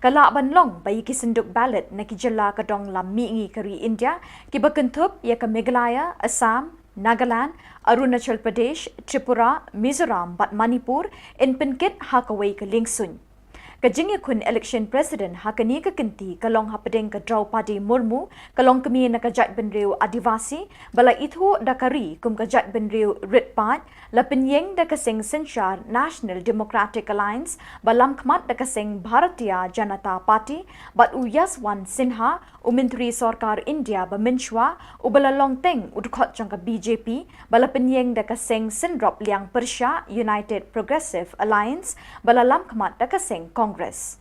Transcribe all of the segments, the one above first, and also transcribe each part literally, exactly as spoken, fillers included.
Ka lah ban long ba ïa ki synduk ballot na ki jylla ka dong lam mihngi ka ri India, kiba kynthup ïa ka Meghalaya, Assam, Nagaland, Arunachal Pradesh, Tripura, Mizoram bad Manipur, yn pynkit ha kawei ka liengsuiñ. Ka jingïakhun election president ha kane ka kynti ka long hapdeng ka Draupadi Murmu, ka longkmie na ka jaitbynriew Adivasi, ba la ithuh da ka ri kum ka jaitbynriew rit paid, la pynïeng da ka seng synshar National Democratic Alliance, ba lamkhmat da ka seng Bharatiya Janata Party, bad u Yashwant Sinha, u Myntri Sorkar India ba mynshuwa, uba la long teng u dkhot jong ka B J P, ba la pynïeng da ka seng synrop liang pyrshah United Progressive Alliance, ba la lamkhmat da ka seng Congress.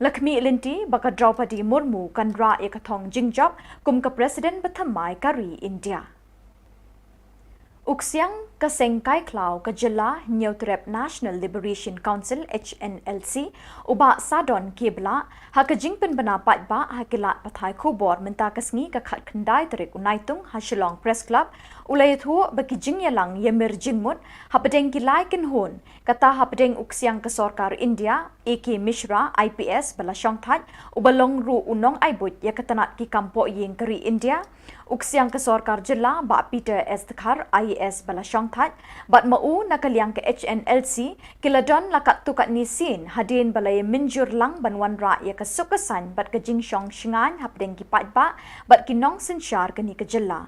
La khmih lynti ba ka Draupadi Murmu kan rah ïa ka thong jingjop kum ka president ba thymmai ka ri India. U ksiang ka seng kai khlaw ka jylla Hynñiewtrep National Liberation Council, H N L C, u Bah Sadon K Blah, ha ka jingpynbna paidbah ha ki lad pathai khubor mynta ka sngi ka khatkhyndai tarik u Naitung ha Shillong Press Club, u la ïathuh ba ki jingïalang ïamir jingmut hapdeng ki lai kynhun, kata hapdeng u ksiang ka sorkar India, A K Mishra, I P S, ba la shongthait, uba long ruh u nongai buit ïa ka tnat ki kam pohïing ka ri India, u ksiang ka sorkar jylla Bah Peter S Dkhar, I A S, ba la shongthait, bad ma u na ka liang ka H N L C, ki la don la katto katne sien hadien ba la ïa mynjur lang ban wanrah ïa ka suk ka saiñ bad ka jingshong shngaiñ hapdeng ki paidbah bad ki nongsynshar kane ka jylla.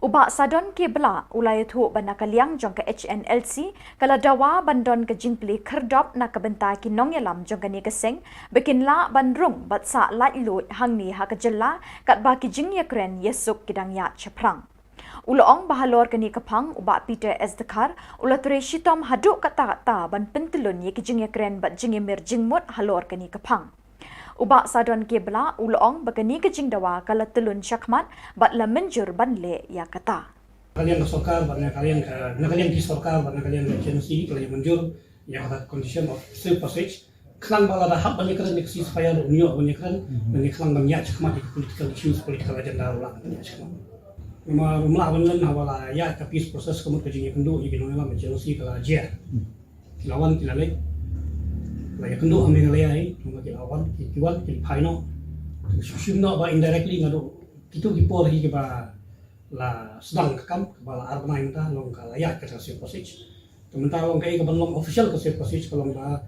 U Bah Sadon K Blah u la ïathuh ba na ka liang jong ka H N L C ka la dawa ban don ka jingplie khyrdop na ka bynta ki nongïalam jong kane ka seng, ba kin lah ban rung bad sah laitluid hangne ha ka jylla, katba ki jingïakren ïasuk ki dang ïaid shaphrang. U la ong ba halor kane ka phang u Bah Peter S Dkhar u la trei shitom haduh katta katta ban pyntyllun ïa ki jingïakren bad jingïamir jingmut halor kane ka phang. U Bah Sadon K Blah u la ong ba kane ka jingdawa ka la tyllun shakhmat bad la mynjur ban leh ïa kata. Ka liang ka sorkar bad na ka liang ka, na ka liang ki sorkar bad na ka liang ka agency ka la ïa mynjur ïa kata condition of safe passage. Khnang ba lada hap ban ïakren ïa ka ceasefire ruh un ïoh ban ïakren, ban ïakren ban ïaid shakhmat ïa ka political issues, political agenda ruh lah ban ïaid shakhmat. Namar ym lah ban len haba la ïaid ka peace process ka mut ka jingïakynduh ïa ki nongïalam agency ka la jia. Ki la wan ki la leit. La ïakynduh ha Meghalaya hi, namar ki la wan, ki, ki wan, ki phai noh. Shu shim noh ba indirectly naduh kito ki por hi kiba la sdang ka kam, kaba la ar bnai mynta, long ka la ïaid ka safe passage. Te mynta long kaei kaban long official ka safe passage ka long ba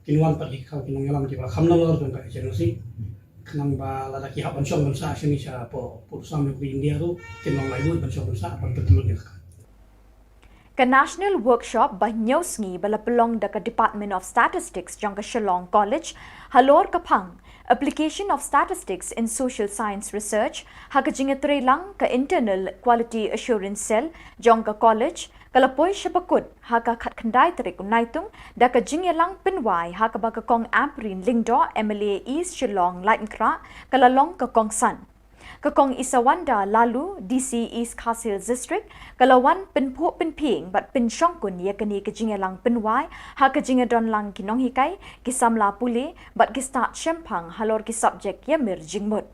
kin wan pat hi ki nongïalam kiba kham nalor jong ka agency. Khnang ba lada ki hap ban shong ban sah shane sha pdeng, pdeng sam jong ka India ruh, kin long laitluid ban shong ban sah, ban pyntyllun ïa ka. Ka National Workshop ba hynñiew sngi ba la pynlong da ka Department of Statistics jong ka Shillong College halor ka phang Application of Statistics in Social Science Research ha ka jingïatreilang ka Internal Quality Assurance Cell jong ka college, ka la poi sha bakut ha ka khatkhyndai tarik u Naitung da ka jingïalang pynwai ha kaba ka Kong Ampareen Lyngdoh, M L A East Shillong Laitumkhrah, ka la long ka kongsan. Ka Kong Isawanda Laloo, D C East Khasi Hills District, ka la wan pynphuh pynphieng bad pynshongkun ïa kane ka jingïalang pynwai ha ka jingïadonlang ki nonghikai, ki samla pule bad ki stad shemphang halor ki subject ïamir jingmut.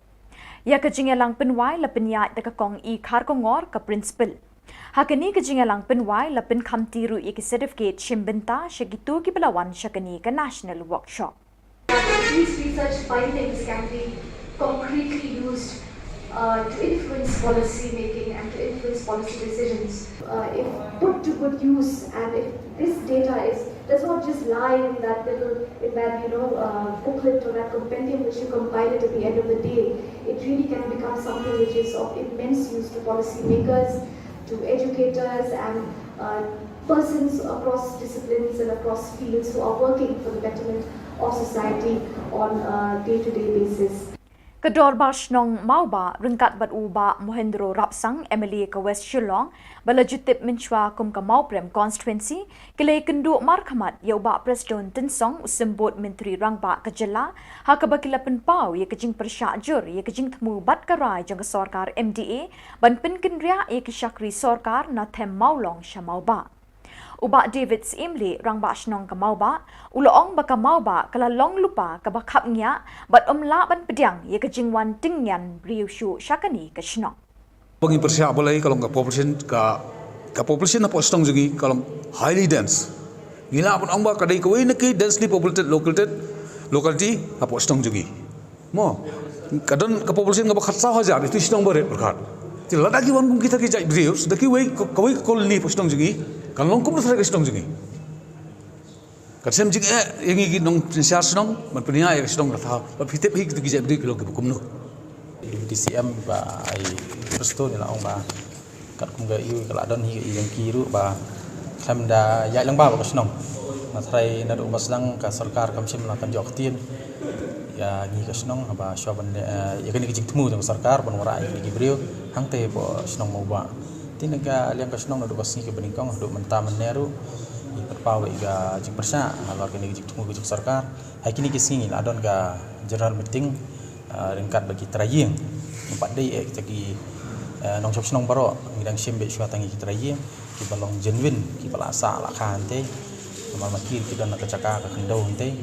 Ïa ka jingïalang pynwai la pynïaid da ka Kong E Kharkongor, ka principal. Ha kane ka jingïalang pynwai la pynkhamti ruh ïa ki certificate shim bynta sha kito kiba la wan sha kane ka National Workshop. These research findings can be concretely used, uh, to influence policy making and to influence policy decisions. Uh, if put to good use, and if this data is, does not just lie in that little, in that, you know, uh, booklet or that compendium which you compile it at the end of the day, it really can become something which is of immense use to policymakers, to educators and, uh, persons across disciplines and across fields who are working for the betterment of society on a day-to-day basis. Ka Dorbar Shnong Mawbah ryngkat bad u Bah Mohendro Rapsang, M L A ka West Shillong, ba la ju tip mynshuwa kum ka Mawprem Constituency, ki la ïakynduh markhmat ïa u Bah Prestone Tynsong, u Symbud Myntri Rangbah ka jylla, ha kaba ki la pynpaw ïa ka jingpyrshah jur ïa ka jingthmu bad ka rai jong ka sorkar M D A ban pynkynriah ïa ki shakri sorkar na them Mawlong sha Mawbah. U Bah David Syiemlieh, Rangbah Shnong ka Mawbah, u la ong ba ka Mawbah ka la long lypa kaba khapngiah bad ym lah ban pdiang ïa ka jingwan tyngian briew shuh sha kane ka shnong. Ba ngi pyrshah balei ka long ka population, ka, ka population hapoh shnong jong ngi ka long highly dense. Ngi lah ban ong ba ka dei kawei na ki densely populated locality. Locality hapoh shnong jong ngi. Mo. Ka don ka population kaba khatsaw hajar, ïa tu shnong barit pyrkhat. Te lada ki wan kum kita ki jait briew, da kiwei, kawei ka colony hapoh shnong jong ngi, kan long kumno tharai ka shnong jong ngi. Kan shem jingeh ïa ngi ki nongshynshar shnong, ban pynïaid ïa ka shnong kata, ban pynthikna ïa kito ki jait briew ki long kiba kumno. Deputy C M Bah Prestone la ong ba katkum ka ïa ka la don hi ka ïa ki ruh ba khlem da ïaid lang ba ka shnong. Nga tharai naduh ba sdang ka sorkar kam shym la kan ïoh ktien ïa ngi ka shnong haba shuwa ban, eh, ïa kane ka jingthmu jong ka sorkar ban wanrah ïa kine ki briew hangtei hapoh shnong Mawbah. Te na ka liang ka shnong naduh ka sngi kaba nyngkong haduh mynta mynne ruh ngi pynpaw ïa ka jingpyrshah halor kane ka jingthmu ka jong ka sorkar. Ha kine ki sngi la don ka general meeting, ah, ryngkat bad ki trai ïing. Ngim pat dei eh kita ki, eh, nongshong shnong baroh, ngi dang shim beit shuwa tang ïa ki trai ïing kiba long genuine, kiba la sah la kha hangtei. Namar ma ki ki don ha ka jaka ka khyndew hangtei.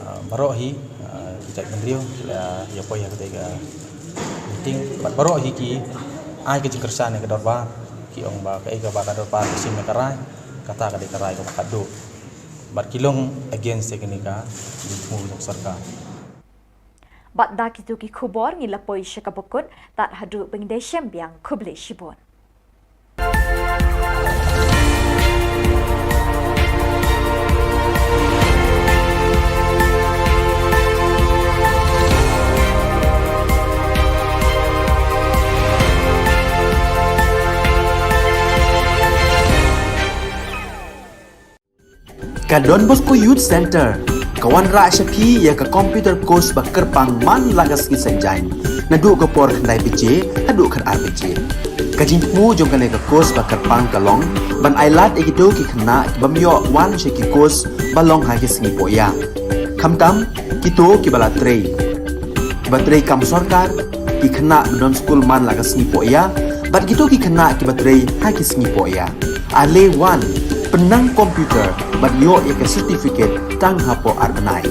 Ah, baroh hi, ah, ki jait bynriew ki la ïa poi ha katei ka meeting. Bad baroh hi ki ai ka jingkyrshan ïa ka dorbar, ki ong ba kaei kaba ka dorbar ka shim ïa ka rai, kata ka dei ka rai kaba khadduh. Bad ki long against ïa kane ka jingthmu jong ka sorkar. Bad da kito ki khubor ngi la poi sha kaba kut, tad haduh ba ngin ïashem biang, khublei shibun. Ka Don Bosco Youth Centre ka wanrah sha phi ïa ka computer course ba kyrpang man la ka sngi Saitjaiñ, naduh ka por khyndai baje haduh khatar baje. Ka jingthmu jong kane ka course ba kyrpang ka long ban ailad ïa kito ki khynnah ki bym ïoh wan sha ki course ba long ha ki sngi pohïa. Khamtam kito kiba la trei, kiba trei kam sorkar, ki khynnah ba don skul man la ka sngi pohïa, bad kito ki khynnah kiba trei ha ki sngi pohïa. Ale wan, pynnang computer bad ïoh ïa ka certificate tang hapoh ar bnai.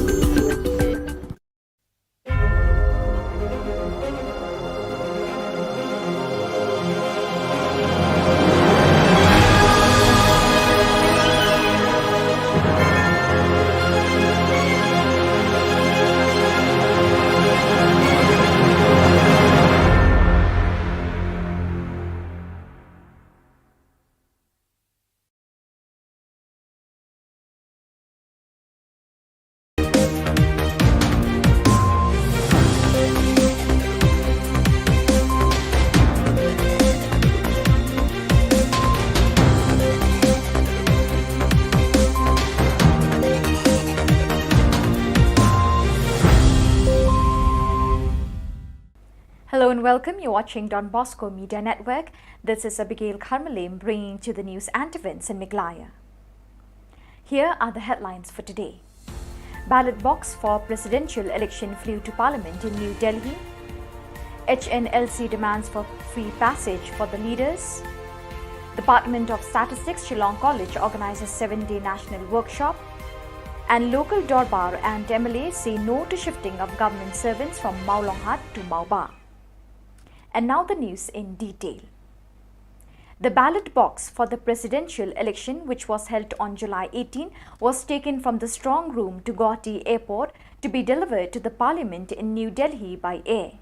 Hello and welcome. You're watching Don Bosco Media Network. This is Abigail Kharmalem bringing to the news and events in Meghalaya. Here are the headlines for today. Ballot box for presidential election flew to Parliament in New Delhi. H N L C demands for free passage for the leaders. Department of Statistics, Shillong College organizes seven-day national workshop. And local Dorbar and M L As say no to shifting of government servants from Mawlonghat to Mawbah. And now the news in detail. The ballot box for the presidential election, which was held on July eighteen, was taken from the strong room to Guwahati Airport to be delivered to the Parliament in New Delhi by air.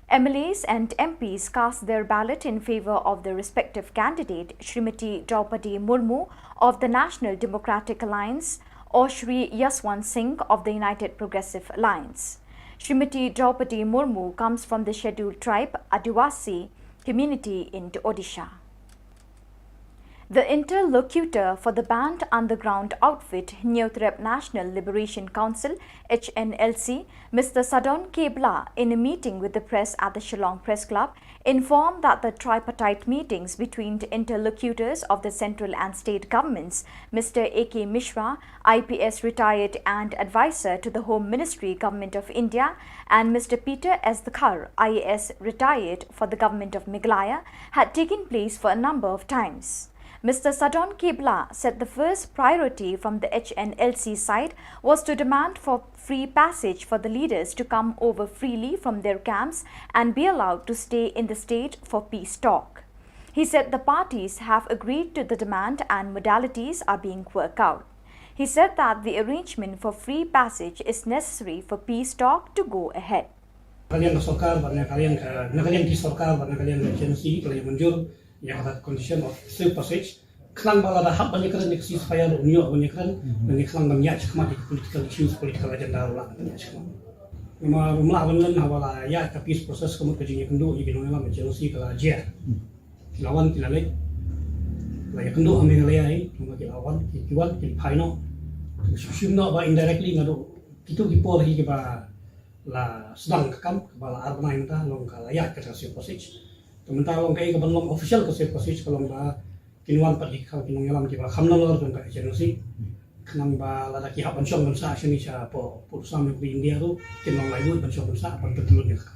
M L As and M Ps cast their ballot in favour of their respective candidate, Shrimati Droupadi Murmu of the National Democratic Alliance or Shri Yashwant Singh of the United Progressive Alliance. Shrimati Droupadi Murmu comes from the scheduled tribe Adivasi community in Odisha. The interlocutor for the banned underground outfit Hynñiewtrep National Liberation Council, H N L C, Mister Sadon K Blah, in a meeting with the press at the Shillong Press Club, informed that the tripartite meetings between the interlocutors of the central and state governments, Mister A K Mishra, I P S retired and advisor to the Home Ministry, Government of India, and Mister Peter S Dkhar, I A S retired for the Government of Meghalaya, had taken place for a number of times. Mister Sadon K Blah said the first priority from the H N L C side was to demand for free passage for the leaders to come over freely from their camps and be allowed to stay in the state for peace talk. He said the parties have agreed to the demand and modalities are being worked out. He said that the arrangement for free passage is necessary for peace talk to go ahead. Na ka liang ka sorkar bad na ka liang ka, na ka liang ki sorkar bad na ka liang ka H N O C ka la ïa mynjur ïa ka condition of safe passage. Khnang ba lada hap ban ïakren ïa ka ceasefire ruh un ïoh ban ïakren, ban ïa khnang ban ïaid shakhmat ïa ka political issues, political agenda ruh lah ban ïaid shakhmat. Namar ym lah ban len haba la ïaid ka peace process ka mut ka jingïakynduh ïa ki nongïalam H N O C ka la jia. Ki la wan ki la leit. La ïakynduh ha Meghalaya hi, namar ki la wan, ki, ki wan, ki phai noh. Shu shim noh ba indirectly naduh kito ki por hi kiba la sdang ka kam, kaba la ar bnai mynta long ka la ïaid ka safe passage. Te mynta long kaei kaban long official ka safe passage ka long ba kin wan pat ki kham ki nongïalam kiba kham nalor jong ka H N O C. Khnang ba lada ki hap ban shong ban sah shane sha pdeng pud sam jong ka India ruh kin long laitluid ban shong ban sah ban pyntyllun ïa ka.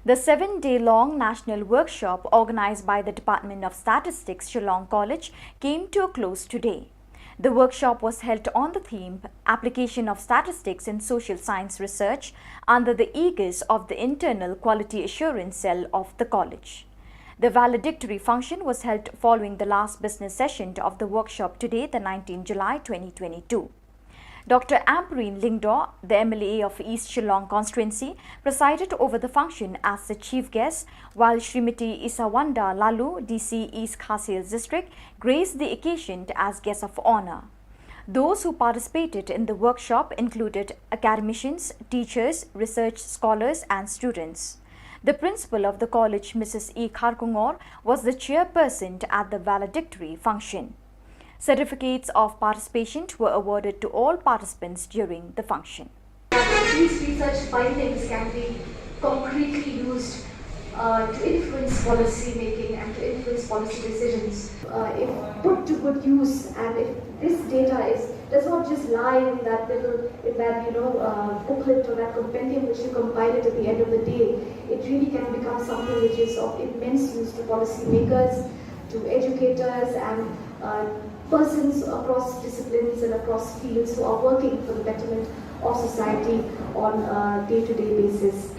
The seven-day-long national workshop organized by the Department of Statistics, Shillong College, came to a close today. The workshop was held on the theme Application of Statistics in Social Science Research under the aegis of the Internal Quality Assurance Cell of the college. The valedictory function was held following the last business session of the workshop today, the nineteenth July twenty twenty-two. Doctor Ampareen Lyngdoh, the M L A of East Shillong constituency, presided over the function as the chief guest, while Srimati Isawanda Laloo, D C East Khasi Hills District, graced the occasion as guest of honor. Those who participated in the workshop included academicians, teachers, research scholars, and students. The principal of the college, Missus E Kharkongor, was the chairperson at the valedictory function. Certificates of participation were awarded to all participants during the function. These research findings can be concretely used, uh, to influence policy making and to influence policy decisions. Uh, if put to good use, and if this data is, does not just lie in that little, in that, you know, uh, booklet or that compendium which you compile it at the end of the day, it really can become something which is of immense use to policymakers, to educators, and, uh, persons across disciplines and across fields who are working for the betterment of society on a day-to-day basis.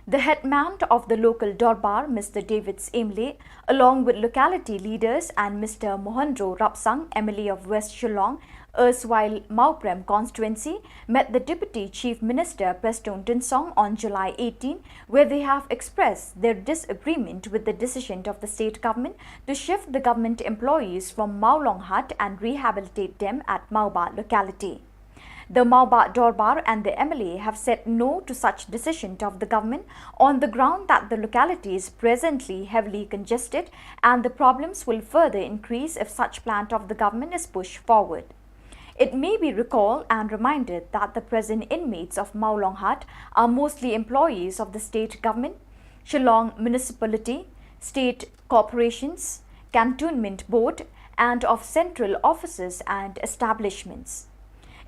The headman of the local Dorbar, Mister David Emle, along with locality leaders, and Mister Mohendro Rapsang, M L A of West Shillong, erstwhile Mawprem constituency, met the Deputy Chief Minister Prestone Tynsong on July eighteen, where they have expressed their disagreement with the decision of the state government to shift the government employees from Mawlonghat and rehabilitate them at Mawbah locality. The Mawbah Dorbar and the M L A have said no to such decision of the government on the ground that the locality is presently heavily congested and the problems will further increase if such plan of the government is pushed forward. It may be recalled and reminded that the present inmates of Mawlonghat are mostly employees of the state government, Shillong Municipality, state corporations, cantonment board, and of central offices and establishments.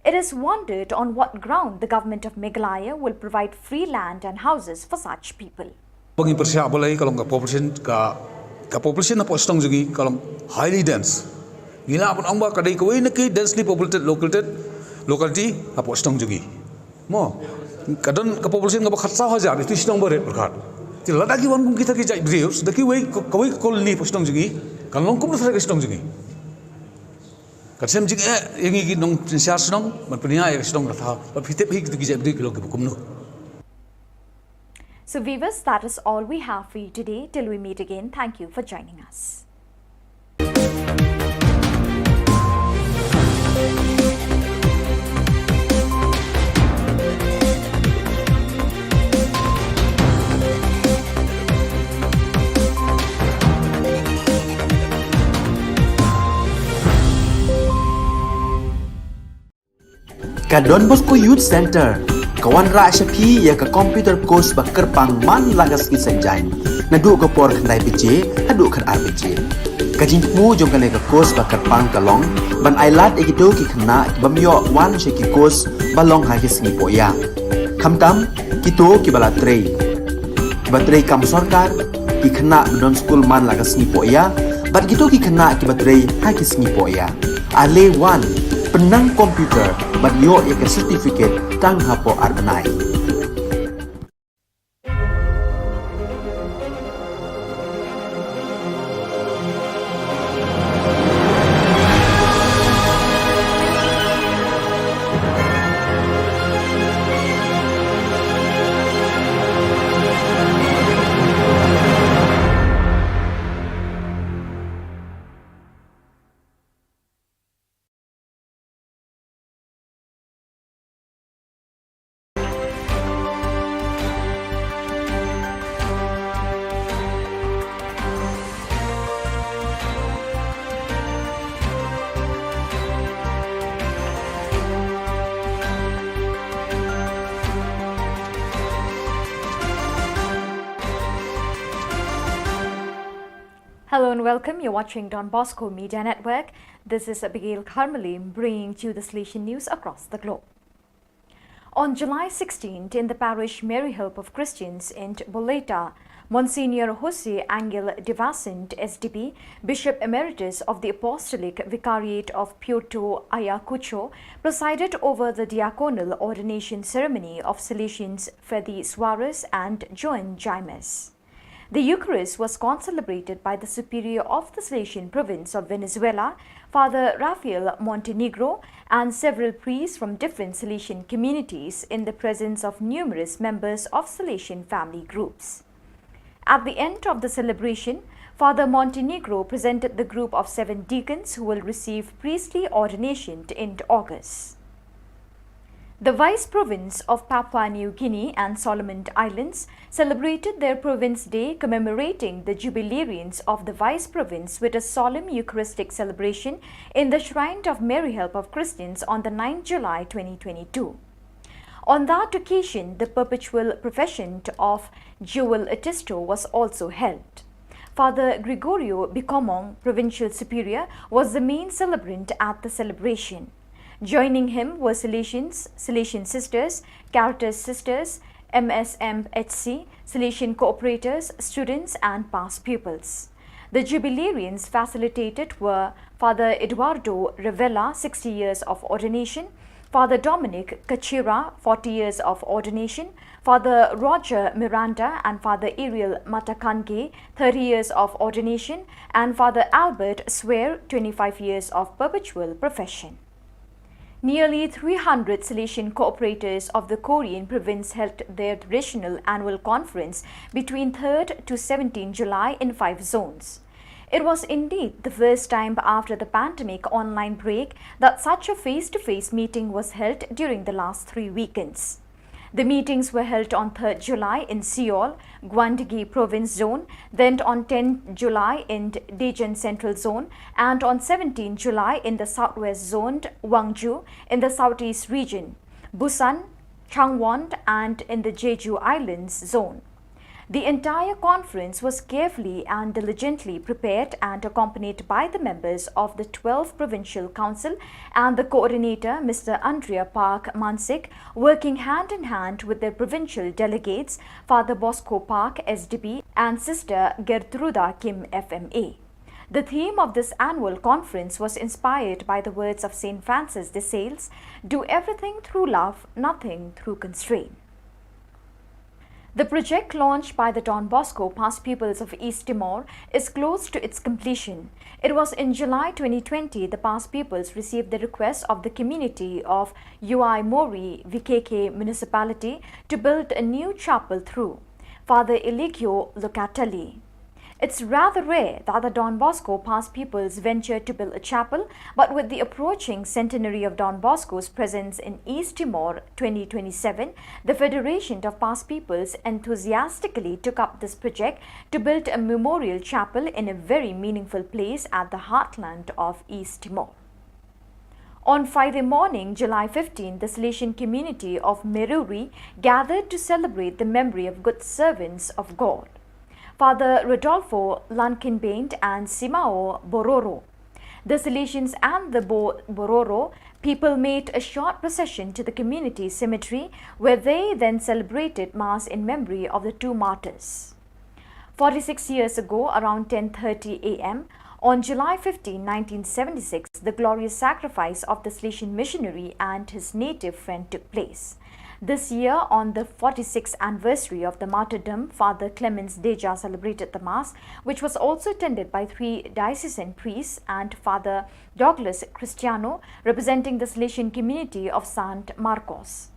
It is wondered on what ground the government of Meghalaya will provide free land and houses for such people. Ba ngi pyrshah balei ka long ka population, ka, ka population hapoh shnong jong ngi ka long highly dense. Ngi lah ban ong ba ka dei kawei na ki densely populated locality, locality hapoh shnong jong ngi. Mo, ka don ka population kaba khatsaw hajar, ïa tu shnong barit pyrkhat. Te lada ki wan kum kita ki jait briew, da kiwei, kawei ka colony hapoh shnong jong ngi kan long kumno tharai ka shnong jong ngi. Kan shem jingeh ïa ngi ki nongshynshar shnong ban pynïaid ïa ka shnong ka thaw. Bad phi tip hi kitu ki jait briew ki long kiba kumno. So viewers, that is all we have for you today. Till we meet again, thank you for joining us. Ka Don Bosco Youth Centre ka wanrah sha phi ïa ka computer course ba kyrpang man la ka sngi Saitjaiñ, naduh ka por khyndai baje haduh khatar baje. Ka jingthmu jong kane ka course ba kyrpang ka long ban ailad ïa kito ki khynnah ki bym ïoh wan sha ki course ba long ha ki sngi poh ïa. Khamtam kito kiba la trei, kiba trei kam sorkar, ki khynnah ba don skul man la ka sngi poh ïa, bad kito ki khynnah kiba trei ha ki sngi poh ïa. Ale wan, pynnang computer bad ïoh ïa ka certificate tang hapoh ar bnai. Welcome, you're watching Don Bosco Media Network. This is Abigail Karmalim bringing to you the Salesian news across the globe. On July sixteenth, in the parish Mary Help of Christians in Boleta, Monsignor Jose Angel de Vicente, S D B, Bishop Emeritus of the Apostolic Vicariate of Puerto Ayacucho, presided over the diaconal ordination ceremony of Salesians Freddy Suarez and Joan Jaimes. The Eucharist was concelebrated by the Superior of the Salesian Province of Venezuela, Father Rafael Montenegro, and several priests from different Salesian communities in the presence of numerous members of Salesian family groups. At the end of the celebration, Father Montenegro presented the group of seven deacons who will receive priestly ordination in August. The Vice Province of Papua New Guinea and Solomon Islands celebrated their Province Day, commemorating the jubilarians of the Vice Province with a solemn Eucharistic celebration in the Shrine of Mary Help of Christians on the ninth July twenty twenty-two. On that occasion, the perpetual profession of Jewel Atisto was also held. Father Gregorio Bicomong, Provincial Superior, was the main celebrant at the celebration. Joining him were Salesians, Salesian Sisters, Caritas Sisters, M S M H C, Salesian cooperators, students, and past pupils. The jubilarians facilitated were Father Eduardo Revela, sixty years of ordination, Father Dominic Kachira, forty years of ordination, Father Roger Miranda and Father Ariel Matakange, thirty years of ordination, and Father Albert Swear, twenty-five years of perpetual profession. Nearly three hundred Salesian cooperators of the Korean province held their traditional annual conference between third to seventeenth July in five zones. It was indeed the first time after the pandemic online break that such a face-to-face meeting was held during the last three weekends. The meetings were held on third July in Seoul, Gwandaegi Province Zone, then on tenth July in Daejeon Central Zone, and on seventeenth July in the Southwest Zone, Gwangju, in the Southeast Region, Busan, Changwon, and in the Jeju Islands Zone. The entire conference was carefully and diligently prepared and accompanied by the members of the twelfth Provincial Council and the coordinator, Mister Andrea Park Mansik, working hand in hand with their provincial delegates, Father Bosco Park, S D B, and Sister Gertruda Kim, F M A. The theme of this annual conference was inspired by the words of Saint Francis de Sales, "Do everything through love, nothing through constraint." The project launched by the Don Bosco Past Pupils of East Timor is close to its completion. It was in July twenty twenty the Past Pupils received the request of the community of Uaimori, V K K municipality, to build a new chapel through Father Eligio Locatelli. It's rather rare that the Don Bosco Past Pupils venture to build a chapel, but with the approaching centenary of Don Bosco's presence in East Timor twenty twenty-seven, the Federation of Past Pupils enthusiastically took up this project to build a memorial chapel in a very meaningful place at the heartland of East Timor. On Friday morning, July fifteenth, the Salesian community of Meruri gathered to celebrate the memory of good servants of God, Father Rodolfo Lankinbaint and Simao Bororo. The Salesians and the Bo- Bororo people made a short procession to the community cemetery, where they then celebrated Mass in memory of the two martyrs. Forty-six years ago, around ten thirty A M, on July fifteenth, nineteen seventy-six, the glorious sacrifice of the Salesian missionary and his native friend took place. This year, on the forty-sixth anniversary of the martyrdom, Father Clemens Deja celebrated the Mass, which was also attended by three diocesan priests and Father Douglas Cristiano, representing the Salesian community of Saint Marcos.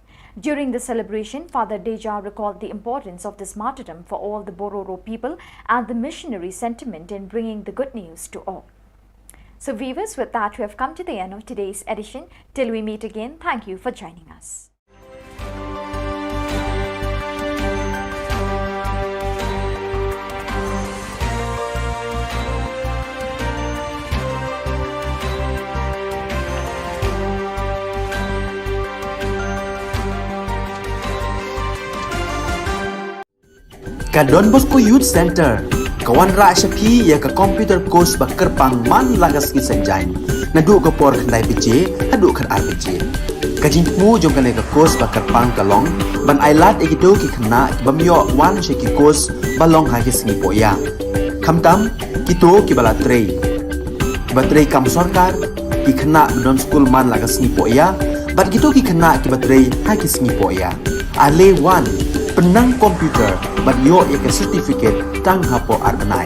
During the celebration, Father Deja recalled the importance of this martyrdom for all the Bororo people and the missionary sentiment in bringing the good news to all. So, viewers, with that, we have come to the end of today's edition. Till we meet again, thank you for joining us. Ka Don Bosco Youth Center, ka Wanrah sha phi ïa ka computer course ba kyrpang man la ka sngi Saitjaiñ, naduh ka por khyndai baje haduh khatar baje. Ka jingthmu jong kane ka course ba kyrpang ka long ban ailad ïa kito ki khynnah ki bym ïoh wan sha ki course ba long ha ki sngi pohïa, khamtam kito kiba la trei, kiba trei kam sorkar, ki khynnah ba don skul man la ka sngi pohïa, bad kito ki khynnah kiba trei ha ki sngi pohïa. Ale wan, pynnang computer bad ïoh ïa ka certificate tang hapoh ar bnai.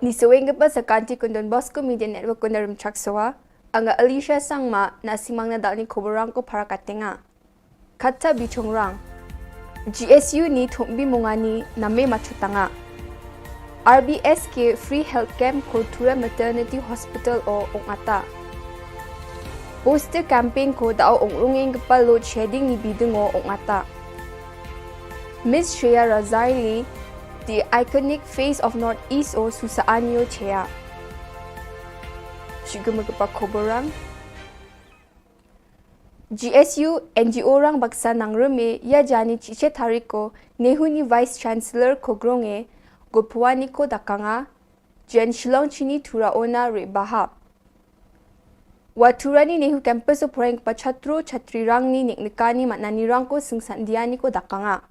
Ni saweng ka pa sa kanti kun Don Bosco Media Network kun darum chak sawa. Anga Alicia Sangma na simang na dalni khubor rang ko para katenga. Kata bichong rang. G S U ni thumbi mungani name machutanga. R B S K free health camp ko Tura Maternity Hospital o ong ata. Poster campaign ko dao ong runging kepal load shedding ni bidung o ong ata. Miss Shreya Razaili, the iconic face of Northeast o susa anyo chea. Shigum kepa khubor rang. G S U N G O rang baksa nang reme ïa jani chiche thariko nehu ni Vice Chancellor ko gronge go pwani ko dakanga jen Shillong chini Tura ona re baha. Wa Tura ni nehu campus o prank pa chatro chatri rang ni nek nekani matnani rang ko sing sandiani ko dakanga.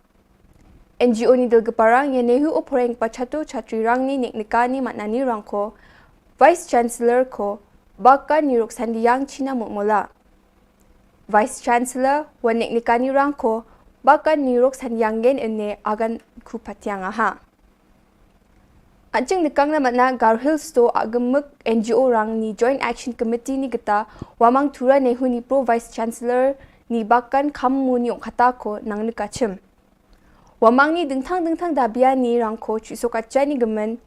N G O ni dil keparang ïa nehu o prank pa chatro chatri rang ni nek nekani matnani rang ko Vice Chancellor ko bakan ni rok sandiang China mutmola. Vice Chancellor wa nek nekani rang ko bakan ni rok sandiang gen ene agan ku patiang aha. Ajeng nekang na matna Garo Hills to agemuk N G O rang ni Joint Action Committee ni geta wamang Tura nehu ni Pro Vice Chancellor ni bakan kam mu ni ong kata ko nang nekachim. Wamang ni dengthang dengthang dabia ni rang ko chuso kacha ni gemen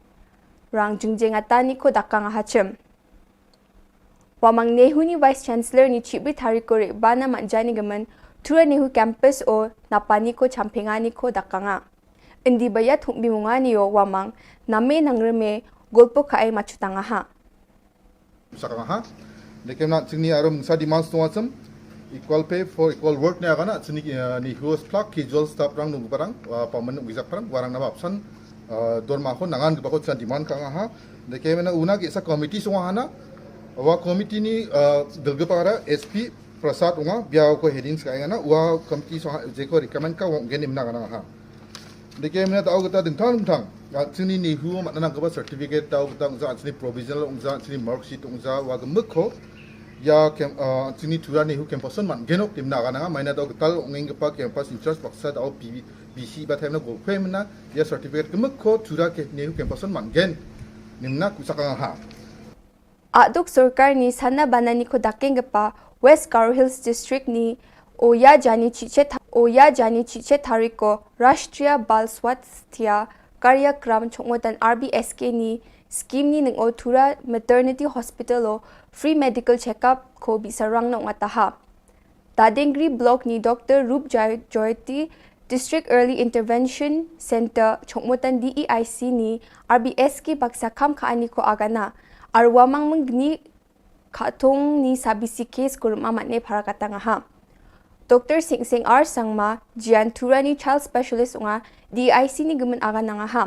rang jengjeng ata ni ko dakang aha chim. Wamang nehu ni Vice Chancellor ni chibri thariko re bana mat jani gemen Tura nehu campus o napani ko champengani ko dakanga. Indi baya thumbi mungani o wamang name nang reme golpo kaai machutanga ha. Sakang ha. Dekem na chingni arum sa demand stong asem. Equal pay for equal work ne agana chingni ni huos plak ki jol stap rang nung parang wa pamen ugizak parang warang nama apsan dorma ho nangan gibako chan demand kang ha. Dekem na una ki sa committee song hana. Wa committee ni delge para S P Prasad unga bia ko headings ka ngana wa committee song jeko recommend ka wong gen imna kana ha. Deke mena tau kata dengtang dengtang. Chini ni hu mat nanang kaba certificate tau kata ungza chini provisional ungza chini mark sheet ungza wa gemuk ko. Ya kem chini Tura ni hu kem person man genok timna kana maina tau kata unging kapa kem pas in charge baksa tau P B C ba themna go kwe mena ya certificate gemuk ko Tura ke ni hu kem person man gen. Nimna kusaka ha. Aduk sorkar ni sana bana ni ko dakeng gepa West Garo Hills District ni o ya jani chiche tha- o ya jani chiche thariko Rashtriya Bal Swasthya Karyakram chongmotan R B S K ni scheme ni neng o Tura Maternity Hospital o free medical checkup ko bisarang na ungataha. Dadengri Block ni Doctor Rup Jai- Joyati, District Early Intervention Center, Chongmotan D E I C ni R B S K baksa kam ka ani ko agana. Arwa mang mengni katong ni sabisi case ko rumah matne para katanga ha. Doctor Sing Sing R Sangma, Jian Turani Child Specialist unga, D E I C ni gemen agana nga ha.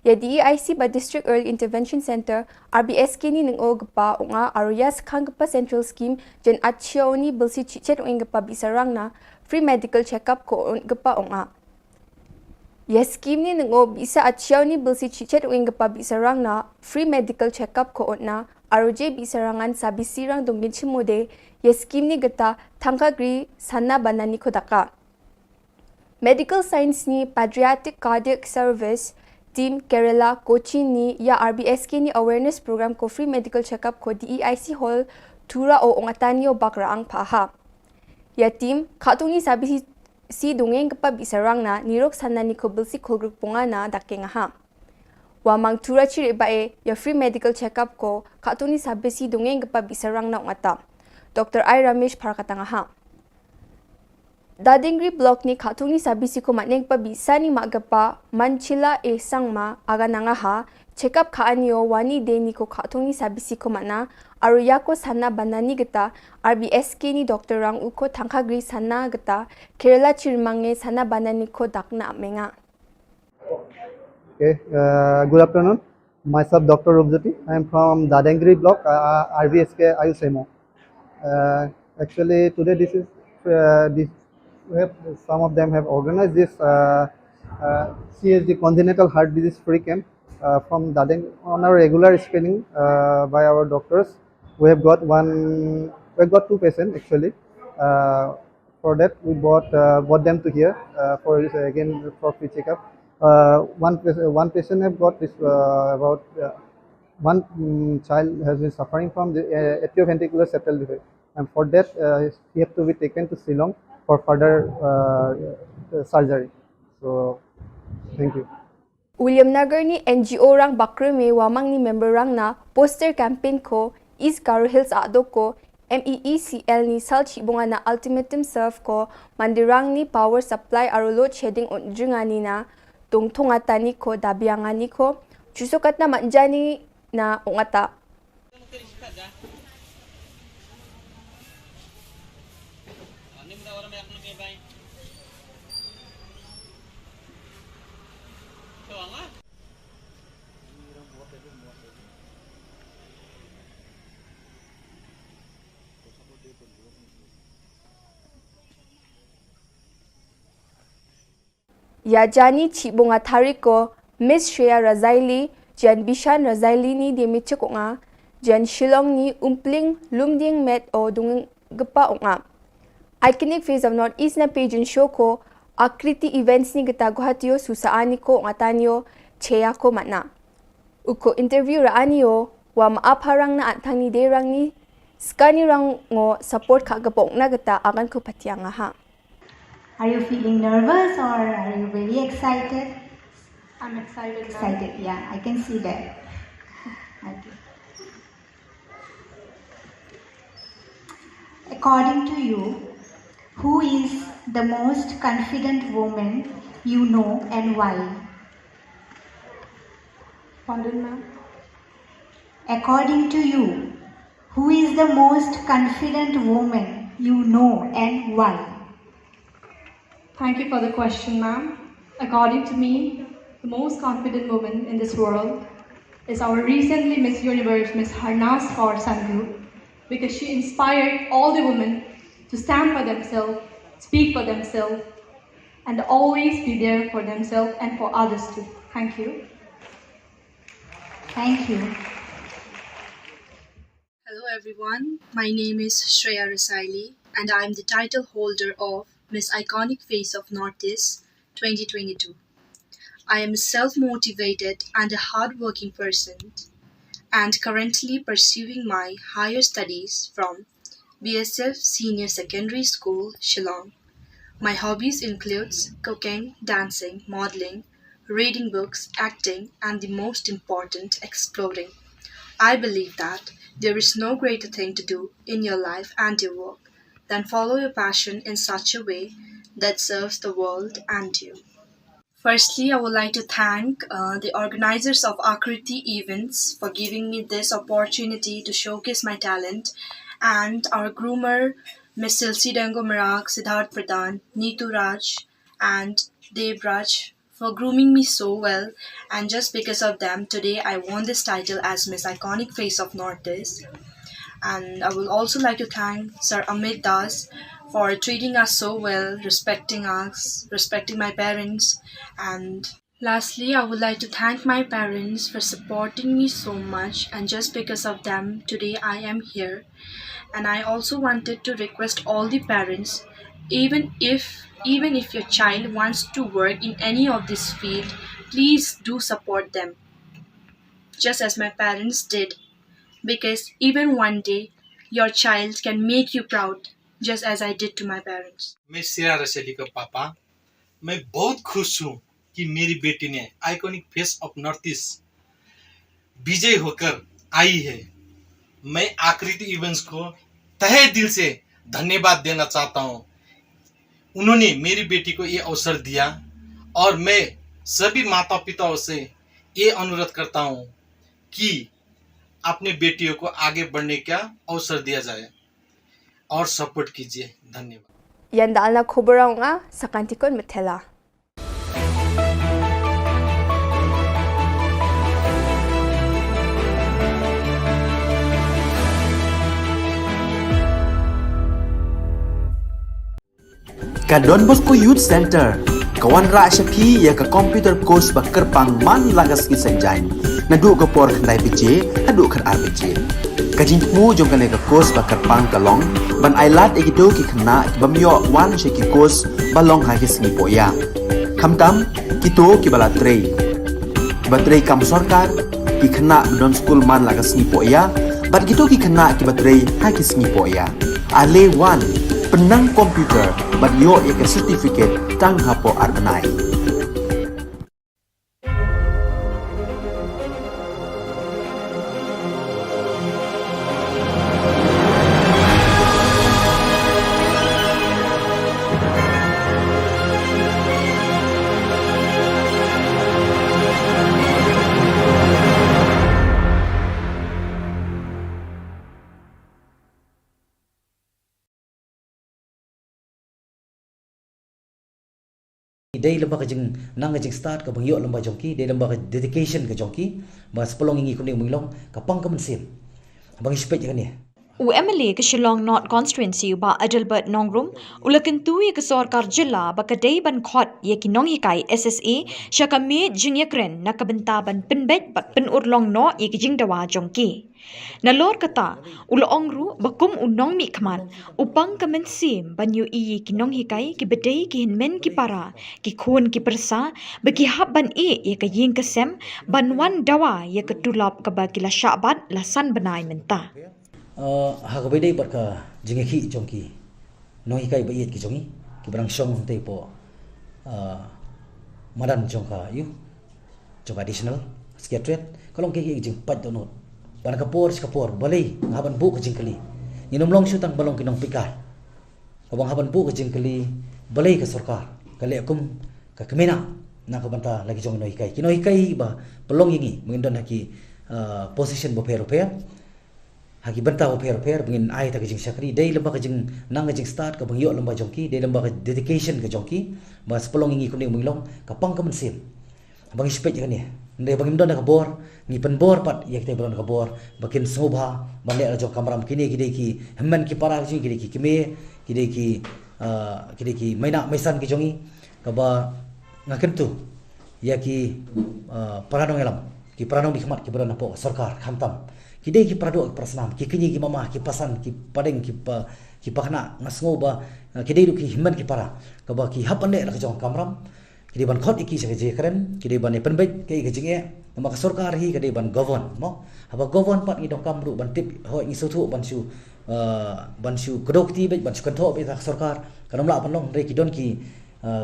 Ya D E I C ba District Early Intervention Center, R B S K ni neng o gepa unga, aru ya sekhang gepa Central Scheme, jen achia oni belsi chichet ong gepa bisarang na, free medical checkup ko on gepa unga. Ya scheme ni neng o bisa achia oni belsi chichet ong gepa bisarang na, free medical checkup ko on na, aro je bi sarangan sa bi sirang dongin chimode ya skim ni gata thangka gri sana banani ko daka. Medical Science ni Pediatric Cardiac Service Team Kerala Kochi ni ya R B S K ni awareness program ko free medical checkup ko D E I C Hall Tura o ong atanio bak raang pha ha. Ya team khatuni sa bi si dongeng kepa bi sarang na nirok sana ni ko bilsi ko group ponga na dakeng ha. Wa mang Tura chiri ba e ya free medical checkup ko khatuni sa bi si dongeng kepa bi sarang na ong ata. Doctor I Ramesh phar katang ha. Dadengri Block ni khatuni sa bi si ko maneng pa bi sani ma gapa Manchila e Sangma aga nanga ha chekap kha anio wani de ni ko khatuni sa bi si ko mana aru ya ko sana banani gata R B S K ni doctor rang u ko thangka gri sana gata Kerala chirmange sana banani ko dakna amenga. Okay, uh, good afternoon. Myself, Doctor Rupjyoti. I am from Dadengri Block, uh, R B S K Ayush M O. Uh, actually, today this is uh, this we have some of them have organized this uh, uh, C H D congenital heart disease free camp uh, from Dadeng on a regular screening uh, by our doctors. We have got one, we have got two patients actually. Uh, for that, we brought uh, brought them to here uh, for uh, again for free checkup. Uh, one pa- one patient have got this uh, about uh, one mm, child has been suffering from the uh, atrioventricular septal defect, and for that uh, he have to be taken to Shillong for further uh, uh, surgery. So, thank you. Williamnagar ni N G O rang bakre me wamang ni member rang na poster campaign ko East Garo Hills adok ko M E E C L ni sal chibonga na ultimatum serve ko mandirang ni power supply aro load shedding on jingani na tongthonga tani ko dabiangani ko chusokatna manjani na ongata. Ïa jani chibonga thariko Miss Shreya Razaili, jan Bishan Razaili ni de michik onga, jan Shillong ni umpling lumding met o dunggepa onga. Iconic Face of North East na pageant show ko Akriti Events ni gata Guwahati o susa ani ko onga tanio cheya ko mana. Uko interview ra anio wa ma apharang na antang ni de rang ni skani rang ngo support kha gapok na gata agan ko patiang ha. Are you feeling nervous or are you very excited? I'm excited. Excited, yeah, I can see that. Okay. According to you, who is the most confident woman you know and why? Pardon, ma'am. According to you, who is the most confident woman you know and why? Thank you for the question, ma'am. According to me, the most confident woman in this world is our recently Miss Universe, Miss Harnas Kaur Sandhu, because she inspired all the women to stand for themselves, speak for themselves, and always be there for themselves and for others too. Thank you. Thank you. Hello everyone, my name is Shreya Rasaili and I am the title holder of Miss Iconic Face of Northeast twenty twenty-two. I am a self-motivated and a hardworking person and currently pursuing my higher studies from B S F Senior Secondary School, Shillong. My hobbies includes cooking, dancing, modeling, reading books, acting, and the most important, exploring. I believe that there is no greater thing to do in your life and your work than follow your passion in such a way that serves the world and you. Firstly, I would like to thank uh, the organizers of Akriti Events for giving me this opportunity to showcase my talent, and our groomer, Miss Silsi Dengo Marak, Siddharth Pradhan, Neetu Raj, and Dev Raj, for grooming me so well. And just because of them, today I won this title as Miss Iconic Face of Northeast. And I would also like to thank Sir Amit Das for treating us so well, respecting us, respecting my parents, and Lastly, I would like to thank my parents for supporting me so much, and just because of them, today I am here. And I also wanted to request all the parents, even if even if your child wants to work in any of this field, please do support them, just as my parents did, because even one day your child can make you proud, just as I did to my parents. मैं श्रेया रसेली का पापा। मैं बहुत खुश हूँ कि मेरी बेटी ने iconic face of North East विजय होकर आई है। मैं आकृति इवेंट्स को तहे दिल से धन्यवाद देना चाहता हूँ। उन्होंने मेरी बेटी को ये अवसर दिया और मैं सभी माता पिताओं से ये अनुरोध करता हूँ कि अपने बेटियों को आगे बढ़ने का अवसर दिया जाए और सपोर्ट कीजिए। धन्यवाद। Ïa dalna khubor ong a sa kan tikon metela. Ka Don Bosco Youth Center ka wanrah sha phi ïa ka computer course ba kyrpang man la ka sngi Saitjaiñ, naduh ka por khyndai baje haduh khatar baje. Ka jingthmu jong kane ka course ba kyrpang ka long ban ailad ïa kito ki khynnah ki bym ïoh wan sha ki course ba long ha ki sngi pohïa. Khamtam kito kiba la trei, kiba trei kam sorkar, ki khynnah ba don skul man la ka sngi pohïa, bad kito ki khynnah kiba trei ha ki sngi pohïa. Ale wan, pynnang computer bad ïoh ïa ka certificate tang hapoh ar bnai. Dei lem bad ka jingnang ka jingstad kaba ngi ïoh lem bad jong ki, dei lem bad ka dedication ka jong ki, ba sa pynlong ïa ngi kumne mynlong ka pang ka mynsiem. Ba ngi shu peit ïa kane. U MLA ka Shillong North Constituency u Bah Adelbert Nongrum u la kyntu ïa ka sorkar jylla ba ka dei ban khot ïa ki nonghikai SSA sha ka miej jingïakren na ka bynta ban pynbeit bad pynurlong noh ïa ki jingdawa jong ki. Nalor kata, u la ong ruh ba kum u nongmihkhmat, u pang ka mynsiem ban ïohi ïa ki nonghikai kiba dei ki hynmen ki para, ki khun ki pyrsa, ba ki hap ban ïeh ïa ka ïing ka sem ban wan dawa ïa ka tulop kaba ki la shah bat la san bnai mynta. Ha kaba ïadei bad ka jingïakhih jong ki nonghikai ba ïeit ki jong ngi kiba dang shong hangtei hapoh madan jong ka ïa jong ka Additional Secretariat, ka long kaei kaei ka jingpait dohnud. Ba na ka por sha ka por balei nga hap ban buh ka jingkylli. Ngin ym long shuh tang ba long ki nongpeitkai, kaba nga hap ban buh ka jingkylli balei ka sorkar ka leh kum ka kmie na ka bynta la ki jong ki nonghikai, ki nonghikai ba pynlong ïa ngi ba ngin don ha ki position bapher bapher, ha ki bynta bapher bapher ba ngin ai ta ka jingshakri. Dei lem bad ka jingnang ka jingstad kaba ngi ïoh lem bad jong ki, dei lem bad ka dedication ka jong ki, ba sa pynlong ïa ngi kumne mynlong ka pang ka mynsiem. Ba ngi shu peit ïa kane, hynrei ba ngim don da ka bor, ngi pynbor pat ïa kita ba don da ka bor ba kin sngewbha ban leh la jong kamram. Kine ki dei ki hynmen ki para ki jong ngi, ki dei ki kmie, ki dei ki, ki dei ki maina maisan ki jong ngi, kaba nga kyntu ïa ki para nongïalam, ki para nongmihkhmat kiba don hapoh sorkar, khamtam ki dei ki para doh ki para snam, ki kñi ki mama, ki pasan, ki padeng, ki pa, ki pakna, nga sngew ba ki dei ruh ki hynmen ki para kaba ki hap ban leh la ka jong kamram. Ki dei ban khot ïa ki sha ka jingïakren, ki dei ban ïa pynbeit kaei ka jingeh. Namar ka sorkar hi ka dei ban govern, mo. Haba govern pat ngi donkam ruh ban tip, hooid ngi sngewthuh ban shu, ban shu kdew kti beit, ban shu kynthoh beit ha ka sorkar. Kan ym lah ban long, hynrei ki don ki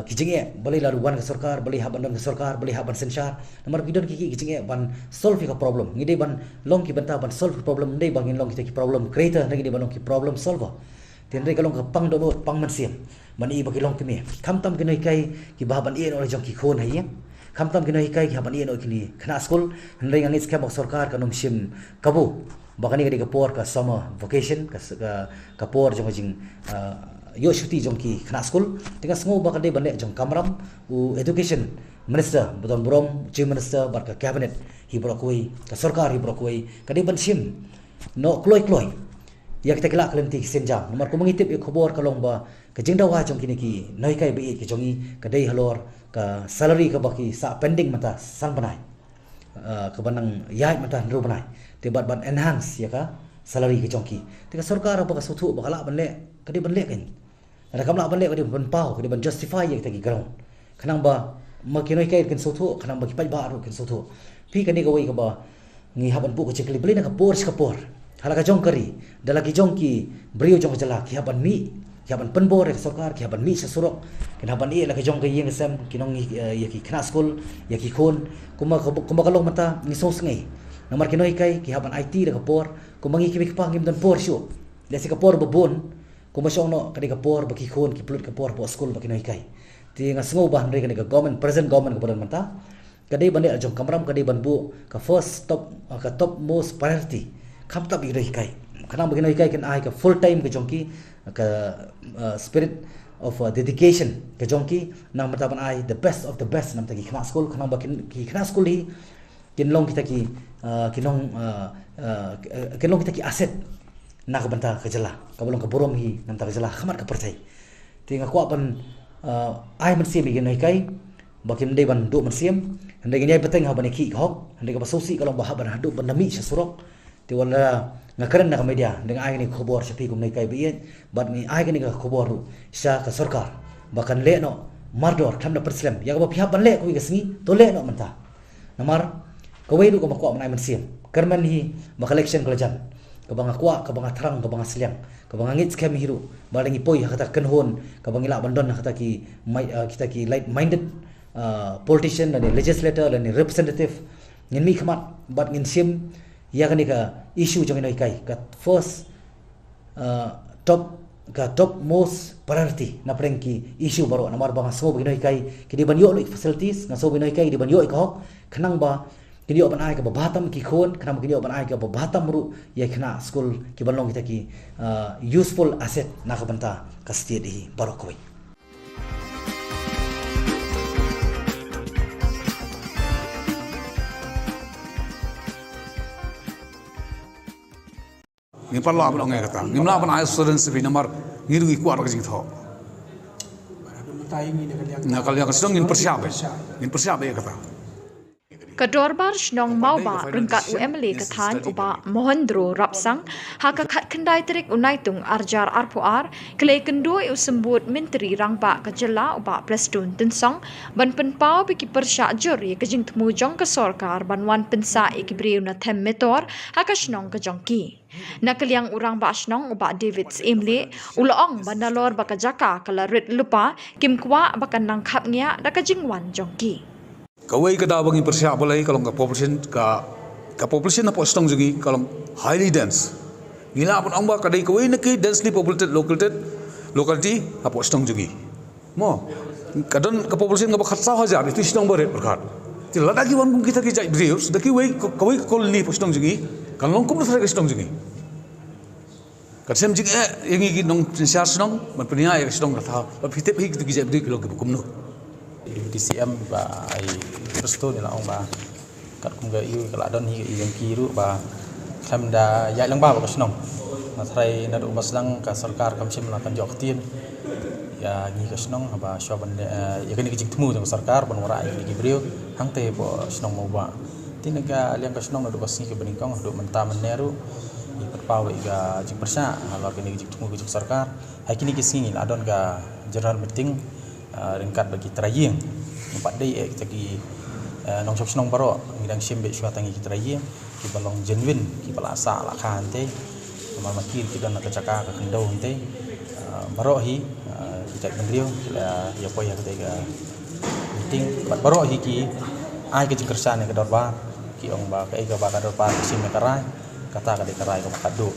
ki jingeh, balei la wan ka sorkar, balei hap ban don ka sorkar, balei hap ban synshar. Namar ki don ki ki jingeh ban solve ïa ka problem. Ngi dei ban long ki bynta ban solve ka problem, ym dei ba ngin long kita ki problem creator, hynrei ngi dei ban long ki problem solver. Te hynrei ka long ka pang dohnud, pang mynsiem ban ïohi ba ki long kmie. Khamtam ki nonghikai kiba hap ban ïeh noh la jong ki khun ha ïing, khamtam ki nonghikai ki hap ban ïeh noh ki khynnah skul. Hynrei nga ngeit skhem ba ka sorkar kan ym shim kabu ba kane ka dei ka por ka summer vacation, ka, ka, ka por jong ka jing ïoh shuti jong ki khynnah skul. Te nga sngew ba ka dei ban leh jong kamram, u education minister ba don burom, chief minister bad ka cabinet hi baroh kawei, ka sorkar hi baroh kawei ka dei ban shim noh kloi kloi ïa kita ki lad ki lynti ki sienjam. Namar kumba ngi tip ïa ka khubor ka long ba ka jingdawa jong kine ki nonghikai ba ïeit ki jong ngi ka dei halor ka salary kaba ki sah pending mynta san bnai, eh, kaba nang ïaid mynta hynriew bnai, te bad ban enhance ïa ka salary ka jong ki. Te ka sorkar ba ka sngewthuh ba ka lah ban leh, ka dei ban leh kan. Lada kam lah ban leh, ka dei ban pynpaw, ka dei ban justify ïa kita ki ground. Khnang ba ma ki nonghikai kin sngewthuh, khnang ba ki paidbah ruh kin sngewthuh. Phi, kane kawei kaba ngi hap ban buh ka jingkylli, balei na ka por sha ka por, ha la ka jong ka ri, da la ki jong ki briew jong ka jylla ki hap ban mih, ki hap ban pynbor ïa ka sorkar, ki hap ban mih sha surok, kin hap ban ïeh la ka jong ka ïing ka sem, ki nong, eh, ïa ki khynnah skul, ïa ki khun. Kumba ka, kumba ka long mynta ngi sngewsih. Namar ki nonghikai ki hap ban aiti da ka por, kumba ngi ki mei ki pa ngim don por shuh. Lehse ka por ba bun, kumba shong noh, ka dei ka por ba ki khun ki pynlut ka por hapoh skul bad ki nonghikai. Te nga sngew ba hynrei kane ka government, present government kaba don mynta, ka dei ban leh la jong kamram, ka dei ban buh ka first top, ka top most priority, kham tap ïa ki nonghikai. Khnang ba ki nonghikai kin ai ka full time ka jong ki, ka, uh, spirit of, uh, dedication ka jong ki, nang mynta ban ai the best of the best na bynta ki khynnah skul, khnang ba kin, ki khynnah skul hi kin long kita ki, uh, kin long, uh, uh, kin long kita ki asset na ka bynta ka jylla, kaba long ka burom hi na bynta ka jylla ha khmat ka pyrthei. Te nga kwah ban, uh, ai mynsiem ïa ki nonghikai ba kim dei ban duh mynsiem. Hynrei ngin ïai bteng ha ban ïakhih ka hok, hynrei kaba sngewsih ka long ba hap ban haduh ban da mih sha surok. Te wat la nga kren na ka media, hynrei nga ai kane ka khubor sha phi kum nonghikai ba ïeit, bad ngi ai kane ka khubor ruh sha ka sorkar ba kan leh noh mardor khlem da pynslem. Ïa kaba phi hap ban leh kawei ka sngi, to leh noh mynta. Namar kawei ruh kaba kwah ban ai mynsiem, kyrmen hi ba ka election ka la jan, kaba nga kwah, kaba nga thrang, kaba nga sliang, kaba nga ngeit skhem hi ruh ba lada ngi poi ha kata ka kynhun kaba ngi lah ban don ha kata ki mai-, uh, kita ki like-minded, uh, politician lane legislator lane representative, ngin mih khmat bad ngin shim ïa kane ka issue jong ki nonghikai ka first, uh, top, ka top most priority na pdeng ki issue baroh. Namar ba nga sngew ba ki nonghikai ki dei ban ïoh lut ki facilities, nga sngew ba ki nonghikai ki dei ban ïoh ïa ka hok, khnang ba kin ïoh ban ai kaba bha tam ki khun, khnang ba kin ïoh ban ai kaba bha tam ruh ïa ki khynnah skul, ki ban long kita ki, uh, useful asset na ka bynta ka state hi baroh kawei. Ngim pat lah ban ong ïa kata. Ngim lah ban ai assurance sha phi namar ngi ruh ngi kwah ka jingthoh. Na ka liang ka shnong ngin pyrshah bha. Ngin pyrshah bha ïa kata. Ka Dorbar Shnong Mawbah ryngkat u M L A ka thaiñ u Bah Mohendro Rapsang, ha ka khatkhyndai tarik u Naitung arhajar arphew ar, ka la ïakynduh ïa u Symbud Myntri Rangbah ka jylla u Bah Prestone Tynsong ban pynpaw ba ki pyrshah jur ïa ka jingthmu jong ka sorkar ban wan pynsah ïa ki briew na them metor ha ka shnong ka jong ki. Na ka liang u Rangbah Shnong u Bah David Syiemlieh u la ong ba nalor ba ka jaka ka la rit lypa, kim kwah ba kan nang khapngiah da ka jingwan jong ki. Kawei ka daw ba ngi pyrshah balei ka long ka population, ka, ka population hapoh shnong jong ngi ka long highly dense. Ngi lah ban ong ba ka dei kawei na ki densely populated located locality hapoh shnong jong ngi. Mo, ka don ka population kaba khatsaw hajar, ïa tu shnong barit pyrkhat. Te lada ki wan kum kita ki jait briew da kiwei, kawei ka colony hapoh shnong jong ngi, kan long kumno tharai ka shnong jong ngi. Ka shem jingeh ïa ngi ki nongsynshar shnong ban pynïaid ïa ka shnong, kata ba phi tip hi kitu ki jait briew ki long kiba kumno. Deputy C M Bah Prestone u la ong ba katkum ka ïoh ka la don hi ka ïoh ki ruh ba khlem da ïaid lang ba ka shnong. Nga tharai naduh ba sdang ka sorkar kam shym la kan jop ktien ïa ngi ka shnong ba shuwa ban, eh, ïa kane ka jingthmu jong ka sorkar ban wanrah ïa ki briew hangtei hapoh shnong Mawbah. Te na ka liang ka shnong naduh ka sngi kaba nyngkong haduh mynta mynne ruh ngi pynpaw ïa ka jingpyrshah halor kane ka jingthmu ka jong ka sorkar. Ha kine ki sngi la don ka general meeting, ah, ryngkat bad ki trai ïing. Ngim pat dei eh kita ki, eh, nongshong shnong baroh, ngi dang shim beit shuwa tang ïa ki trai ïing kiba long genuine, kiba la sah la kha hangtei. Namar ma ki ki don ha ka jaka ka khyndew hangtei. Ah, baroh hi, ah, ki jait bynriew ki la ïa poi ha katei ka meeting bad baroh hi ki ai ka jingkyrshan ïa ka dorbar, ki ong ba kaei kaba ka dorbar ka shim ïa ka rai, kata ka dei ka rai kaba khadduh.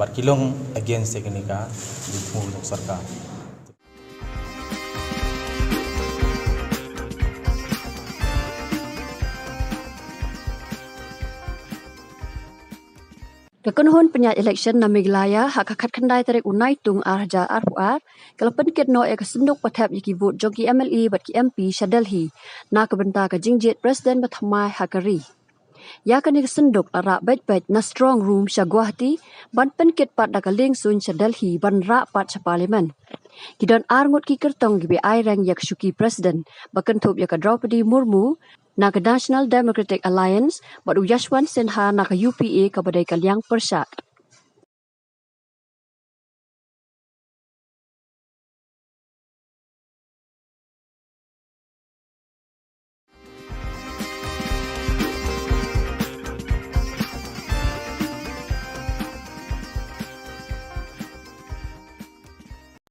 Bad ki long against ïa kane ka jingthmu jong ka sorkar. Ka kynhun pynïaid election na Meghalaya ha ka khatkhyndai tarik u Naitung arhajar arphew ar ka la pynkit noh ïa ka synduk pathep ïa ki vote jong ki M L A bad ki M P sha Delhi na ka bynta ka jingjied president bathymmai ha ka ri. Ïa kane ka synduk la rah beit beit na Strong Room sha Guwahati, ban pynkit pat da ka lieng suiñ sha Delhi ban rah pat sha Parliament. Ki don ar ngut ki kyrtong kiba ai reng ïa ka shuki President, ba kynthup ïa ka Draupadi Murmu na ka National Democratic Alliance bad u Yashwant Sinha na ka U P A kaba dei ka liang pyrshah.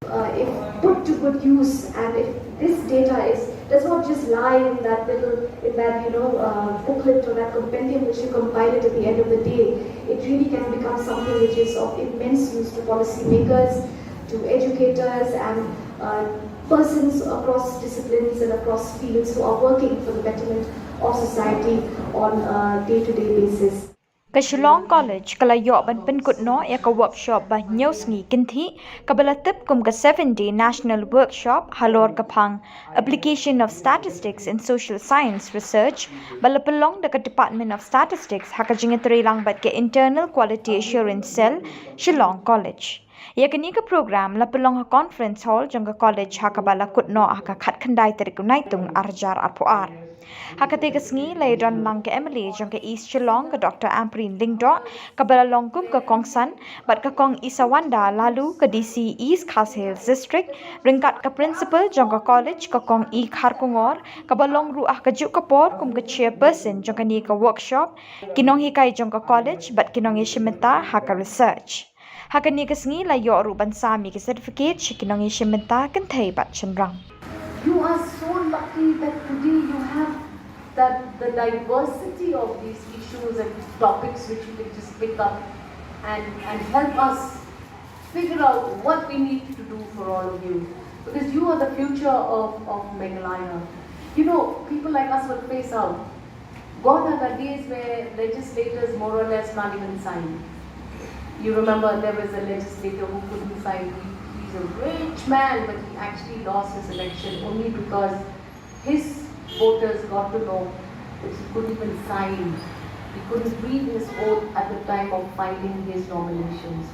Uh, if put to good use, and if this data is, does not just lie in that little, in that, you know, uh, booklet or that compendium which you compile it at the end of the day, it really can become something which is of immense use to policymakers, to educators, and uh, persons across disciplines and across fields who are working for the betterment of society on a day-to-day basis. Ka Shillong College ka la ïoh ban pynkut noh ïa ka workshop ba hynñiew sngi kynthih, kaba la tip kum ka seven day national workshop halor ka phang Application of Statistics in Social Science Research, ba la pynlong da ka Department of Statistics ha ka jingïatreilang bad ka Internal Quality Assurance Cell, Shillong College. Ïa kane ka program la pynlong ha Conference Hall jong ka college, ha kaba la kut noh ha ka khatkhyndai tarik u Naitung arhajar arphew ar. Ha katei ka sngi la ïadon lang ka M L A jong ka East Shillong, ka Doctor Ampareen Lyngdoh, kaba la long kum ka kongsan, bad ka Kong Isawanda Laloo, ka D C East Khasi Hills District, ryngkat ka principal jong ka college, ka Kong E Kharkongor, kaba long ruh ha kajuh ka por kum ka chairperson jong kane ka workshop, ki nonghikai jong ka college bad ki nongïashim bynta ha ka research. Ha kane ka sngi la ïoh ruh ban sam ïa ki certificate sha ki nongïashim bynta kynthei bad shynrang. You are so lucky that today you have that, the diversity of these issues and topics which you can just pick up and, and help us figure out what we need to do for all of you. Because you are the future of, of Meghalaya. You know, people like us will phase out. Gone are the days where legislators more or less can't even sign. You remember there was a legislator who couldn't sign. He, he's a rich man, but he actually lost his election only because his voters got to know that he couldn't even sign. He couldn't read his oath at the time of filing his nominations.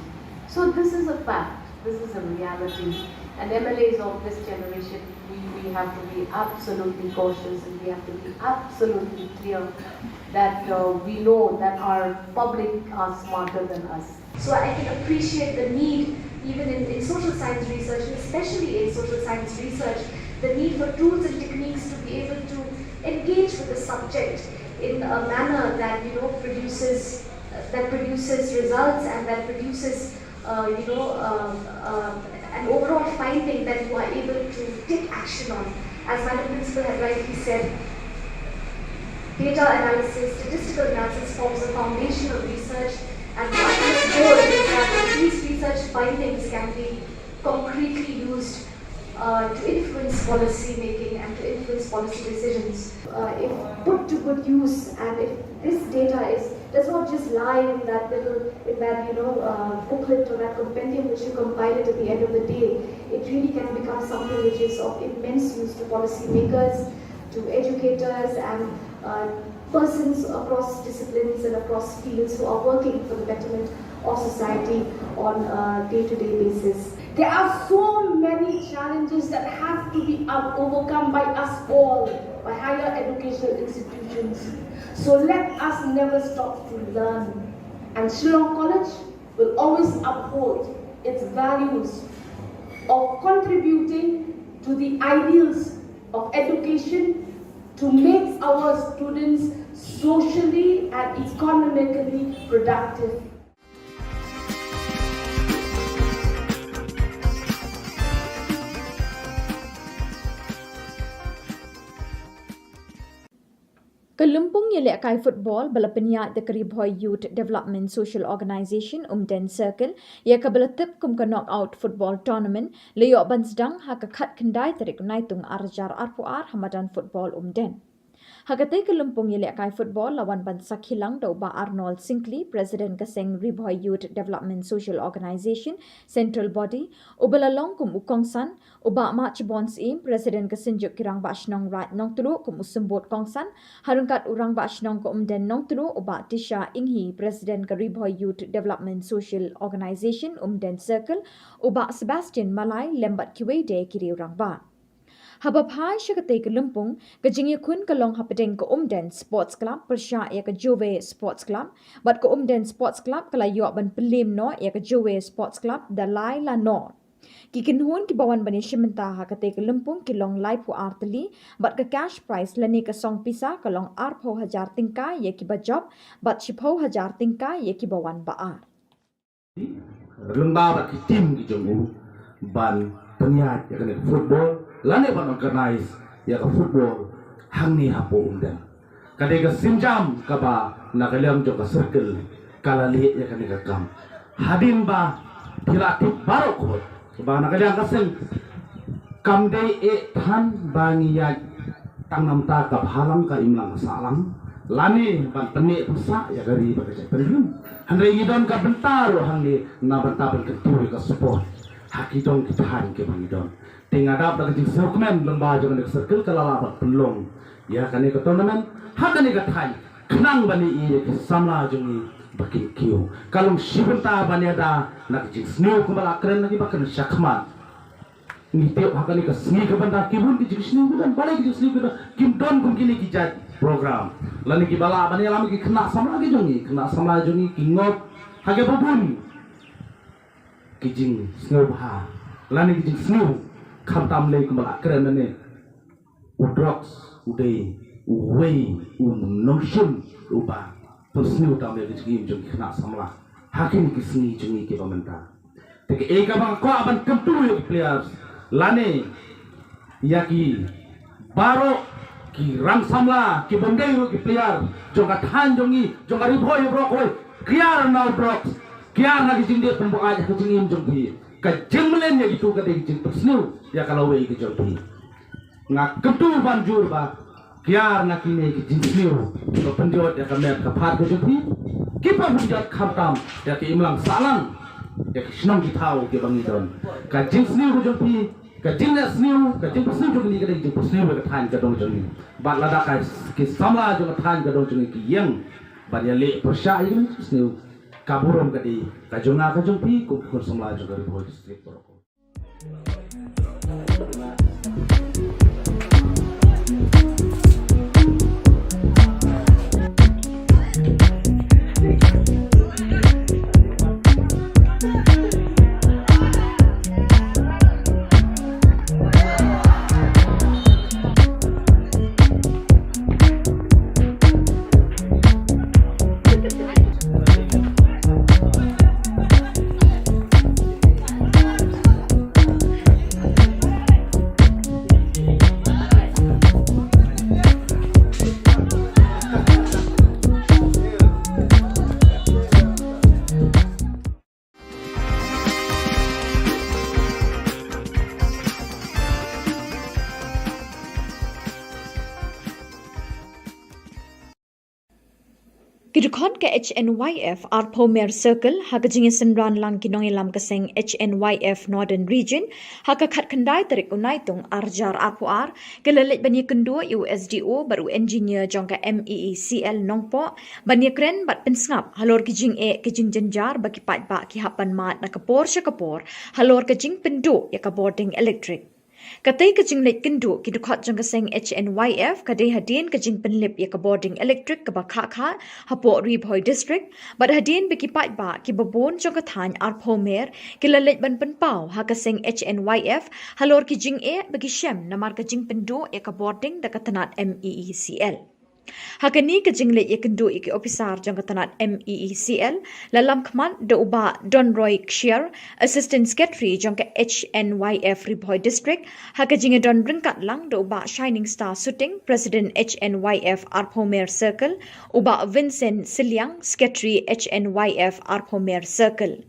So this is a fact. This is a reality. And M L As of this generation, we, we have to be absolutely cautious, and we have to be absolutely clear that, uh, we know that our public are smarter than us. So I can appreciate the need, even in, in social science research, and especially in social science research, the need for tools and techniques to be able to engage with the subject in a manner that, you know, produces, uh, that produces results and that produces, uh, you know, um, um, an overall finding that you are able to take action on. As Madam Principal had rightly said, data analysis, statistical analysis forms the foundation of research, and the ultimate goal is that these research findings can be concretely used, uh, to influence policy making and to influence policy decisions. Uh, if put to good use, and if this data is, does not just lie in that little, in that, you know, uh, booklet or that compendium which you compile it at the end of the day, it really can become something which is of immense use to policymakers, to educators, and, uh, persons across disciplines and across fields who are working for the betterment of society on a day-to-day basis. There are so many challenges that have to be o-, overcome by us all, by higher educational institutions. So let us never stop to learn. And Shillong College will always uphold its values of contributing to the ideals of education to make our students socially and economically productive. Ka lympung ïalehkai football ba la pynïaid da ka Ri Bhoi Youth Development Social Organisation Umden Circle, ïa kaba la tip kum ka Knockout Football Tournament, la ïoh ban sdang ha ka khatkhyndai tarik Naitung arhajar arphew ar ha madan football Umden. Ha katei ka lympung ïalehkai football la wan ban sakhi lang da u Bah Arnold Syngkli, President ka seng Ri Bhoi Youth Development Social Organisation, Central Body, uba la long kum u kongsan, u Bah Mahchibon Syiem, President ka Synjuk ki Rangbah Shnong Raid Nongtluh kum u symbud kongsan, ha ryngkat u Rangbah Shnong ka Umden Nongtluh, u Bah Tisha Inghi, President ka Ri Bhoi Youth Development Social Organisation, Umden Circle, u Bah Sebastian Malai, lem bad kiwei de ki riew rangbah. Haba phai sha katei ka lympung, ka jingïakhun ka long hapdeng ka Umden Sports Club pyrshah ïa ka Jowai Sports Club, bad ka Umden Sports Club ka la ïoh ban pynliem noh ïa ka Jowai Sports Club da lai la nod. Ki kynhun kiba wan ban ïashim bynta ha katei ka lympung ki long laiphew ar tylli, bad ka cash prize lane ka song pisa ka long arphew hajar tyngka ïa kiba jop, bad shiphew hajar tyngka ïa kiba wan ba ar. Lyngba bad ki team ki jong u ban pynïaid ïa kane ka football lane ban organize ïa ka football hangne hapoh Umden. Ka dei ka sienjam kaba na ka liang jong ka circle ka la leh ïa kane ka kam. Hadien ba phi la tip baroh khoit ba na ka liang ka seng kam dei eh than ba ngi ïaid tang namar ka bhalang ka imlang ka sahlang lane ban pynneh pynsah ïa ka ri bad ka jaitbynriew. Hynrei ngi don ka bynta ruh hangne na bynta ban kyntu ïa ka sport ha ki dong ki thaiñ kiba ngi don. Te nga dap da ka jingsngewkmen lyngba jong kane ka circle ka la lah ban pynlong ïa kane ka tournament ha kane ka thaiñ khnang ban ïohi ïa ki samla jong ngi ba kin kiew. Ka long shi bynta ban ïada na ka jingsniew kumba la kren na kiba kren shakhmat. Ngi tip ha kane ka sngi ka bynta ki bun ki jingsniew ki don, balei ki jingsniew ki don, kim don kum kine ki jait program. Lane kiba lah ban ïalam ki khynnah samla ki jong ngi, khynnah samla jong ngi ki ngop ha kiba bun ki jingsngewbha lane ki jingsniew, khamtam lei kumba la kren lane u drugs u dei uwei u nongshun uba pynsniew tam ïa ki jingim jong ki khynnah samla ha kine ki sngi jong ngi kiba mynta. Te kaei kaba nga kwah ban kyntu ïa ki players lane ïa ki baroh ki rang samla ki bym dei ruh ki player jong ka thaiñ jong ngi, jong ka Ri Bhoi baroh kawei, kiar na u drugs, kiar na ki jingdih pynbuaid ha ka jingim jong phi. Ka jingmlien ïa kitu ka dei ka jingpynsniew ïa ka lawei ka jong phi. Nga kyntu ban jur ba kiar na kine ki jingsniew kiba pynjot ïa ka met ka phad ka jong phi, kiba pynjot khamtam ïa ka imlang sahlang, ïa ki shnong ki thaw kiba ngi don. Ka jingsniew ka jong phi, ka jingleh sniew, ka jingpynsniew jong ngi ka dei ka jingpynsniew ïa ka thaiñ ka dong jong ngi. Bad lada ka ki samla jong ka thaiñ ka dong jong ngi ki ïeng ban ïaleh pyrshah ïa ka jingsniew, ka burom ka dei ka jong nga ka jong phi kum ki khun samla jong ka Ri Bhoi District. Ki dkhot ka H N Y F arphew mer circle ha ka jingïasynran lang ki nongïalam ka seng H N Y F Northern Region ha ka khatkhyndai tarik u Naitung arhajar arphew ar, ki la leit ban ïakynduh ïa u S D O bad u engineer jong ka M E E C L Nongpoh ban ïakren bad pynsngap halor ki jingeh ki jingjynjar ba ki paidbah ki hap ban mad na ka por sha ka por halor ka jingpynduh ïa ka bording elektrik. Katei ka jingleit kynduh ki dkhot jong ka seng H N Y F ka dei hadien ka jingpynlip ïa ka bording elektrik kaba khah khah hapoh Ri Bhoi District, bad hadien ba ki paidbah kiba bun jong ka thaiñ arphew mer ki la leit ban pynpaw ha ka seng H N Y F halor ki jingeh ba ki shem namar ka jingpynduh ïa ka bording da ka tnat M E E C L. Ha kane ka jingleit ïakynduh ïa ki ophisar jong ka tnat M E E C L, la lam khmat da u Bah Donroy Kshiar, Assistant Secretary jong ka H N Y F Ri Bhoi District, ha ka jingïadon ryngkat lang da u Bah Shining Star Suting, President H N Y F arphew mer circle, u Bah Vincent Sylliang, Secretary H N Y F arphew mer circle.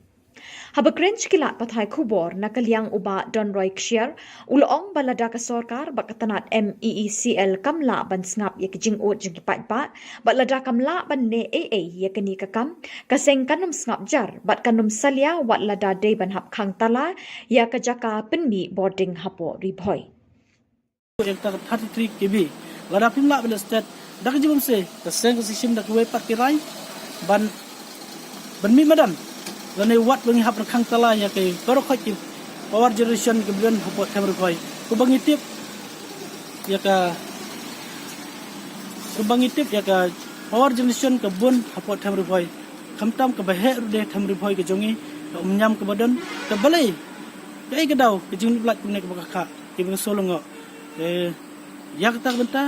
Haba kren sha ki lad pathai khubor na ka liang u Bah Donroy Kshiar, u la ong ba lada ka sorkar bad ka tnad M E E C L kam lah ban sngap ïa ki jingud jong ki paidbah, bad lada kam lah ban neh ei ei ïa kane ka kam, ka seng kan ym sngap jar bad kan ym salia wat lada dei ban hap khang tala ïa ka jaka pynmih bording hapoh Ri Bhoi. Ïa kata ka thirty-three K V. Lada phim lah ban leh stet, da ka jingmut se, ka seng ka sa shim da kawei pat ki rai ban, ban mih madan. Lane wat ba ngi hap ban khang tala ïa ki baroh khoit ki power generation ki bun hapoh them Ri Bhoi. Kumba ngi tip ïa ka, kumba ngi tip ïa ka power generation ka bun hapoh them Ri Bhoi. Khamtam kaba heh ruh de them Ri Bhoi ka jong ngi, ka umñiam kaba don, ka balei, kaei ka daw ka jinglip lait kumne kaba ka khah, kiba nga sngewlyngngoh. Eh, ïa kata ka bynta,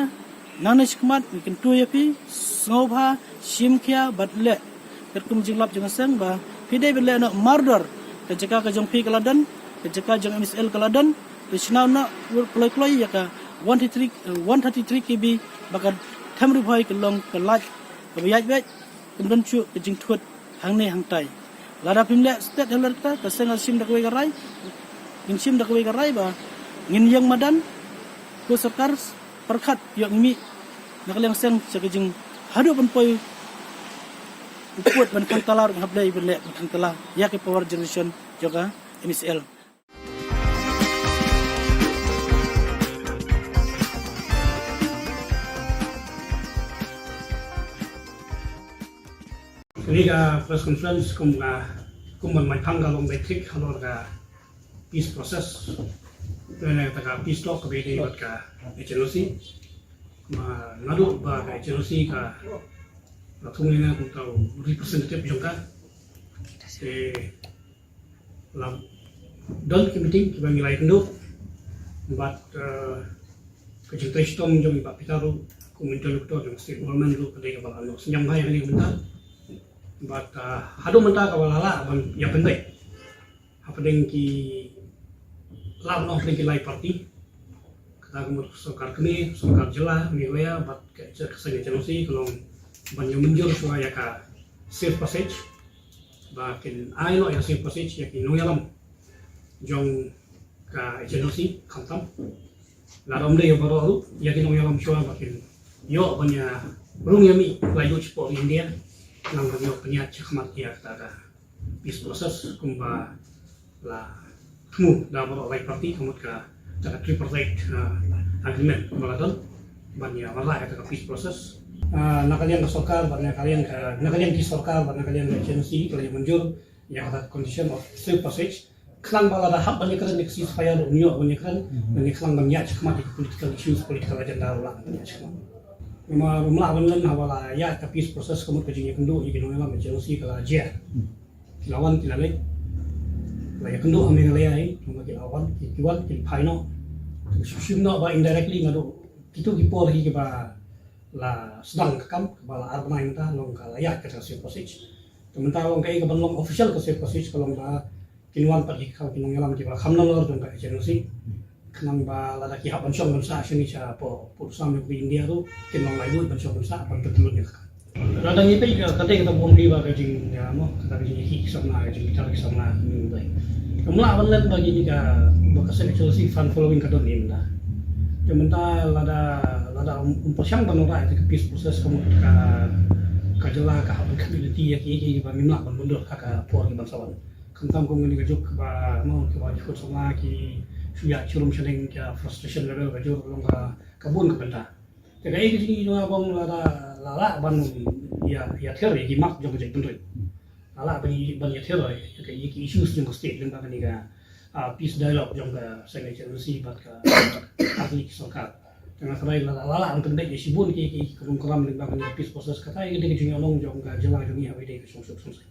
nangne shakhmat ngi kyntu ïa phi, sngewbha shim khia bad leh katkum jinglap jong ka seng ba phi dei ban leh noh mardor, ka jaka ka jong phi ka la don, ka jaka jong M E E C L ka la don, to shna noh kloi kloi ïa ka one thirty-three, eh, one thirty-three K V ba ka them Ri Bhoi ka long ka light kaba ïaid beit, kam don shuh ka jingthut hangne hangtai. Lada phim leh stet halor kata, ka seng ka shim da kawei ka rai, ngin shim da kawei ka rai ba ngin ïeng madan, ko sorkar pyrkhat ïoh ngi mih na ka liang seng sha ka jing haduh ban poi u pud ban khang tala ruh hap dei ban leh ban khang tala ïa ki power generation jong ka M E E C L. Kane ka press conference kum ka, kum ban mai phang ka long beit thik halor ka peace process. Kane ka peace talk kaba ïadei bad ka H N O C. Ma naduh ba ka H N O C ka la thung ïa nga kum uta u representative jong ka, te la don ki meeting kiba ngi la ïakynduh bad, eh, ka jingtrei shitom jong i Bah Peter ruh kum interlocutor jong state government ruh ka dei kaba la ïohsngew bha ïa kane ka bynta. Bad, eh, haduh mynta kaba la lah ban ïapynbeit hapdeng ki, lah ban ong hapdeng ki lai party. Kata ka mut sorkar kmie, sorkar jylla Meghalaya bad ka, ka seng H N O C ka long ban ïa mynjur shuwa ïa ka safe passage. Ba kin ai noh ïa ka safe passage ïa ki nongïalam jong ka H N O C khamtam. Lada ym dei ïa baroh ruh, ïa ki nongïalam shuwa ba kin ïoh ban ïa rung ïa mih laitluid shapoh India. Nang ban ïoh pynïaid shakhmat ïa kata ka peace process kumba la thmu da baroh lai party, ka mut kata ka tripartite, ah, agreement ba la don ban ïa wanrah ïa kata ka peace process. Ah, na ka liang ka sorkar bad na ka liang ka, na ka liang ki sorkar bad na ka liang ka H N O C ka la ïa mynjur ïa kata ka condition of safe passage. Khnang ba lada hap ban ïakren ïa ka ceasefire ruh un ïoh ban ïakren, ban ïakren ban ïaid shakhmat ïa ka political issues, political agenda ruh lah ban ïaid shakhmat. Namar ym lah ban len haba la ïaid ka peace process ka mut ka jingïakynduh ïa ki nongïalam H N O C ka la jia. Ki la wan ki la leit. La ïakynduh ha Meghalaya hi, namar ki la wan, ki, ki wan, ki phai noh. Ki shim noh ba indirectly naduh kito ki por hi kiba la sdang ka kam, kaba la ar bnai mynta long ka la ïaid ka safe passage. Te mynta long kaei kaban long official ka safe passage ka long ba kin wan pat ki, ki nongïalam kiba kham nalor jong ka H N O C. Khnang ba lada ki hap ban shong ban sah shane shapoh pud sam jong ka India ruh kin long laitluid ban shong ban sah ban pyntyllun ïa ka kam. Lada ngi peit ka, ka dei kata bym dei ba ka jing, ïa, mo, kata ka jingïakhih ki samla, ka jingbitar ki samla mynta. Kam lah ban len ba kine ka, ba ka seng H N O C fan following ka don mynta. Te mynta lada, lada ym, ym pyrshang ban wanrah ïa ka peace process ka mut ka, ka jylla ka hap ban khmih lynti ïa ki, ïa kiba ngim lah ban mundur ha ka por kiban sa wan. Khamtam kum kane ka juk ba, mo, kiba ki khun samla ki shu ïaid shirum shaneng, ka frustration level ka jur long ka, ka bun ka bynta. Te kaei ka jingïohi jong nga ba lada la lah ban ïa, ïa ther ïa ki mat jong ka jaitbynriew. La lah ban ïa, ban ïa ther ïa ki, ïa ki issues jong ka state lyngba kane ka, ah, peace dialogue jong ka seng H N O C bad ka party sorkar. Te nga kyrpad lada la lah ban pynbeit ïa shibun ki, ki, ki krum kram lyngba kane ka peace process, kata ïa ka dei ka jingïalang jong ka jylla jong ngi ha kawei de ka shongsuk shongsaiñ.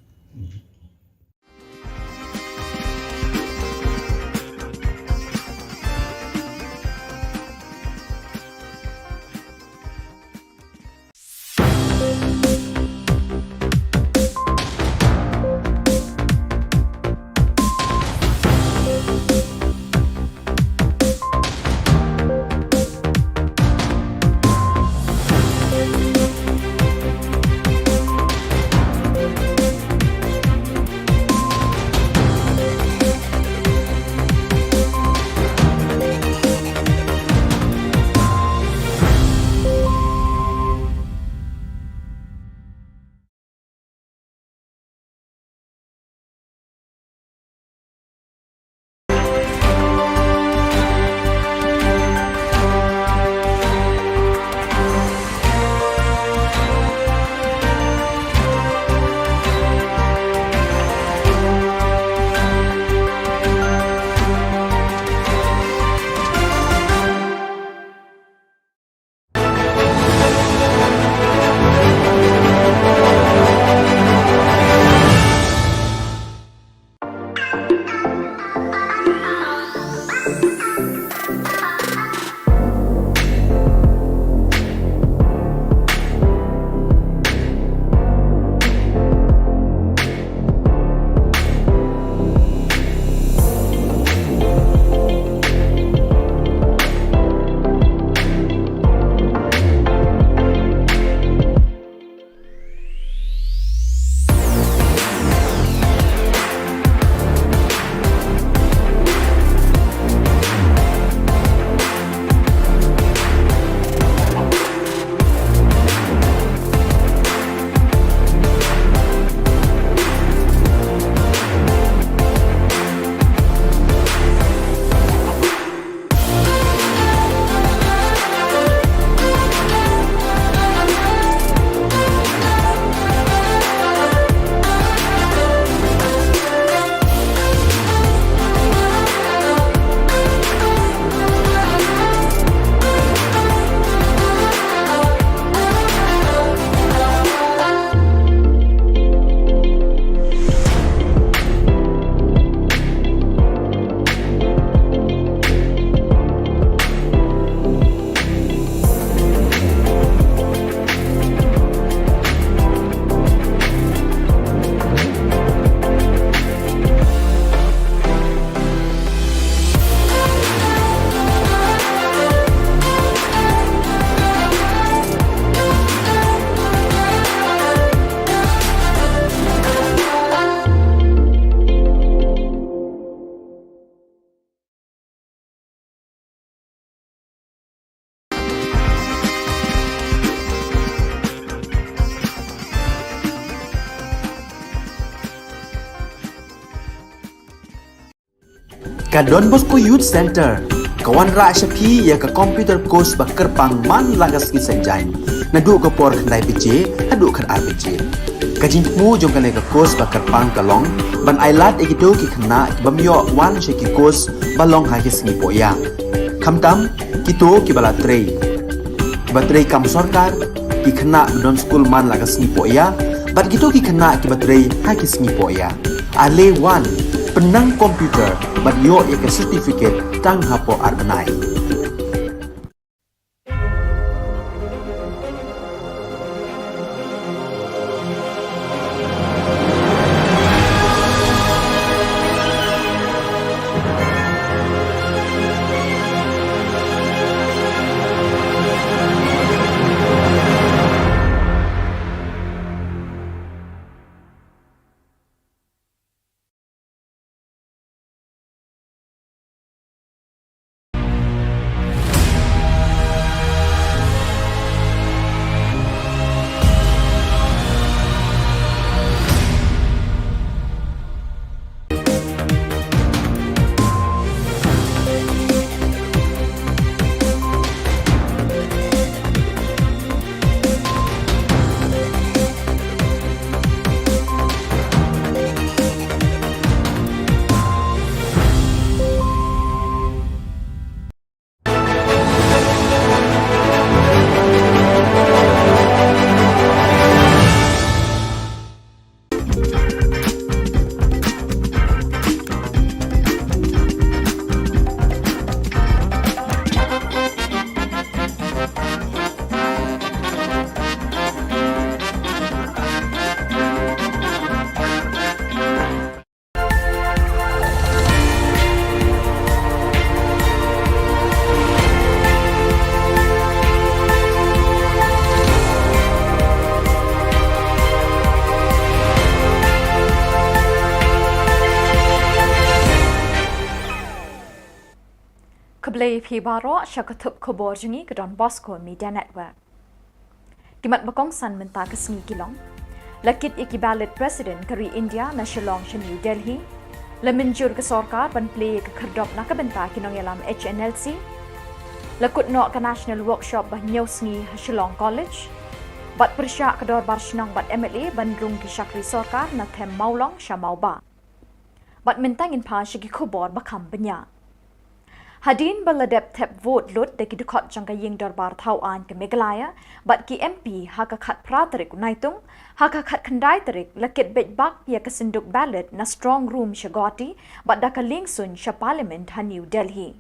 Ka Don Bosco Youth Centre ka wanrah sha phi ïa ka computer course ba kyrpang man la ka sngi Saitjaiñ, naduh ka por khyndai baje haduh khatar baje. Ka jingthmu jong kane ka course ba kyrpang ka long ban ailad ïa kito ki khynnah ki bym ïoh wan sha ki course ba long ha ki sngi pohïa, khamtam kito kiba la trei, kiba trei kam sorkar, ki khynnah ba don skul man la ka sngi pohïa, bad kito ki khynnah kiba trei ha ki sngi pohïa. Ale wan, pynnang computer bad ïoh ïa ka certificate tang hapoh ar bnai. Khublei phi baroh sha ka thup khubor jong ngi ka Don Bosco Media Network. Ki mat ba kongsan mynta ka sngi ki long: La kit ïa ki ballot president ka ri India na Shillong sha New Delhi. La mynjur ka sorkar ban plie ïa ka khyrdop na ka bynta ki nongïalam H N L C. La kut noh ka National Workshop ba hynñiew sngi ha Shillong College. Bad pyrshah ka dorbar shnong bad M L A ban rung ki shakri sorkar na them Mawlong sha Mawbah. Bad mynta ngin phai sha ki khubor ba kham bniah. Hadien ba la dep thep vote lut da ki dkhot jong ka ïing dorbar thaw aiñ ka Meghalaya bad ki M P ha ka khatphra tarik u Naitung, ha ka khatkhyndai tarik la kit beit bak ïa ka synduk ballot na strong room sha Guwahati bad da ka liengsuiñ sha Parliament ha New Delhi.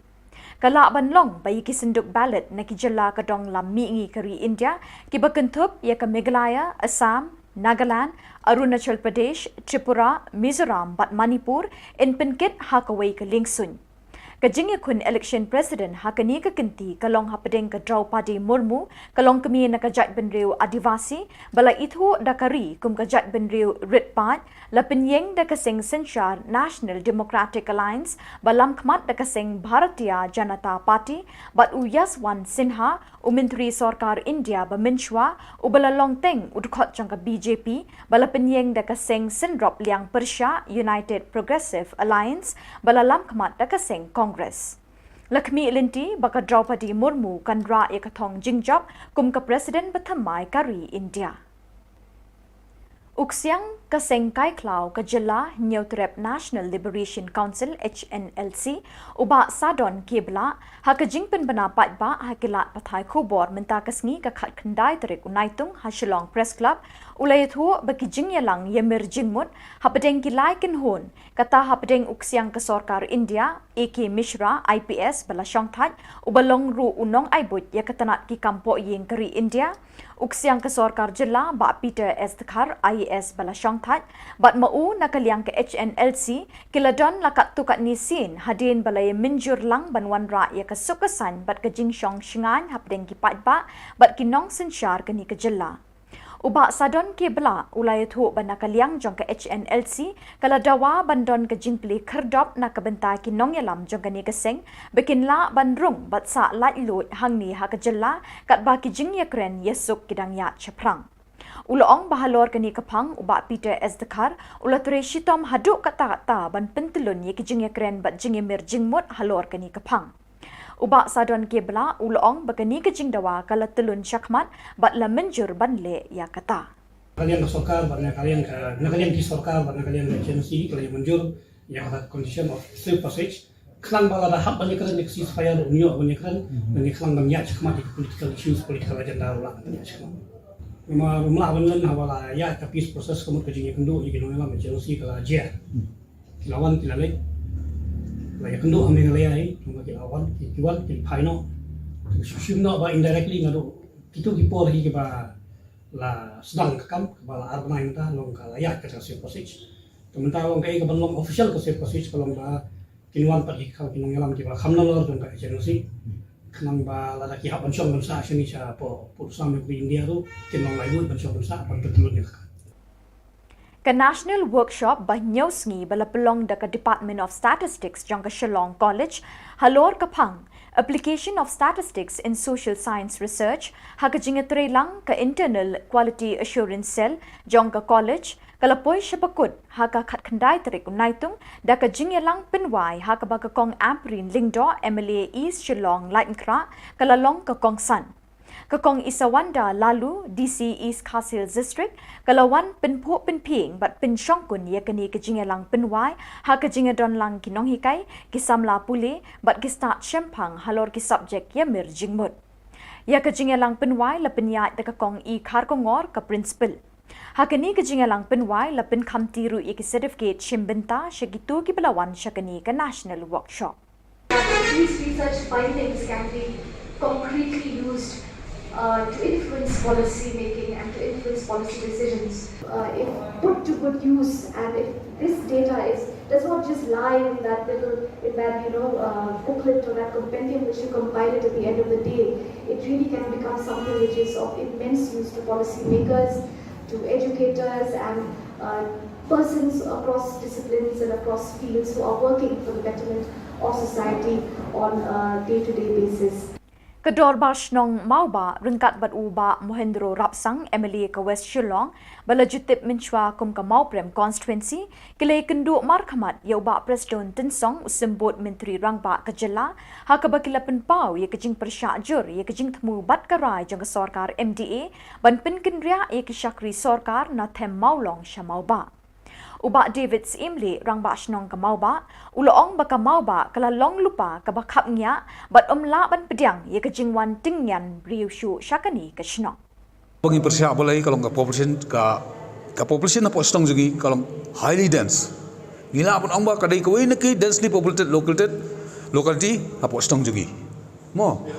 Ka lah ban long ba ïa ki synduk ballot na ki jylla ka dong lam mihngi ka ri India, kiba kynthup ïa ka Meghalaya, Assam, Nagaland, Arunachal Pradesh, Tripura, Mizoram bad Manipur, yn pynkit ha kawei ka liengsuiñ. Ka jingïakhun election president ha kane ka kynti ka long hapdeng ka Draupadi Murmu, ka longkmie na ka jaitbynriew Adivasi, ba la ithuh da ka ri kum ka jaitbynriew rit paid, la pynïeng da ka seng synshar National Democratic Alliance, ba lamkhmat da ka seng Bharatiya Janata Party, bad u Yashwant Sinha, u Myntri Sorkar India ba mynshuwa, uba la long teng u dkhot jong ka B J P, ba la pynïeng da ka seng synrop liang pyrshah United Progressive Alliance, ba la lamkhmat da ka seng Congress. La khmih lynti ba ka Draupadi Murmu kan rah ïa ka thong jingjop kum ka president bathymmai ka ri India. U ksiang ka seng kai khlaw ka jylla Hynñiewtrep National Liberation Council, H N L C, u Bah Sadon K Blah, ha ka jingpynbna paidbah ha ki lad pathai khubor mynta ka sngi ka khatkhyndai tarik u Naitung ha Shillong Press Club, u la ïathuh ba ki jingïalang ïamir jingmut hapdeng ki lai kynhun, kata hapdeng u ksiang ka sorkar India, A K Mishra, I P S, ba la shongthait, uba long ruh u nongai buit ïa ka tnat ki kam pohïing ka ri India, u ksiang ka sorkar jylla Bah Peter S Dkhar, I A S, ba la shongthait, bad ma u na ka liang ka H N L C, ki la don la katto katne sien hadien ba la ïamynjur lang ban wanrah ïa ka suk ka saiñ bad ka jingshong shngaiñ hapdeng ki paidbah bad ki nongsynshar kane ka jylla. U Bah Sadon K Blah u la ïathuh ba na ka liang jong ka H N L C, ka la dawa ban don ka jingplie khyrdop na ka bynta ki nongïalam jong kane ka seng, ba kin lah ban rung bad sah laitluid hangne ha ka jylla, katba ki jingïakren ïasuk ki dang ïaid shaphrang. U la ong ba halor kane ka phang u Bah Peter S Dkhar u la trei shitom haduh katta katta ban pyntyllun ïa ki jingïakren bad jingïamir jingmut halor kane ka phang. U Bah Sadon K Blah u la ong ba kane ka jingdawa ka la tyllun shakhmat bad la mynjur ban leh ïa kata. Na ka liang ka sorkar bad na ka liang ka, na ka liang ki sorkar bad na ka liang ka agency ka la ïa mynjur ïa kata condition of safe passage. Khnang ba lada hap ban ïakren ïa ka ceasefire ruh un ïoh ban ïakren, ban ïakren ban ïaid shakhmat ïa ka political issues, political agenda ruh lah ban ïaid shakhmat. Namar ym lah ban len haba la ïaid ka peace process ka mut ka jingïakynduh ïa ki nongïalam agency ka la jer. Ki la wan ki la leit. La ïakynduh ha Meghalaya hi, namar ki la wan, ki, ki wan, ki phai noh. Ki shim noh ba indirectly naduh kito ki por hi kiba la sdang ka kam, kaba la ar bnai mynta long ka la ïaid ka safe passage. Te mynta long kaei kaban long official ka safe passage ka long ba kin wan pat ki kham ki nongïalam kiba kham nalor jong ka agency. Khnang ba lada ki hap ban shong ban sah shane shapoh pud sam jong ka India ruh kin long laitluid ban shong ban sah ban pyntyllun ïa ka. Ka National Workshop ba hynñiew sngi ba la pynlong da ka Department of Statistics jong ka Shillong College halor ka phang Application of Statistics in Social Science Research ha ka jingïatreilang ka Internal Quality Assurance Cell jong ka college ka la poi sha bakut ha ka khatkhyndai tarik u Naitung da ka jingïalang pynwai ha kaba ka Kong Ampareen Lyngdoh, M L A East Shillong Laitumkhrah, ka la long ka kongsan. Ka Kong Isawanda Laloo, D C East Khasi Hills District, ka la wan pynphuh pynphieng bad pynshongkun ïa kane ka jingïalang pynwai ha ka jingïadonlang ki nonghikai, ki samla pule bad ki stad shemphang halor ki subject ïamir jingmut. Ïa ka jingïalang pynwai la pynïaid da ka Kong E Kharkongor, ka principal. Ha kane ka jingïalang pynwai la pynkhamti ruh ïa ki certificate shim bynta sha kito kiba la wan sha kane ka national workshop. These research findings can be concretely used, uh, to influence policy making and to influence policy decisions. Uh, if put to good use, and if this data is, does not just lie in that little, in that, you know, uh, booklet or that compendium which you compile it at the end of the day, it really can become something which is of immense use to policymakers, to educators and, uh, persons across disciplines and across fields who are working for the betterment of society on a day-to-day basis. Ka Dorbar Shnong Mawbah ryngkat bad u Bah Mohendro Rapsang, M L A ka West Shillong, ba la ju tip mynshuwa kum ka Mawprem Constituency, ki la ïakynduh markhmat ïa u Bah Prestone Tynsong, u Symbud Myntri Rangbah ka jylla, ha kaba ki la pynpaw ïa ka jingpyrshah jur ïa ka jingthmu bad ka rai jong ka sorkar M D A ban pynkynriah ïa ki shakri sorkar na them Mawlong sha Mawbah. U Bah David Syiemlieh, Rangbah Shnong ka Mawbah, u la ong ba ka Mawbah ka la long lypa kaba khapngiah bad ym lah ban pdiang ïa ka jingwan tyngian briew shuh sha kane ka shnong. Ba ngi pyrshah balei ka long ka population, ka, ka population hapoh shnong jong ngi ka long highly dense. Ngi lah ban ong ba ka dei kawei na ki densely populated located locality hapoh shnong jong ngi. Mo,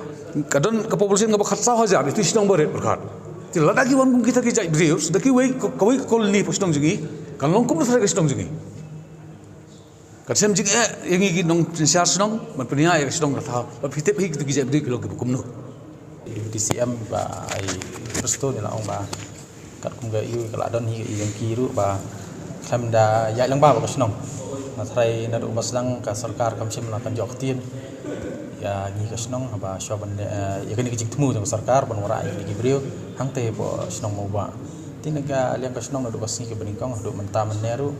ka don ka population kaba khatsaw hajar, ïa tu shnong barit pyrkhat. Te lada ki wan kum kita ki jait briew da kiwei, kawei ka colony hapoh shnong jong ngi, kan long kumno tharai ka shnong jong ngi. Kan shem jingeh ïa ngi ki nongsynshar shnong ban pynïaid ïa ka shnong ka thaw. Ba phi tip hi kitu ki jait briew ki long kiba kumno. Deputy C M Bah Prestone u la ong ba katkum ka ïa ka la don hi ka ïa ki ruh ba khlem da ïaid lang ba ka shnong. Nga tharai naduh ba sdang ka sorkar kam shym la kan jop ktien ïa ngi ka shnong haba shuwa ban, eh, ïa kane ka jingthmu jong ka sorkar ban wanrah ïa kine ki briew hangtei hapoh shnong Mawbah. Te na ka liang ka shnong naduh ka sngi kaba nyngkong haduh mynta mynne ruh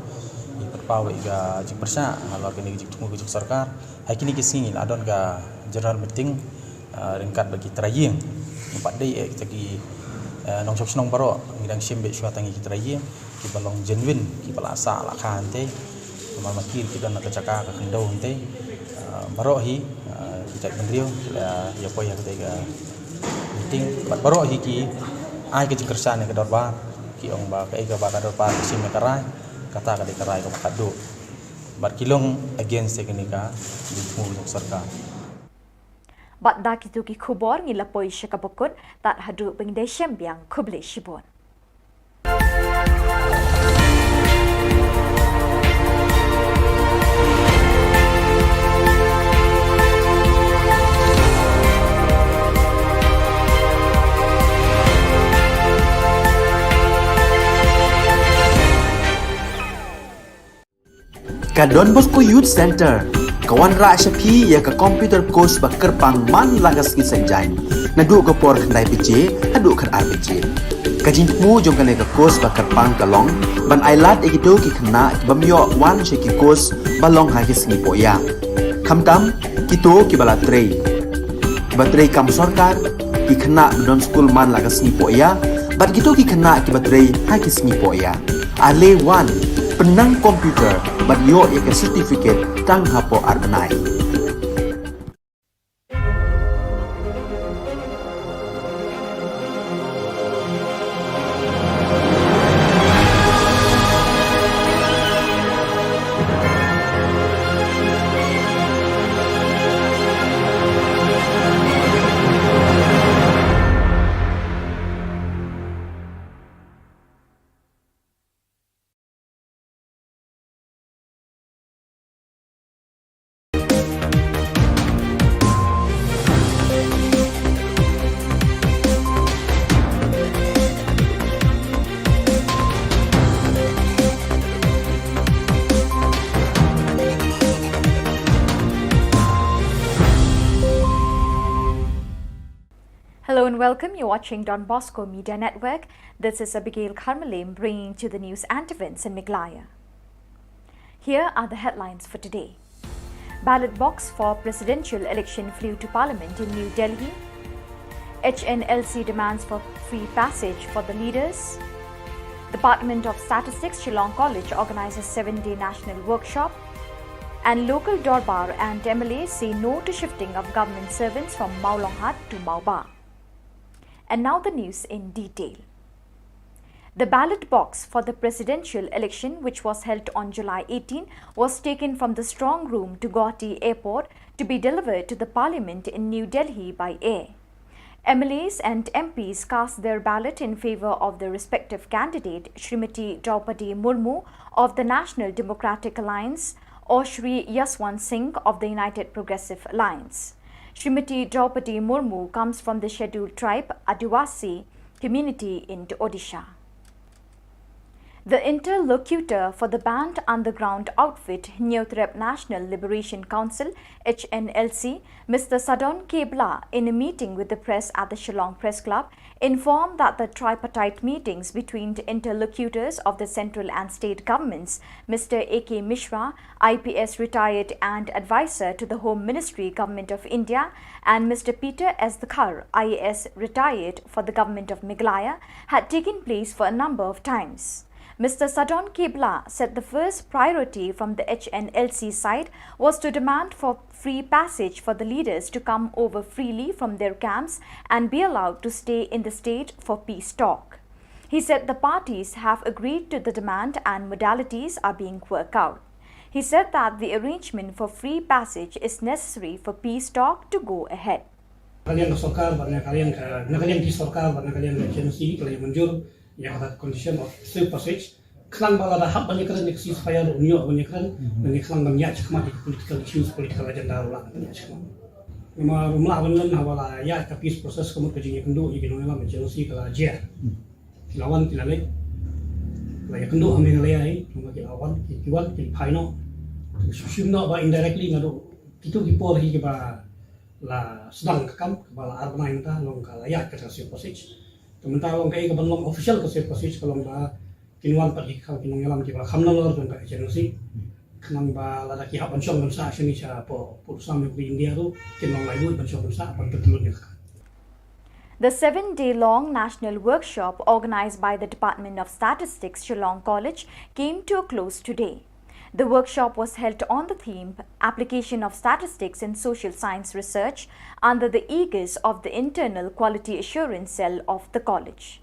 ngi pynpaw ïa ka jingpyrshah halor kane ka jingthmu ka jong ka sorkar. Ha kine ki sngi la don ka general meeting, ah, ryngkat bad ki trai ïing. Ngi pat dei, eh, kita ki, eh, nongshong shnong baroh ngi dang shim beit shuwa tang ïa ki trai ïing kiba long genuine, kiba la sah la kha hangtei. Namar ma ki ki don na ka jaka ka khyndew hangtei. Ah, baroh hi, ah, ki jait bynriew ki la ïa poi ha katei ka meeting bad baroh hi ki ai ka jingkyrshan ïa ka dorbar, ki ong ba kaei kaba ka dorbar ka shim ïa ka rai, kata ka dei ka rai kaba khatduh. Bad ki long against ïa kane ka jingthmu jong ka sorkar. Bad da kitu ki khubor ngi la poi sha kaba kut, tad haduh ba ngin ïashem biang, khublei shibun. Ka Don Bosco Youth Centre ka wanrah sha phi ïa ka computer course ba kyrpang man la ka sngi Saitjaiñ, naduh ka por khyndai baje haduh khatar baje. Ka jingthmu jong kane ka course ba kyrpang ka long ban ai lad ïa kito ki khynnah ki bym ïoh wan sha ki course ba long ha ki sngi pohiah. Khamtam kito ki ba la trei, ki ba trei kam sorkar, ki khynnah ba don skul man la ka sngi pohiah, bad kito ki khynnah ki ba trei ha ki sngi pohiah. Ale wan, pynnang computer bad ïoh ïa ka certificate tang hapoh ar bnai. Hello and welcome. You're watching Don Bosco Media Network. This is Abigail Kharmalim bringing to the news and events in Meghalaya. Here are the headlines for today. Ballot box for presidential election flew to Parliament in New Delhi. H N L C demands for free passage for the leaders. Department of Statistics, Shillong College organizes seven-day national workshop. And local Dorbar and M L As say no to shifting of government servants from Mawlonghat to Mawba. And now the news in detail. The ballot box for the presidential election, which was held on July eighteen, was taken from the strong room to Guwahati Airport to be delivered to the Parliament in New Delhi by air. M L As and M Ps cast their ballot in favour of their respective candidate, Shrimati Droupadi Murmu of the National Democratic Alliance or Shri Yashwant Singh of the United Progressive Alliance. Shrimati Droupadi Murmu comes from the scheduled tribe Adivasi community in Odisha. The interlocutor for the Banned Underground Outfit, Hynñiewtrep National Liberation Council, H N L C, Mister Sadon K Blah, in a meeting with the press at the Shillong Press Club, informed that the tripartite meetings between the interlocutors of the central and state governments, Mister A K Mishra, I P S retired and advisor to the Home Ministry, Government of India, and Mister Peter S Dkhar, I A S retired for the Government of Meghalaya, had taken place for a number of times. Mister Sadon K Blah said the first priority from the H N L C side was to demand for free passage for the leaders to come over freely from their camps and be allowed to stay in the state for peace talk. He said the parties have agreed to the demand and modalities are being worked out. He said that the arrangement for free passage is necessary for peace talk to go ahead. Na ka liang ka sorkar bad na ka liang ka, na ka liang ki sorkar bad na ka liang ka H N L C ka la ïa mynjur ïa kata ka condition of safe passage. Khnang ba lada hap ban ïakren ïa ka ceasefire, un ïoh ban ïakren, nangta khnang ban ïaid shakhmat ïa ka political issues, political agenda ruh lah ban ïaid shakhmat. Namar ruh ym lah ban len haba la ïaid ka peace process ka mut ka jingïakynduh ïa ki nongïalam H N L C ka la jer. Ki la wan ki la leit, la ïakynduh ha Meghalaya hi, namar ki la wan ki, ki wan ki phai noh. Shu shim noh ba indirectly naduh kito ki por hi kiba la sdang ka kam, kaba la ar bnai mynta, long ka la ïaid kata ka safe passage. Te mynta long kaei kaban long official ka safe passage ka long ba kin wan pat ki kham ki nongïalam kiba kham nalor jong ka H N L C. Khnang ba lada ki hap ban shong ban sah shane shapoh pud u sam jong ka ri India ruh kin long laitluid ban shong ban sah ban pyntlun ïa ka. The seven-day-long national workshop organized by the Department of Statistics, Shillong College, came to a close today. The workshop was held on the theme Application of Statistics in Social Science Research under the aegis of the Internal Quality Assurance Cell of the college.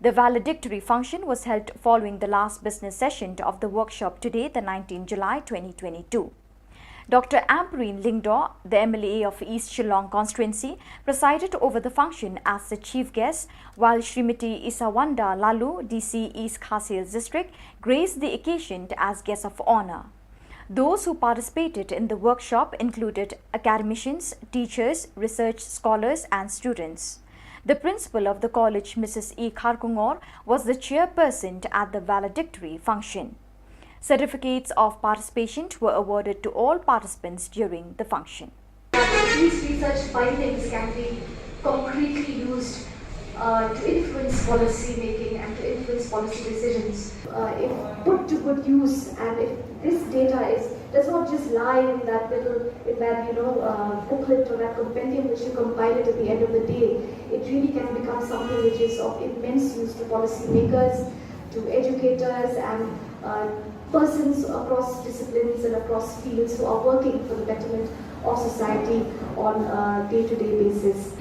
The valedictory function was held following the last business session of the workshop today, the nineteenth July twenty twenty-two. Doctor Ampareen Lyngdoh, the M L A of East Shillong constituency, presided over the function as the chief guest, while Shrimati Isawanda Laloo, D C East Khasi Hills District, graced the occasion as guest of honour. Those who participated in the workshop included academicians, teachers, research scholars and students. The principal of the college, Missus E Kharkongor, was the chairperson at the valedictory function. Certificates of participation were awarded to all participants during the function. These research findings can be concretely used uh, to influence policy making and to influence policy decisions. Uh, if put to good use, and if this data is, does not just lie in that little, in that, you know, uh, booklet or that compendium which you compile it at the end of the day, it really can become something which is of immense use to policymakers, to educators, and uh, persons across disciplines and across fields who are working for the betterment of society on a day-to-day basis.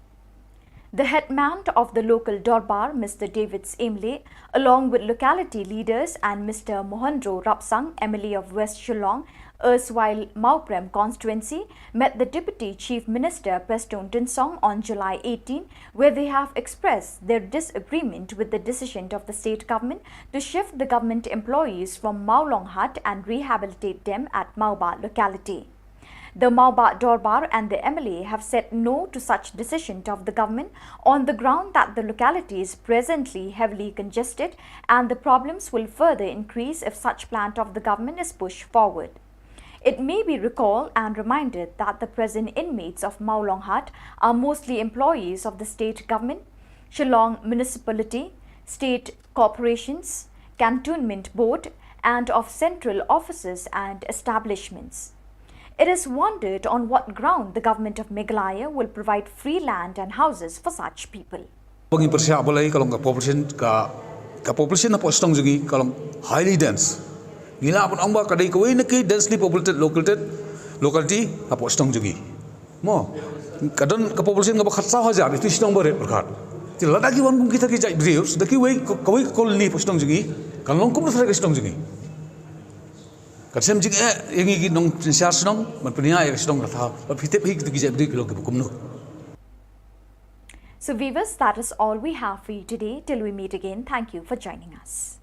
The headman of the local Dorbar, Mister David Syiem Leh, along with locality leaders and Mister Mohanrao Rapsang, M L A of West Shillong, erstwhile Mawprem constituency, met the Deputy Chief Minister Prestone Tynsong on July eighteen, where they have expressed their disagreement with the decision of the state government to shift the government employees from Mawlonghat and rehabilitate them at Mawbah locality. The Mawbah Dorbar and the M L A have said no to such decision of the government on the ground that the locality is presently heavily congested and the problems will further increase if such plan of the government is pushed forward. It may be recalled and reminded that the present inmates of Mawlonghat are mostly employees of the state government, Shillong Municipality, state corporations, cantonment board, and of central offices and establishments. It is wondered on what ground the government of Meghalaya will provide free land and houses for such people. Ba ngi pyrshah balei ka long ka population ka ka population hapoh shnong jong ngi ka long highly dense. Ngi lah ban ong ba ka dei kawei na ki densely populated located locality hapoh shnong jong ngi. Mo ka don ka population kaba khatsaw hajar ïa ki shnong barit pyrkhat. Te lada ki wan kum kita ki jait briew da kiwei kawei ka colony hapoh shnong jong ngi kan long kumno tharai ka shnong jong ngi. Kan shem jingeh ïa ngi ki nongshynshar shnong ban pynïaid ïa ka shnong ka thaw ban phi tip hi kito ki jait briew ki long kiba kumno. So viewers, that is all we have for you today. Till we meet again, thank you for joining us.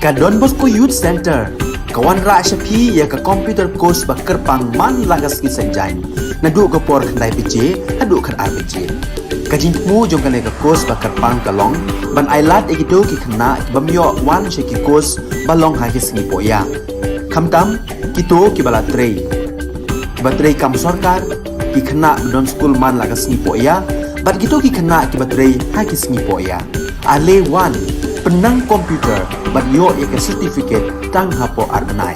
Ka Don Bosco Youth Centre ka wanrah sha phi ïa ka computer course ba kyrpang man la ka sngi Saitjaiñ naduh ka por khyndai baje haduh khatar baje. Ka jingthmu jong kane ka course ba kyrpang ka long ban ailad ïa kito ki khynnah ki bym ïoh wan sha ki course ba long ha ki sngi pohïa. Khamtam kito kiba la trei, kiba trei kam sorkar, ki khynnah ba don skul man la ka sngi pohïa bad kito ki khynnah kiba trei ha ki sngi pohïa. Ale wan, pynnang computer bad ïoh ïa ka certificate tang hapoh ar bnai.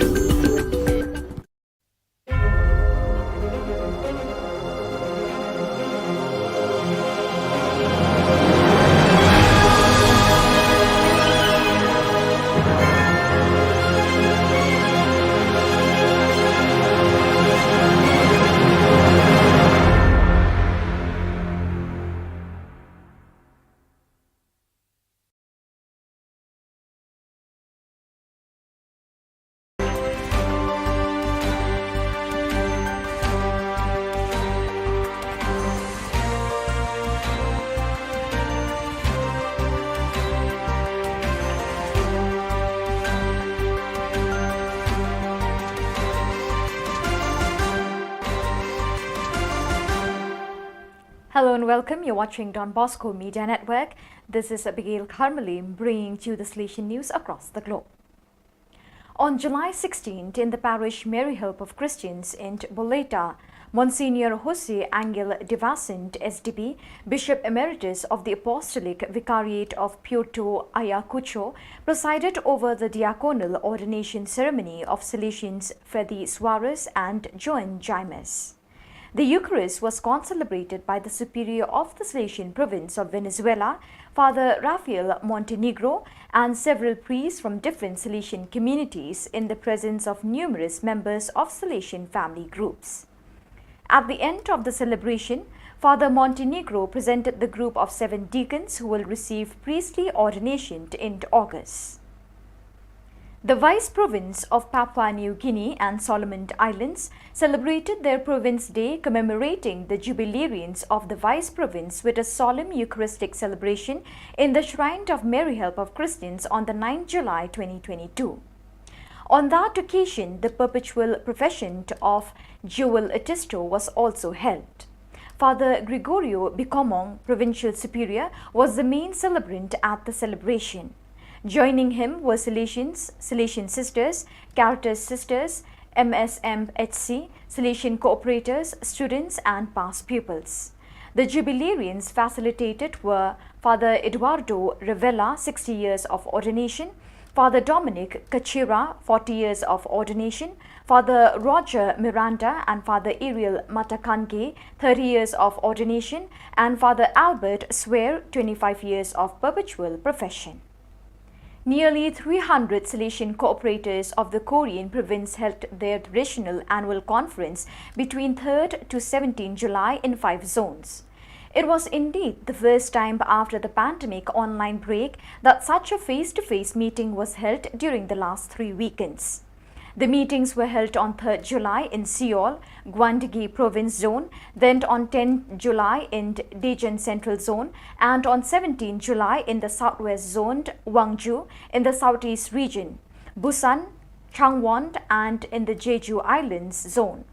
Hello and welcome. You're watching Don Bosco Media Network. This is Abigail Kharmalim bringing to you the Salesian news across the globe. On July sixteenth, in the parish Mary Help of Christians in Boleta, Monsignor Jose Angel de Vicente, S D B, Bishop Emeritus of the Apostolic Vicariate of Puerto Ayacucho, presided over the diaconal ordination ceremony of Salesians Freddy Suarez and Joan Jaimes. The Eucharist was concelebrated by the Superior of the Salesian Province of Venezuela, Father Rafael Montenegro, and several priests from different Salesian communities in the presence of numerous members of Salesian family groups. At the end of the celebration, Father Montenegro presented the group of seven deacons who will receive priestly ordination in August. The Vice Province of Papua New Guinea and Solomon Islands celebrated their Province Day, commemorating the jubilarians of the Vice Province with a solemn Eucharistic celebration in the Shrine of Mary Help of Christians on the ninth July twenty twenty-two. On that occasion, the perpetual profession of Jewel Atisto was also held. Father Gregorio Bikomong, Provincial Superior, was the main celebrant at the celebration. Joining him were Salesians, Salesian sisters, Caritas sisters, M S M H C, Salesian cooperators, students, and past pupils. The jubilarians facilitated were Father Eduardo Revela, sixty years of ordination, Father Dominic Kachira, forty years of ordination, Father Roger Miranda and Father Ariel Matakange, thirty years of ordination, and Father Albert Swear, twenty-five years of perpetual profession. Nearly three hundred Salesian cooperators of the Korean province held their traditional annual conference between third to seventeenth July in five zones. It was indeed the first time after the pandemic online break that such a face-to-face meeting was held during the last three weekends. The meetings were held on third July in Seoul, Gwanggi Province Zone, then on tenth July in Daejeon Central Zone, and on seventeenth July in the Southwest Zone, Gwangju, in the Southeast Region, Busan, Changwon, and in the Jeju Islands Zone.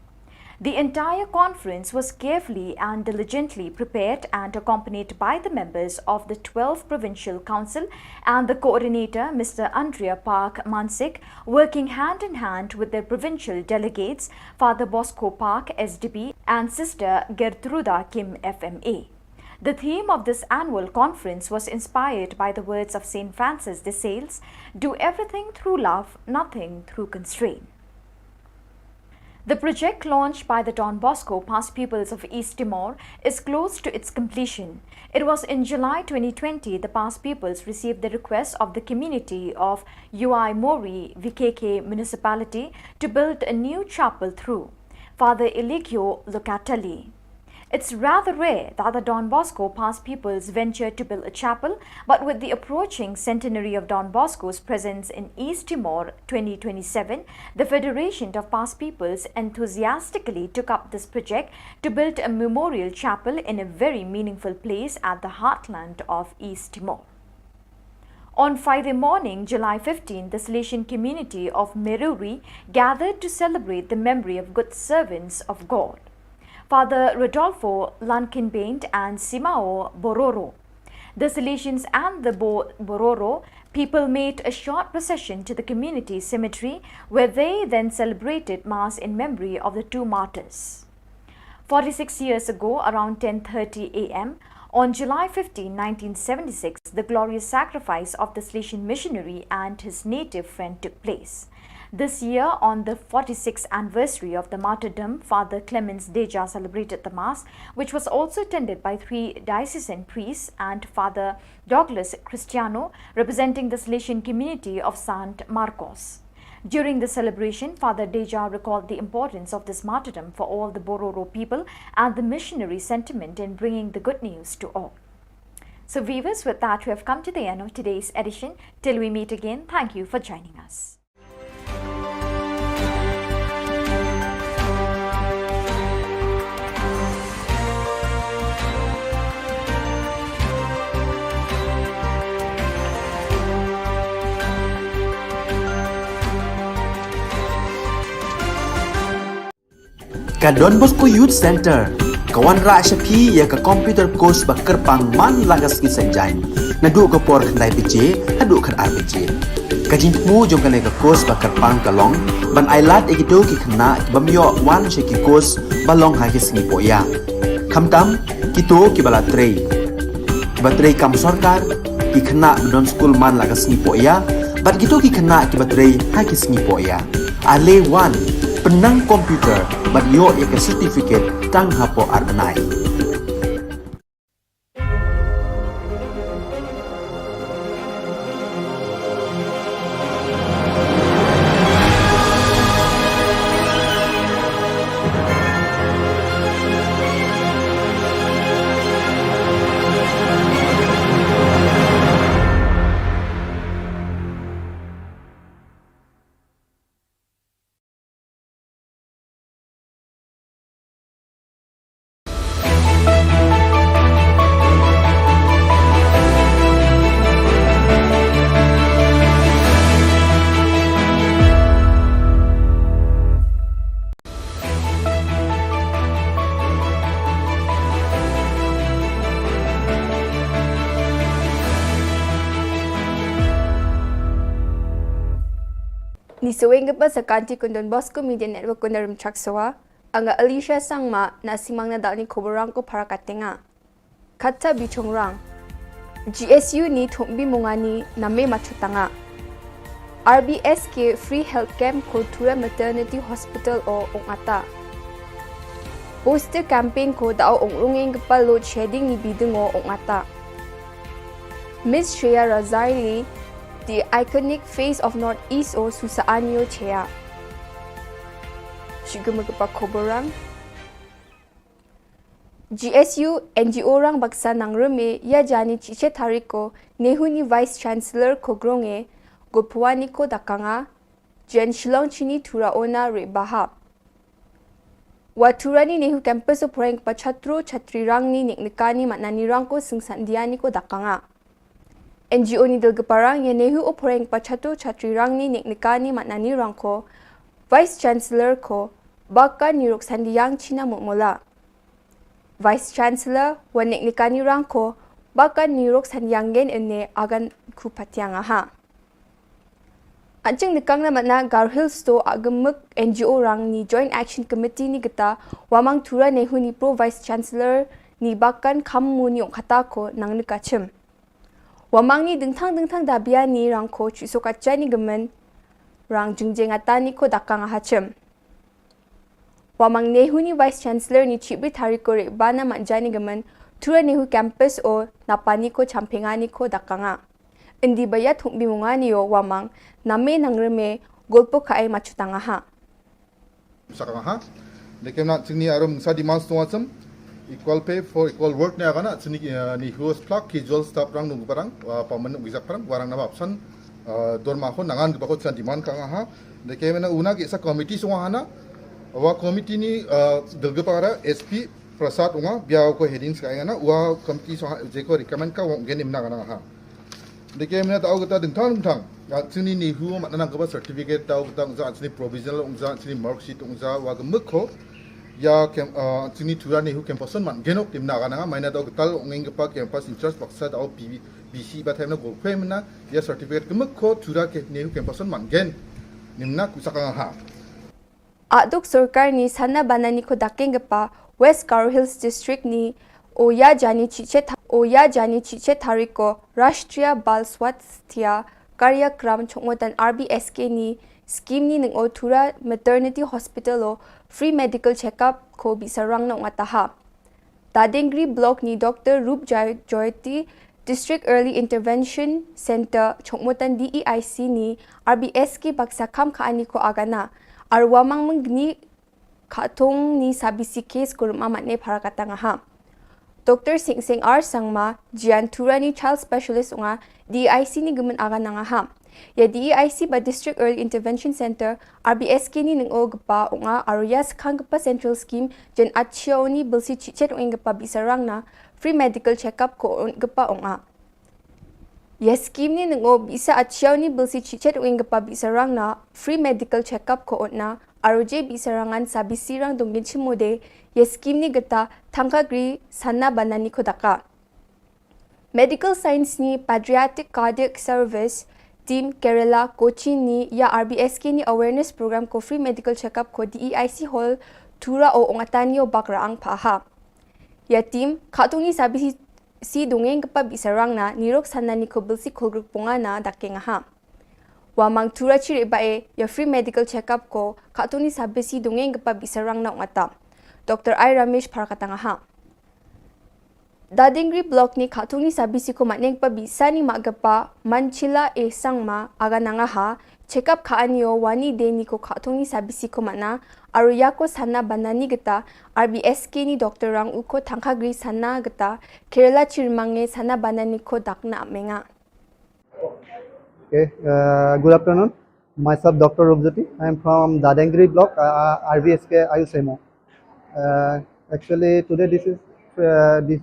The entire conference was carefully and diligently prepared and accompanied by the members of the twelve Provincial Council and the coordinator, Mister Andrea Park Mansik, working hand in hand with their provincial delegates, Father Bosco Park, S D B, and Sister Gertruda Kim, F M A. The theme of this annual conference was inspired by the words of Saint Francis de Sales: "Do everything through love, nothing through constraint." The project launched by the Don Bosco Past Pupils of East Timor is close to its completion. It was in July twenty twenty the past pupils received the request of the community of Uaimori V K K municipality to build a new chapel through Father Eligio Locatelli. It's rather rare that the Don Bosco Past Pupils venture to build a chapel, but with the approaching centenary of Don Bosco's presence in East Timor twenty twenty-seven, the Federation of Past Pupils enthusiastically took up this project to build a memorial chapel in a very meaningful place at the heartland of East Timor. On Friday morning, July fifteenth, the Salesian community of Meruri gathered to celebrate the memory of good servants of God, Father Rodolfo Lankinbaint and Simao Bororo. The Salesians and the Bo-, Bororo people made a short procession to the community cemetery, where they then celebrated Mass in memory of the two martyrs. Forty-six years ago, around ten thirty A M, on July fifteenth, nineteen seventy-six, the glorious sacrifice of the Salesian missionary and his native friend took place. This year, on the forty-sixth anniversary of the martyrdom, Father Clemens Deja celebrated the Mass, which was also attended by three diocesan priests and Father Douglas Cristiano, representing the Salesian community of Saint Marcos. During the celebration, Father Deja recalled the importance of this martyrdom for all the Bororo people and the missionary sentiment in bringing the good news to all. So viewers, with that, we have come to the end of today's edition. Till we meet again, thank you for joining us. Ka Don Bosco Youth Center ka wanrah sha phi ïa ka computer course ba kyrpang man la ka sngi Saitjaiñ, naduh ka por khyndai baje haduh khatar baje. Ka jingthmu jong kane ka course ba kyrpang ka long ban ailad ïa kito ki khynnah ki bym ïoh wan sha ki course ba long ha ki sngi pohïa, khamtam kito kiba la trei, kiba trei kam sorkar, ki khynnah ba don skul man la ka sngi pohïa, bad kito ki khynnah kiba trei ha ki sngi pohïa. Ale wan, pynnang computer bad ïoh ïa ka certificate tang hapoh ar bnai. Ni saweng ka pa sa kanti kun Don Bosco Media Network kun darum chak sawa. Anga Alicia Sangma na simang na dal ni koborang ko para katenga. Kata bichong rang. G S U ni thumbi mungani name machutanga. R B S K free health camp ko Tura Maternity Hospital o ongata. Poster campaign ko dao ongrungeng kepalo shedding ni bidung o ongata. Miss Shreya Razaili, the iconic face of Northeast o susa anyo chea. Shigumukapa koborang. G S U N G O rang baksa nang reme ya jani chiche tariko Nehu ni Vice Chancellor ko gronge go puani ko dakanga jen Shillong chini Tura ona re baha. Wa Tura ni Nehu campus o poreng pa chatro chatri rang ni nik nikani matnani rang ko singsan diani ko dakanga. N G O ni dal geparang ya Nehu o poreng pa chatro chatri rang ni nik nikani matnani rang ko Vice Chancellor ko baka nirok sandiyang china mutmola. Vice Chancellor wa nik nikani rang ko baka nirok sandiyang gen ene agan ku patiang aha. Anching nikang na matna Garo Hills to agemuk N G O rang ni Joint Action Committee ni geta wamang Tura Nehu ni Pro Vice Chancellor ni bakan kam mu ni ong kata ko nang nikachim. Wamang ni dengthang dengthang dabia ni rang ko chuso kacha ni gemen rang jingjeng ata ni ko dakang ahachim. Wamang Nehu ni Vice Chancellor ni chibri tariko re bana manja ni gemen Tura Nehu campus o napani ko champengani ko dakanga. Indi baya thumbi mungani o wamang name nang reme golpo kaai machutanga ha. Sakang ha. Deke na chingni arum sa demand stong acham. Equal pay for equal work ne agana chini ni host plak ki jol staff rang nung parang wa paman nung gizak parang warang nama apsan dorma ho nangan gibako chan demand kang ha. Deke mena una ki sa committee song hana. Wa committee ni delge para S P Prasad unga bia ko headings ka ngana wa committee song je ko recommend ka wong genim na gana ha. Deke mena tau kita dengthang dengthang. Chini ni hu mat nang kaba certificate tau kita ungza chini provisional ungza chini mark sheet ungza wa gemuk ko ya kem chini Tura Nehu campus man genok tim na gana maina tau kita ngeng kepa campus in charge baksa tau P B C ba time na go kwe mena ya certificate gemuk ko Tura ke Nehu campus man gen nimna kusakang ha. Aduk sorkar ni sana banani ko dakeng gepa West Garo Hills District ni oya jani chiche oya jani chiche tariko Rashtriya Bal Swasthya Karyakram chongmotan R B S K ni scheme ni neng o Tura Maternity Hospital o free medical checkup ko bisarang na ungataha. Dadengri Block ni Doctor Rup Joy- Joyati District Early Intervention Center chongmotan D E I C ni R B S K baksa kam ka ani ko agana arwa mang mengni khatung ni sabisi case ko ruma matne para katanga ha. Doctor Sing Sing R Sangma jian Tura ni child specialist unga D E I C ni gemen agananga ha. Ya D E I C ba District Early Intervention Center R B S K ni neng o gepa unga aru ya sekhang gepa central scheme jen achia ni belsi chichet ung gepa bisarang na free medical checkup ko gepa unga. Ya scheme ni neng o bisa achia ni belsi chichet ung gepa bisarang na free medical checkup ko na aru je bisarangan sabisi rang dongin chimode ya scheme ni geta thangka gri sana banani ko daka. Medical Science ni Pediatric Cardiac Service Team Kerala Kochi ni ya R B S K ni awareness program ko free medical checkup ko D E I C hall Tura o ongatani o bakra ang paha. Ya team khatung ni sabisi si dongeng kepa bisarang na nirok sana ni ko belsi kolgruk ponga na dakeng aha. Wa mang Tura chiri ba e ya free medical checkup ko khatung ni sabisi dongeng kepa bisarang na ongata. Doctor I Ramesh para katanga ha. Dadingri Block ni khatung ni sabisi ko matneng pa bisa ni ma gepa Manchila e Sangma agananga ha check up kha anio wani de ni ko khatung ni sabisi ko matna aru ya ko sana banani geta R B S K ni doctor rang u ko thangkha gri sana geta Kerala chirmange sana banani ko dakna amenga. Okay, uh, good afternoon. Myself, Doctor Rupjyoti. I am from Dadengri Block, uh, R B S K Ayush M O. Uh, actually, today this is uh, this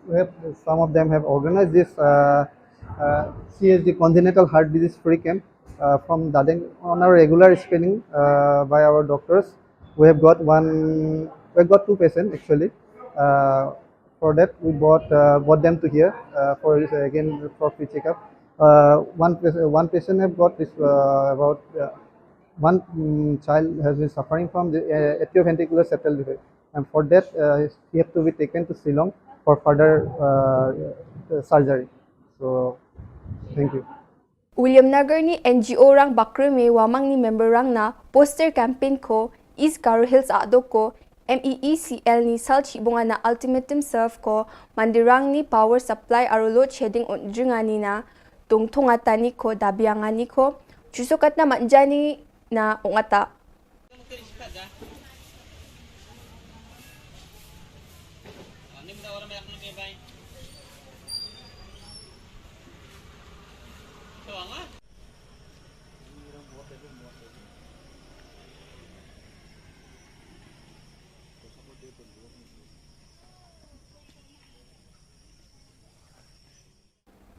we have some of them have organized this uh, uh, C H D congenital heart disease free camp uh, from Dadeng on a regular screening uh, by our doctors. We have got one. We have got two patients actually. Uh, for that, we brought uh, brought them to here uh, for uh, again for free checkup. Uh, one one patient have got this uh, about uh, One mm, child has been suffering from the uh, atrioventricular septal defect, and for that, uh, he had to be taken to Shillong for further uh, uh, surgery. So, thank you. Williamnagar ni N G O rang bakre me wamang ni member rang na poster campaign ko East Garo Hills ado ko M E E C L ni sal chibunga na ultimatum serve ko mandirang ni power supply aro load shedding on jingani na tong thonga tani ko dabiangani ko chusokatna manjani na ongata.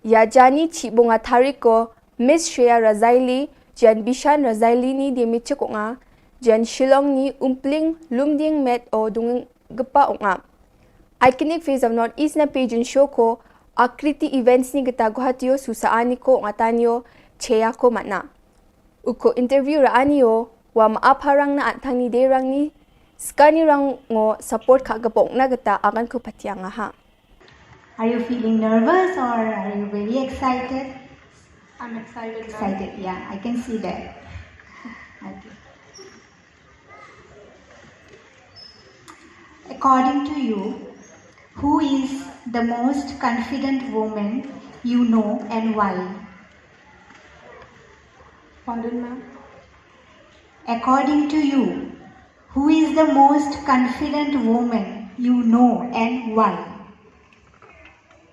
Ïa jani chibunga thariko Miss Shreya Razaili, jan Bishan Razaili ni demi chukong a, jan Shillong ni umpling lumding met o dung gepa ong a. Iconic Face of North East na pejun show ko Akriti Events ni geta Guwahati o susa ani ko ong atanio cheya ko matna. Uko interview ra anio wa ma apharang na antang ni de rang ni skani rang ngo support ka gepok na geta akan ko patiang ha. Are you feeling nervous or are you very excited? I'm excited. Excited, yeah, I can see that. Okay. According to you, who is the most confident woman you know and why? Pardon, ma'am. According to you, who is the most confident woman you know and why?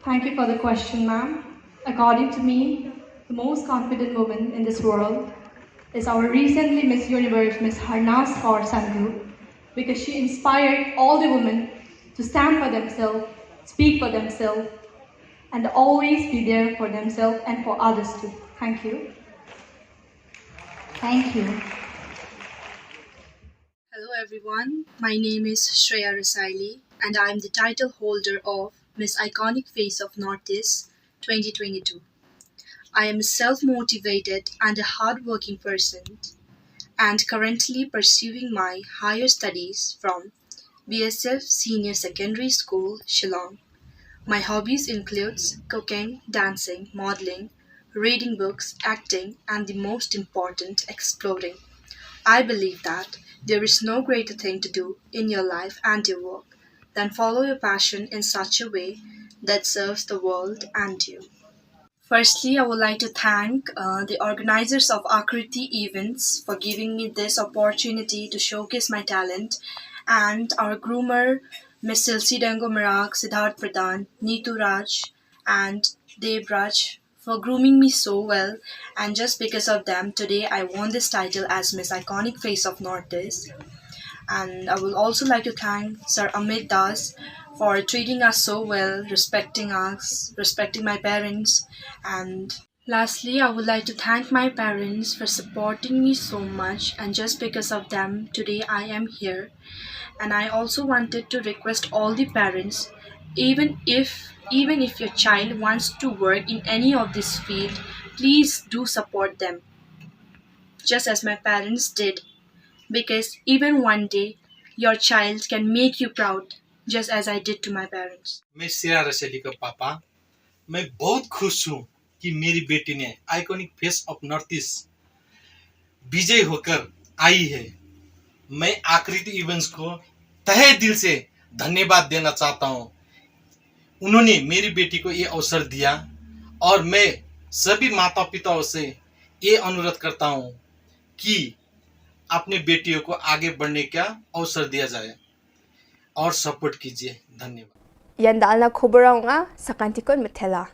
Thank you for the question, ma'am. According to me, the most confident woman in this world is our recently Miss Universe, Miss Harnaaz Kaur Sandhu, because she inspired all the women to stand for themselves, speak for themselves, and always be there for themselves and for others too. Thank you. Thank you. Hello everyone, my name is Shreya Rasaili and I am the title holder of Miss Iconic Face of Northeast twenty twenty-two. I am a self-motivated and a hardworking person and currently pursuing my higher studies from B S F Senior Secondary School, Shillong. My hobbies includes cooking, dancing, modeling, reading books, acting, and the most important, exploring. I believe that there is no greater thing to do in your life and your work than follow your passion in such a way that serves the world and you. Firstly, I would like to thank uh, the organizers of Akriti Events for giving me this opportunity to showcase my talent and our groomer, Miss Silsi Dango Marak, Siddharth Pradhan, Neetu Raj, and Dev Raj for grooming me so well, and just because of them, today I won this title as Miss Iconic Face of Northeast. And I would also like to thank Sir Amit Das for treating us so well, respecting us, respecting my parents, and lastly, I would like to thank my parents for supporting me so much, and just because of them, today I am here. And I also wanted to request all the parents, even if even if your child wants to work in any of this field, please do support them, just as my parents did, because even one day your child can make you proud, just as I did to my parents. मैं श्रेया रसैली का पापा। मैं बहुत खुश हूँ कि मेरी बेटी ने iconic face of North East विजय होकर आई है। मैं आकृति इवेंट्स को तहे दिल से धन्यवाद देना चाहता हूँ। उन्होंने मेरी बेटी को ये अवसर दिया और मैं सभी माता पिताओं से ये अनुरोध करता हूँ कि अपने बेटियों को आगे बढ़ने का अवसर दिया जाए और सपोर्ट कीजिए। धन्यवाद। Ïa dalna khubor ong a sa kan tikon methela.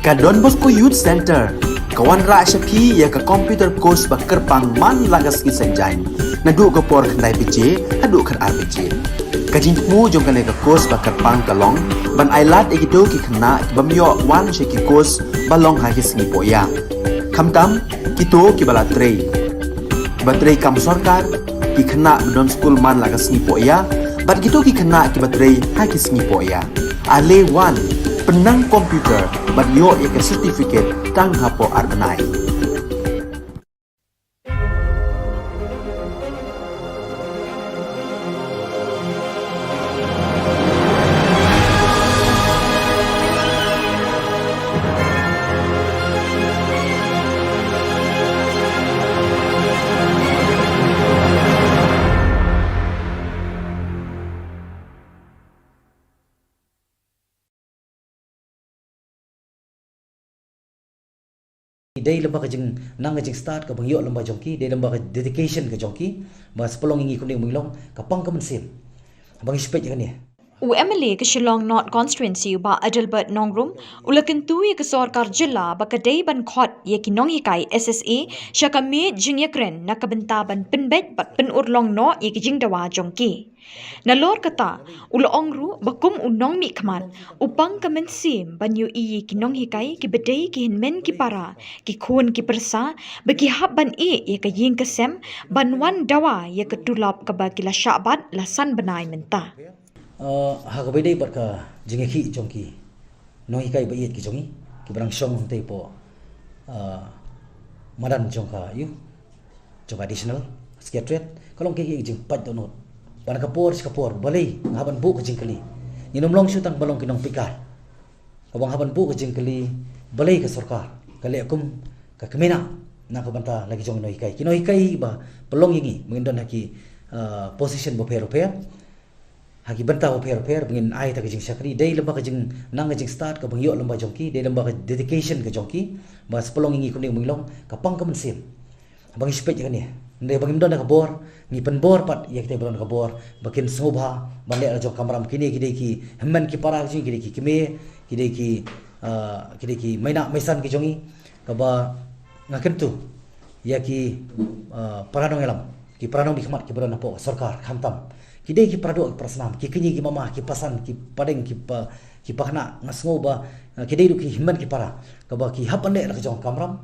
Ka Don Bosco Youth Centre ka wanrah sha phi ïa ka computer course ba kyrpang man la ka sngi Saitjaiñ, naduh ka por khyndai baje haduh khatar baje. Ka jingthmu jong kane ka course ba kyrpang ka long ban ailad ïa kito ki khynnah ki bym ïoh wan sha ki course ba long ha ki sngi pohïap, khamtam kito kiba la trei, kiba trei kam sorkar, Ki khynnah ba don skul man la ka sngi poh ïa, bad kito ki khynnah kiba trei ha ki sngi poh ïa. Ale wan, pynnang computer, bad ïoh ïa ka certificate tang hapoh ar bnai. Dei lem bad ka jingnang ka jingstad kaba ngi ïoh lem bad jong ki, dei lem bad ka dedication ka jong ki, ba sa pynlong ïa ngi kumne kumne long, ka pang ka mynsiem. Ba ngi shu peit ïa kane. U M L A ka Shillong North Constituency u Bah Adelbert Nongrum, u la kyntu ïa ka sorkar jylla ba ka dei ban khot ïa ki nonghikai S S A sha ka miej jingïakren na ka bynta ban pynbeit bad pynurlong noh ïa ki jingdawa jong ki. Nalor kata, u la ong ruh ba kum u nongmihkhmat, u pang ka mynsiem ban ïohi ïa ki nonghikai kiba dei ki hynmen ki para, ki khun ki pyrsa, ba ki hap ban ïeh ïa ka ïing ka sem, ban wan dawa ïa ka tulop kaba ki la shah bat la san bnai mynta. Uh, ha kaba ïadei bad ka jingïakhih jong ki nonghikai ba ïeit ki jong ngi, kiba dang shong hangtei hapoh, uh, madan jong ka, ïa, jong ka Additional Secretariat, ka long kaei ka jingpait dohnud. Ba na ka por sha ka por, balei nga hap ban buh ka jingkylli. Ngin ym long shuh tang ba long ki nongpeitkai. Kaba nga hap ban buh ka jingkylli, balei ka sorkar ka leh kum ka kmie na, na ka bynta la ki jong ki nonghikai. Ki nonghikai ba pynlong ïa ngi, ba ngin don ha ki, uh, position bapher bapher, ha ki bynta bapher bapher, ba ngin ai ïa ka jingshakri, dei lem bad ka jingnang ka jingstad kaba ngi ïoh lem bad jong ki, dei lem bad ka dedication ka jong ki, ba sa pynlong ïa ngi kumne kumne long, ka pang ka mynsiem. Ba ngi shu peit ïa kane. Hynrei ba ngim don da ka bor, ngi pynbor pat ïa kita ba don da ka bor, ba kin sngewbha ban leh la jong kamram. Kine ki dei ki hynmen ki para ki jong ngi, ki dei ki kmie, ki dei ki, uh, ki dei ki mei na mei san ki jong ngi, kaba nga kyntu ïa ki, uh, para nongïalam, ki para nongmihkhmat kiba don hapoh sorkar, khamtam ki dei ki para doh, ki para snam, ki kñi, ki mama, ki pasan, ki padeng, ki pa, ki pakna, nga sngew ba, uh, ki dei ruh ki hynmen ki para, kaba ki hap ban leh la ka jong kamram.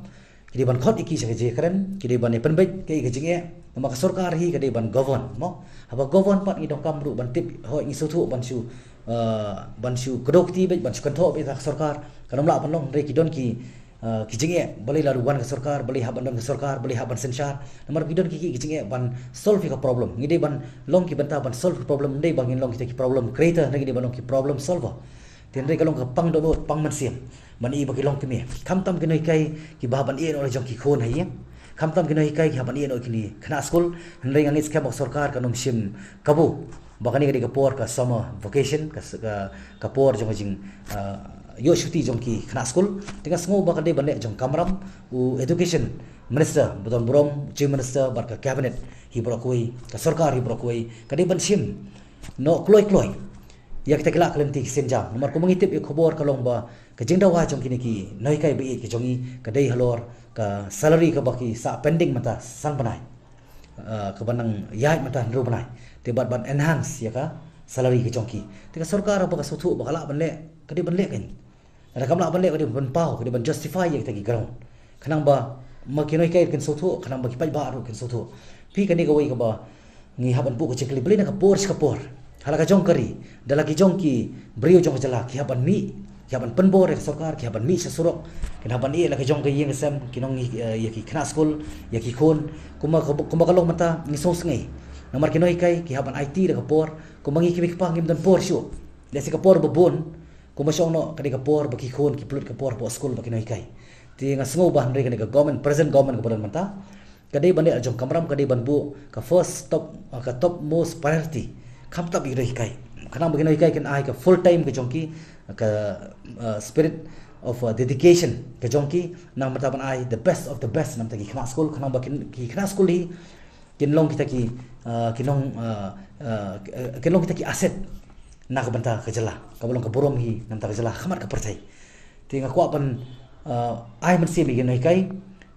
Ki dei ban khot ïa ki sha ka jingkren, ki dei ban ïa pynbeit kaei ka jingeh. Namar ka sorkar hi ka dei ban govern, mo. Haba govern pat ngi donkam ruh ban tip, hooid ngi sngewthuh ban shu, uh, ban shu kdew kti beit, ban shu kynthoh beit ha ka sorkar. Kan ym lah ban long, hynrei ki don ki, uh, ki jingeh, balei la ruh wan ka sorkar, balei hap ban don ka sorkar, balei hap ban synshar. Namar ki don ki, ki, ki jingeh ban solve ïa ka problem. Ngi dei ban long ki bynta ban solve ka problem, ym dei ba ngin long kita ki problem creator, hynrei ngi dei ban long ki problem solver. Te hynrei ka long ka pang dohnud, pang mynsiem. Ban ïohi ba ki long kmie. Khamtam ki nonghikai kiba hap ban ïeh noh la jong ki khun ha ïing. Khamtam ki nonghikai ki hap ban ïeh noh ki khynnah skul. Hynrei nga ngeit skhem ba ka sorkar kan ym shim kabu ba kane ka dei ka por ka summer vacation, ka, ka, ka por jong ka jing, ah, ïoh shuti jong ki khynnah skul. Te nga sngew ba ka dei ban leh jong kamram, u Education Minister ba don burom, Chief Minister bad ka Cabinet hi baroh kawei, ka sorkar hi baroh kawei, ka dei ban shim noh kloi kloi ïa kita ki lad ki lynti ki sienjam. Namar kumba ngi tip ïa ka khubor ka long ba ka jingdawa jong kine ki nonghikai ba ïeit ki jong ngi ka dei halor ka salary kaba ki sah pending mynta san bnai, ah, kaba nang ïaid mynta hynriew bnai. Te bad ban enhance ïa ka salary ka jong ki. Te ka sorkar ba ka sngewthuh ba ka lah ban leh, ka dei ban leh kan. Lada kam lah ban leh, ka dei ban paw, ka dei ban justify ïa kita ki ground. Khnang ba ma ki nonghikai kin sngewthuh, khnang ba ki paidbah ruh kin sngewthuh. Phi, kane kawei kaba ngi hap ban buh ka jingkylli, balei na ka por sha ka por, ha la ka jong ka ri, da la ki jong ki briew jong ka jylla ki hap ban mih, ki hap ban pynbor ïa ka sorkar, ki hap ban mih sha surok, kin hap ban ïeh la ka jong ka ïing ka sem, ki nong, eh, ïa ki khynnah skul, ïa ki khun. Kumba, kumba ka long mynta ngi sngewsih. Namar ki nonghikai ki hap ban aiti da ka por, kumba ngi ki mei ki pa ngim don por shuh. Lehse ka por ba bun, kumba shong noh ka dei ka por ba ki khun ki pynlut ka por hapoh skul bad ki nonghikai. Te nga sngew ba hynrei kane ka government, present government kaba don mynta, ka dei ban leh la jong kamram, ka dei ban buh ka first top, ka topmost priority. Khamtam ïa ki nonghikai. Khnang ba ki nonghikai kin ai ka full time ka jong ki, ka, uh, spirit of, uh, dedication ka jong ki, namar ban ai the best of the best na bynta ki khynnah skul, khnang ba ki, ki khynnah skul hi kin long kita ki, uh, kin long, uh, uh, kin long kita ki asset na ka bynta ka jylla, kaba long ka burom hi na bynta ka jylla, ha khmat ka pyrthei. Te nga kwah ban, uh, ai mynsiem ïa ki nonghikai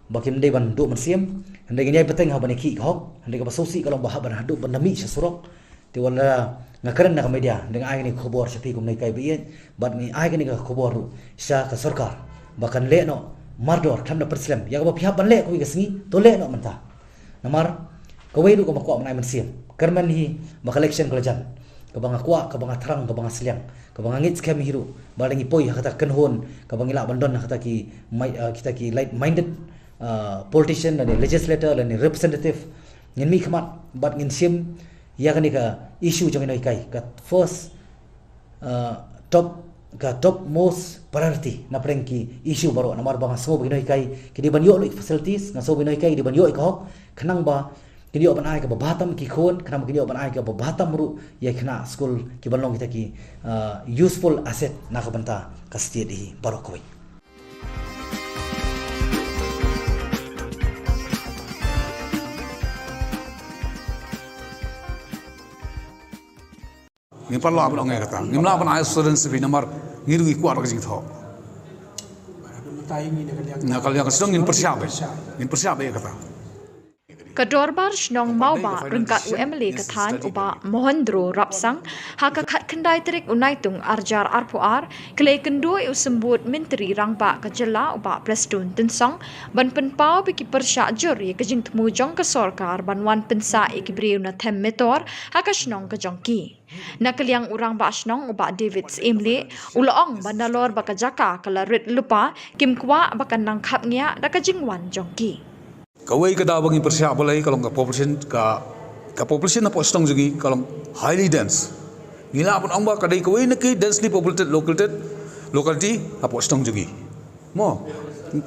ba kim dei ban duh mynsiem. Hynrei ngin ïai bteng ha ban ïakhih ka hok, hynrei kaba sngewsih ka long ba hap ban haduh ban da mih sha surok. Te wat la nga kren na ka media, hynrei nga ai kane ka khubor sha phi kum nonghikai ba ïeit, bad nga ai kane ka khubor ruh sha ka sorkar ba kan leh noh mardor khlem da pynslem. Ïa kaba phi hap ban leh kawei ka sngi, to leh noh mynta. Namar Kawei ruh kaba nga kwah ban ai mynsiem, kyrmen hi ba ka election ka la jan, kaba nga kwah, kaba nga thrang, kaba nga sliang, kaba nga ngeit skhem hi ruh ba lada ngi poi ha kata ka kynhun kaba ngi lah ban don ha kata ki mai-, ah, kita ki like-minded, ah, politician lane legislator lane representative, ngin mihkhmat bad ngin shim ïa kane ka issue jong ki nonghikai, ka first, ah, top, ka top most priority na pdeng ki issue baroh. Namar ba nga sngew ba ki nonghikai ki dei ban ïoh lut ïa ki facilities, nga sngew ba ki nonghikai ki dei ban ïoh ïa ka hok, khnang ba kin ïoh ban ai kaba bha tam ïa ki khun, khnang ba kin ïoh ban ai kaba bha tam ruh ïa ki khynnah skul, ki ban long kita ki, ah, useful asset na ka bynta ka state hi baroh kawei. Ngim pat lah ban ong ïa kata. Ngim lah ban ai assurance bha namar ngi ruh ngi kwah ka jingthoh. Na ka liang ka shnong ngin pyrshah bha. Ngin pyrshah bha ïa kata. Ka Dorbar Shnong Mawbah ryngkat u M L A ka thaiñ u Bah Mohendro Rapsang, ha ka khatkhyndai tarik u Naitung arhajar arphew ar, ki la ïakynduh ïa u Symbud Myntri Rangbah ka jylla u Bah Prestone Tynsong ban pynpaw ba ki pyrshah jur ïa ka jingthmu jong ka sorkar ban wan pynsah ïa ki briew na them metor ha ka shnong ka jong ki. Na ka liang u Rangbah Shnong u Bah David Syiemlieh u la ong ba nalor ba ka jaka ka la rit lypa, kim kwah ba kan nang khapngiah da ka jingwan jong ki. Kawei ka daw ba ngi pyrshah balei ka long ka population, ka, ka population hapoh shnong jong ngi ka long highly dense. Ngi lah ban ong ba ka dei kawei na ki densely populated located locality hapoh shnong jong ngi. Mo,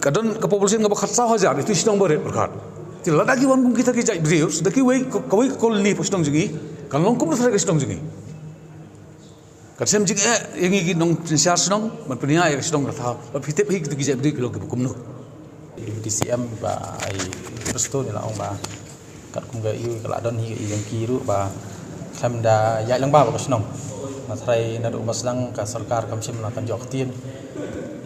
ka don ka population kaba khatsaw hajar, ïa ki shnong ba rit pyrkhat. Te lada ki wan kum kita ki jait briew da kiwei, kawei ka colony hapoh shnong jong ngi, kan long kumno tharai ka shnong jong ngi. Kan shem jingeh ïa ngi ki nongsynshar shnong ban pynïaid ïa ka shnong ka thaw. Ba phi tip hi kita ki jait briew ki long kiba kumno. Deputy C M Bah Prestone u la ong ba katkum ka ïoh ka la don hi ka ïoh ki ruh ba khlem da ïaid lang ba ka shnong. Nga tharai naduh ba sdang ka sorkar kam shym la kan jop ktien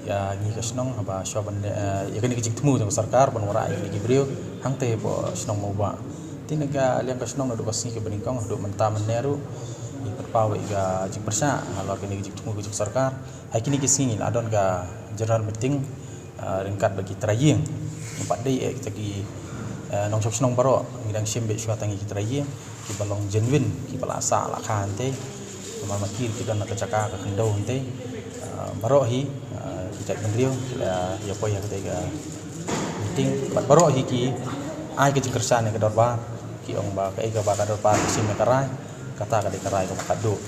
ïa ngi ka shnong haba shuwa ban, eh, ïa kane ka jingthmu jong ka sorkar ban wanrah ïa kine ki briew hangtei hapoh shnong Mawbah. Te na ka liang ka shnong naduh ka sngi kaba nyngkong haduh mynta mynne ruh ngi pynpaw ïa ka jingpyrshah halor kane ka jingthmu ka jong ka sorkar. Ha kine ki sngi la don ka general meeting, ah, ryngkat bad ki trai ïing. Ngim pat dei eh kita ki, eh, nongshong shnong baroh, ngi dang shim beit shuwa tang ïa ki trai ïing kiba long genuine, kiba la sah la kha hangtei. Namar ma ki ki don na ka jaka ka khyndew hangtei. Ah, baroh hi, ah, ki jait bynriew ki la ïa poi ha katei ka meeting bad baroh hi ki ai ka jingkyrshan ïa ka dorbar, ki ong ba kaei kaba ka dorbar ka shim ïa ka rai, kata ka dei ka rai kaba khatduh.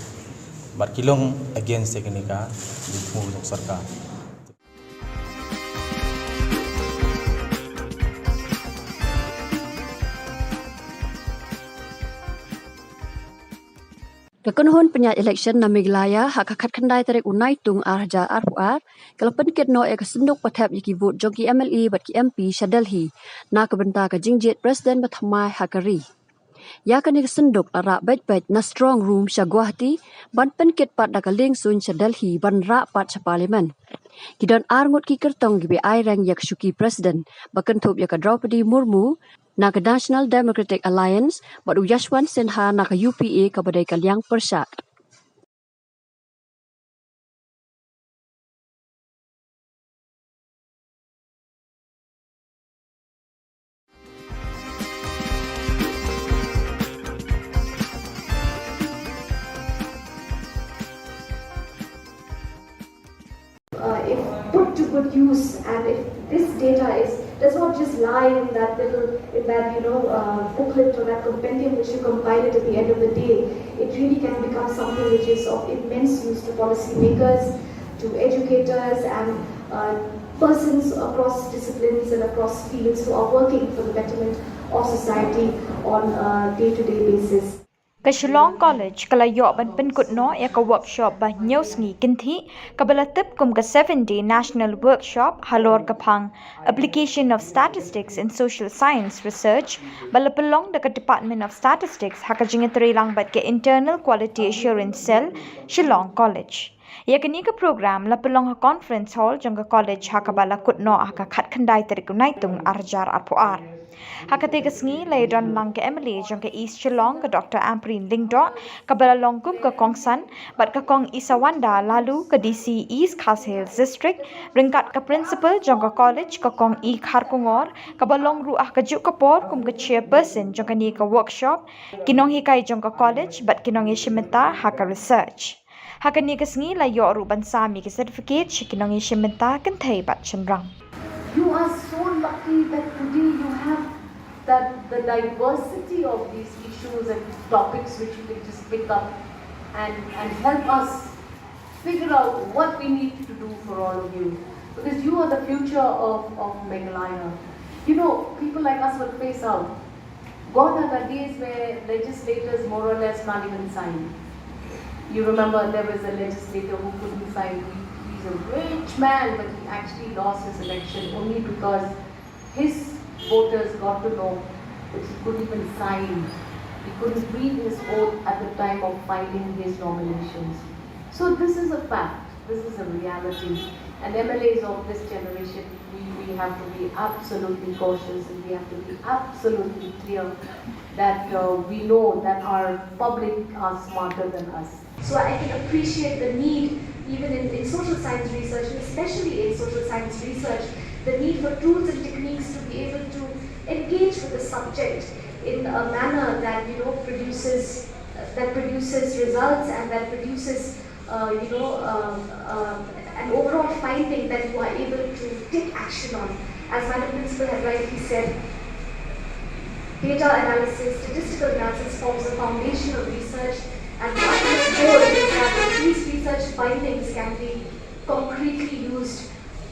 Bad ki long against ïa kane ka jingthmu jong ka sorkar. Ka kynhun pynïaid election na Meghalaya ha ka khatkhyndai tarik u Naitung arhajar arphew ar ka la pynkit noh ïa ka synduk ba thep ïa ki vote jong ki M L A bad ki M P sha Delhi na ka bynta ka jingjied president ba thymmai ha ka ri. Ïa kane ka synduk la rah beit beit na strong room sha Guwahati ban pynkit pat da ka lieng suiñ sha Delhi ban rah pat sha parliament. Ki don ar ngut ki kyrtong kiba ai reng ïa ka shuki president ba kynthup ïa ka Droupadi Murmu na ka National Democratic Alliance bad u Yashwant Sinha na ka U P A kaba dei ka liang pyrshah. Uh, if put to good use, and if this data is, does not just lie in that little, in that, you know, uh, booklet or that compendium which you compile it at the end of the day, it really can become something which is of immense use to policymakers, to educators, and, uh, persons across disciplines and across fields who are working for the betterment of society on a day-to-day basis. Ka Shillong College ka la ïoh ban pynkut noh ïa ka workshop ba hynñiew sngi kynthih kaba la tip kum ka seven day national workshop halor ka phang Application of Statistics in Social Science Research, ba la pynlong da ka Department of Statistics ha ka jingïatreilang bad ka Internal Quality Assurance Cell, Shillong College. Ïa kane ka program la pynlong ha conference hall jong ka college ha kaba la kut noh ha ka khatkhyndai tarik u Naitung arhajar arphew ar. Ha katei ka sngi la ïadon lang ka M L A jong ka East Shillong, ka Doctor Ampareen Lyngdoh, kaba la long kum ka kongsan, bad ka Kong Isawanda Laloo, ka D C East Khasi Hills District, ryngkat ka principal jong ka college, ka Kong E Kharkongor, kaba long ruh ha kajuh ka por kum ka chairperson jong kane ka workshop, ki nonghikai jong ka college bad ki nongïashim bynta ha ka research. Ha kane ka sngi la ïoh ruh ban sam ïa ki certificate sha ki nongïashim bynta kynthei bad shynrang. You are so lucky that today you have that the diversity of these issues and topics which you can just pick up and, and help us figure out what we need to do for all of you. Because you are the future of, of Meghalaya. You know, people like us will phase out. Gone are the days where legislators more or less can't even sign. You remember there was a legislator who couldn't sign. He, he's a rich man, but he actually lost his election only because his voters got to know that he couldn't even sign. He couldn't read his oath at the time of filing his nominations. So this is a fact. This is a reality. And M L As of this generation, we, we have to be absolutely cautious and we have to be absolutely clear that uh, we know that our public are smarter than us. So I can appreciate the need, even in, in social science research, and especially in social science research, the need for tools and techniques to be able to engage with the subject in a manner that, you know, produces, that produces results and that produces uh, you know, um, um, an overall finding that you are able to take action on. As Madam Principal had rightly said, data analysis, statistical analysis forms the foundation of research, and the ultimate goal is that these research findings can be concretely used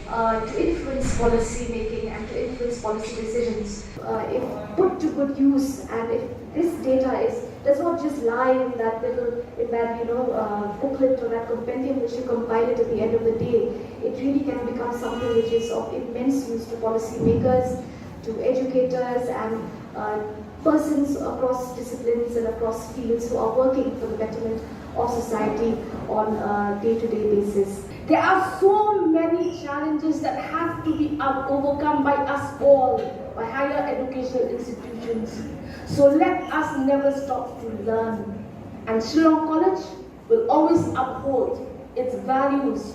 uh, to influence policy making and to influence policy decisions. Uh, if put to good use, and if this data is, does not just lie in that little, in that, you know, uh, booklet or that compendium which you compile it at the end of the day, it really can become something which is of immense use to policymakers, to educators, and uh, persons across disciplines and across fields who are working for the betterment of society on a day-to-day basis. There are so many challenges that have to be um, overcome by us all, by higher educational institutions. So let us never stop to learn. And Shillong College will always uphold its values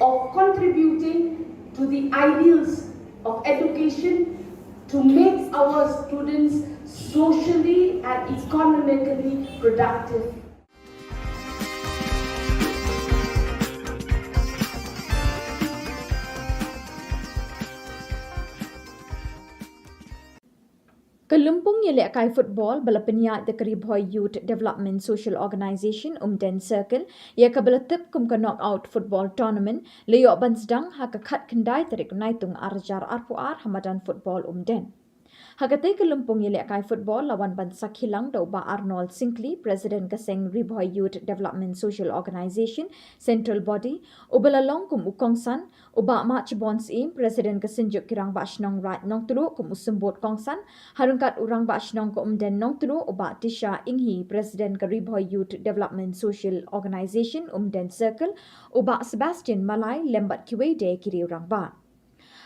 of contributing to the ideals of education to make our students socially and economically productive. Ka lympung ïalehkai football ba la pynïaid da ka Ri Bhoi Youth Development Social Organisation Umden Circle, ïa kaba la tip kum ka Knockout Football Tournament, la ïoh ban sdang ha ka khatkhyndai tarik Naitung ar hajar arphew ar ha madan football Umden. Ha katei ka lympung ïalehkai football la wan ban sakhi lang da u Bah Arnold Syngkli, President ka seng Ri Bhoi Youth Development Social Organisation, Central Body, uba la long kum u kongsan, u Bah Mahchibon Syiem, President ka Synjuk ki Rangbah Shnong Raid Nongtluh kum u symbud kongsan, ha ryngkat u Rangbah Shnong ka Umden Nongtluh, u Bah Tisha Inghi, President ka Ri Bhoi Youth Development Social Organisation Umden Circle, u Bah Sebastian Malai lem bad kiwei de ki riew rangbah.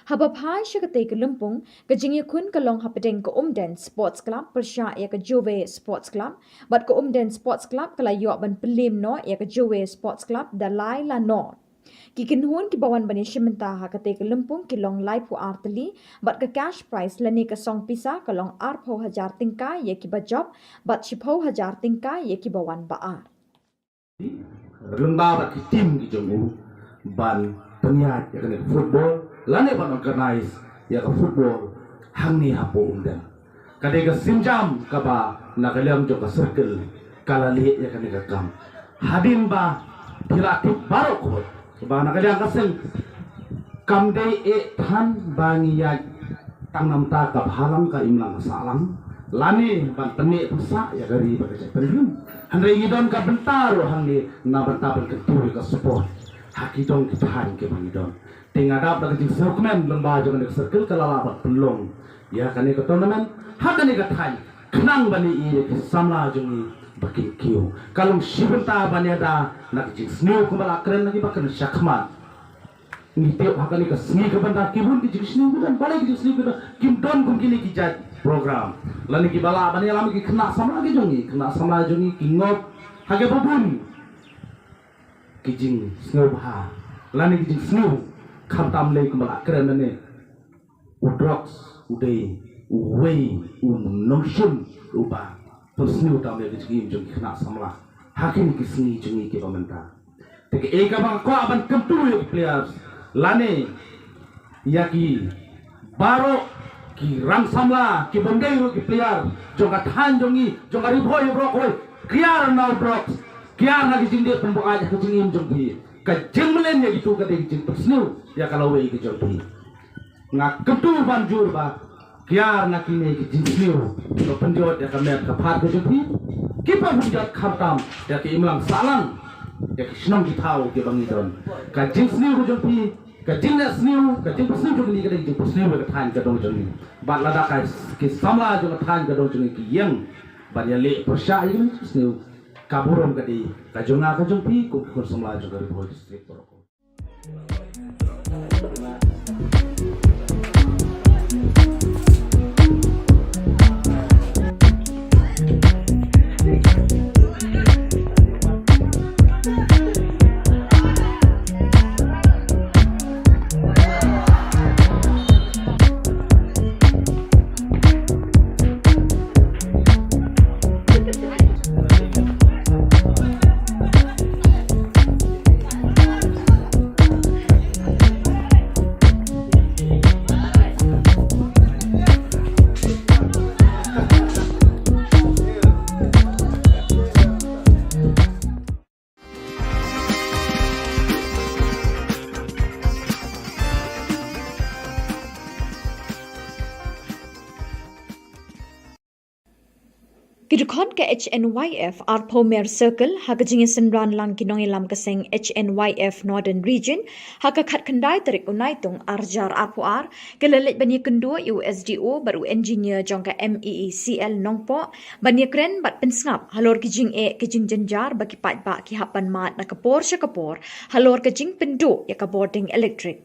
Haba phai sha katei ka lympung, ka jingïakhun ka long hapdeng ka Umden Sports Club pyrshah ïa ka Jowai Sports Club, bad ka Umden Sports Club ka la ïoh ban pynliem noh ïa ka Jowai Sports Club da lai la nod. Ki kynhun kiba wan ban ïashim bynta ha katei ka lympung ki long laiphew ar tylli, bad ka cash prize lane ka song pisa ka long arphew hajar tyngka ïa kiba jop, bad shiphew hajar tyngka ïa kiba wan ba ar. Lyngba bad ki team ki jong u ban pynïaid ïa kane ka football lane ban organize ïa ka football hangne hapoh Umden. Ka dei ka sienjam kaba na ka liang jong ka circle ka la leh ïa kane ka kam. Hadien ba phi la tip baroh kawei ba na ka liang ka seng kam dei eh than ba ngi ïaid tang namar ka bhalang ka imlang ka sahlang lane ban pynneh pynsah ïa ka ri bad ka jaitbynriew. Hynrei ngi don ka bynta ruh hangne na bynta ban kyntiew ïa ka sport ha ki dong ki thaiñ kiba ngi don. Te nga dap da ka jingsngewkmen lyngba jong kane ka circle ka la lah ban pynlong ïa kane ka tournament ha kane ka thaiñ khnang ban ïohi ïa ki samla jong ngi ba kin kiew. Ka long shi bynta ban ïada na ka jingsniew kumba la kren na kiba kren shakhmat. Ngi tip ha kane ka sngi ka bynta ki bun ki jingsniew ki don, balei ki jingsniew ki don, kim don kum kine ki jait program. Lane kiba lah ban ïalam ki khynnah samla ki jong ngi, khynnah samla jong ngi ki ngop ha kiba bun ki jingsngewbha lane ki jingsniew, khamtam lei kumba la kren lane u drugs u dei uwei u nongshun uba pynsniew tam ïa ki jingim jong ki khynnah samla ha kine ki sngi jong ngi kiba mynta. Te kaei kaba nga kwah ban kyntu ïa ki players lane ïa ki baroh ki rang samla ki bym dei ruh ki player jong ka thaiñ jong ngi, jong ka Ri Bhoi baroh kawei, kiar na u drugs, kiar na ki jingdih pynbuaid ha ka jingim jong phi. Ka jingmlien ïa kitu ka dei ka jingpynsniew ïa ka lawei ka jong phi. Nga kyntu ban jur ba kiar na kine ki jingsniew, ka pynjot ïa ka met ka phad ka jong phi, ki pynjot khamtam ïa ka imlang sahlang, ïa ki shnong ki thaw kiba ngi don. Ka jingsniew ka jong phi, ka jingleh sniew, ka jingpynsniew jong ngi ka dei jingpynsniew ïa ka thaiñ ka dong jong ngi. Bad lada ka ki samla jong ka thaiñ ka dong jong ngi ki ïeng ban ïaleh pyrshah ïa ka jingsniew, ka burom ka dei ka jong nga ka jong phi kum ki khun samla jong ka Ri Bhoi District. Ki dkhot ka H N Y F arphew mer circle ha ka jingïasynran lang ki nongïalam ka seng H N Y F Northern Region ha ka khatkhyndai tarik u Naitung arhajar arphew ar, ki la leit ban ïakynduh ïa u S D O bad u engineer jong ka M E E C L Nongpoh ban ïakren bad pynsngap halor ki jingeh ki jingjynjar ba ki paidbah ki hap ban mad na ka por sha ka por halor ka jingpynduh ïa ka bording elektrik.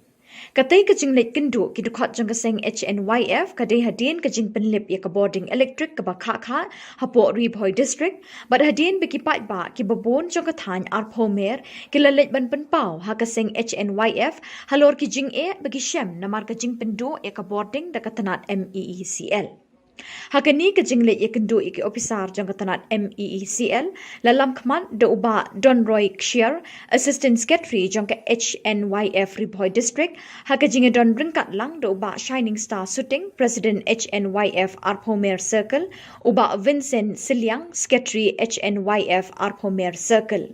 Katei ka jingleit kynduh ki dkhot jong ka seng H N Y F ka dei hadien ka jingpynlip ïa ka bording elektrik kaba khah khah hapoh Ri Bhoi District, bad hadien ba ki paidbah kiba bun jong ka thaiñ arphew mer ki la leit ban pynpaw ha ka seng H N Y F halor ki jingeh ba ki shem namar ka jingpynduh ïa ka bording da ka tnat M E E C L. Ha kane ka jingleit ïakynduh ïa ki ophisar jong ka tnat M E E C L, la lam khmat da u Bah Donroy Kshiar, Assistant Secretary jong ka H N Y F Ri Bhoi District, ha ka jingïadon ryngkat lang da u Bah Shining Star Suting, President H N Y F arphew mer circle, u Bah Vincent Sylliang, Secretary H N Y F arphew mer circle.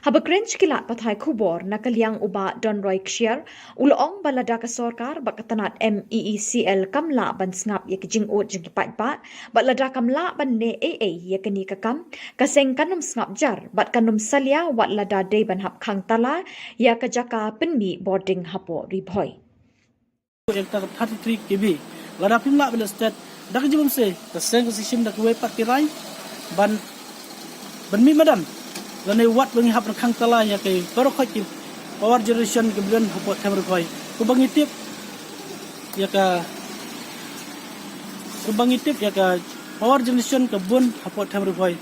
Haba kren sha ki lad pathai khubor na ka liang u Bah Donroy Kshiar u la ong ba lada ka sorkar bad ka tnat M E E C L kam lah ban sngap ïa ki jingud jong ki paidbah, bad lada kam lah ban leh ei ei ïa kane ka kam, ka seng kan ym sngap jar bad kan ym salia wat lada dei ban hap khang tala ïa ka jaka pynmih bording hapoh Ri Bhoi. Ïa kata ka thirty-three K V. Lada phim lah ban leh stet, da ka jingmut se, ka seng ka sa shim da kawei pat ki rai ban, ban mih madan. Lane wat ba ngi hap ban khang tala ïa ki baroh khoit ki power generation ki bun hapoh them Ri Bhoi. Kumba ngi tip ïa ka, kumba ngi tip ïa ka power generation ka bun hapoh them Ri Bhoi.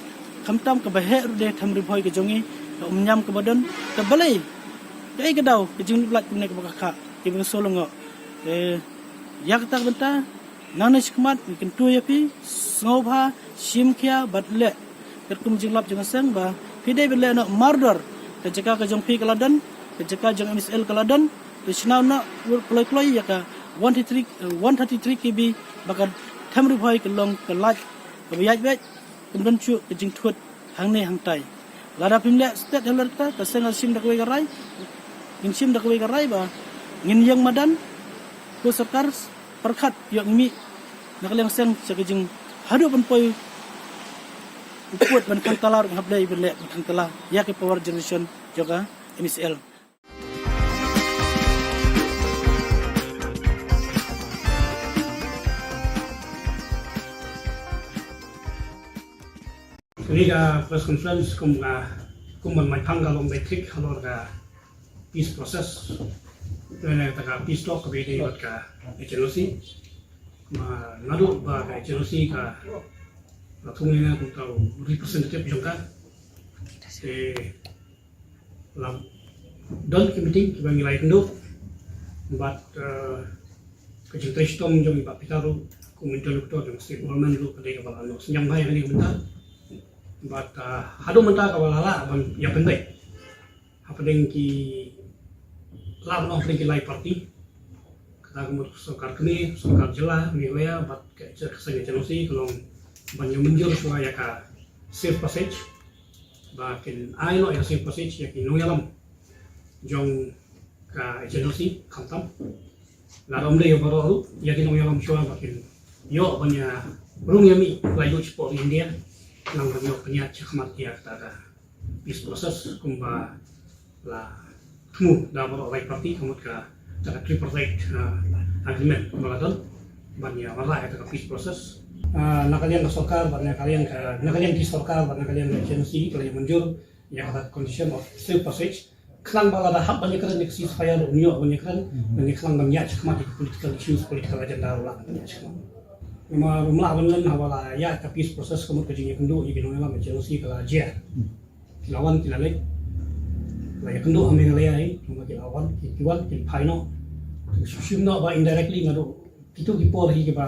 Khamtam kaba heh ruh de them Ri Bhoi ka jong ngi, ka umñiam kaba don, ka balei, kaei ka daw ka jinglip lait kumne kaba khah khah, kiba ngi sngewlyngngoh. Te ïa kata ka bynta, nangne shakhmat ngi kyntu ïa phi, sngewbha shim khia bad leh katkum jinglap jong ka seng ba phi dei ban leh noh mardor. Ka jaka ka jong phi ka la don, ka jaka jong M E C L ka la don. Te shna noh kloi kloi ïa ka one thirty-three, eh, one thirty-three K V ba ka them Ri Bhoi ka long ka light kaba ïaid beit, kam don shuh ka jingthut hangne hangtai. Lada phim leh stet halor kata, ka seng ka shim da kawei ka rai, ngin shim da kawei ka rai ba ngin ïeng madan, ko sorkar pyrkhat ïoh mih na ka liang seng sha ka jing haduh ban poi u pud ban khang tala ruh hap dei ban leh ban khang tala ïa ki power generation jong ka M E C L. Kane ka press conference kum ka, kum ban mai phang ka long beit thik halor ka peace process. Kane ka peace talk kaba ïadei bad ka H N O C. Ma naduh ba ka H N O C ka la thung ïa nga kum uta u representative jong ka, te la don ki meeting kiba ngi la ïakynduh bad, eh, ka jingtrei shitom jong i Bah Peter ruh kum interlocutor jong state government ruh ka dei kaba la noh synñiang bha ïa kane ka bynta. Bad, eh, haduh mynta kaba la lah ban ïapynbeit hapdeng ki, lah ban ong hapdeng ki lai party, kata ka mut sorkar kmie, sorkar jylla Meghalaya bad ka, ka seng H N O C ka long ban ïa mynjur shuwa ïa ka safe passage, ba kin ai noh ïa ka safe passage ïa ki nongïalam jong ka H N O C, khamtam lada ym dei ïa baroh ruh, ïa ki nongïalam shuwa ba kin ïoh ban ïa rung ïa mih laitluid shapoh India, khnang ban ïoh pynïaid shakhmat ïa kata ka peace process kumba la thmu da baroh lai party, ka mut kata ka tripartite, ah, agreement ba la don ban ïa wanrah ïa kata ka peace process. Ah, na ka liang ka sorkar bad na ka liang ka, na ka liang ki sorkar bad na ka liang ka H N O C ka la ïa mynjur ïa kata ka condition of safe passage, khnang ba lada hap ban ïakren ïa ka ceasefire ruh un ïoh ban ïakren, ban ïakren ban ïaid shakhmat ïa ki political issues, political agenda ruh lah ban ïaid shakhmat. Namar ym lah ban len haba la ïaid ka peace process, ka mut ka jingïakynduh ïa ki nongïalam H N O C ka la jia. Ki la wan ki la leit, la ïakynduh ha Meghalaya hi, namar ki la wan, ki, ki wan ki phai noh. Ki shim noh ba indirectly naduh kito ki por hi kiba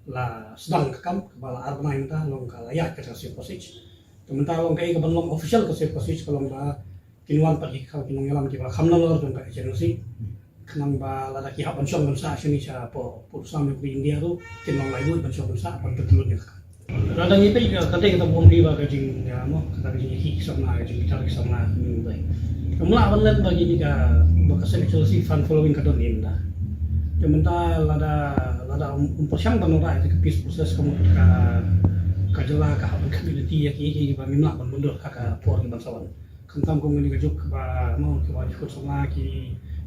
la sdang ka kam, kaba la ar bnai mynta, long ka la ïaid kata ka safe passage. Te mynta long kaei kaban long official ka safe passage, ka long ba kin wan pat ki, ki nongïalam kiba kham nalor jong ka H N O C, khnang ba lada ki hap ban shong ban sah shane shapoh pud u sam jong ka ri India ruh kin long laitluid ban shong ban sah ban pyntylun ïa ka. Lada ngi peit ka, ka dei kata bym dei ba ka jing, ïa, mo, kata ka jingïakhih ki samla, ka jingbitar ki samla mynta. Kam lah ban len ba kine ka, ba ka seng H N O C fan following ka don hi mynta. Te mynta lada, lada ym, ym pyrshang ban wanrah ïa ka peace process, ka mut ka, ka jylla ka hap ban community ïa ki, ïa kiba ngim lah ban mundur ha ka por kiban sa wan. Khamtam kum kane ka juk ba, mo, kiba ki khun samla ki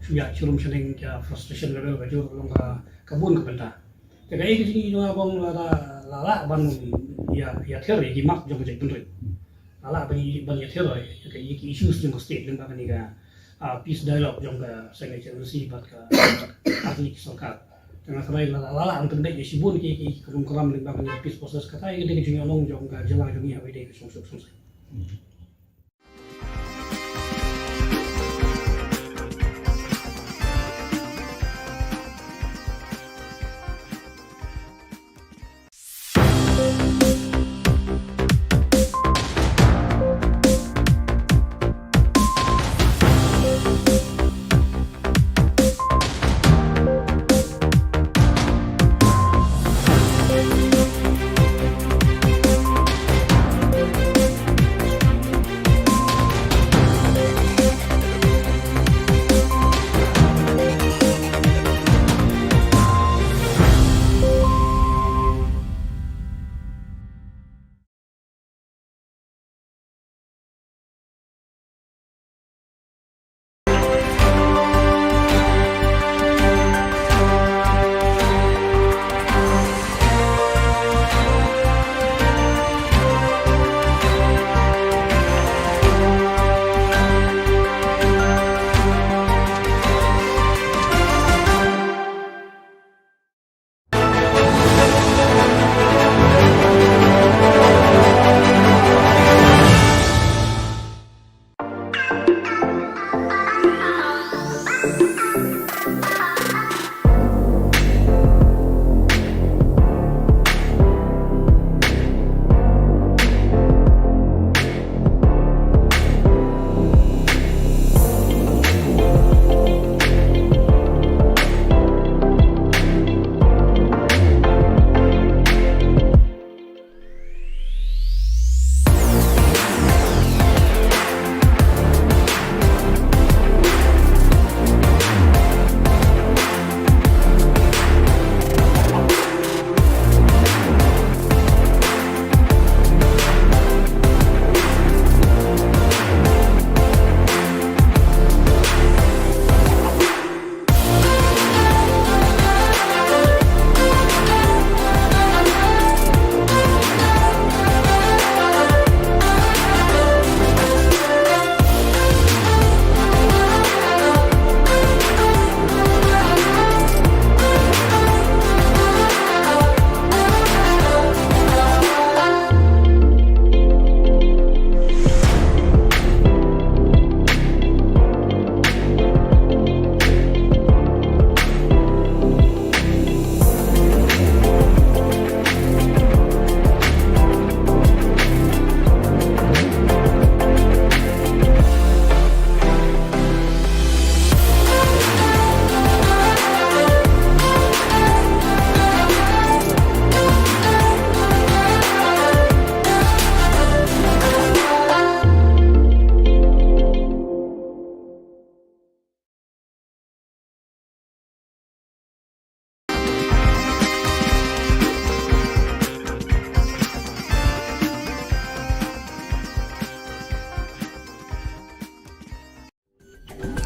shu ïaid shirum shaneng, ka frustration level ka jur, long ka, ka bun ka bynta. Te kaei ka jingïohi jong nga ba long lada la lah ban ïa, ïathir ïa ki mat jong ka jaitbynriew. La lah ban, ban ïathir ïa ki, ïa ki issues jong ka state lyngba kane ka, ah, peace dialogue jong ka seng H N O C bad ka, bad ka sorkar. Te nga kyrpad lada la lah ban pynbeit ïa shibun ki, ki, ki rum ki ram lyngba kane ka peace process, kata ïa ka dei ka jingïalang jong ka jylla jong ngi ha kaba ïadei ka shongsuk shongsaiñ.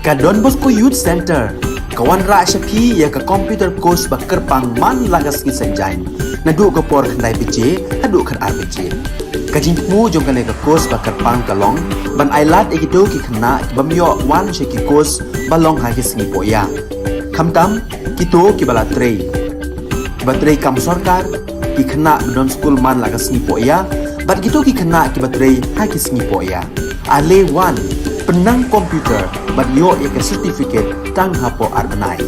Ka Don Bosco Youth Centre ka wanrah sha phi ïa ka computer course ba kyrpang man la ka sngi Saitjaiñ, naduh ka por khyndai baje haduh khatar baje. Ka jingthmu jong kane ka course ba kyrpang ka long ban ailad ïa kito ki khynnah ki bym ïoh wan sha ki course ba long ha ki sngi pohïa, khamtam kito kiba la trei, kiba trei kam sorkar, ki khynnah ba don skul man la ka sngi pohïa bad kito ki khynnah kiba trei ha ki sngi pohïa. Ale wan, pynnang computer bad ïoh ïa ka certificate tang hapoh ar bnai.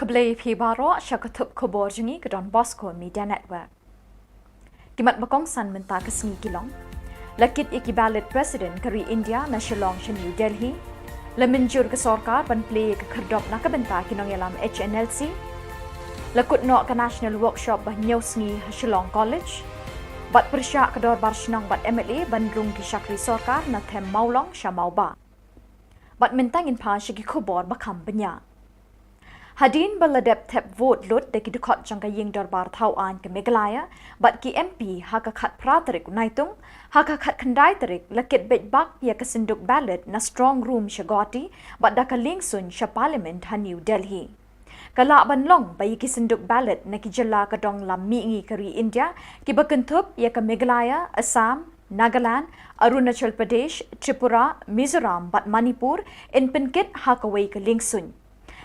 Khublei phi baroh sha ka thup khubor jong ngi ka Don Bosco Media Network. Ki mat ba kongsan mynta ka sngi ki long: La kit ïa ki ballot president ka ri India na Shillong sha New Delhi. La mynjur ka sorkar ban plie ïa ka khyrdop na ka bynta ki nongïalam H N L C. La kut noh ka National Workshop ba hynñiew sngi ha Shillong College. Bad pyrshah ka dorbar shnong bad M L A ban rung ki shakri sorkar na them Mawlong sha Mawbah. Bad mynta ngin phai sha ki khubor ba kham bniah. Hadien ba la dep thep vote lut da ki dkhot jong ka ïing dorbar thaw aiñ ka Meghalaya bad ki M P ha ka khatphra tarik u Naitung, ha ka khatkhyndai tarik la kit beit bak ïa ka synduk ballot na strong room sha Guwahati bad da ka liengsuiñ sha Parliament ha New Delhi. Ka lah ban long ba ïa ki synduk ballot na ki jylla ka dong lam mihngi ka ri India kiba kynthup ïa ka Meghalaya, Assam, Nagaland, Arunachal Pradesh, Tripura, Mizoram bad Manipur yn pynkit ha kawei ka liengsuiñ.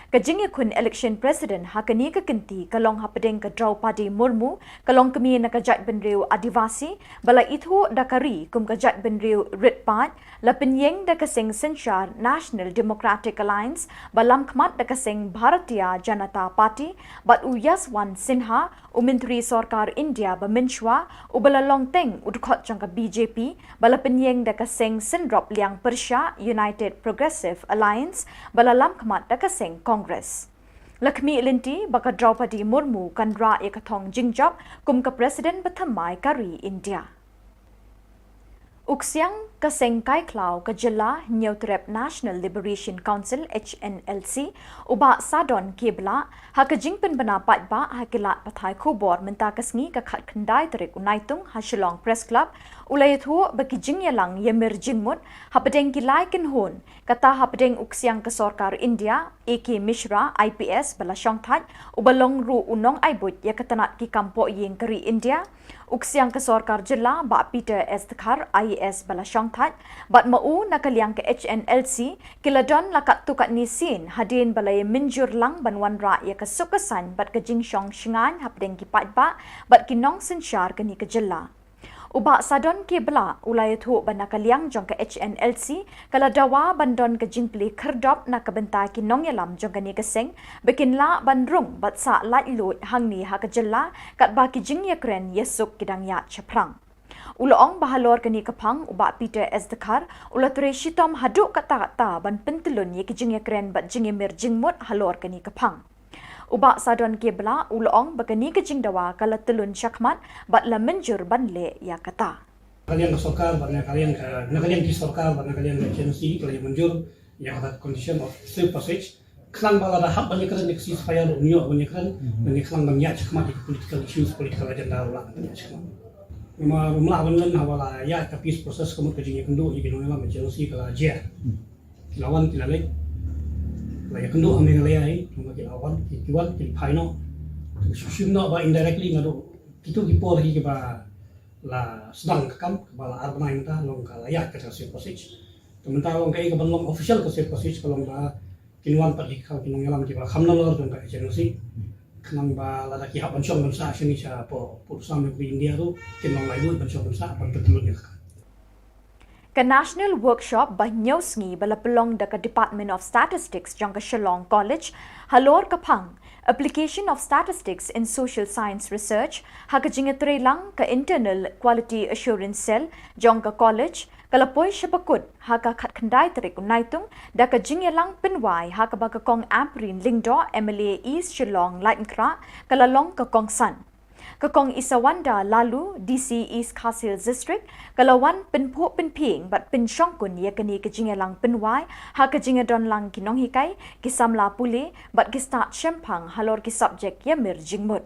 Ka jingïakhun election president ha kane ka kynti ka long hapdeng ka Draupadi Murmu, ka longkmie na ka jaitbynriew Adivasi ba la ithuh da ka ri kum ka jaitbynriew rit paid, la pynïeng da ka seng synshar National Democratic Alliance ba lamkhmat da ka seng Bharatiya Janata Party, bad u Yashwant Sinha, u Myntri Sorkar India ba mynshuwa, uba la long teng u dkhot jong ka B J P, ba la pynïeng da ka seng syndrop liang pyrshah United Progressive Alliance, ba la lamkhmat da ka seng Congress. La khmih lynti ba ka Draupadi Murmu kan rah ïa ka thong jingjop kum ka president bathymmai ka ri India. U ksiang ka seng kai khlaw ka jylla Hynñiewtrep National Liberation Council, H N L C, u Bah Sadon K Blah, ha ka jingpynbna paidbah ha ki lad pathai khubor mynta ka sngi ka khatkhyndai tarik u Naitung ha Shillong Press Club, u la ïathuh ba ki jingïalang ïamir jingmut hapdeng ki lai kynhun, kata hapdeng u ksiang ka sorkar India, A K Mishra, I P S ba la shongthait, uba long ruh u nongai buit ïa ka tnat ki kam pohïing ka ri India, u ksiang ka sorkar jylla Bah Peter S Dkhar, I A S ba la shongthait, bad ma u na ka liang ka H N L C, ki la don la katto katne sien hadien ba la ïamynjur lang ban wanrah ïa ka suk ka saiñ bad ka jingshong shngaiñ hapdeng ki paidbah bad ki nongsynshar kane ka jylla. U Bah Sadon K Blah u la ïathuh ba na ka liang jong ka H N L C, ka la dawa ban don ka jingplie khyrdop na ka bynta ki nongïalam jong kane ka seng, ba kin lah ban rung bad sah laitluid hangne ha ka jylla, katba ki jingïakren ïasuk ki dang ïaid shaphrang. U la ong ba halor kane ka phang u Bah Peter S Dkhar u la trei shitom haduh katta katta ban pyntyllun ïa ki jingïakren bad jingïamir jingmut halor kane ka phang. U Bah Sadon K Blah u la ong ba kane ka jingdawa ka la tyllun shakhmat bad la mynjur ban leh ïa kata. Na ka liang ka sorkar bad na ka liang ka, na ka liang ki sorkar bad na ka liang ka H N O C ka la ïa mynjur ïa kata ka condition of safe passage. Khnang ba lada hap ban ïakren ïa ka ceasefire ruh, ym ïoh ban ïakren, ban ïakren ban ïaid shakhmat ïa ka political issues, political agenda ruh lah ban ïaid shakhmat. Namar ym lah ban len haba la ïaid ka peace process ka mut ka jingïakynduh ïa ki nongïalam H N O C ka la jer. Ki la wan ki la leit. La ïakynduh ha Meghalaya hi, namar ki la wan, ki, ki wan, ki phai noh. Shu shim noh ba indirectly naduh kito ki por hi kiba la sdang ka kam, kaba la ar bnai mynta long ka la ïaid ka safe passage. Te mynta long kaei kaban long official ka safe passage ka long ba kin wan pat hi ki nongïalam kiba kham nalor jong ka H N O C. Khnang ba lada ki hap ban shong ban sah shane sha pdeng pud sam jong ka India ruh kin long laitluid ban shong ban sah ban pyntyllun ïa ka. Ka National Workshop ba hynñiew sngi ba la pynlong da ka Department of Statistics jong ka Shillong College halor ka phang Application of Statistics in Social Science Research ha ka jingïatreilang ka Internal Quality Assurance Cell jong ka college ka la poi sha bakut ha ka khatkhyndai tarik u Naitung da ka jingïalang pynwai ha kaba ka Kong Ampareen Lyngdoh, M L A East Shillong Laitumkhrah, ka la long ka kongsan. Ka Kong Isawanda Laloo, D C East Khasi Hills District, ka la wan pynphuh pynphieng bad pynshongkun ïa kane ka jingïalang pynwai ha ka jingïadonlang ki nonghikai, ki samla pule bad ki stad shemphang halor ki subject ïamir jingmut.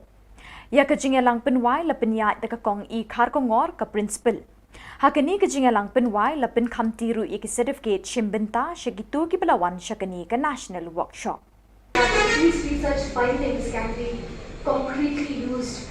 Ïa ka jingïalang pynwai la pynïaid da ka Kong E Kharkongor, ka principal. Ha kane ka jingïalang pynwai la pynkhamti ruh ïa ki certificate shim bynta sha kito kiba la wan sha kane ka national workshop. These research findings can be concretely used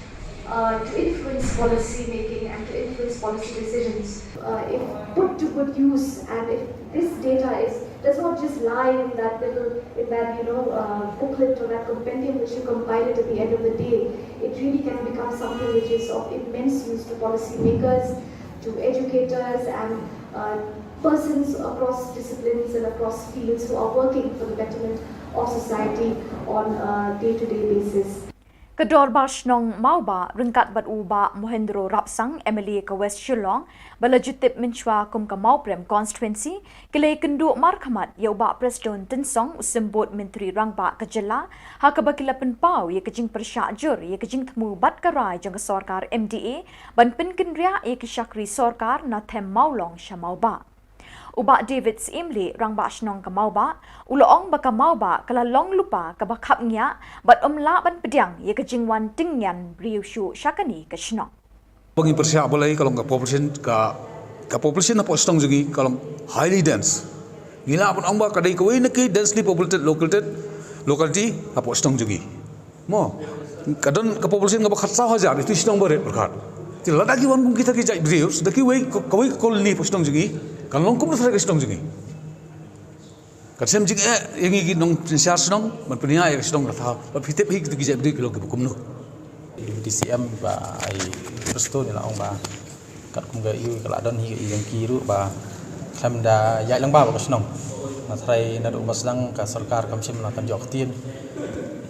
uh, to influence policy making and to influence policy decisions. Uh, if put to good use, and if this data is does not just lie in that little, in that, you know, uh, booklet or that compendium which you compile it at the end of the day, it really can become something which is of immense use to policymakers, to educators, and uh, persons across disciplines and across fields who are working for the betterment of society on a day-to-day basis. Ka Dorbar Shnong Mawbah ryngkat bad u Bah Mohendro Rapsang, M L A ka West Shillong, ba la ju tip mynshuwa kum ka Mawprem Constituency, ki la ïakynduh markhmat ïa u Bah Prestone Tynsong, u Symbud Myntri Rangbah ka jylla, ha kaba ki la pynpaw ïa ka jingpyrshah jur ïa ka jingthmu bad ka rai jong ka sorkar M D A ban pynkynriah ïa ki shakri sorkar na them Mawlong sha Mawbah. U Bah David Syiemlieh, Rangbah Shnong ka Mawbah, u la ong ba ka Mawbah ka la long lypa kaba khapngiah bad ym lah ban pdiang ïa ka jingwan tyngian briew shuh sha kane ka shnong. Ba ngi pyrshah balei ka long ka population, ka, ka population hapoh shnong jong ngi ka long highly dense. Ngi lah ban ong ba ka dei kawei na ki densely populated located locality hapoh shnong jong ngi. Mo, ka don ka population kaba khatsaw hajar, ïa tu shnong barit pyrkhat. Te lada ki wan kum kita ki jait briew, da kiwei, kawei ka colony hapoh shnong jong ngi, kan long kumno tharai ka shnong jong ngi. Kan shem jingeh ïa ngi ki nongsynshar shnong ban pynïaid ïa ka shnong ka thaw. Bad phi tip hi kitu ki jait briew ki long kiba kumno. D C M ba ai Prestone la ong ba katkum ka ïu ka la don hi ka ïu jong ki ruh ba khlem da ïaid lang ba ka shnong. Nga tharai naduh ba sdang ka sorkar kam shym la kan jop ktien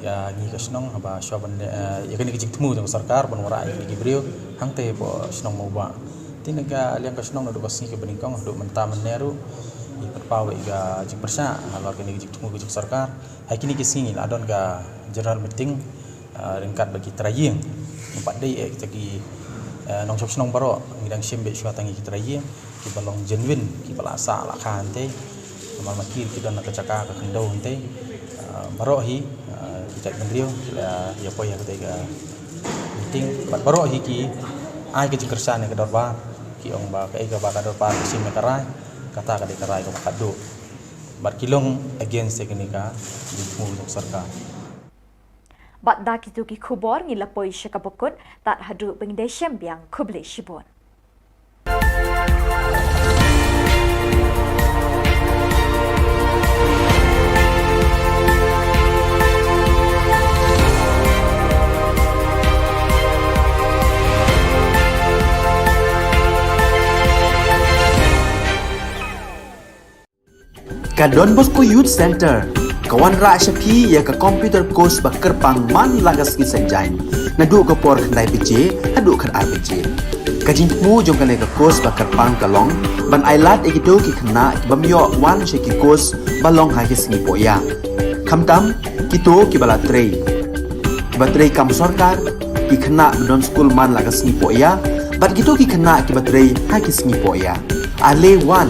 ïa ngi ka shnong haba shuwa ban, eh, ïa kane ka jingthmu jong ka sorkar ban wanrah ïa kine ki briew hangtei hapoh shnong Mawbah. Te na ka liang ka shnong naduh ka sngi kaba nyngkong haduh mynta mynne ruh ngi pynpaw ïa ka jingpyrshah halor kane ka jingthmu ka jong ka sorkar. Ha kine ki sngi la don ka general meeting, ah, ryngkat bad ki trai ïing. Ngi pat dei eh kita ki, eh, nongshong shnong baroh ngi dang shim beit shuwa tang ïa ki trai ïing kiba long genuine, kiba la sah la kha hangtei. Namar ma ki ki don na ka jaka ka khyndew hangtei. Ah, baroh hi, ah, ki jait bynriew ki la ïa poi ha katei ka meeting bad baroh hi ki ai ka jingkyrshan ïa ka dorbar, ki ong ba kaei kaba ka dorbar ka shim ïa ka rai, kata ka dei ka rai kaba khatduh. Bad ki long against ïa kane ka jingthmu jong ka sorkar. Bad da kitu ki khubor ngi la poi sha kaba kut, tad haduh ba ngin ïashem biang, khublei shibun. Ka Don Bosco Youth Centre ka wanrah sha phi ïa ka computer course ba kyrpang man la ka sngi Saitjaiñ, naduh ka por khyndai baje haduh khatar baje. Ka jingthmu jong kane ka course ba kyrpang ka long ban ai lad ïa kito ki khynnah ki bym ïoh wan sha ki course ba long ha ki sngi poh ïa. Khamtam kito kiba la trei, kiba trei kam sorkar, ki khynnah ba don skul man la ka sngi poh ïa, bad kito ki khynnah kiba trei ha ki sngi poh ïa. Ale wan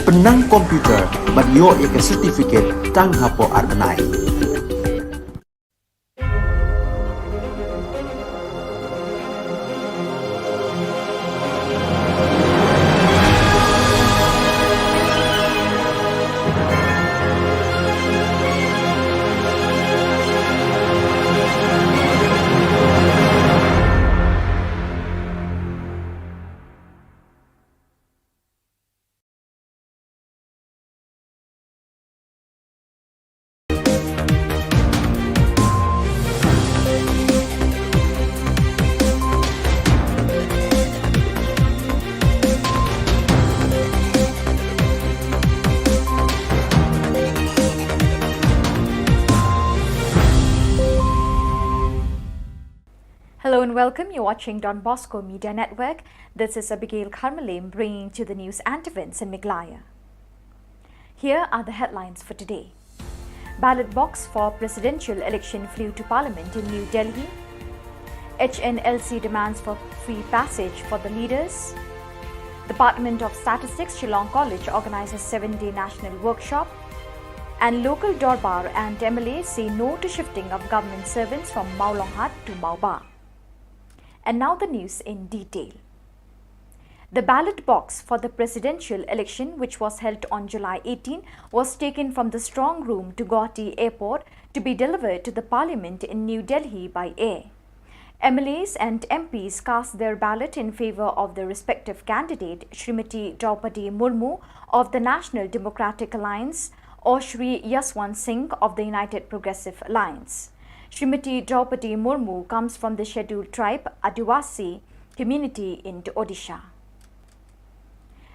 pynnang computer bad ïoh ïa ka certificate tang hapoh ar bnai. Hello and welcome. You're watching Don Bosco Media Network. This is Abigail Kharmalim bringing to the news and events in Meghalaya. Here are the headlines for today. Ballot box for presidential election flew to Parliament in New Delhi. H N L C demands for free passage for the leaders. Department of Statistics Shillong College organizes seven-day national workshop. And local Dorbar and M L As say no to shifting of government servants from Mawlonghat to Mawba. And now the news in detail. The ballot box for the presidential election, which was held on July eighteen, was taken from the strong room to Guwahati Airport to be delivered to the Parliament in New Delhi by air. M L As and M Ps cast their ballot in favour of their respective candidate, Shrimati Droupadi Murmu of the National Democratic Alliance or Shri Yashwant Singh of the United Progressive Alliance. Shrimati Droupadi Murmu comes from the scheduled tribe Adivasi community in Odisha.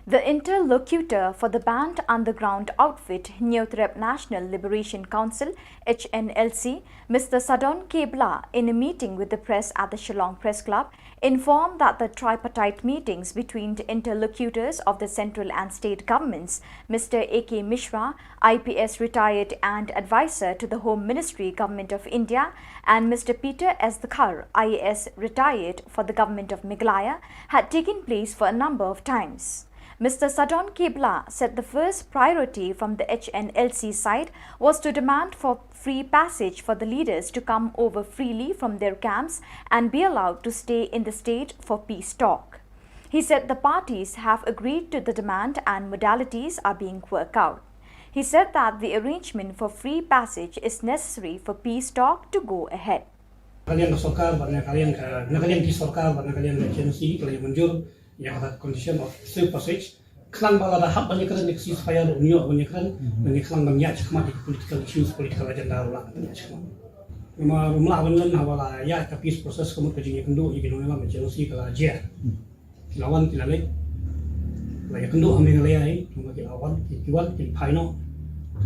The interlocutor for the banned underground outfit Hynñiewtrep National Liberation Council, H N L C, Mister Sadon K Blah, in a meeting with the press at the Shillong Press Club, informed that the tripartite meetings between the interlocutors of the central and state governments, Mister A K Mishra, I P S retired and advisor to the Home Ministry, Government of India, and Mister Peter S Dkhar, I A S retired for the Government of Meghalaya, had taken place for a number of times. Mister Sadon K Blah said the first priority from the H N L C side was to demand for free passage for the leaders to come over freely from their camps and be allowed to stay in the state for peace talk. He said the parties have agreed to the demand and modalities are being worked out. He said that the arrangement for free passage is necessary for peace talk to go ahead. Na ka liang ka sorkar bad na ka liang ka, na ka liang ki sorkar bad na ka liang ka H N L C ka la ïa mynjur ïa kata ka condition of safe passage. Khnang ba lada hap ban ïakren ïa ka ceasefire ruh un ïoh ban ïakren, ban ïa khnang ban ïaid shakhmat ïa ka political issues, political agenda ruh lah ban ïaid shakhmat. Namar ruh ym lah ban len haba la ïaid ka peace process ka mut ka jingïakynduh ïa ki nongïalam H N L C ka la jia. Ki la wan ki la leit. La ïakynduh ha Meghalaya hi, namar ki la wan ki, ki wan ki phai noh.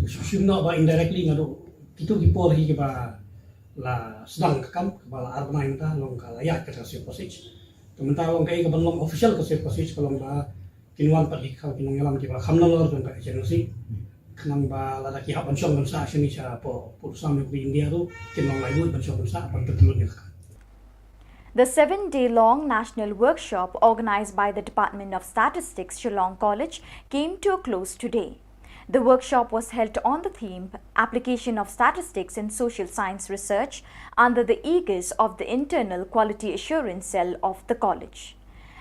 Shu shim noh ba indirectly naduh kito ki por hi kiba la sdang ka kam, kaba la ar bnai mynta long ka la ïaid kata ka safe passage. Te mynta long kaei kaban long official ka safe passage ka long ba kin wan pat ki kham ki nongïalam kiba kham nalor jong ka H N L C. Khnang ba lada ki hap ban shong ban sah shane shapoh pud sam jong ka ri India ruh kin long laitluid ban shong ban sah ban pyntyllun ïa ka kam. The seven-day-long national workshop organized by the Department of Statistics, Shillong College, came to a close today. The workshop was held on the theme Application of Statistics in Social Science Research under the aegis of the Internal Quality Assurance Cell of the college.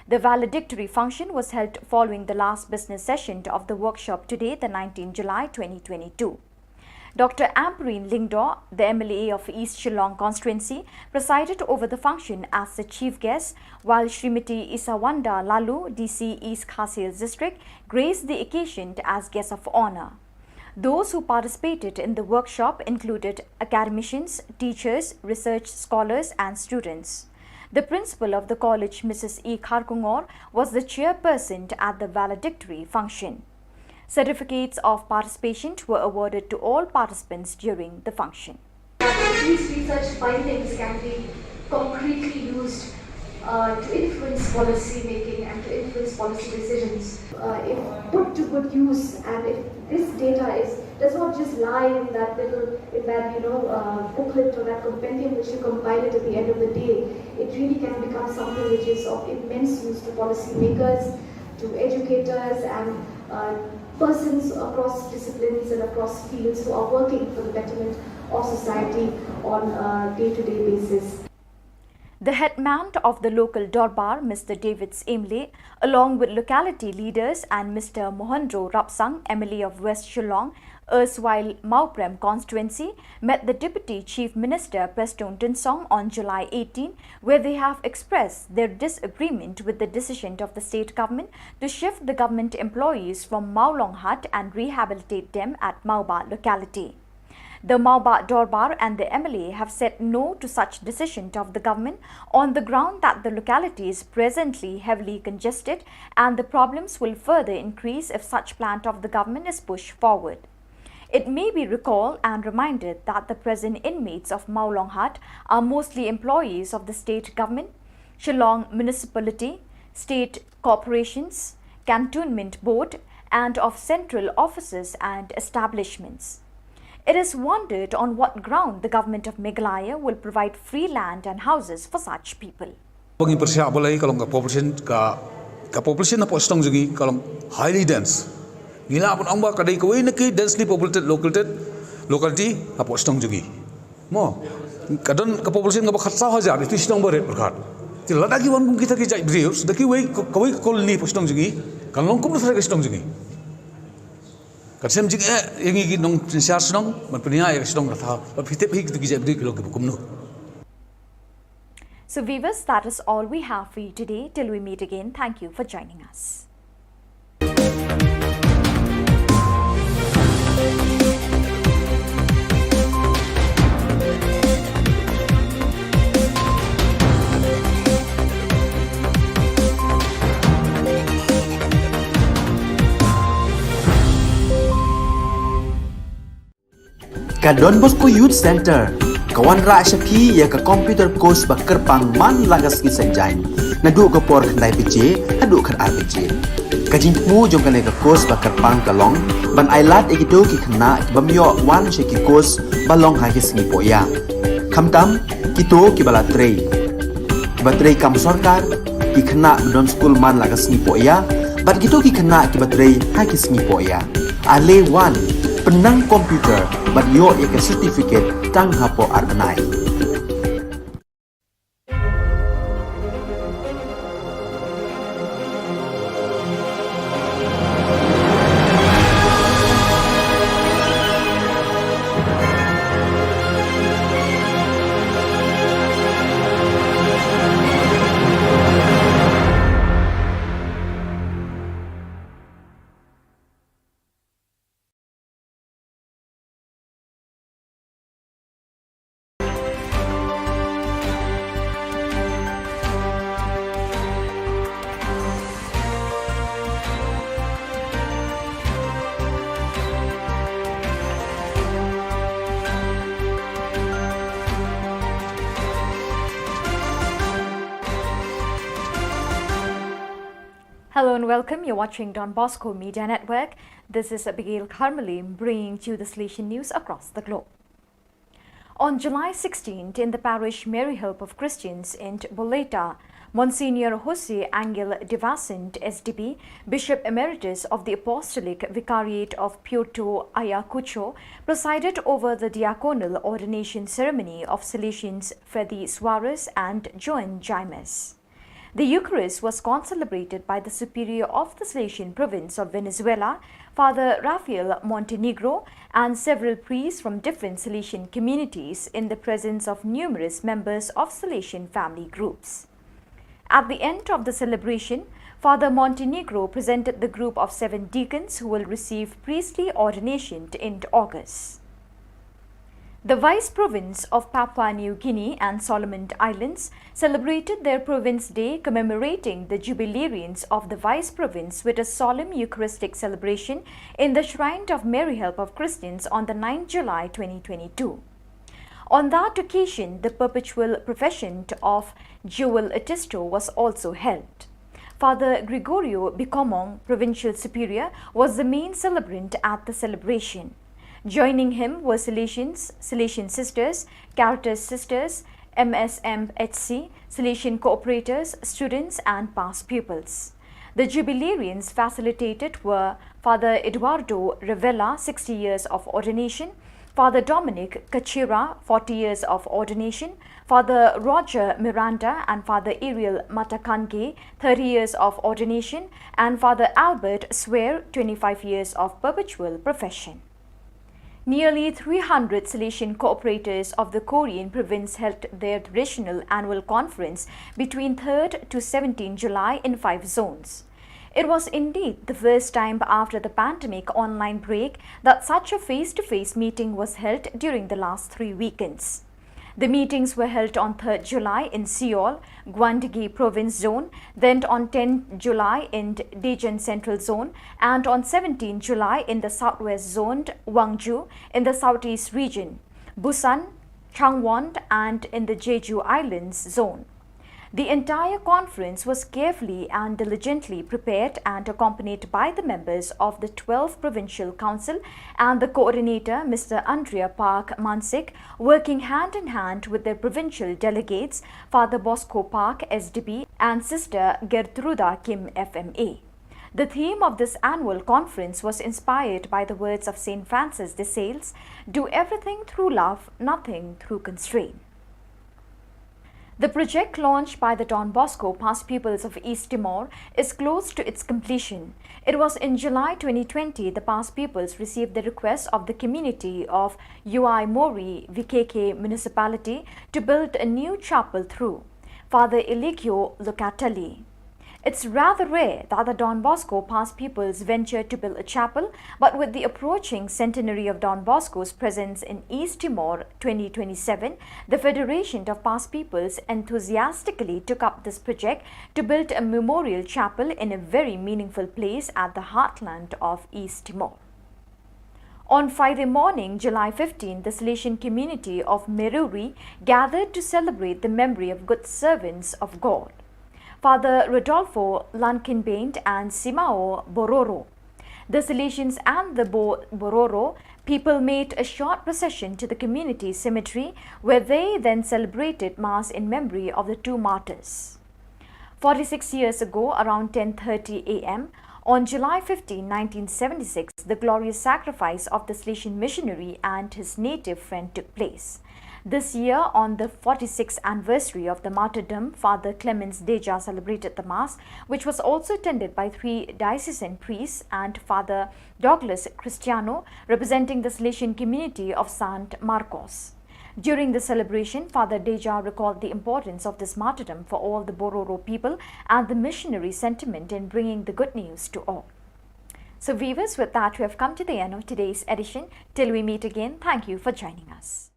The valedictory function was held following the last business session of the workshop today, the nineteenth July twenty twenty-two. Doctor Ampareen Lyngdoh, the M L A of East Shillong constituency, presided over the function as the chief guest, while Shrimati Isawanda Laloo, D C East Khasi Hills District, graced the occasion as guest of honour. Those who participated in the workshop included academicians, teachers, research scholars and students. The principal of the college, Missus E Kharkongor, was the chairperson at the valedictory function. Certificates of participation were awarded to all participants during the function. These research findings can be concretely used uh, to influence policy making and to influence policy decisions. Uh, if put to good use, and if this data is, does not just lie in that little, in that, you know, uh, booklet or that compendium which you compile it at the end of the day, it really can become something which is of immense use to policymakers, to educators, and uh, persons across disciplines and across fields who are working for the betterment of society on a day-to-day basis. The headman of the local Dorbar, Mister David Syiem Leh, along with locality leaders and Mister Mohendro Rapsang, M L A of West Shillong, erstwhile Mawprem constituency, met the Deputy Chief Minister Prestone Tynsong on July eighteen, where they have expressed their disagreement with the decision of the state government to shift the government employees from Mawlonghat and rehabilitate them at Mawbah locality. The Mawbah Dorbar and the M L A have said no to such decision of the government on the ground that the locality is presently heavily congested and the problems will further increase if such plan of the government is pushed forward. It may be recalled and reminded that the present inmates of Mawlonghat are mostly employees of the state government, Shillong Municipality, state corporations, cantonment board, and of central offices and establishments. It is wondered on what ground the government of Meghalaya will provide free land and houses for such people. Ba ngi pyrshah balei ka long ka population ka ka population hapoh shnong jong ngi ka long highly dense. Ngi lah ban ong ba ka dei kawei na ki densely populated located locality hapoh shnong jong ngi. Mo ka don ka population kaba khatsaw hajar ïa ki shnong barit pyrkhat. Te lada ki wan kum kita ki jait briew da kiwei kawei ka colony hapoh shnong jong ngi kan long kumno shuh ka shnong jong ngi. Kan shem jingeh ïa ngi ki nongsynshar shnong ban pynïaid ïa ka shnong ka thaw ban phi tip hi kito ki jait briew ki long kiba kumno. So viewers, that is all we have for you today. Till we meet again, thank you for joining us. Ka Don Bosco Youth Centre ka wanrah sha phi ïa ka computer course ba kyrpang man la ka sngi Saitjaiñ naduh ka por khyndai baje haduh khatar baje. Ka jingthmu jong kane ka course ba kyrpang ka long ban ailad ïa kito ki khynnah ki bym ïoh wan sha ki course ba long ha ki sngi pohïa. Khamtam kito kiba la trei, kiba trei kam sorkar, ki khynnah ba don skul man la ka sngi pohïa bad kito ki khynnah kiba trei ha ki sngi pohïa. Ale wan, pynnang computer bad ïoh ïa ka certificate tang hapoh ar bnai. Hello and welcome. You're watching Don Bosco Media Network. This is Abigail Kharmali bringing to you the Salesian news across the globe. On July sixteenth, in the parish Mary Help of Christians in Boleta, Monsignor Jose Angel de Vicente, S D B, Bishop Emeritus of the Apostolic Vicariate of Puerto Ayacucho, presided over the diaconal ordination ceremony of Salesians Freddy Suarez and Joan Jaimes. The Eucharist was concelebrated by the Superior of the Salesian Province of Venezuela, Father Rafael Montenegro, and several priests from different Salesian communities in the presence of numerous members of Salesian family groups. At the end of the celebration, Father Montenegro presented the group of seven deacons who will receive priestly ordination in August. The Vice Province of Papua New Guinea and Solomon Islands celebrated their Province Day, commemorating the jubilarians of the Vice Province with a solemn Eucharistic celebration in the Shrine of Mary Help of Christians on the ninth July twenty twenty-two. On that occasion, the perpetual profession of Jewel Atisto was also held. Father Gregorio Bikomong, Provincial Superior, was the main celebrant at the celebration. Joining him were Salesians, Salesian sisters, Caritas sisters, M S M H C, Salesian cooperators, students, and past pupils. The jubilarians facilitated were Father Eduardo Revela, sixty years of ordination, Father Dominic Kachira, forty years of ordination, Father Roger Miranda and Father Ariel Matakange, thirty years of ordination, and Father Albert Swear, twenty-five years of perpetual profession. Nearly three hundred Salesian cooperators of the Korean province held their traditional annual conference between third to seventeenth July in five zones. It was indeed the first time after the pandemic online break that such a face-to-face meeting was held during the last three weekends. The meetings were held on third July in Seoul, Gwanggi Province Zone, then on tenth July in Daejeon Central Zone, and on seventeenth July in the Southwest Zone, Gwangju, in the Southeast Region, Busan, Changwon, and in the Jeju Islands Zone. The entire conference was carefully and diligently prepared and accompanied by the members of the twelfth Provincial Council and the coordinator, Mister Andrea Park Mansik, working hand in hand with their provincial delegates, Father Bosco Park, S D B, and Sister Gertruda Kim, F M A. The theme of this annual conference was inspired by the words of Saint Francis de Sales, "Do everything through love, nothing through constraint." The project launched by the Don Bosco Past Pupils of East Timor is close to its completion. It was in July twenty twenty the past pupils received the request of the community of Uaimori V K K municipality to build a new chapel through Father Eligio Locatelli. It's rather rare that the Don Bosco Past Pupils venture to build a chapel, but with the approaching centenary of Don Bosco's presence in East Timor twenty twenty-seven, the Federation of Past Pupils enthusiastically took up this project to build a memorial chapel in a very meaningful place at the heartland of East Timor. On Friday morning, July fifteenth, the Salesian community of Meruri gathered to celebrate the memory of good servants of God, Father Rodolfo Lankinbaint and Simao Bororo. The Salesians and the Bo- Bororo people made a short procession to the community cemetery, where they then celebrated Mass in memory of the two martyrs. Forty-six years ago, around ten thirty a m, on July fifteenth, nineteen seventy-six, the glorious sacrifice of the Salesian missionary and his native friend took place. This year, on the forty-sixth anniversary of the martyrdom, Father Clemens Deja celebrated the Mass, which was also attended by three diocesan priests and Father Douglas Cristiano, representing the Salesian community of Saint Marcos. During the celebration, Father Deja recalled the importance of this martyrdom for all the Bororo people and the missionary sentiment in bringing the good news to all. So, viewers, with that, we have come to the end of today's edition. Till we meet again, thank you for joining us.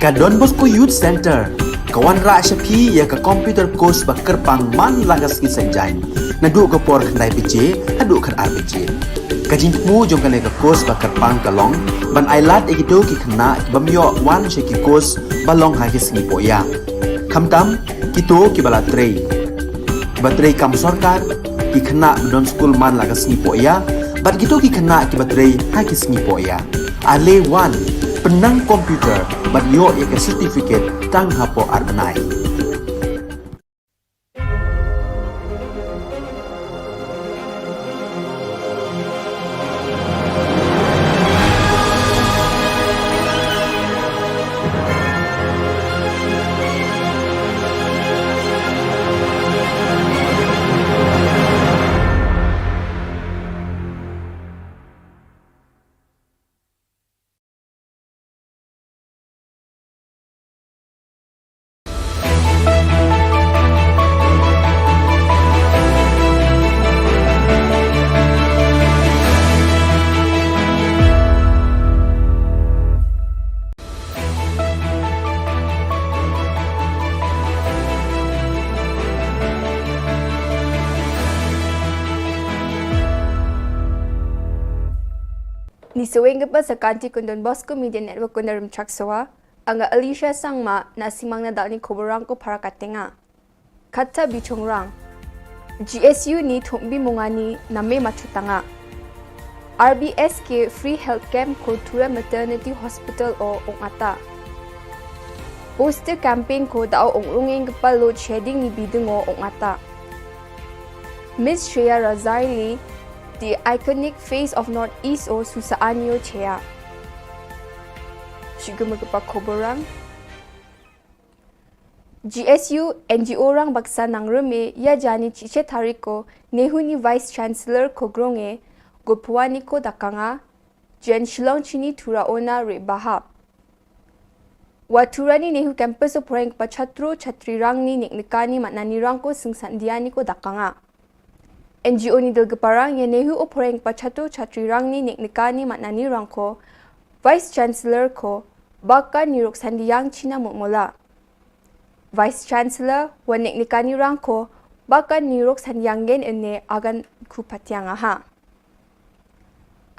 Ka Don Bosco Youth Center ka wanrah sha phi ïa ka computer course ba kyrpang man la ka sngi Saitjaiñ, naduh ka por khyndai baje haduh khatar baje. Ka jingthmu jong kane ka course ba kyrpang ka long ban ailad ïa kito ki khynnah ki bym ïoh wan sha ki course ba long ha ki sngi pohïap. Khamtam kito kiba la trei, kiba trei kam sorkar, ki khynnah ba don skul man la ka sngi pohïap, bad kito ki khynnah kiba trei ha ki sngi pohïap. Ale wan, pynnang computer bad ïoh ïa ka certificate tang hapoh ar bnai. Isaweng kapa sa kanti kun Don Bosco Media Network kun darum chak sawa. Anga Alicia Sangma na simang na dalni koborang ko para katenga. Kata bichongrang. G S U ni thumbi mungani name machutanga. R B S K free health camp ko Tura Maternity Hospital o ongata. Poster campaign ko dao ongrungeng kapa load shedding ni bidung o ongata. Miss Shreya Razaili, the iconic face of Northeast o susa anio chea. Shiguma kapa koborang. G S U N G O rang baksa nang reme ya jani chiche tariko Nehu ni Vice Chancellor ko gronge gopwani ko dakanga jen Shillong chini Tura ona re baha. Wa Tura ni Nehu campus o poreng pa chatro chatri rang ni nik nikani matnani rang ko singsan diani ko dakanga. N G O ni dil geparang ya Nehu o poreng pa chatro chatri rang ni nik nikani matnani rang ko Vice Chancellor ko baka nirok sandiyang China mutmola. Vice Chancellor wa nik nikani rang ko baka nirok sandiyang gen ene agan ku patiang aha.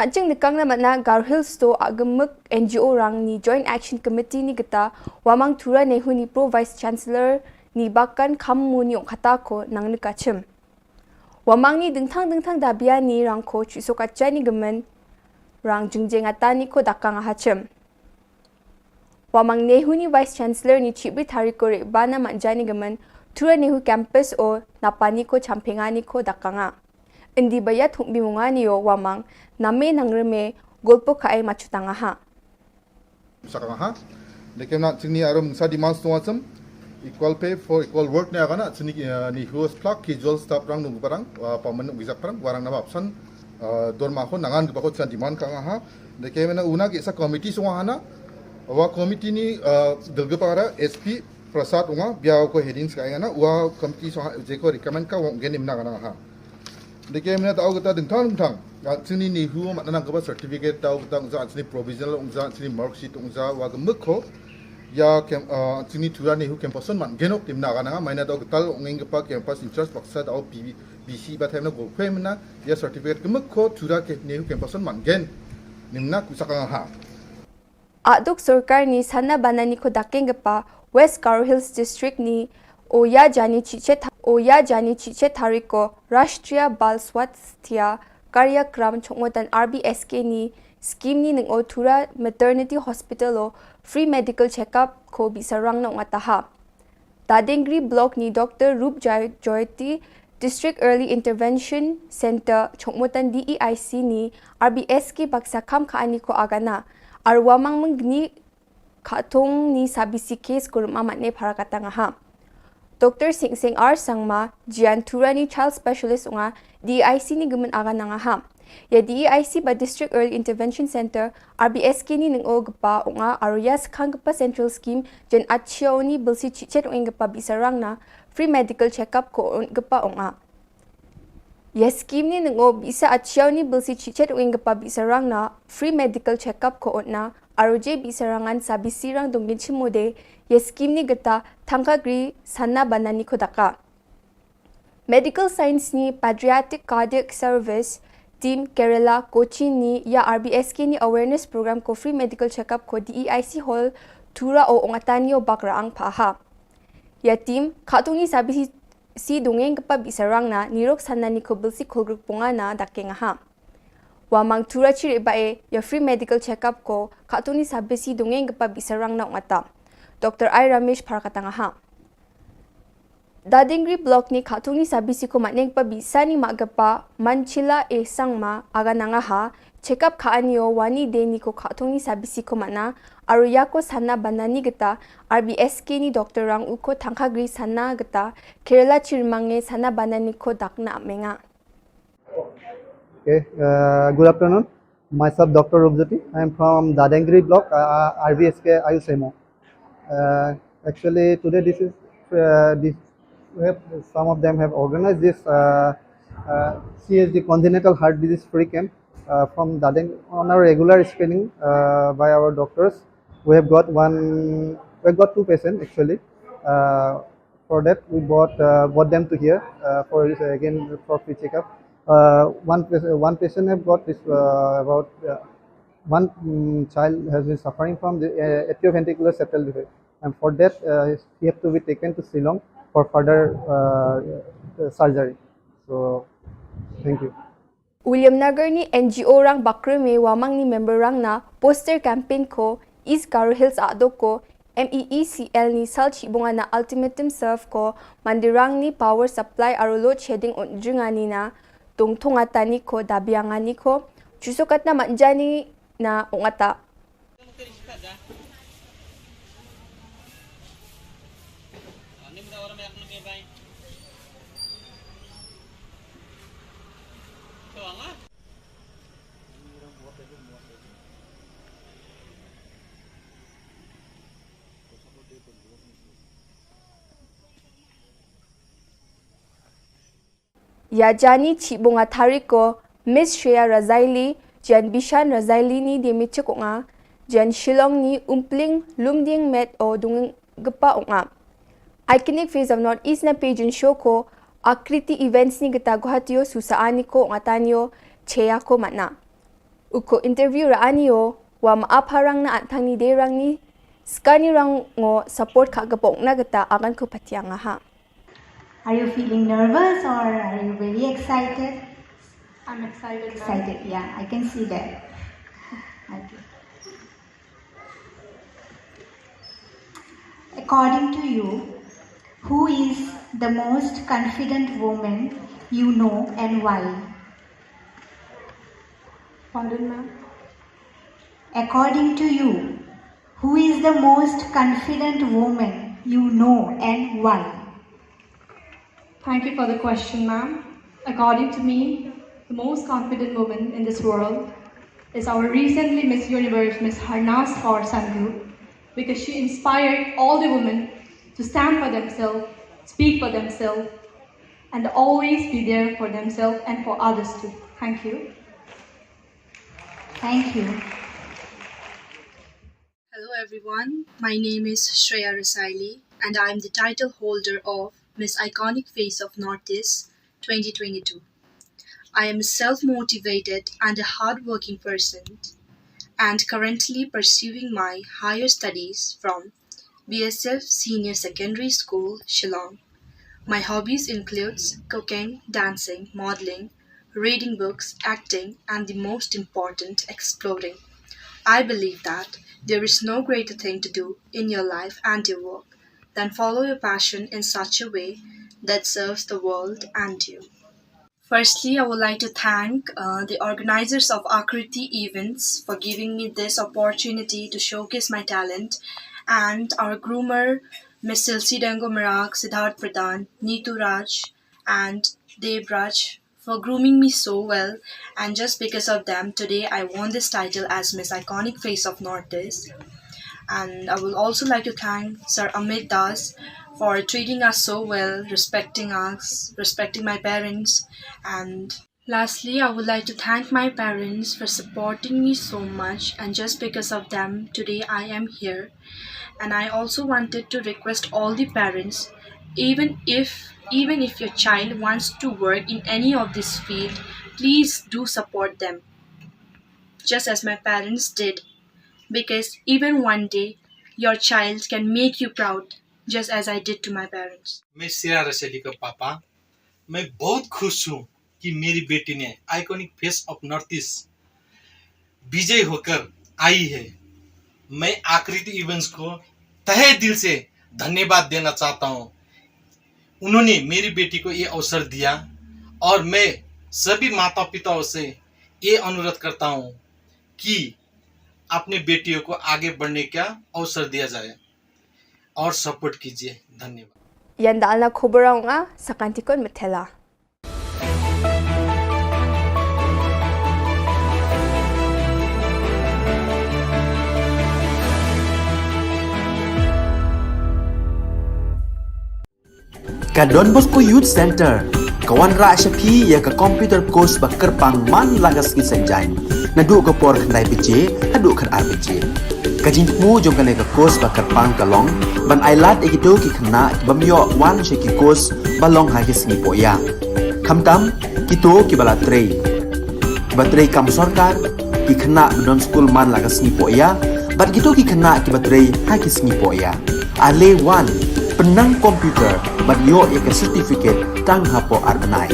Anching nikang na matna Garo Hills to agemuk N G O rang ni Joint Action Committee ni geta wamang Tura Nehu ni Pro Vice Chancellor ni bakan kam mu ni ong kata ko nang nikachim. Wamang ni dingthang dingthang dabia ni rang ko chiso kacha ni gemen rang jingjeng ata ni ko dakang ahachim. Wamang Nehu ni Vice Chancellor ni chibri tariko re bana manjani gemen Tura Nehu campus o napani ko champengani ko dakanga. Indi baya thumbi mungani o wamang name nang reme golpo kae machutanga ha. Sakanga ha. Dekem na chingni arum sa demand snoa chum. Equal pay for equal work ne agana chini ni huas plak ki jol stap rang nung parang paman nung gizak parang warang nama apsan dorma ho nangan gba ho chan demand kanga ha. Dekem na una ki sa committee snoa hana. Wa committee ni dilga para S P Prasad unga bia ko headings ka ngana wa committee snoa je ko recommend ka wong genim na gana ha. Deke mina tau kata dingthang dingthang. Chini ni hu mat nanang kaba certificate tau kata ungza chini provisional ungza chini mark sheet ungza wa gemuk ko. Ya kem chini Tura Nehu campus on man genok timna kana maina tau kata ungeng kapa campus in charge baksa tau P B C ba themna go kwe mina ya certificate gemuk ko Tura ke Nehu campus on man gen. Nimna kusakanga ha. Aduk sorkar ni sana banani ko dakeng gepa West Garo Hills District ni oya jani chiche tha- oya jani chiche tariko Rashtriya Bal Swasthya Karyakram chongmotan R B S K ni scheme ni neng o Tura Maternity Hospital o free medical checkup ko bisarang na ungataha. Dadengri Block ni Doctor Rup Jai- Joyati District Early Intervention Center chongmotan D E I C ni R B S K baksa kam ka ani ko agana arwa mang mengni khatung ni sabisi case kurum amat ne para katanga ha. Doctor Sing Sing R Sangma Jian Tura ni child specialist unga D E I C ni gemen agananga ha. Ya D E I C ba District Early Intervention Center R B S K ni neng o gepa unga aru ya sekhang gepa central scheme jen achiau ni belsi chichet ung gepa bisarang na free medical checkup ko gepa unga. Ya scheme ni neng o bisa achiau ni belsi chichet ung gepa bisarang na free medical checkup ko na aru je bisarangan sabisi rang dongin chimode ya scheme ni geta thangka gri sana banani ko daka. Medical Science ni Pediatric Cardiac Service Team Kerala Kochi ni ya R B S K ni awareness program ko free medical checkup ko D E I C hall Tura o ongatani o bakra ang paha. Ya team khatung ni sabisi si dongeng kepa bisarang na nirok sana ni ko belsi kolgruk ponga na dakeng aha. Wa mang Tura chiri ba e ya free medical checkup ko khatung ni sabisi dongeng kepa bisarang na ongata. Doctor I Ramesh para katanga ha. Dadingri Block ni khatung ni sabisi ko matneng pa bisa ni mak gepa Manchila e Sangma agananga ha. Checkup ka anio wani de ni ko khatung ni sabisi ko mana aru ya ko sana banani geta R B S K ni doctor rang u ko thangka gri sana geta Kerala chirmange sana banani ko dakna amenga. Okay, uh, good afternoon. Myself, Doctor Rupjyoti. I am from Dadengri Block, uh, R B S K Ayush M O. Uh, actually, today this is uh, this we have, some of them have organized this uh, uh, C H D congenital heart disease free camp uh, from Dadeng on a regular screening uh, by our doctors. We have got one, we have got two patients actually. Uh, for that, we brought uh, brought them to here uh, for uh, again for free checkup. Uh, one pa- one patient have got this uh, about uh, One mm, child has been suffering from the uh, atrioventricular septal defect, and for that, uh, he have to be taken to Shillong for further uh, uh, surgery. So, thank you. Williamnagar ni N G O rang bakre me wamang ni member rang na poster campaign ko East Garo Hills adok ko M E E C L ni sal chibunga na ultimatum serve ko mandirang ni power supply aro load shedding on jingani na tungtunga tani ko dabiangani ko chusokatna manjani na ungata. Ïa jani chibunga thariko Miss Shreya Razaili, Jan Bishan Razaili ni de michik unga, Jan Shillong ni umpling lumding met o dunggepa unga. Iconic Face of North East na pejun shoko Akriti Events ni gita Guwahati o susa ani ko unga tanio cheya ko matna. Uko interview ra anio wa ma apharang na antang ni de rang ni skani rang ngo support kha gapok na gita agan ko patiang ha. Are you feeling nervous or are you very excited? I'm excited. Excited, yeah, I can see that. Okay. According to you, who is the most confident woman you know and why? Pardon, ma'am? According to you, who is the most confident woman you know and why? Thank you for the question, ma'am. According to me, the most confident woman in this world is our recently Miss Universe, Miss Harnas Kaur Sandhu, because she inspired all the women to stand for themselves, speak for themselves, and always be there for themselves and for others too. Thank you. Thank you. Hello everyone, my name is Shreya Rasaili and I am the title holder of Miss Iconic Face of Northeast twenty twenty-two. I am a self-motivated and a hardworking person and currently pursuing my higher studies from B S F Senior Secondary School, Shillong. My hobbies includes cooking, dancing, modeling, reading books, acting, and the most important, exploring. I believe that there is no greater thing to do in your life and your work than follow your passion in such a way that serves the world and you. Firstly, I would like to thank uh, the organizers of Akriti Events for giving me this opportunity to showcase my talent and our groomer, Miss Silsi Dengo Marak, Siddharth Pradhan, Neetu Raj, and Dev Raj for grooming me so well, and just because of them, today I won this title as Miss Iconic Face of Northeast. And I would also like to thank Sir Amit Das for treating us so well, respecting us, respecting my parents, and lastly, I would like to thank my parents for supporting me so much, and just because of them, today I am here. And I also wanted to request all the parents, even if even if your child wants to work in any of this field, please do support them, just as my parents did, because even one day your child can make you proud, just as I did to my parents. मैं श्रेया रसैली का पापा। मैं बहुत खुश हूँ कि मेरी बेटी ने iconic face of North East विजय होकर आई है। मैं आकृति इवेंट्स को तहे दिल से धन्यवाद देना चाहता हूँ। उन्होंने मेरी बेटी को ये अवसर दिया और मैं सभी माता पिताओं से ये अनुरोध करता हूँ कि अपने बेटियों को आगे बढ़ने का अवसर दिया जाए और सपोर्ट कीजिए। धन्यवाद। Ïa nda alna khubor ong a sakan tikon metela. Ka Don Bosco Youth Center ka wanrah sha phi ïa ka computer course ba kyrpang man la ka sngi Saitjaiñ, naduh ka por khyndai baje haduh khatar baje. Ka jingthmu jong kane ka course ba kyrpang ka long ban ailad ïa kito ki khynnah ki bym ïoh wan sha ki course ba long ha ki sngi pohïap, khamtam kito kiba la trei, kiba trei kam sorkar, Ki khynnah ba don skul man la ka sngi poh ïa, bad kito ki khynnah kiba trei ha ki sngi poh ïa. Ale wan, pynnang computer, bad ïoh ïa ka certificate tang hapoh ar bnai.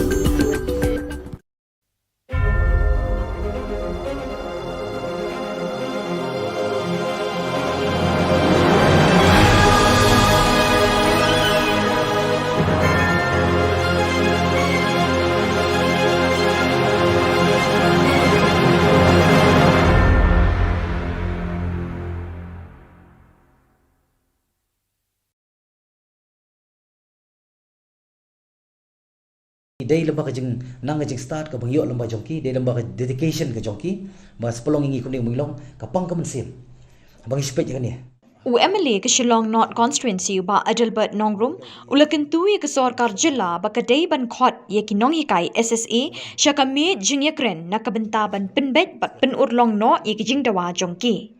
Dei lem bad ka jingnang ka jingstad kaba ngi ïoh lem bad jong ki, dei lem bad ka dedication ka jong ki, ba sa pynlong ïa ngi kumne ka jinglong, ka pang ka mynsiem. Ba ngi shu peit ïa kane. U M L A ka Shillong North Constituency u Bah Adelbert Nongrum, u la kyntu ïa ka sorkar jylla ba ka dei ban khot ïa ki nonghikai S S A sha ka miej jingïakren na ka bynta ban pynbeit bad pynurlong noh ïa ki jingdawa jong ki.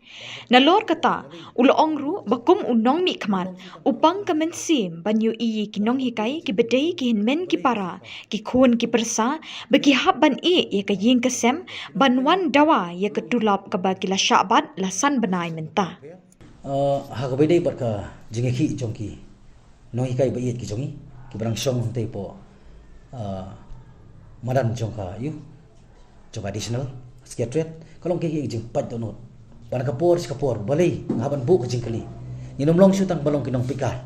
Nalor kata, u la ong ruh ba kum u nongmihkhmat, u pang ka mynsiem ban ïohi ïa ki nonghikai kiba dei ki hynmen ki para, ki khun ki pyrsa, ba ki hap ban ïeh ïa ka ïing ka sem, ban wan dawa ïa ka tulop kaba ki la shah bat la san bnai mynta. Uh, ha kaba ïadei bad ka jingïakhih jong ki nonghikai ba ïeit ki jong ngi, kiba dang shong hangtei hapoh, uh, madan jong ka, ïoh, jong ka Additional Secretariat, ka long kaei ka jingpait dohnud. Ba na ka por sha ka por, balei nga hap ban buh ka jingkylli. Ngin ym long shuh tang ban long ki nongpeitkai.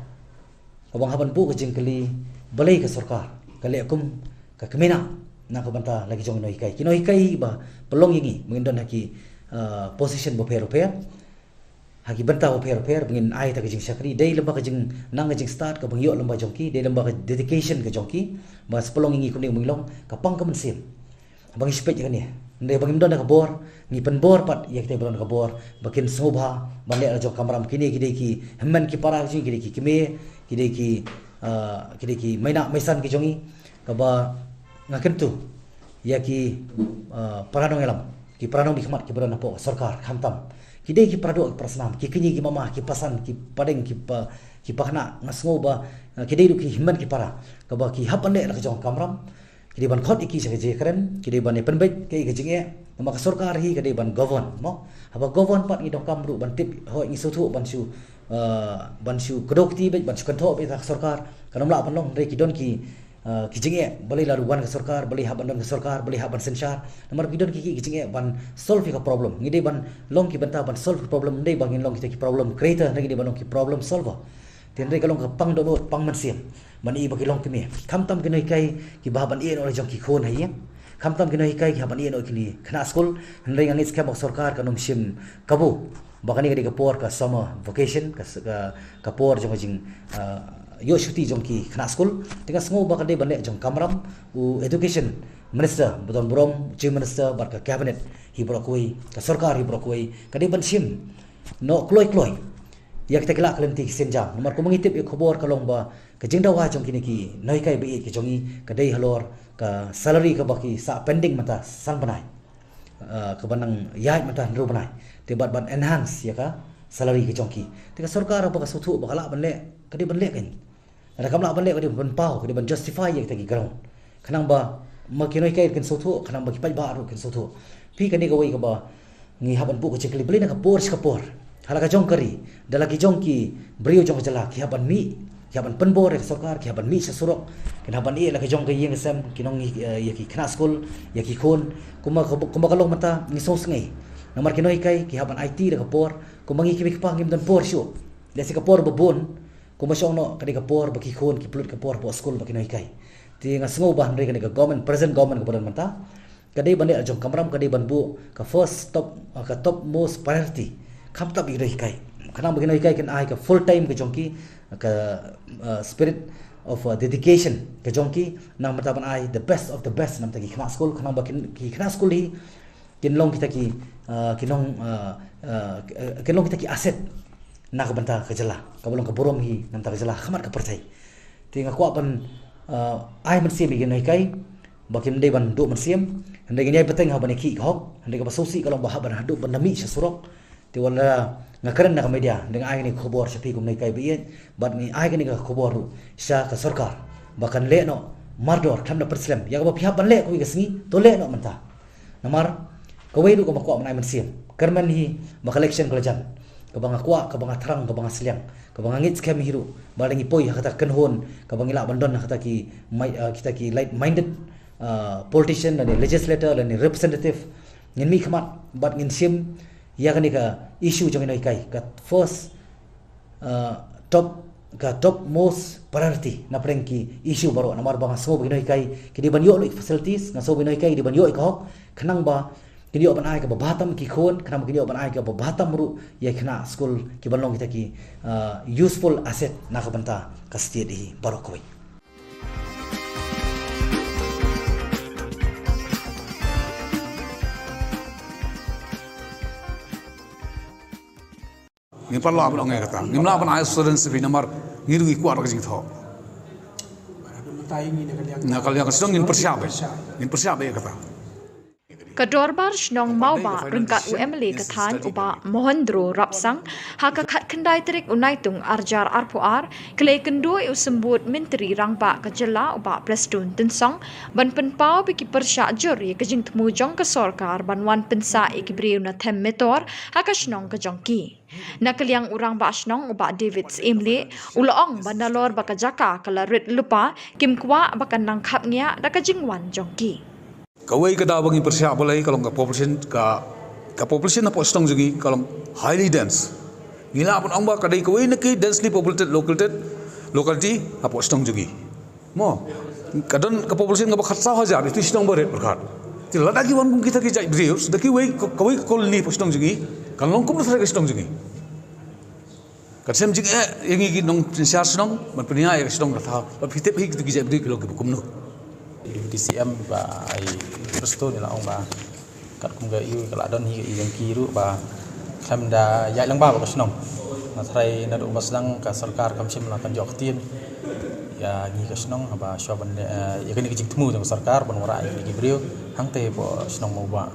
Kaba nga hap ban buh ka jingkylli, balei ka sorkar ka leh kum ka kmie na, na ka bynta la ki jong ki nonghikai. Ki nonghikai ba pynlong ïa ngi, ba ngin don ha ki, uh, position bapher bapher, ha ki bynta bapher bapher, ba ngin ai ïa ka jingshakri, dei lem bad ka jingnang ka jingstad kaba ngi ïoh lem bad jong ki, dei lem bad ka dedication ka jong ki, ba sa pynlong ïa ngi kumne ka jinglong, ka pang ka mynsiem. Ba ngi shu peit ïa kane. Hynrei ba ngim don da ka bor, ngi pynbor pat ïa kita ba don da ka bor, ba kin sngewbha ban leh la jong ka kamram. Kine ki dei ki hynmen ki para ki jong ngi, ki dei ki kmie, ki dei ki, uh, ki dei ki meinah meisan ki jong ngi, kaba nga kyntu ïa ki, uh, para nongïalam, ki para nongmihkhmat kiba don hapoh sorkar, khamtam ki dei ki para doh, ki para snam, ki kñi, ki mama, ki pasan, ki padeng, ki pa, ki pakna, nga sngew ba, uh, ki dei ruh ki hynmen ki para, kaba ki hap ban leh la ka jong ka kamram. Ki dei ban khot ïa ki sha ka jingïakren, ki dei ban ïa pynbeit kaei ka jingeh. Namar ka sorkar hi ka dei ban govern, mo. Haba govern pat ngi donkam ruh ban tip, hooid ngi sngewthuh ban shu, uh, ban shu kdew kti beit, ban shu kynthoh beit ha ka sorkar. Kan ym lah ban long, hynrei ki don ki, uh, ki jingeh, balei la wan ka sorkar, balei hap ban don ka sorkar, balei hap ban synshar. Namar ki don ki, ki, ki jingeh ban solve ïa ka problem. Ngi dei ban long ki bynta ban solve ka problem, ym dei ba ngin long kita ki problem creator, hynrei ngi dei ban long ki problem solver. Te hynrei ka long ka pang dohnud, pang mynsiem. Ban ïohi ba ki long kmie. Khamtam ki nonghikai kiba hap ban ïeh noh la jong ki khun ha ïing. Khamtam ki nonghikai ki hap ban ïeh noh ki khynnah skul. Hynrei nga ngeit skhem ba ka sorkar kan ym shim kabu ba kane ka dei ka por ka summer vacation, ka, ka, ka por jong ka jing, ah, ïoh shuti jong ki khynnah skul. Te nga sngew ba ka dei ban leh jong ka kamram, u Education Minister ba don burom, Chief Minister bad ka Cabinet hi baroh kawei, ka sorkar hi baroh kawei, ka dei ban shim noh kloi kloi ïa kita ki lad ki lynti ki sienjam. Namar kumba ngi tip ïa ka khubor ka long ba ka jingdawa jong kine ki nonghikai ba ïeit ki jong ngi ka dei halor ka salary kaba ki sah pending mynta san bnai, ah, kaba nang ïaid mynta hynriew bnai. Te bad ban enhance ïa ka salary ka jong ki. Te ka sorkar haba ka sngewthuh ba ka lah ban leh, ka dei ban leh kein. Lada kam lah ban leh, ka dei ban paw, ka dei ban justify ïa kita ki ground. Khnang ba ma ki nonghikai kin sngewthuh, khnang ba ki paidbah ruh kin sngewthuh. Phi, kane kawei kaba ngi hap ban buh ka jingkylli, balei na ka por sha ka por, ha la ka jong ka ri, da la ki jong ki briew jong ka jylla ki hap ban mih, ki hap ban pynbor ïa ka sorkar, ki hap ban mih sha surok, kin hap ban ïeh la ki jong ka ïing ka sem, ki nong, eh, ïa ki khynnah skul, ïa ki khun, kumba, kumba ka long mynta ngi sngewsngei. Namar ki nonghikai ki hap ban aiti da ka por, kumba ngi ki mei ki pa ngim don por shuh. Lehse ka por ba bun, kumba shong noh ka dei ka por ba ki khun ki pynlut ka por hapoh skul bad ki nonghikai. Te nga sngew ba hynrei kane ka government, present government kaba don mynta, ka dei ban leh la jong ka kamram, ka dei ban buh ka first top, ka topmost priority. Khamtam ïa ki nonghikai. Khnang ba ki nonghikai kin ai ka full time ka jong ki, ka, uh, spirit of, uh, dedication ka jong ki, namar ban ai the best of the best namar ki khynnah skul, khnang ba kin, ki khynnah skul hi kin long kita ki, uh, kin long, uh, uh, kin long kita ki asset na ka bynta ka jylla, kaba long ka burom hi na ka bynta ka jylla ha khmat ka pyrthei. Te nga kwah ban, uh, ai mynsiem ïa ki nonghikai ba kim dei ban duh mynsiem, hynrei ngin ïai bteng ha ban ïakhih ka hok, hynrei kaba sngewsih ka long ba hap ban haduh ban da mih sha surok. Te wat la nga kren na ka media, hynrei nga ai kane ka khubor sha phi kum nonghikai ba ïeit, bad ngi ai kane ka khubor ruh sha ka sorkar ba kan leh noh mardor khlem da pynslem. Ïa kaba phi hap ban leh kawei ka sngi, to leh noh mynta. Namar Kawei ruh kaba nga kwah ban ai mynsiem, kyrmen hi ba ka election ka la jan, kaba nga kwah, kaba nga thrang, kaba nga sliang, kaba nga ngeit skhem hi ruh ba lada ngi poi ha kata ka kynhun kaba ngi lah ban don ha kata ki mai-, ah, kita ki like-minded, ah, politician lane legislator lane representative, ngin mihkhmat bad ngin shim ïa kane ka issue jong ki nonghikai, ka first, ah, top, ka top most priority na pdeng ki issue baroh. Namar ba nga sngew ba ki nonghikai ki dei ban ïoh lut ïa ki facilities, nga sngew ba ki nonghikai ki dei ban ïoh ïa ka hok, khnang ba kin ïoh ban ai kaba bha tam ïa ki khun, khnang ba kin ïoh ban ai kaba bha tam ruh ïa ki khynnah skul, ki ban long kita ki, ah, useful asset na ka bynta ka state hi baroh kawei. Ngim pat lah ban ong ïa kata. Ngim lah ban ai assurance namar ngi ruh ngi kwah ka jingthoh. Na ka liang ka shnong ngin pyrshah bha. Ngin pyrshah bha ïa kata. Ka Dorbar Shnong Mawbah ryngkat u M L A ka thaiñ u Bah Mohendro Rapsang, ha ka khatkhyndai tarik u Naitung arhajar arphew ar, ka la ïakynduh ïa u Symbud Myntri Rangbah ka jylla u Bah Prestone Tynsong ban pynpaw ba ki pyrshah jur ïa ka jingthmu jong ka sorkar ban wan pynsah ïa ki briew na them metor ha ka shnong ka jong ki. Na ka liang u Rangbah Shnong u Bah David Syiemlieh u la ong ba nalor ba ka jaka ka la rit lypa, kim kwah ba kan nang khapngiah da ka jingwan jong ki. Kawei ka daw ba ngi pyrshah balei ka long ka population, ka, ka population hapoh shnong jong ngi ka long highly dense. Ngi lah ban ong ba ka dei kawei na ki densely populated located locality hapoh shnong jong ngi. Mo, ka don ka population kaba khatsaw hajar, ïa ki shnong ba rit pyrkhat. Te lada ki wan kum kita ki jait briew, da kiwei, kawei ka colony hapoh shnong jong ngi kan long kumno tharai ka shnong jong ngi. Ka shem jingeh ïa ngi ki nongsynshar shnong ban pynïaid ïa ka shnong ka thaw, ban pynthikna ïa kito ki jait briew ki long kiba kumno. D C M Bah Prestone u la ong ba katkum ka ïoh ka la don hi ka ïoh ki ruh ba khlem da ïaid lang ba ka shnong. Nga tharai naduh ba sdang ka sorkar kam shym la kan ïoh ktien ïa ngi ka shnong, haba shuwa ban, eh, ïa kane ka jingthmu jong ka sorkar ban wanrah ïa kine ki briew hangtei hapoh shnong Mawbah.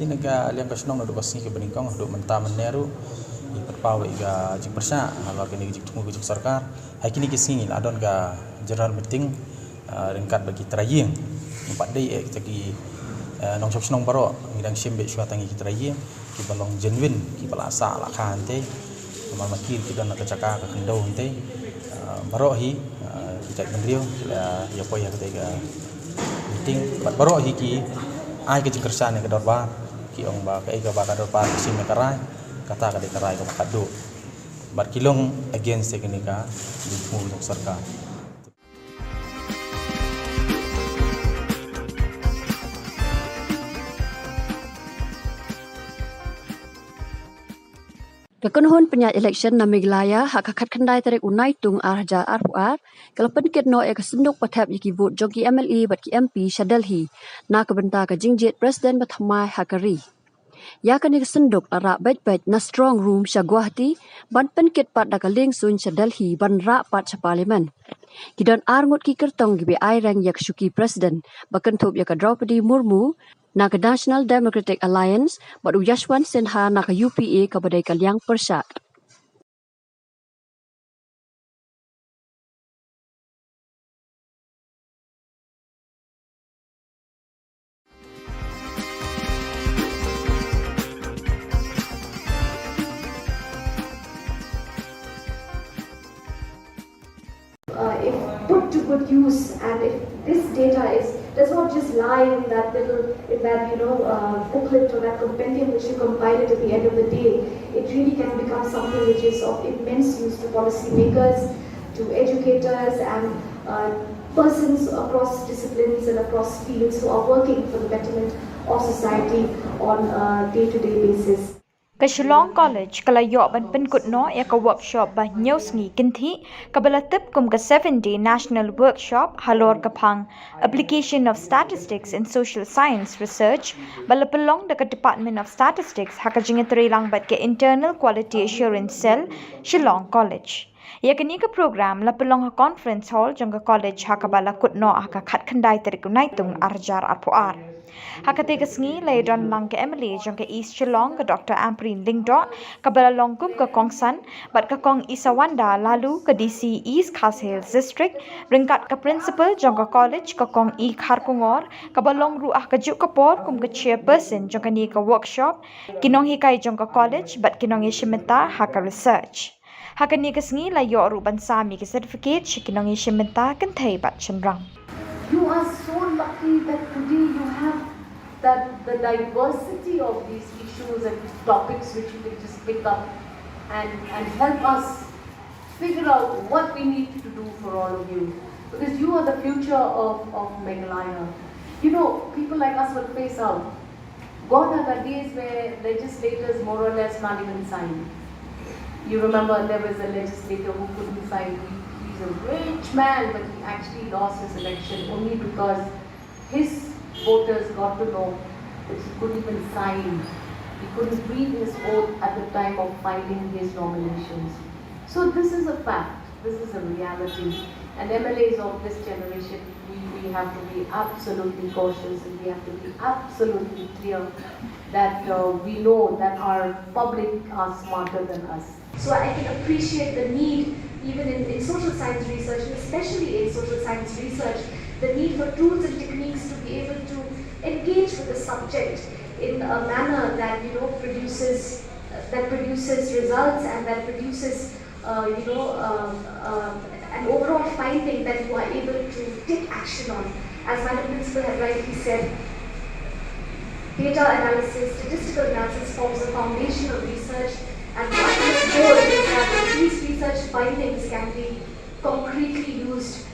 Te na ka liang ka shnong naduh ka sngi kaba nyngkong haduh mynta mynne ruh ngi pynpaw ïa ka jingpyrshah halor kane ka jingthmu ka jong ka sorkar. Ha kine ki sngi la don ka general meeting, ah, ryngkat bad ki trai ïing. Ngim pat dei eh kita ki, eh, nongshong shnong baroh, ngi dang shim beit shuwa tang ïa ki trai ïing kiba long genuine, kiba la sah la kha hangtei. Namar ma ki ki don na ka jaka ka khyndew hangtei. Ah, baroh hi, ah, ki jait bynriew ki la ïa poi ha katei ka meeting bad baroh hi ki ai ka jingkyrshan ïa ka dorbar, ki ong ba kaei kaba ka dorbar ka shim ïa ka rai, kata ka dei ka rai kaba khatduh. Bad ki long against ïa kane ka jingthmu jong ka sorkar. Ka kynhun pynïaid election na Meghalaya ha ka khatkhyndai tarik u Naitung arhajar arphew ar ka la pynkit noh ïa ka synduk pathep ïa ki vote jong ki M L A bad ki M P sha Delhi na ka bynta ka jingjied president bathymmai ha ka ri. Ïa kane ka synduk la rah beit beit na strong room sha Guwahati ban pynkit pat da ka lieng suiñ sha Delhi ban rah pat sha parliament. Ki don ar ngut ki kyrtong kiba ai reng ïa ka shuki president ba kynthup ïa ka Droupadi Murmu na ka National Democratic Alliance bad u Yashwant Sinha na ka U P A kaba dei ka liang pyrshah. Uh, if put to good use, and if this data is, does not just lie in that little, in that, you know, uh, booklet or that compendium which you compile it at the end of the day, it really can become something which is of immense use to policymakers, to educators, and, uh, persons across disciplines and across fields who are working for the betterment of society on a day-to-day basis. Ka Shillong College ka la ïoh ban pynkut noh ïa ka workshop ba hynñiew sngi kynthih kaba la tip kum ka seven day national workshop halor ka phang Application of Statistics in Social Science Research, ba la pynlong da ka Department of Statistics ha ka jingïatreilang bad ka Internal Quality Assurance Cell, Shillong College. Ïa kane ka program la pynlong ha Conference Hall jong ka college ha kaba la kut noh ha ka khatkhyndai tarik u Naitung arhajar arphew ar. Ha katei ka sngi la ïadon lang ka M L A jong ka East Shillong, ka Doctor Ampareen Lyngdoh, kaba la long kum ka kongsan, bad ka Kong Isawanda Laloo, ka D C East Khasi Hills District, ryngkat ka principal jong ka college, ka Kong E Kharkongor, kaba long ruh ha kajuh ka por kum ka chairperson jong kane ka workshop, ki nonghikai jong ka college bad ki nongïashim bynta ha ka research. Ha kane ka sngi la ïoh ruh ban sam ïa ki certificate sha ki nongïashim bynta kynthei bad shynrang. You are so lucky that today you have that the diversity of these issues and topics which you can just pick up and, and help us figure out what we need to do for all of you. Because you are the future of, of Meghalaya. You know, people like us will phase out. Gone are the days where legislators more or less not even sign. You remember there was a legislator who couldn't sign. He, he's a rich man, but he actually lost his election only because his voters got to know that he couldn't even sign. He couldn't read his oath at the time of filing his nominations. So this is a fact. This is a reality. And M L As of this generation, we, we have to be absolutely cautious and we have to be absolutely clear that uh, we know that our public are smarter than us. So I can appreciate the need, even in, in social science research, and especially in social science research, the need for tools and techniques to be able to engage with the subject in a manner that, you know, produces, that produces results and that produces, uh, you know, um, um, an overall finding that you are able to take action on. As Madam Principal had rightly said, data analysis, statistical analysis forms the foundation of research, and the ultimate goal is that these research findings can be concretely used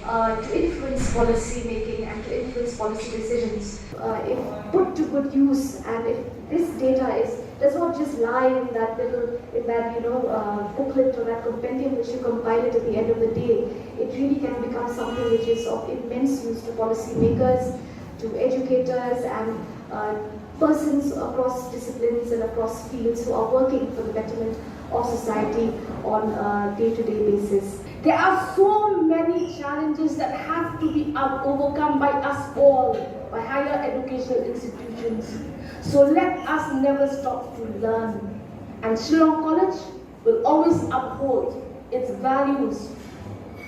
uh, to influence policy making and to influence policy decisions. Uh, if put to good use, and if this data is, does not just lie in that little, in that, you know, uh, booklet or that compendium which you compile it at the end of the day, it really can become something which is of immense use to policymakers, to educators, and uh, persons across disciplines and across fields who are working for the betterment of society on a day-to-day basis. There are so many challenges that have to be out- overcome by us all, by higher educational institutions. So let us never stop to learn. And Shillong College will always uphold its values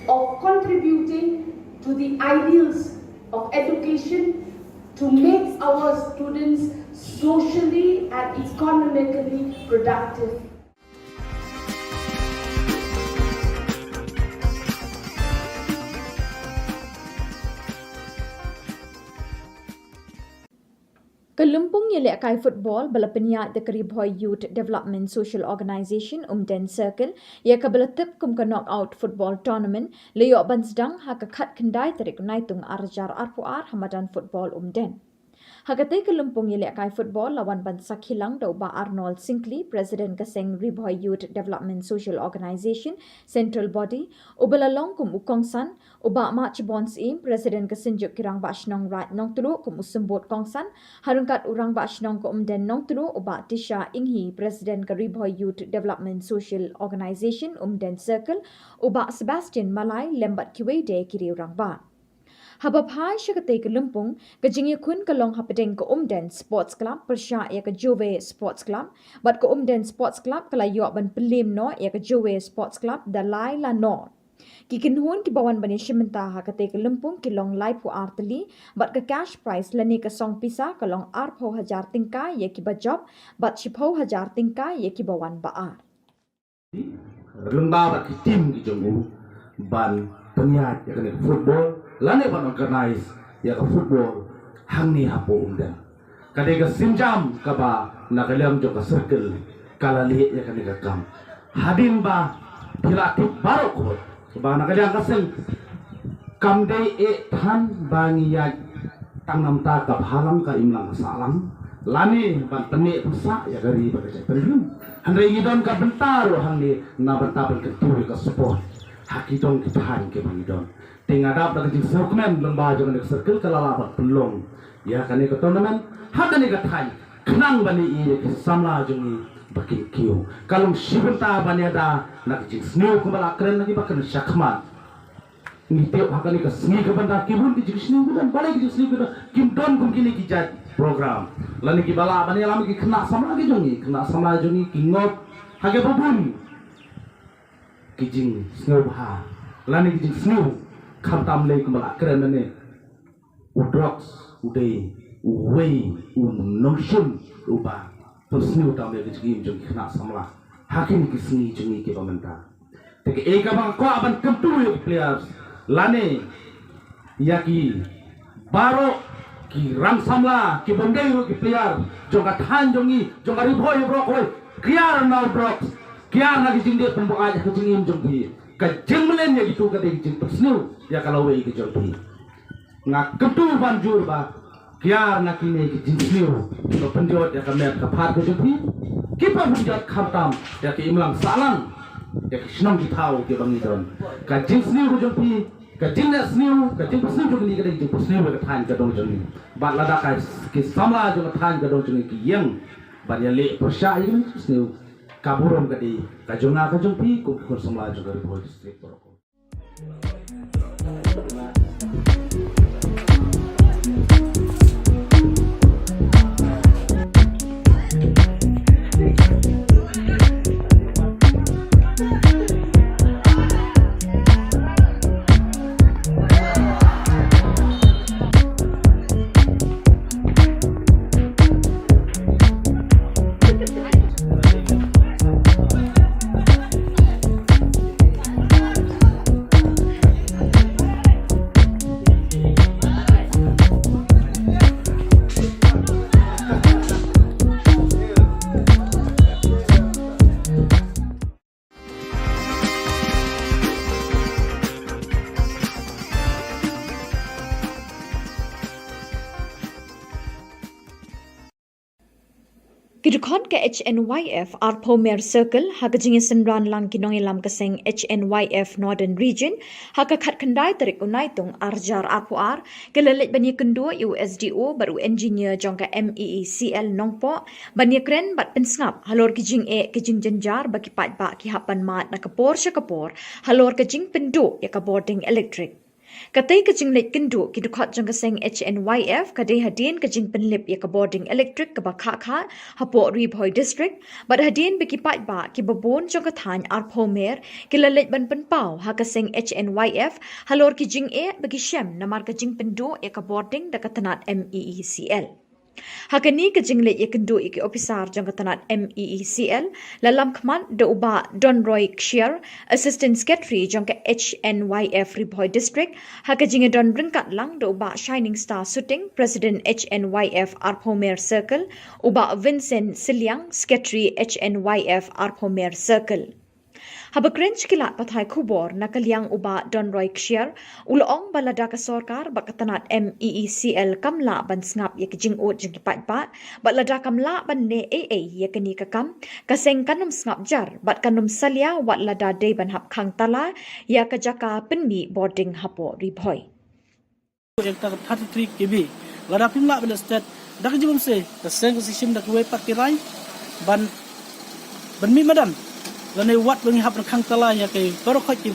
of contributing to the ideals of education to make our students socially and economically productive. Ka lympung ïalehkai football ba la pynïaid da ka Ri Bhoi Youth Development Social Organisation Umden Circle, ïa kaba la tip kum ka Knockout Football Tournament, la ïoh ban sdang ha ka khatkhyndai tarik Naitung arhajar arphew ar ha madan football Umden. Ha katei ka lympung ïalehkai football la wan ban sakhi lang da u Bah Arnold Syngkli, President ka seng Ri Bhoi Youth Development Social Organisation, Central Body, uba la long kum u kongsan, u Bah Mahchibon Syiem, President ka Synjuk ki Rangbah Shnong Raid Nongtluh, kum u symbud kongsan, ha ryngkat u Rangbah Shnong ka Umden Nongtluh, u Bah Tisha Inghi, President ka Ri Bhoi Youth Development Social Organisation Umden Circle, u Bah Sebastian Malai, lem bad kiwei de ki riew rangbah. Haba phai sha katei ka lympung, ka jingïakhun ka long hapdeng ka Umden Sports Club pyrshah ïa ka Jowai Sports Club, bad ka Umden Sports Club ka la ïoh ban pynliem noh ïa ka Jowai Sports Club da lai la noh. Ki kynhun kiba wan ban ïashim bynta ha katei ka lympung ki long laiphew ar tylli, bad ka cash prize lane ka song pisa ka long arphew hajar tyngka ïa kiba jop, bad shiphew hajar tyngka ïa kiba wan ba ar. Lyngba bad ki team ki jong u ban pynïaid ïa kane ka football lane ban organise ïa ka football hangne hapoh Umden. Ka dei ka sienjam kaba na ka liang jong ka circle ka la leh ïa kane ka kam. Hadien ba phi la tip baroh khoit ba na ka liang ka seng kam dei eh than ba ngi ïaid tang namar ka bhalang ka imlang ka sahlang lane ban pyneh pynsah ïa ka ri bad ka jaitbynriew. Hynrei ngi don ka bynta ruh hangne na bynta ban kyntiew ïa ka sport ha ki dong ki thaiñ kiba ngi don. Te nga dap da ka jingsngewkmen lyngba jong kane ka circle ka la lah ban pynlong ïa kane ka tournament ha kane ka thaiñ khnang ban ïohi ïa ki samla jong ngi ba kin kiew. Ka long shi bynta ban ïada na ka jingsniew kumba la kren na ki ba kren shakhmat. Ngi tip ha kane ka sngi ka bynta ki bun ki jingsniew ki don, balei ki jingsniew ki don, kim don kum kine ki jait program. Lane ki ba lah ban ïalam ki khynnah samla ki jong ngi, khynnah samla jong ngi ki ngop ha ki ba bun ki jingsngewbha lane ki jingsniew, khamtam lei kumba la kren mynne. U drugs u dei uwei u nongshun uba pynsniew tam ïa ka jingim jong ki khynnah samla ha kine ki sngi jong ngi kiba mynta. Te kaei kaba nga kwah ban kyntu ïa ki players lane ïa ki baroh ki rang samla ki bym dei ruh ki player jong ka thaiñ jong ngi, jong ka Ri Bhoi baroh kawei, kiar na u drugs, kiar na ki jingdih pynbuaid ha ka jingim jong phi. Ka jingmlien ïa kitu ka dei ka jingpynsniew ïa ka lawei ka jong phi. Nga kyntu ban jur ba kiar na kine ki jingsniew kiba pynjot ïa ka met ka phad ka jong phi, kiba pynjot khamtam ïa ki imlang sahlang, ïa ki shnong ki thaw kiba ngi don. Ka jingsniew ka jong phi, ka jingleh sniew, ka jingpynsniew jong kine ka dei ka jingpynsniew ïa ka thaiñ ka dong jong ngi. Bad lada ka ki samla jong ka thaiñ ka dong jong ngi ki ïeng ban ïaleh pyrshah ïa kine ki jingsniew, ka burom ka dei ka jong nga ka jong phi kum ki khun samla jong ka Ri Bhoi District baroh. Ki dkhot ka H N Y F arphew mer circle ha ka jingïasynran lang ki nongïalam ka seng H N Y F Northern Region ha ka khatkhyndai tarik u Naitung arhajar arphew ar, ki la leit ban ïakynduh ïa u S D O bad u engineer jong ka M E E C L Nongpoh ban ïakren bad pynsngap halor ki jingeh ki jingjynjar ba ki paidbah ki hap ban mad na ka por sha ka por halor ka jingpynduh ïa ka bording elektrik. Katei ka jingleit kynduh ki dkhot jong ka seng H N Y F ka dei hadien ka jingpynlip ïa ka bording elektrik kaba khah khah hapoh Ri Bhoi District, bad hadien ba ki paidbah kiba bun jong ka thaiñ arphew mer ki la leit ban pynpaw ha ka seng H N Y F halor ki jingeh ba ki shem namar ka jingpynduh ïa ka bording da ka tnat M E E C L. Ha kane ka jingleit ïakynduh ïa ki ophisar jong ka tnat M E E C L, la lam khmat da u Bah Donroy Kshiar, Assistant Secretary jong ka H N Y F Ri Bhoi District, ha ka jingïadon ryngkat lang da u Bah Shining Star Suting, President H N Y F arphew mer circle, u Bah Vincent Sylliang, Secretary H N Y F arphew mer circle. Haba kren sha ki lad pathai khubor na ka liang u Bah Donroy Kshiar, u la ong ba lada ka sorkar bad ka tnat M E E C L kam lah ban sngap ïa ka jingud jong ki paidbah, bad lada kam lah ban leh ei ei ïa kane ka kam, ka seng kan ym sngap jar bad kan ym salia wat lada dei ban hap khang tala ïa ka jaka pynmih bording hapoh Ri Bhoi. Ïa kata ka thirty-three K V. Lada phim lah ban leh stet, da ka jingmut se, ka seng ka sa shim da kawei pat ki rai ban, ban mih madan. Lane wat ba ngi hap ban khang tala ïa ki baroh khoit ki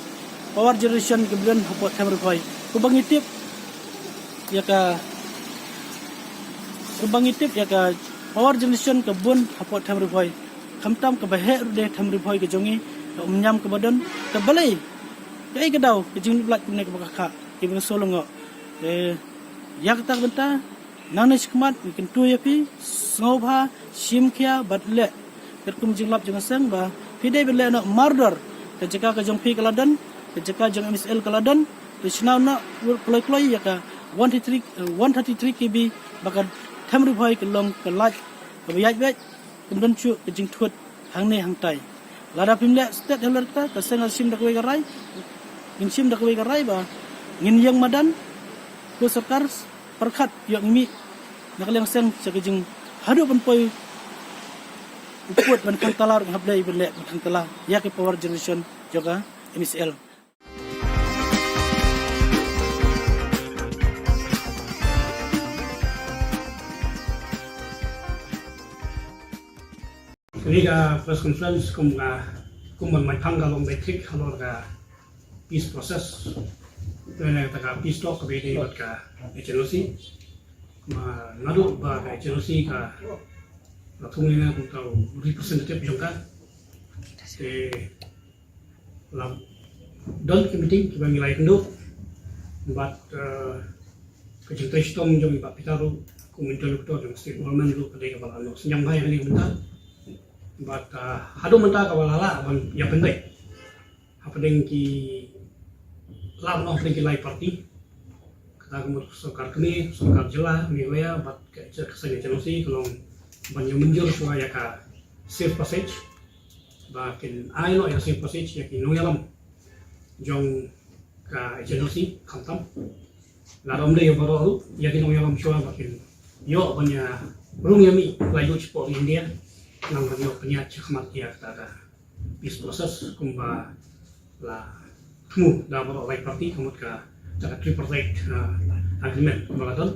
power generation ki bun hapoh them Ri Bhoi. Kumba ngi tip ïa ka, kumba ngi tip ïa ka power generation ka bun hapoh them Ri Bhoi. Khamtam kaba heh ruh de them Ri Bhoi ka jong ngi, ka umñiam kaba don, ka balei, kaei ka daw ka jingïaleh kumne kaba khah khah, kiba sngewlyngngoh. Te ïa kata ka bynta, nangne shakhmat ngi kyntu ïa phi, sngewbha shim khia bad leh katkum jinglap jong ka seng ba phi dei ban leh noh mardor. Ka jaka ka jong phi ka la don, ka jaka jong M E E C L ka la don. Te shna noh kloi kloi ïa ka one thirty-three, eh, one thirty-three K V ba ka them Ri Bhoi ka long ka light kaba ïaid beit, kam don shuh ka jingthut hangne hangtai. Lada phim leh stet halor kata, ka seng ka shim da kawei ka rai, ngin shim da kawei ka rai ba ngin ïeng madan, ko sorkar pyrkhat ïoh mih na ka liang seng sha ka jing haduh ban poi u pud ban khang tala ruh hap dei ban leh ban khang tala ïa ka power generation jong ka M E E C L. Kane ka press conference kum ka, kum ban mai phang ka long basic halor ka peace process. Kane ka peace talk kaba ïadei bad ka H N O C. Ma naduh ba ka H N O C ka la thung ïa nga kum uta u representative jong ka. Te la don ki meeting kiba ngi la ïakynduh bad, eh, ka jingtrei shitom jong i Bah Peter ruh kum interlocutor jong state government ruh ka dei kaba la ïoh synñiang bha ïa kane ka bynta. Bad, eh, haduh mynta kaba la lah ban ïapynbeit hapdeng ki, lah ban ong hapdeng ki lai party. Kata ka mut sorkar kmie, sorkar jylla Meghalaya bad ka, ka seng H N O C ka long ban ïa mynjur shuwa ïa ka safe passage. Ba kin ai noh ïa ka safe passage ïa ki nongïalam jong ka H N O C khamtam. Lada ym dei ïa baroh ruh, ïa ki nongïalam shuwa ba kin ïoh ban ïa rung ïa mih laitluid shapoh India. Nang ban ïoh pynïaid shakhmat ïa kata ka peace process kumba la thmu da baroh lai party, ka mut kata ka tripartite, ah, agreement kumba la don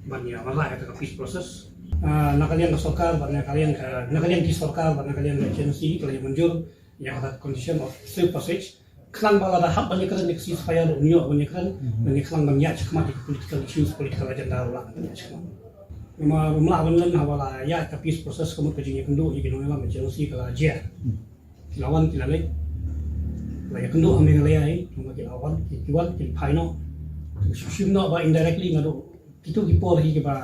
ban ïa wanrah ïa kata ka peace process. Ah, na ka liang ka sorkar bad na ka liang ka, na ka liang ki sorkar bad na ka liang ka H N O C ka la ïa mynjur ïa kata ka condition of safe passage. Khnang ba lada hap ban ïakren ïa ka ceasefire ruh un ïoh ban ïakren, ban ïakren ban ïaid shakhmat ïa ka political issues, political agenda ruh lah ban ïaid shakhmat. Namar ym lah ban len haba la ïaid ka peace process ka mut ka jingïakynduh ïa ki nongïalam H N O C ka la jia. Ki la wan ki la leit. La ïakynduh ha Meghalaya hi, namar ki la wan, ki, ki wan, ki phai noh. Ki shim noh ba indirectly naduh kito ki por hi kiba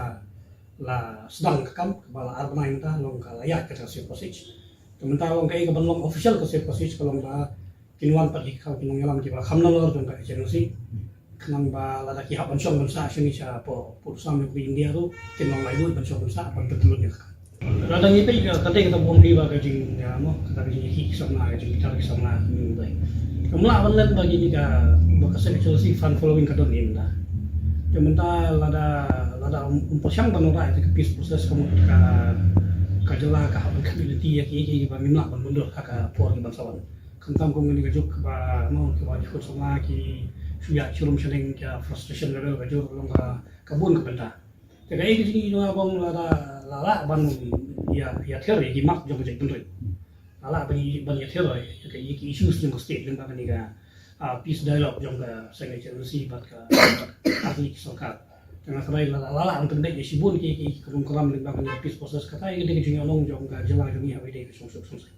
la sdang ka kam, kaba la ar bnai mynta, long ka la ïaid ka safe passage. Te mynta long kaei kaban long official ka safe passage ka long ba kin wan pat hi ki nongïalam kiba kham nalor jong ka H N O C. Khnang ba lada ki hap ban shong ban sah shane shapoh, poh sam jong ka India ruh, kin long laitluid ban shong ban sah ban pyntyllun ïa ka. Lada ngi peit ka, ka dei kata bym dei ba ka jing, ïa, mo, kata ka jingïakhih ki samla, ka jingbitar ki samla, ka jingdei. Kam lah ban len ba kine ka, ba ka seng H N O C fan following ka don hi mynta. Te mynta lada, lada ym, ym pyrshang ban wanrah ïa ka peace process ka mut ka, ka jylla ka hap ban community ïa ki, ïa ki ba ngim lah ban mundur ha ka por kiban sa wan. Khamtam kum kane ka juk kaba, mo, kaba ki khun samla ki shu ïaid sharum shaneng, ka frustration level ka jur long ka, ka bun ka bynta. Te kaei ka jingïohi ba lada la lah ban ïa, ïa thied ïa ki mat jong ka jaitbynriew. La lah ban ïa, ban ïa thied ïa ki, ïa ki issues jong ka state lyngba kane ka, ah, peace dialogue jong ka seng H N O C bad ka, bad ka sorkar. Te nga kyrpad lada la lah ban pynbeit ïa shibun ki, ki, ki rum kram lyngba kane ka peace process, kata ïa ka dei ka jingïalang jong ka jylla jong ngi ha kaba ïadei ka shongsuk shongsaiñ.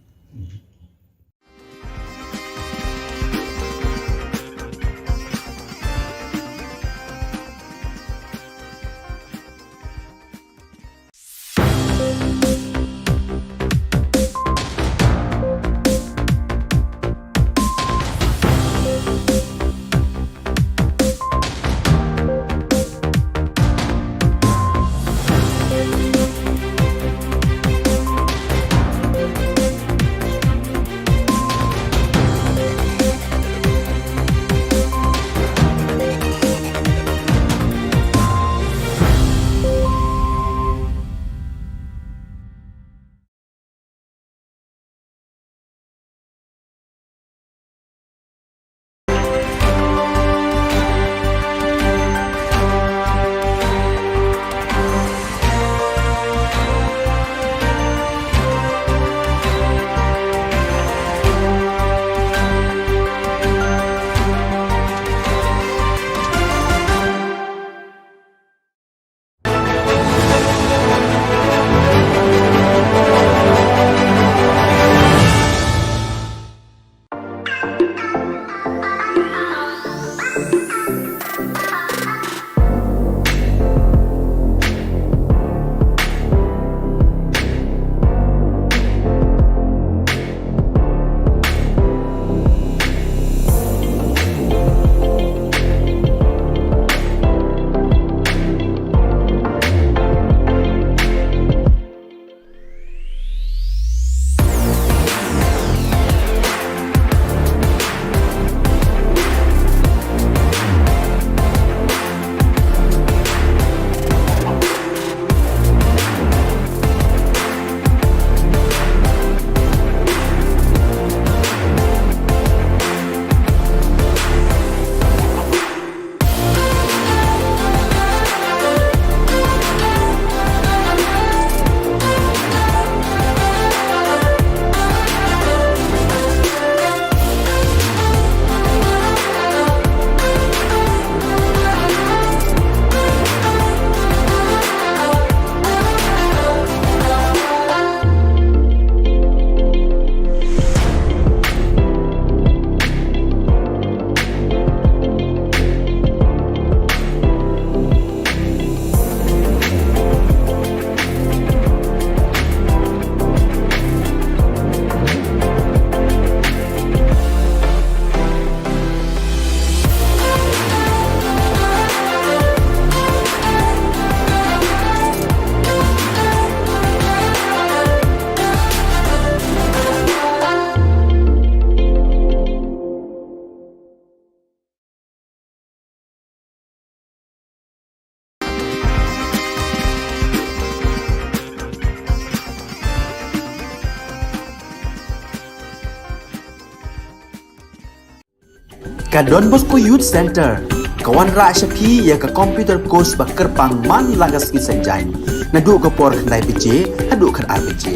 Ka Don Bosco Youth Centre ka wanrah sha phi ïa ka computer course ba kyrpang man la ka sngi Saitjaiñ, naduh ka por khyndai baje haduh khatar baje.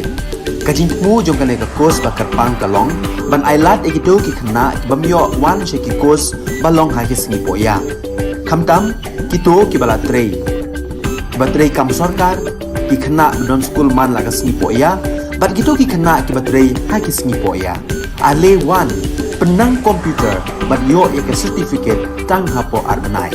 Ka jingthmu jong kane ka course ba kyrpang ka long ban ailad ïa kito ki khynnah ki bym ïoh wan sha ki course ba long ha ki sngi pohïa, khamtam kito kiba la trei, kiba trei kam sorkar, ki khynnah ba don skul man la ka sngi pohïa bad kito ki khynnah kiba trei ha ki sngi pohïa. Ale wan, pynnang computer bad ïoh ïa ka certificate tang hapoh ar bnai.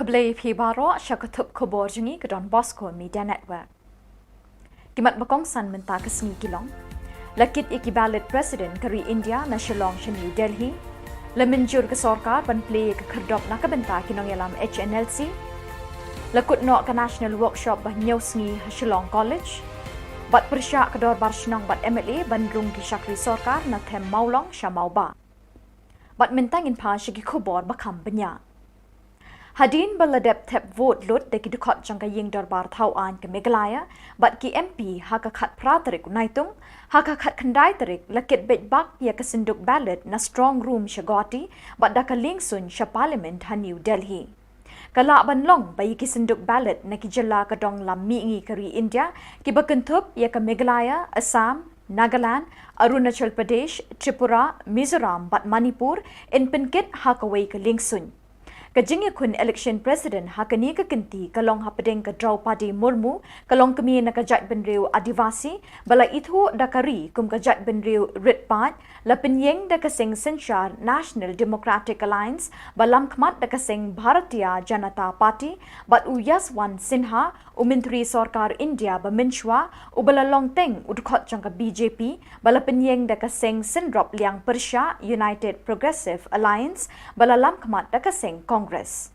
Khublei phi baroh sha ka thup khubor jong ngi ka Don Bosco Media Network. Ki mat ba kongsan mynta ka sngi ki long: La kit ïa ki ballot president ka ri India na Shillong sha New Delhi. La mynjur ka sorkar ban plie ïa ka khyrdop na ka bynta ki nongïalam H N L C. La kut noh ka National Workshop ba hynñiew sngi ha Shillong College. Bad pyrshah ka dorbar shnong bad M L A ban rung ki shakri sorkar na them Mawlong sha Mawbah. Bad mynta ngin phai sha ki khubor ba kham bniah. Hadien ba la dep thep vote lut da ki dkhot jong ka ïing dorbar thaw aiñ ka Meghalaya bad ki M P ha ka khatphra tarik u Naitung, ha ka khatkhyndai tarik la kit beit bak ïa ka synduk ballot na strong room sha Guwahati bad da ka lieng suiñ sha Parliament ha New Delhi. Ka lah ban long ba ïa ki synduk ballot na ki jylla ka dong lam mihngi ka ri India kiba kynthup ïa ka Meghalaya, Assam, Nagaland, Arunachal Pradesh, Tripura, Mizoram bad Manipur yn pynkit ha kawei ka lieng suiñ. Ka jingïakhun election president ha kane ka kynti ka long hapdeng ka Draupadi Murmu, ka longkmie na ka jaitbynriew Adivasi ba la ithuh da ka ri kum ka jaitbynriew rit paid, la pynïeng da ka seng synshar National Democratic Alliance ba lamkhmat da ka seng Bharatiya Janata Party, bad u Yashwant Sinha, u Myntri Sorkar India ba mynshuwa, uba la long teng u dkhot jong ka B J P, ba la pynïeng da ka seng synrop liang pyrshah United Progressive Alliance ba la lamkhmat da ka seng Congress.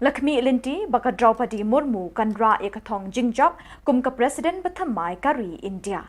La khmih lynti ba ka Draupadi Murmu kan rah ïa ka thong jingjop kum ka President bathymmai ka ri India.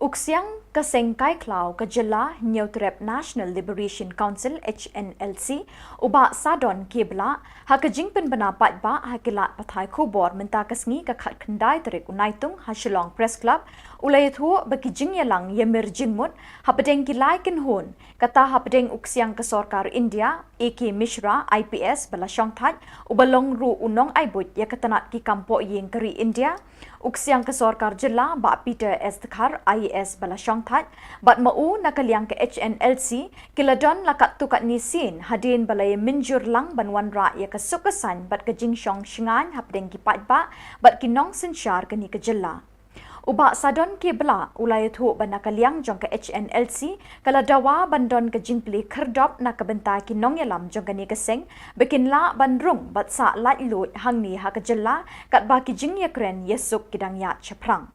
U ksiang ka seng kai khlaw ka jylla Hynñiewtrep National Liberation Council, H N L C, u Bah Sadon K Blah, ha ka jingpynbna paidbah ha ki lad pathai khubor mynta ka sngi ka khatkhyndai tarik u Naitung ha Shillong Press Club, u la ïathuh ba ki jingïalang ïamir jingmut hapdeng ki lai kynhun, kata hapdeng u ksiang ka sorkar India, A K Mishra, I P S ba la shongthait, uba long ruh u nongai buit ïa ka tnat ki kam pohïing ka ri India, u ksiang ka sorkar jylla Bah Peter S Dkhar, I A S ba la shongthait, bad ma u na ka liang ka H N L C, ki la don la katto katne sien hadien ba la ïamynjur lang ban wanrah ïa ka suk ka saiñ bad ka jingshong shngaiñ hapdeng ki paidbah bad ki nongsynshar kane ka jylla. U Bah Sadon K Blah u la ïathuh ba na ka liang jong ka H N L C ka la dawa ban don ka jingplie khyrdop na ka bynta ki nongïalam jong kane ka seng ba kin lah ban rung bad sah laitluid hangne ha ka jylla katba ki jingïakren ïasuk ki dang ïaid shaphrang.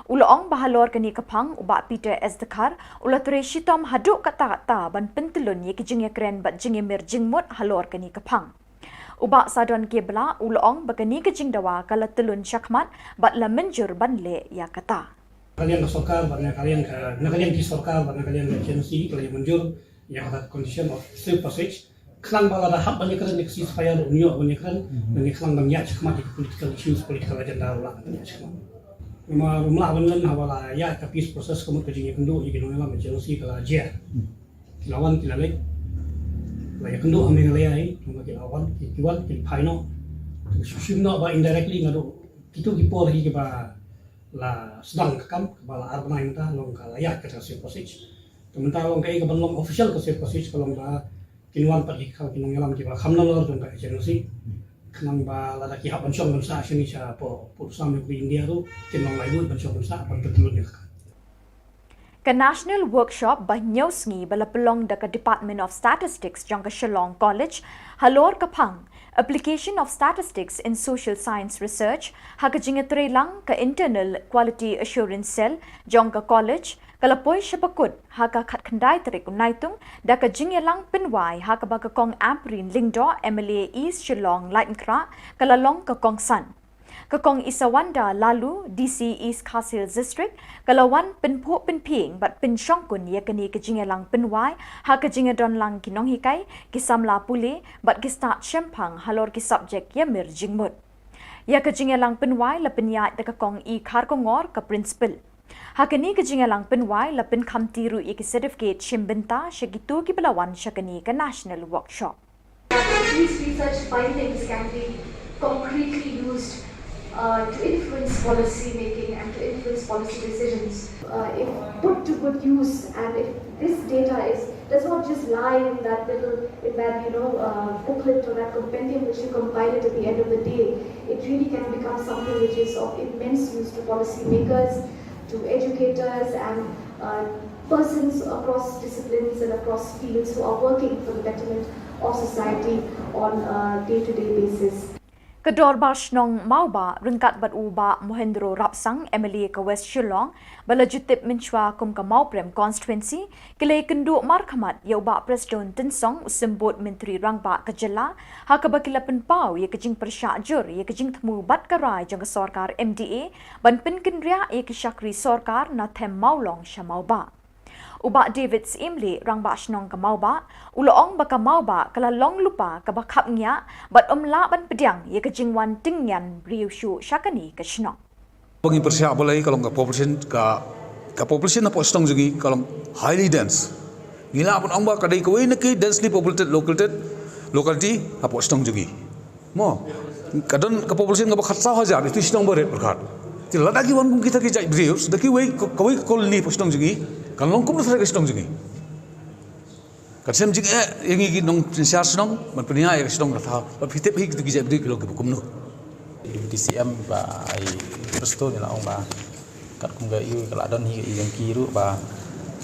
U la ong ba halor kane ka phang u Bah Peter S Dkhar u la trei shitom haduh katta katta ban pyntlun ïa ki jingïakren bad jingïamir jingmut halor kane ka phang. U Bah Sadon K Blah u la ong ba kane ka jingdawa ka la tlun shakhmat bad la mynjur ban leh ïa kata. Na ka liang ka sorkar bad na ka liang ka, na ka liang ki sorkar bad na ka liang ka agency ka la mynjur ïa kata condition of safe passage. Khnang ba lada hap ban ïakren ïa ka ceasefire ruh un ïoh ban ïakren, ban ïakren ban ïaid shakhmat ïa ka political issues, political agenda ruh lah ban ïaid shakhmat. Namar ym lah ban len haba la ïaid ka peace process ka mut ka jingïakynduh ïa ki nongïalam agency ka la jia. Ki la wan ki la leit. La ïakynduh ha Meghalaya hi, namar ki la wan, ki, ki wan, ki phai noh. Ki shim noh ba indirectly naduh kito ki por hi kiba la sdang ka kam, kaba la ar bnai mynta long ka la ïaid kata ka safe passage. Te mynta long kaei kaban long official ka safe passage ka long ba kin wan pat ki kham ki nongïalam kiba kham nalor jong ka agency. Khnang ba lada ki hap ban shong ban sah shane sha pdeng pud sam jong ka India ruh kin long laitluid ban shong ban sah ban pyntlun ïa ka. Ka National Workshop ba hynñiew sngi ba la pynlong da ka Department of Statistics jong ka Shillong College halor ka phang Application of Statistics in Social Science Research ha ka jingïatreilang ka Internal Quality Assurance Cell jong ka college ka la poi sha bakut ha ka khatkhyndai tarik u Naitung da ka jingïalang pynwai ha kaba ka Kong Ampareen Lyngdoh, M L A East Shillong Laitumkhrah, ka la long ka kongsan. Ka Kong Isawanda Laloo, D C East Khasi Hills District, ka la wan pynphuh pynphieng bad pynshongkun ïa kane ka jingïalang pynwai ha ka jingïadonlang ki nonghikai, ki samla pule bad ki stad shemphang halor ki subject ïamir jingmut. Ïa ka jingïalang pynwai la pynïaid da ka Kong E Kharkongor, ka Principal. Ha kane ka jingïalang pynwai la pynkhamti ruh ïa ki certificate shim bynta sha kito kiba la wan sha kane ka National Workshop. These research findings can be concretely used uh, to influence policy making and to influence policy decisions. Uh, if put to good use, and if this data is does not just lie in that little, in that, you know, uh, booklet or that compendium which you compile it at the end of the day, it really can become something which is of immense use to policymakers, to educators, and uh, persons across disciplines and across fields who are working for the betterment of society on a day-to-day basis. Ka Dorbar Shnong Mawbah ryngkat bad u Bah Mohendro Rapsang, M L A ka West Shillong, ba la ju tip mynshuwa kum ka Mawprem Constituency, ki la ïakynduh markhmat ïa u Bah Prestone Tynsong, u Symbud Myntri Rangbah ka jylla, ha kaba ki la pynpaw ïa ka jingpyrshah jur ïa ka jingthmu bad ka rai jong ka sorkar M D A ban pynkynriah ïa ki shakri sorkar na them Mawlong sha Mawbah. U Bah David Syiemlieh, Rangbah Shnong ka Mawbah, u la ong ba ka Mawbah ka la long lypa kaba khapngiah bad ym lah ban pdiang ïa ka jingwan tyngian briew shuh sha kane ka shnong. Ba ngi pyrshah balei ka long ka population, ka, ka population hapoh shnong jong ngi ka long highly dense. Ngi lah ban ong ba ka dei kawei na ki densely populated located locality hapoh shnong jong ngi. Mo, ka don ka population kaba khatsaw hajar, ito i shnong barit pyrkhat. Te lada ki wan kum kita ki jait briew, da kiwei, kawei ka colony hapoh shnong jong ngi, kan long kumno tharai ka shnong jong ngi. Kan shem jingeh ïa ngi ki nongsynshar shnong ban pynïaid ïa ka shnong ka thaw. Bad phi tip hi kito ki jait briew ki long kiba kumno. D C M ba ai Prestone la ong ba katkum ka ïu ka la don hi ka ïu jong ki ruh ba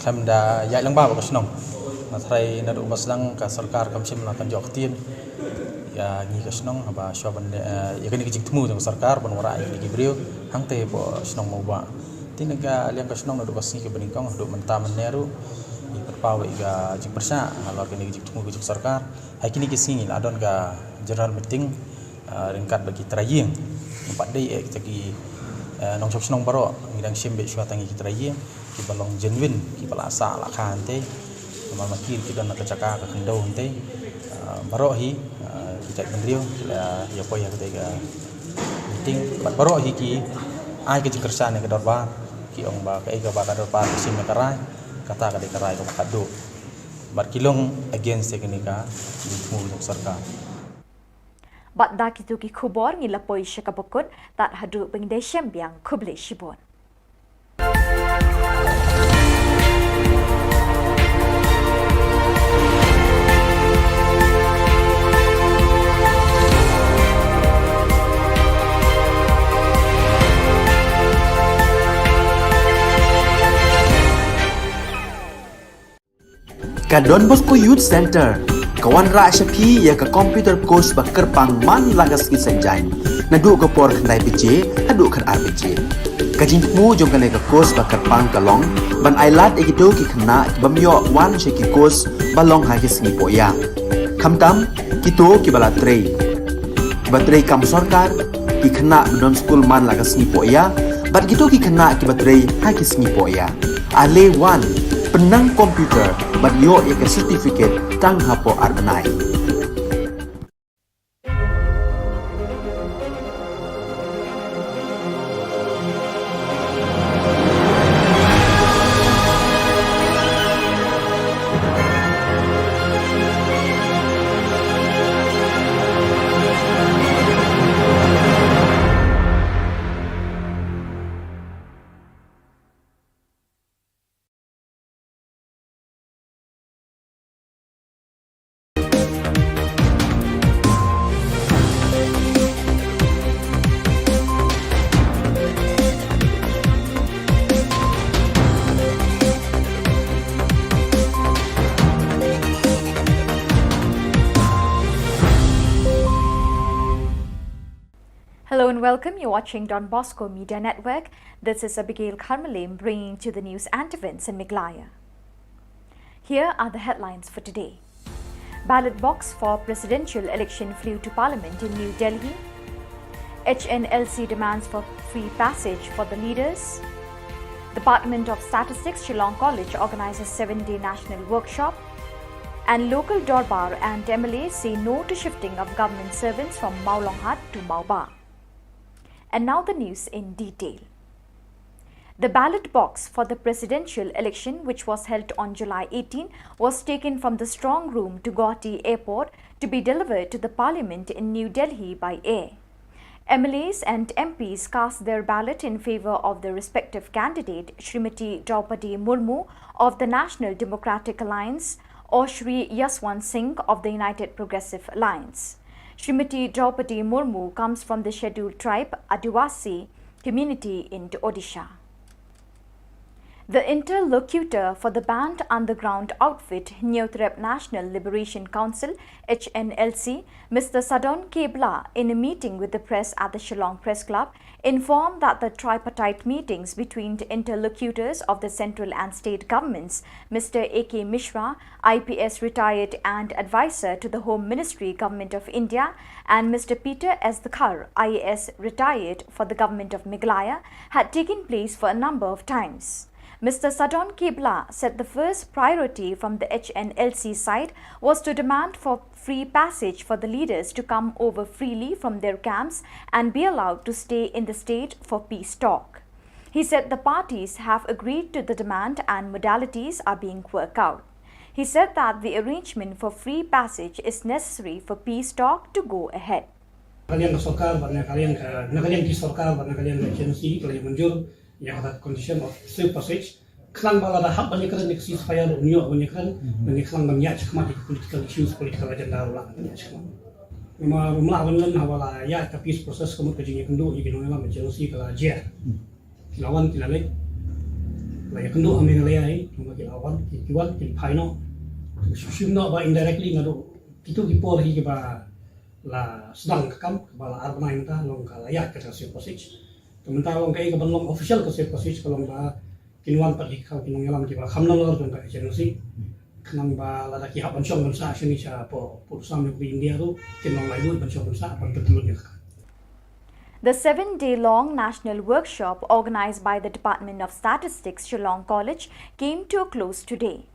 khlem da ïaid lang ba ka shnong. Nga tharai naduh ba sdang ka sorkar kam shym la kan jop ktien ïa ngi ka shnong haba shuwa ban, eh, ïa kane ka jingthmu jong ka sorkar ban wanrah ïa kine ki briew hangtei hapoh shnong Mawbah. Te na ka liang ka shnong naduh ka sngi kaba nyngkong haduh mynta mynne ruh ngi pynpaw ïa ka jingpyrshah halor kane ka jingthmu ka jong ka sorkar. Ha kine ki sngi la don ka general meeting, ah, ryngkat bad ki trai ïing. Ngim pat dei eh kita ki, eh, nongshong shnong baroh, ngi dang shim beit shuwa tang ïa ki trai ïing kiba long genuine, kiba la sah la kha hangtei. Namar ma ki ki don na ka jaka ka khyndew hangtei. Ah, baroh hi, ah, ki jait bynriew ki la ïa poi ha katei ka meeting bad baroh hi ki ai ka jingkyrshan ïa ka dorbar, ki ong ba kaei kaba ka dorbar ka shim ïa ka rai, kata ka dei ka rai kaba khatduh. Bad ki long against ïa kane ka jingthmu jong ka sorkar. Bad da kito ki khubor ngi la poi sha kaba kut, tad haduh ba ngin ïashem biang, khublei shibun. Ka Don Bosco Youth Centre, Ka wanrah sha phi ïa ka computer course ba kyrpang man la ka sngi Saitjaiñ, naduh ka por khyndai baje haduh khatar baje. Ka jingthmu jong kane ka course ba kyrpang ka long ban ailad ïa kito ki khynnah ki bym ïoh wan sha ki course ba long ha ki sngi pohïa, khamtam kito kiba la trei, kiba trei kam sorkar, ki khynnah ba don skul man la ka sngi pohïa, bad kito ki khynnah kiba trei ha ki sngi pohïa. Ale wan, pynnang computer bad ïoh ïa ka certificate tang hapoh ar bnai. Hello and welcome. You're watching Don Bosco Media Network. This is Abigail Kharmalem bringing to the news and events in Meghalaya. Here are the headlines for today. Ballot box for presidential election flew to Parliament in New Delhi. H N L C demands for free passage for the leaders. Department of Statistics Shillong College organizes seven-day national workshop. And local Dorbar and M L As say no to shifting of government servants from Mawlonghat to Mawba. And now the news in detail. The ballot box for the presidential election, which was held on July eighteen, was taken from the strong room to Guwahati Airport to be delivered to the Parliament in New Delhi by air. M L As and M Ps cast their ballot in favour of their respective candidate, Shrimati Draupadi Murmu of the National Democratic Alliance or Shri Yashwant Singh of the United Progressive Alliance. Shrimati Draupadi Murmu comes from the scheduled tribe Adivasi community in Odisha. The interlocutor for the banned underground outfit Hynñiewtrep National Liberation Council, H N L C, Mister Sadon K Blah, in a meeting with the press at the Shillong Press Club, informed that the tripartite meetings between the interlocutors of the central and state governments, Mister A K Mishra, I P S retired and advisor to the Home Ministry, Government of India, and Mister Peter S Dkhar, I A S retired for the Government of Meghalaya, had taken place for a number of times. Mister Sadon K Blah said the first priority from the H N L C side was to demand for free passage for the leaders to come over freely from their camps and be allowed to stay in the state for peace talk. He said the parties have agreed to the demand and modalities are being worked out. He said that the arrangement for free passage is necessary for peace talk to go ahead. Na ka liang ka sorkar bad na ka liang ka, na ka liang ki sorkar bad na ka liang ka H N L C ka la ïa mynjur ïa ka condition of safe passage. Khnang ba lada hap ban ïakren ïa ka ceasefire ruh un ïoh ban ïakren, ban ïakren ban ïaid shakhmat ïa ka political issues, political agenda ruh lah ban ïaid shakhmat. Namar ym lah ban len haba la ïaid ka peace process ka mut ka jingïakynduh ïa ki nongïalam H N L C ka la jer. Ki la wan ki la leit. La ïakynduh ha Meghalaya hi, namar ki la wan, ki, ki wan, ki phai noh. Shu shim noh ba indirectly naduh kito ki por hi kiba la sdang ka kam, kaba la ar bnai mynta, long ka la ïaid kata ka safe passage. Te mynta long kaei kaban long official ka safe passage ka long ba kin wan pat hi ki nongïalam kiba kham nalor jong ka H N L C. Khnang ba lada ki hap ban shong ban sah shane sha pdeng, pdeng sam jong ka ri India ruh, kin long laitluid ban shong ban sah ban pyntyllun ïa ka kam. The seven-day-long national workshop organized by the Department of Statistics, Shillong College, came to a close today.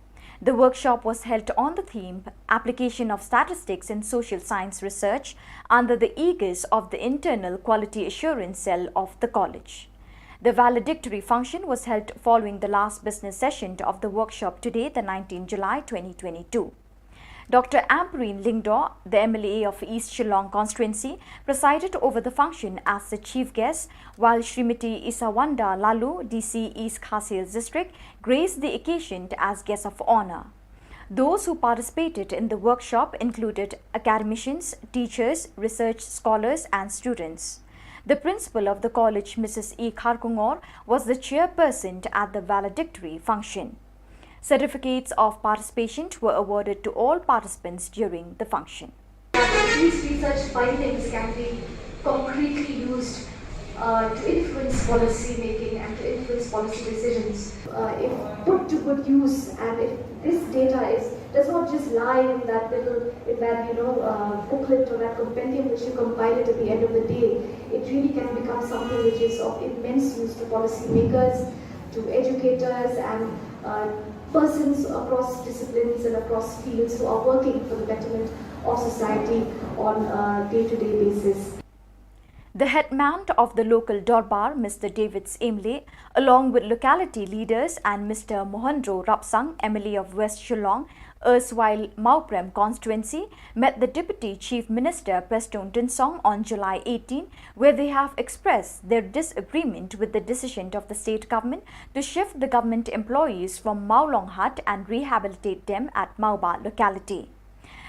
The workshop was held on the theme Application of Statistics in Social Science Research under the aegis of the Internal Quality Assurance Cell of the college. The valedictory function was held following the last business session of the workshop today, the nineteenth July twenty twenty-two. Doctor Ampareen Lyngdoh, the M L A of East Shillong constituency, presided over the function as the chief guest, while Shrimati Isawanda Laloo, D C East Khasi Hills District, graced the occasion as guest of honour. Those who participated in the workshop included academicians, teachers, research scholars and students. The principal of the college, Missus E Kharkongor, was the chairperson at the valedictory function. Certificates of participation were awarded to all participants during the function. These research findings can be concretely used uh, to influence policy making and to influence policy decisions. Uh, if put to good use, and if this data is, does not just lie in that little, in that, you know, uh, booklet or that compendium which you compile it at the end of the day, it really can become something which is of immense use to policymakers, to educators, and uh, persons across disciplines and across fields who are working for the betterment of society on a day-to-day basis. The headman of the local Dorbar, Mister David Syiem Hlei, along with locality leaders and Mister Mohendro Rapsang, M L A of West Shillong, erstwhile Mawprem constituency, met the Deputy Chief Minister Prestone Tynsong on July eighteen, where they have expressed their disagreement with the decision of the state government to shift the government employees from Mawlonghat and rehabilitate them at Mawbah locality.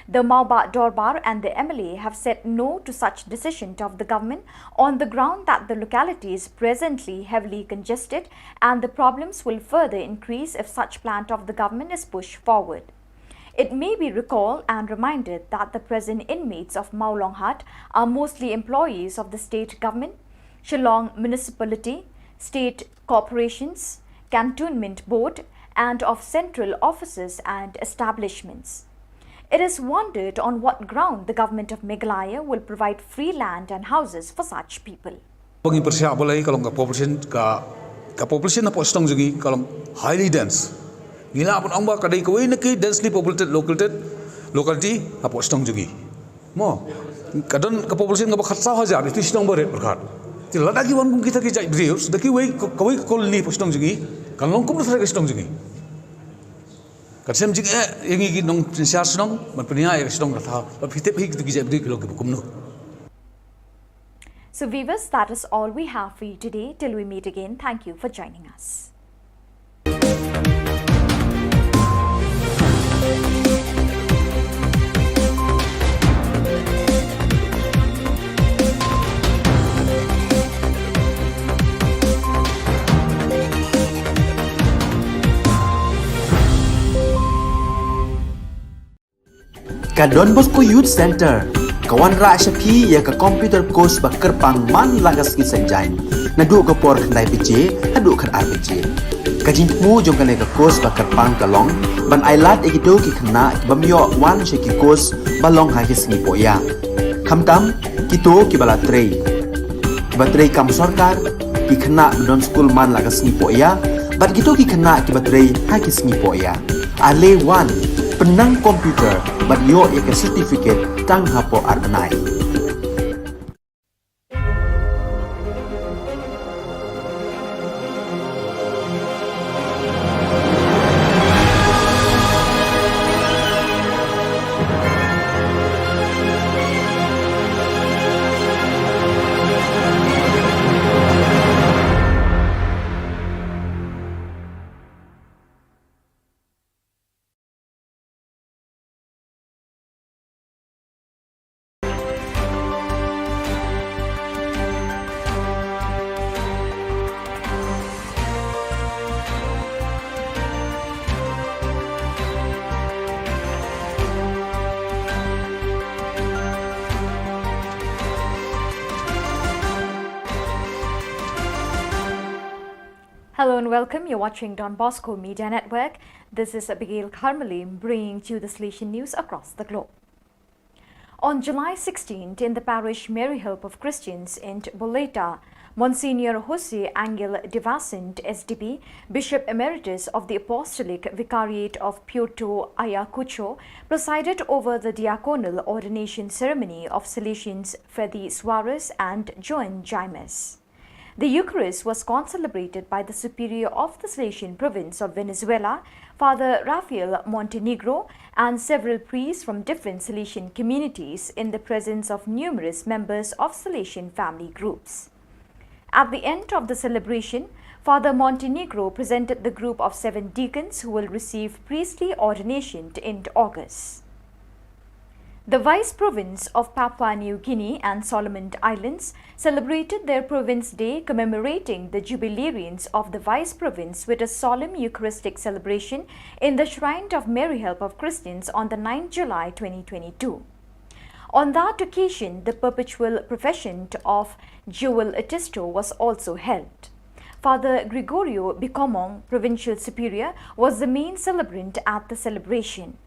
The Mawbah Dorbar and the M L A have said no to such decision of the government on the ground that the locality is presently heavily congested and the problems will further increase if such plan of the government is pushed forward. It may be recalled and reminded that the present inmates of Mawlonghat are mostly employees of the state government, Shillong Municipality, state corporations, cantonment board, and of central offices and establishments. It is wondered on what ground the government of Meghalaya will provide free land and houses for such people. Ba ngi pyrshah ba lei ka long ka population, ka, ka population hapoh shnong jong ngi ka long highly dense. Ngi lah ban ong ba ka dei kawei na ki densely populated located locality hapoh shnong jong ngi. Mo, ka don ka population kaba khatsaw hajar, ïa ki shnong barit pyrkhat. Te lada ki wan kum kita ki jait briew, da kiwei, kawei ka colony hapoh shnong jong ngi kan long kumno tharai ka shnong jong ngi. Ka shem jingeh ïa ngi ki nongsynshar shnong ban pynïaid ïa ka shnong ka thaw, ba phi tip hi kita ki jait briew ki long kiba kumno. So viewers, that is all we have for you today. Till we meet again, thank you for joining us. Ka Don Bosco Youth Centre ka wanrah sha phi ïa ka computer course ba kyrpang man la ka sngi Saitjaiñ, naduh ka por khyndai baje haduh khatar baje. Ka jingthmu jong kane ka course ba kyrpang ka long ban ailad ïa kito ki khynnah ki bym ïoh wan sha ki course ba long ha ki sngi pohïa, khamtam kito kiba la trei, kiba trei kam sorkar, ki khynnah ba don skul man la ka sngi pohïa, bad kito ki khynnah kiba trei ha ki sngi pohïa. Ale wan, pynnang computer bad ïoh ïa ka certificate tang hapoh ar bnai. Hello and welcome. You're watching Don Bosco Media Network. This is Abigail Kharmali bringing to you the Salesian news across the globe. On July sixteenth, in the parish Mary Help of Christians in Boleta, Monsignor Jose Angel de Vicente, S D B, Bishop Emeritus of the Apostolic Vicariate of Puerto Ayacucho, presided over the diaconal ordination ceremony of Salesians Freddy Suarez and Joan Jaimes. The Eucharist was concelebrated by the Superior of the Salesian Province of Venezuela, Father Rafael Montenegro, and several priests from different Salesian communities in the presence of numerous members of Salesian family groups. At the end of the celebration, Father Montenegro presented the group of seven deacons who will receive priestly ordination in August. The Vice Province of Papua New Guinea and Solomon Islands celebrated their Province Day, commemorating the jubilarians of the Vice Province with a solemn Eucharistic celebration in the Shrine of Mary Help of Christians on the ninth July twenty twenty-two. On that occasion, the perpetual profession of Jewel Atisto was also held. Father Gregorio Bikomong, Provincial Superior, was the main celebrant at the celebration.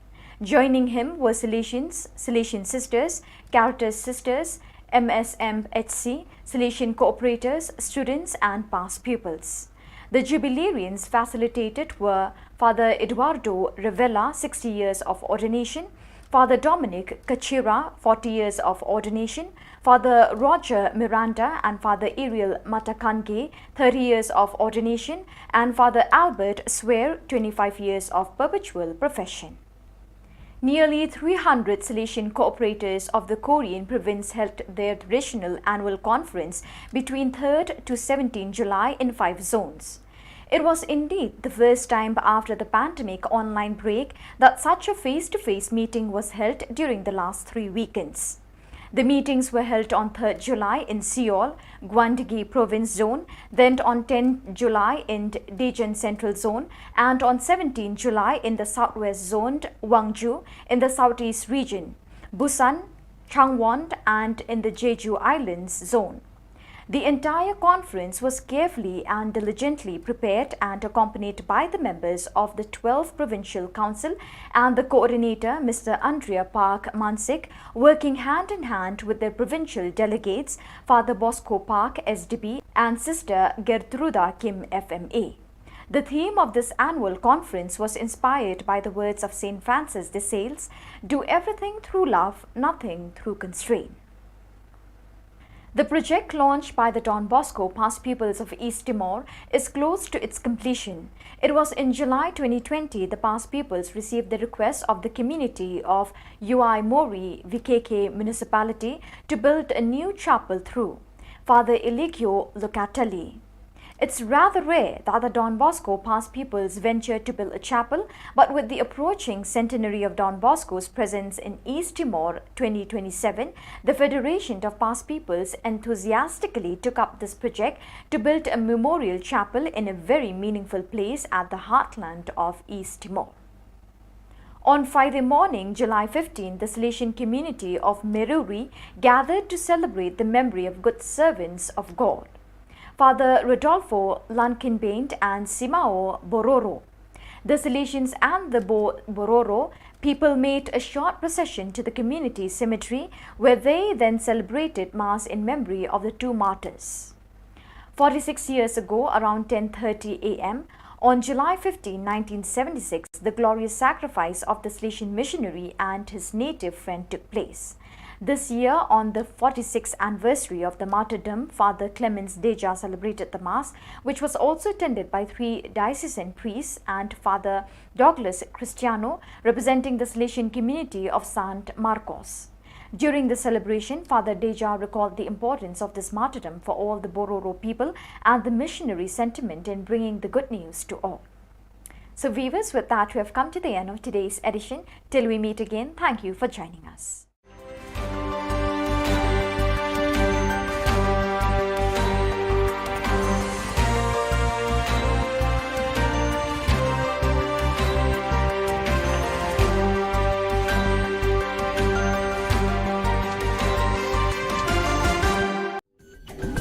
Joining him were Salesians, Salesian sisters, Caritas sisters, M S M H C, Salesian cooperators, students, and past pupils. The jubilarians facilitated were Father Eduardo Revela, sixty years of ordination, Father Dominic Kachira, forty years of ordination, Father Roger Miranda and Father Ariel Matakange, thirty years of ordination, and Father Albert Swear, twenty-five years of perpetual profession. Nearly three hundred Salesian cooperators of the Korean province held their traditional annual conference between third to seventeenth July in five zones. It was indeed the first time after the pandemic online break that such a face-to-face meeting was held during the last three weekends. The meetings were held on third July in Seoul, Gwanggae Province Zone, then on tenth July in Daejeon Central Zone, and on seventeenth July in the Southwest Zone, Gwangju, in the Southeast Region, Busan, Changwon, and in the Jeju Islands Zone. The entire conference was carefully and diligently prepared and accompanied by the members of the twelfth Provincial Council and the coordinator, Mister Andrea Park Mansik, working hand in hand with their provincial delegates, Father Bosco Park, S D B, and Sister Gertruda Kim, F M A. The theme of this annual conference was inspired by the words of Saint Francis de Sales: "Do everything through love, nothing through constraint." The project launched by the Don Bosco Past Pupils of East Timor is close to its completion. It was in July twenty twenty the past pupils received the request of the community of Uaimori V K K municipality to build a new chapel through Father Eligio Locatelli. It's rather rare that the Don Bosco Past Pupils venture to build a chapel, but with the approaching centenary of Don Bosco's presence in East Timor twenty twenty-seven, the Federation of Past Pupils enthusiastically took up this project to build a memorial chapel in a very meaningful place at the heartland of East Timor. On Friday morning, July fifteenth, the Salesian community of Meruri gathered to celebrate the memory of good servants of God, Father Rodolfo Lankinbaint and Simao Bororo. The Salesians and the Bo-, Bororo people made a short procession to the community cemetery, where they then celebrated Mass in memory of the two martyrs. Forty-six years ago, around ten thirty A M, on July fifteenth, nineteen seventy-six, the glorious sacrifice of the Salesian missionary and his native friend took place. This year, on the forty-sixth anniversary of the martyrdom, Father Clemens Deja celebrated the Mass, which was also attended by three diocesan priests and Father Douglas Cristiano, representing the Salesian community of Saint Marcos. During the celebration, Father Deja recalled the importance of this martyrdom for all the Bororo people and the missionary sentiment in bringing the good news to all. So viewers, with that, we have come to the end of today's edition. Till we meet again, thank you for joining us.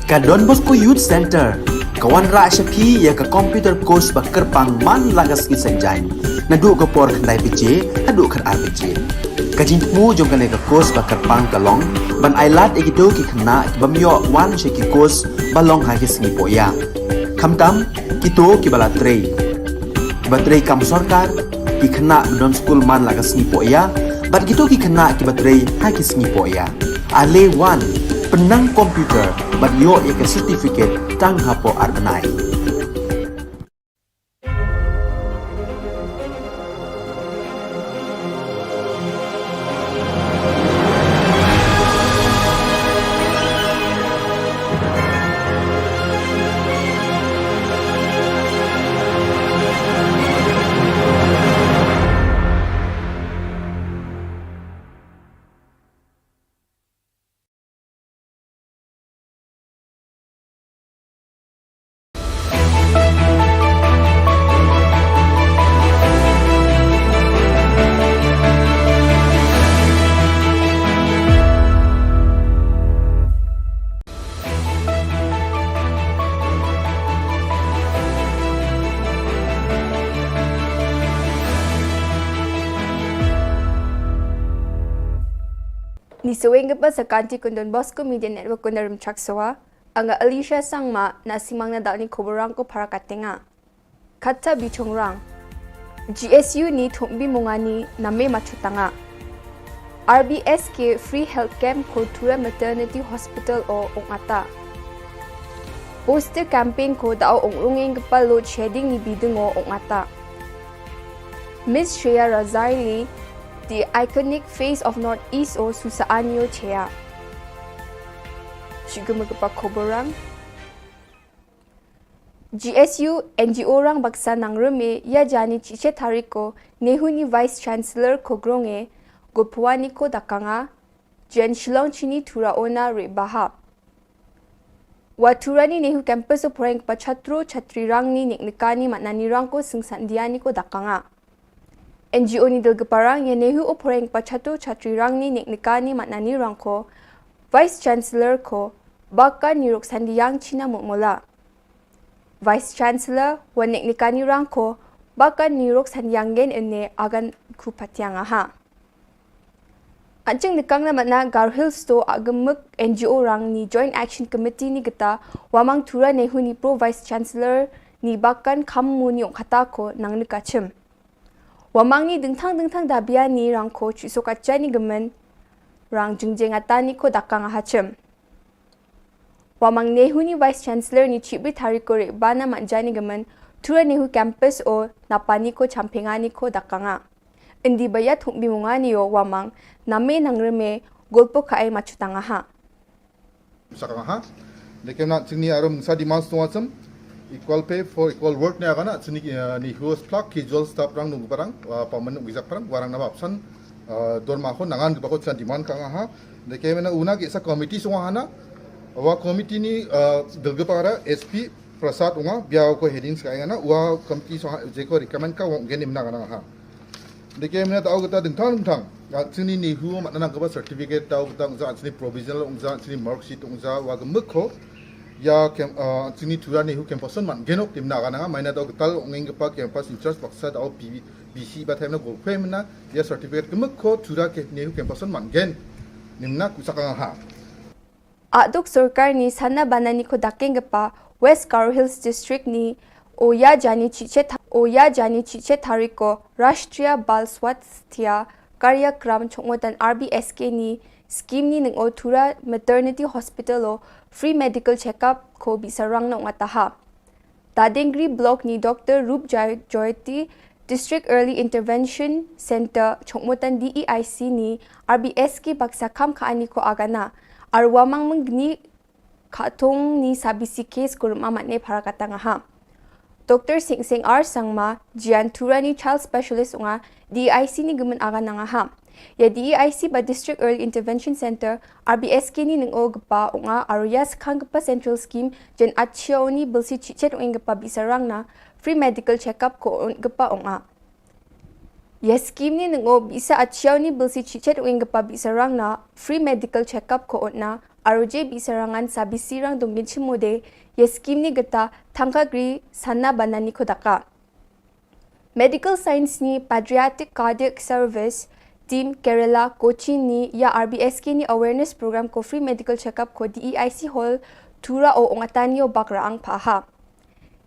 Ka Don Bosco Youth Center ka wanrah sha phi ïa ka computer course ba kyrpang man la ka sngi Saitjaiñ, naduh ka por khyndai baje haduh khatar baje. Ka jingthmu jong kane ka course ba kyrpang ka long ban ailad ïa kito ki khynnah ki bym ïoh wan sha ki course ba long ha ki sngi pohïa, khamtam kito kiba la trei, kiba trei kam sorkar, ki khynnah ba don skul man la ka sngi pohïa, bad kito ki khynnah kiba trei ha ki sngi pohïa. Ale wan, pynnang computer bad ïoh ïa ka certificate tang hapoh ar bnai. Isaweng ka pa sa kanti kun Don Bosco Media Network kun darum chak sawa. Anga Alicia Sangma na simang na dal ni koborang ko para katenga. Kata bichong rang. G S U ni thumbi mungani name machutanga. R B S K Free Health Camp ko Tura Maternity Hospital o ongata. Poster campaign ko dao ongrungeng kepal load shedding ni bidung o ongata. Miss Shreya Razaili, the iconic face of Northeast o susa anyo chea. Shiguma kepa koborang. G S U N G O rang baksa nang reme ya jani chiche tariko Nehu ni Vice Chancellor ko gronge go puani ko dakanga. Jen Shillong chini Tura ona re baha. Wa Tura ni Nehu campus o poreng pa chatro chatri rang ni nik nikani matnani rang ko singsan diani ko dakanga. N G O ni dil keparang ya Nehu o poreng pa chatro chatri rang ni nik nikani matnani rang ko Vice Chancellor ko baka nirok sandiyang china mutmola. Vice Chancellor wa nik nikani rang ko baka nirok sandiyang gen ene agan ku patiang aha. Anching nikang na matna Garo Hills to agemuk N G O rang ni Joint Action Committee ni geta wamang Tura Nehu ni Pro Vice Chancellor ni bakan kam mu ni ong kata ko nang nikachim. Wamang ni dingthang dingthang dabia ni rang ko chiso kacha ni gemen rang jingjeng ata ni ko dakang ahachim. Wamang Nehu ni Vice Chancellor ni chibri tariko re bana manja ni gemen Tura Nehu campus o napani ko champengani ko dakanga. Indi bayat humbi mungani o wamang name nang reme golpo kae machutanga ha. Sakanga ha. Deke na chingni arum sa demand sung asam equal pay for equal work ne agana chini ni huas plak ki jol stap rang nung parang paman nung gizak parang warang na bapsan dorma ho nangan gibako chan demand kanga ha. Deke mena una ki sa committee sung hana wa committee ni dilgapara S P Prasad unga bia ko heading ska ngana wa committee sung je ko recommend ka wong genim na kanga ha. Deke mena tau kata dingtang dingtang. Chini ni hu mat nang kaba certificate tau kata ungza chini provisional ungza chini mark sheet ungza wa gemuk ko ya kem chini Tura Nehu campus man genok tim na kana maina tau kata ongeng kapa campus in charge baksa tau P B C ba themna go kwe mena ya certificate gemuk ko Tura ke Nehu campus man gen nimna kusaka ha. Aduk sorkar ni sana banani ko dakeng gepa West Garo Hills District ni oya jani chiche oya jani chiche tariko Rashtriya Bal Swasthya Karyakram chongmotan R B S K ni scheme ni neng o Tura Maternity Hospital o free medical checkup ko bisarang na ungataha. Dadengri Block ni Doctor Rup Jayoti District Early Intervention Center chongmotan D E I C ni R B S K baksa kam ka ani ko agana arwamang mengni khatung ni sabisi case ko ruma matne para katanga ha. Doctor Sing Sing R Sangma Jian Tura ni child specialist unga D E I C ni gemen agananga ha. Ya D E I C ba District Early Intervention Center R B S K ni neng o gepa unga aru ya sekhang gepa central scheme jen achia uni belsi chichet ung gepa bisarang na free medical checkup ko un gepa unga. Ya scheme ni neng o bisa achia uni belsi chichet ung gepa bisarang na free medical checkup ko un na aru je bisarangan sabisi rang dongin chimode ya scheme ni geta thangka gri sana banani ko daka. Medical Science ni Pediatric Cardiac Service Team Kerala Kochi ni ya R B S K ni awareness program ko free medical checkup ko D E I C hall Tura o ongatani o bakra ang paha.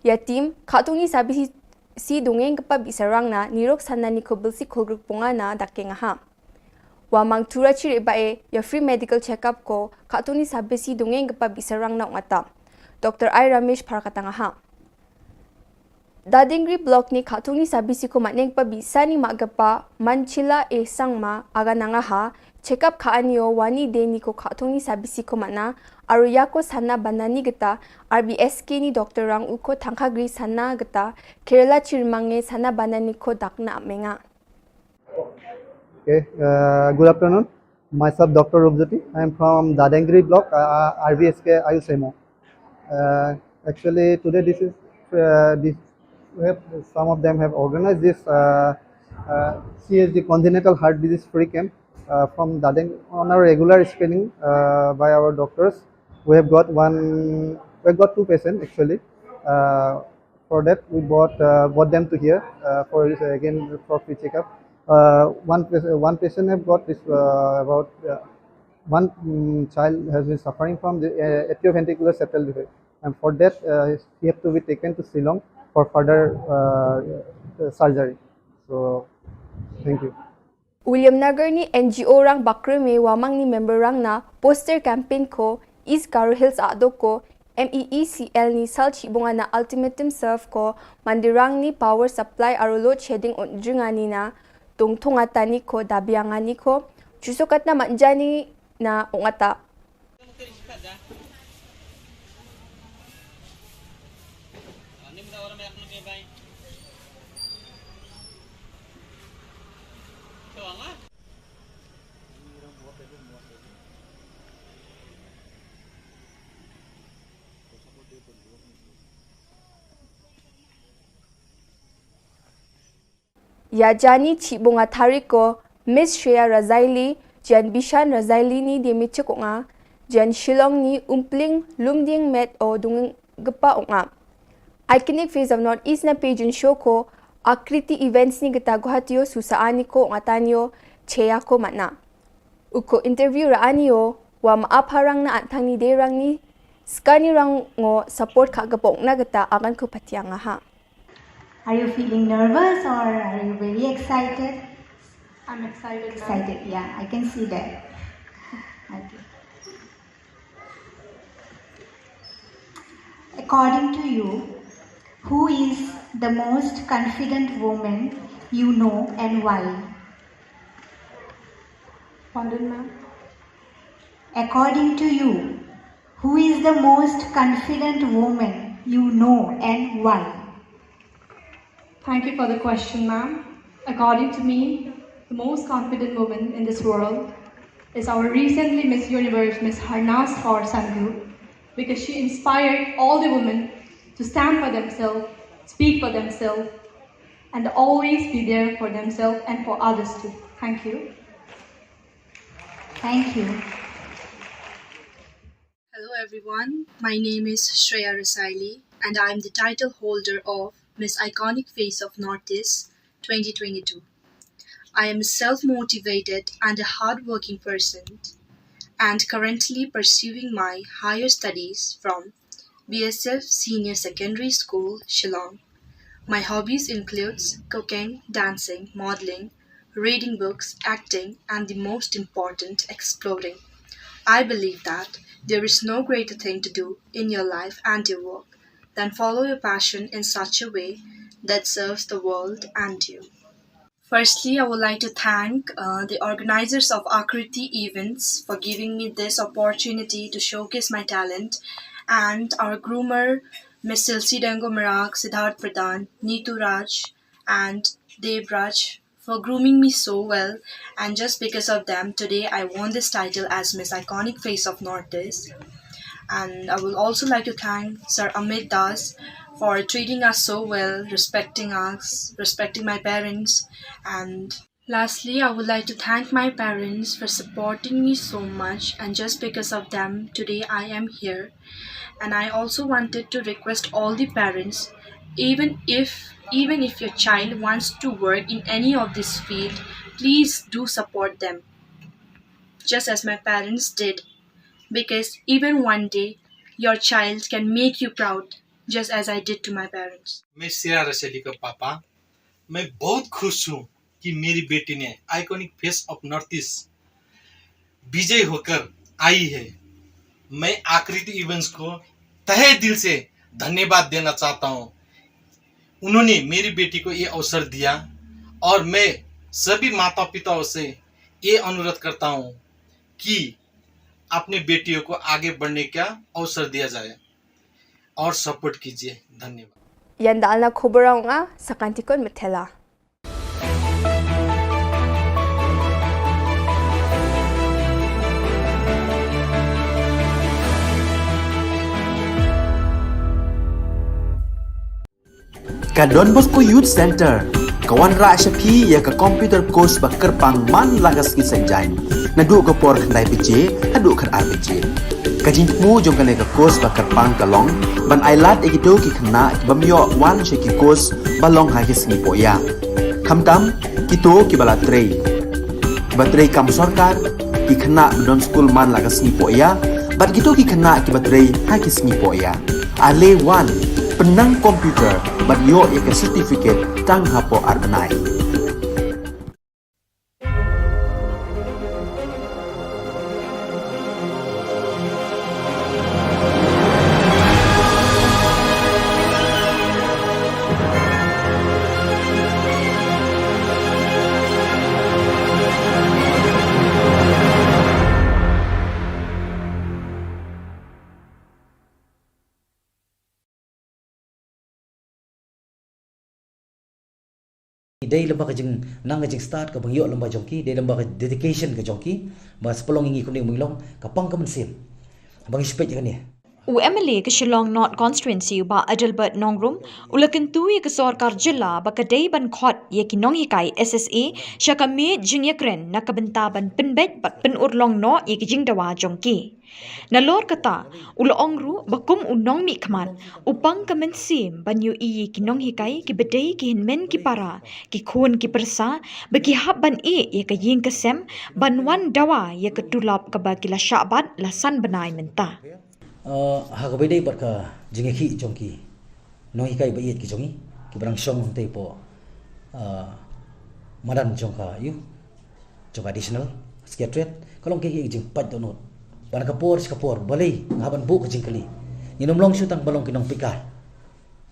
Ya team khatung ni sabisi si dongeng kepa bisarang na nirok sana ni ko belsi kolgruk ponga na dakeng aha. Wamang Tura chiri bae ya free medical checkup ko khatung ni sabisi dongeng kepa bisarang na ungata. Doctor I Ramesh para katanga ha. Dadingri Block ni khatung ni sabisi ko matneng pa bisa ni mak gepa Manchila e Sangma agananga ha. Checkup ka anio wani de ni ko khatung ni sabisi ko matna aru ya ko sana banani geta R B S K ni doctor rang u ko thangka gri sana geta Kerala chirmange sana banani ko dakna amenga. Okay, uh, good afternoon. Myself, Doctor Rupjyoti. I am from Dadengri Block, uh, R B S K Ayush M O. Uh, actually, today this is uh, this we have some of them have organized this uh, uh, C H D congenital heart disease free camp uh, from Dadeng on a regular screening uh, by our doctors. We have got one. We have got two patients actually. Uh, for that, we brought uh, brought them to here uh, for again for free checkup. Uh, one one patient have got this uh, about uh, One mm, child has been suffering from the uh, atrioventricular septal defect, and for that uh, he have to be taken to Shillong for further uh, uh, surgery. So, thank you. Williamnagar ni N G O rang bakrume wamang ni member rang na poster campaign ko East Garo Hills ado ko M E E C L ni sal chibunga na ultimatum serve ko mandirang ni power supply aro load shedding on jringani na tungtungata ni ko dabiangani ko chusokatna manjani na ungata. Ïa jani chibunga thariko Miss Shreya Razaili, jan Bishan Razaili ni de michik unga, jan Shillong ni umpling lumding met o dunggepa unga. Iconic Face of North East na pejun shoko, Akriti Events ni gita Guwahati o susa aniko unga tanyo cheya ko mana. Uko interview ra anio, wa ma apharang na antang ni de rang ni, skani rang ngo support ka gabong na gita agan ko patiang ha. Are you feeling nervous or are you very excited? I'm excited. Excited, yeah, I can see that. Okay. According to you, who is the most confident woman you know and why? Pardon, ma'am. According to you, who is the most confident woman you know and why? Thank you for the question, ma'am. According to me, the most confident woman in this world is our recently Miss Universe, Miss Harnas Kaur Sandhu, because she inspired all the women to stand for themselves, speak for themselves, and always be there for themselves and for others too. Thank you. Thank you. Hello everyone, my name is Shreya Rasaili and I am the title holder of Miss Iconic Face of Northeast twenty twenty-two. I am a self-motivated and a hardworking person and currently pursuing my higher studies from B S F Senior Secondary School, Shillong. My hobbies includes cooking, dancing, modeling, reading books, acting, and the most important, exploring. I believe that there is no greater thing to do in your life and your work than follow your passion in such a way that serves the world and you. Firstly, I would like to thank uh, the organizers of Akriti Events for giving me this opportunity to showcase my talent and our groomer, Miss Silsi Dango Marak, Siddharth Pradhan, Neetu Raj, and Dev Raj for grooming me so well, and just because of them, today I won this title as Miss Iconic Face of Northeast. And I would also like to thank Sir Amit Das for treating us so well, respecting us, respecting my parents, and lastly, I would like to thank my parents for supporting me so much, and just because of them, today I am here. And I also wanted to request all the parents, even if even if your child wants to work in any of this field, please do support them, just as my parents did, because even one day your child can make you proud, just as I did to my parents. मैं श्रेया रसैली का पापा। मैं बहुत खुश हूँ कि मेरी बेटी ने iconic face of North East विजय होकर आई है। मैं आकृति इवेंट्स को तहे दिल से धन्यवाद देना चाहता हूँ। उन्होंने मेरी बेटी को ये अवसर दिया और मैं सभी माता पिताओं से ये अनुरोध करता हूँ कि अपने बेटियों को आगे बढ़ने का अवसर दिया जाए और सपोर्ट कीजिए। धन्यवाद। Ïa nda alna khubor ong a sakantikon metela. Ka Don Bosco Youth Center ka wanrah sha phi ïa ka computer course ba kyrpang man la ka sngi Saitjaiñ, naduh ka por khyndai baje haduh khatar baje. Ka jingthmu jong kane ka course ba kyrpang ka long ban ailad ïa kito ki khynnah ki bym ïoh wan sha ki course ba long ha ki sngi pohïap, khamtam kito kiba la trei, kiba trei kam sorkar, Ki khynnah ba don skul man la ka sngi poh ïa, bad kito ki khynnah kiba trei ha ki sngi poh ïa. Ale wan, pynnang computer, bad ïoh ïa ka certificate tang hapoh ar bnai. Dei lem bad ka jing, nang ka jingstad kaba ngi ïoh lem bad jong ki, dei lem bad ka dedication ka jong ki, ba sa pynlong ïa ngi kumne kumne long, ka pang ka mynsiem. Ba ngi shu peit ïa kane. U M L A ka Shillong North Constituency u Bah Adelbert Nongrum, u la kyntu ïa ka sorkar jylla ba ka dei ban khot ïa ki nonghikai S S A sha ka miej jingïakren na ka bynta ban pynbeit bad pynurlong noh ïa ki jingdawa jong ki. Nalor kata, u la ong ruh ba kum u nongmihkhmat, u pang ka mynsiem ban ïohi ïa ki nonghikai kiba dei ki hynmen ki para, ki khun ki pyrsa, ba ki hap ban ïeh ïa ka ïing ka sem, ban wan dawa ïa ka tulop kaba ki la shah bat la san bnai mynta. Uh, ha kaba ïadei bad ka jingïakhih jong ki nonghikai ba ïeit ki jong ngi, kiba dang shong hangtei hapoh, uh, madan jong ka, ïa, jong ka Additional Secretariat, ka long ka jingpait dohnud. Ba na ka por sha ka por, balei nga hap ban buh ka jingkylli. Ngin ym long shuh tang ban long ki nongpeitkai.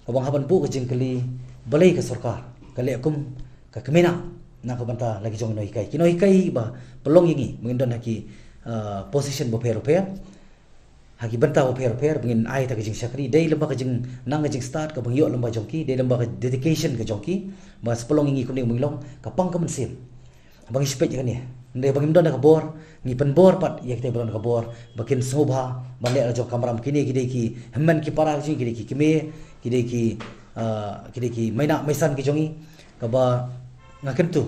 Kaba nga hap ban buh ka jingkylli, balei ka sorkar ka leh kum ka kmie na, na ka bynta la ki jong ki nonghikai. Ki nonghikai ba pynlong ïa ngi, ba ngin don ha ki, uh, position bapher bapher, ha ki bynta bapher bapher, ba ngin ai ïa ka jingshakri, dei lem bad ka jing, nang ka jingstad kaba ngi ïoh lem bad jong ki, dei lem bad ka dedication ka jong ki, ba sa pynlong ïa ngi kumne kumne long, ka pang ka mynsiem. Ba ngi shu peit ïa kane. Hynrei ba ngim don da ka bor, ngi pynbor pat ïa kita ba don da ka bor, ba kin sngewbha ban leh la jong ka kamram. Kine ki dei ki hynmen ki para ki jong ngi, ki dei ki kmie, ki dei ki, uh, ki dei ki meinah meisan ki jong ngi, kaba nga kyntu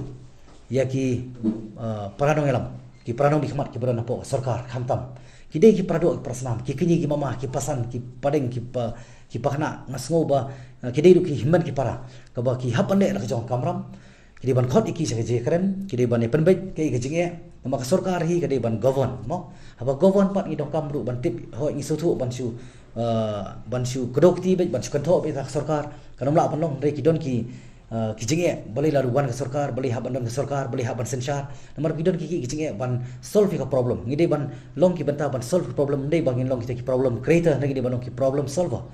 ïa ki, uh, para nongïalam, ki para nongmihkhmat kiba don hapoh sorkar, khamtam ki dei ki para doh, ki para snam, ki kñi, ki mama, ki pasan, ki padeng, ki pa, ki pakna, nga sngew ba, uh, ki dei ruh ki hynmen ki para, kaba ki hap ban leh la ka jong ka kamram. Ki dei ban khot ïa ki sha ka jingïakren, ki dei ban ïa pynbeit kaei ka jingeh, namar ka sorkar hi ka dei ban govern, mo. Haba govern pat ngi donkam ruh ban tip, hooid ngi sngewthuh ban shu, uh, ban shu kdew kti beit, ban shu kynthoh beit ha ka sorkar, kan ym lah ban long, hynrei ki don ki, uh, ki jingeh, balei la wan ka sorkar, balei hap ban don ka sorkar, balei hap ban synshar, namar ki don ki, ki, ki jingeh ban solve ïa ka problem. Ngi dei ban long ki bynta ban solve ka problem, ym dei ba ngin long kita ki problem creator, hynrei ngi dei ban long ki problem solver.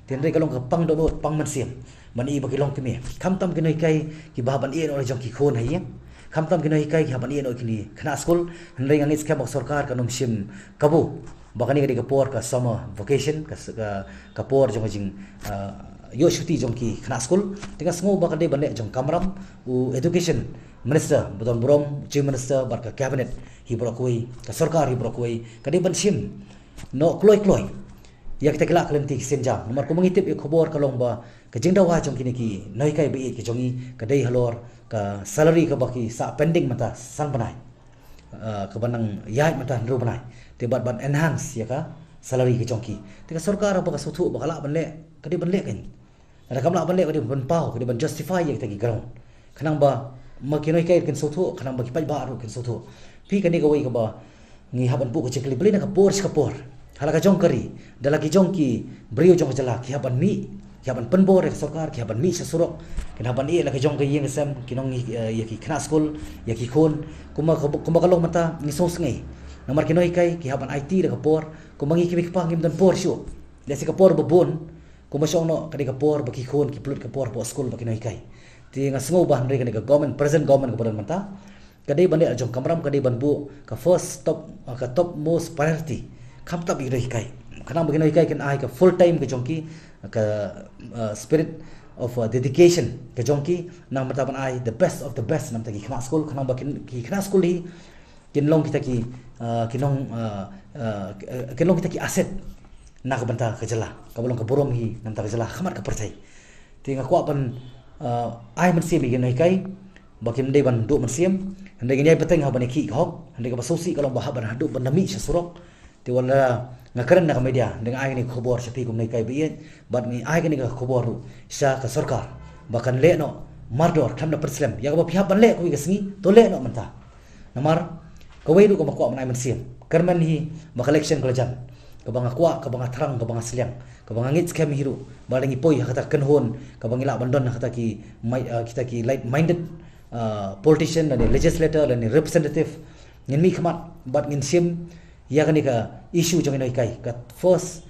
Te hynrei ka long ka pang dohnud, pang mynsiem. Ban ïohi ba ki long kmie. Khamtam ki nonghikai kiba hap ban ïeh noh la jong ki khun ha ïing. Khamtam ki nonghikai ki hap ban ïeh noh ki khynnah skul. Hynrei nga ngeit skhem ba ka sorkar kan ym shim kabu ba kane ka dei ka por ka summer vacation, ka, ka, ka por jong ka jing, ah, ïoh shuti jong ki khynnah skul. Te nga sngew ba ka dei ban leh jong ka kamram, u Education Minister ba don burom, Chief Minister bad ka Cabinet hi baroh kawei, ka sorkar hi baroh kawei, ka dei ban shim noh kloi kloi ïa kita ki lad ki lynti ki sienjam. Namar kumba ngi tip ïa ka khubor ka long ba ka jingdawa jong kine ki nonghikai ba ïeit ki jong ngi ka dei halor ka salary kaba ki sah pending mynta san bnai, ah, kaba nang ïaid mynta hynriew bnai. Te bad ban enhance ïa ka salary ka jong ki. Te ka sorkar ba ka sngewthuh ba ka lah ban leh, ka dei ban leh kan. Lada kam lah ban leh, ka dei ban paw, ka dei ban justify ïa kita ki ground. Khnang ba ma ki nonghikai kin sngewthuh, khnang ba ki paidbah ruh kin sngewthuh. Phi, kane kawei kaba ngi hap ban buh ka jingkylli, balei na ka por sha ka por, ha la ka jong ka ri, da la ki jong ki briew jong ka jylla ki hap ban mih, ki hap ban pynbor ïa ka sorkar, ki hap ban mih sha surok, kin hap ban ïeh la ka jong ka ïing ka sem, ki nong, eh, ïa ki khynnah skul, ïa ki khun, kumba ka, kumba ka long mynta ngi sngewsngei. Namar ki nonghikai ki hap ban aiti da ka por, kumba ngi ki mei ki pa ngim don por shuh. Lehse ka por ba bun, kumba shong noh, ka dei ka por ba ki khun ki pynlut ka por hapoh skul bad ki nonghikai. Te nga sngew ba hynrei kane ka government, present government kaba don mynta, ka dei ban leh la jong ka kamram, ka dei ban buh ka first top, ka topmost priority. Khamtam ïa ki nonghikai. Khnang ba ki nonghikai kin ai ka full time ka jong ki, ka, uh, spirit of, uh, dedication ka jong ki, namar ban ai the best of the best na bynta ki khynnah skul, khnang ba kin, ki khynnah skul hi kin long kita ki, uh, ki nong, uh, uh, kin long kita ki asset na ka bynta ka jylla, kaba long ka burom hi na bynta ka jylla ha khmat ka pyrthei. Te nga kwah ban, uh, ai mynsiem ïa ki nonghikai ba kim dei ban duh mynsiem, hynrei ngin ïai bteng ha ban ïakhih ka hok, hynrei kaba sngewsih ka long ba hap ban haduh ban da mih sha surok. Te wat la nga kren na ka media, hynrei nga ai kane ka khubor sha phi kum nonghikai ba ïeit, bad ngi ai kane ka khubor ruh sha ka sorkar ba kan leh noh mardor, khlem da pynslem. Ïa kaba phi hap ban leh kawei ka sngi, to leh noh mynta. Namar Kawei ruh kaba kwah ban ai mynsiem, kyrmen hi ba ka election ka la jan, kaba nga kwah, kaba nga thrang, kaba nga sliang, kaba nga ngeit skhem hi ruh ba lada ngi poi ha kata ka kynhun kaba ngi lah ban don ha kata ki mai-, ah, kita ki like-minded, ah, politician lane legislator lane representative, ngin mih khmat bad ngin shim ïa kane ka issue jong ïa ngi, ka first,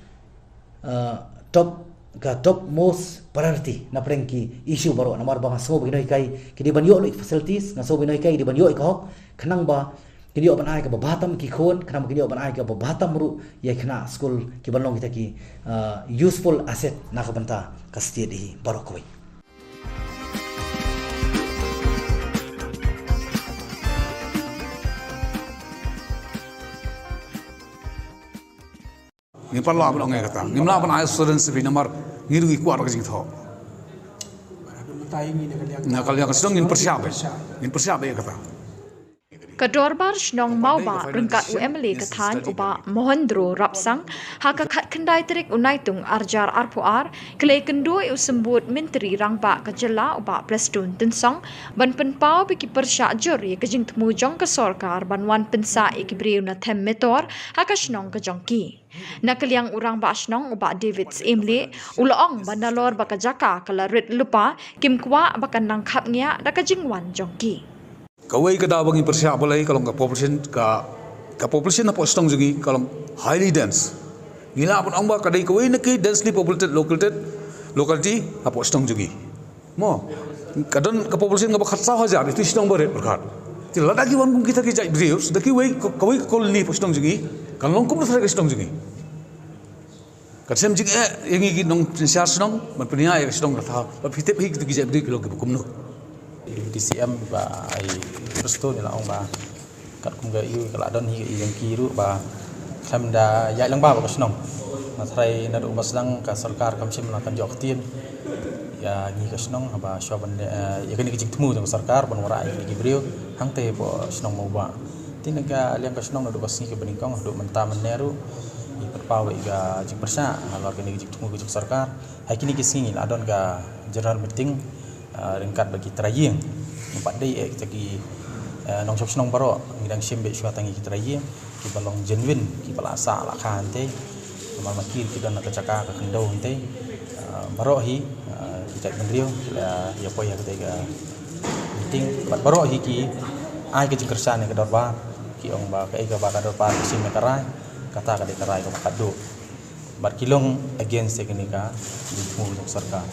uh, top, ka top most priority na pdeng ki issue baroh. Namar ba nga sngew ba ki nonghikai ki dei ban ïoh lut ïa ki facilities, nga sngew ba ki nonghikai ki dei ban ïoh ïa ka hok, khnang ba kin ïoh ban ai kaba bha tam ïa ki khun, khnang ba kin ïoh ban ai kaba bha tam ruh ïa ki khynnah skul, ki ban long kita ki, uh, useful asset na ka bynta ka state hi baroh kawei. Ngim pat lah ban ong ïa kata. Ngim lah ban ai assurance bha namar ngi ruh ngi kwah ka jingthoh. Na ka liang ka shnong ngin pyrshah bha. Ngin pyrshah bha ïa kata. Ka Dorbar Shnong Mawbah ryngkat u M L A ka thaiñ u Bah Mohendro Rapsang, ha ka khatkhyndai tarik u Naitung arhajar arphew ar, ki la ïakynduh ïa u Symbud Myntri Rangbah ka jylla u Bah Prestone Tynsong ban pynpaw ba ki pyrshah jur ïa ka jingthmu jong ka sorkar ban wan pynsah ïa ki briew na them metor ha ka shnong ka jong ki. Na ka liang u Rangbah Shnong u Bah David Syiemlieh u la ong ba nalor ba ka jaka ka la rit lypa, kim kwah ba kan nang khapngiah da ka jingwan jong ki. Kawei ka daw ba ngi pyrshah balei ka long ka population, ka, ka population hapoh shnong jong ngi ka long highly dense. Ngi lah ban ong ba ka dei kawei na ki densely populated located locality hapoh shnong jong ngi. Mo, ka don ka population kaba khatsaw hajar, ïa ki shnong barit pyrkhat. Te lada ki wan kum kita ki jait briew, da kiwei, kawei ka colony hapoh shnong jong ngi kan long kumno tharai ka shnong jong ngi. Ka shem jingeh ïa ngi ki nongsynshar shnong ban pynïaid ïa ka shnong ka thaw. Ba phi tip hi ki jait briew ki long kiba kumno. D C M ba ai Prestone la ong ba katkum ka ïa ka la don hi ka ïa jong ki ruh ba khlem da ïaid lang ba ka shnong. Nga tharai naduh ba sdang ka sorkar kam shym la kan jop ktien ïa ngi ka shnong haba shuwa ban, eh, ïa kane ka jingthmu jong ka sorkar ban wanrah ïa ki briew hangtei hapoh shnong Mawbah. Te na ka liang ka shnong naduh ka sngi kaba nyngkong haduh mynta mynne ruh ngi pynpaw ïa ka jingpyrshah halor kane ka jingthmu ka jong ka sorkar. Ha kine ki sngi la don ka general meeting, eh, ryngkat bad ki trai ïing. Ngim pat dei eh kita ki, eh, nongshong shnong baroh, ngi dang shim beit shuwa tang ïa ki trai ïing kiba long genuine, kiba la sah la kha hangtei. Namar ma ki ki don ha ka jaka ka khyndew hangtei. Eh, baroh hi, eh, ki jaitbynriew ki la ïa poi ha katei ka meeting bad baroh hi ki ai ka jingkyrshan ïa ka dorbar, ki ong ba kaei kaba ka dorbar ka shim ïa ka rai, kata ka dei ka rai kaba khatduh. Bad ki long against ïa kane ka jingthmu jong ka sorkar.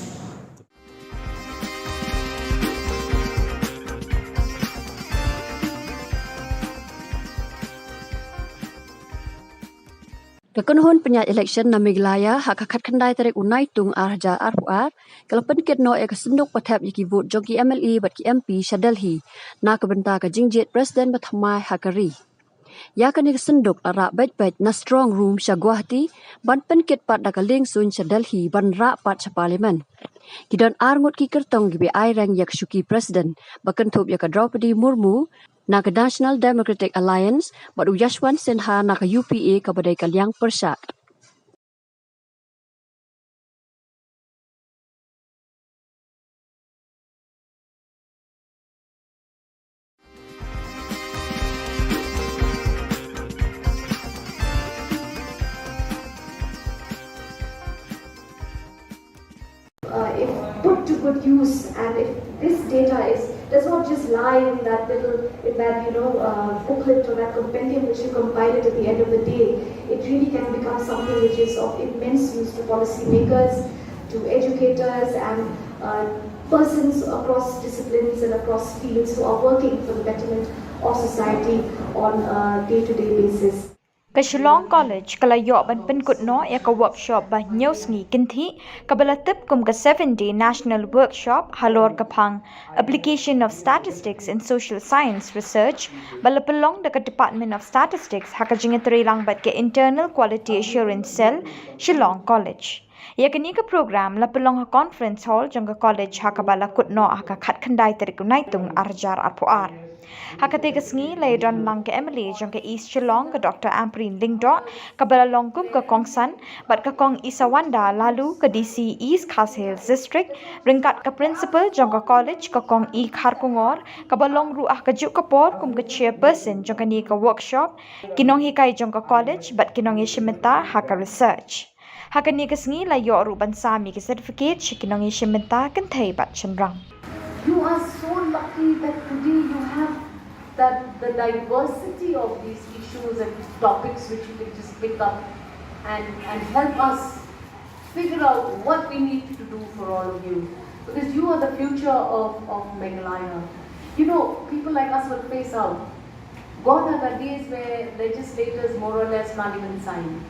Ka kynhun pynïaid election na Meghalaya ha ka khatkhyndai tarik u Naitung arhajar arphew ar ka la pynkit noh ïa ka synduk pathep ïa ki vote jong ki M L A bad ki M P sha Delhi na ka bynta ka jingjied president bathymmai ha ka ri. Ïa kane ka synduk la rah beit beit na strong room sha Guwahati ban pynkit pat da ka lieng suiñ sha Delhi ban rah pat sha Parliament. Ki don ar ngut ki kyrtong kiba ai reng ïa ka shuki president ba kynthup ïa ka Droupadi Murmu na ka National Democratic Alliance bad u Yashwant Sinha na ka U P A kaba dei ka liang pyrshah. Uh, if put to good use, and if this data is, does not just lie in that little, in that, you know, uh, booklet or that compendium which you compile it at the end of the day, it really can become something which is of immense use to policymakers, to educators, and, uh, persons across disciplines and across fields who are working for the betterment of society on a day-to-day basis. Ka Shillong College ka la ïoh ban pynkut noh ïa ka workshop ba hynñiew sngi kynthih kaba la tip kum ka seven day national workshop halor ka phang Application of Statistics in Social Science Research, ba la pynlong da ka Department of Statistics ha ka jingïatreilang bad ka Internal Quality Assurance Cell, Shillong College. Ïa kane ka program la pynlong ha Conference Hall jong ka college ha kaba la kut noh ha ka khatkhyndai tarik u Naitung arhajar arphew ar. Ha katei ka sngi la ïadon lang ka M L A jong ka East Shillong, ka Doctor Ampareen Lyngdoh, kaba la long kum ka kongsan, bad ka Kong Isawanda Laloo, ka D C East Khasi Hills District, ryngkat ka principal jong ka college, ka Kong E Kharkongor, kaba long ruh ha kajuh ka por kum ka chairperson jong kane ka workshop, ki nonghikai jong ka college bad ki nongïashim bynta ha ka research. Ha kane ka sngi la ïoh ruh ban sam ïa ki certificate sha ki nongïashim bynta kynthei bad shynrang. You are so lucky that today you have that the diversity of these issues and topics which you can just pick up and, and help us figure out what we need to do for all of you. Because you are the future of, of Meghalaya. You know, people like us will phase out. Gone are the days where legislators more or less can't even sign.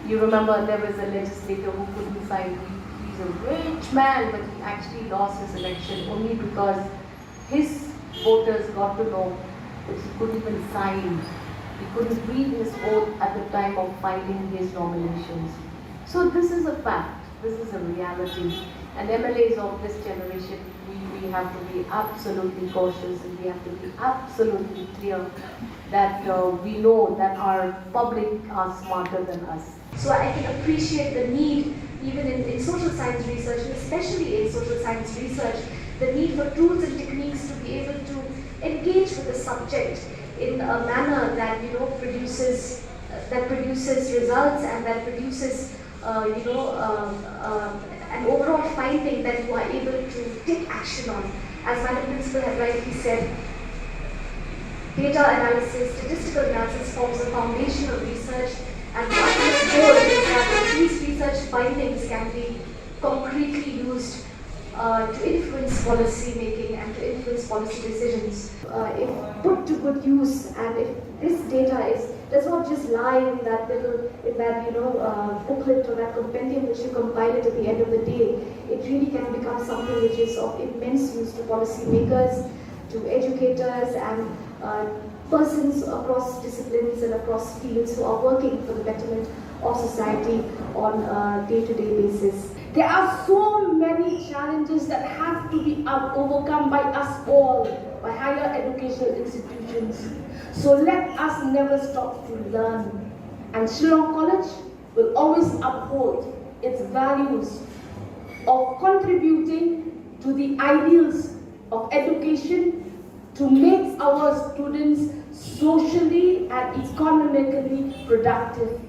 You remember there was a legislator who couldn't sign. He, he's a rich man, but he actually lost his election only because his voters got to know that he couldn't even sign. He couldn't read his oath at the time of filing his nominations. So this is a fact. This is a reality. And M L As of this generation, we, we have to be absolutely cautious and we have to be absolutely clear that uh, we know that our public are smarter than us. So I can appreciate the need, even in, in social science research, and especially in social science research, the need for tools and techniques to be able to engage with the subject in a manner that, you know, produces, uh, that produces results and that produces, uh, you know, um, um, an overall finding that you are able to take action on. As Madam Principal had rightly said, data analysis, statistical analysis forms the foundation of research, and the ultimate goal is that these research findings can be concretely used uh, to influence policy making and to influence policy decisions. Uh, if put to good use, and if this data is, does not just lie in that little, in that, you know, uh, booklet or that compendium which you compile it at the end of the day, it really can become something which is of immense use to policymakers, to educators, and uh, persons across disciplines and across fields who are working for the betterment of society on a day-to-day basis. There are so many challenges that have to be o- overcome by us all, by higher educational institutions. So let us never stop to learn. And Shillong College will always uphold its values of contributing to the ideals of education to make our students socially and economically productive.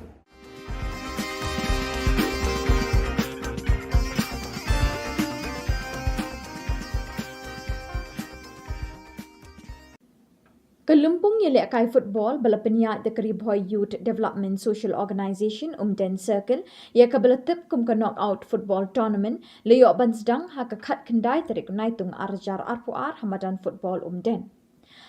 Ka lympung ïalehkai football ba la pynïaid da ka Ri Bhoi Youth Development Social Organisation Umden Circle, ïa kaba la tip kum ka Knockout Football Tournament, la ïoh ban sdang ha ka khatkhyndai tarik Naitung arhajar arphew ar ha madan football Umden.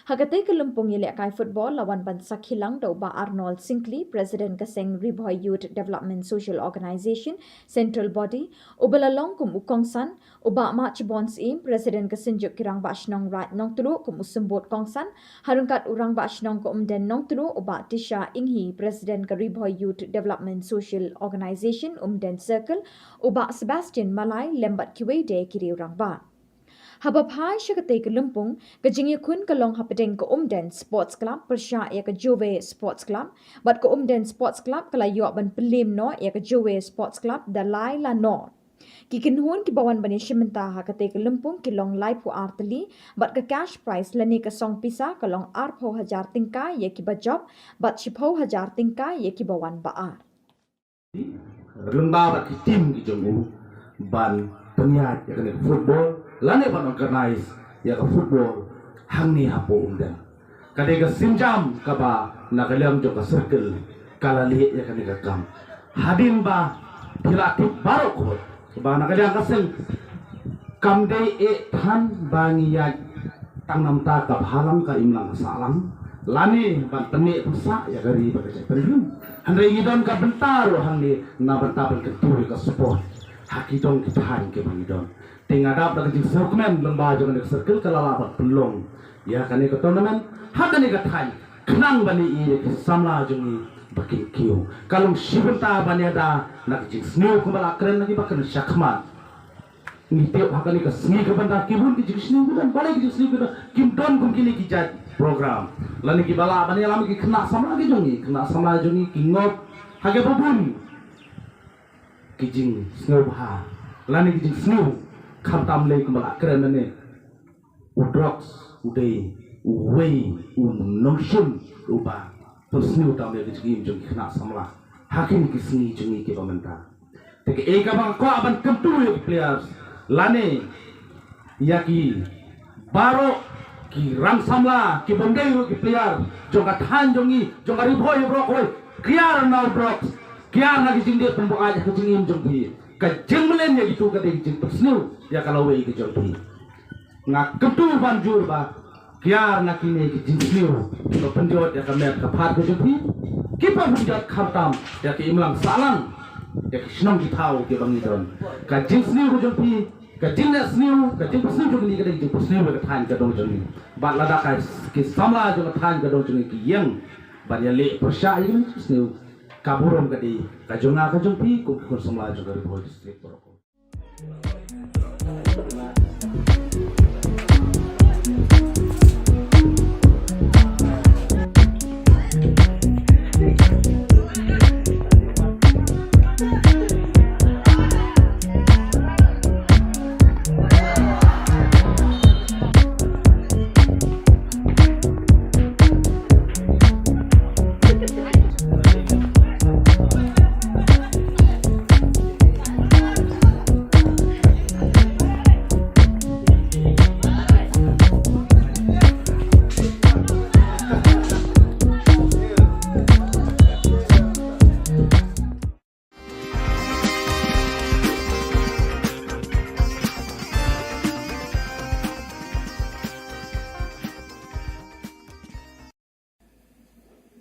Ha katei ka lympung ïalehkai football la wan ban sakhi lang da u Bah Arnold Syngkli, President ka seng Ri Bhoi Youth Development Social Organisation, Central Body, uba la long kum u kongsan, u Bah Mahchibon Syiem, President ka Synjuk ki Rangbah Shnong Raid Nongtluh kum u symbud kongsan, ha ryngkat u Rangbah Shnong ka Umden Nongtluh, u Bah Tisha Inghi, President ka Ri Bhoi Youth Development Social Organisation Umden Circle, u Bah Sebastian Malai, lem bad kiwei de ki riew rangbah. Haba phai sha katei ka lympung, ka jingïakhun ka long hapdeng ka Umden Sports Club pyrshah ïa ka Jowai Sports Club, bad ka Umden Sports Club ka la ïoh ban pynliem noh ïa ka Jowai Sports Club da lai la noh. Ki kynhun kiba wan ban ïashim bynta ha katei ka lympung ki long laiphew ar tylli, bad ka cash prize lane ka song pisa ka long arphew hajar tyngka ïa kiba jop, bad shiphew hajar tyngka ïa kiba wan ba ar. Lyngba bad ki team ki jong u ban pynïaid ïa kane ka football lane ban organise ïa ka football hangne hapoh Umden. Ka dei ka sienjam kaba na ka liang jong ka circle ka la leh ïa kane ka kam. Hadien ba phi la tip baroh khot ba na ka liang ka seng kam dei eh than ba ngi ïaid tang namar ka bhalang ka imlang ka sahlang lane ban tyneh pyrshah ïa ka ri bad ka jaitbynriew. Hynrei ngi don ka bynta ruh hangne na bynta ban kyntu ïa ka sport ha ki dong ki thaiñ kiba ngi don. Te nga dap da ka jingsngewkmen lyngba jong kane ka circle ka la lah ban pynlong ïa kane ka tournament ha kane ka thaiñ khnang ban ïohi ïa ki samla jong ngi Ba kin kiew. Ka long shi bynta ban ïada na ki jingsniew kumba la kren na ki ba kren shakhmat. Ngi tip ha kane ka sngi ka bynta ki bun ki jingsniew ki don, balei ki jingsniew ki don, kim don kum kine ki jait program. Lane kiba lah ban ïalam ki khynnah samla ki jong ngi, khynnah samla jong ngi ki ngop ha kiba bun ki jingsngewbha lane ki jingsniew, khamtam lei kumba la kren mynne. U drugs u dei uwei u nongshun uba pynsniew tam ïa ka jingim jong ki khynnah samla ha kine ki sngi jong ngi kiba mynta. Te kaei kaba nga kwah ban kyntu ïa ki players lane ïa ki baroh ki rang samla ki bym dei ruh ki player jong ka thaiñ jong ngi, jong ka Ri Bhoi baroh kawei, kiar na u drugs, kiar na ki jingdih pynbuaid ha ka jingim jong phi. Ka jingmlien ïa kitu ka dei ka jingpynsniew ïa ka lawei ka jong phi. Nga kyntu ban jur ba kiar na kine ki jingsniew kiba pynjot ïa ka met ka phad ka jong phi, kiba pynjot khamtam ïa ka imlang sahlang, ïa ka shnong ki thaw kiba ngi don. Ka jingsniew ka jong phi, ka jingleh sniew, ka jingpynsniew jong ngi ka dei ka jingpynsniew ïa ka thaiñ ka dong jong ngi. Bad lada ka ki samla jong ka thaiñ ka dong jong ngi ki ïeng ban ïaleh pyrshah ïa kine ki jingsniew, ka burom ka dei ka jong nga ka jong phi kum ki khun samla jong ka Ri Bhoi District baroh.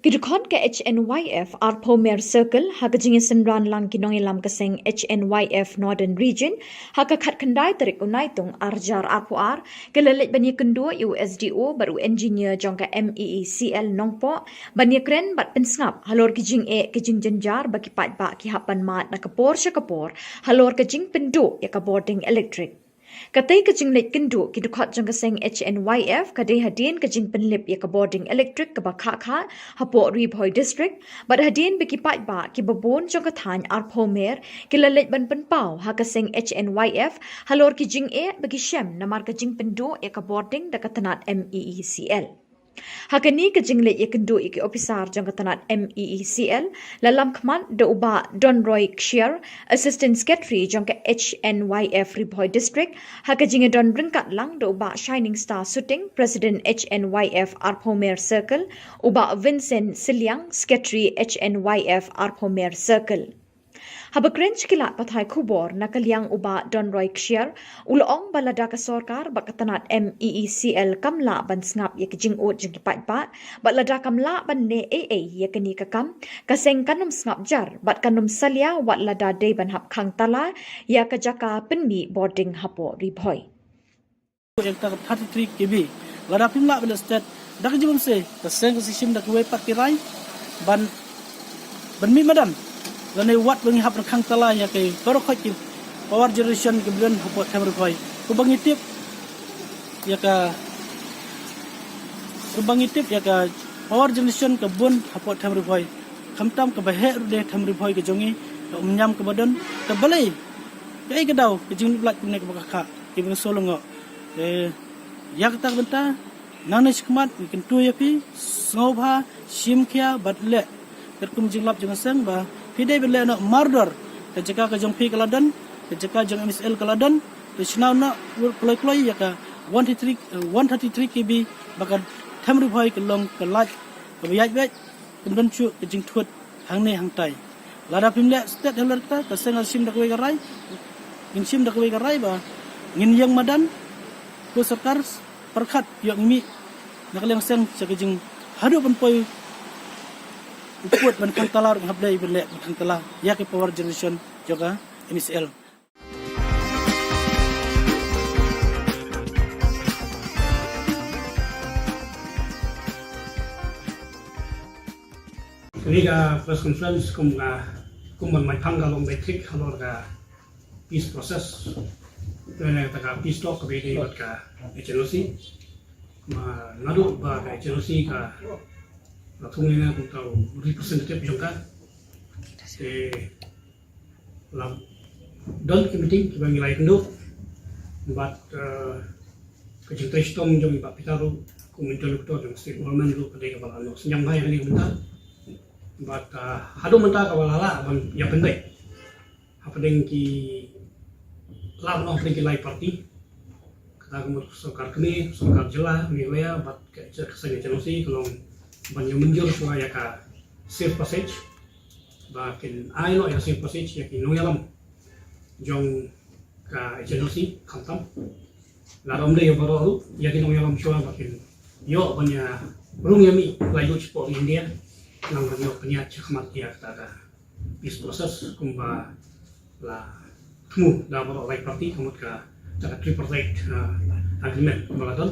Ki dkhot ka H N Y F arphew Mer Circle ha ka jingïasynran lang ki nongïalam ka seng H N Y F Northern Region ha ka khatkhyndai tarik u Naitung arhajar arphew ar, ka la leit ban ïakynduh ïa u S D O bad u engineer jong ka M E E C L Nongpoh ban ïakren bad pynsngap halor ki jingeh ki jingjynjar ba ki paidbah ki hap ban mad na ka por sha ka por halor ka jingpynduh ïa ka bording elektrik. Katei ka jingleit kynduh ki dkhot jong ka seng H N Y F ka dei hadien ka jingpynlip ïa ka bording elektrik kaba khah khah hapoh Ri Bhoi District, bad hadien ba ki paidbah kiba bun jong ka thaiñ arphew Mer ki la leit ban pynpaw ha ka seng H N Y F halor ki jingeh ba ki shem namar ka jingpynduh ïa ka bording da ka tnat M E E C L. Ha kane ka jingleit ïakynduh ïa ki ophisar jong ka tnat M E E C L, la lam khmat da u Bah Donroy Kshiar, Assistant Secretary jong ka H N Y F Ri Bhoi District, ha ka jingïadon ryngkat lang da u Bah Shining Star Suting, President H N Y F arphew Mer Circle, u Bah Vincent Sylliang, Secretary H N Y F arphew Mer Circle. Haba kren sha ki lad pathai khubor na ka liang u Bah Donroy Kshiar, u la ong ba lada ka sorkar bad ka tnat M E E C L kam lah ban sngap ïa ki jingud jong ki paidbah, bad lada kam lah ban leh ei ei ïa kane ka kam, ka seng kan ym sngap jar bad kan ym salia wat lada dei ban hap khang tala ïa ka jaka pynmih bording hapoh Ri Bhoi. Ïa kata ka thirty-three K V. Lada phim lah ban leh stet, da ka jingmut se, ka seng ka sa shim da kawei pat ki rai ban, ban mih madan. Lane wat ba ngi hap ban khang tala ïa ki baroh khoit ki power generation ki bun hapoh them Ri Bhoi. Kumba ngi tip ïa ka, kumba ngi tip ïa ka power generation ka bun hapoh them Ri Bhoi. Khamtam kaba heh ruh de them Ri Bhoi ka jong ngi, ka umñiam kaba don, ka balei, kaei ka daw ka jinglip lait kumne kaba khah khah, kiba ngi sngewlyngngoh. Te ïa kata ka bynta, nangne shakhmat ngi kyntu ïa phi, sngewbha shim khia bad leh katkum jinglap jong ka seng ba phi dei ban leh noh mardor. Ka jaka ka jong phi ka la don, ka jaka jong M E C L ka la don. Te shna noh kloi kloi ïa ka one thirty-three, eh, one thirty-three K V ba ka them Ri Bhoi ka long ka lait kaba ïaid beit, kam don shuh ka jingthut hangne hangtai. Lada phim leh stet halor kata, ka seng ka shim da kawei ka rai, ngin shim da kawei ka rai ba ngin ïeng madan, ko sorkar pyrkhat ïoh ngi mih na ka liang seng sha ka jing haduh ban poi u pud ban khang tala ruh hap dei ban leh ban khang tala ïa ka power generation jong ka M E C L. Ka Ka press conference kum ka, kum ban mai phang ka long basic halor ka peace process. Te ne ta ka peace talk ka bini wat ka H N O C. Ma nadu ba ka H N O C ka la thung ne kum ta representative jong ka. Te la don ki meeting kiba ngi la ïakynduh bad, eh, ka jingtrei shitom jong i Bah Peter ruh kum interlocutor jong state government ruh ka dei kaba la noh synñiang bha ïa kane ka bynta. Bad, eh, haduh mynta kaba la lah ban ïa pynbeit hapdeng ki, lah ban ong hapdeng ki lai party. Kata ka mut sorkar kmie, sorkar jylla Meghalaya bad ka, ka seng H N O C ka long ban ïa mynjur shuwa ïa ka safe passage. Ba kin ai noh ïa ka safe passage ïa ki nongïalam jong ka H N O C khamtam. Lada ym dei ïa baroh ruh ïa ki nongïalam shuwa ba kin ïoh ban ïa rung ïa mih laitluid shapoh India. Nang ban ïoh pynïaid shakhmat ïa kata ka peace process kumba la thmu da baroh lai party ka mut kata ka tripartite, ah, agreement ba la don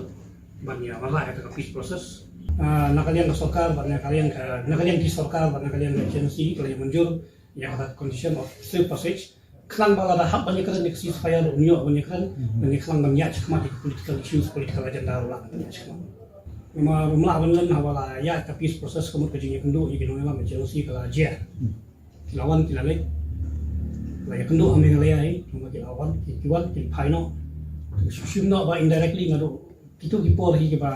ban ïa wanrah ïa kata ka peace process. Ah, na ka liang ka sorkar bad na ka liang ka, na ka liang ki sorkar bad na ka liang ka H N O C ka la ïa mynjur ïa kata ka condition of safe passage. Khnang ba lada hap ban ïa kren ïa ka ceasefire ruh ym ïoh ban ïa kren, ban ïa khnang ban ïaid shakhmat ïa ka political issues, political agenda ruh lah ban ïaid shakhmat. Namar ym lah ban len haba la ïaid ka peace process ka mut ka jingïakynduh ïa ki nongïalam H N O C ka la jia. Ki la wan ki la leit. La ïakynduh ha Meghalaya hi, namar ki la wan, ki, ki wan, ki phai noh. Ki shim noh ba indirectly naduh kito ki por hi kiba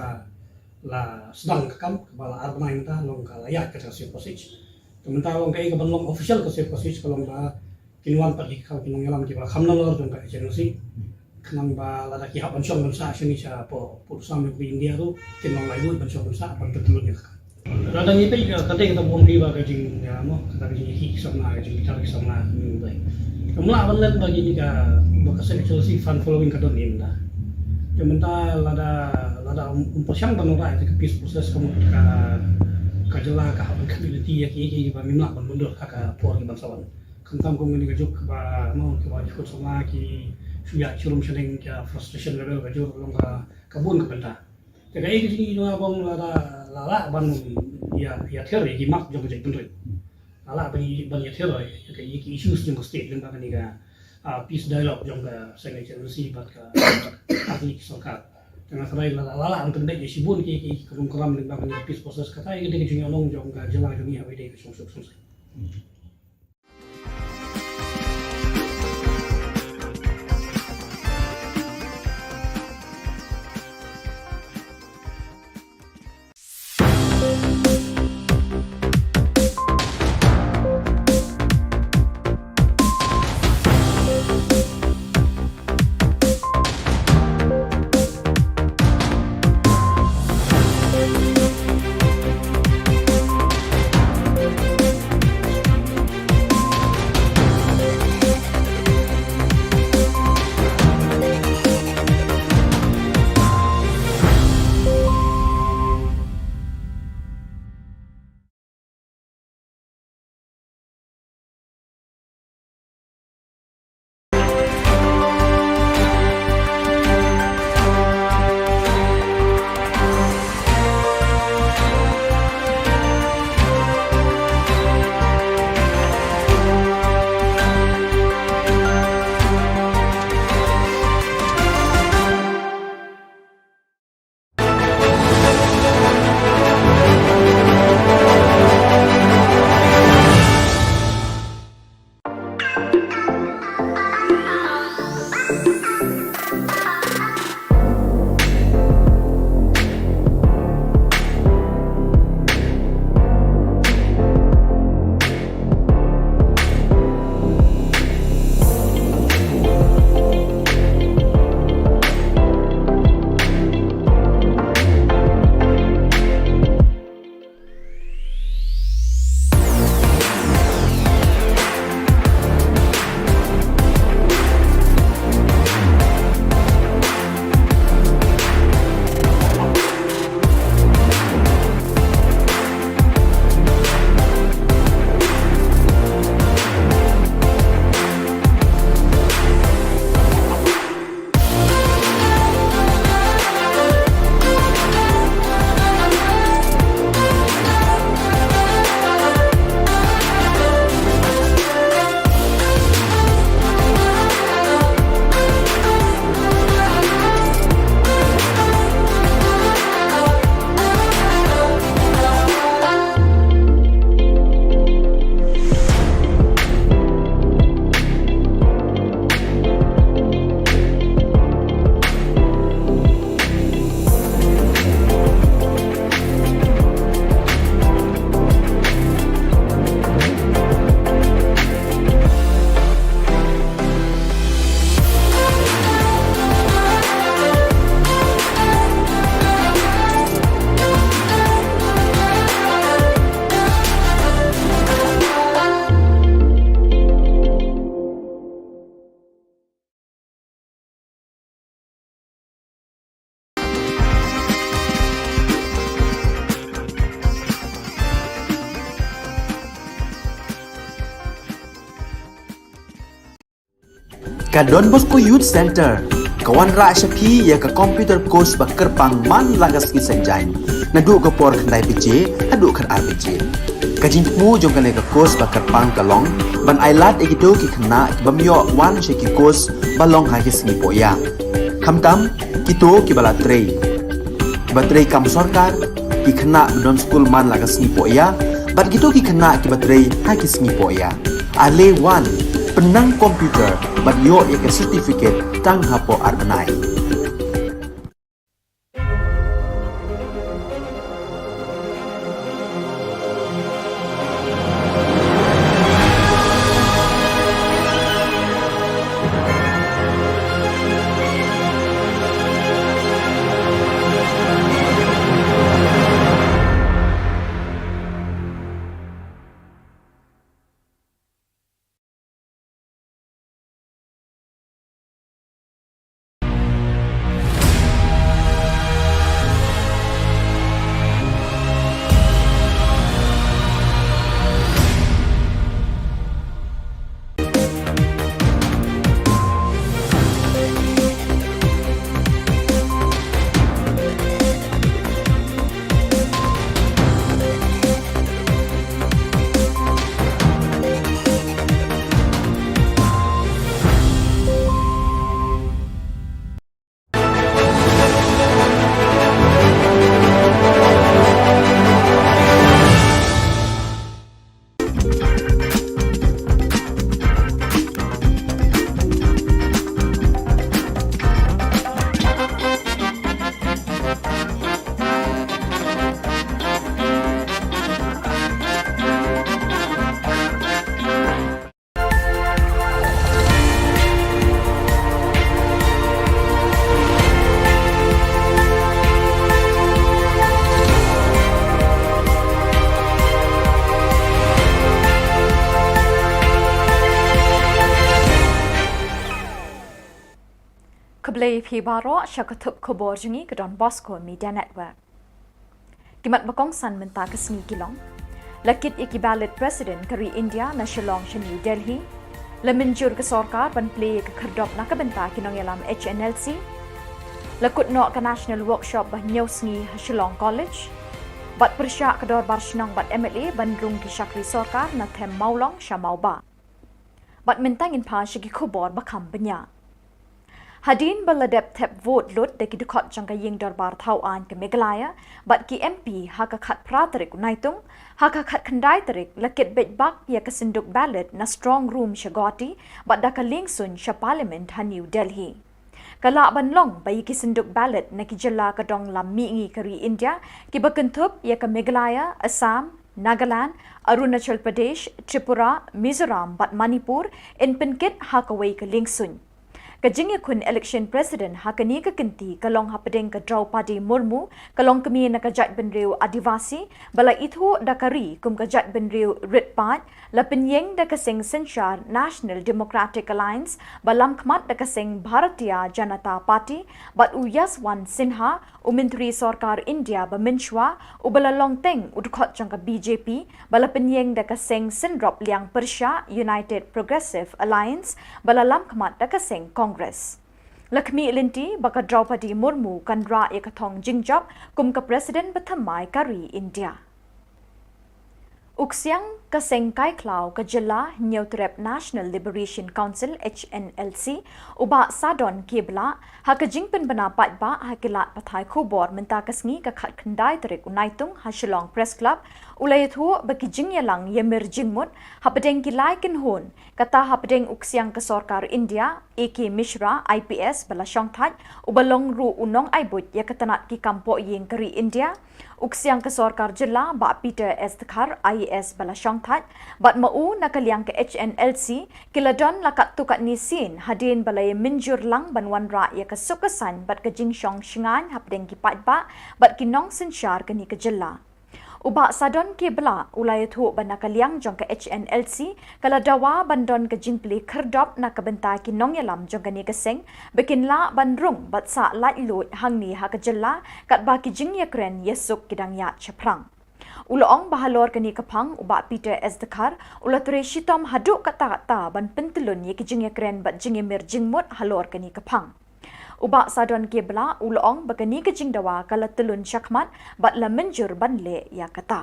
la sdang ka kam, kaba la ar bnai mynta, long ka la ïaid ka safe passage. Te mynta long kaei kaban long official ka safe passage ka long ba kin wan pat ki, ki nongïalam kiba kham nalor jong ka H N O C. Khnang ba lada ki hap ban shong ban sah shane shapoh, poh sam jong ka India ruh, kin long laitluid ban shong ban sah ban pyntyllun ïa ka. Lada ngi peit ka, ka dei kata ba ong phi ba ka jing, ïa, mo, kata ka jingïakhih ki samla, ka jingbitar ki samla, hmm, bai. Kam lah ban len ba kine ka, ba ka seng H N O C fan following ka don hi mynta. Te mynta lada, lada ym, ym pyrshang ban wanrah ïa ka peace process ka mut ka, ka jylla ka hap ban kynmaw lynti ïa ki, ïa ki, ïa ki ba ngim lah ban mundur ha ka por ki ban sa wan. Khamtam kum kane ka juk kaba, mo, kaba ki khun samla ki shu ïaid sharum shaneng, ka frustration level ka jur long ka, ka bun ka bynta. Te kaei ka jingïohi jong nga ba ong lada la lah ban ïa, ïa thied ïa ki mat jong ka jaitbynriew. La lah ban ïa, ban ïa thied ïa ka, ïa ki issues jong ka state lyngba kane ka, ah, peace dialogue jong ka seng H N O C bad ka party sorkar. Te nga kyrpad lada la lah ban pynbeit ïa shibun ki, ki, ki rum kram lyngba kane ka peace process, kata ïa ka dei ka jingïalang jong ka jylla jong ngi ha kaba ïadei ka shongsuk shongsaiñ. Ka Don Bosco Youth Centre ka wanrah sha phi ïa ka computer course ba kyrpang man la ka sngi Saitjaiñ, naduh ka por khyndai baje haduh khatar baje. Ka jingthmu jong kane ka course ba kyrpang ka long ban ailad ïa kito ki khynnah ki bym ïoh wan sha ki course ba long ha ki sngi pohïa, khamtam kito kiba la trei, kiba trei kam sorkar, ki khynnah ba don skul man la ka sngi pohïa bad kito ki khynnah kiba trei ha ki sngi pohïa. Ale wan, pynnang computer bad ïoh ïa ka certificate tang hapoh ar bnai. Khublei phi baroh sha ka thup khubor jong ngi ka Don Bosco Media Network. Ki mat ba kongsan mynta ka sngi ki long: La kit ïa ki ballot president ka ri India na Shillong sha New Delhi. La mynjur ka sorkar ban plie ïa ka khyrdop na ka bynta ki nongïalam H N L C. La kut noh ka national workshop ba hynñiew sngi ha Shillong College. Bad pyrshah ka dorbar shnong bad M L A ban rung ki shakri sorkar na them Mawlong sha Mawbah. Bad mynta ngin phai sha ki khubor ba kham bniah. Hadien ba la dep thep vote lut da ki dkhot jong ka ïing dorbar thaw aiñ ka Meghalaya bad ki M P ha ka khatphra tarik u Naitung, ha ka khatkhyndai tarik la kit beit bak ïa ka synduk ballot na strong room sha Guwahati bad da ka liengsuiñ sha Parliament ha New Delhi. Ka lah ban long ba ïa ki synduk ballot na ki jylla ka dong lam mihngi ka ri India kiba kynthup ïa ka Meghalaya, Assam, Nagaland, Arunachal Pradesh, Tripura, Mizoram bad Manipur yn pynkit ha kawei ka liengsuiñ. Ka jingïakhun election president ha kane ka kynti ka long hapdeng ka Draupadi Murmu, ka longkmie na ka jaitbynriew Adivasi ba la ithuh da ka ri kum ka jaitbynriew rit paid, la pynïeng da ka seng synshar National Democratic Alliance ba lamkhmat da ka seng Bharatiya Janata Party, bad u Yashwant Sinha, u Myntri Sorkar India ba mynshuwa, uba la long teng u dkhot jong ka B J P, ba la pynïeng da ka seng synrop liang pyrshah United Progressive Alliance ba la lamkhmat da ka seng Congress. La khmih lynti ba ka Draupadi Murmu kan rah ïa ka thong jingjop kum ka president bathymmai ka ri India. U ksiang ka seng kai khlaw ka jylla Hynñiewtrep National Liberation Council, H N L C, u Bah Sadon K Blah, ha ka jingpynbna paidbah ha ki lad pathai khubor mynta ka sngi ka khatkhyndai tarik u Naitung ha Shillong Press Club, u la ïathuh ba ki jingïalang ïamir jingmut hapdeng ki lai kynhun, kata hapdeng u ksiang ka sorkar India, A K Mishra, I P S ba la shongthait, uba long ruh u nongai buit ïa ka tnat ki kam pohïing ka ri India, u ksiang ka sorkar jylla Bah Peter S Dkhar, I A S ba la shongthait, bad ma u na ka liang ka H N L C, ki la don la katto katne sien hadien ba la ïamynjur lang ban wanrah ïa ka suk ka saiñ bad ka jingshong shngaiñ hapdeng ki paidbah bad ki nongsynshar kane ka jylla. U Bah Sadon K Blah u la ïathuh ba na ka liang jong ka H N L C ka la dawa ban don ka jingplie khyrdop na ka bynta ki nongïalam jong kane ka seng ba kin lah ban rung bad sah laitluid hangne ha ka jylla katba ki jingïakren ïasuk ki dang ïaid shaphrang. U la ong ba halor kane ka phang u Bah Peter S Dkhar u la trei shitom haduh katta katta ban pyntlun ïa ki jingïakren bad jingïamir jingmut halor kane ka phang. U Bah Sadon Kebla u la ong ba kane ka jingdawa ka la tlun shakhmat bad la mynjur ban leh ïa kata.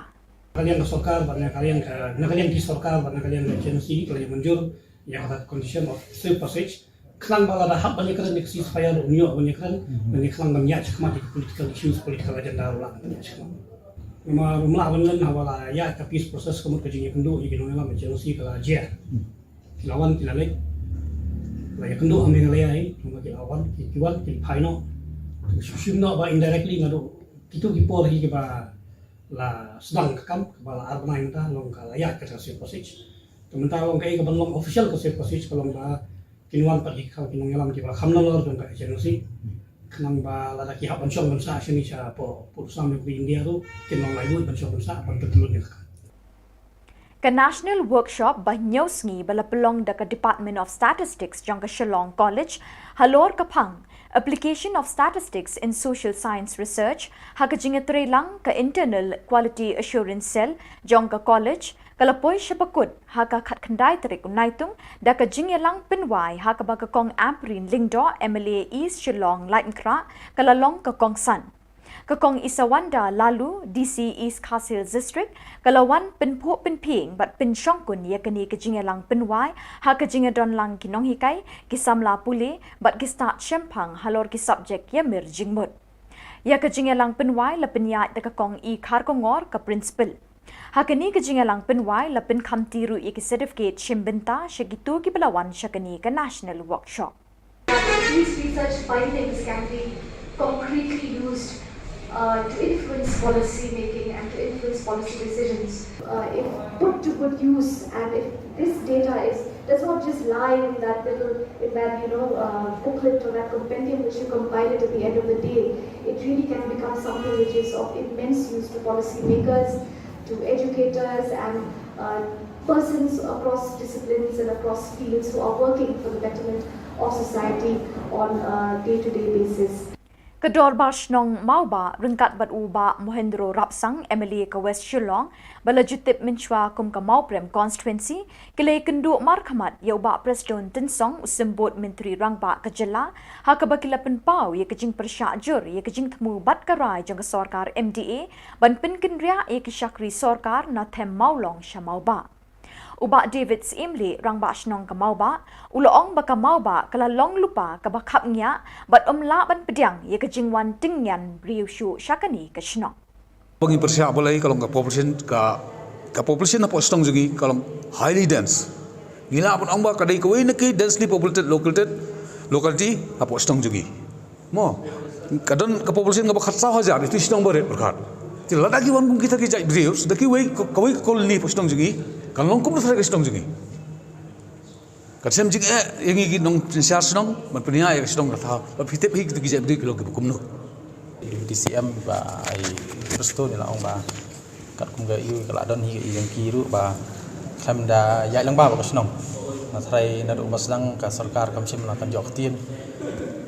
Ka liang ka sorkar bad na ka liang ka, na ka liang ki sorkar bad na ka liang ka H N O C ka la mynjur ïa kata condition of safe passage. Khnang ba lada hap ban ïakren ïa ka ceasefire ruh ym ïoh ban ïakren, ban ïakren ban ïaid shakhmat ïa ka political issues, political agenda ruh lah ban ïaid shakhmat. Namar ym lah ban len haba la ïaid ka peace process ka mut ka jingïakynduh ïa ki nongïalam H N O C ka la jer. Ki la wan ki la leit. La ïakynduh ha Meghalaya hi, namar ki la wan ki, ki wan ki phai noh. Shu shim noh ba indirectly naduh kito ki por hi kiba la sdang ka kam, kaba la ar bnai mynta long ka la ïaid ka safe passage. Te mynta long kaei kaban long official ka safe passage ka long ba kin wan pat hi ki nongïalam kiba kham nalor jong ka H N O C. Khnang ba lada ki hap ban shong ban sah shane shapoh pud sam jong ka India ruh kin long laitluid ban shong ban sah ban pyntlun ïa ka. Ka National Workshop ba hynñiew sngi ba la pynlong da ka Department of Statistics jong ka Shillong College halor ka phang Application of Statistics in Social Science Research ha ka jingïatreilang ka Internal Quality Assurance Cell jong ka college ka la poi sha bakut ha ka khatkhyndai tarik u Naitung da ka jingïalang pynwai ha kaba ka Kong Ampareen Lyngdoh, M L A East Shillong Laitumkhrah, ka la long ka kongsan. Ka Kong Isawanda Laloo, D C East Khasi Hills District, ka la wan pynphuh pynphieng bad pynshongkun ïa kane ka jingïalang pynwai ha ka jingïadonlang ki nonghikai, ki samla pule bad ki stad shemphang halor ki subject ïamir jingmut. Ïa ka jingïalang pynwai la pynïaid da ka Kong E Kharkongor, ka principal. Ha kane ka jingïalang pynwai la pynkhamti ruh ïa ki certificate shim bynta sha kito kiba la wan sha kane ka national workshop. These research findings can be concretely used uh, to influence policy making and to influence policy decisions. Uh, if put to good use, and if this data is does not just lie in that little, in that, you know, uh, booklet or that compendium which you compiled at the end of the day, it really can become something which is of immense use to policymakers, to educators, and uh, persons across disciplines and across fields who are working for the betterment of society on a day-to-day basis. Ka Dorbar Shnong Mawbah ryngkat bad u Bah Mohendro Rapsang, M L A ka West Shillong, ba la ju tip mynshuwa kum ka Mawprem Constituency, ki la ïakynduh markhmat ïa u Bah Prestone Tynsong, u Symbud Myntri Rangbah ka jylla, ha kaba ki la pynpaw ïa ka jingpyrshah jur ïa ka jingthmu bad ka rai jong ka sorkar M D A ban pynkynriah ïa ki shakri sorkar na them Mawlong sha Mawbah. U Bah David Syiemlieh, Rangbah Shnong ka Mawbah, u la ong ba ka Mawbah ka la long lypa kaba khapngiah bad ym lah ban pdiang ïa ka jingwan tyngian briew shuh sha kane ka shnong. Ba ngi pyrshah balei ka long ka population, ka, ka population hapoh shnong jong ngi ka long highly dense. Ngi lah ban ong ba ka dei kawei na ki densely populated located locality hapoh shnong jong ngi. Mo, ka don ka population kaba khatsaw hajar, ïa tu shnong barit pyrkhat. Te lada ki wan kum kita ki jait briew, da kiwei, kawei ka colony hapoh shnong jong ngi, kan long kumno tharai ka shnong jong ngi. Ka shem jingeh ïa ngi ki nongsynshar shnong ban pynïaid ïa ka shnong ka thaw. Ba phi tip hi kitu ki jait briew ki long kiba kumno. Deputy C M Bah Prestone u la ong ba katkum ka ïa ka la don hi ka ïa jong ki ruh ba khlem da ïaid lang ba ka shnong. Nga tharai naduh ba sdang ka sorkar kam shym la pynjot ktien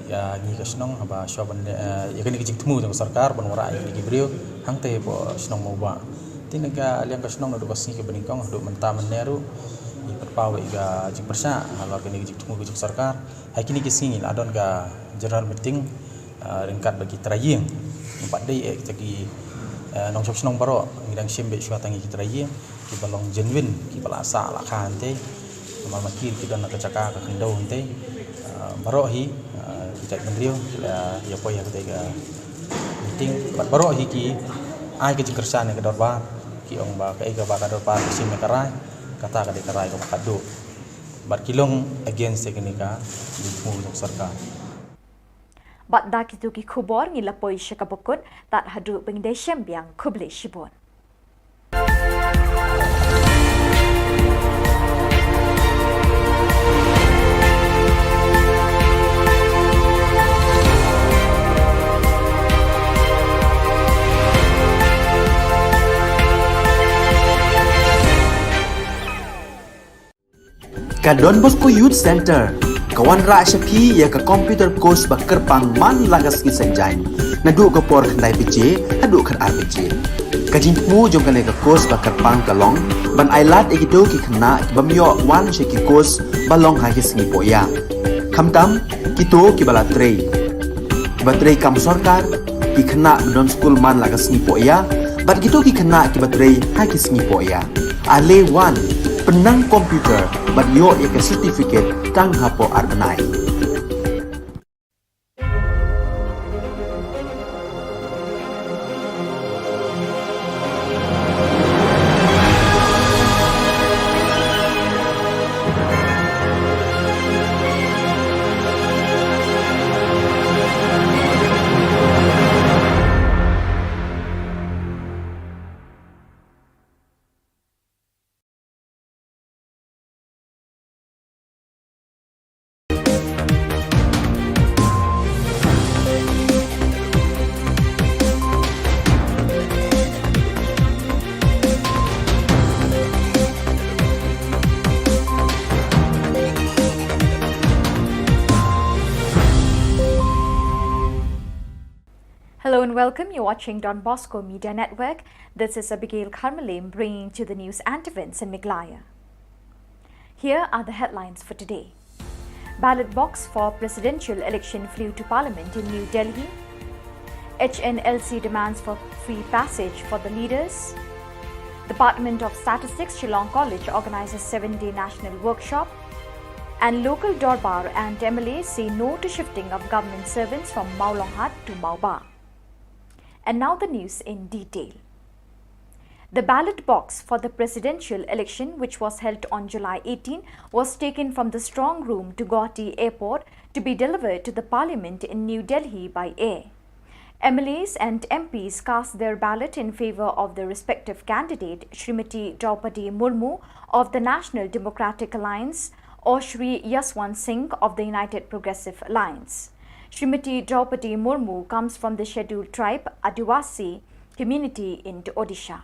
ïa ngi ka shnong haba shuwa ban, eh, ïa kane ka jingthmu jong ka sorkar ban wanrah ïa kine ki briew hangtei hapoh shnong Mawbah. Te na ka liang ka shnong naduh ka sngi kaba nyngkong haduh mynta mynne ruh ngi pynpaw ïa ka jingpyrshah halor kane ka jingthmu ka jong ka sorkar. Ha kine ki sngi la don ka general meeting, ah, ryngkat bad ki trai ïing. Bad dei eh kita ki, eh, nongshong shnong baroh ngi dang shim beit shuwa tang ïa ki trai ïing kiba long genuine, kiba la sah la kha hangtei. Namar ma ki ki don ha ka jaka ka khyndew hangtei. Ah, baroh hi, ah, ki jait bynriew ki la ïa poi ha katei ka meeting. Bad baroh hi ki ai ka jingkyrshan ïa ka dorbar, ki ong ba kaei kaba ka dorbar ka shim ïa ka rai, kata ka dei ka rai kaba khadduh. Bad ki long against ïa kane ka jingthmu jong ka sorkar. Bad da kitu ki khubor ngi la poi sha kaba kut, tad haduh ba ngin ïashem biang, khublei shibun. Ka Don Bosco Youth Centre ka wanrah sha phi ïa ka computer course ba kyrpang man la ka sngi Saitjaiñ, naduh ka por khyndai baje haduh khatar baje. Ka jingthmu jong kane ka course ba kyrpang ka long ban ai lad ïa kito ki khynnah ki bym ïoh wan sha ki course ba long ha ki sngi poh ïa. Khamtam kito ki ba la trei, ki ba trei kam sorkar, ki khynnah ba don skul man la ka sngi poh ïa, bad kito ki khynnah ki ba trei ha ki sngi poh ïa. Ale wan, pynnang computer bad ïoh ïa ka certificate tang hapoh ar bnai. Hello and welcome. You're watching Don Bosco Media Network. This is Abigail Kharmalim bringing to the news and events in Meghalaya. Here are the headlines for today. Ballot box for presidential election flew to Parliament in New Delhi. H N L C demands for free passage for the leaders. Department of Statistics Shillong College organizes seven-day national workshop. And local Dorbar and M L As say no to shifting of government servants from Mawlonghat to Mawba. And now the news in detail. The ballot box for the presidential election, which was held on July eighteen, was taken from the strong room to Guwahati Airport to be delivered to the Parliament in New Delhi by air. M L As and M Ps cast their ballot in favour of their respective candidate, Shrimati Droupadi Murmu of the National Democratic Alliance or Shri Yashwant Singh of the United Progressive Alliance. Shrimati Droupadi Murmu comes from the scheduled tribe Adivasi community in Odisha.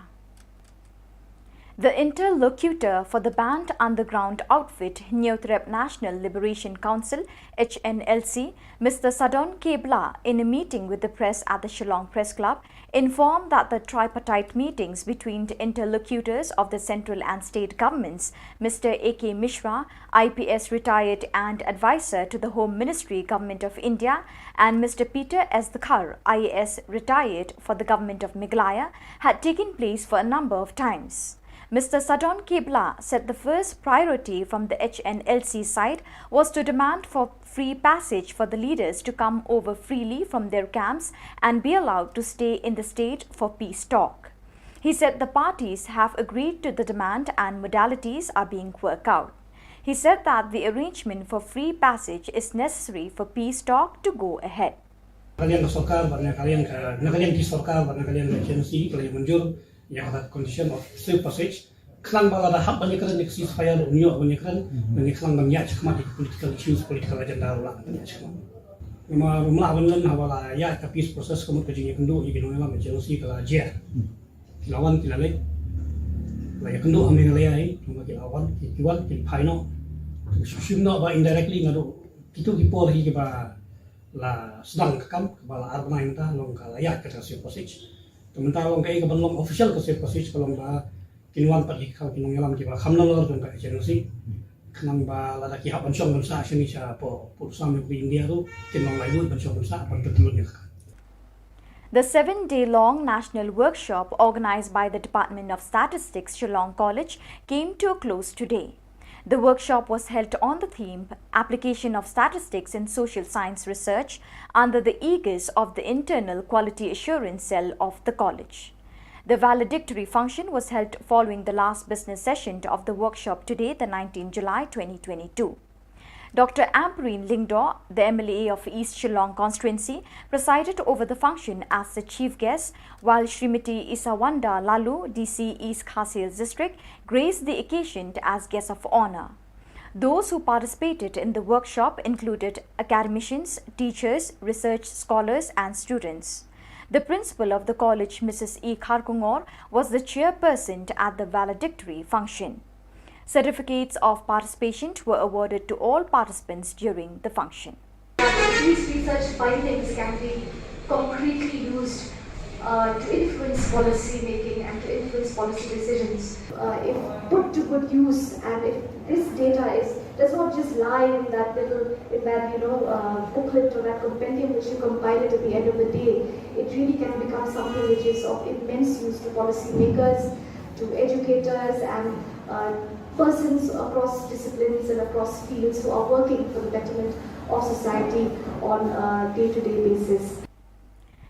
The interlocutor for the banned underground outfit Hynñiewtrep National Liberation Council, H N L C, Mister Sadon K Blah, in a meeting with the press at the Shillong Press Club, informed that the tripartite meetings between the interlocutors of the central and state governments, Mister A K Mishra, I P S retired and advisor to the Home Ministry, Government of India, and Mister Peter S Dkhar, I A S retired for the Government of Meghalaya, had taken place for a number of times. Mister Sadon K Blah said the first priority from the H N L C side was to demand for free passage for the leaders to come over freely from their camps and be allowed to stay in the state for peace talk. He said the parties have agreed to the demand and modalities are being worked out. He said that the arrangement for free passage is necessary for peace talk to go ahead. Na ka liang ka sorkar bad na ka liang ka, na ka liang ki sorkar bad na ka liang ka H N L C ka la ïa mynjur ïa ka condition of safe passage. Khnang ba lada hap ban ïakren ïa ka ceasefire ruh, ïoh ban ïakren, ban ïa khnang ban ïaid shakhmat ïa ka political issues, political agenda ruh lah ban ïaid shakhmat. Namar ruh ym lah ban len haba la ïaid ka peace process ka mut ka jingïakynduh ïa ki nongïalam H N L C ka la jer. Ki la wan ki la leit. La ïakynduh ha Meghalaya hi, namar ki la wan, ki, ki wan, ki phai noh. Ki shim noh ba indirectly naduh kito ki por hi kiba la sdang ka kam, kaba la ar bnai mynta, long ka la ïaid kata ka safe passage. Te mynta long kaei kaban long official ka safe passage ka long ba kin wan pat ki kham ki nongïalam kiba kham nalor jong ka H N L C. Khnang ba lada ki hap ban shong ban sah shane shapoh pud sam jong ka India ruh kin long laitluid ban shong ban sah ban pynlut ïa ka kam. The seven-day-long national workshop organized by the Department of Statistics, Shillong College, came to a close today. The workshop was held on the theme Application of Statistics in Social Science Research under the aegis of the Internal Quality Assurance Cell of the college. The valedictory function was held following the last business session of the workshop today, the nineteenth July twenty twenty-two. Doctor Ampareen Lyngdoh, the M L A of East Shillong constituency, presided over the function as the chief guest, while Shrimati Isawanda Laloo, D C East Khasi Hills District, graced the occasion as guest of honour. Those who participated in the workshop included academicians, teachers, research scholars and students. The principal of the college, Missus E Kharkongor, was the chairperson at the valedictory function. Certificates of participation were awarded to all participants during the function. These research findings can be concretely used uh, to influence policy making and to influence policy decisions. Uh, if put to good use, and if this data is, does not just lie in that little, in that, you know, uh, booklet or that compendium which you compile it at the end of the day, it really can become something which is of immense use to policymakers, to educators, and uh, persons across disciplines and across fields who are working for the betterment of society on a day-to-day basis.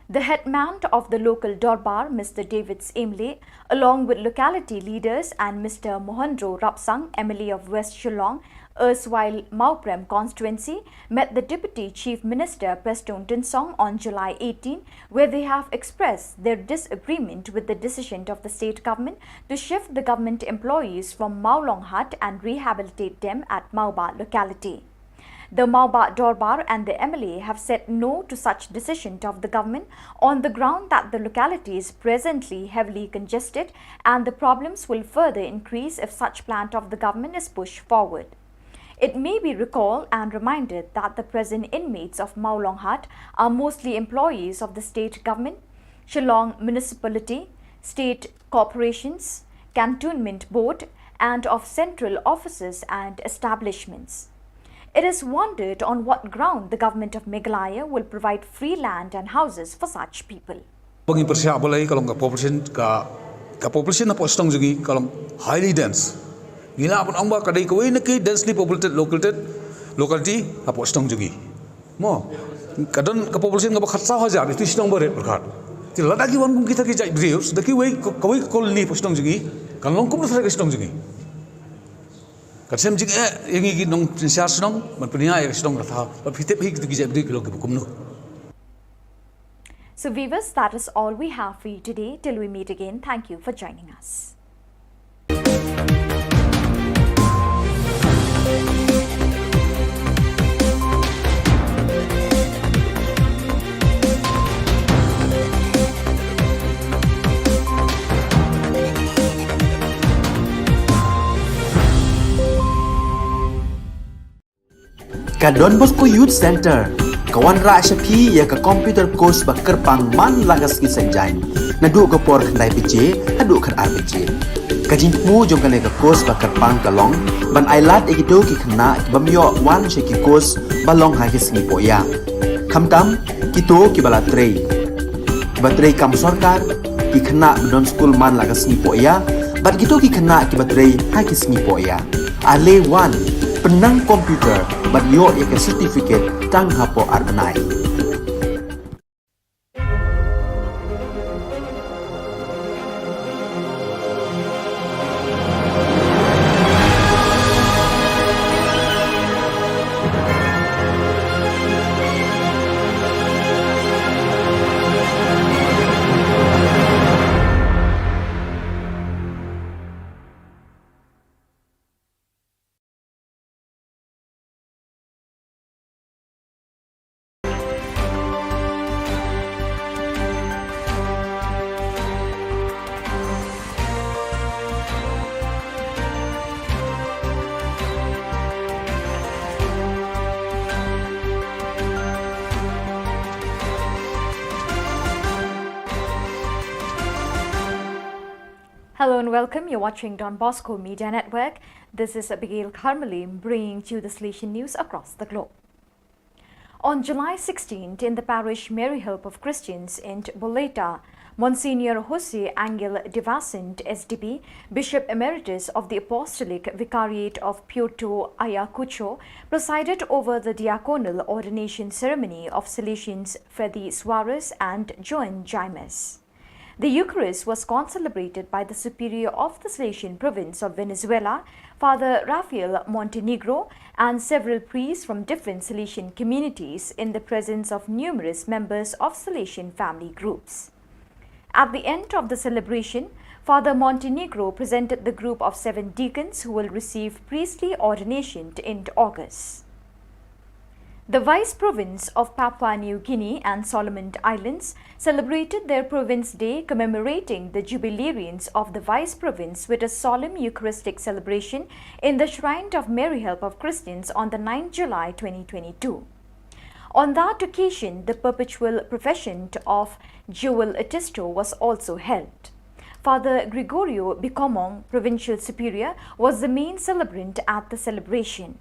The headman of the local Dorbar, Mister David Syiem Leh, along with locality leaders and Mister Mohendro Rapsang, M L A of West Shillong, erstwhile Mawprem constituency, met the Deputy Chief Minister Prestone Tynsong on July eighteen, where they have expressed their disagreement with the decision of the state government to shift the government employees from Mawlonghat and rehabilitate them at Mawbah locality. The Mawbah Dorbar and the M L A have said no to such decision of the government on the ground that the locality is presently heavily congested and the problems will further increase if such plan of the government is pushed forward. It may be recalled and reminded that the present inmates of Mawlonghat are mostly employees of the state government, Shillong Municipality, state corporations, cantonment board, and of central offices and establishments. It is wondered on what ground the government of Meghalaya will provide free land and houses for such people. Ba ngi pyrshah balei ka long ka population ka ka population hapoh shnong jong ngi ka long highly dense. Ngi lah ban ong ba ka dei kawei na ki densely populated located locality hapoh shnong jong ngi. Mo ka don ka population kaba khatsaw hajar ïa ki shnong barit pyrkhat. Te lada ki wan kum kita ki jait briew da kiwei kawei ka colony hapoh shnong jong ngi kan long kumno shuh ka shnong jong ngi. Kan shem jingeh ïa ngi ki nongshynshar shnong ban pynïaid ïa ka shnong ka thaw ban phi tip hi kito ki jait briew ki long kiba kumno. So viewers, that is all we have for you today. Till we meet again, thank you for joining us. Ka Don Bosco Youth Centre ka wanrah sha phi ïa ka computer course ba kyrpang man la ka sngi Saitjaiñ naduh ka por khyndai baje haduh khatar baje. Ka jingthmu jong kane ka course ba kyrpang ka long ban ailad ïa kito ki khynnah ki bym ïoh wan sha ki course ba long ha ki sngi pohïa. Khamtam kito kiba la trei, kiba trei kam sorkar, ki khynnah ba don skul man la ka sngi pohïa bad kito ki khynnah kiba trei ha ki sngi pohïa. Ale wan, pynnang computer bad ïoh ïa ka certificate tang hapoh ar bnai. Hello and welcome. You're watching Don Bosco Media Network. This is Abigail Kharmalim bringing to you the Salesian news across the globe. On July sixteenth, in the parish Mary Help of Christians in Boleta, Monsignor Jose Angel Devasant, S D B, Bishop Emeritus of the Apostolic Vicariate of Puerto Ayacucho, presided over the diaconal ordination ceremony of Salesians Freddy Suarez and Joan Jaimes. The Eucharist was concelebrated by the Superior of the Salesian Province of Venezuela, Father Rafael Montenegro, and several priests from different Salesian communities in the presence of numerous members of Salesian family groups. At the end of the celebration, Father Montenegro presented the group of seven deacons who will receive priestly ordination in August. The Vice Province of Papua New Guinea and Solomon Islands celebrated their Province Day, commemorating the jubilarians of the Vice Province with a solemn Eucharistic celebration in the Shrine of Mary Help of Christians on the ninth July twenty twenty-two. On that occasion, the perpetual profession of Jewel Atisto was also held. Father Gregorio Bikomong, Provincial Superior, was the main celebrant at the celebration.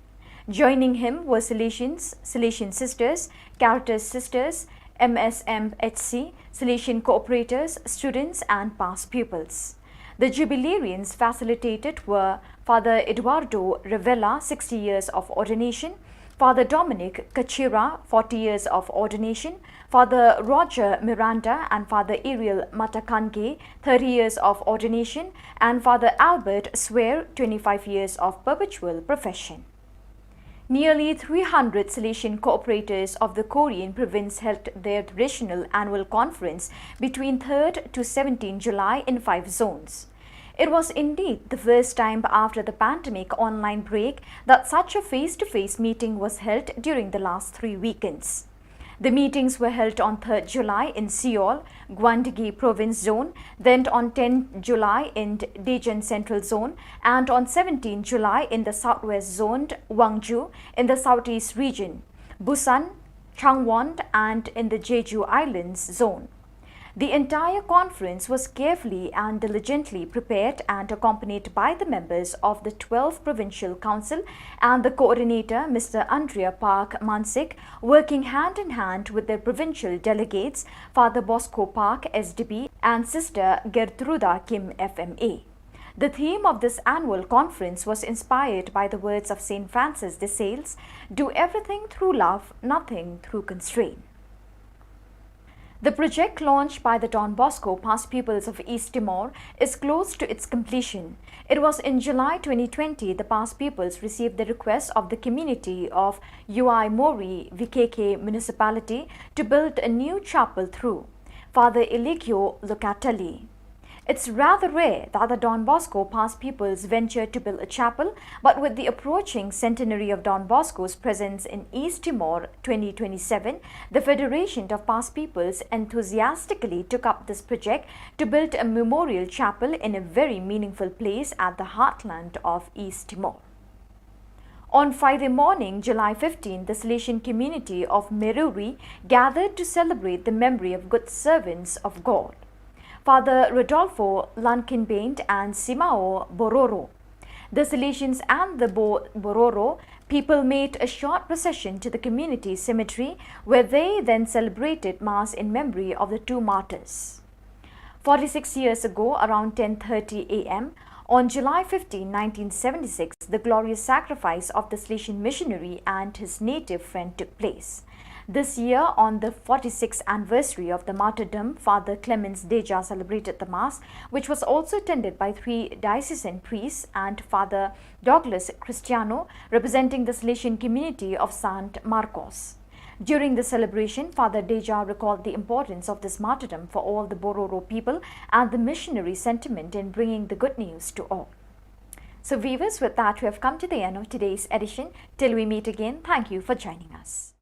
Joining him were Salesians, Salesian sisters, Caritas sisters, M S M H C, Salesian cooperators, students, and past pupils. The jubilarians facilitated were Father Eduardo Revela, sixty years of ordination, Father Dominic Kachira, forty years of ordination, Father Roger Miranda and Father Ariel Matakange, thirty years of ordination, and Father Albert Swear, twenty-five years of perpetual profession. Nearly three hundred Salesian cooperators of the Korean province held their traditional annual conference between third to seventeenth July in five zones. It was indeed the first time after the pandemic online break that such a face-to-face meeting was held during the last three weekends. The meetings were held on third July in Seoul, Gwanggi Province Zone, then on tenth July in Daejeon Central Zone, and on seventeenth July in the Southwest Zone, Gwangju, in the Southeast Region, Busan, Changwon, and in the Jeju Islands Zone. The entire conference was carefully and diligently prepared and accompanied by the members of the twelfth Provincial Council and the coordinator, Mister Andrea Park Mansik, working hand in hand with their provincial delegates, Father Bosco Park, S D B, and Sister Gertruda Kim, F M A. The theme of this annual conference was inspired by the words of Saint Francis de Sales: "Do everything through love, nothing through constraint." The project launched by the Don Bosco Past Pupils of East Timor is close to its completion. It was in July twenty twenty the past pupils received the request of the community of Uaimori V K K municipality to build a new chapel through Father Eligio Locatelli. It's rather rare that the Don Bosco Past Pupils venture to build a chapel, but with the approaching centenary of Don Bosco's presence in East Timor twenty twenty-seven, the Federation of Past Pupils enthusiastically took up this project to build a memorial chapel in a very meaningful place at the heartland of East Timor. On Friday morning, July fifteenth, the Salesian community of Meruri gathered to celebrate the memory of good servants of God, Father Rodolfo Lankinbaint and Simao Bororo. The Salesians and the Bo-, Bororo people made a short procession to the community cemetery, where they then celebrated Mass in memory of the two martyrs. Forty-six years ago, around ten thirty A M, on July fifteenth, nineteen seventy-six, the glorious sacrifice of the Salesian missionary and his native friend took place. This year, on the forty-sixth anniversary of the martyrdom, Father Clemens Deja celebrated the Mass, which was also attended by three diocesan priests and Father Douglas Cristiano, representing the Salesian community of Saint Marcos. During the celebration, Father Deja recalled the importance of this martyrdom for all the Bororo people and the missionary sentiment in bringing the good news to all. So viewers, with that, we have come to the end of today's edition. Till we meet again, thank you for joining us.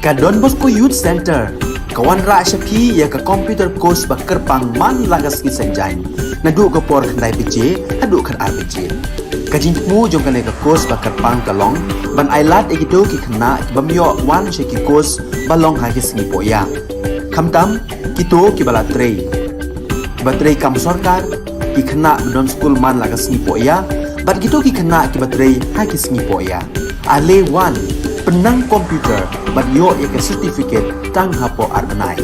Ka Don Bosco Youth Center ka wanrah sha phi ïa ka computer course ba kyrpang man la ka sngi Saitjaiñ, naduh ka por khyndai baje haduh khatar baje. Ka jingthmu jong kane ka course ba kyrpang ka long ban ailad ïa kito ki khynnah ki bym ïoh wan sha ki course ba long ha ki sngi pohïa, khamtam kito kiba la trei, kiba trei kam sorkar, ki khynnah ba don skul man la ka sngi pohïa, bad kito ki khynnah kiba trei ha ki sngi pohïa. Ale wan, pynnang computer bad ïoh ïa ka certificate tang hapoh ar bnai.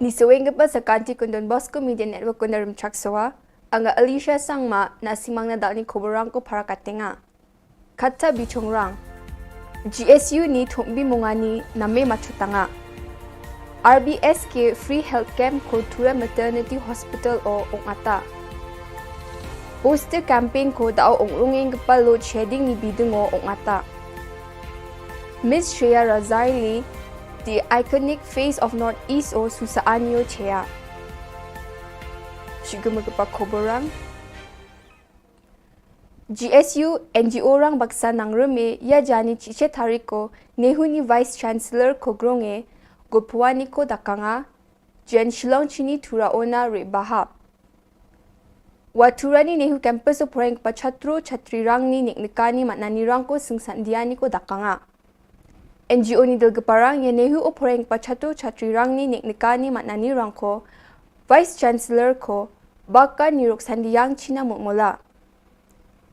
Isaweng ka pa sa kanti kun Don Bosco Media Network kun darum chak sawa. Anga Alicia Sangma na simang na dalni koborang ko para katenga. Kata bichongrang. G S U ni thumbi mungani name machutanga. R B S K Free Health Camp ko Tura Maternity Hospital o ongata. Poster campaign ko dao ongrungeng kepal load shedding ni bidung o ongata. Miss Shreya Razaili, the iconic face of Northeast o susa anio chea. Shiguma kepa koborang. G S U N G O rang baksa nang reme ya jani chiche tariko Nehu ni Vice Chancellor ko gronge go puani ko dakanga. Jen Shillong chini Tura ona re baha. Wa Tura ni Nehu campus o poreng pa chatro chatri rang ni nik nikani matnani rang ko singsan diani ko dakanga. N G O ni dil keparang ya Nehu o poreng pa chatro chatri rang ni nik nikani matnani rang ko Vice Chancellor ko baka nirok sandiyang china mutmola.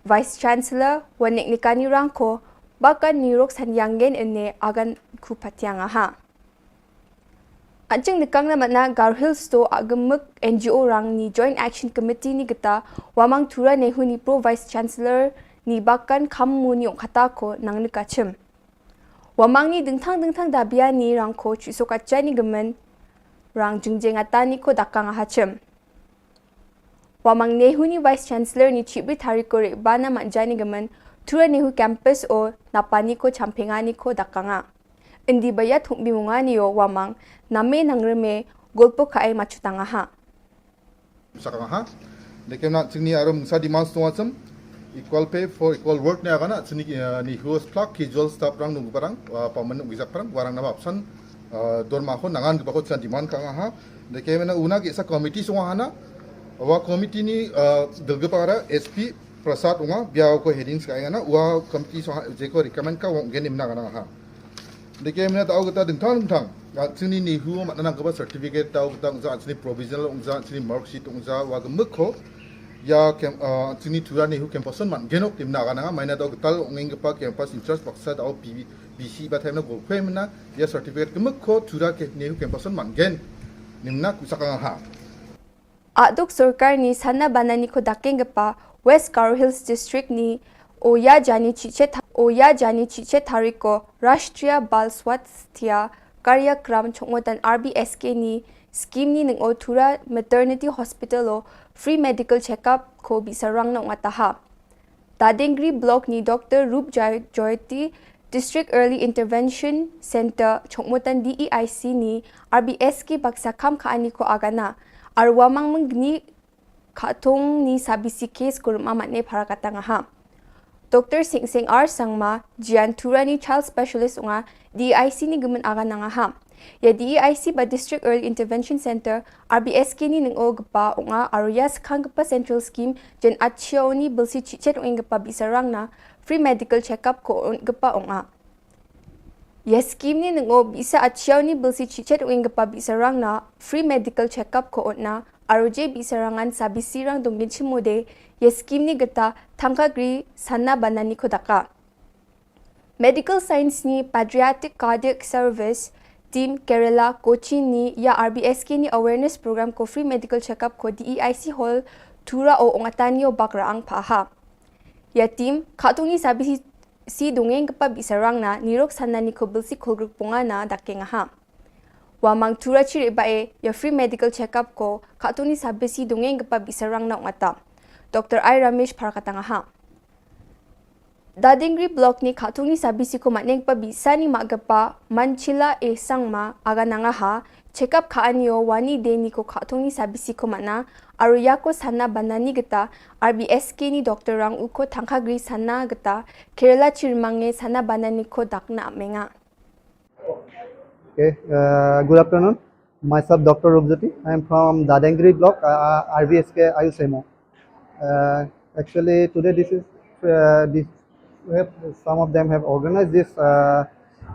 Vice Chancellor wa nik nikani rang ko baka nirok sandiyang gen ene agan ku patiang aha. Anching nikang na matna Garo Hills to agemuk N G O rang ni Joint Action Committee ni geta wamang Tura Nehu ni Pro Vice Chancellor ni bakan kam mu ni ong kata ko nang nikachim. Wamang ni dingthang dingthang dabia ni rang ko chuso kacha ni gemen rang jingjeng ata ni ko dakang ahachim. Wamang Nehu ni Vice Chancellor ni chibri tariko re bana manja ni gemen Tura Nehu campus o napani ko champengani ko dakanga. Indi baya thumbi mungani o wamang name nang reme golpo kae machutanga ha. Sakanga ha. Deke na chingni arum sa demand song asam. Equal pay for equal work ne agana chini ni huas plak casual staff rang nung parang paman nung gizak parang warang nama absan dorma ho nangan gibako chan demand kanga ha. Deke mena una ki sa committee song hana. Wa committee ni dilgapara S P Prasad unga bia ko heading ska ngana wa committee song je ko recommend ka wong genim na ngana ha. Deke mena tau kata dingthang dingthang. Chini ni hu mat nang kaba certificate tau kata ungza chini provisional ungza chini mark sheet ungza wa gemuk ho. Ya kem chini Tura Nehu campus man genok tim na kana maina tau kata ungeng kapa campus in charge baksa tau P B C ba themna gol kwe mena ya certificate gemuk ho Tura ke Nehu campus man gen nimna kusaka ha. Aduk sorkar ni sana banani ko dakeng gepa West Garo Hills District ni oya jani chiche oya jani chiche tariko Rashtriya Bal Swasthya Karyakram chongmotan R B S K ni scheme ni neng o Tura Maternity Hospital o free medical checkup ko bisarang na ungataha. Dadengri Block ni Doctor Rup Jayoti District Early Intervention Center chongmotan D E I C ni R B S K baksa kam ka ani ko agana arwamang menggni khatung ni sabisi case kurma matne pharakatang aha. Doctor Sing Sing R Sangma Jian Tura ni child specialist unga D E I C ni gemen aganang aha. Ya D E I C ba District Early Intervention Center R B S K ni neng o gepa unga aru ya sekhang gepa central scheme jen achia uni belsi chichet ungeng gepa bisarang na free medical checkup ko gepa unga. Ya scheme ni neng o bisa achia uni belsi chichet ungeng gepa bisarang na free medical checkup ko na aru je bisarangan sabisi rang dongin chimode ya scheme ni geta thangka gri sana banani ko daka. Medical Science ni Pediatric Cardiac Service Team Kerala Kochi ni ya R B S K ni awareness program ko free medical checkup ko D E I C hall Tura o ongatani o bakra ang paha. Ya team khatung ni sabisi si dongeng kepa bisarang na nirok sana ni ko belsi kolgruk ponga na dakeng aha. Wamang Tura chiri bae ya free medical checkup ko khatung ni sabisi dongeng kepa bisarang na ungata. Doctor I Ramesh pharakatang aha. Dadingri Block ni khatung ni sabisi ko matneng pa bisa ni mak gepa Manchila e Sangma aganang aha check up kha anio wani de ni ko khatung ni sabisi ko mana aru ya ko sana banani geta R B S K ni doctor rang u ko thangkha gri sana geta Kerala chirmange sana banani ko dakna amenga. Okay, uh, good afternoon. Myself, Doctor Rupjyoti. I am from Dadengri Block, uh, R B S K Ayush M O. Uh, actually, today this is uh, this we have, some of them have organized this uh,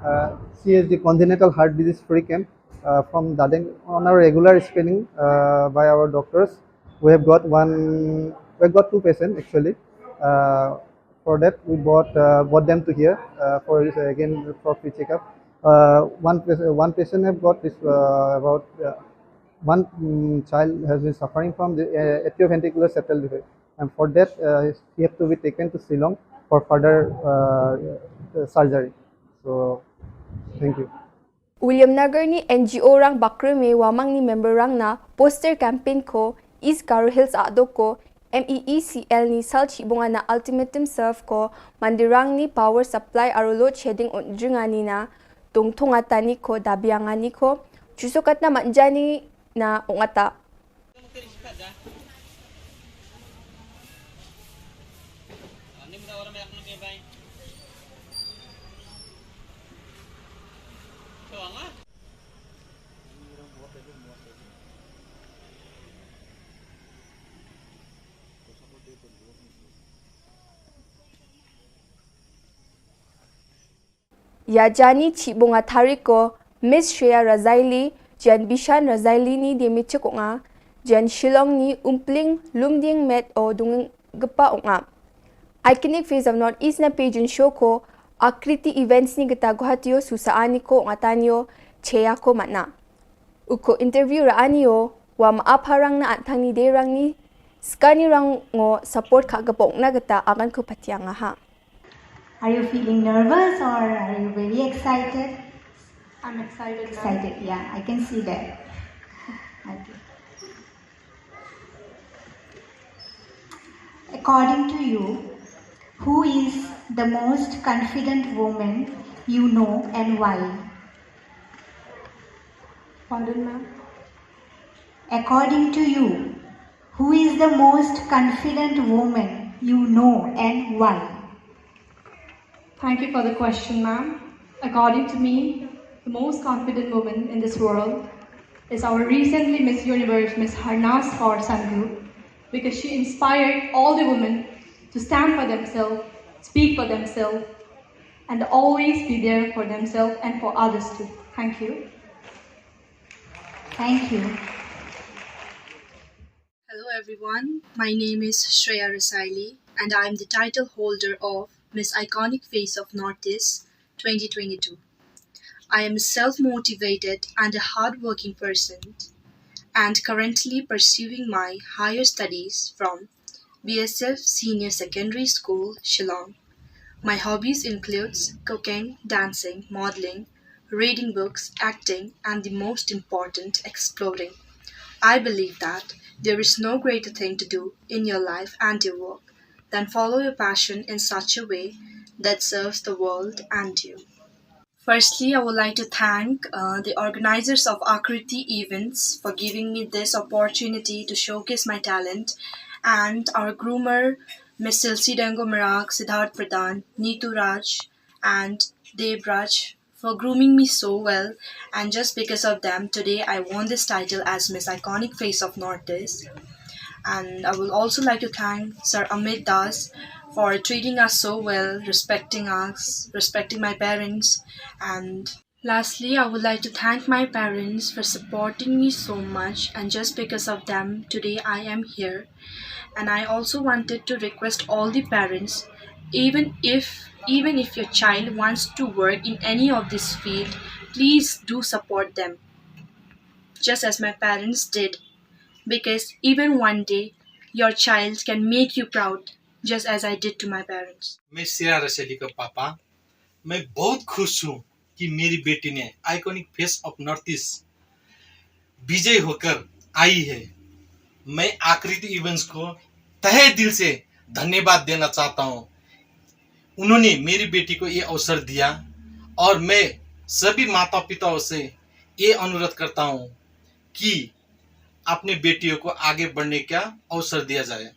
uh, C H D congenital heart disease free camp uh, from Dadeng on a regular screening uh, by our doctors. We have got one, we have got two patients actually. Uh, for that, we brought uh, brought them to here uh, for again for free checkup. Uh, one one patient have got this uh, about uh, One mm, child has been suffering from the uh, atrioventricular septal defect, and for that, uh, he had to be taken to Shillong for further uh, uh, surgery. So, thank you. Williamnagar ni N G O rang bakre me wamang ni member rang na poster campaign ko East Garo Hills ado ko M E E C L ni sal chibunga na ultimatum serve ko mandirang ni power supply aro load shedding on jringani na tungtunga tani ko dabiangani ko chusokatna manjani na ungata. Ïa jani chibunga thariko Miss Shreya Razaili, jan Bishan Razaili ni de michik unga, jan Shillong ni umpling lumding met o dunggepa unga. Iconic Face of North East na pejun shoko, Akriti Events ni gita Guwahati o susa ani ko unga tanio cheya ko mana. Uko interview ra anio, wa ma apharang na antang ni de rang ni, skani rang ngo support ka gapok na gita agan ko patiang ha. Are you feeling nervous or are you very excited? I'm excited. Excited, yeah, I can see that. Okay. According to you, who is the most confident woman you know and why? Pardon, ma'am. According to you, who is the most confident woman you know and why? Thank you for the question, ma'am. According to me, the most confident woman in this world is our recently Miss Universe, Miss Harnas Kaur Sandhu, because she inspired all the women to stand for themselves, speak for themselves, and always be there for themselves and for others too. Thank you. Thank you. Hello everyone, my name is Shreya Rasaili and I am the title holder of Miss Iconic Face of Northeast twenty twenty-two. I am a self-motivated and a hardworking person and currently pursuing my higher studies from B S F Senior Secondary School, Shillong. My hobbies includes cooking, dancing, modeling, reading books, acting, and the most important, exploring. I believe that there is no greater thing to do in your life and your work than follow your passion in such a way that serves the world and you. Firstly, I would like to thank uh, the organizers of Akriti Events for giving me this opportunity to showcase my talent and our groomer, Miss Silsi Dango Marak, Siddharth Pradhan, Neetu Raj, and Dev Raj for grooming me so well, and just because of them, today I won this title as Miss Iconic Face of Northeast. And I would also like to thank Sir Amit Das for treating us so well, respecting us, respecting my parents, and lastly, I would like to thank my parents for supporting me so much, and just because of them, today I am here. And I also wanted to request all the parents, even if even if your child wants to work in any of this field, please do support them, just as my parents did, because even one day your child can make you proud, just as I did to my parents. मैं श्रेया रसैली का पापा। मैं बहुत खुश हूँ कि मेरी बेटी ने iconic face of North East विजय होकर आई है। मैं आकृति इवेंट्स को तहे दिल से धन्यवाद देना चाहता हूँ। उन्होंने मेरी बेटी को ये अवसर दिया और मैं सभी माता पिताओं से ये अनुरोध करता हूँ कि अपने बेटियों को आगे बढ़ने का अवसर दिया जाए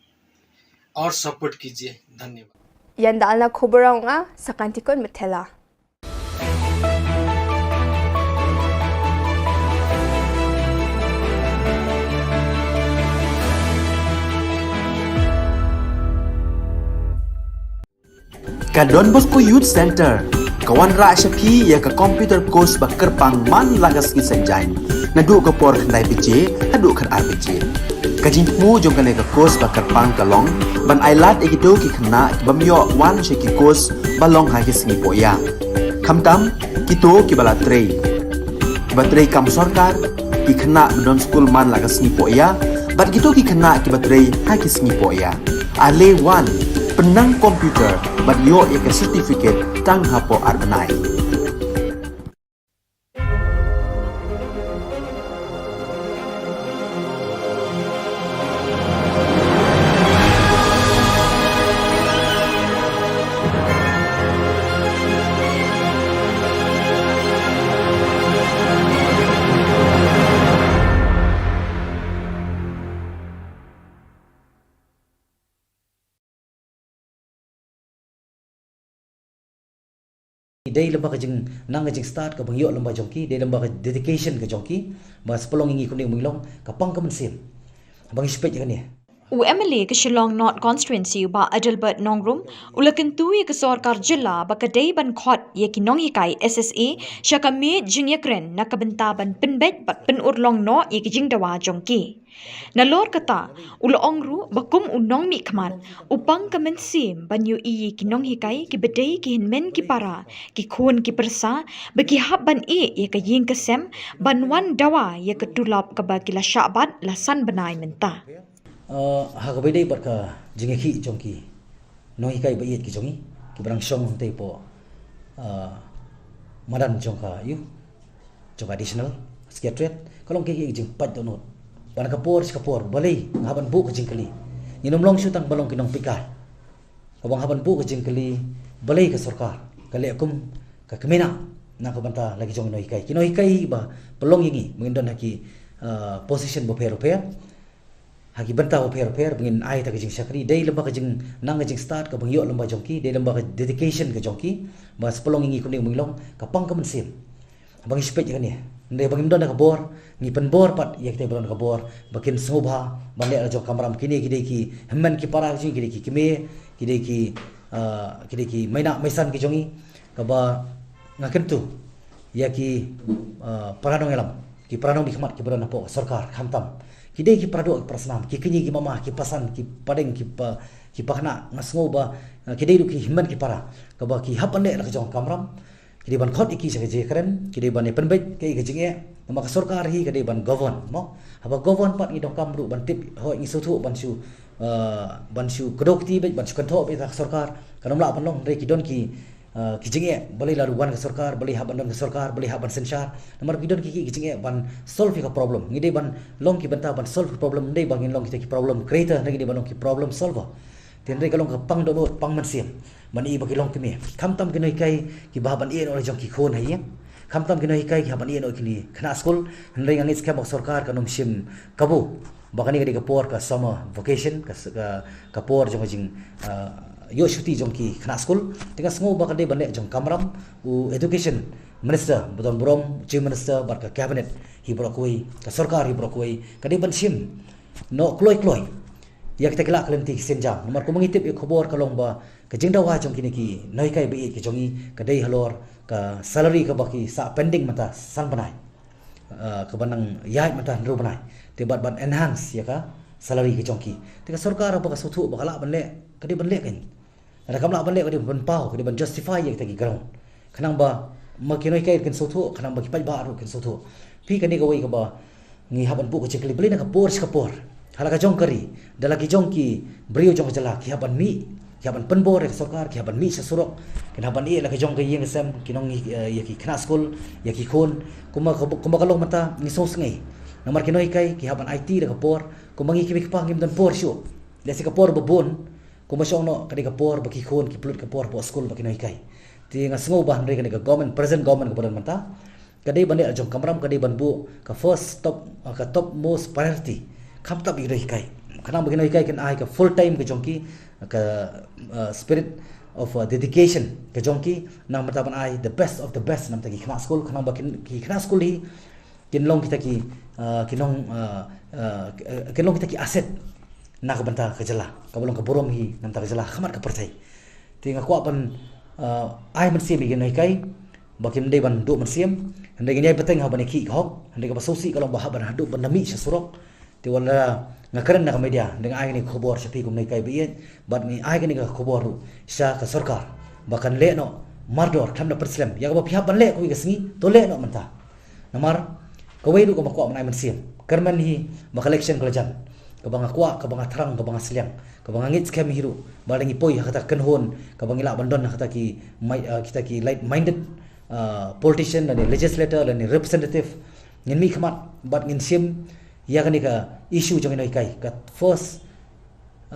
और सपोर्ट कीजिए। धन्यवाद। Ïa nda alna khubor ong a sakantikon metela. Ka Don Bosco Youth Center ka wanrah sha phi ïa ka computer course ba kyrpang man la ka sngi Saitjaiñ, naduh ka por khyndai baje haduh khatar baje. Ka jingthmu jong kane ka course ba kyrpang ka long ban ailad ïa kito ki khynnah ki bym ïoh wan sha ki course ba long ha ki sngi pohïap, khamtam kito kiba la trei, kiba trei kam sorkar, ki khynnah ba don skul man la ka sngi poh ïa, bad kito ki khynnah kiba trei ha ki sngi poh ïa. Ale wan, pynnang computer bad ïoh ïa ka certificate tang hapoh ar bnai. Dei lem bad ka jingnang ka jingstad kaba ngi ïoh lem bad jong ki, dei lem bad ka dedication ka jong ki, ba sa pynlong ïa ngi kumne, ngi long ka pang ka mynsiem. Ba ngi shu peit ïa kane. U M L A ka Shillong North Constituency, Bah Adelbert Nongrum, u la kyntu ïa ka sorkar jylla ba ka dei ban khot ïa ki nonghikai S S A sha ka miej jingïakren na ka bynta ban pynbeit bad pynurlong noh ïa ki jingdawa jong ki. Nalor kata, u la ong ruh ba kum u nongmihkhmat, u pang ka mynsiem ban ïohi ïa ki nonghikai kiba dei ki hynmen ki para, ki khun ki pyrsa, ba ki hap ban ïeh ïa ka ïing ka sem ban wan dawa ïa ka tulop kaba ki la shah bat la san bnai mynta. Uh, ha kaba ïadei bad ka jingïakhih jong ki nonghikai ba ïeit ki jong ngi, kiba dang shong hangtei hapoh, uh, madan jong ka, ïoh, jong ka Additional Secretariat, ka long kaei ka jingpait dohnud. Ba na ka por sha ka por, balei nga hap ban buh ka jingkylli? Ngin ym long shuh tang ban long ki nongpeitkai. Kaba nga hap ban buh ka jingkylli, balei ka sorkar ka leh kum ka kmie na, na ka bynta la ki jong ki nonghikai. Ki nonghikai ba pynlong ïa ngi, ba ngin don ha ki, uh, position bapher bapher, ha ki bynta bapher bapher, ba ngin ai ïa ka jingshakri, dei lem bad ka jingnang ka jingstad kaba ngi ïoh lem bad jong ki, dei lem bad ka dedication ka jong ki, ba sa pynlong ïa ngi kumne, ngi long ka pang ka mynsiem. Ba ngi shu peit ïa kane. Hynrei ba ngim don da ka bor, ngi pynbor pat ïa kita ba don da ka bor ba kin sngewbha ban leh la jong ka kamram. Kine ki dei ki hynmen ki para ki jong ngi, ki dei ki kmie, ki dei ki, uh, ki dei ki mei nah mei san ki jong ngi, kaba nga kyntu ïa ki, uh, para nongïalam, ki para nongmihkhmat kiba don hapoh sorkar, khamtam ki dei ki para doh, ki para snam, ki kñi, ki mama, ki pasan, ki padeng, ki pa, ki pakna, nga sngew ba, uh, ki dei ruh ki hynmen ki para kaba ki hap ban leh la ka jong ka kamram. Ki dei ban khot ïa ki sha ka jingïakren, ki dei ban ïa pynbeit kaei ka jingeh. Namar ka sorkar hi ka dei ban govern, mo. Haba govern pat ngi donkam ruh ban tip, hooid, ngi sngewthuh ban shu, uh, ban shu kdew kti beit, ban shu kynthoh beit ha ka sorkar. Kan ym lah ban long, hynrei ki don ki, uh, ki jingeh, balei la wan ka sorkar, balei hap ban don ka sorkar, balei hap ban synshar. Namar ki don ki, ki, ki jingeh ban solve ïa ka problem. Ngi dei ban long ki bynta ban solve ka problem, ym dei ba ngin long kita ki problem creator, hynrei ngi dei ban long ki problem solver. Te hynrei ka long ka pang dohnud, pang mynsiem ban ïohi ba ki long kmie. Khamtam ki nonghikai kiba hap ban ïeh noh la jong ki khun ha ïing. Khamtam ki nonghikai ki hap ban ïeh noh ïa ki khynnah skul. Hynrei nga ngeit skhem ba ka sorkar kan ym shim kabu ba kane ka dei ka por ka summer vacation, ka, ka, ka por jong ka jing, ah, ïoh shuti jong ki khynnah skul. Te nga sngew ba ka dei ban leh jong ka kamram, u Education Minister ba don burom, Chief Minister bad ka Cabinet hi baroh kawei, ka sorkar hi baroh kawei, ka dei ban shim noh kloi kloi ïa kita ki lad ki lynti, ki sienjam. Namar kumba ngi tip ïa ka khubor ka long ba ka jingdawa jong kine ki nonghikai ba ïeit ki jong ngi ka dei halor ka salary kaba ki sah pending mynta san bnai, ah, kaba nang ïaid mynta hynriew bnai. Te bad ban enhance ïa ka salary ka jong ki. Te ka sorkar haba ka sngewthuh ba ka lah ban leh, ka dei ban leh, kan. Lada kam lah ban leh, ka dei ban paw, ka dei ban justify ïa kita ki ground. Khnang ba ma ki nonghikai kin sngewthuh, khnang ba ki paidbah ruh kin sngewthuh. Phi, kane kawei kaba ngi hap ban buh ka jingkylli, balei na ka por sha ka por, ha la ka jong ka ri, da la ki jong ki briew jong ka jylla ki hap ban mih, ki hap ban pynbor ïa ka sorkar, ki hap ban mih sha surok, kin hap ban ïeh la ka jong ka ïing ka sem, ki nong, eh, ïa ki khynnah skul, ïa ki khun. Kumba, kumba ka long mynta ngi sngewsngei. Namar ki nonghikai ki hap ban aiti da ka por, kumba ngi ki mei ki pa ngim don por shuh. Lehse ka por ba bun, kumba shong noh, ka dei ka por ba ki khun ki pynlut ka por hapoh skul bad ki nonghikai. Te nga sngew ba hynrei kane ka government, present government kaba don mynta, ka dei ban leh la jong ka kamram, ka dei ban buh ka first top, ka topmost priority. Khamtam ïa ki nonghikai. Khnang ba ki nonghikai kin ai ka full time ka jong ki, ka, uh, spirit of, uh, dedication ka jong ki, namar ban ai the best of the best namar ki khynnah skul, khnang ba ki, ki khynnah skul hi kin long kita ki, uh, ki nong, uh, uh, kin long kita ki asset na ka bynta ka jylla, kaba long ka burom hi na ka bynta ka jylla, ha khmat ka pyrthei. Te nga kwah ban, uh, ai mynsiem ïa ki nonghikai ba kim dei ban duh mynsiem. Hynrei ngin ïai bteng ha ban ïakhih ka hok, hynrei kaba sngewsih ka long ba hap ban haduh ban da mih sha surok. Te wat la nga kren na ka media, hynrei nga ai kane ka khubor sha phi kum nonghikai ba ïeit, bad ngi ai kane ka khubor ruh sha ka sorkar ba kan leh noh mardor, khlem da pynslem. Ïa kaba phi hap ban leh kawei ka sngi, to leh noh mynta. Namar Kawei ruh kaba nga kwah ban ai mynsiem, kyrmen hi ba ka election ka la jan, kaba nga kwah, kaba nga thrang, kaba nga sliang, kaba nga ngeit skhem hi ruh ba lada ngi poi ha kata ka kynhun kaba ngi lah ban don ha kata ki mai-, ah, kita ki like-minded, ah, politician lane legislator lane representative, ngin mihkhmat bad ngin shim ïa kane ka issue jong ki nonghikai, ka first,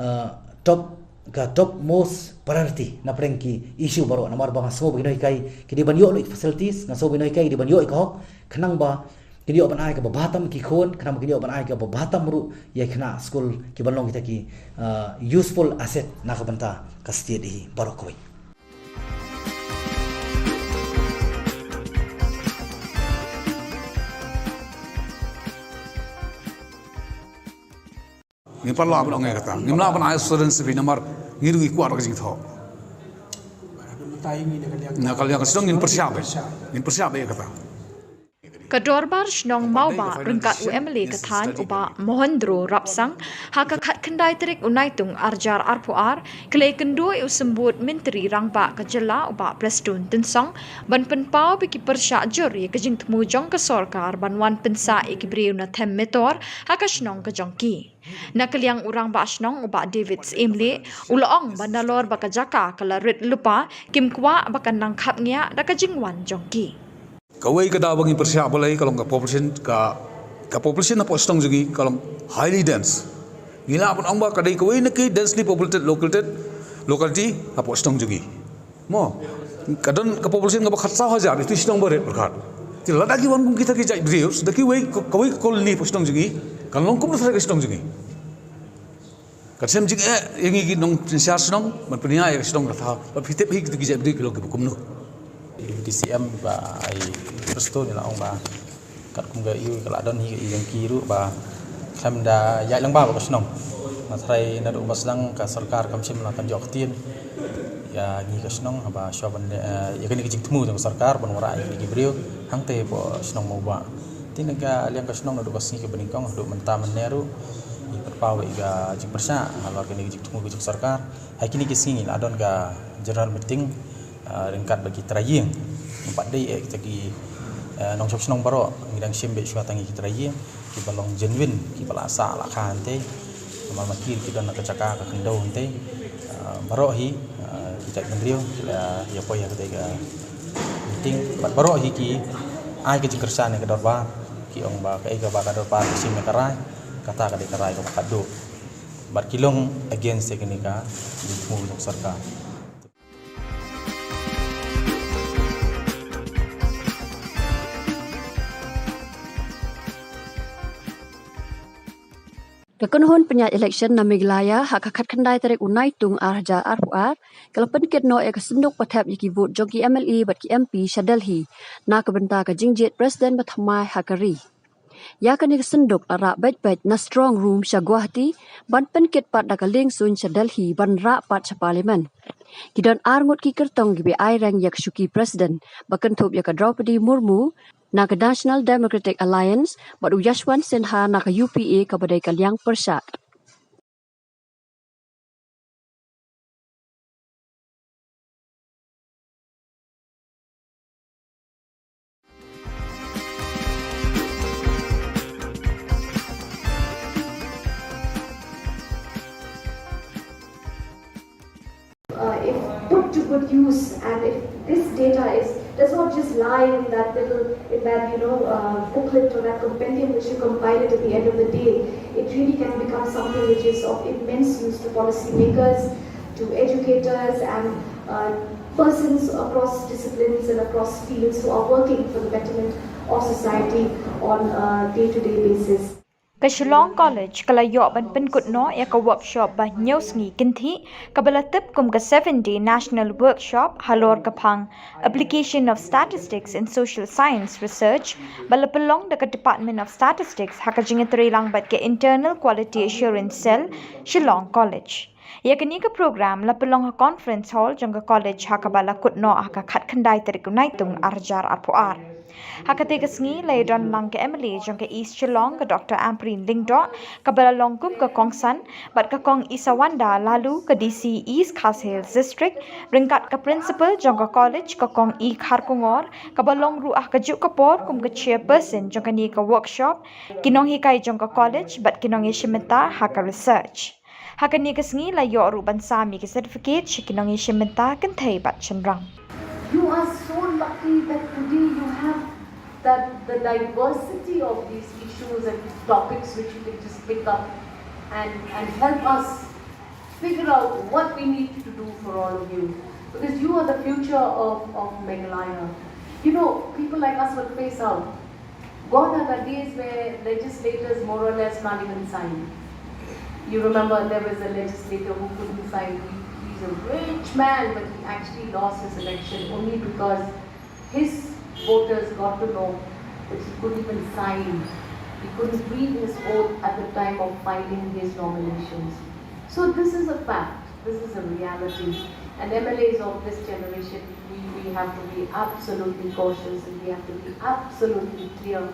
ah, top, ka top most priority na pdeng ki issue baroh. Namar ba nga sngew ba ki nonghikai ki dei ban ïoh lut ïa ki facilities, nga sngew ba ki nonghikai ki dei ban ïoh ïa ka hok, khnang ba kin ïoh ban ai kaba bha tam ïa ki khun, khnang ba kin ïoh ban ai kaba bha tam ruh ïa ki khynnah skul, ki ban long kita ki, ah, useful asset na ka bynta ka state hi baroh kawei. Ngim pat lah ban ong ïa kata. Ngim lah ban ai assurance bha namar ngi ruh ngi kwah ka jingthoh. Na ka liang ka shnong ngin pyrshah bha. Ngin pyrshah bha ïa kata. Ka Dorbar Shnong Mawbah ryngkat u M L A ka thaiñ u Bah Mohendro Rapsang, ha ka khatkhyndai tarik u Naitung arhajar arphew ar, ki la ïakynduh ïa u Symbud Myntri Rangbah ka jylla u Bah Prestone Tynsong ban pynpaw ba ki pyrshah jur ïa ka jingthmu jong ka sorkar ban wan pynsah ïa ki briew na them metor ha ka shnong ka jong ki. Na ka liang u Rangbah Shnong u Bah David Syiemlieh u la ong ba nalor ba ka jaka ka la rit lypa, kim kwah ba kan nang khapngiah da ka jingwan jong ki. Kawei ka daw ba ngi pyrshah balei ka long ka population, ka, ka population hapoh shnong jong ngi ka long highly dense. Ngi lah ban ong ba ka dei kawei na ki densely populated located locality hapoh shnong jong ngi. Mo, ka don ka population kaba khatsaw hajar, ïa ki shnong ba rit pyrkhat. Te lada ki wan kum kita ki jait briew, da kiwei, kawei ka colony hapoh shnong jong ngi, kan long kumno tharai ka shnong jong ngi. Kan shem jingeh ïa ngi ki nongsynshar shnong ban pynïaid ïa ka shnong ka thaw. Bad phi tip hi kito ki jait briew ki long kiba kumno. Deputy C M Bah Prestone u la ong ba katkum ka ïoh ka la don hi ka ïoh jong ki ruh ba khlem da ïaid lang ba ka shnong. Nga tharai naduh ba sdang ka sorkar kam shym la kan ïoh ktien ïa ngi ka shnong haba shuwa ban, eh, ïa kane ka jingthmu jong ka sorkar ban wanrah ïa kine ki briew hangtei hapoh shnong Mawbah. Te na ka liang ka shnong naduh ka sngi kaba nyngkong haduh mynta mynne ruh ngi pynpaw ïa ka jingpyrshah halor kane ka jingthmu ka jong ka sorkar. Ha kine ki sngi la don ka general meeting, eh, ryngkat bad ki trai ïing. Ngim pat dei eh kita ki, eh, nongshong shnong baroh, ngi dang shim beit shuwa tang ïa ki trai ïing kiba long genuine, kiba la sah la kha hangtei. Namar ma ki ki don na ka jaka ka khyndew hangtei. Eh, baroh hi, eh, ki jaitbynriew ki la ïa poi ha katei ka meeting bad baroh hi ki ai ka jingkyrshan ïa ka dorbar, ki ong ba kaei kaba ka dorbar ka shim ïa ka rai, kata ka dei ka rai kaba khadduh. Bad ki long against ïa kane ka jingthmu jong ka sorkar. Ka kynhun pynïaid election na Meghalaya ha ka khatkhyndai tarik u Naitung arhajar arphew ar ka la pynkit noh ïa ka synduk pathep ïa ki vote jong ki M L A bad ki M P sha Delhi na ka bynta ka jingjied president bathymmai ha ka ri. Ïa kane ka synduk la rah beit beit na strong room sha Guwahati ban pynkit pat da ka lieng suiñ sha Delhi ban rah pat sha parliament. Ki don ar ngut ki kyrtong kiba ai reng ïa ka shuki president ba kynthup ïa ka Droupadi Murmu na ka National Democratic Alliance bad u Yashwant Sinha na ka U P A kaba dei ka liang pyrshah. Uh, if put to good use, and if this data is, does not just lie in that little, in that, you know, uh, booklet or that compendium which you compile it at the end of the day, it really can become something which is of immense use to policymakers, to educators, and, uh, persons across disciplines and across fields who are working for the betterment of society on a day-to-day basis. Ka Shillong College ka la ïoh ban pynkut noh ïa ka workshop ba hynñiew sngi kynthih kaba la tip kum ka seven day national workshop halor ka phang Application of Statistics in Social Science Research, ba la pynlong da ka Department of Statistics ha ka jingïatreilang bad ka Internal Quality Assurance Cell, Shillong College. Ïa kane ka program la pynlong ha Conference Hall jong ka college ha kaba la kut noh ha ka khatkhyndai tarik u Naitung arhajar arphew ar. Ha katei ka sngi la ïadon lang ka M L A jong ka East Shillong, ka Doctor Ampareen Lyngdoh, kaba la long kum ka kongsan, bad ka Kong Isawanda Laloo, ka D C East Khasi Hills District, ryngkat ka principal jong ka college, ka Kong E Kharkongor, kaba long ruh ha kajuh ka por kum ka chairperson jong kane ka workshop, ki nonghikai jong ka college bad ki nongïashim bynta ha ka research. Ha kane ka sngi la ïoh ruh ban sam ïa ki certificate sha ki nongïashim bynta kynthei bad shynrang. You are so lucky that today you have that the diversity of these issues and topics which you can just pick up and, and help us figure out what we need to do for all of you. Because you are the future of, of Meghalaya. You know, people like us will phase out. Gone are the days where legislators more or less can't even sign. You remember there was a legislator who couldn't sign. He, he's a rich man, but he actually lost his election only because his voters got to know that he couldn't even sign. He couldn't read his oath at the time of filing his nominations. So this is a fact. This is a reality. And M L As of this generation, we, we have to be absolutely cautious and we have to be absolutely clear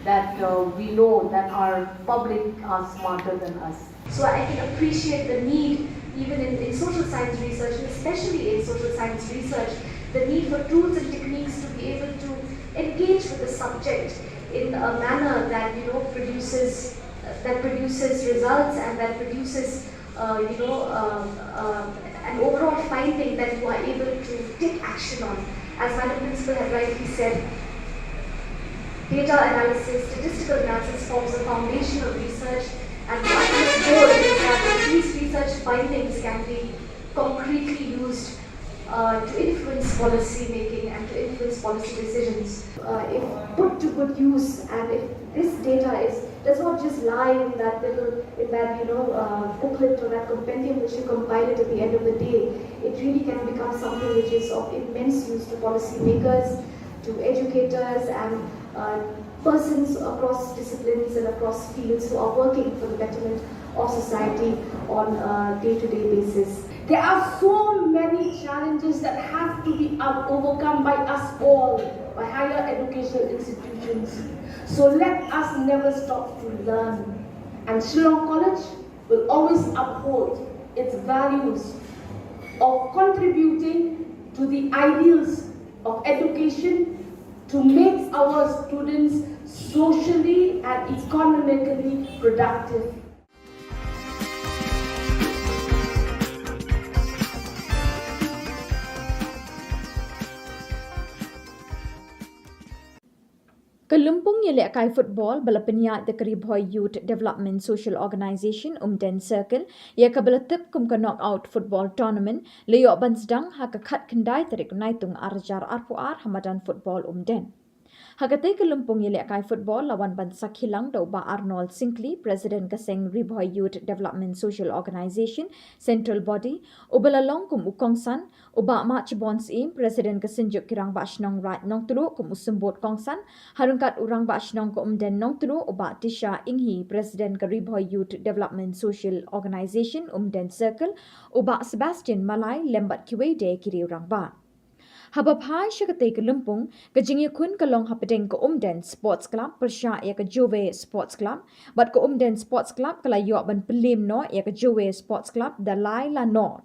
that uh, we know that our public are smarter than us. So I can appreciate the need, even in, in social science research, and especially in social science research, the need for tools and techniques to be able to engage with the subject in a manner that, you know, produces, that produces results and that produces, uh, you know, um, um, an overall finding that you are able to take action on. As Madam Principal had rightly said, data analysis, statistical analysis forms the foundation of research, and the ultimate goal is that these research findings can be concretely used uh, to influence policy making and to influence policy decisions. Uh, if put to good use, and if this data is, does not just lie in that little, in that, you know, uh, booklet or that compendium which you compile it at the end of the day, it really can become something which is of immense use to policymakers, to educators, and uh, persons across disciplines and across fields who are working for the betterment of society on a day-to-day basis. There are so many challenges that have to be out- overcome by us all, by higher educational institutions. So let us never stop to learn. And Shillong College will always uphold its values of contributing to the ideals of education to make our students socially and economically productive. Ka lympung ïalehkai football ba la pynïaid da ka Ri Bhoi Youth Development Social Organisation Umden Circle, ïa kaba la tip kum ka Knockout Football Tournament, la ïoh ban sdang ha ka khatkhyndai tarik Naitung arhajar arphew ar ha madan football Umden. Ha katei ka lympung ïalehkai football la wan ban sakhi lang da u Bah Arnold Syngkli, President ka seng Ri Bhoi Youth Development Social Organisation, Central Body, uba la long kum u kongsan, u Bah Mahchbon Syiem, President ka Synjuk ki Rangbah Shnong Raid Nongtluh kum u symbud kongsan, ha ryngkat u Rangbah Shnong ka Umden Nongtluh, u Bah Tisha Inghi, President ka Ri Bhoi Youth Development Social Organisation Umden Circle, u Bah Sebastian Malai, lem bad kiwei de ki riew rangbah. Haba phai sha katei ka lympung, ka jingïakhun ka long hapdeng ka Umden Sports Club pyrshah ïa ka Jowai Sports Club, bad ka Umden Sports Club ka la ïoh ban pynliem noh ïa ka Jowai Sports Club da lai la nol.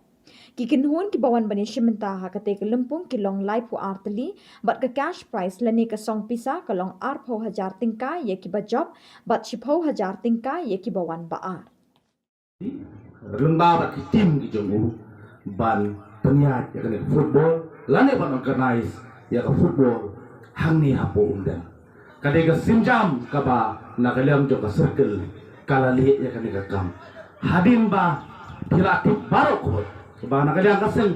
Ki kynhun kiba wan ban ïashim bynta ha katei ka lympung ki long laiphew ar tylli, bad ka cash prize lane ka song pisa ka long arphew hajar tyngka ïa kiba jop, bad shiphew hajar tyngka ïa kiba wan ba ar. Lyngba bad ki team ki jong u ban pynïaid ïa kane ka football lane ban organise ïa ka football hangne hapoh Umden. Ka dei ka sienjam kaba na ka liang jong ka circle ka la leh ïa kane ka kam. Hadien ba phi la tip baroh kawei ba na ka liang ka seng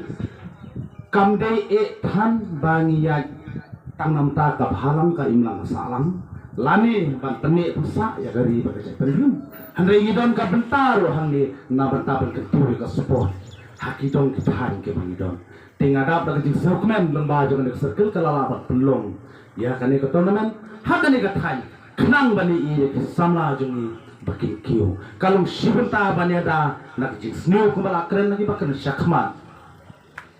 kam dei eh than ba ngi ïaid tang namar ka bhalang ka imlang ka sahlang lane ban pyneh pynsah ïa ka ri bad ka jaitbynriew. Hynrei ngi don ka bynta ruh hangne na bynta ban kyntu ïa ka sport ha ki dong ki thaiñ kiba ngi don. Te nga dap da ka jingsngewkmen lyngba jong kane ka circle ka la lah ban pynlong ïa kane ka tournament ha kane ka thaiñ khnang ban ïohi ïa ki samla jong ngi ba kin kiew. Ka long shi bynta ban ïada na ka jingsniew kumba la kren na kiba kren shakhmat.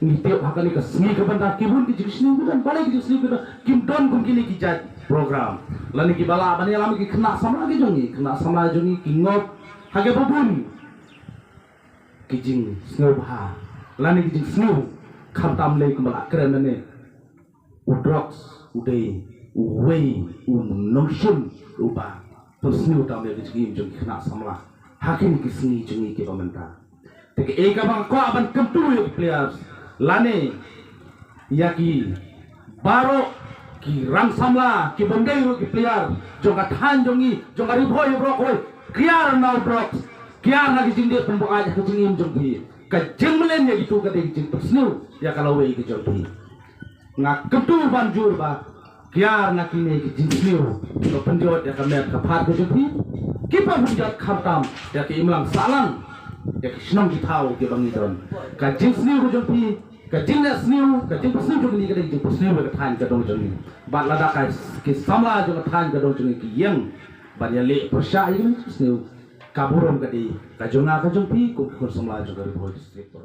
Ngi tip ha kane ka sngi ka bynta ki bun ki jingsniew ki don, balei ki jingsniew ki don, kim don kum kine ki jait program. Lane kiba lah ban ïalam ki khynnah samla ki jong ngi, khynnah samla jong ngi ki ngop ha kaba bun ki jingsngewbha lane ki jingsniew, khamtam lei kumba la kren nangne. U drugs u dei uwei u nongshun uba pynsniew tam ïa ki jingim jong ki khynnah samla ha kine ki sngi jong ngi kiba mynta. Te kaei kaba nga kwah ban kyntu ïa ki players lane ïa ki baroh ki rang samla ki bym dei ruh ki player jong ka thaiñ jong ngi, jong ka Ri Bhoi baroh kawei, kiar na u drugs, kiar na ki jingdih pynbuaid ha ka jingim jong phi. Ka jingmlien ïa kitu ka dei ka jingpynsniew ïa ka lawei ka jong phi. Nga kyntu ban jur ba kiar na kine ki jingsniew, ka pynjot ïa ka met ka phad ka jong phi. Ki pynjot khamtam ïa ki imlang sahlang, ïa ki shnong ki thaw kiba ngi don. Ka jingsniew ka jong phi, ka jingleh sniew, ka jingpynsniew jong ngi ka dei ka jingpynsniew ïa ka thaiñ ka dong jong ngi. Bad lada ka ki samla jong ka thaiñ ka dong jong ngi ki ïeng ban ïaleh pyrshah ïa kine ki jingsniew, ka burom ka dei ka jong nga ka jong phi kum khun samla jong ka Ri Bhoi District.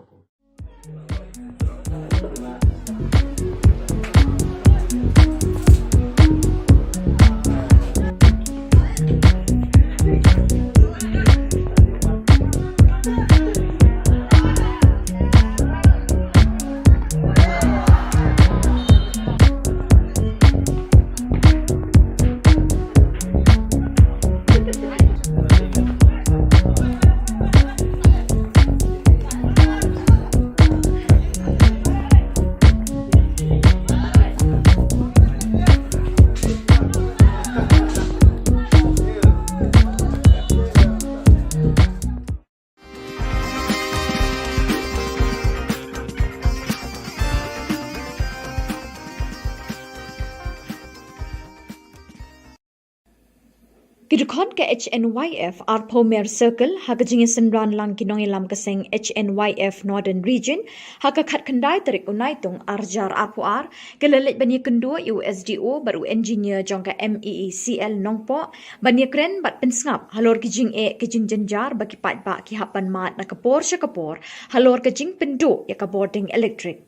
Ki dkhot ka H N Y F arphew Mer Circle ha ka jingïasynran lang ki nongïalam ka seng H N Y F Northern Region ha ka khatkhyndai tarik u Naitung arhajar arphew ar, ki la leit ban ïakynduh ïa u S D O bad u engineer jong ka M E E C L Nongpoh ban ïakren bad pynsngap halor ki jingeh ki jingjynjar ba ki paidbah ki hap ban mad na ka por sha ka por halor ka jingpynduh ïa ka bording elektrik.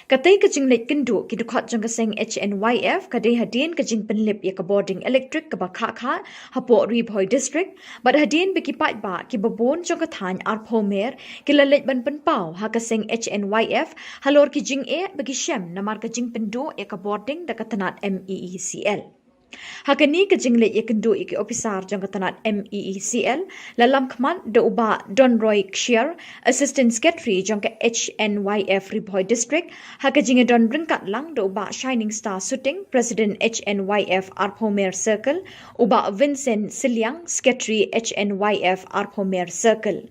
Katei ka jingleit kynduh ki dkhot jong ka seng H N Y F ka dei hadien ka jingpynlip ïa ka bording elektrik kaba khah khah hapoh Ri Bhoi District, bad hadien ba ki paidbah kiba bun jong ka thaiñ arphew Mer ki la leit ban pynpaw ha ka seng H N Y F halor ki jingeh ba ki shem namar ka jingpynduh ïa ka bording da ka tnat M E E C L. Ha kane ka jingleit ïakynduh ïa ki ophisar jong ka tnat M E E C L, la lam khmat da u Bah Donroy Kshiar, Assistant Secretary jong ka H N Y F Ri Bhoi District, ha ka jingïadon ryngkat lang da u Bah Shining Star Suting, President H N Y F arphew Mer Circle, u Bah Vincent Sylliang, Secretary H N Y F arphew Mer Circle.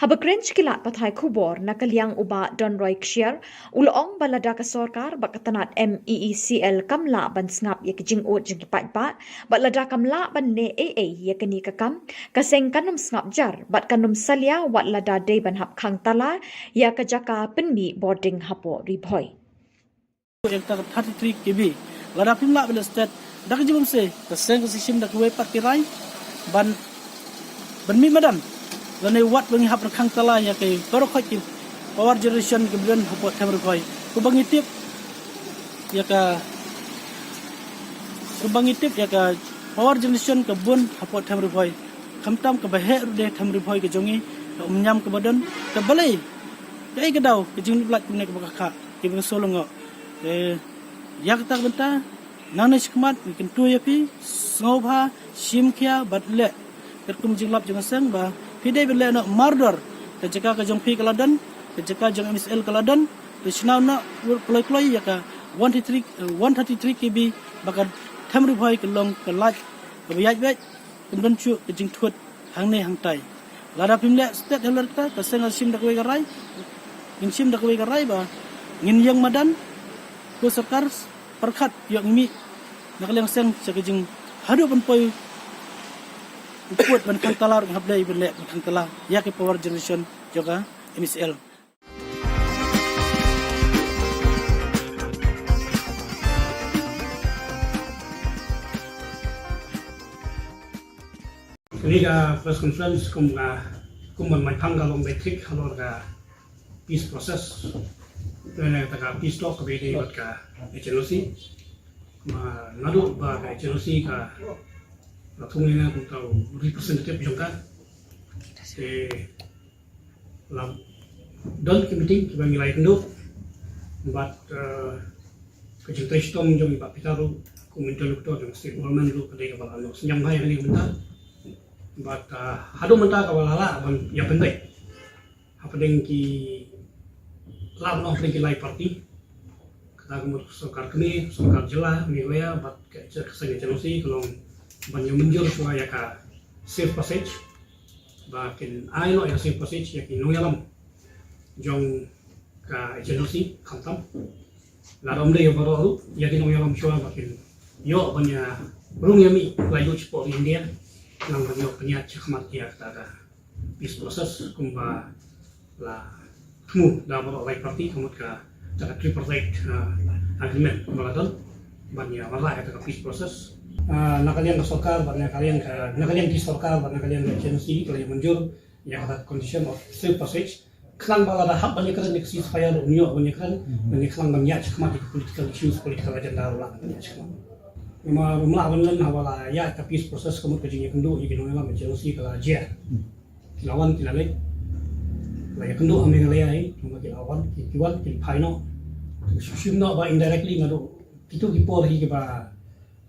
Haba kren sha ki lad pathai khubor na ka liang u Bah Donroy Kshiar, u la ong ba lada ka sorkar bad ka tnat M E E C L kam lah ban sngap ïa ki jingud jong ki paidbah, bad lada kam lah ban leh ei ei ïa kane ka kam, ka seng kan ym sngap jar bad kan ym salia wat lada dei ban hap khang tala ïa ka jaka pynmih bording hapoh Ri Bhoi. Ïa kata ka thirty-three K V. Lada phim lah ban leh stet, da ka jingmut se, ka seng ka sa shim da kawei pat ki rai ban, ban mih madan. Lane wat ba ngi hap ban khang tala ïa ki baroh khoit ki power generation kiba don hapoh them Ri Bhoi. Kumba ngi tip ïa ka, kumba ngi tip ïa ka power generation ka bun hapoh them Ri Bhoi. Khamtam kaba heh ruh de them Ri Bhoi ka jong ngi, ka umñiam kaba don, ka balei, kaei ka daw ka jinglip lait kumne kaba khah khah, kiba nga sngewlyngngoh. Te ïa kata ka bynta, nangne shakhmat ngi kyntu ïa phi, sngewbha shim khia bad leh katkum jinglap jong ka seng ba phi dei ban leh noh mardor. Ka jaka ka jong phi ka la don, ka jaka jong M E C L ka la don. Te shna noh kloi kloi ïa ka one thirty-three, eh, one thirty-three K V ba ka them Ri Bhoi ka long ka light kaba ïaid beit, kam don shuh ka jingthut hangne hangtai. Lada phim leh stet halor kata, ka seng ka shim da kawei ka rai, ngin shim da kawei ka rai ba ngin ïeng madan, ko sorkar pyrkhat ïoh ngi mih na ka liang seng sha ka jing haduh ban poi u pud ban khang tala ruh hap dei ban leh ban khang tala ïa ki power generation jong ka M E C L. Kane ka press conference kum ka, kum ban mai phang ka long beit thik halor ka peace process. Kane ka peace talk kaba ïadei bad ka H N O C. Ma naduh ba ka H N O C ka la thung ïa nga kum uta u representative jong ka, te la don ki meeting kiba ngi la ïakynduh bad, eh, ka jingtrei shitom jong i Bah Peter ruh kum interlocutor jong state government ruh ka dei kaba la ïoh synñiang bha ïa kane ka bynta. Bad, eh, haduh mynta kaba la lah ban ïapynbeit hapdeng ki, lah ban ong hapdeng ki lai party. Kata ka mut sorkar kmie, sorkar jylla Meghalaya bad ka, ka seng H N O C ka long ban ïa mynjur shuwa ïa ka safe passage, ba kin ai noh ïa ka safe passage ïa ki nongïalam jong ka H N O C, khamtam lada ym dei ïa baroh ruh, ïa ki nongïalam shuwa ba kin ïoh ban ïa rung ïa mih laitluid shapoh India, nang ban ïoh pynïaid shakhmat ïa kata ka peace process kumba la thmu da baroh lai party, ka mut kata ka tripartite, ah, agreement kumba la don ban ïa wanrah ïa kata ka peace process. Ah, na ka liang ka sorkar bad na ka liang ka, na ka liang ki sorkar bad na ka liang ka H N O C ka la ïa mynjur ïa kata ka condition of safe passage. Khnang ba lada hap ban ïakren ïa ka ceasefire ruh un ïoh ban ïakren, ban ïa khnang ban ïaid shakhmat ïa ka political issues, political agenda ruh lah ban ïaid shakhmat. Namar ym lah ban len haba la ïaid ka peace process ka mut ka jingïakynduh ïa ki nongïalam H N O C ka la jia. Ki la wan ki la leit. La ïakynduh ha Meghalaya hi, namar ki la wan, ki, ki wan, ki phai noh. Ki shim noh ba indirectly naduh kito ki por hi kiba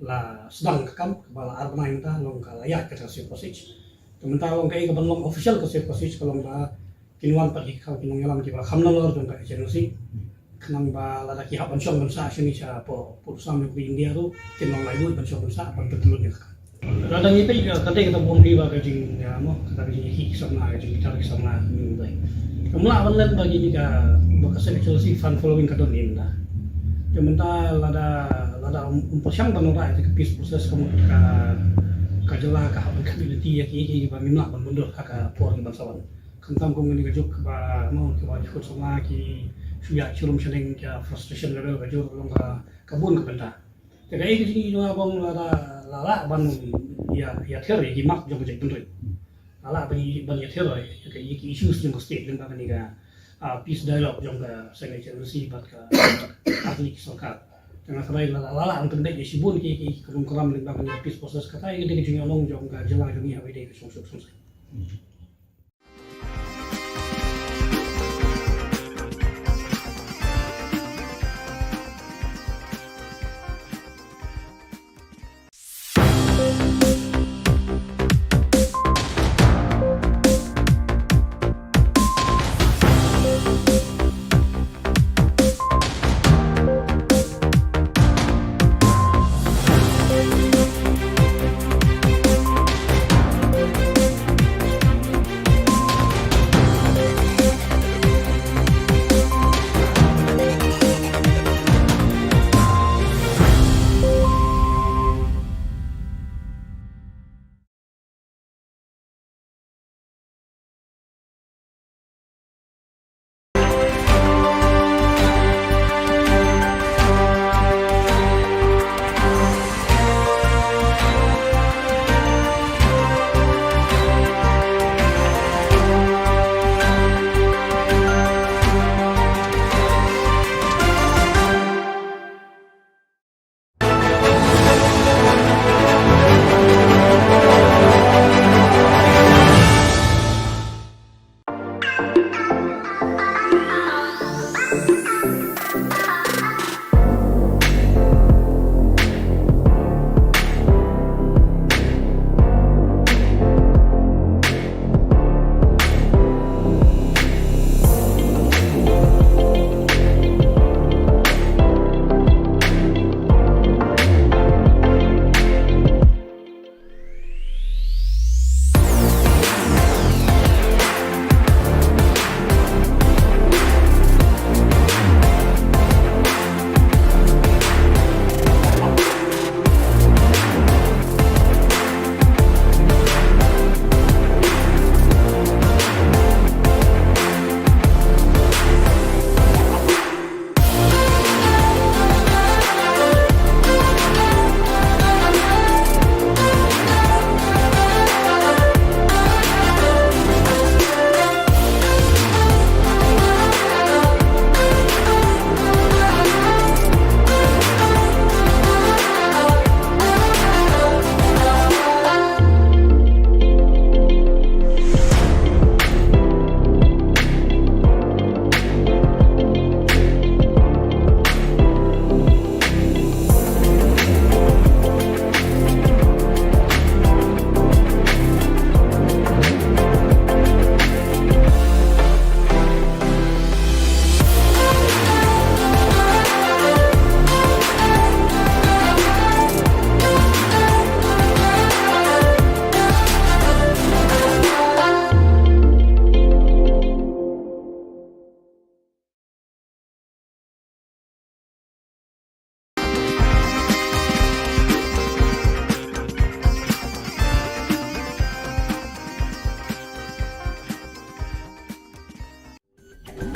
la sdang ka kam, kaba la ar bnai mynta, long ka la ïaid ka safe passage. Te mynta long kaei kaban long official ka safe passage ka long ba kin wan pat ki, ki nongïalam kiba kham nalor jong ka H N O C. Khnang ba lada ki hap ban shong ban sah shane shapoh, poh sam jong ka India ruh, kin long laitluid ban shong ban sah ban pyntyllun ïa ka. Lada ngi peit ka, ka dei kata bym dei ba ka jing, ïa, mo, kata ka jingïakhih ki samla, ka jingbitar ki samla, ka jingdei. Kam lah ban len ba kine ka, ba ka seng H N O C fan following ka don hi mynta. Te mynta lada, lada ym, ym pyrshang ban wanrah ïa ka peace process ka mut ka, ka jylla ka hap ban community ïa ki, ïa ki ba ngim lah ban mundur ha ka por kiban sa wan. Khamtam kum kane ka juk kaba, mo, kaba ki khun samla ki shu ïaid sharum shaneng, ka frustration level ka jur long ka, ka bun ka bynta. Te kaei ka jingïohi jong nga ba lada la lah ban ïa, ïa thied ïa ki mat jong ka jaitbynriew. La lah ban ïa, ban ïa thied ïa ki, ïa ki issues jong ka state lyngba kane ka, ah, peace dialogue jong ka seng H N O C bad ka, bad ka sorkar. Te nga kyrpad lada la lah ban pynbeit ïa shibun ki, ki, ki rum ki ram lyngba kane ka peace process, kata ïa ka dei ka jingïalang jong ka jylla jong ngi haba ïadei ka shongsuk shongsaiñ.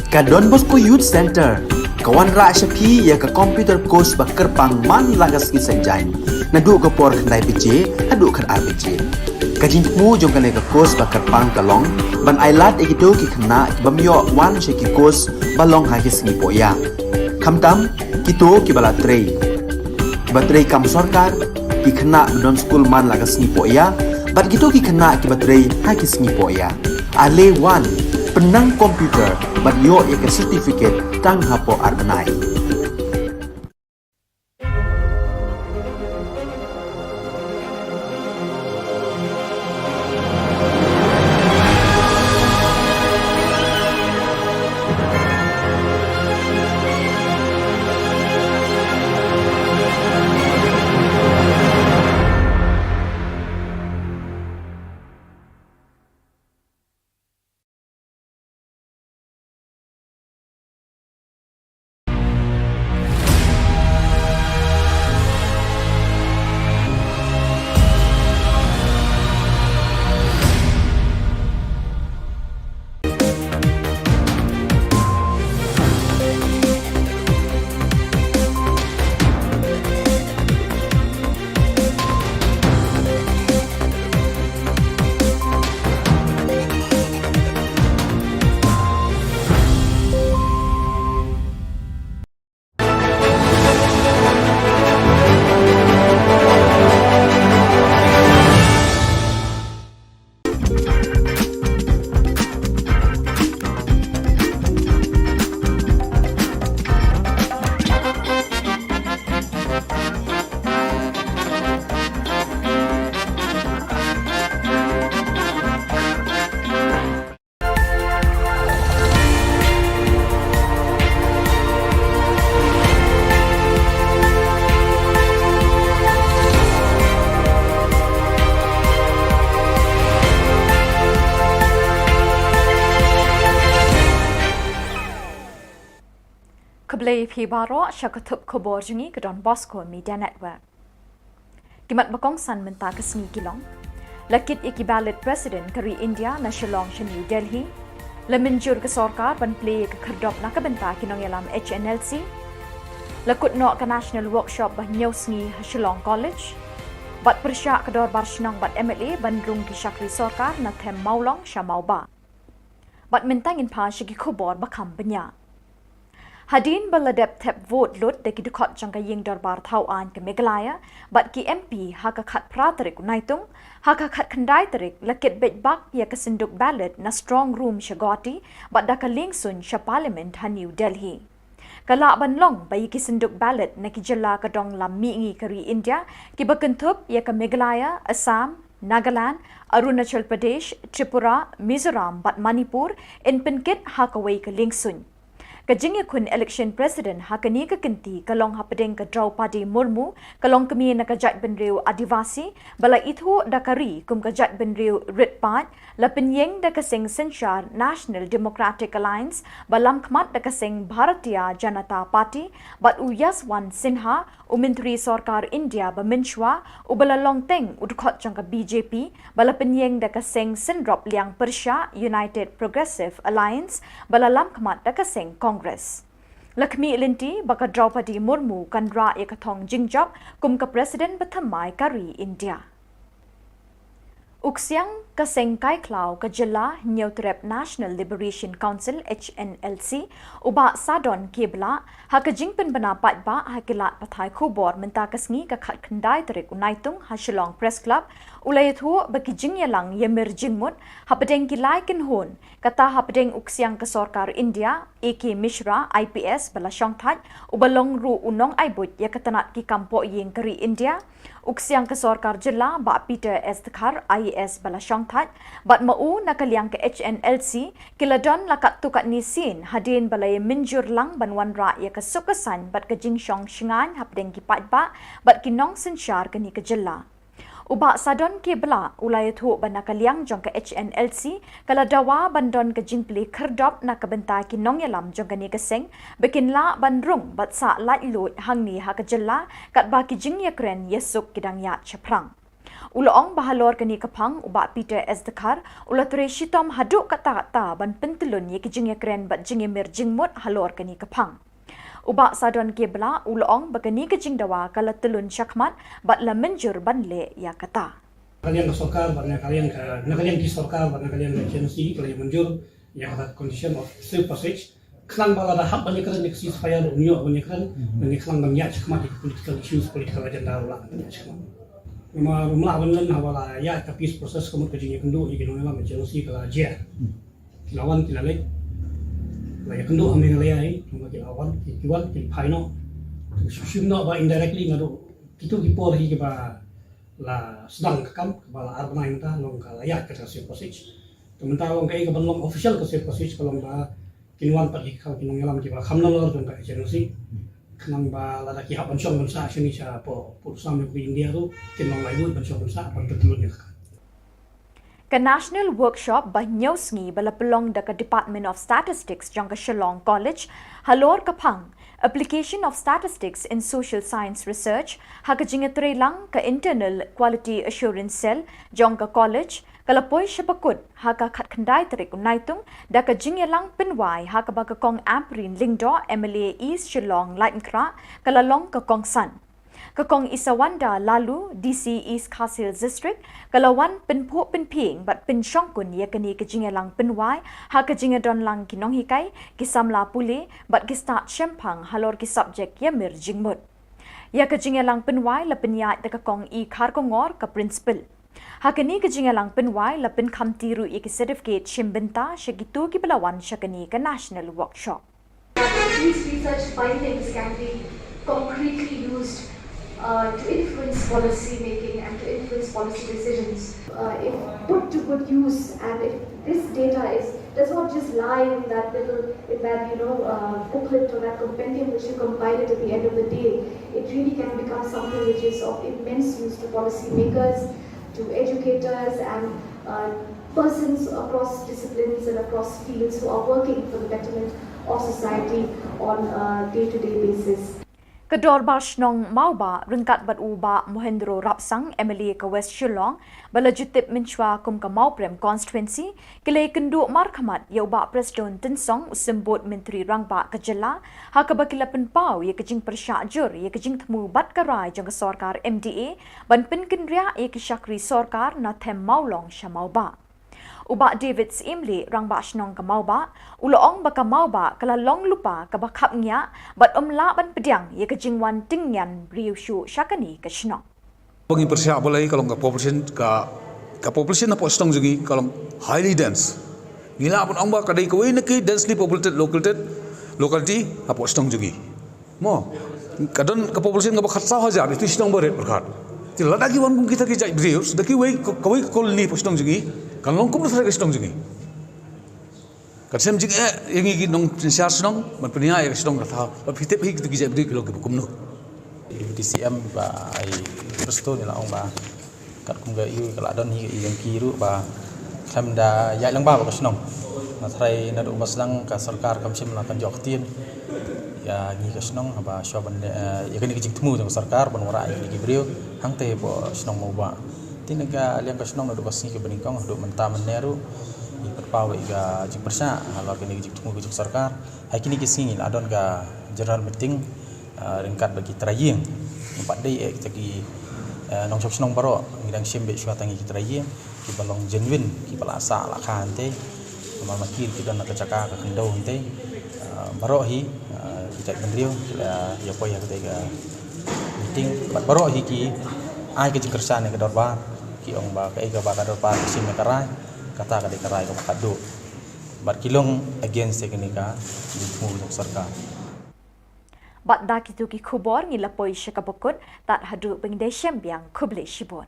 Ka Don Bosco Youth Centre ka wanrah sha phi ïa ka computer course ba kyrpang man la ka sngi Saitjaiñ, naduh ka por khyndai baje haduh khatar baje. Ka jingthmu jong kane ka course ba kyrpang ka long ban ailad ïa kito ki khynnah ki bym ïoh wan sha ki course ba long ha ki sngi poh ïa, khamtam kito kiba la trei, kiba trei kam sorkar, ki khynnah ba don skul man la ka sngi poh ïa, bad kito ki khynnah kiba trei ha ki sngi poh ïa. Ale wan, pynnang computer bad ïoh ïa ka certificate tang hapoh ar bnai. Khublei phi baroh sha ka thup khubor jong ngi ka Don Bosco Media Network. Ki mat ba kongsan mynta ka sngi ki long: La kit ïa ki ballot president ka ri India na Shillong sha New Delhi. La mynjur ka sorkar ban plie ïa ka khyrdop na ka bynta ki nongïalam H N L C. La kut noh ka National Workshop ba hynñiew sngi ha Shillong College. Bad pyrshah ka dorbar shnong bad M L A ban rung ki shakri sorkar na them Mawlong sha Mawbah. Bad mynta ngin phai sha ki khubor ba kham bniah. Hadien ba la dep thep vote lut da ki dkhot jong ka ïing dorbar thaw aiñ ka Meghalaya bad ki M P ha ka khatphra tarik u Naitung, ha ka khatkhyndai tarik la kit beit bak ïa ka synduk ballot na strong room sha Guwahati bad da ka lieng suiñ sha Parliament ha New Delhi. Ka lah ban long ba ïa ki synduk ballot na ki jylla ka dong lam mihngi ka ri India, kiba kynthup ïa ka Meghalaya, Assam, Nagaland, Arunachal Pradesh, Tripura, Mizoram bad Manipur, yn pynkit ha kawei ka lieng suiñ. Ka jingïakhun election president ha kane ka kynti ka long hapdeng ka Draupadi Murmu, ka longkmie na ka jaitbynriew Adivasi, ba la ithuh da ka ri kum ka jaitbynriew rit paid, la pynïeng da ka seng synshar National Democratic Alliance, ba lamkhmat da ka seng Bharatiya Janata Party, bad u Yashwant Sinha, u Myntri Sorkar India ba mynshuwa, uba la long teng u dkhot jong ka B J P, ba la pynïeng da ka seng synrop liang pyrshah United Progressive Alliance, ba la lamkhmat da ka seng Congress. La khmih lynti ba ka Draupadi Murmu kan rah ïa ka thong jingjop kum ka president bathymmai ka ri India. U ksiang ka seng kai khlaw ka jylla Hynñiewtrep National Liberation Council, H N L C, u Bah Sadon K Blah, ha ka jingpynbna paidbah ha ki lad pathai khubor mynta ka sngi ka khatkhyndai tarik u Naitung ha Shillong Press Club, u la ïathuh ba ki jingïalang ïamir jingmut hapdeng ki lai kynhun, kata hapdeng u ksiang ka sorkar India, A K Mishra, I P S, ba la shongthait, uba long ruh u nongai buit ïa ka tnat ki kam pohïing ka ri India, u ksiang ka sorkar jylla Bah Peter S Dkhar, I A S, ba la shongthait, bad ma u na ka liang ka H N L C, ki la don la katto katne sien hadien ba la ïamynjur lang ban wanrah ïa ka suk ka saiñ bad ka jingshong shngaiñ hapdeng ki paidbah bad ki nongsynshar kane ka jylla. U Bah Sadon K Blah u la ïathuh ba na ka liang jong ka H N L C ka la dawa ban don ka jingplie khyrdop na ka bynta ki nongïalam jong kane ka seng, ba kin lah ban rung bad sah laitluid hangne ha ka jylla, katba ki jingïakren ïasuk ki dang ïaid shaphrang. U la ong ba halor kane ka phang u Bah Peter S Dkhar u la trei shitom haduh katta katta ban pyntyllun ïa ki jingïakren bad jingïamir jingmut halor kane ka phang. U Bah Sadon Kebla u la ong ba kane ka jingdawa ka la tyllun shakhmat bad la mynjur ban leh ïa kata. Na ka liang ka sorkar bad na ka liang ka, na ka liang ki sorkar bad na ka liang ka H N O C ka la mynjur ïa kata condition of safe passage. Khnang ba lada hap ban ïakren ïa ka ceasefire ruh un ïoh ban ïakren, ban ïakren ban ïaid shakhmat ïa ka political issues, political agenda ruh lah ban ïaid shakhmat. Namar ym lah ban len haba la ïaid ka peace process ka mut ka jingïakynduh ïa ki nongïalam H N O C ka la jia. Ki la wan ki la leit. La ïakynduh ha Meghalaya hi, namar ki la wan, ki, ki wan, ki phai noh. Shim noh ba indirectly naduh kito ki por hi kiba la sdang ka kam, kaba la ar bnai mynta long ka la ïaid ka safe passage. Te mynta long kaei kaban long official ka safe passage ka long ba kin wan pat ki kham ki nongïalam kiba kham nalor jong ka H N O C. Khnang ba lada ki hap ban shong ban sah shane shapoh pud sam jong ka India ruh kin long laitluid ban shong ban sah ban pyntyllun ïa ka. Ka National Workshop ba hynñiew sngi ba la pynlong da ka Department of Statistics jong ka Shillong College halor ka phang Application of Statistics in Social Science Research ha ka jingïatreilang ka Internal Quality Assurance Cell jong ka college ka la poi sha ba kut ha ka khatkhyndai tarik u Naitung da ka jingïalang pynwai ha kaba ka Kong Ampareen Lyngdoh, M L A East Shillong Laitkynrah, ka la long ka kongsan. Ka Kong Isawanda Laloo, D C East Khasi Hills District, ka la wan pynphuh pynphieng bad pynshongkun ïa kane ka jingïalang pynwai ha ka jingïadonlang ki nonghikai, ki samla pule bad ki stad shemphang halor ki subject ïamir jingmut. Ïa ka jingïalang pynwai la pynïaid da ka Kong E Kharkongor, ka principal. Ha kane ka jingïalang pynwai la pynkhamti ruh ïa ki certificate shim bynta sha kito kiba la wan sha kane ka national workshop. These research findings can be concretely used uh, to influence policy making and to influence policy decisions. Uh, if put to good use, and if this data is does not just lie in that little, in that, you know, uh, booklet or that compendium which you compiled at the end of the day, it really can become something which is of immense use to policymakers, to educators, and uh, persons across disciplines and across fields who are working for the betterment of society on a day-to-day basis. Ka Dorbar Shnong Mawbah ryngkat bad u Bah Mohendro Rapsang, M L A ka West Shillong, ba la ju tip mynshuwa kum ka Mawprem Constituency, ki la ïakynduh markhmat ïa u Bah Prestone Tynsong, u Symbud Myntri Rangbah ka jylla, ha kaba ki la pynpaw ïa ka jingpyrshah jur ïa ka jingthmu bad ka rai jong ka sorkar M D A ban pynkynriah ïa ki shakri sorkar na them Mawlong sha Mawbah. U Bah David Syiemlieh, Rangbah Shnong ka Mawbah, u la ong ba ka Mawbah ka la long lypa kaba khapngiah bad ym lah ban pdiang ïa ka jingwan tyngian briew shuh sha kane ka shnong. Ba ngi pyrshah balei ka long ka population, ka, ka population hapoh shnong jong ngi ka long highly dense. Ngi lah ban ong ba ka dei kawei na ki densely populated locality, locality hapoh shnong jong ngi. Mo, ka don ka population kaba khatsaw hajar, ïa tu shnong barit pyrkhat. Te lada ki wan kum kita ki jait briew, da kiwei, kawei ka colony hapoh shnong jong ngi kan long kum na tharai ka shnong jong ngi. Kan shem jingeh ïa ngi ki nongsynshar shnong ban pynïaid ïa ka shnong ka thaw. Ba phi tip hi kitu ki jait briew ki long kiba kumno. Deputy C M Bah Prestone u la ong ba katkum ka ïoh ka la don hi ka ïing ki ruh ba khlem da ïaid lang ba ka shnong. Na tharai naduh ba sdang ka sorkar kam shym la pynjot ktien ïa ngi ka shnong haba shuwa ban, eh, ïa kane ka jingthmu jong ka sorkar ban wanrah ïa kine ki briew hangtei hapoh shnong Mawbah. Te na ka liang ka shnong naduh ka sngi kaba nyngkong haduh mynta mynne ruh ngi pynpaw ïa ka jingpyrshah halor kane ka jingthmu ka jong ka sorkar. Ha kine ki sngi ngi la don ka general meeting, ah, ryngkat bad ki trai ïing. Ngim pat dei eh kita ki, eh, nongshong shnong baroh, ngi dang shim beit shuwa tang ïa ki trai ïing kiba long genuine, kiba la sah la kha hangtei. Namar ma ki ki don na ka jaka ka khyndew hangtei. Ah, baroh hi, ah, ki jait bynriew ki la ïa poi ha katei ka meeting bad baroh hi ki ai ka jingkyrshan ïa ka dorbar, ki ong ba kaei kaba ka dorbar ka shim ïa ka rai, kata ka dei ka rai kaba khadduh. Bad ki long against ïa kane ka jingthmu jong ka sorkar. Bad da kitu ki khubor ngi la poi sha kaba kut, tad haduh ba ngin ïashem biang, khublei shibun.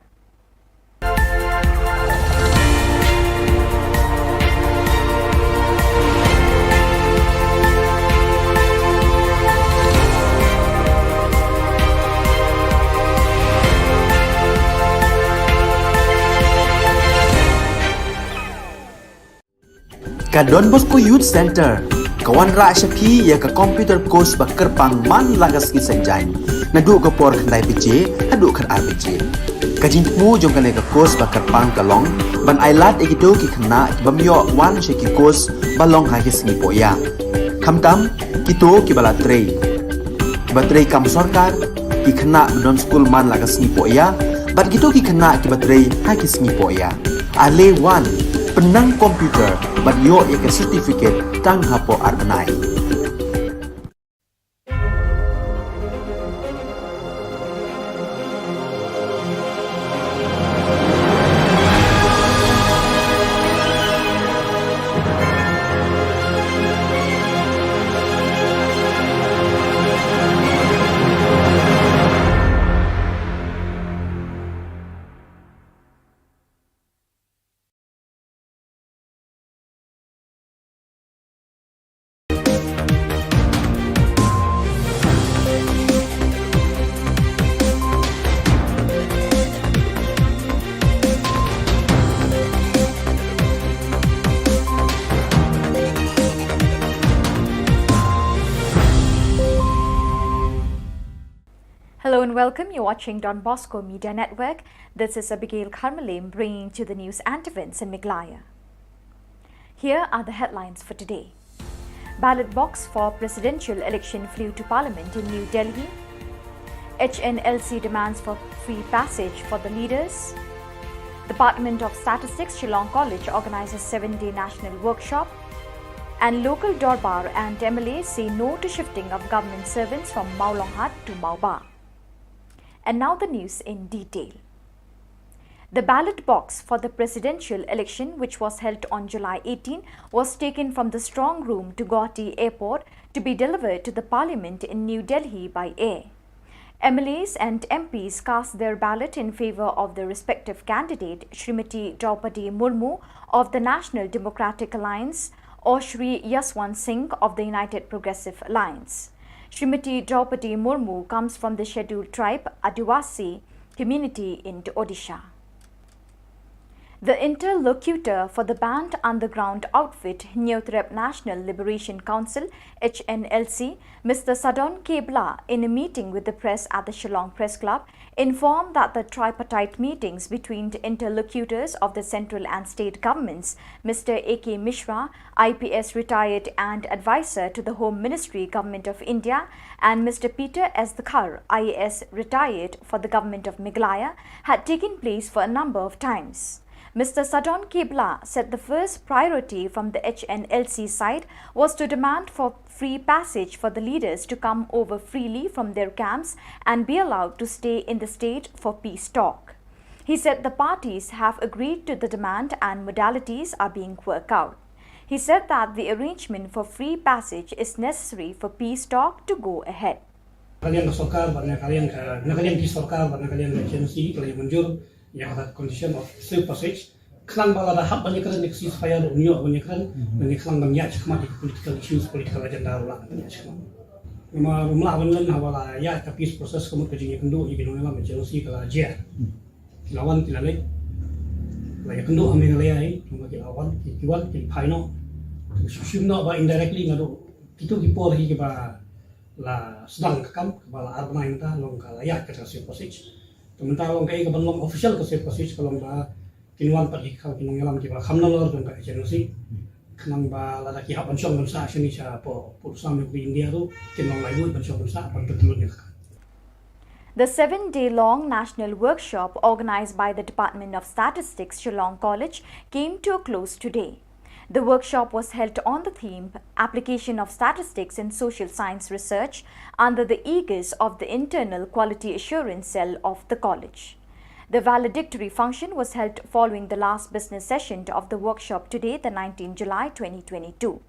Ka Don Bosco Youth Centre ka wanrah sha phi ïa ka computer course ba kyrpang man la ka sngi Saitjaiñ, naduh ka por khyndai baje haduh khatar baje. Ka jingthmu jong kane ka course ba kyrpang ka long ban ai lad ïa kito ki khynnah ki bym ïoh wan sha ki course ba long ha ki sngi pohiah. Khamtam kito kiba la trei, kiba trei kam sorkar, ki khynnah ba don skul man la ka sngi pohiah, bad kito ki khynnah kiba trei ha ki sngi pohiah. Ale wan, pynnang computer bad ïoh ïa ka certificate tang hapoh ar bnai. Hello and welcome. You're watching Don Bosco Media Network. This is Abigail Kharmalem bringing to the news and events in Meghalaya. Here are the headlines for today. Ballot box for presidential election flew to Parliament in New Delhi. H N L C demands for free passage for the leaders. Department of Statistics, Shillong College organizes seven-day national workshop. And local Dorbar and M L As say no to shifting of government servants from Mawlonghat to Mawbah. And now the news in detail. The ballot box for the presidential election, which was held on July eighteen, was taken from the strong room to Guwahati Airport to be delivered to the Parliament in New Delhi by air. M L As and M Ps cast their ballot in favour of their respective candidate, Shrimati Droupadi Murmu of the National Democratic Alliance or Shri Yashwant Singh of the United Progressive Alliance. Shrimati Droupadi Murmu comes from the scheduled tribe Adivasi community in Odisha. The interlocutor for the banned underground outfit Hynñiewtrep National Liberation Council, H N L C, Mister Sadon K Blah, in a meeting with the press at the Shillong Press Club, informed that the tripartite meetings between the interlocutors of the central and state governments, Mister A K Mishra, I P S retired and advisor to the Home Ministry, Government of India, and Mister Peter S Dkhar, I A S retired for the Government of Meghalaya, had taken place for a number of times. Mister Sadon K Blah said the first priority from the H N L C side was to demand for free passage for the leaders to come over freely from their camps and be allowed to stay in the state for peace talk. He said the parties have agreed to the demand and modalities are being worked out. He said that the arrangement for free passage is necessary for peace talk to go ahead. Na ka liang ka sorkar bad na ka liang ka, na ka liang ki sorkar bad na ka liang ka H N L C ka la ïa mynjur ïa ka condition of safe passage. Khnang ba lada hap ban ïakren ïa ka ceasefire ruh un ïoh ban ïakren, ban ïa khnang ban ïaid shakhmat ïa ka political issues, political agenda ruh lah ban ïaid shakhmat. Namar ym lah ban len haba la ïaid ka peace process ka mut ka jingïakynduh ïa ki nongïalam H N L C ka la jia. Ki la wan ki la leit. La ïakynduh ha Meghalaya hi, namar ki la wan, ki, ki wan, ki phai noh. Ki shim shim noh ba indirectly naduh kito ki por hi kiba la sdang ka kam, kaba la ar bnai mynta, long ka la ïaid ka safe passage. Te mynta long kaei kaban long official ka safe passage ka long ba kin wan pat hi ki nongïalam kiba kham nalor jong ka H N L C. Khnang ba lada ki hap ban shong ban sah shane shapoh, poh Assam, India ruh kin long laitluid ban shong ban sah ban pyntlun ïa ka. The seven-day-long national workshop organized by the Department of Statistics, Shillong College, came to a close today. The workshop was held on the theme Application of Statistics in Social Science Research under the aegis of the Internal Quality Assurance Cell of the college. The valedictory function was held following the last business session of the workshop today, the nineteenth July twenty twenty-two.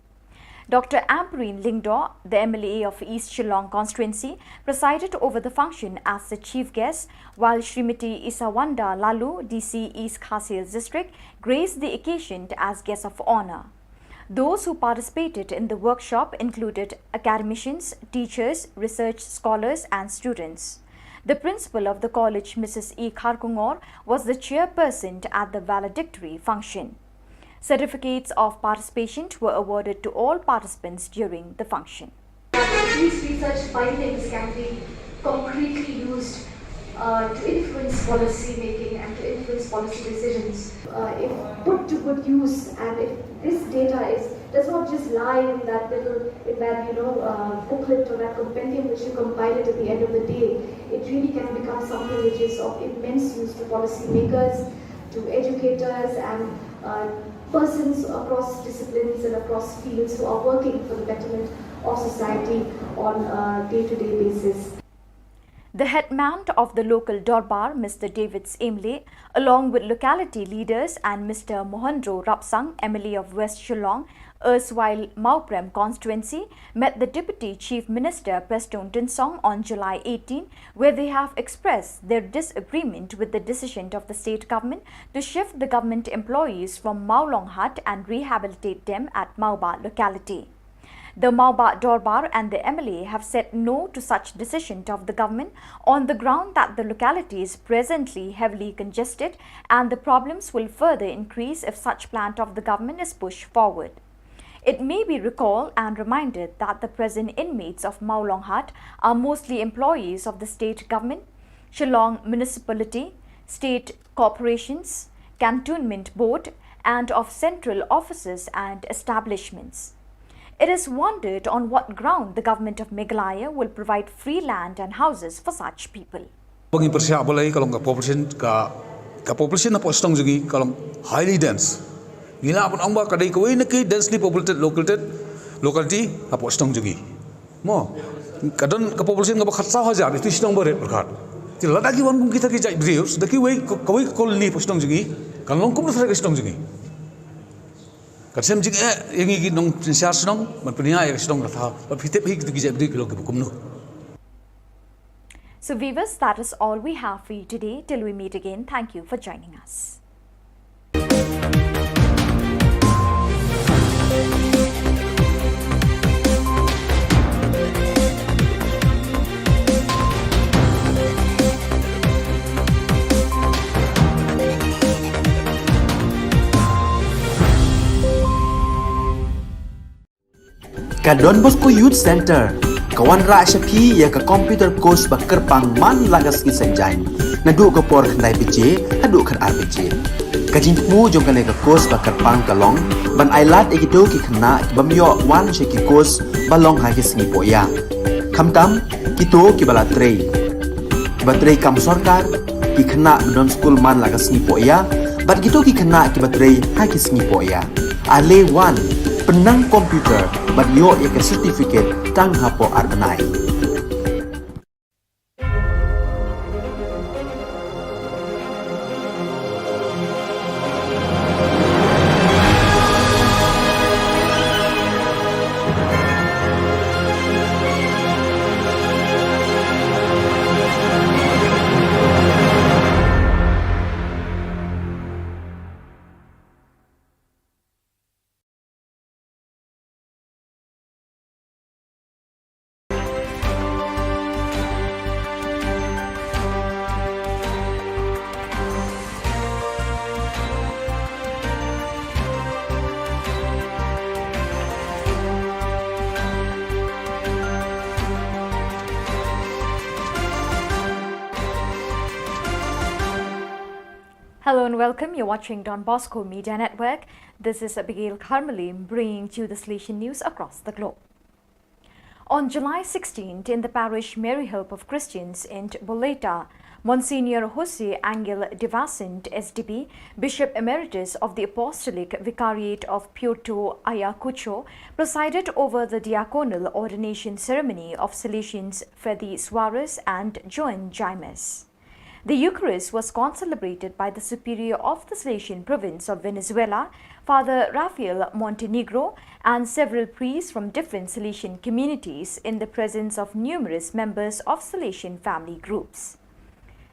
Doctor Ampareen Lyngdoh, the M L A of East Shillong constituency, presided over the function as the chief guest, while Shrimati Isawanda Laloo, D C East Khasi Hills District, graced the occasion as guest of honour. Those who participated in the workshop included academicians, teachers, research scholars and students. The principal of the college, Missus E Kharkongor, was the chairperson at the valedictory function. Certificates of participation were awarded to all participants during the function. These research findings can be concretely used uh, to influence policy making and to influence policy decisions. Uh, if put to good use, and if this data is, does not just lie in that little, in that, you know, uh, booklet or that compendium which you compile it at the end of the day, it really can become something which is of immense use to policymakers, to educators, and uh, persons across disciplines and across fields who are working for the betterment of society on a day-to-day basis. The headman of the local Dorbar, Mister David Emle, along with locality leaders and Mister Mohendro Rapsang, M L A of West Shillong, erstwhile Mawprem constituency, met the Deputy Chief Minister Prestone Tynsong on July eighteen, where they have expressed their disagreement with the decision of the state government to shift the government employees from Mawlonghat and rehabilitate them at Mawbah locality. The Mawbah Dorbar and the M L A have said no to such decision of the government on the ground that the locality is presently heavily congested and the problems will further increase if such plan of the government is pushed forward. It may be recalled and reminded that the present inmates of Mawlonghat are mostly employees of the state government, Shillong Municipality, state corporations, cantonment board, and of central offices and establishments. It is wondered on what ground the government of Meghalaya will provide free land and houses for such people. Ba ngi pyrshah balei ka long ka population ka ka population hapoh shnong jong ngi ka long highly dense. Ngi lah ban ong ba ka dei kawei na ki densely populated locality locality hapoh shnong jong ngi. Mo ka don ka population kaba khatsaw hajar ïa ki shnong barit pyrkhat. Te lada ki wan kum kita ki jait briew da kiwei kawei ka colony hapoh shnong jong ngi kan long kumno shuh ka shnong jong ngi. Kan shem jingeh ïa ngi ki nongshynshar shnong ban pynïaid ïa ka shnong ka thaw ban phi tip hi kito ki jait briew ki long kiba kumno. So viewers, that is all we have for you today. Till we meet again, thank you for joining us. Ka Don Bosco Youth Centre ka wanrah sha phi ïa ka computer course ba kyrpang man la ka sngi Saitjaiñ naduh ka por khyndai baje haduh khatar baje. Ka jingthmu jong kane ka course ba kyrpang ka long ban ailad ïa kito ki khynnah ki bym ïoh wan sha ki course ba long ha ki sngi pohïa. Khamtam kito kiba la trei, kiba trei kam sorkar, ki khynnah ba don skul man la ka sngi pohïa bad kito ki khynnah kiba trei ha ki sngi pohïa. Ale wan, pynnang computer bad ïoh ïa ka certificate tang hapoh ar bnai. Hello and welcome. You're watching Don Bosco Media Network. This is Abigail Kharmali bringing to you the Salesian news across the globe. On July sixteenth, in the parish Mary Help of Christians in Boleta, Monsignor Jose Angel de Vicente, S D B, Bishop Emeritus of the Apostolic Vicariate of Puerto Ayacucho, presided over the diaconal ordination ceremony of Salesians Freddy Suarez and Joan Jaimes. The Eucharist was concelebrated by the Superior of the Salesian Province of Venezuela, Father Rafael Montenegro, and several priests from different Salesian communities in the presence of numerous members of Salesian family groups.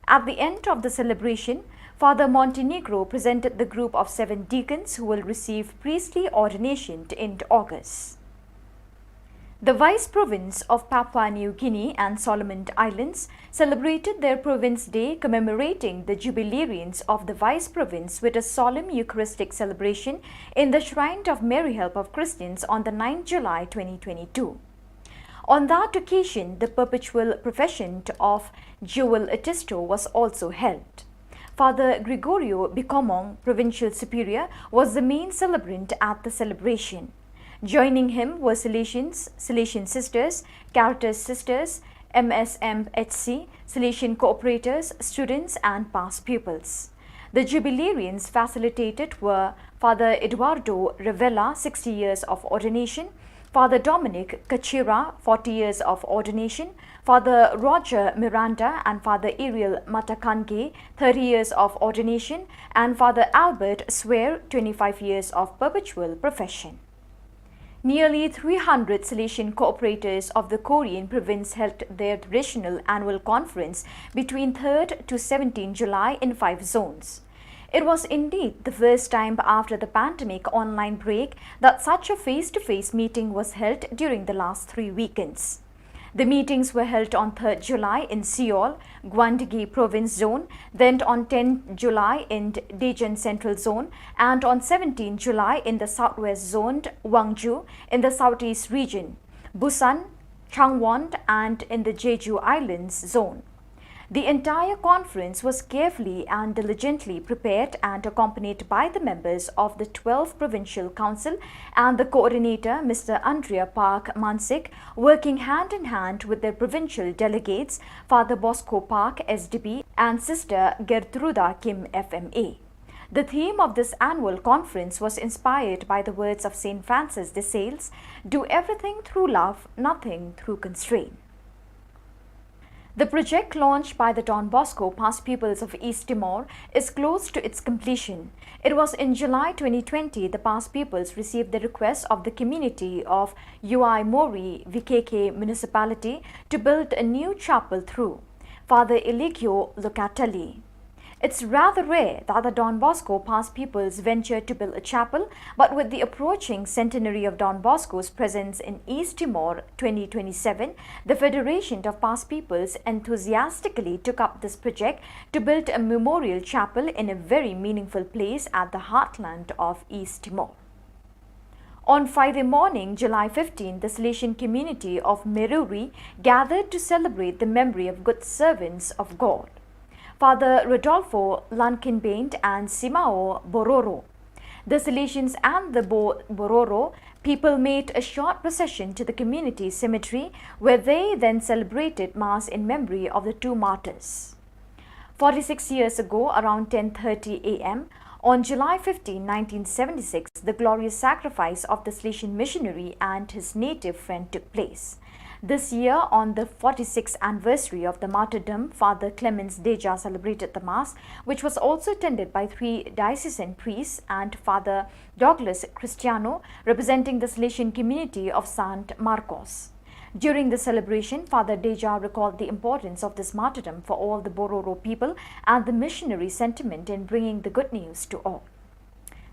At the end of the celebration, Father Montenegro presented the group of seven deacons who will receive priestly ordination in August. The Vice Province of Papua New Guinea and Solomon Islands celebrated their Province Day, commemorating the jubilarians of the Vice Province with a solemn Eucharistic celebration in the Shrine of Mary Help of Christians on the ninth July twenty twenty-two. On that occasion, the perpetual profession of Jewel Atisto was also held. Father Gregorio Bikomong, Provincial Superior, was the main celebrant at the celebration. Joining him were Salesians, Salesian sisters, Caritas sisters, M S M H C, Salesian cooperators, students, and past pupils. The jubilarians facilitated were Father Eduardo Revela, sixty years of ordination, Father Dominic Kachira, forty years of ordination, Father Roger Miranda and Father Ariel Matakange, thirty years of ordination, and Father Albert Swear, twenty-five years of perpetual profession. Nearly three hundred Salesian cooperators of the Korean province held their traditional annual conference between third to seventeenth July in five zones. It was indeed the first time after the pandemic online break that such a face-to-face meeting was held during the last three weekends. The meetings were held on third July in Seoul, Gwandaegi Province Zone, then on tenth July in Daejeon Central Zone, and on seventeenth July in the Southwest Zone, Gwangju, in the Southeast Region, Busan, Changwon, and in the Jeju Islands Zone. The entire conference was carefully and diligently prepared and accompanied by the members of the twelfth Provincial Council and the coordinator, Mister Andrea Park Mansik, working hand in hand with their provincial delegates, Father Bosco Park, S D B, and Sister Gertruda Kim, F M A. The theme of this annual conference was inspired by the words of Saint Francis de Sales: "Do everything through love, nothing through constraint." The project launched by the Don Bosco Past Pupils of East Timor is close to its completion. It was in July twenty twenty the past pupils received the request of the community of Uaimori V K K municipality to build a new chapel through Father Eligio Locatelli. It's rather rare that the Don Bosco Past Pupils venture to build a chapel, but with the approaching centenary of Don Bosco's presence in East Timor twenty twenty-seven, the Federation of Past Pupils enthusiastically took up this project to build a memorial chapel in a very meaningful place at the heartland of East Timor. On Friday morning, July fifteenth, the Salesian community of Meruri gathered to celebrate the memory of good servants of God, Father Rodolfo Lankinbaint and Simao Bororo. The Salesians and the Bo-, Bororo people made a short procession to the community cemetery, where they then celebrated Mass in memory of the two martyrs. Forty-six years ago, around ten thirty A M, on July fifteenth, nineteen seventy-six, the glorious sacrifice of the Salesian missionary and his native friend took place. This year, on the forty-sixth anniversary of the martyrdom, Father Clemens Deja celebrated the Mass, which was also attended by three diocesan priests and Father Douglas Cristiano, representing the Salesian community of Saint Marcos. During the celebration, Father Deja recalled the importance of this martyrdom for all the Bororo people and the missionary sentiment in bringing the good news to all.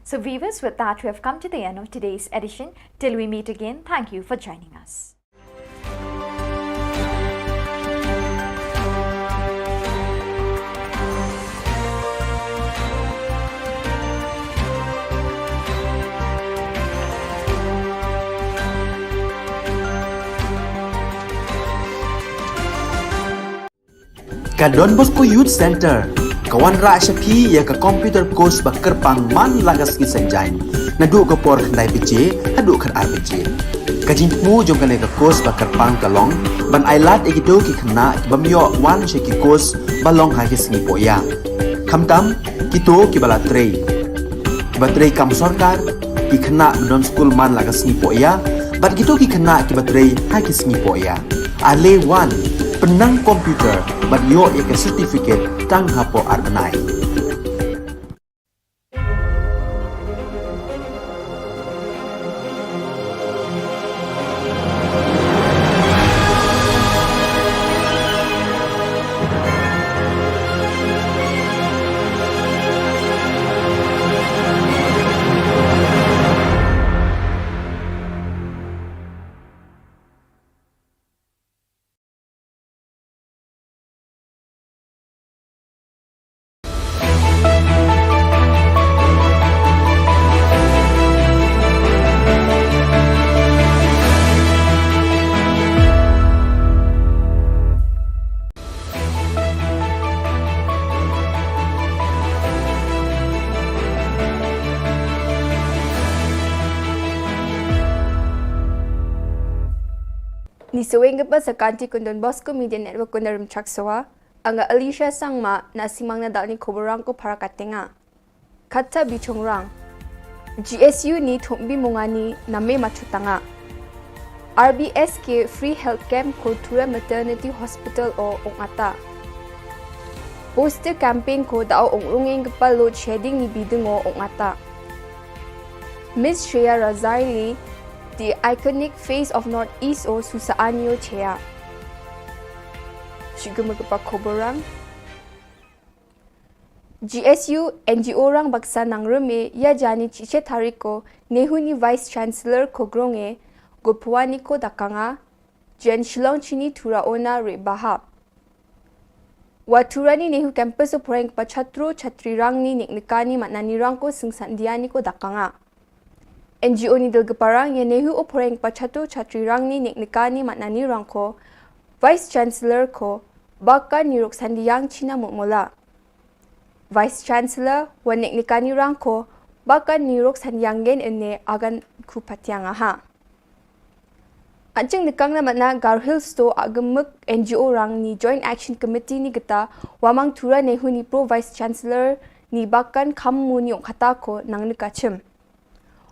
So viewers, with that, we have come to the end of today's edition. Till we meet again, thank you for joining us. Ka Don Bosco Youth Center ka wanrah sha phi ïa ka computer course ba kyrpang man la ka sngi Saitjaiñ, naduh ka por khyndai baje haduh khatar baje. Ka jingthmu jong kane ka course ba kyrpang ka long ban ailad ïa kito ki khynnah ki bym ïoh wan sha ki course ba long ha ki sngi pohïa, khamtam kito kiba la trei, kiba trei kam sorkar, ki khynnah ba don skul man la ka sngi pohïa, bad kito ki khynnah kiba trei ha ki sngi pohïa. Ale wan, pynnang computer bad ïoh ïa ka certificate tang hapoh ar bnai. Ni saweng ka pa sa kanti kun Don Bosco Media Network kun darum chak sawa. Anga Alicia Sangma na simang na dal ni koborang ko para katenga. Kata bichong rang. G S U ni thumbi mungani name machutanga. R B S K free health camp ko Tura Maternity Hospital o ong ata. Poster campaign ko dao ong rungeng kepal load shedding ni bidung o ong ata. Miss Shreya Razaili, the iconic face of Northeast o susa anyo chea. Shiguma kepa koborang. G S U N G O rang baksa nang reme ya jani chiche tariko Nehu ni Vice Chancellor ko gronge go puani ko dakanga. Jen Shillong chini Tura ona re baha. Wa Tura ni Nehu campus o poreng pa chatro chatri rang ni nik nikani matnani rang ko singsan diani ko dakanga. N G O ni dal keparang ya Nehu o poreng pa chatro chatri rang ni nik nikani matnani rang ko Vice Chancellor ko baka ni rok sandi yang china mutmola. Vice Chancellor wa nik nikani rang ko baka ni rok sandi yang gen ene agan ku patiang aha. Anching nikang na matna Garo Hills to agemuk N G O rang ni Joint Action Committee ni geta wamang Tura Nehu ni Pro Vice Chancellor ni bakan kam mu ni ong kata ko nang nikachim.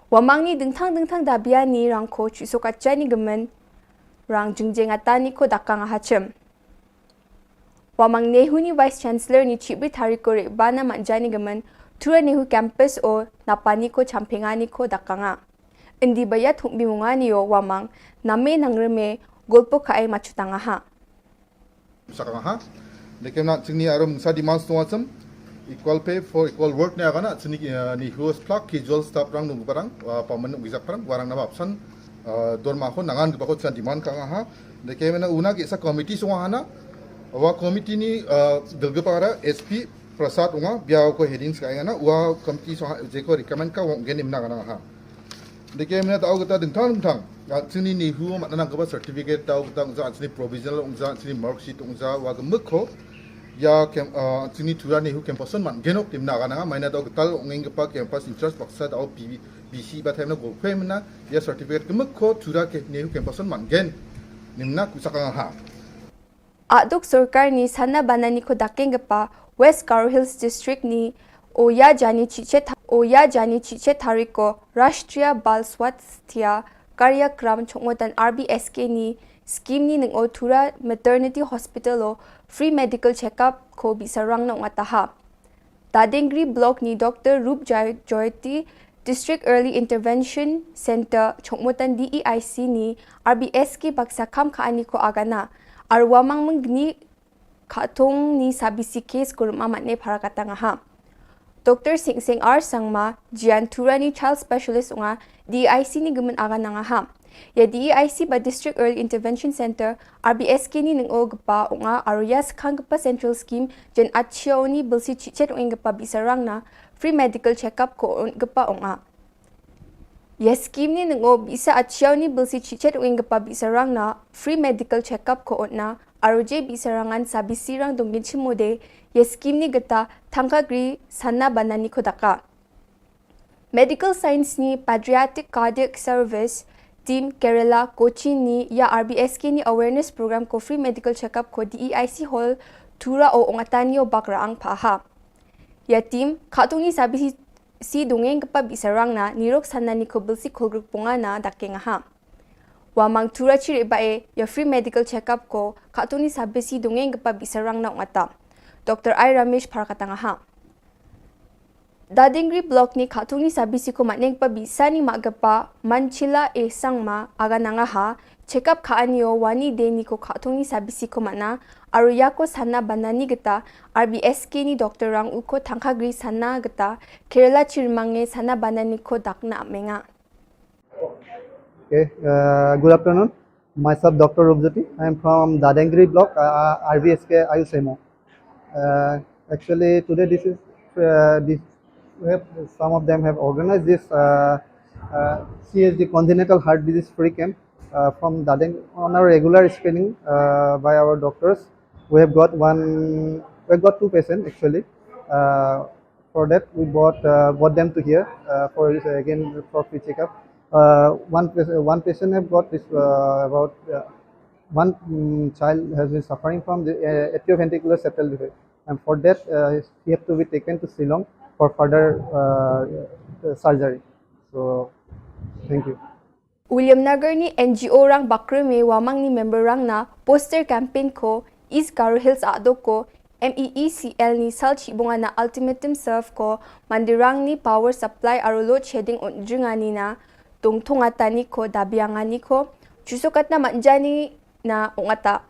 Wamang ni dingthang dingthang dabia ni rang ko chuso kacha ni gemen rang jingjeng ata ni ko dakang hachim. Wamang Nehu ni Vice Chancellor ni chibri tariko re bana manja ni gemen Tura Nehu campus o napani ko champengani ko dakanga. Indi baya thumbi mungani o wamang name nang reme golpo kaai machutanga ha. Sakang ha. Deke na chingni arum sa demand snow acham. Equal pay for equal work ne agana chini ni huas plak ki jol staff rang nung parang wa paman nung gizak parang warang nama apsan. Dorma ho nangan gibako chan demand kang ha. Deke mena una ki sa committee song hana. Wa committee ni delgepara S P Prasad unga bia ko headings ka ngana wa committee song jeko recommend ka wong genim na gana ha. Deke mena tau kita dingthang dingthang. Chini ni hu mat nang kaba certificate tau kita ungza chini provisional ungza chini mark sheet ungza wa gemuk ko ya kem chini Tura Nehu campus man genok tim na gana maina tau kita ungeng kepa campus in charge baksa tau P B C ba them na go kwe mena ya certificate gemuk ko Tura ke Nehu campus man gen nimna kusakang ha. Aduk sorkar ni sana banani ko dakeng gepa West Garo Hills District ni oya jani chiche oya jani chiche tariko Rashtriya Bal Swasthya Karyakram chongmotan R B S K ni scheme ni ning o Tura Maternity Hospital o free medical checkup ko bisarang na ungataha. Dadengri Block ni Doctor Rup Jayoti District Early Intervention Center chongmotan D E I C ni R B S K baksa kam ka ani ko agana arwa mang mengni khatung ni sabisi case ko ruma matne para katanga ha. Doctor Sing Sing R Sangma Jian Tura ni child specialist unga D E I C ni gemen agananga ha. Ya D E I C ba District Early Intervention Center R B S K ni ning o gepa unga aru ya sekhang gepa central scheme jen achiau ni belsi chichet ung gepa bisarang na free medical checkup ko gepa unga. Ya scheme ni ning o bisa achiau ni belsi chichet ung gepa bisarang na free medical checkup ko na aru je bisarangan sabisi rang dongin chimode ya scheme ni geta thangka gri sana banani ko daka. Medical Science ni Pediatric Cardiac Service Team Kerala Kochi ni ya R B S K ni awareness program ko free medical checkup ko D E I C hall Tura o ongatani o bakra ang paha. Ya team khatung ni sabisi si dongeng kepa bisarang na nirok sana ni ko belsi kolgruk ponga na dakeng aha. Wa mang Tura chiri ba e ya free medical checkup ko khatung ni sabisi dongeng kepa bisarang na ongata. Doctor I Ramesh para katanga ha. Dadingri Block ni khatung ni sabisi ko matneng pa bisa ni ma gepa Manchila e Sangma agananga ha. Checkup ka anio wani de ni ko khatung ni sabisi ko mana aru ya ko sana banani geta R B S K ni doctor rang u ko thangka gri sana geta Kerala chirmange sana banani ko dakna amenga. Okay, uh, good afternoon. Myself, Doctor Rupjyoti. I am from Dadengri Block, uh, R B S K Ayush M O. Uh, actually, today this is uh, this we have, some of them have organized this uh, uh, C H D congenital heart disease free camp uh, from Dadeng on a regular screening uh, by our doctors. We have got one, we have got two patients actually. Uh, for that, we brought uh, brought them to here uh, for uh, again for free checkup. Uh, one one patient have got this uh, about uh, One mm, child has been suffering from the uh, atrioventricular septal defect, and for that, uh, he had to be taken to Shillong for further uh, uh, surgery. So, thank you. Williamnagar ni N G O rang bakre me wamang ni member rang na poster campaign ko East Garo Hills ado ko M E E C L ni sal chi bunga na ultimatum serve ko mandirang ni power supply aro load shedding on jingani na tong thonga tani ko dabiangani ko chusokatna manjani na ongata.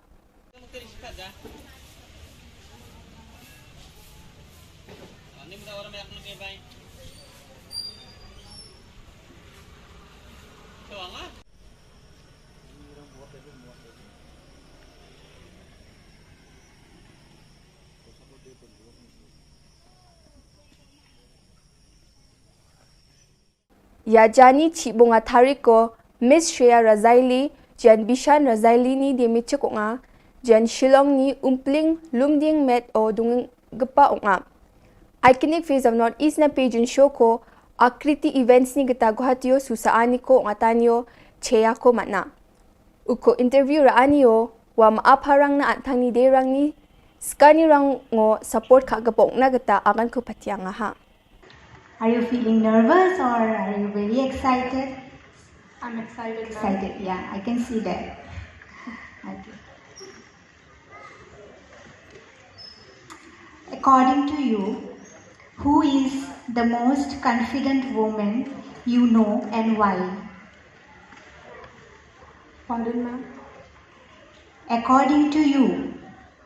Ïa jani chi bunga thariko Miss Shreya Razaili, jan Bishan Razaili ni de michuk onga, jan Shillong ni umpling lumding met o dung gepa onga. Iconic Face of North East na pejun show ko Akriti Events ni geta Guwahati o susa ani ko onga tanio cheya ko mana. Uko interview ra anio wa ma apharang na antang ni de rang ni skani rang ngo support ka gepok na geta agan ko patianga ha. Are you feeling nervous or are you very excited? I'm excited. Excited, yeah, I can see that. Okay. According to you, who is the most confident woman you know and why? Pardon, ma'am? According to you,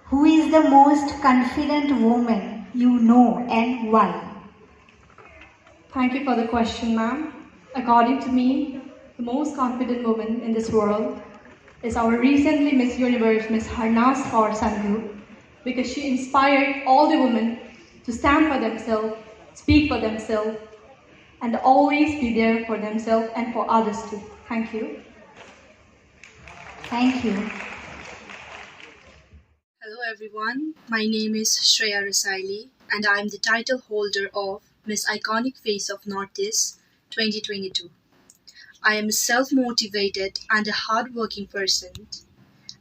who is the most confident woman you know and why? Thank you for the question, ma'am. According to me, the most confident woman in this world is our recently Miss Universe, Miss Harnaaz Kaur Sandhu, because she inspired all the women to stand for themselves, speak for themselves, and always be there for themselves and for others too. Thank you. Thank you. Hello everyone, my name is Shreya Rasaili and I am the title holder of Miss Iconic Face of Northeast twenty twenty-two. I am a self-motivated and a hardworking person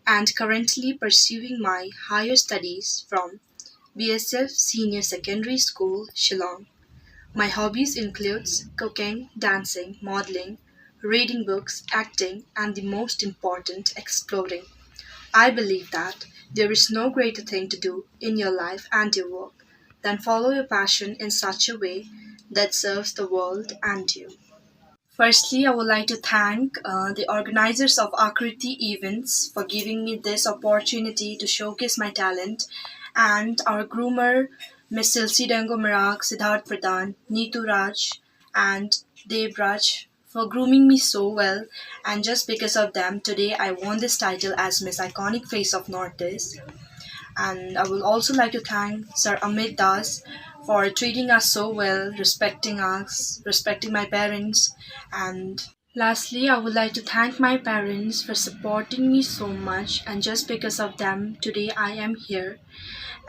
and currently pursuing my higher studies from B S F Senior Secondary School, Shillong. My hobbies includes cooking, dancing, modeling, reading books, acting, and the most important, exploring. I believe that there is no greater thing to do in your life and your work than follow your passion in such a way that serves the world and you. Firstly, I would like to thank uh, the organizers of Akriti Events for giving me this opportunity to showcase my talent and our groomer, Miss Silsi Dango Marak, Siddharth Pradhan, Neetu Raj, and Dev Raj for grooming me so well, and just because of them, today I won this title as Miss Iconic Face of Northeast. And I would also like to thank Sir Amit Das for treating us so well, respecting us, respecting my parents, and lastly, I would like to thank my parents for supporting me so much, and just because of them, today I am here.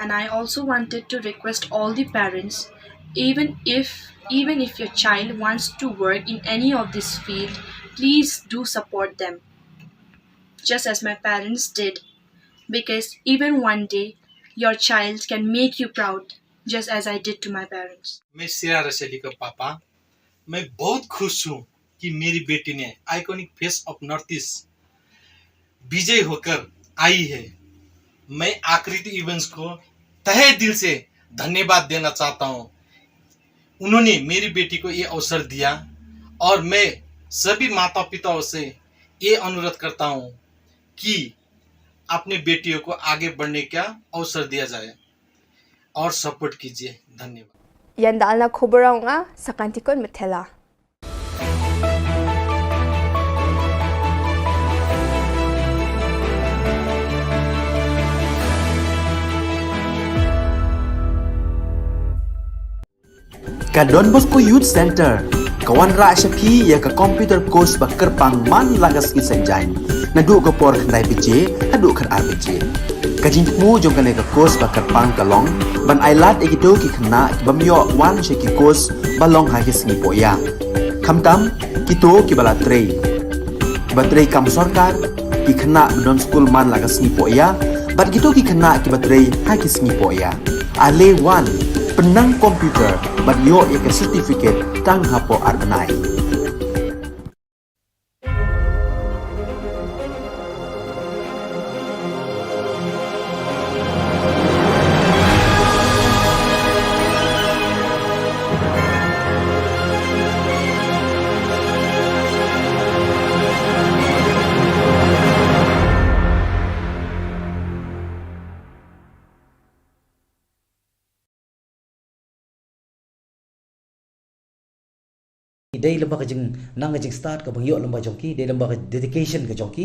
And I also wanted to request all the parents, even if even if your child wants to work in any of this field, please do support them, just as my parents did, because even one day your child can make you proud, just as I did to my parents. मैं श्रेया रसैली का पापा। मैं बहुत खुश हूँ कि मेरी बेटी ने iconic face of North East विजय होकर आई है। मैं आकृति इवेंट्स को तहे दिल से धन्यवाद देना चाहता हूँ। उन्होंने मेरी बेटी को ये अवसर दिया और मैं सभी माता पिताओं से ये अनुरोध करता हूँ कि अपने बेटियों को आगे बढ़ने का अवसर दिया जाए और सपोर्ट कीजिए। धन्यवाद। Ïa nda alna khubor nga sakantikon metela. Ka Don Bosco Youth Center ka wanrah sha phi ïa ka computer course ba kyrpang man la ka sngi Saitjaiñ, naduh ka por khyndai baje haduh khatar baje. Ka jingthmu jong kane ka course ba kyrpang ka long ban ailad ïa kito ki khynnah ki bym ïoh wan sha ki course ba long ha ki sngi pohïap, khamtam kito kiba la trei, kiba trei kam sorkar, Ki khynnah ba don skul man la ka sngi poh ïa, bad kito ki khynnah kiba trei ha ki sngi poh ïa. Ale wan, pynnang computer, bad ïoh ïa ka certificate tang hapoh ar bnai. Dei lem bad ka jingnang ka jingstad kaba ngi ïoh lem bad jong ki, dei lem bad ka dedication ka jong ki,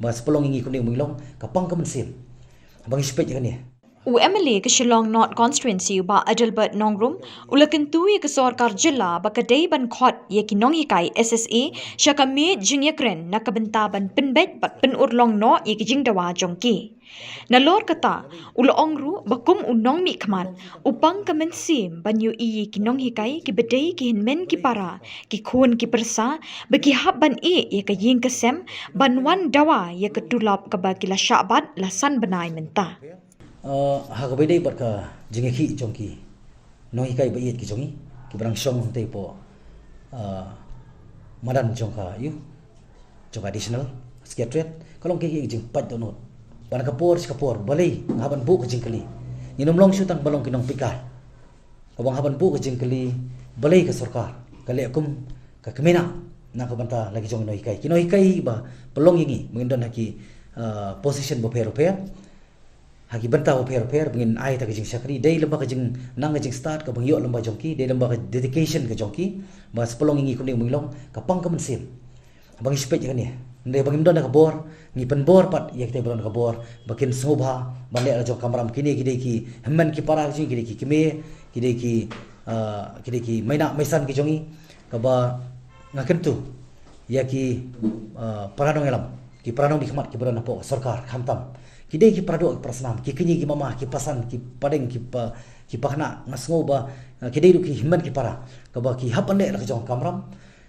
ba sa pynlong ïa ngi kumne kumne long, ka pang ka mynsiem. Ba ngi shu peit ïa kane. U M L A ka Shillong North Constituency u Bah Adelbert Nongrum, u la kyntu ïa ka sorkar jylla ba ka dei ban khot ïa ki nonghikai S S A sha ka miej jingïakren na ka bynta ban pynbeit bad pynurlong noh ïa ki jingdawa jong ki. Nalor kata, u la ong ruh ba kum u nongmihkhmat, u pang ka mynsiem ban ïohi ïa ki nonghikai kiba dei ki hynmen ki para, ki khun ki pyrsa, ba ki hap ban ïeh ïa ka ïing ka sem, ban wan dawa ïa ka tulop kaba ki la shah bat la san bnai mynta. Uh, ha kaba ïadei bad ka jingïakhih jong ki nonghikai ba ïeit ki jong ngi, kiba dang shong hangtei hapoh, uh, madan jong ka, ïa, jong ka Additional Secretariat, ka long ka jingpait dohnud. Ba na ka por sha ka por, balei nga hap ban buh ka jingkylli. Ngin ym long shuh tang ba long ki nongpeitkai. Kaba nga hap ban buh ka jingkylli, balei ka sorkar ka leh kum ka kmie na, na ka bynta la ki jong ki nonghikai. Ki nonghikai ba pynlong ïa ngi, ba ngin don ha ki, uh, position bapher bapher, ha ki bynta bapher bapher, ba ngin ai ïa ka jingshakri, dei lem bad ka jingnang ka jingstad kaba ngi ïoh lem bad jong ki, dei lem bad ka dedication ka jong ki, ba sa pynlong ïa ngi kumne kumne long, ka pang ka mynsiem. Ba ngi shu peit ïa kane. Hynrei ba ngim don da ka bor, ngi pynbor pat ïa kita ba don da ka bor, ba kin sngewbha ban leh la jong ka kamram. Kine ki dei ki hynmen ki para ki jong ngi, ki dei ki kmie, ki dei ki, uh, ki dei ki meinah meisan ki jong ngi, kaba nga kyntu ïa ki, uh, para nongïalam, ki para nongdie khmat kiba don hapoh sorkar, khamtam ki dei ki para doh, ki para snam, ki kñi, ki mama, ki pasan, ki padeng, ki pa, ki pakna, nga sngew ba, uh, ki dei ruh ki hynmen ki para, kaba ki hap ban leh la ka jong ka kamram.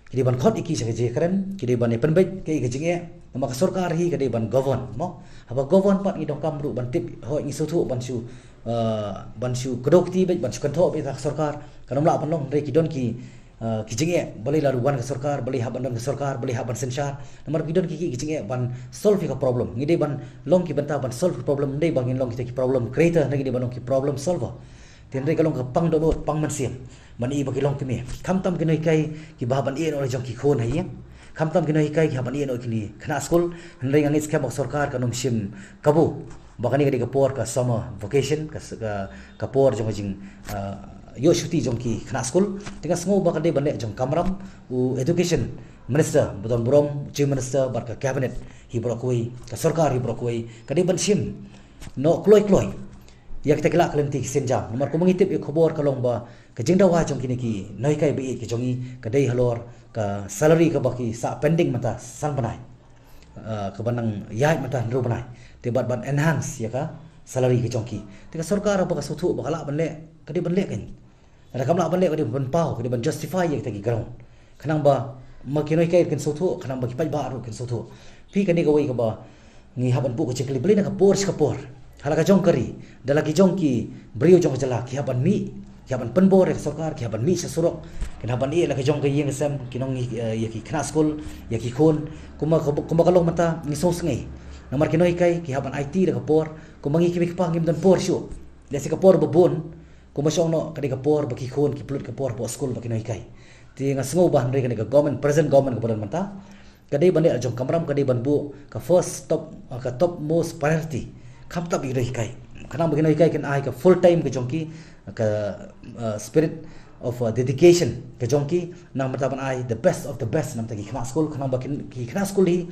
Ki dei ban khot ïa ki sha ka jingïakren, ki dei ban ïa pynbeit ka, ka jingeh, namar ka sorkar hi ka dei ban govern, mo. Haba govern pat ngi donkam ruh ban tip, hooid ngi sngewthuh ban shu, uh, ban shu kdew kti beit, ban shu kynthoh beit ha ka sorkar, kan ym lah ban long, hynrei ki don ki, uh, ki jingeh, balei la wan ka sorkar, balei hap ban don ka sorkar, balei hap ban synshar, namar ki don ki, ki, ki jingeh ban solve ïa ka problem. Ngi dei ban long ki bynta ban solve ka problem, ym dei ba ngin long kita ki problem creator, hynrei ngi dei ban long ki problem solver. Te hynrei ka long ka pang dohnud, pang mynsiem. Ban ïohi ba ki long kmie. Khamtam ki nonghikai kiba hap ban ïeh noh la jong ki khun ha ïing. Khamtam ki nonghikai ki hap ban ïeh noh ki khynnah skul. Hynrei nga ngeit skhem ba ka sorkar kan ym shim kabu ba kane ka dei ka por ka summer vacation, ka, ka, ka por jong ka jing, uh, ïoh shuti jong ki khynnah skul. Te nga sngew ba ka dei ban leh jong ka kamram, u Education Minister ba don burom, Chief Minister bad ka Cabinet hi baroh kawei, ka sorkar hi baroh kawei, ka dei ban shim noh kloi kloi ïa kita ki la ka lynti ki sienjam. Namar kumba ngi tip ïa ka khubor ka long ba ka jingdawa jong kine ki nonghikai ba ïeit ki jong ngi ka dei halor ka salary kaba ki sah pending mynta san bnai, uh, kaba nang ïaid mynta hynriew bnai. Te bad ban enhance ïa ka salary ka jong ki. Te ka sorkar ba ka sngewthuh ba ka lah ban leh, ka dei ban leh kan. Lada kam lah ban leh, ka dei ban paw, ka dei ban justify ïa kita ki ground. Khnang ba ma ki nonghikai kin sngewthuh, khnang ba ki paidbah ruh kin sngewthuh. Phi, kane kawei kaba ngi hap ban buh ka jingkylli, balei na ka por sha ka por, ha la ka jong ka ri, da la ki jong ki briew jong ka jylla ki hap ban mih, ki hap ban pynbor ïa ka sorkar, ki hap ban mih sha surok, kin hap ban ïeh la ka jong ka ïing ka sem, ki nong, eh, ïa ki khynnah skul, ïa ki khun, kumba, kumba ka long mynta ngi sngewsynei. Namar ki nonghikai ki hap ban aiti da ka por, kumba ngi ki mei ki pa ngim don por shuh. Lehse ka por ba bun, kumba shong noh, ka dei ka por ba ki khun ki pynlut ka por hapoh skul bad ki nonghikai. Te nga sngew ba hynrei kane ka government, present government kaba don mynta, ka dei ban leh la jong ka kamram, ka dei ban buh ka first top, uh, ka topmost priority. Khamtam ïa ki nonghikai. Khnang ba ki nonghikai kin ai ka full time ka jong ki, ka, uh, spirit of, uh, dedication ka jong ki, namar ban ai the best of the best na bynta ki khynnah skul, khnang ba ki, ki khynnah skul hi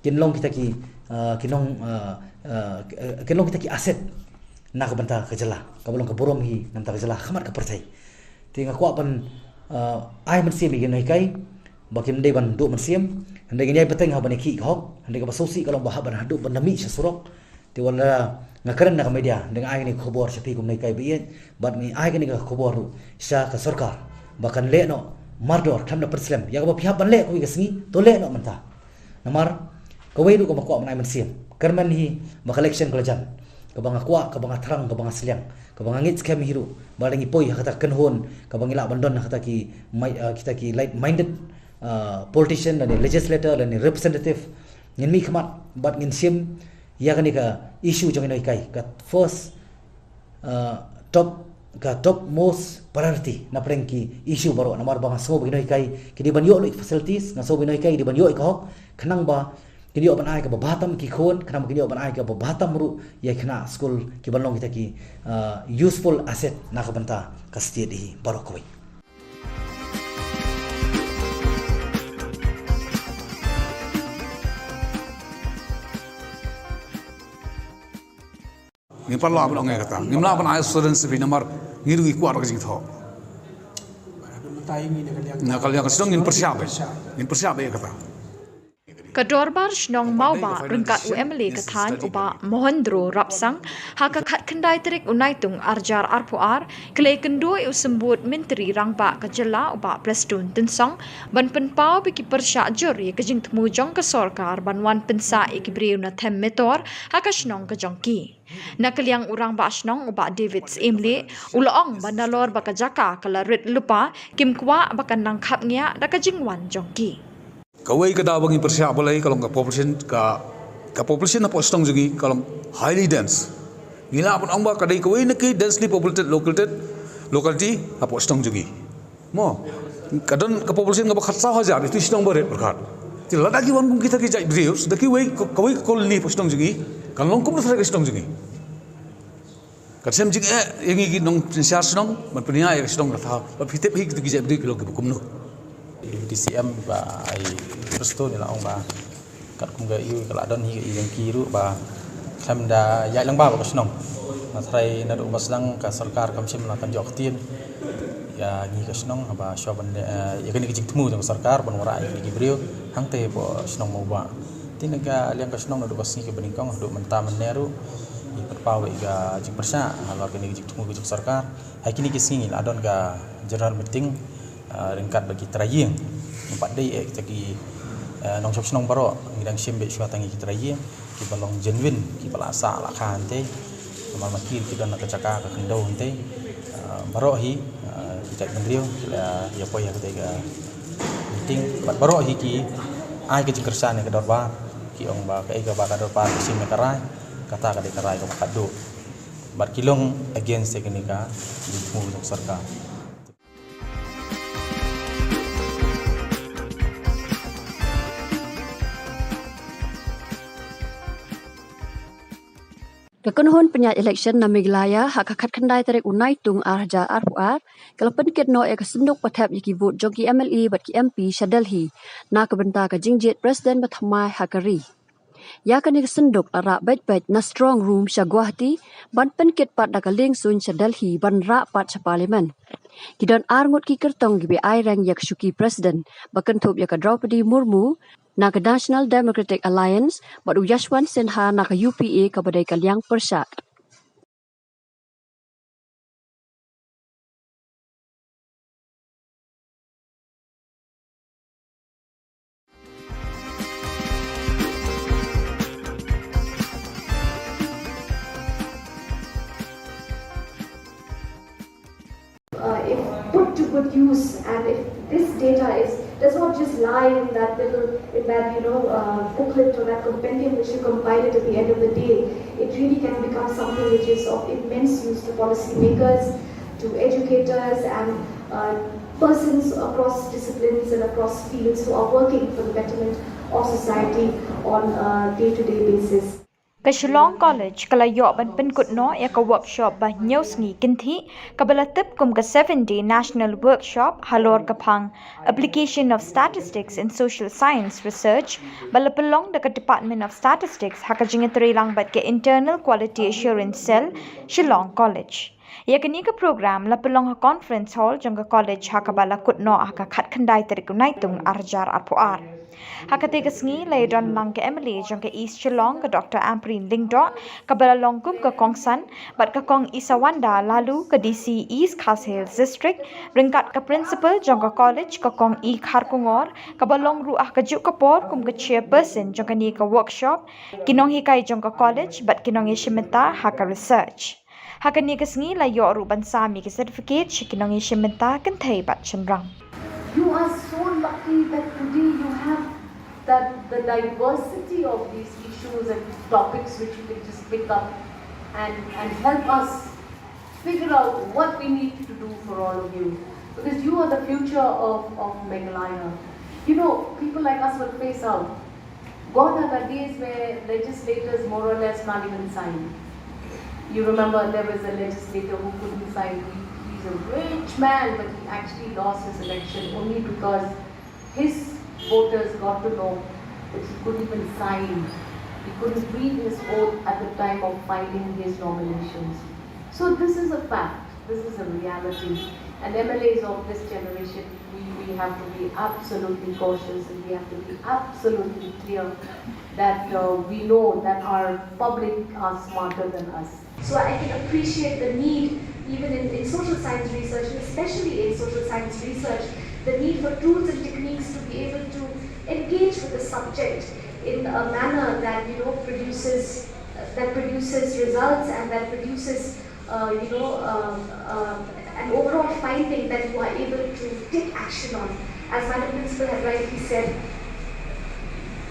kin long kita ki, uh, ki nong, uh, uh, kin long kita ki asset na ka bynta ka jylla, kaba long ka burom hi na bynta ka jylla, ha khmat ka pyrthei. Te nga kwah ban, uh, ai mynsiem ïa ki nonghikai ba kim dei ban duh mynsiem, hynrei ngin ïai bteng ha ban ïakhih ka hok, hynrei kaba sngewsih ka long ba hap ban haduh ban da mih sha surok. Te wat la nga kren na ka media, hynrei nga ai kane ka khubor sha phi kum nonghikai ba ïeit, bad ngi ai kane ka khubor ruh sha ka sorkar ba kan leh noh mardor, khlem da pynslem. Ïa kaba phi hap ban leh kawei ka sngi, to leh noh mynta. Namar Kawei ruh kaba kwah ban ai mynsiem, kyrmen hi ba ka election ka la jan, kaba nga kwah, kaba nga thrang, kaba nga sliang, kaba nga ngeit skhem hi ruh ba lada ngi poi ha kata ka kynhun kaba ngi lah ban don ha kata ki mai-, ah, kita ki like-minded, ah, politician lane legislator lane representative, ngin mih khmat bad ngin shim ïa kane ka issue jong ïa ngi, ka first, uh, top, ka top most priority na pdeng ki issue baroh. Namar ba nga sngew ba ki nonghikai ki dei ban ïoh lut ki facilities, nga sngew ba ki nonghikai ki dei ban ïoh ïa ka hok, khnang ba kin ïoh ban ai kaba bha tam ki khun, khnang ba kin ïoh ban ai kaba bha tam ruh ïa ki khynnah skul, ki ban long kita ki, uh, useful asset na ka bynta ka state hi baroh kawei. Ngim pat lah ban ong ïa kata. Ngim lah ban ai assurance beit namar ngi ruh ngi kwah ka jingthoh. Na ka liang ka shnong ngin pyrshah beit. Ngin pyrshah beit ïa kata. Ka Dorbar Shnong Mawbah ryngkat u M L A ka thaiñ u Bah Mohendro Rapsang, ha ka khatkhyndai tarik u Naitung arhajar arphew ar, ki la ïakynduh ïa u Symbud Myntri Rangbah ka jylla u Bah Prestone Tynsong ban pynpaw ba ki pyrshah jur ïa ka jingthmu jong ka sorkar ban wan pynsah ïa ki briew na them metor ha ka shnong ka jong ki. Na ka liang u Rangbah Shnong u Bah David Syiemlieh u la ong ba nalor ba ka jaka ka la rit lypa, kim kwah ba kan nang khapngiah da ka jingwan jong ki. Kawei ka daw ba ngi pyrshah balei ka long ka population, ka, ka population hapoh shnong jong ngi ka long highly dense. Ngi lah ban ong ba ka dei kawei na ki densely populated located locality hapoh shnong jong ngi. Mo, ka don ka population kaba khatsaw hajar, ïa tu shnong ba rit pyrkhat. Te lada ki wan kum kita ki jait briew da kiwei, kawei ka colony hapoh shnong jong ngi, kan long kumno trai ka shnong jong ngi. Ka shem jingeh ïa ngi ki nongsynshar shnong ban pynïaid ïa ka shnong ka thaw, bad phi tip hi kitu ki jait briew ki long kiba kumno. U D C M Bah Prestone u la ong ba katkum ka ïoh ka la don hi ka ïoh ki ruh ba khlem da ïaid lang ba ka shnong. Nga tharai naduh ba sdang ka sorkar kam shym la kan ïoh ktien ïa ngi ka shnong haba shuwa ban, eh, ïa kane ka jingthmu jong ka sorkar ban wanrah ïa kine ki briew hangtei hapoh shnong Mawbah. Te na ka liang ka shnong naduh ka sngi kaba nyngkong haduh mynta mynne ruh ngi pynpaw ïa ka jingpyrshah halor kane ka jingthmu ka jong ka sorkar. Ha kine ki sngi la don ka general meeting, ah, ryngkat bad ki trai ïing. Ngim pat dei eh kita ki, eh, nongshong shnong baroh, ngi dang shim beit shuwa tang ïa ki trai ïing kiba long genuine, kiba la sah la kha hangtei. Namar ma ki ki don na ka jaka ka khyndew hangtei. Ah, baroh hi, ah, ki jait bynriew ki la ïa poi ha katei ka meeting bad baroh hi ki ai ka jingkyrshan ïa ka dorbar, ki ong ba kaei kaba ka dorbar ka shim ïa ka rai, kata ka dei ka rai kaba khadduh. Bad ki long against ïa kane ka jingthmu jong ka sorkar. Ka kynhun pynïaid election na Meghalaya ha ka khatkhyndai tarik u Naitung arhajar arphew ar ka la pynkit noh ïa ka synduk pathep ïa ki vote jong ki M L A bad ki M P sha Delhi na ka bynta ka jingjied president bathymmai ha ka ri. Ïa kane ka synduk la rah beit beit na strong room sha Guwahati ban pynkit pat da ka lieng suiñ sha Delhi ban rah pat sha parliament. Ki don ar ngut ki kyrtong kiba ai reng ïa ka shuki president ba kynthup ïa ka Droupadi Murmu na ka National Democratic Alliance bad u Yashwant Sinha na ka U P A kaba dei ka liang pyrshah. Uh, if put to good use, and if this data is, does not just lie in that little, in that, you know, uh, booklet or that compendium which you compile it at the end of the day, it really can become something which is of immense use to policymakers, to educators, and, uh, persons across disciplines and across fields who are working for the betterment of society on a day-to-day basis. Ka Shillong College ka la ïoh ban pynkut noh ïa ka workshop ba hynñiew sngi kynthih kaba la tip kum ka seven day national workshop halor ka phang Application of Statistics in Social Science Research, ba la pynlong da ka Department of Statistics ha ka jingïatreilang bad ka Internal Quality Assurance Cell, Shillong College. Ïa kane ka program la pynlong ha Conference Hall jong ka college ha kaba la kut noh ha ka khatkhyndai tarik u Naitung arhajar arphew ar. Ha katei ka sngi la ïadon lang ka M L A jong ka East Shillong, ka Doctor Ampareen Lyngdoh, kaba la long kum ka kongsan, bad ka Kong Isawanda Laloo, ka D C East Khasi Hills District, ryngkat ka principal jong ka college, ka Kong E Kharkongor, kaba long ruh ha kajuh ka por kum ka chairperson jong kane ka workshop, ki nonghikai jong ka college bad ki nongïashim bynta ha ka research. Ha kane ka sngi la ïoh ruh ban sam ïa ki certificate sha ki nongïashim bynta kynthei bad shynrang. You are so lucky that today you have that the diversity of these issues and topics which you can just pick up and, and help us figure out what we need to do for all of you. Because you are the future of, of Meghalaya. You know, people like us will phase out. Gone are the days where legislators more or less can't even sign. You remember there was a legislator who couldn't sign. He, he's a rich man, but he actually lost his election only because his voters got to know that he couldn't even sign. He couldn't read his oath at the time of filing his nominations. So this is a fact. This is a reality. And M L As of this generation, we, we have to be absolutely cautious and we have to be absolutely clear that uh, we know that our public are smarter than us. So I can appreciate the need, even in, in social science research, and especially in social science research, the need for tools and techniques to be able to engage with the subject in a manner that, you know, produces that produces results and that produces, uh, you know, um, um, an overall finding that you are able to take action on. As Madam Principal had rightly said,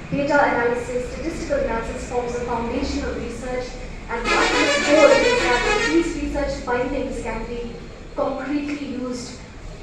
data analysis, statistical analysis forms the foundation of research, and the ultimate goal is that these research findings can be concretely used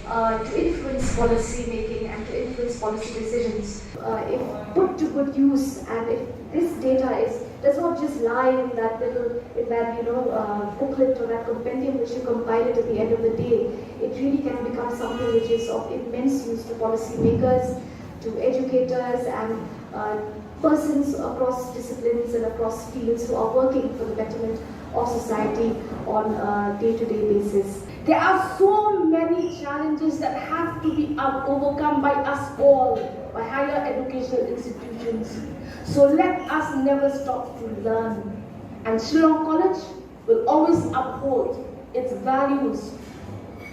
uh, to influence policy making and to influence policy decisions. Uh, if put to good use, and if this data is does not just lie in that little, in that, you know, uh, booklet or that compendium which you compile it at the end of the day, it really can become something which is of immense use to policymakers, to educators, and uh, persons across disciplines and across fields who are working for the betterment of society on a day-to-day basis. There are so many challenges that have to be out- overcome by us all, by higher educational institutions. So let us never stop to learn. And Shillong College will always uphold its values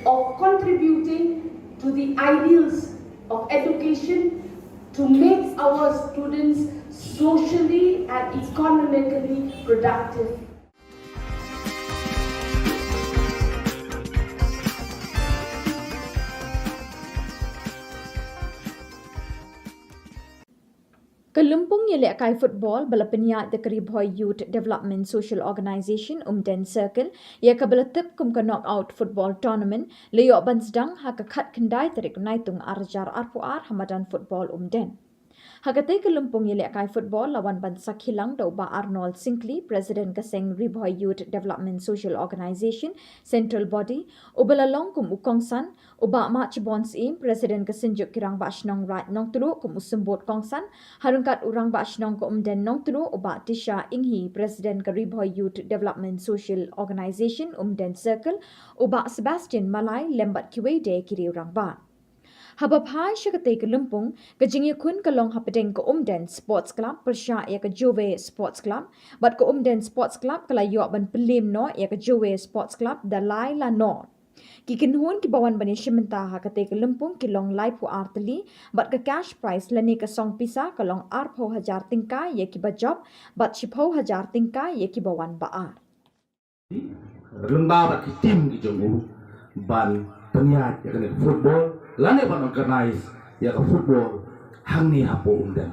of contributing to the ideals of education to make our students socially and economically productive. Ka lympung ïalehkai football ba la pynïaid da ka Ri Bhoi Youth Development Social Organisation Umden Circle, ïa kaba la tip kum ka Knockout Football Tournament, la ïoh ban sdang ha ka khatkhyndai tarik Naitung arhajar arphew ar ha madan football Umden. Ha katei ka lympung ïalehkai football la wan ban sakhi lang da u Bah Arnold Syngkli, President ka seng Ri Bhoi Youth Development Social Organisation, Central Body, uba la long kum u kongsan, u Bah Mahchibon Syiem, President ka Synjuk ki Rangbah Shnong Raid Nongtluh kum u symbud kongsan, ha ryngkat u Rangbah Shnong ka Umden Nongtluh, u Bah Tisha Inghi, President ka Ri Bhoi Youth Development Social Organisation Umden Circle, u Bah Sebastian Malai lem bad kiwei de ki riew rangbah. Haba phai sha katei ka lympung, ka jingïakhun ka long hapdeng ka Umden Sports Club pyrshah ïa ka Jowai Sports Club, bad ka Umden Sports Club ka la ïoh ban pynliem noh ïa ka Jowai Sports Club da lai la nod. Ki kynhun kiba wan ban ïashim bynta ha katei ka lympung ki long laiphew ar tylli, bad ka cash prize lane ka song pisa ka long arphew hajar tyngka ïa kiba jop, bad shiphew hajar tyngka ïa kiba wan ba ar. Lyngba bad ki team ki jong u ban pynïaid ïa kane ka football lane ban organize ïa ka football hangne hapoh Umden.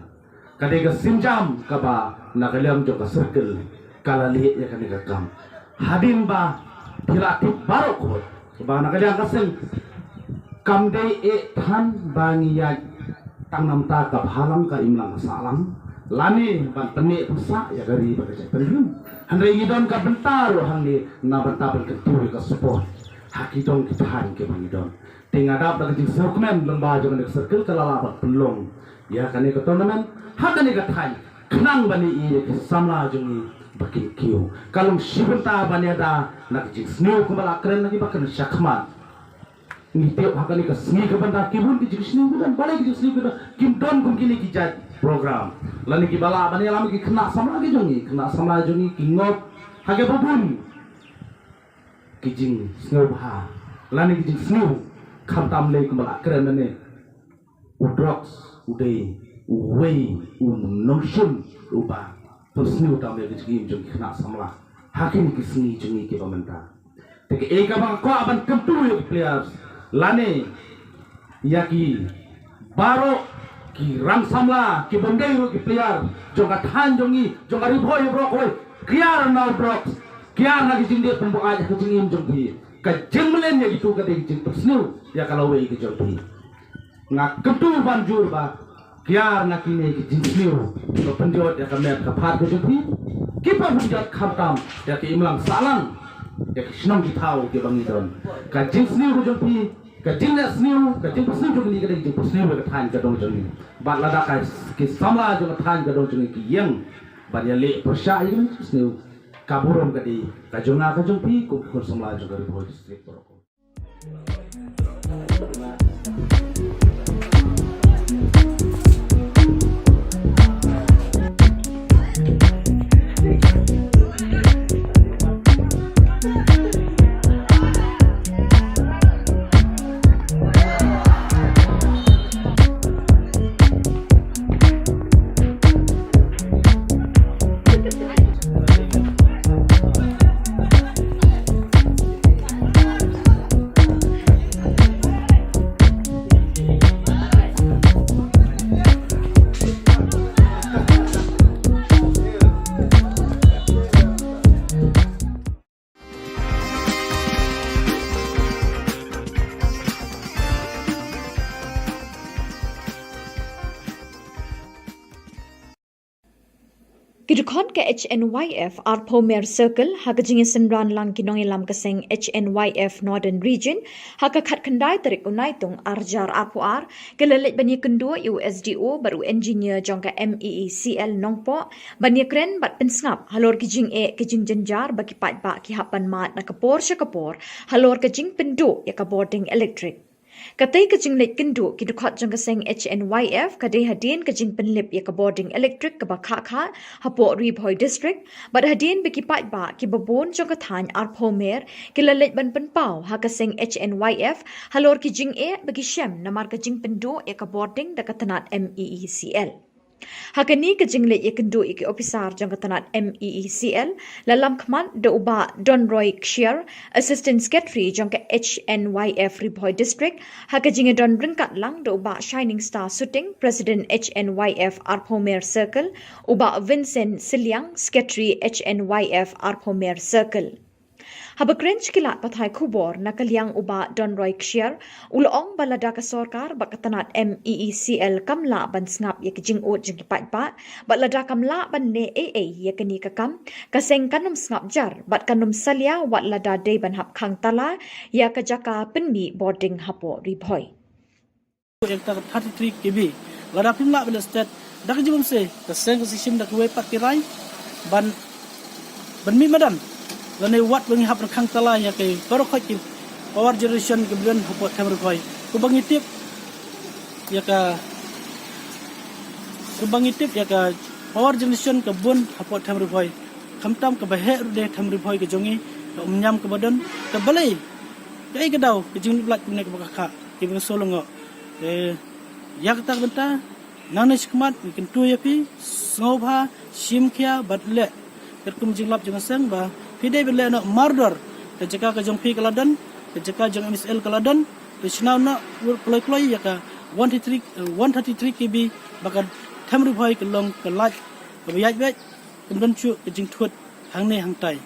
Ka dei ka sienjam kaba na ka liang jong ka circle ka la leh ïa kane ka kam. Hadien ba phi la tip baroh khoit ba na ka liang ka seng kam dei eh than ba ngi ïaid tang namar ka bhalang ka imlang ka sahlang lane ban pynneh pynsah ïa ka ri bad ka jaitbynriew. Hynrei ngi don ka bynta ruh hangne na bynta ban kyntu ïa ka sport ha ki dong ki thaiñ kiba ngi don. Te nga dap da ka jingsngewkmen lyngba jong kane ka circle ka la lah ban pynlong ïa kane ka tournament ha kane ka thaiñ khnang ban ïohi ïa ki samla jong ngi ba kin kiew. Ka long shi bynta ban ïada na ka jingsniew kumba la kren na kiba kren shakhmat. Ngi tip ha kane ka sngi ka bynta ki bun ki jingsniew ki don, balei ki jingsniew ki don, kim don kum kine ki jait program. Lane kiba lah ban ïalam ki khynnah samla ki jong ngi, khynnah samla jong ngi ki ngop ha kaba bun ki jingsngewbha lane ki jingsniew, khamtam lei kumba la kren lane u drugs u dei uwei u nongshun uba pynsniew tam ïa ki jingim jong ki khynnah samla ha kine ki sngi jong ngi kiba mynta. Te kaei kaba nga kwah ban kyntu ïa ki players lane ïa ki baroh ki rang samla ki bym dei ruh ki player jong ka thaiñ jong ngi, jong ka Ri Bhoi baroh kawei, kiar na u drugs, kiar na ki jingdih pynbuaid ha ka jingim jong phi. Ka jingmlien ïa kitu ka dei ka jingpynsniew ïa ka lawei ka jong phi. Nga kyntu ban jur ba kiar na kine ki jingsniew, ka pynjot ïa ka met ka phad ka jong phi, ki pynjot khamtam ïa ki imlang sahlang, ïa ki shnong ki thaw kiba ngi don. Ka jingsniew ka jong phi, ka jingleh sniew, ka jingpynsniew jong ngi ka dei ka jingpynsniew ïa ka thaiñ ka dong jong ngi. Bad lada ka ki samla jong ka thaiñ ka dong jong ngi ki ïeng ban ïaleh pyrshah ïa kine ki jingsniew, ka burom ka dei ka jong nga ka jong phi kum ki khun samla jong ka Ri Bhoi District baroh. Ki dkhot ka H N Y F arphew Mer Circle ha ka jingïasynran lang ki nongïalam ka seng H N Y F Northern Region ha ka khatkhyndai tarik u Naitung arhajar arphew ar, ki la leit ban ïakynduh ïa u S D O bad u engineer jong ka M E E C L Nongpoh ban ïakren bad pynsngap halor ki jingeh ki jingjynjar ba ki paidbah ki hap ban mad na ka por sha ka por halor ka jingpynduh ïa ka bording elektrik. Katei ka jingleit kynduh ki dkhot jong ka seng H N Y F ka dei hadien ka jingpynlip ïa ka bording elektrik kaba khah khah hapoh Ri Bhoi District, bad hadien ba ki paidbah kiba bun jong ka thaiñ arphew Mer ki la leit ban pynpaw ha ka seng H N Y F halor ki jingeh ba ki shem namar ka jingpynduh ïa ka bording da ka tnat M E E C L. Ha kane ka jingleit ïakynduh ïa ki ophisar jong ka tnat M E E C L, la lam khmat da u Bah Donroy Kshiar, Assistant Secretary jong ka H N Y F Ri Bhoi District, ha ka jingïadon ryngkat lang da u Bah Shining Star Suting, President H N Y F arphew Mer Circle, u Bah Vincent Sylliang, Secretary H N Y F arphew Mer Circle. Haba kren sha ki lad pathai khubor na ka liang u Bah Donroy Kshiar, u la ong ba lada ka sorkar bad ka tnat M E E C L kam lah ban sngap ïa ki jingud jong ki paidbah, bad lada kam lah ban leh ei ei ïa kane ka kam, ka seng kan ym sngap jar bad kan ym salia wat lada dei ban hap khang tala ïa ka jaka pynmih bording hapoh Ri Bhoi. Ïa kata ka thirty-three K V. Lada phim lah ban leh stet, da ka jingmut se, ka seng ka sa shim da kawei pat ki rai ban, ban mih madan. Lane wat ba ngi hap ban khang tala ïa ki baroh khoit ki power generation kiba don hapoh them Ri Bhoi. Kumba ngi tip ïa ka, kumba ngi tip ïa ka power generation ka bun hapoh them Ri Bhoi. Khamtam kaba heh ruh de them Ri Bhoi ka jong ngi, ka umñiam kaba don, ka balei, kaei ka daw ka jinglip lait kumne kaba khah khah, kiba nga sngewlyngngoh. Te ïa kata ka bynta, nangne shakhmat ngi kyntu ïa phi, sngewbha shim khia bad leh katkum jinglap jong ka seng ba phi dei ban leh noh mardor. Ka jaka ka jong phi ka la don, ka jaka jong M E E C L ka la don. Te shna noh kloi kloi ïa ka one thirty-three, eh, one thirty-three K V ba ka them Ri Bhoi ka long ka lait kaba ïaid beit. Kam don shuh ka jingthut hangne hangtai.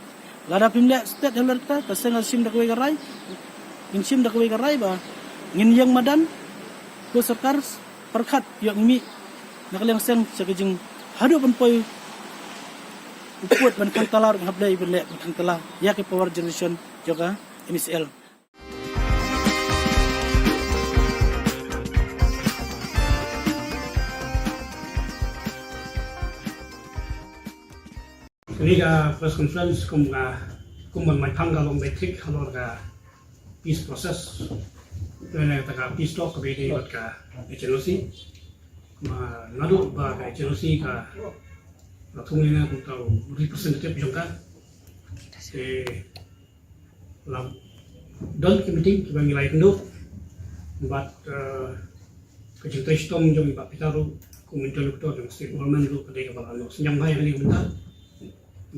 Lada phim leh stet halor kata, ka seng ka shim da kawei ka rai, ngin shim da kawei ka rai ba ngin ïeng madan, ko sorkar pyrkhat ïoh ngi mih na ka liang seng sha ka jing haduh ban poi u pud ban khang tala ruh hap dei ban leh ban khang tala ïa ki power generation jong ka M E E C L. Kane ka press conference kum ka, kum ban mai phang ka long beit thik halor ka peace process. Lane kata ka peace talk kaba ïadei bad ka H N O C. Ma naduh ba ka H N O C ka la thung ïa nga kum uta u representative jong ka, te la don ki meeting kiba ngi la ïakynduh bad, eh, ka jingtrei shitom jong i Bah Peter ruh kum interlocutor jong state government ruh ka dei kaba la noh synñiang bha ïa kane ka bynta.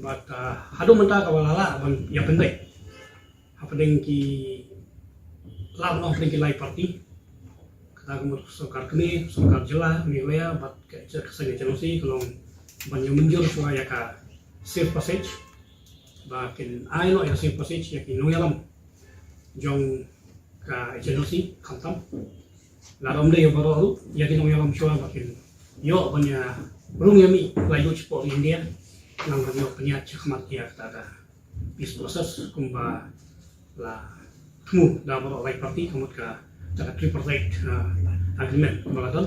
Bad, eh, haduh mynta kaba la lah ban ïapynbeit hapdeng ki, lah ban ong hapdeng ki lai party. Kata ka mut sorkar kmie, sorkar jylla Meghalaya bad ka, ka seng H N O C ka long ban ïa mynjur shuwa ïa ka safe passage, ba kin ai noh ïa ka safe passage ïa ki nongïalam jong ka H N O C, khamtam lada ym dei ïa baroh ruh, ïa ki nongïalam shuwa ba kin ïoh ban ïa rung ïa mih laitluid shapoh India, khnang ban ïoh pynïaid shakhmat ïa kata ka peace process kumba la thmu da baroh lai party, ka mut kata ka tripartite, ah, agreement ba la don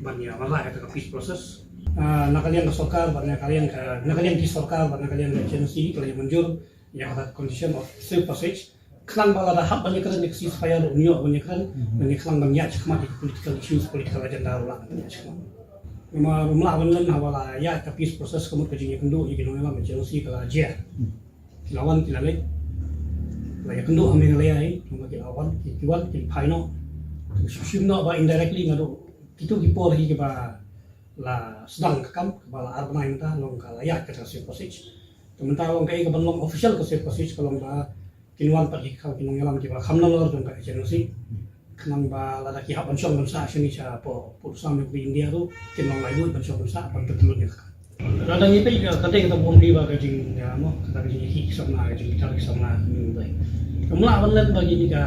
ban ïa wanrah ïa kata ka peace process. Ah, na ka liang ka sorkar bad na ka liang ka, na ka liang ki sorkar bad na ka liang ka H N O C ka la ïa mynjur ïa kata ka condition of safe passage, khnang ba lada hap ban ïakren ïa ka ceasefire ruh un ïoh ban ïakren, ban ïa khnang ban ïaid shakhmat ïa ka political issues, political agenda ruh lah ban ïaid shakhmat. Namar ym lah ban len haba la ïaid ka peace process, ka mut ka jingïakynduh ïa ki nongïalam H N O C ka la jia. Ki la wan ki la leit, la ïakynduh ha Meghalaya hi, namar ki la wan ki, ki wan ki phai noh. Shu shim noh ba indirectly naduh kito ki por hi kiba la sdang ka kam, kaba la ar bnai mynta long ka la ïaid kata ka safe passage. Te mynta long kaei kaban long official ka safe passage ka long ba kin wan pat hi ki nongïalam kiba kham nalor jong ka H N O C, khnang ba lada ki hap ban shong ban sah shane shapoh, poh sam jong ka India ruh kin long laitluid ban shong ban sah ban pyntyllun ïa ka. Lada ngi peit ka, ka dei kata bym dei ba ka jing, ïa, mo, kata ka jingïakhih ki samla, ka jingbitar ki samla mynta. Kam lah ban len ba kine ka,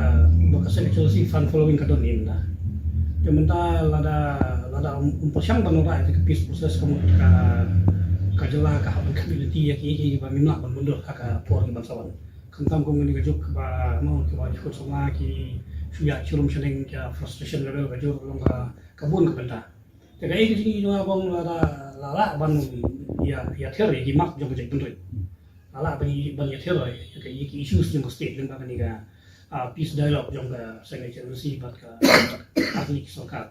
ba ka seng H N O C fan following ka don hi mynta. Te mynta lada, lada ym, ym pyrshang ban wanrah ïa ka peace process, ka mut ka, ka jylla ka hap ban commit lynti ïa ki, ïa kiba ngim lah ban myndur ha ka por kiban sa wan. Khamtam kum kane ka juk ba, mo, kiba ki khun samla ki shu ïaid sharum shaneng, ka frustration level ka jur long ka, ka bun ka bynta. Te kaei ka jingïohi jong nga ba long lada la lah ban ïa, ïathir ïa ki mat jong ka jaitbynriew. La lah ban ïa, ban ïathir ïa ka, ïa ki issues jong ka state lyngba kane ka, ah, peace dialogue jong ka seng H N O C bad ka, ka sorkar.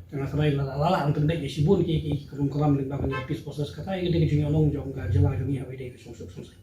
Te nga kyrpad lada la lah ban pynbeit ïa shibun ki, ki, ki rum kram lyngba kane ka peace process, kata ïa ka dei ka jingïalang jong ka jylla jong ngi haba ïadei ka jingsuk suk.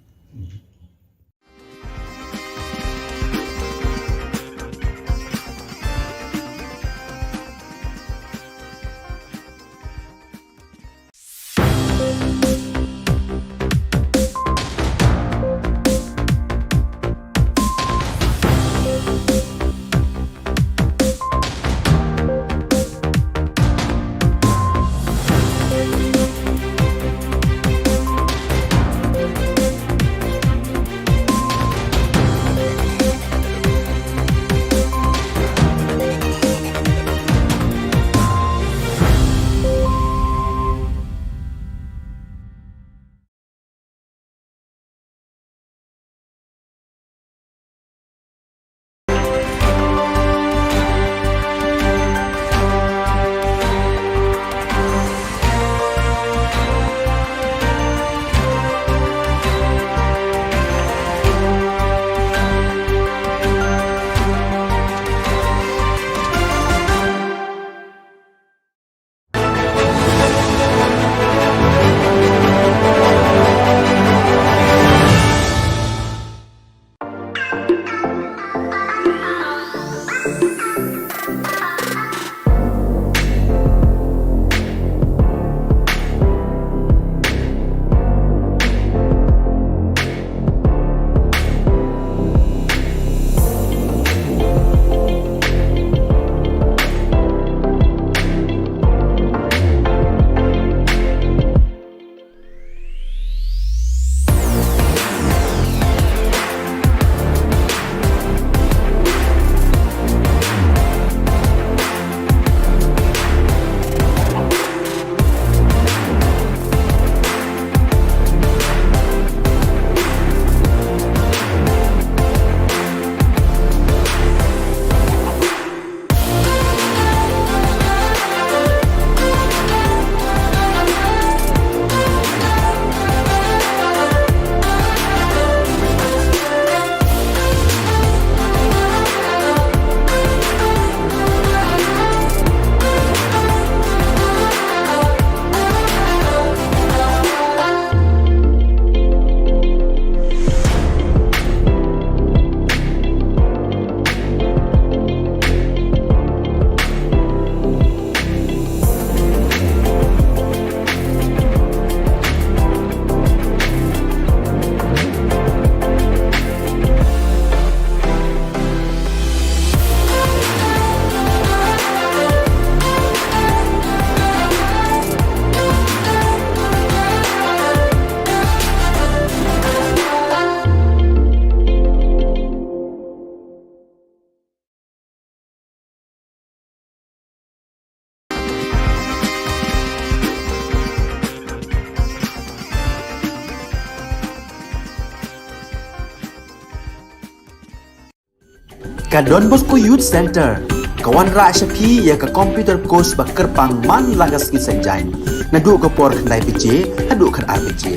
Ka Don Bosco Youth Centre ka wanrah sha phi ïa ka computer course ba kyrpang man la ka sngi Saitjaiñ, naduh ka por khyndai baje haduh khatar baje.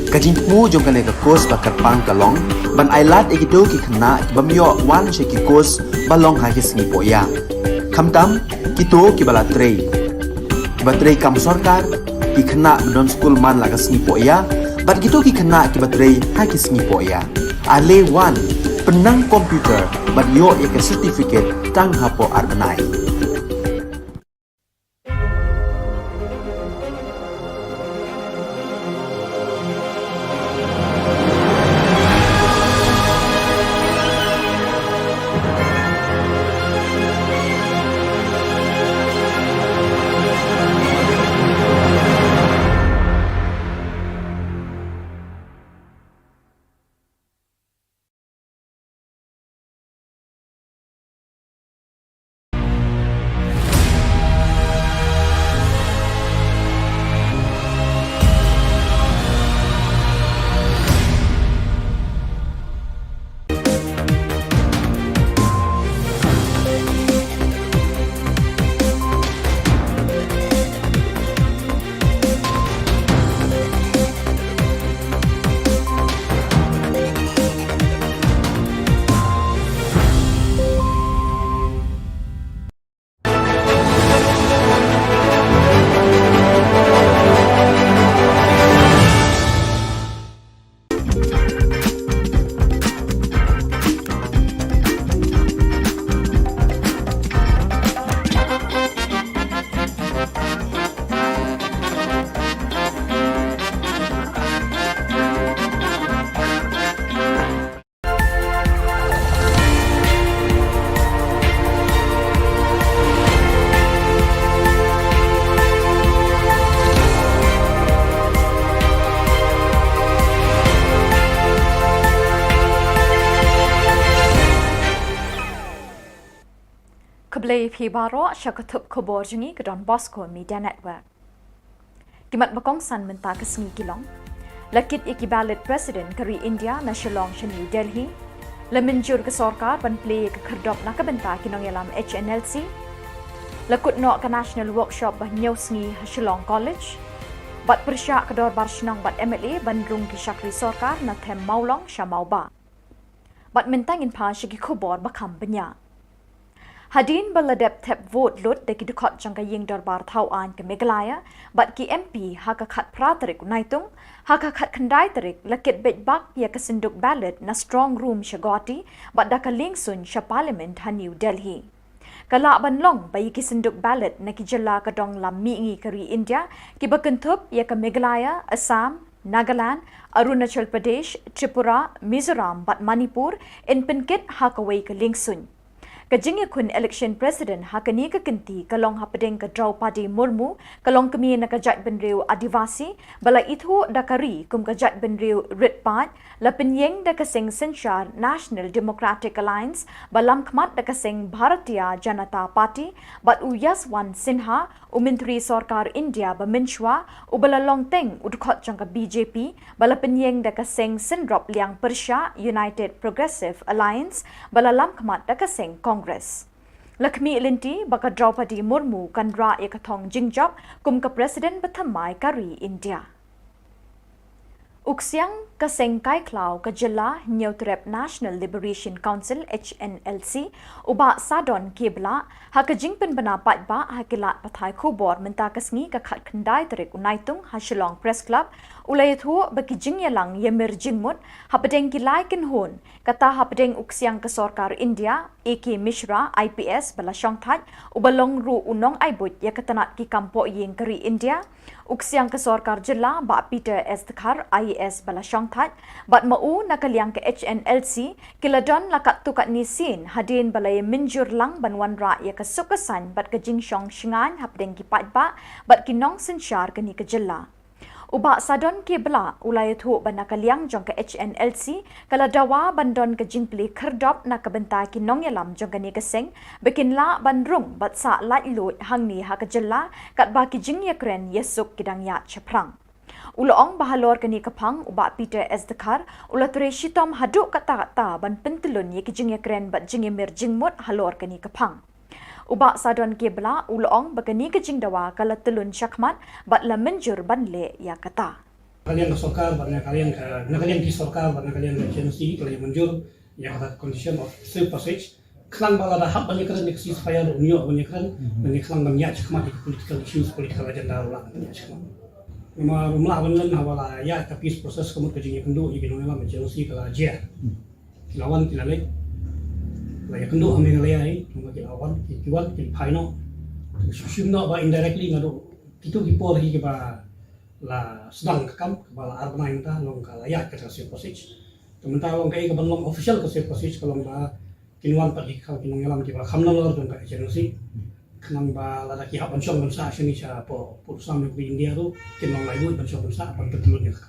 Ka jingthmu jong kane ka course ba kyrpang ka long ban ailad ïa kito ki khynnah ki bym ïoh wan sha ki course ba long ha ki sngi pohïa, khamtam kito kiba la trei, kiba trei kam sorkar, ki khynnah ba don skul man la ka sngi pohïa bad kito ki khynnah kiba trei ha ki sngi pohïa. Ale wan, pynnang computer bad ïoh ïa ka certificate tang hapoh ar bnai. Khublei phi baroh sha ka thup khubor jong ngi ka Don Bosco Media Network. Ki mat ba kongsan mynta ka sngi ki long: La kit ïa ki ballot president ka ri India na Shillong sha New Delhi. La mynjur ka sorkar ban plie ïa ka khyrdop na ka bynta ki nongïalam H N L C. La kut noh ka national workshop ba hynñiew sngi ha Shillong College. Bad pyrshah ka dorbar shnong bad M L A ban rung ki shakri sorkar na them Mawlong sha Mawbah. Bad mynta ngin phai sha ki khubor ba kham bniah. Hadien ba la dep thep vote lut da ki dkhot jong ka ïing dorbar thaw aiñ ka Meghalaya bad ki M P ha ka khatphra tarik u Naitung, ha ka khatkhyndai tarik la kit beit bak ïa ka synduk ballot na strong room sha Guwahati bad da ka liengsuiñ sha Parliament ha New Delhi. Ka lah ban long ba ïa ki synduk ballot na ki jylla ka dong lam mihngi ka ri India kiba kynthup ïa ka Meghalaya, Assam, Nagaland, Arunachal Pradesh, Tripura, Mizoram bad Manipur yn pynkit ha kawei ka liengsuiñ. Ka jingïakhun election president ha kane ka kynti ka long hapdeng ka Draupadi Murmu, ka longkmie na ka jaitbynriew Adivasi ba la ithuh da ka ri kum ka jaitbynriew rit paid, la pynïeng da ka seng synshar National Democratic Alliance ba lamkhmat da ka seng Bharatiya Janata Party, bad u Yashwant Sinha, u Myntri Sorkar India ba mynshuwa, uba la long teng u dkhot jong ka B J P, ba la pynïeng da ka seng synrop liang pyrshah United Progressive Alliance ba la lamkhmat da ka seng Congress. La khmih lynti ba ka Draupadi Murmu kan rah ïa ka thong jingjop kum ka President bathymmai ka ri India. U ksiang ka seng kai khlaw ka jylla Hynñiewtrep National Liberation Council, H N L C, u Bah Sadon K Blah, ha ka jingpynbna paidbah ha ki lad pathai khubor mynta ka sngi ka khatkhyndai tarik u Naitung ha Shillong Press Club, u la ïathuh ba ki jingïalang ïamir jingmut hapdeng ki lai kynhun, kata hapdeng u ksiang ka sorkar India, A K Mishra, I P S ba la shongthait, uba long ruh u nongai buit ïa ka tnat ki kam pohïing ka ri India, u ksiang ka sorkar jylla Bah Peter S Dkhar, I A S ba la shongthait, bad ma u na ka liang ka H N L C, ki la don la katto katne sien hadien ba la ïamynjur lang ban wanrah ïa ka suk ka saiñ bad ka jingshong shngaiñ hapdeng ki paidbah bad ki nongsynshar kane ka jylla. U Bah Sadon K Blah u la ïathuh ba na ka liang jong ka H N L C ka la dawa ban don ka jingplie khyrdop na ka bynta ki nongïalam jong kane ka seng ba kin lah ban rung bad sah laitluid hangne ha ka jylla katba ki jingïakren ïasuk ki dang ïaid shaphrang. U la ong ba halor kane ka phang u Bah Peter S Dkhar u la trei shitom haduh katta katta ban pyntlun ïa ki jingïakren bad jingïamir jingmut halor kane ka phang. U Bah Sadon K Blah u la ong ba kane ka jingdawa ka la tlun shakhmat bad la mynjur ban leh ïa kata. Na ka liang ka sorkar bad na ka liang ka, na ka liang ki sorkar bad na ka liang ka H N O C ka la ïa mynjur ïa kata ka condition of safe passage. Khnang ba lada hap ban ïakren ïa ka ceasefire ruh ym ïoh ban ïakren, ban ïakren ban ïaid shakhmat ïa ka political issues, political agenda ruh lah ban ïaid shakhmat. Namar ym lah ban len haba la ïaid ka peace process ka mut ka jingïakynduh ïa ki nongïalam H N O C ka la jia. Ki la wan ki la leit. La ïakynduh ha Meghalaya hi, namar ki la wan ki, ki wan ki phai noh. Shu shim noh ba indirectly naduh kito ki por hi kiba la sdang ka kam, kaba la ar bnai mynta long ka la ïaid ka safe passage. Te mynta long kaei kaban long official ka safe passage ka long ba kin wan pat hi ki nongïalam kiba kham nalor jong ka H N O C. Khnang ba lada ki hap ban shong ban sah shane sha pdeng pud sam jong ka India ruh kin long laitluid ban shong ban sah ban pyntlun ïa ka.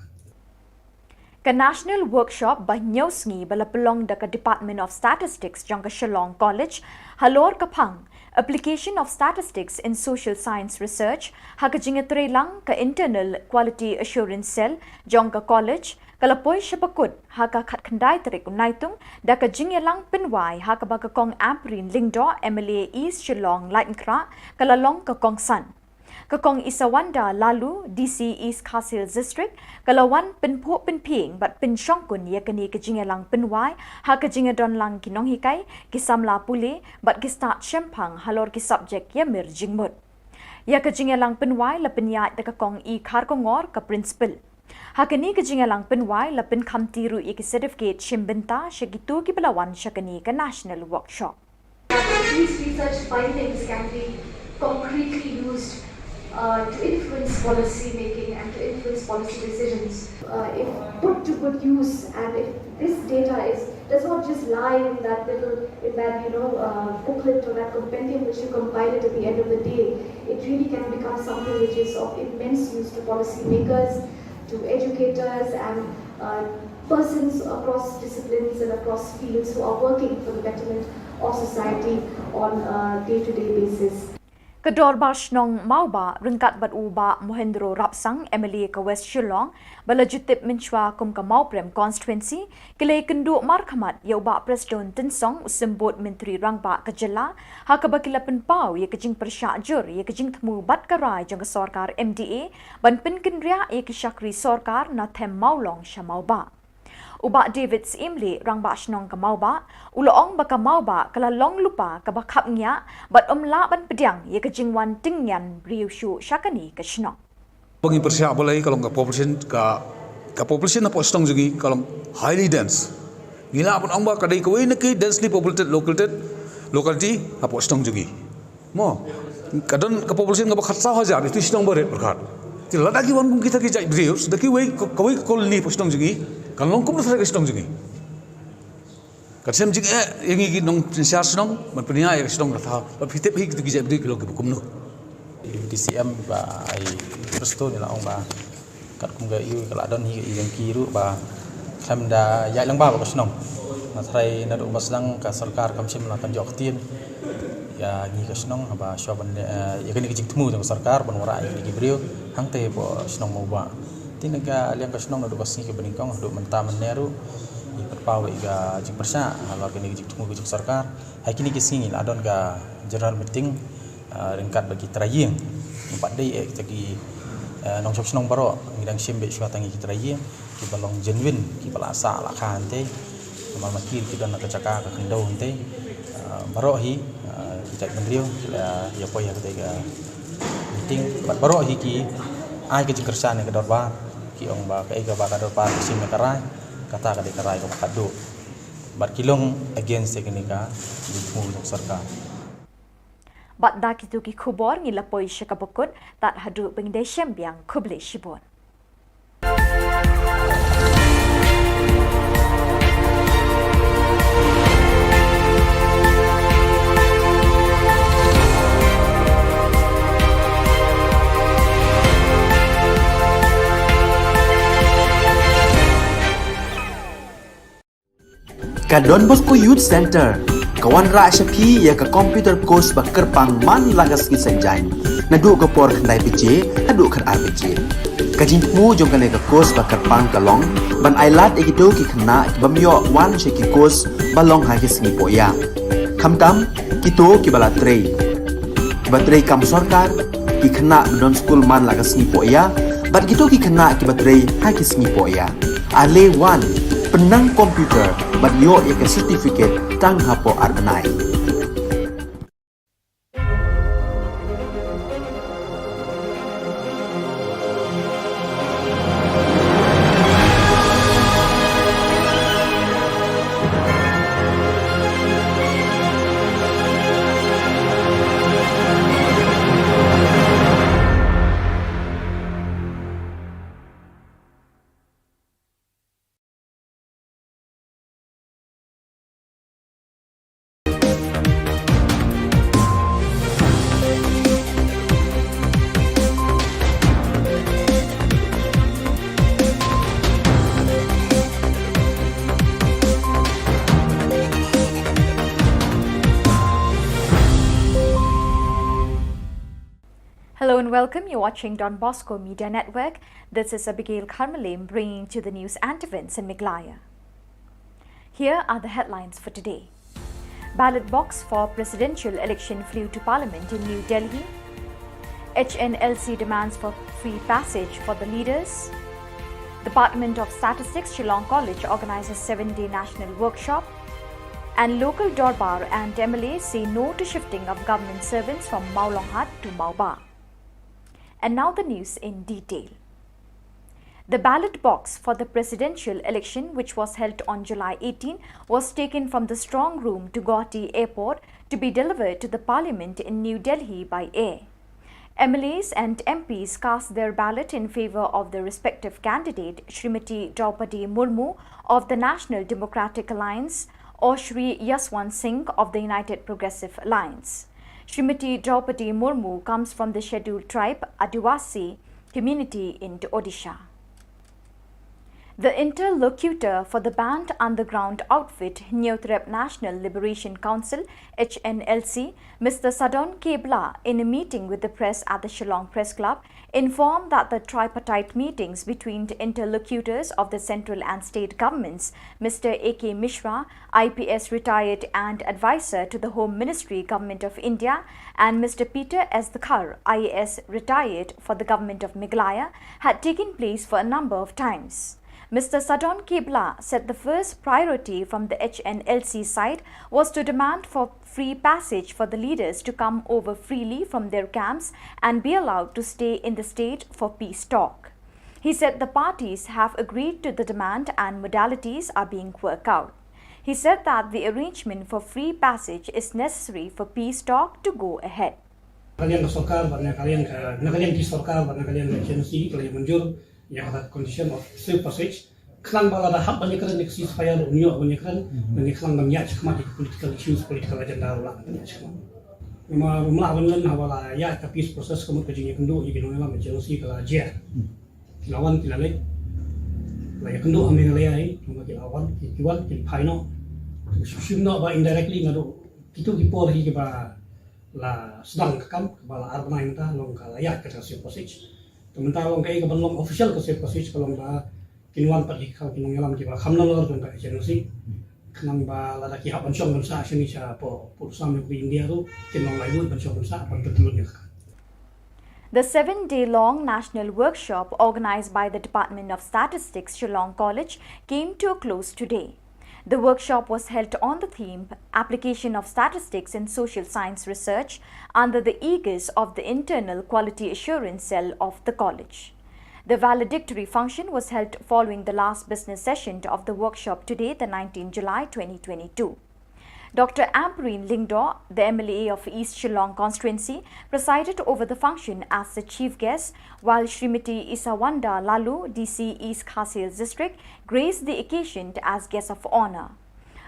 Ka National Workshop ba hynñiew sngi ba la pynlong da ka Department of Statistics jong ka Shillong College halor ka phang Application of Statistics in Social Science Research ha ka jingïatreilang ka Internal Quality Assurance Cell jong ka college ka la poi sha bakut ha ka khatkhyndai tarik u Naitung da ka jingïalang pynwai ha kaba ka Kong Ampareen Lyngdoh, M L A East Shillong Laitumkhrah, ka la long ka kongsan. Ka Kong Isawanda Laloo, D C East Khasi Hills District, ka la wan pynphuh pynphieng bad pynshongkun ïa kane ka jingïalang pynwai ha ka jingïadonlang ki nonghikai, ki samla pule bad ki stad shemphang halor ki subject ïamir jingmut. Ïa ka jingïalang pynwai la pynïaid da ka Kong E Kharkongor, ka principal. Ha kane ka jingïalang pynwai la pynkhamti ruh ïa ki certificate shim bynta sha kito kiba la wan sha kane ka national workshop. These research findings can be concretely used uh, to influence policy making and to influence policy decisions. Uh, if put to good use, and if this data is does not just lie in that little, in that, you know, uh, booklet or that compendium which you compiled at the end of the day, it really can become something which is of immense use to policymakers, to educators, and uh, persons across disciplines and across fields who are working for the betterment of society on a day-to-day basis. Ka Dorbar Shnong Mawbah ryngkat bad u Bah Mohendro Rapsang, M L A ka West Shillong, ba la ju tip mynshuwa kum ka Mawprem Constituency, ki la ïakynduh markhmat ïa u Bah Prestone Tynsong, u Symbud Myntri Rangbah ka jylla, ha kaba ki la pynpaw ïa ka jingpyrshah jur ïa ka jingthmu bad ka rai jong ka sorkar M D A ban pynkynriah ïa ki shakri sorkar na them Mawlong sha Mawbah. U Bah David Syiemlieh, Rangbah Shnong ka Mawbah, u la ong ba ka Mawbah ka la long lypa kaba khapngiah bad ym lah ban pdiang ïa ka jingwan tyngian briew shuh sha kane ka shnong. Ba ngi pyrshah balei ka long ka population, ka, ka population hapoh shnong jong ngi ka long highly dense. Ngi lah ban ong ba ka dei kawei na ki densely populated located locality hapoh shnong jong ngi. Mo, ka don ka population kaba khatsaw hajar, ïa tu shnong barit pyrkhat. Te lada ki wan kum kita ki jait briew, da kiwei, kawei ka colony hapoh shnong jong ngi, kan long kumno tharai ka shnong jong ngi. Ka shem jingeh ïa ngi ki nongsynshar shnong ban pynïaid ïa ka shnong ka thaw. Bad phi tip hi kitu ki jait briew ki long kiba kumno. Deputy C M Bah Prestone u la ong ba katkum ka ïa ka la don hi ka ïa jong ki ruh ba khlem da ïaid lang ba ka shnong. Nga tharai naduh ba sdang ka sorkar kam shym la pynjot ktien ïa ngi ka shnong haba shuwa ban, eh, ïa kane ka jingthmu jong ka sorkar ban wanrah ïa kine ki briew hangtei hapoh shnong Mawbah. Te na ka liang ka shnong naduh ka sngi kaba nyngkong haduh mynta mynne ruh ngi pynpaw ïa ka jingpyrshah halor kane ka jingthmu ka jong ka sorkar. Ha kine ki sngi la don ka general meeting, ah, ryngkat bad ki trai ïing. Ngi pat dei, eh, kita ki, eh, nongshong shnong baroh ngi dang shim beit shuwa tang ïa ki trai ïing kiba long genuine, kiba la sah la kha hangtei. Namar ma ki ki don ha ka jaka ka khyndew hangtei. Ah, baroh hi, ah, ki jait bynriew ki la ïa poi ha katei ka meeting bad baroh hi ki ai ka jingkyrshan ïa ka dorbar, ki ong ba kaei kaba ka dorbar ka shim ïa ka rai, kata ka dei ka rai kaba khatduh. Bad ki long against ïa kane ka jingthmu jong ka sorkar. Bad da kitu ki khubor ngi la poi sha kaba kut, tad haduh ba ngin ïashem biang, khublei shibun. Ka Don Bosco Youth Centre ka wanrah sha phi ïa ka computer course ba kyrpang man la ka sngi Saitjaiñ, naduh ka por khyndai baje haduh khatar baje. Ka jingthmu jong kane ka course ba kyrpang ka long ban ai lad ïa kito ki khynnah ki bym ïoh wan sha ki course ba long ha ki sngi pohiah. Khamtam kito ki ba la trei, ki ba trei kam sorkar, ki khynnah ba don skul man la ka sngi pohiah, bad kito ki khynnah ki ba trei ha ki sngi pohiah. Ale wan, pynnang computer bad ïoh ïa ka certificate tang hapoh ar bnai. Hello and welcome. You're watching Don Bosco Media Network. This is Abigail Kharmalem bringing to the news and events in Meghalaya. Here are the headlines for today. Ballot box for presidential election flew to Parliament in New Delhi. H N L C demands for free passage for the leaders. Department of Statistics Shillong College organizes seven-day national workshop. And local Dorbar and M L As say no to shifting of government servants from Mawlonghat to Mawbah. And now the news in detail. The ballot box for the presidential election, which was held on July eighteen, was taken from the strong room to Guwahati Airport to be delivered to the Parliament in New Delhi by air. M L As and M Ps cast their ballot in favour of their respective candidate, Shrimati Droupadi Murmu of the National Democratic Alliance or Shri Yashwant Singh of the United Progressive Alliance. Shrimati Droupadi Murmu comes from the scheduled tribe Adivasi community in Odisha. The interlocutor for the banned underground outfit Hynñiewtrep National Liberation Council, H N L C, Mister Sadon K Blah, in a meeting with the press at the Shillong Press Club, informed that the tripartite meetings between the interlocutors of the central and state governments, Mister A K Mishra, I P S retired and advisor to the Home Ministry, Government of India, and Mister Peter S Dkhar, I A S retired for the Government of Meghalaya, had taken place for a number of times. Mister Sadon K Blah said the first priority from the H N L C side was to demand for free passage for the leaders to come over freely from their camps and be allowed to stay in the state for peace talk. He said the parties have agreed to the demand and modalities are being worked out. He said that the arrangement for free passage is necessary for peace talk to go ahead. Na ka liang ka sorkar bad na ka liang ka, na ka liang ki sorkar bad na ka liang ka H N L C ka la ïa mynjur ïa ka condition of safe passage. Khnang ba lada hap ban ïakren ïa ka ceasefire ruh un ïoh ban ïakren, ban ïa khnang ban ïaid shakhmat ïa ka political issues, political agenda ruh lah ban ïaid shakhmat. Namar ym lah ban len haba la ïaid ka peace process ka mut ka jingïakynduh ïa ki nongïalam H N L C ka la jia. Ki la wan ki la leit. La ïakynduh ha Meghalaya hi, namar ki la wan, ki, ki wan, ki phai noh. Ki shim noh ba indirectly naduh kito ki por hi kiba la sdang ka kam, kaba la ar bnai mynta, long ka la ïaid kata ka safe passage. Te mynta long kaei kaban long official ka safe passage ka long ba kin wan pat hi ki nongïalam kiba kham nalor jong ka H N L C. Khnang ba lada ki hap ban shong ban sah shane shapoh, poh sam jong ka ri India ruh, kin long laitluid ban shong ban sah, ban pyntyllun ïa ka. The seven-day-long national workshop organized by the Department of Statistics, Shillong College, came to a close today. The workshop was held on the theme Application of Statistics in Social Science Research under the aegis of the Internal Quality Assurance Cell of the college. The valedictory function was held following the last business session of the workshop today, the nineteenth July twenty twenty-two. Doctor Ampareen Lyngdoh, the M L A of East Shillong constituency, presided over the function as the chief guest, while Shrimati Isawanda Laloo, D C East Khasi Hills District, graced the occasion as guest of honour.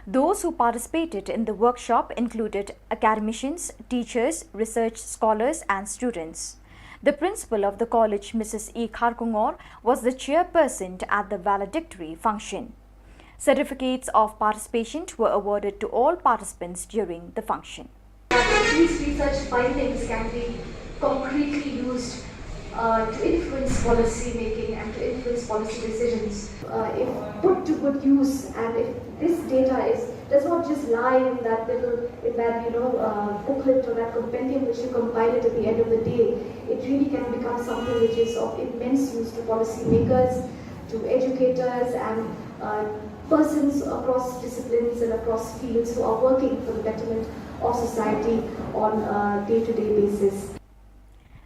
Those who participated in the workshop included academicians, teachers, research scholars and students. The principal of the college, Missus E Kharkongor, was the chairperson at the valedictory function. Certificates of participation were awarded to all participants during the function. These research findings can be concretely used, uh, to influence policy making and to influence policy decisions. Uh, if put to good use, and if this data is does not just lie in that little, in that, you know, uh, booklet or that compendium which you compile it at the end of the day, it really can become something which is of immense use to policymakers, to educators, and uh, persons across disciplines and across fields who are working for the betterment of society on a day-to-day basis.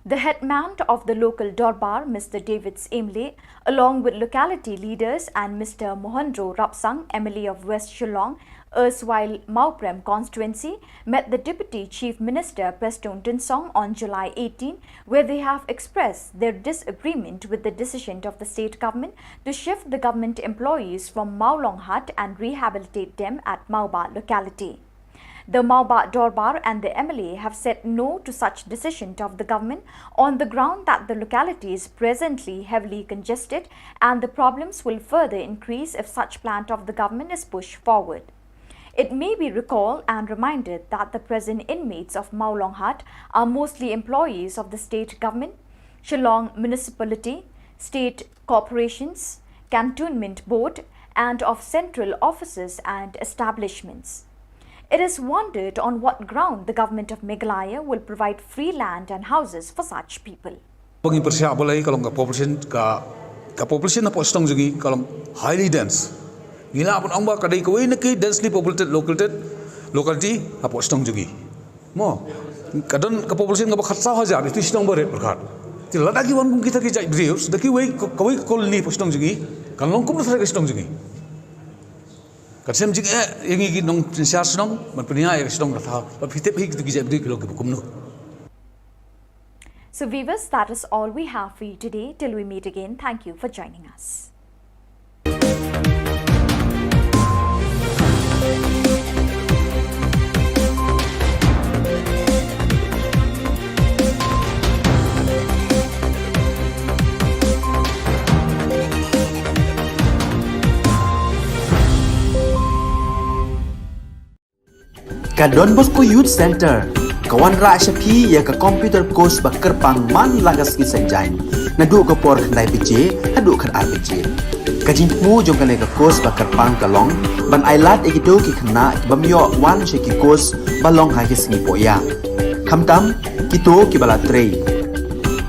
The headman of the local Dorbar, Mister David Syiem Leh, along with locality leaders and Mister Mohendro Rapsang, M L A of West Shillong, erstwhile Mawprem constituency, met the Deputy Chief Minister Prestone Tynsong on July eighteen, where they have expressed their disagreement with the decision of the state government to shift the government employees from Mawlonghat and rehabilitate them at Mawbah locality. The Mawbah Dorbar and the M L A have said no to such decision of the government on the ground that the locality is presently heavily congested and the problems will further increase if such plan of the government is pushed forward. It may be recalled and reminded that the present inmates of Mawlonghat are mostly employees of the state government, Shillong Municipality, state corporations, cantonment board, and of central offices and establishments. It is wondered on what ground the government of Meghalaya will provide free land and houses for such people. Ba ngi pyrshah balei ka long ka population, ka ka population hapoh shnong jong ngi ka long highly dense. Ngi lah ban ong ba ka dei kawei na ki densely populated located locality hapoh shnong jong ngi. Mo, ka don ka population kaba khatsaw hajar, ïa ki shnong barit pyrkhat. Te lada ki wan kum kita ki jait briew, da kiwei, kawei ka colony hapoh shnong jong ngi, kan long kumno tharai ka shnong jong ngi. Kan shem jingeh ïa ngi ki nongsynshar shnong ban pynïaid ïa ka shnong ka thaw, ba phi tip hi kita ki jait briew ki long kiba kumno. So viewers, that is all we have for you today. Till we meet again, thank you for joining us. Ka Don Bosco Youth Centre ka wanrah sha phi ïa ka computer course ba kyrpang man la ka sngi Saitjaiñ, naduh ka por khyndai baje haduh khatar baje. Ka jingthmu jong kane ka course ba kyrpang ka long ban ailad ïa kito ki khynnah ki bym ïoh wan sha ki course ba long ha ki sngi pohïa. Khamtam kito kiba la trei,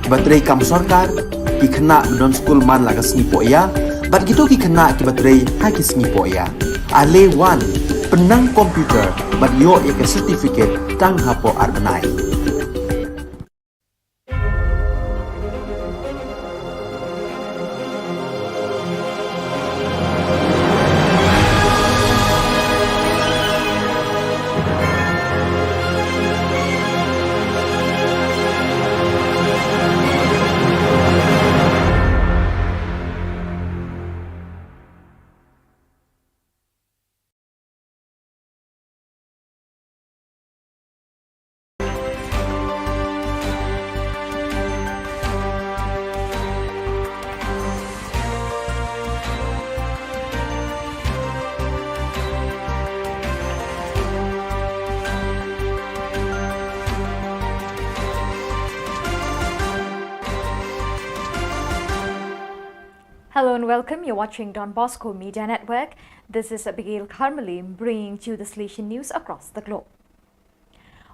kiba trei kam sorkar, ki khynnah ba don skul man la ka sngi pohïa, bad kito ki khynnah kiba trei ha ki sngi pohïa. Ale wan, pynnang computer bad ïoh ïa ka certificate tang hapoh ar bnai. Hello and welcome. You're watching Don Bosco Media Network. This is Abigail Kharmali bringing to you the Salesian news across the globe.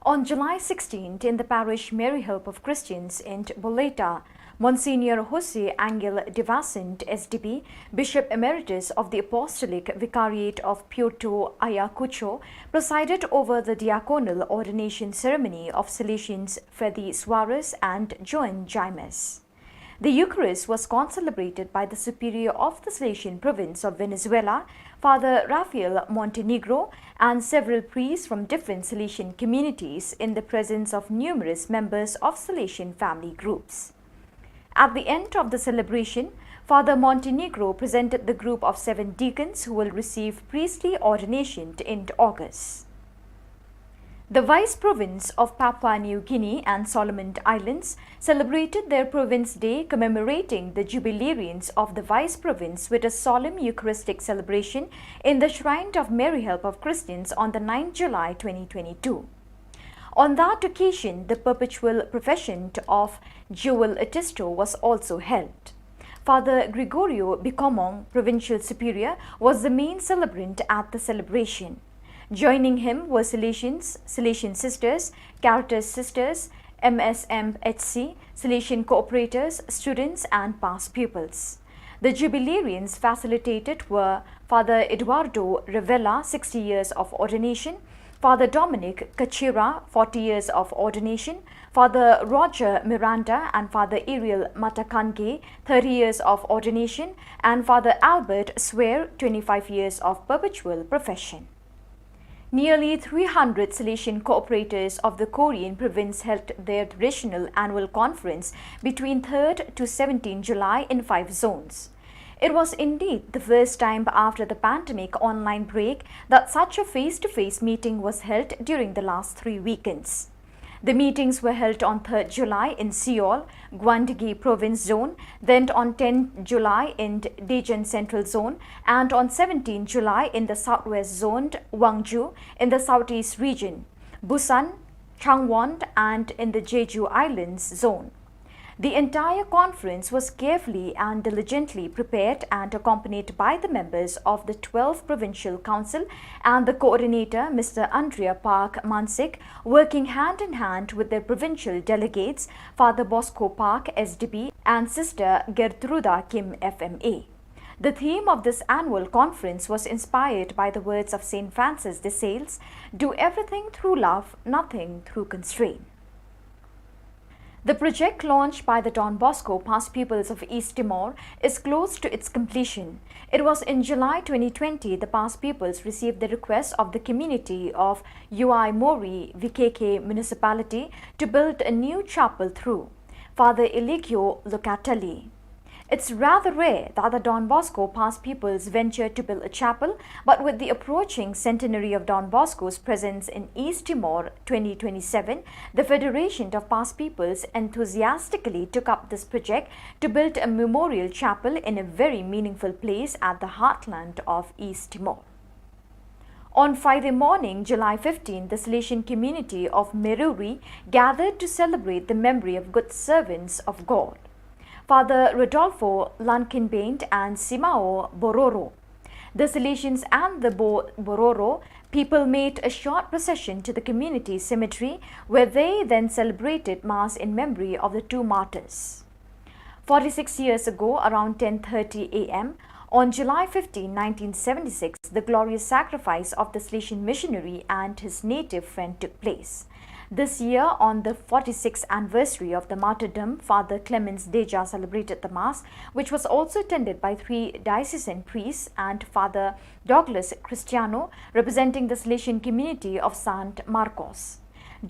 On July sixteenth, in the parish Mary Help of Christians in Boleta, Monsignor Jose Angel de Vicente, S D B, Bishop Emeritus of the Apostolic Vicariate of Puerto Ayacucho, presided over the diaconal ordination ceremony of Salesians Freddy Suarez and Joan Jaimes. The Eucharist was concelebrated by the Superior of the Salesian Province of Venezuela, Father Rafael Montenegro, and several priests from different Salesian communities in the presence of numerous members of Salesian family groups. At the end of the celebration, Father Montenegro presented the group of seven deacons who will receive priestly ordination in August. The Vice Province of Papua New Guinea and Solomon Islands celebrated their Province Day, commemorating the jubilarians of the Vice Province with a solemn Eucharistic celebration in the Shrine of Mary Help of Christians on the ninth July twenty twenty-two. On that occasion, the perpetual profession of Jewel Atisto was also held. Father Gregorio Bikomong, Provincial Superior, was the main celebrant at the celebration. Joining him were Salesians, Salesian sisters, Caritas sisters, M S M H C, Salesian cooperators, students, and past pupils. The jubilarians facilitated were Father Eduardo Revella, sixty years of ordination, Father Dominic Kachira, forty years of ordination, Father Roger Miranda and Father Ariel Matakange, thirty years of ordination, and Father Albert Swear, twenty-five years of perpetual profession. Nearly three hundred Salesian cooperators of the Korean province held their traditional annual conference between third to seventeenth July in five zones. It was indeed the first time after the pandemic online break that such a face-to-face meeting was held during the last three weekends. The meetings were held on third July in Seoul, Gwanggi Province Zone, then on tenth July in Daejeon Central Zone, and on seventeenth July in the Southwest Zone, Gwangju, in the Southeast Region, Busan, Changwon, and in the Jeju Islands Zone. The entire conference was carefully and diligently prepared and accompanied by the members of the twelfth Provincial Council and the coordinator, Mister Andrea Park Mansik, working hand in hand with their provincial delegates, Father Bosco Park, S D B, and Sister Gertruda Kim, F M A. The theme of this annual conference was inspired by the words of Saint Francis de Sales, "Do everything through love, nothing through constraint." The project launched by the Don Bosco Past Pupils of East Timor is close to its completion. It was in July twenty twenty the past pupils received the request of the community of Uaimori, V K K municipality, to build a new chapel through Father Eligio Locatelli. It's rather rare that the Don Bosco Past Pupils venture to build a chapel, but with the approaching centenary of Don Bosco's presence in East Timor twenty twenty-seven, the Federation of Past Pupils enthusiastically took up this project to build a memorial chapel in a very meaningful place at the heartland of East Timor. On Friday morning, July fifteenth, the Salesian community of Meruri gathered to celebrate the memory of good servants of God, Father Rodolfo Lankinbaint and Simao Bororo. The Salesians and the Bo- Bororo people made a short procession to the community cemetery, where they then celebrated Mass in memory of the two martyrs. Forty-six years ago, around ten thirty A M, on July fifteenth, nineteen seventy-six, the glorious sacrifice of the Salesian missionary and his native friend took place. This year, on the forty-sixth anniversary of the martyrdom, Father Clemens Deja celebrated the Mass, which was also attended by three diocesan priests and Father Douglas Cristiano, representing the Salesian community of Saint Marcos.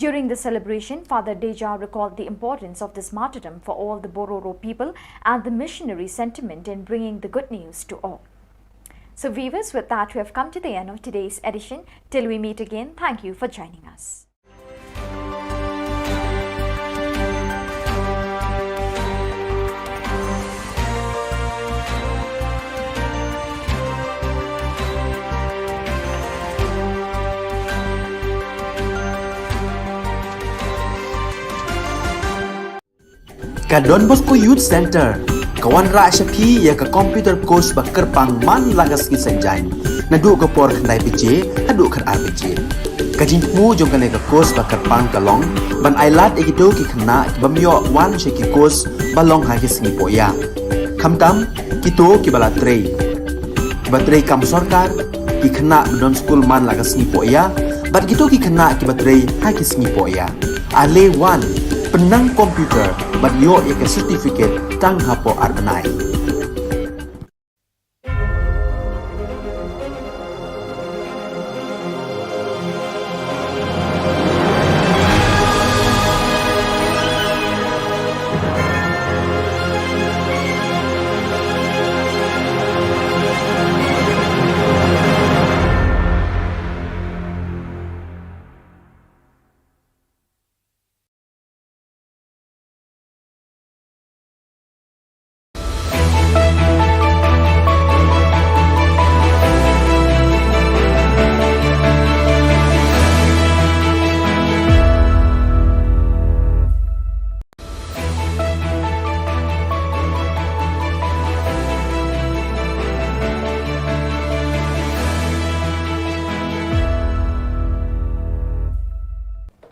During the celebration, Father Deja recalled the importance of this martyrdom for all the Bororo people and the missionary sentiment in bringing the good news to all. So viewers, with that, we have come to the end of today's edition. Till we meet again, thank you for joining us. Ka Don Bosco Youth Center ka wanrah sha phi ïa ka computer course ba kyrpang man la ka sngi Saitjaiñ, naduh ka por khyndai baje haduh khatar baje. Ka jingthmu jong kane ka course ba kyrpang ka long ban ailad ïa kito ki khynnah ki bym ïoh wan sha ki course ba long ha ki sngi pohïap, khamtam kito kiba la trei, kiba trei kam sorkar, ki khynnah ba don skul man la ka sngi pohïap, bad kito ki khynnah kiba trei ha ki sngi pohïap. Ale wan, pynnang computer bad ïoh ïa ka certificate tang hapoh ar bnai.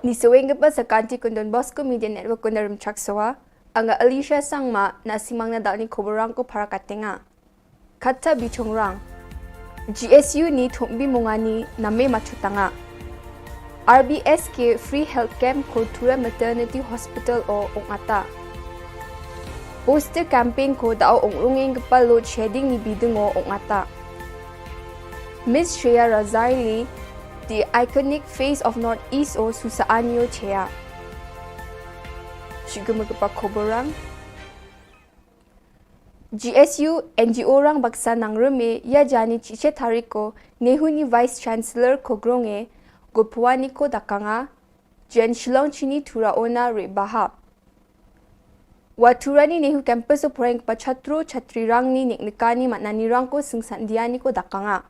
Ni saweng ka pa sa kanti kun Don Bosco Media Network kun darum chak sawa. Anga Alicia Sangma na simang na dal ni koborang ko para katenga. Kata bichong rang. G S U ni thumbi mungani name machutanga. R B S K free health camp ko Tura Maternity Hospital o ongata. Poster campaign ko dao ongrungeng kepal load shedding ni bidung o ongata. Miss Shreya Razaili, the iconic face of Northeast o susa anyo chea. Shigum kepa koborang. G S U N G O rang baksa nang reme ya jani chiche tariko Nehu ni Vice Chancellor ko gronge gopwani ko dakanga. Jen Shillong chini Tura ona re baha. Wa Tura ni Nehu campus o poreng pa chatro chatri rang ni nek nekani matnani rang ko singsan diani ko dakanga.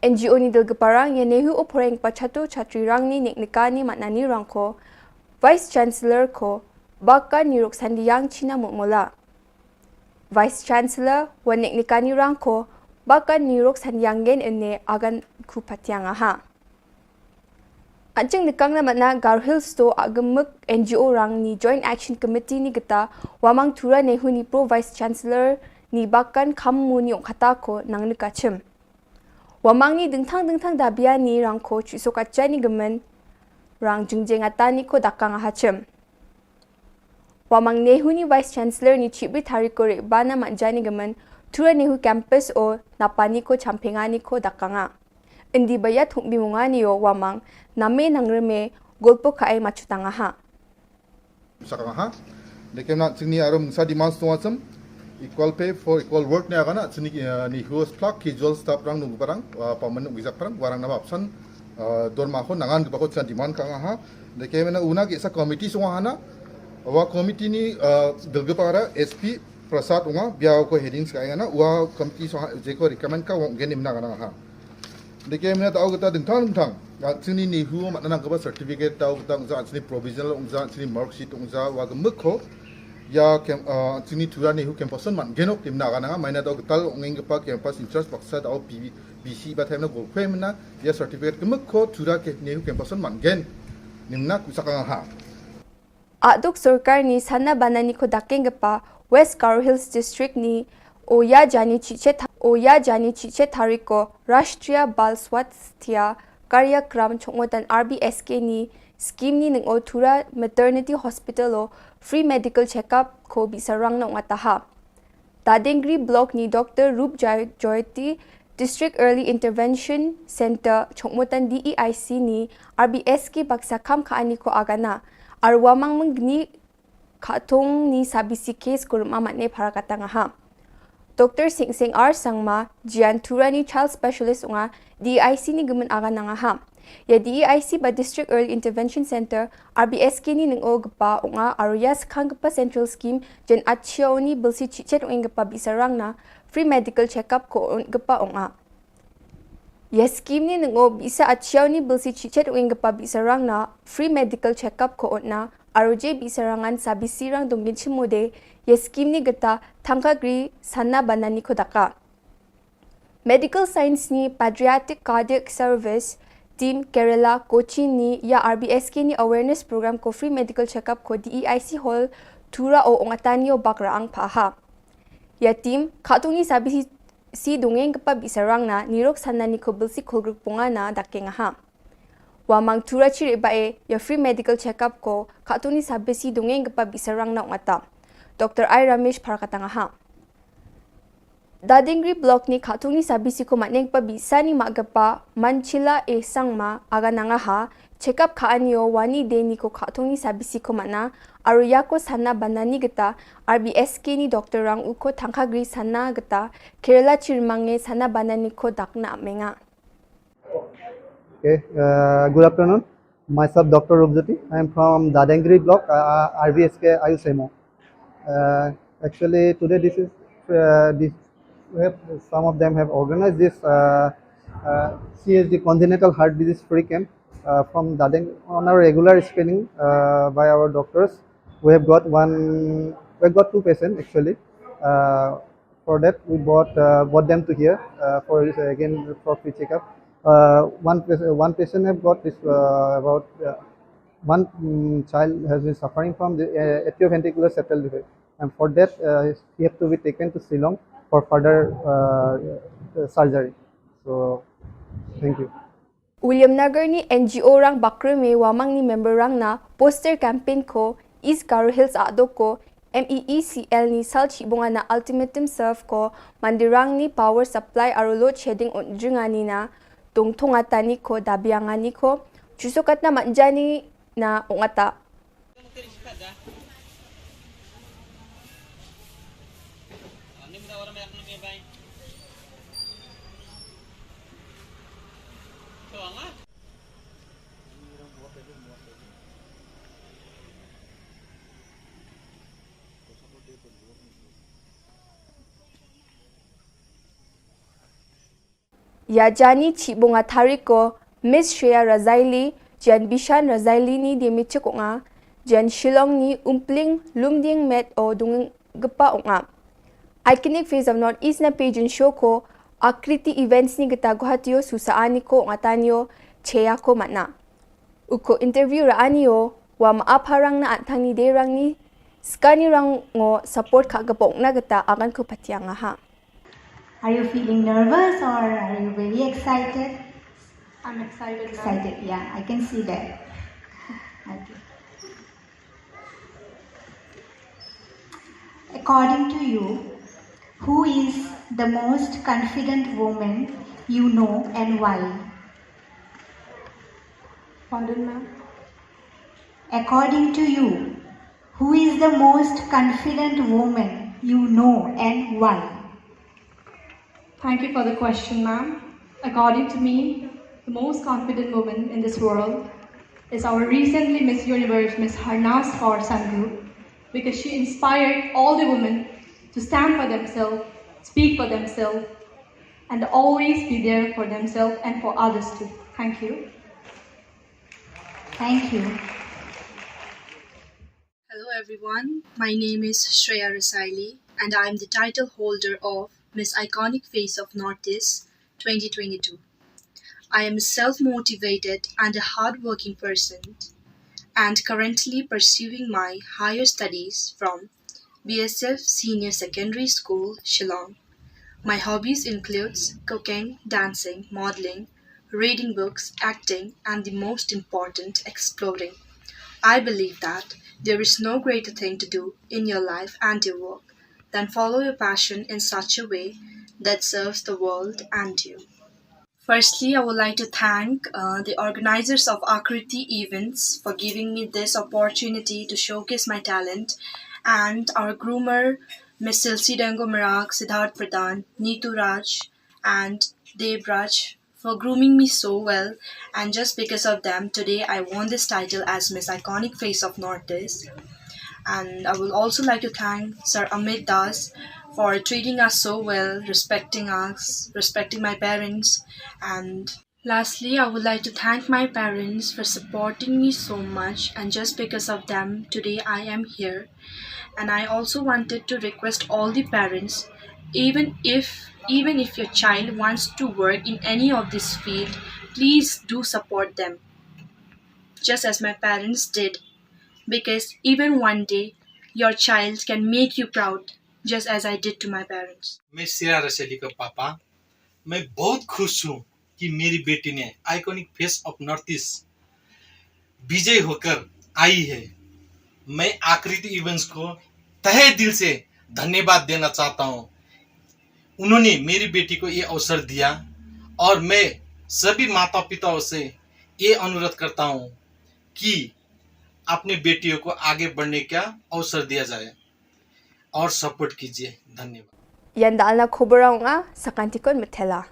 N G O ni dal keparang ya Nehu o poreng pa chatro chatri rang ni nek nekani matnani rang ko Vice Chancellor ko baka nirok sandiang china mutmola. Vice Chancellor wa nek nekani rang ko baka nirok sandiang gen ene agan ku patiang aha. Anching nekang na matna Garo Hills to agemuk N G O rang ni Joint Action Committee ni geta wamang Tura Nehu ni Pro Vice Chancellor ni bakan kam mu ni ongkata ko nang nekachim. Wamang ni dengthang dengthang dabia ni rang ko chusokacha ni gemen rang jingjeng ata ni ko dakang ahachim. Wamang Nehu ni Vice Chancellor ni chibri tariko re bana matjani gemen Tura Nehu campus o napani ko champengani ko dakanga. Indi baya thumbi mungani o wamang name nang reme golpo kaai machutanga ha. Sakang ha. Dekem na chingni arum sa demand stong acham. Equal pay for equal work ne agana chini ni hus plak ki jol staff rang nung parang paman nung gizak parang warang nama apsan dorma ho nangan gepako chan demand kang ha. Dekem na una ki sa committee song hana. Wa committee ni delge para S P Prasad unga bia ko headings ka ngana wa committee song jeko recommend ka wong genim na gana ha. Deke mena tau kita dingtang dingtang. Chini ni hu mat nang kaba certificate tau kita ungza chini provisional ungza chini mark sheet ungza wa gemuk ko. Ya kem chini Tura Nehu campus man genok tim na kana maina tau ketal ungeng kepa campus in charge baksa tau P B C ba them na go kwe mena ya certificate gemuk ko Tura ke Nehu campus man gen. Nimna kusaka ha. Aduk sorkar ni sana bana ni ko dakeng gepa West Garo Hills District ni oya jani chiche tha- oya jani chiche tariko Rashtriya Bal Swasthya Karyakram chongmotan R B S K ni scheme ni neng o Tura Maternity Hospital o free medical checkup ko bisarang na ungataha. Dadengri Block ni Doctor Rup Jai- Joyati District Early Intervention Center chongmotan D E I C ni R B S K baksa kam ka ani ko agana arwa mang mengni khatung ni sabisi case ko ruma matne para katanga ha. Doctor Sing Sing R Sangma jian Tura ni child specialist unga D E I C ni gemen agananga ha. Ya D E I C ba District Early Intervention Center R B S K ni neng o gepa unga aru ya sekhang gepa central scheme jen achia ni belsi chichet ungeng gepa bisarang na free medical checkup ko un gepa unga. Ya scheme ni neng o bisa achia ni belsi chichet ungeng gepa bisarang na free medical checkup ko un na aru je bisarangan sabisi rang dongin chimode ya scheme ni geta thangka gri sana banani ko daka. Medical Science ni Pediatric Cardiac Service Team Kerala Kochi ni ya R B S K ni awareness program ko free medical checkup ko D E I C hall Tura o ongatani o bakra ang paha. Ya team khatung ni sabisi si dongeng kepa bisarang na nirok sana ni ko belsi kolgruk ponga na dakeng aha. Wa mang Tura chiri ba e ya free medical checkup ko khatung ni sabisi dongeng kepa bisarang na ongata. Doctor I Ramesh para katanga ha. Dadingri Block ni khatung ni sabisi ko matneng pa bisa ni mak gepa Manchila e Sangma agananga ha. Checkup ka anio wani de ni ko khatung ni sabisi ko mana aru ya ko sana banani geta R B S K ni doctor rang u ko thangka gri sana geta Kerala chirmange sana banani ko dakna amenga. Okay, uh, good afternoon. Myself, Doctor Rupjyoti. I am from Dadengri Block, uh, R B S K Ayush M O. Uh, actually, today this is uh, this we have, some of them have organized this uh, uh, C H D congenital heart disease free camp uh, from Dadeng on a regular screening uh, by our doctors. We have got one, we have got two patients actually. Uh, for that, we brought uh, brought them to here uh, for uh, again for free checkup. Uh, one one patient have got this uh, about uh, One mm, child has been suffering from the uh, atrioventricular septal defect, and for that, uh, he had to be taken to Shillong for further uh, uh, surgery. So, thank you. Williamnagar ni N G O rang bakre me wamang ni member rang na poster campaign ko East Garo Hills ado ko M E E C L ni sal chibunga na ultimatum serve ko mandirang ni power supply aro load shedding unjungani na tungtunga tani ko dabiangani ko chusukatna manjani na ungata. Ïa jani chibunga thariko Miss Shreya Razaili, jan Bishan Razaili ni demi chukung a, jan Shillong ni umpling lumding met o dung gepa ung a. Iconic Face of North East na pejun show ko Akriti Events ni geta Guwahati o susa ani ko ung atanio cheya ko matna. Uko interview ra anio wa ma apharang na antang ni de rang ni skani rang ngo support ka gepok na geta agan ko patiang ha. Are you feeling nervous or are you very excited? I'm excited. Excited, yeah, I can see that. Okay. According to you, who is the most confident woman you know and why? Pardon, ma'am. According to you, who is the most confident woman you know and why? Thank you for the question, ma'am. According to me, the most confident woman in this world is our recently Miss Universe, Miss Harnaaz Kaur Sandhu, because she inspired all the women to stand for themselves, speak for themselves, and always be there for themselves and for others too. Thank you. Thank you. Hello everyone, my name is Shreya Rasaili and I am the title holder of Miss Iconic Face of Northeast twenty twenty-two. I am a self-motivated and a hardworking person and currently pursuing my higher studies from B S F Senior Secondary School, Shillong. My hobbies includes cooking, dancing, modeling, reading books, acting, and the most important, exploring. I believe that there is no greater thing to do in your life and your work than follow your passion in such a way that serves the world and you. Firstly, I would like to thank uh, the organizers of Akriti Events for giving me this opportunity to showcase my talent and our groomer, Miss Silsi Dango Marak, Siddharth Pradhan, Neetu Raj, and Dev Raj for grooming me so well, and just because of them, today I won this title as Miss Iconic Face of Northeast. And I would also like to thank Sir Amit Das for treating us so well, respecting us, respecting my parents, and lastly, I would like to thank my parents for supporting me so much, and just because of them, today I am here. And I also wanted to request all the parents, even if even if your child wants to work in any of this field, please do support them, just as my parents did, because even one day your child can make you proud, just as I did to my parents. मैं श्रेया रसैली का पापा। मैं बहुत खुश हूँ कि मेरी बेटी ने iconic face of North East विजय होकर आई है। मैं आकृति इवेंट्स को तहे दिल से धन्यवाद देना चाहता हूँ। उन्होंने मेरी बेटी को ये अवसर दिया और मैं सभी माता पिताओं से ये अनुरोध करता हूँ कि अपने बेटियों को आगे बढ़ने का अवसर दिया जाए और सपोर्ट कीजिए। धन्यवाद। Ïa dalna khubor ong a sa kan tikon methela.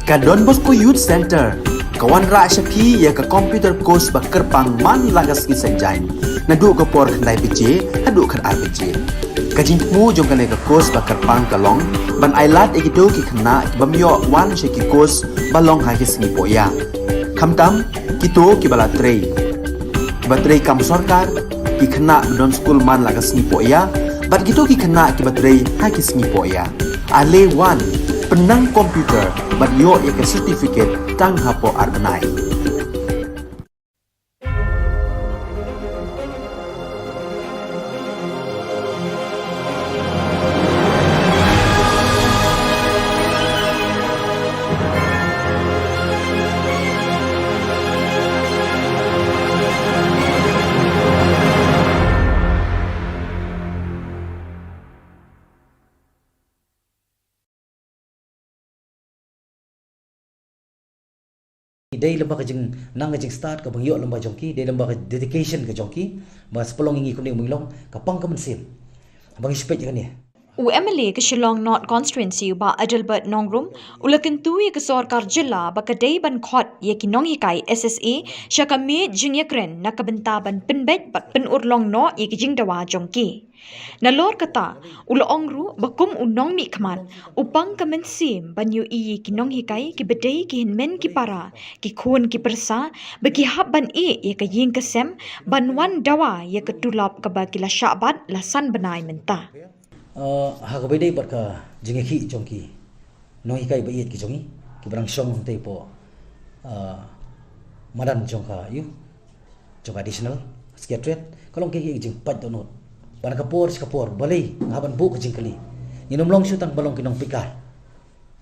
Ka Don Bosco Youth Centre ka wanrah sha phi ïa ka computer course ba kyrpang man la ka sngi Saitjaiñ, naduh ka por khyndai baje haduh khatar baje. Ka jingthmu jong kane ka course ba kyrpang ka long ban ailad ïa kito ki khynnah ki bym ïoh wan sha ki course ba long ha ki sngi pohïa, khamtam kito kiba la trei, kiba trei kam sorkar, Ki khynnah ba don skul man la ka sngi poh ïa, bad kito ki khynnah kiba trei ha ki sngi poh ïa. Ale wan, pynnang computer, bad ïoh ïa ka certificate tang hapoh ar bnai. Dei lem bad ka jingnang ka jingstad kaba ngi ïoh lem bad jong ki, dei lem bad ka dedication ka jong ki, ba sa pynlong ïa ngi kumne, ngi long ka pang ka mynsiem. Ba ngi shu peit ïa kane. U M L A ka Shillong North Constituency, u Bah Adelbert Nongrum, u la kyntu ïa ka sorkar jylla ba ka dei ban khot ïa ki nonghikai S S A sha ka miej jingïakren na ka bynta ban pynbeit bad pynurlong noh ïa ki jingdawa jong ki. Nalor kata, u la ong ruh ba kum u nongmihkhmat, u pang ka mynsiem ban ïohi ïa ki nonghikai kiba dei ki hynmen ki para, ki khun ki pyrsa, ba ki hap ban ïeh ïa ka ïing ka sem ban wan dawa ïa ka tulop kaba ki la shah bat la san bnai mynta. Uh, ha kaba ïadei bad ka jingïakhih jong ki nonghikai ba ïeit ki jong ngi, kiba dang shong hangtei hapoh, uh, madan jong ka, ïa, jong ka Additional Secretariat, ka long kaei ka jingpait dohnud. Ba na ka por sha ka por, balei nga hap ban buh ka jingkylli? Ngin ym long shuh tang ba long ki nongpeitkai.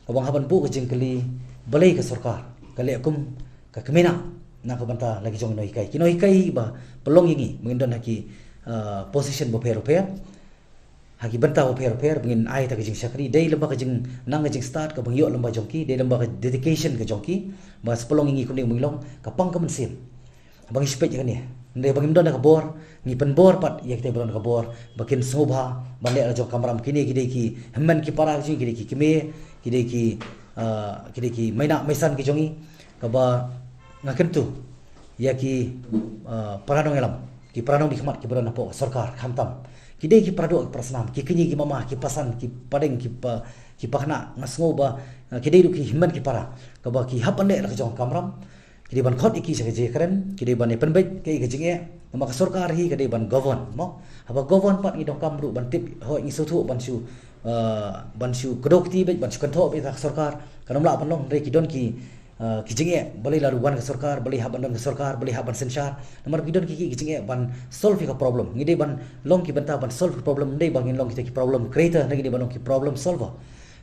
Kaba nga hap ban buh ka jingkylli, balei ka sorkar ka leh kum ka kmie na, na ka bynta la ki jong ki nonghikai. Ki nonghikai ba pynlong ïa ngi, ba ngin don ha ki, uh, position bapher bapher, ha ki bynta bapher bapher, ba ngin ai ïa ka jingshakri, dei lem bad ka jingnang ka jingstad kaba ngi ïoh lem bad jong ki, dei lem bad ka dedication ka jong ki, ba sa pynlong ïa ngi kumne, ngi long ka pang ka mynsiem. Ba ngi shu peit ïa kane. Hynrei ba ngim don da ka bor, ngi pynbor pat ïa kita ba don da ka bor ba kin sngewbha ban leh la jong ka kamram. Kine ki dei ki hynmen ki para ki jong ngi, ki dei ki kmie, ki dei ki, uh, ki dei ki mei nah mei san ki jong ngi, kaba nga kyntu ïa ki, uh, para nongïalam, ki para nongdie khmat kiba don hapoh sorkar, khamtam ki dei ki para doh, ki para snam, ki kñi, ki mama, ki pasan, ki padeng, ki pa, ki pakna, nga sngew ba, uh, ki dei ruh ki hynmen ki para kaba ki hap ban leh la ka jong ka kamram. Ki dei ban khot ïa ki sha ka jingïakren, ki dei ban ïa pynbeit kaei ka jingeh. Namar ka sorkar hi ka dei ban govern, mo. Haba govern pat ngi donkam ruh ban tip, hooid ngi sngewthuh ban shu, uh, ban shu kdew kti beit, ban shu kynthoh beit ha ka sorkar. Kan ym lah ban long, hynrei ki don ki, uh, ki jingeh, balei la wan ka sorkar, balei hap ban don ka sorkar, balei hap ban synshar. Namar ki don ki, ki, ki jingeh ban solve ïa ka problem. Ngi dei ban long ki bynta ban solve ka problem, ym dei ba ngin long kita ki problem creator, hynrei ngi dei ban long ki problem solver.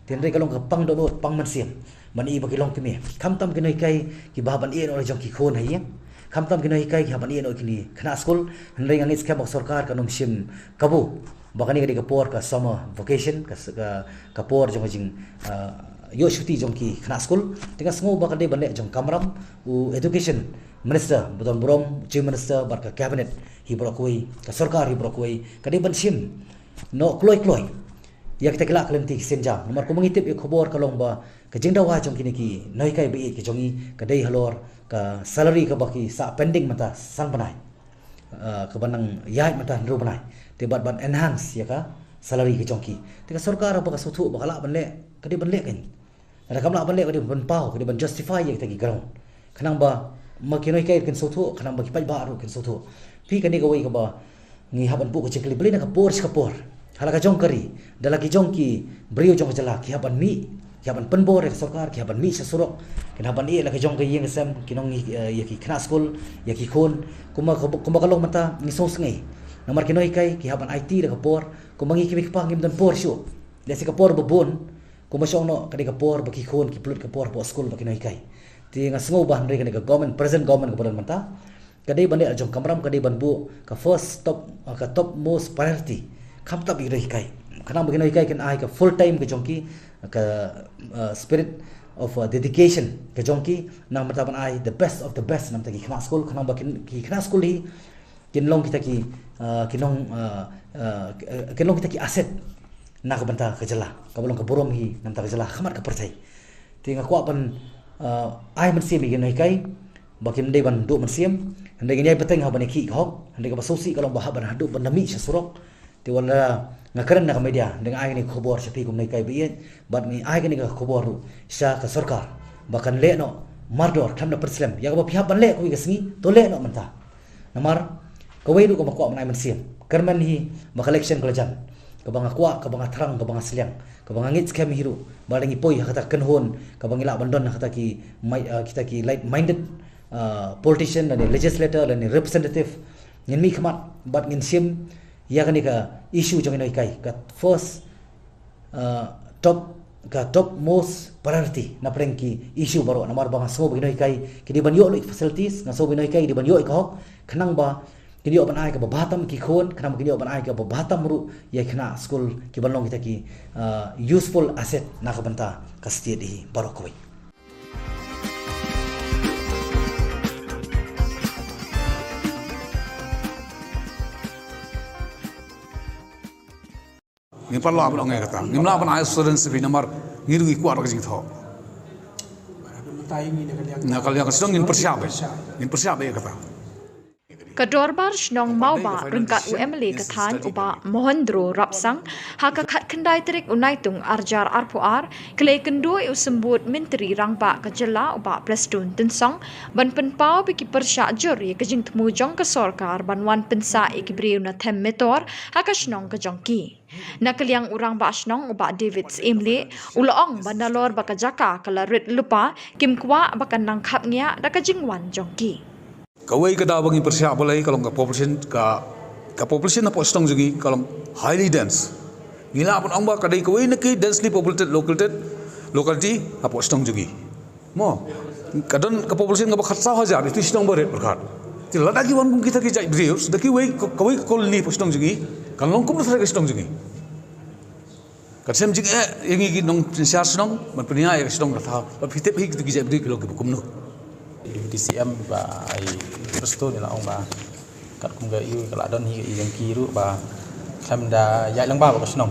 Te hynrei ka long ka pang dohnud, pang mynsiem ban ïohi ba ki long kmie. Khamtam ki nonghikai kiba hap ban ïeh noh la jong ki khun ha ïing. Khamtam ki nonghikai ki hap ban ïeh noh ïa kine ki khynnah skul. Hynrei nga ngeit skhem ba ka sorkar kan ym shim kabu ba kane ka dei ka por ka summer vacation, ka, ka, ka por jong ka jing, uh, ïoh shuti jong ki khynnah skul. Te nga sngew ba ka dei ban leh jong ka kamram, u Education Minister ba don burom, Chief Minister bad ka Cabinet hi baroh kawei, ka sorkar hi baroh kawei, ka dei ban shim noh kloi kloi ïa kita ki lad ki lynti ki sienjam. Namar kumba ngi tip ïa ka khubor ka long ba ka jingdawa jong kine ki nonghikai ba ïeit ki jong ngi ka dei halor ka salary kaba ki sah pending mynta san bnai, uh, kaba nang ïaid mynta hynriew bnai. Te bad ban enhance ïa ka salary ka jong ki. Te ka sorkar ba ka sngewthuh ba ka lah ban leh, ka dei ban leh kein. Lada kam lah ban leh, ka dei ban paw, ka dei ban justify ïa kita ki ground. Khnang ba ma ki nonghikai kin sngewthuh, khnang ba ki paidbah ruh kin sngewthuh. Phi, kane kawei kaba ngi hap ban buh ka jingkylli, balei na ka por sha ka por, ha la ka jong ka ri, da la ki jong ki briew jong ka jylla ki hap ban mih, ki hap ban pynbor ïa ka sorkar, ki hap ban mih sha surok, kin hap ban ïeh la ka jong ka ïing ka sem, ki nong, eh, ïa ki khynnah skul, ïa ki khun. Kumba, kumba ka long mynta ngi sngewsngei. Namar ki nonghikai ki hap ban aiti da ka por, kumba ngi ki mei ki pa ngim don por shuh. Lehse ka por ba bun, kumba shong noh ka dei ka por ba ki khun ki pynlut ka por hapoh skul bad ki nonghikai. Te nga sngew ba hynrei kane ka government, present government kaba don mynta, ka dei ban leh la jong ka kamram, ka dei ban buh ka first top, uh, ka top most priority. Khamtam ïa ki nonghikai. Khnang ba ki nonghikai kin ai ka full time ka jong ki, ka, uh, spirit of, uh, dedication ka jong ki, namar ban ai the best of the best namar ki khynnah skul, khnang ba ki, ki khynnah skul hi kin long kita ki, uh, kin long, uh, uh, kin long kita ki asset na ka bynta ka jylla, kaba long ka burom hi na ka bynta ka jylla ha khmat ka pyrthei. Te nga kwah ban, uh, ai mynsiem ïa ki nonghikai ba kim dei ban duh mynsiem. Hynrei ngin ïai bteng ha ban ïakhih ka hok, hynrei kaba sngewsih ka long ba hap ban haduh ban da mih sha surok. Te wat la nga kren na ka media, hynrei nga ai kane ka khubor sha phi kum nonghikai ba ïeit, bad ngi ai kane ka khubor ruh sha ka sorkar ba kan leh noh mardor khlem da pynslem. Ïa kaba phi hap ban leh kawei ka sngi, to leh noh mynta. Namar Kawei ruh kaba nga kwah ban ai mynsiem, kyrmen hi ba ka election ka la jan, kaba nga kwah, kaba nga thrang, kaba nga sliang, kaba nga ngeit skhem hi ruh ba lada ngi poi ha kata ka kynhun kaba ngi lah ban don ha kata ki mai-, ah, kita ki like-minded, ah, politician lane legislator lane representative, ngin mihkhmat bad ngin shim ïa kane ka issue jong ki nonghikai, ka first, ah, top, ka top most priority na pdeng ki issue baroh. Namar ba nga sngew ba ki nonghikai ki dei ban ïoh lut ïa ki facilities, nga sngew ba ki nonghikai ki dei ban ïoh ïa ka hok, khnang ba kin ïoh ban ai kaba bha tam ïa ki khun, khnang ba kin ïoh ban ai kaba bha tam ruh ïa ki khynnah skul, ki ban long kita ki, ah, useful asset na ka bynta ka state hi baroh kawei. Ngim pat lah ban ong ïa kata. Ngim lah ban ai assurance bha namar ngi ruh ngi kwah ka jingthoh. Na ka liang ka shnong ngin pyrshah bha. Ngin pyrshah bha ïa kata. Ka Dorbar Shnong Mawbah ryngkat u M L A ka thaiñ u Bah Mohendro Rapsang, ha ka khatkhyndai tarik u Naitung arhajar arphew ar, ki la ïakynduh ïa u Symbud Myntri Rangbah ka jylla u Bah Prestone Tynsong ban pynpaw ba ki pyrshah jur ïa ka jingthmu jong ka sorkar ban wan pynsah ïa ki briew na them metor ha ka shnong ka jong ki. Na ka liang u Rangbah Shnong u Bah David Syiemlieh u la ong ba nalor ba ka jaka ka la rit lypa, kim kwah ba kan nang khapngiah da ka jingwan jong ki. Kawei ka daw ba ngi pyrshah balei ka long ka population, ka, ka population hapoh shnong jong ngi ka long highly dense. Ngi lah ban ong ba ka dei kawei na ki densely populated locality, locality hapoh shnong jong ngi. Mo, ka don ka population kaba khatsaw hajar, ïa ki shnong ba rit pyrkhat. Te lada ki wan kum kita ki jait briew, da kiwei, kawei ka colony hapoh shnong jong ngi kan long kumno tharai ka shnong jong ngi. Ka shem jingeh ïa ngi ki nongsynshar shnong ban pynïaid ïa ka shnong ka thaw. Bad phi tip hi kito ki jait briew ki long kiba kumno. Deputy C M Bah Prestone u la ong ba katkum ka ïa ka la don hi ka ïa jong ki ruh ba khlem da ïaid lang bha bad ka shnong.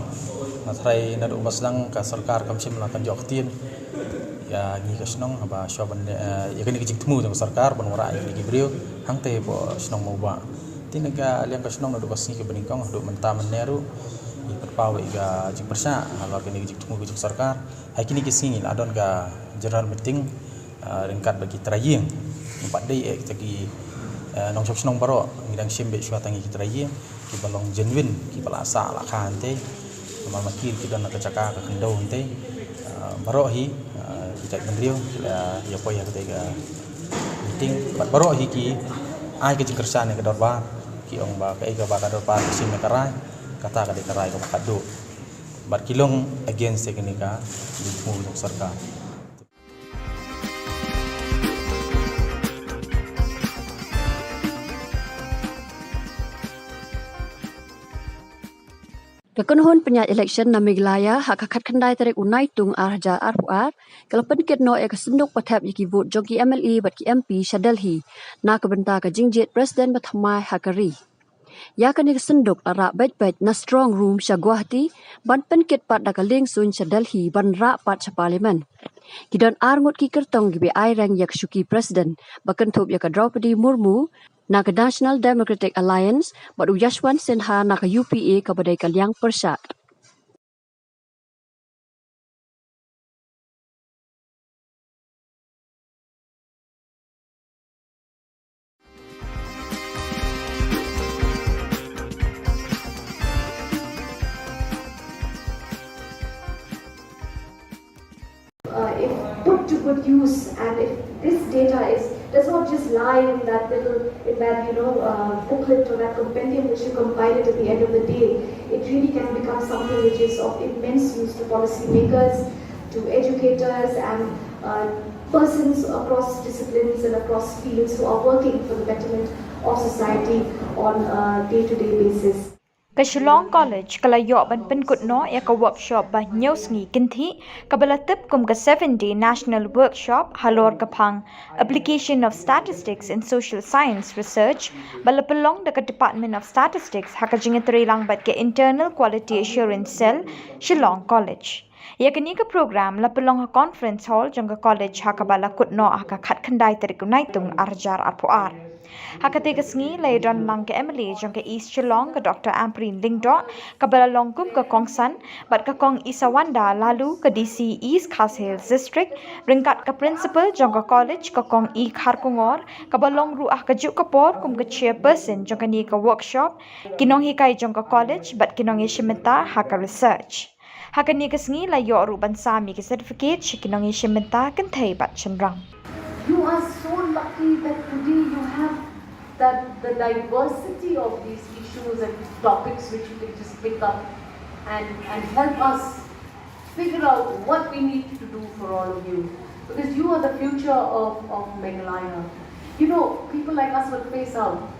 Nga tharai naduh ba sdang ka sorkar kam shym la kan ïoh ktien ïa ngi ka shnong haba shuwa ban, eh, ïa kane ka jingthmu jong ka sorkar ban wanrah ïa kine ki briew hangtei hapoh shnong Mawbah. Te na ka liang ka shnong naduh ka sngi kaba nyngkong haduh mynta mynne ruh ngi pynpaw ïa ka jingpyrshah halor kane ka jingthmu ka jong ka sorkar. Ha kine ki sngi la don ka general meeting, ah, ryngkat bad ki trai ïing. Ngim pat dei eh kita ki, eh, nongshong shnong baroh, ngi dang shim beit shuwa tang ïa ki trai ïing kiba long genuine, kiba la sah la kha hangtei. Namar ma ki ki don ha ka jaka ka khyndew hangtei. Ah, baroh hi, ah, ki jait bynriew ki la ïa poi ha katei ka meeting bad baroh hi ki ai ka jingkyrshan ïa ka dorbar, ki ong ba kaei kaba ka dorbar ka shim ïa ka rai, kata ka dei ka rai kaba khatduh. Bad ki long against ïa kane ka jingthmu jong ka sorkar. Ka kynhun pynïaid election na Meghalaya ha ka khatkhyndai tarik u Naitung arhajar arphew ar ka la pynkit noh ïa ka synduk ba thep ïa ki vote jong ki M L A bad ki M P sha Delhi na ka bynta ka jingjied president bathymmai ha ka ri. Ïa kane ka synduk la rah beit beit na strong room sha Guwahati ban pynkit pat da ka lieng suiñ sha Delhi ban rah pat sha parliament. Ki don ar ngut ki kyrtong kiba ai reng ïa ka shuki president ba kynthup ïa ka Droupadi Murmu na ka National Democratic Alliance bad u Yashwant Sinha na ka U P A kaba dei ka liang pyrshah. Uh, if put to good use, and if this data is, does not just lie in that little, in that, you know, uh, booklet or that compendium which you compile it at the end of the day, it really can become something which is of immense use to policymakers, to educators, and, uh, persons across disciplines and across fields who are working for the betterment of society on a day-to-day basis. Ka Shillong College ka la ïoh ban pynkut noh ïa ka workshop ba hynñiew sngi kynthih kaba la tip kum ka seven day national workshop halor ka phang Application of Statistics in Social Science Research, ba la pynlong da ka Department of Statistics ha ka jingïatreilang bad ka Internal Quality Assurance Cell, Shillong College. Ïa kane ka program la pynlong ha Conference Hall jong ka college ha kaba la kut noh ha ka khatkhyndai tarik u Naitung arhajar arphew ar. Ha katei ka sngi la ïadon lang ka M L A jong ka East Shillong, ka Doctor Ampareen Lyngdoh, kaba la long kum ka kongsan, bad ka Kong Isawanda Laloo, ka D C East Khasi Hills District, ryngkat ka principal jong ka college, ka Kong E Kharkongor, kaba long ruh ha kajuh ka por kum ka chairperson jong kane ka workshop, ki nonghikai jong ka college bad ki nongïashim bynta ha ka research. Ha kane ka sngi la ïoh ruh ban sam ïa ki certificate sha ki nongïashim bynta kynthei bad shynrang. You are so lucky that today you have that the diversity of these issues and topics which you can just pick up and, and help us figure out what we need to do for all of you. Because you are the future of, of Meghalaya. You know, people like us will phase out.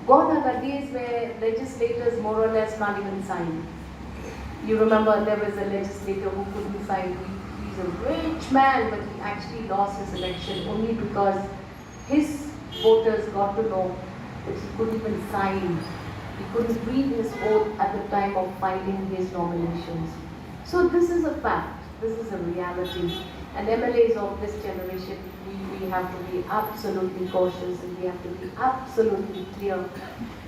Gone are the days where legislators more or less can't even sign. You remember there was a legislator who couldn't sign. He, he's a rich man, but he actually lost his election only because his voters got to know that he couldn't even sign. He couldn't read his oath at the time of filing his nominations. So this is a fact. This is a reality. And M L As of this generation, we, we have to be absolutely cautious and we have to be absolutely clear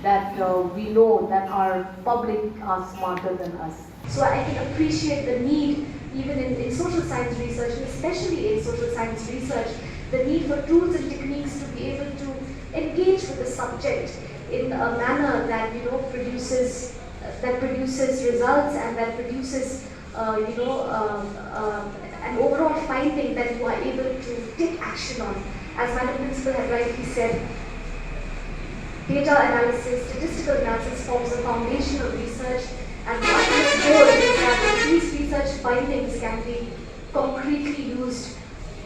that uh, we know that our public are smarter than us. So I can appreciate the need, even in, in social science research, and especially in social science research, the need for tools and techniques to be able to engage with the subject in a manner that, you know, produces, that produces results and that produces, uh, you know, um, um, an overall finding that you are able to take action on. As Madam Principal had rightly said, data analysis, statistical analysis forms the foundation of research, and the ultimate goal is that these research findings can be concretely used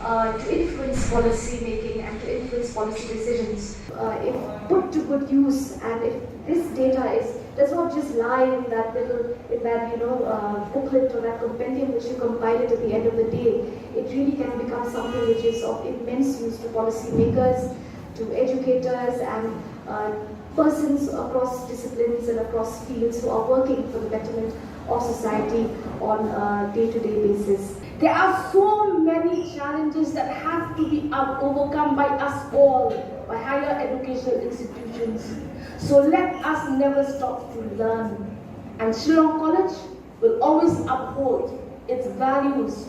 uh, to influence policy making and to influence policy decisions. Uh, if put to good use, and if this data is, does not just lie in that little, in that, you know, uh, booklet or that compendium which you compile it at the end of the day, it really can become something which is of immense use to policymakers, to educators, and uh, persons across disciplines and across fields who are working for the betterment of society on a day-to-day basis. There are so many challenges that have to be overcome by us all, by higher educational institutions. So let us never stop to learn. And Shillong College will always uphold its values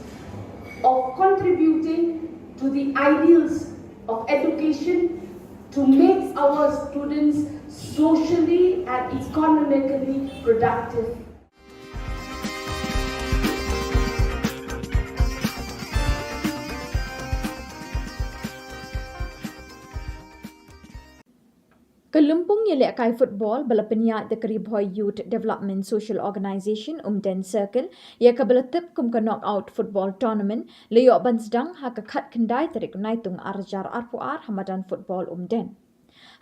of contributing to the ideals of education to make our students socially and economically productive. Ka lympung ïalehkai football ba la pynïaid da ka Ri Bhoi Youth Development Social Organisation Umden Circle, ïa kaba la tip kum ka Knockout Football Tournament, la ïoh ban sdang ha ka khatkhyndai tarik Naitung ar hajar arphew ar ha madan football Umden.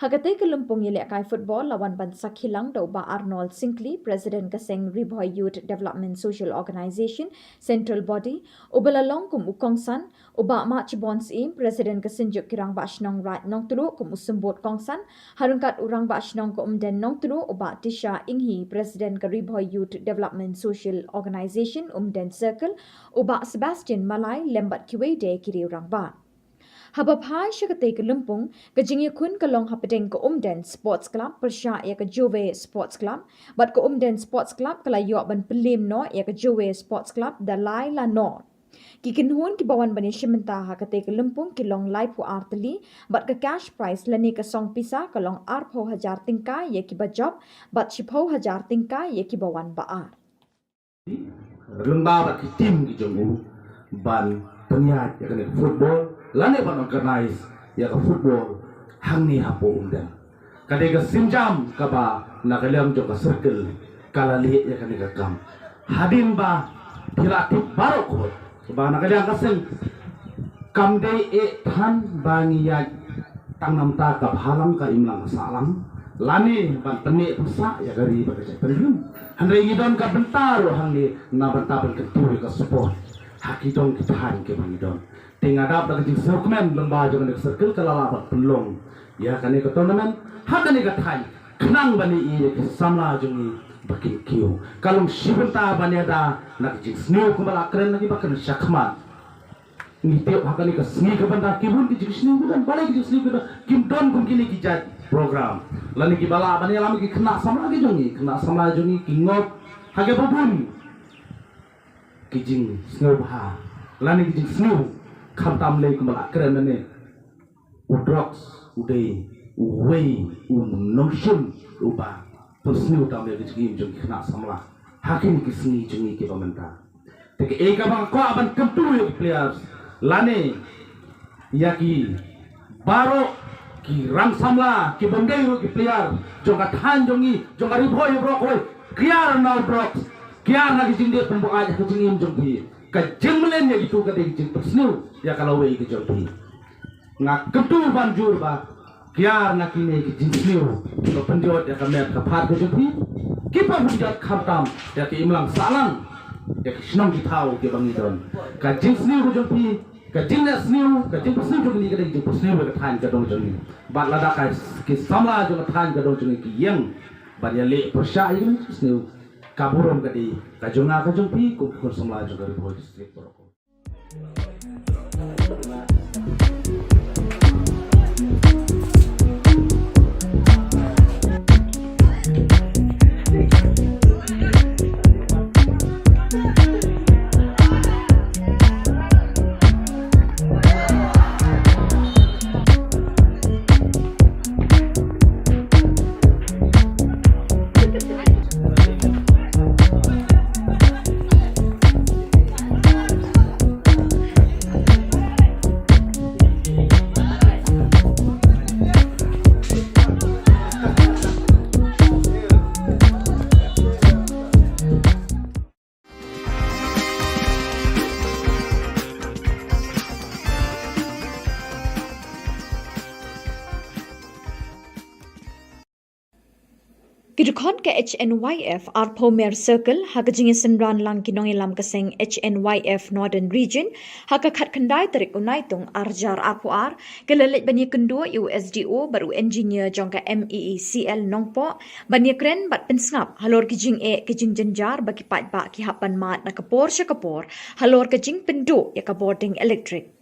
Ha katei ka lympung ïalehkai football la wan ban sakhi lang da u Bah Arnold Syngkli, President ka seng Ri Bhoi Youth Development Social Organisation, Central Body, uba la long kum u kongsan, u Bah Mahchibon Syiem, President ka Synjuk ki Rangbah Shnong Raid Nongtluh kum u symbud kongsan, ha ryngkat u Rangbah Shnong ka Umden Nongtluh, u Bah Tisha Inghi, President ka Ri Bhoi Youth Development Social Organisation Umden Circle, u Bah Sebastian Malai lem bad kiwei de ki riew rangbah. Haba phai sha katei ka lympung, ka jingïakhun ka long hapdeng ka Umden Sports Club pyrshah ïa ka Jowai Sports Club, bad ka Umden Sports Club ka la ïoh ban pynliem noh ïa ka Jowai Sports Club da lai la nol. Ki kynhun kiba wan ban ïashim bynta ha katei ka lympung ki long laiphew ar tylli, bad ka cash prize lane ka song pisa ka long arphew hajar tyngka ïa kiba jop, bad shiphew hajar tyngka ïa kiba wan ba ar. Lyngba bad ki team ki jong u ban pynïaid ïa kane ka football lane ban organize ïa ka football hangne hapoh Umden. Ka dei ka sienjam kaba na ka liang jong ka circle ka la leh ïa kane ka kam. Hadien ba phi la tip baroh khoit ba na ka liang ka seng kam dei eh than ba ngi ïaid tang namar ka bhalang ka imlang ka sahlang lane ban pynneh pynsah ïa ka ri bad ka jaitbynriew. Hynrei ngi don ka bynta ruh hangne na bynta ban kyntu ïa ka sport ha ki dong ki thaiñ kiba ngi don. Te nga dap da ka jingsngewkmen lyngba jong kane ka circle ka la lah ban pynlong ïa kane ka tournament ha kane ka thaiñ khnang ban ïohi ïa ki samla jong ngi ba kin kiew. Ka long shi bynta ban ïada na ka jingsniew kumba la kren na kiba kren shakhmat. Ngi tip ha kane ka sngi ka bynta ki bun ki jingsniew ki don, balei ki jingsniew ki don, kim don kum kine ki jait program. Lane kiba lah ban ïalam ki khynnah samla ki jong ngi, khynnah samla jong ngi ki ngop ha kiba bun ki jingsngewbha lane ki jingsniew, khamtam lei kumba la kren mynne. U drugs u dei uwei u nongshun uba pynsniew tam ïa ki jingim jong ki khynnah samla ha kine ki sngi jong ngi kiba mynta. Te kaei kaba nga kwah ban kyntu ïa ki players lane ïa ki baroh ki rang samla ki bym dei ruh ki player jong ka thaiñ jong ngi, jong ka Ri Bhoi baroh kawei, kiar na u drugs, kiar na ki jingdih pynbuaid ha ka jingim jong phi. Ka jingmlien ïa kitu ka dei ka jingpynsniew ïa ka lawei ka jong phi. Nga kyntu ban jur ba kiar na kine ki jingsniew kiba pynjot ïa ka met ka phad ka jong phi, kiba pynjot khamtam ïa ka imlang sahlang, ïa ki shnong ki thaw kiba ngi don. Ka jingsniew ka jong phi, ka jingleh sniew, ka jingpynsniew jong ngi ka dei jingpynsniew ïa ka thaiñ ka dong jong ngi. Bad lada ka ki samla jong ka thaiñ ka dong jong ngi ki ïeng ban ïaleh pyrshah ïa kine ki jingsniew, ka burom ka dei ka jong nga ka jong phi kum ki khun samla jong ka Ri Bhoi District baroh. Ki dkhot ka H N Y F arphew mer circle ha ka jingïasynran lang ki nongïalam ka seng H N Y F Northern Region ha ka khatkhyndai tarik u Naitung arhajar arphew ar, ki la leit ban ïakynduh ïa u S D O bad u engineer jong ka M E E C L Nongpoh ban ïakren bad pynsngap halor ki jingeh ki jingjynjar ba ki paidbah ki hap ban mad na ka por sha ka por halor ka jingpynduh ïa ka bording elektrik.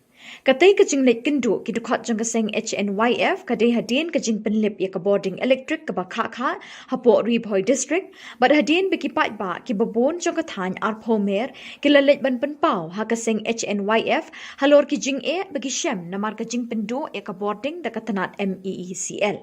Katei ka jingleit kynduh ki dkhot jong ka seng H N Y F ka dei hadien ka jingpynlip ïa ka bording elektrik kaba khah khah hapoh Ri Bhoi District, bad hadien ba ki paidbah kiba bun jong ka thaiñ arphew mer ki la leit ban pynpaw ha ka seng H N Y F halor ki jingeh ba ki shem namar ka jingpynduh ïa ka bording da ka tnat M E E C L.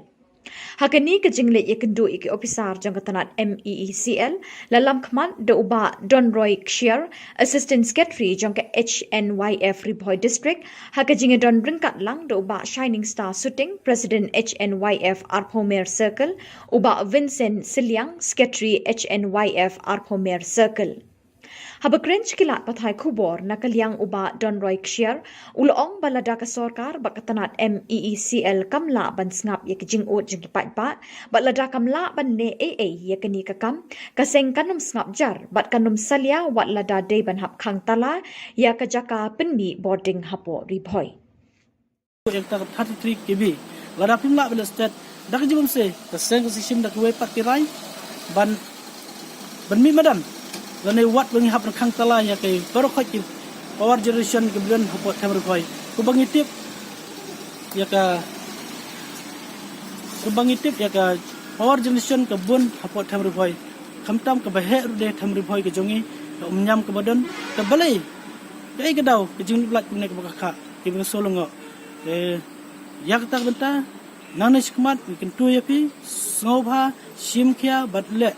Ha kane ka jingleit ïakynduh ïa ki ophisar jong ka tnat M E E C L, la lam khmat da u Bah Donroy Kshiar, Assistant Secretary jong ka H N Y F Ri Bhoi District, ha ka jingïadon ryngkat lang da u Bah Shining Star Suting, President H N Y F arphew mer circle, u Bah Vincent Siliang, Secretary H N Y F arphew mer circle. Haba kren sha ki lad pathai khubor na ka liang u Bah Donroy Kshiar, u la ong ba lada ka sorkar bad ka tnat M E E C L kam lah ban sngap ïa ki jingud jong ki paidbah, bad lada kam lah ban leh ei ei ïa kane ka kam, ka seng kan ym sngap jar bad kan ym salia wat lada dei ban hap khang tala ïa ka jaka pynmih bording hapoh Ri Bhoi. Ïa kata ka thirty-three K V. Lada phim lah ban leh stet, da ka jingmut se, ka seng ka sa shim da kawei pat ki rai ban, ban mih madan. Lane wat ba ngi hap ban khang tala ïa ki baroh khoit ki power generation kiba don hapoh them Ri Bhoi. Kumba ngi tip ïa ka, kumba ngi tip ïa ka power generation ka bun hapoh them Ri Bhoi. Khamtam kaba heh ruh de them Ri Bhoi ka jong ngi, ka umñiam kaba don, ka balei, kaei ka daw ka jinglip lait kumne kaba khah khah, kiba nga sngewlyngngoh. Te ïa kata ka bynta, nangne shakhmat ngi kyntu ïa phi, sngewbha shim khia bad leh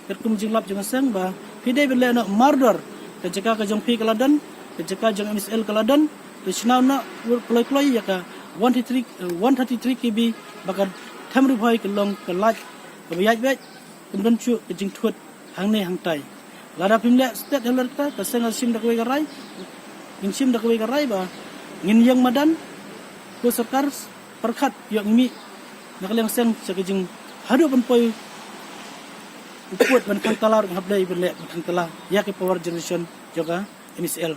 katkum jinglap jong ka seng ba phi dei ban leh noh mardor. Ka jaka ka jong phi ka la don, ka jaka jong M E E C L ka la don. Te shna noh kloi kloi ïa ka one thirty-three, eh, one thirty-three K V ba ka them Ri Bhoi ka long ka lait kaba ïaid beit, kam don shuh ka jingthut hangne hangtai. Lada phim leh stet halor kata, ka seng ka shim da kawei ka rai, ngin shim da kawei ka rai ba ngin ïeng madan, ko sorkar pyrkhat ïoh ngi mih na ka liang seng sha ka jing haduh ban poi u pud ban khang tala ruh hap dei ban leh ban khang tala ïa ki power generation jong ka M E E C L.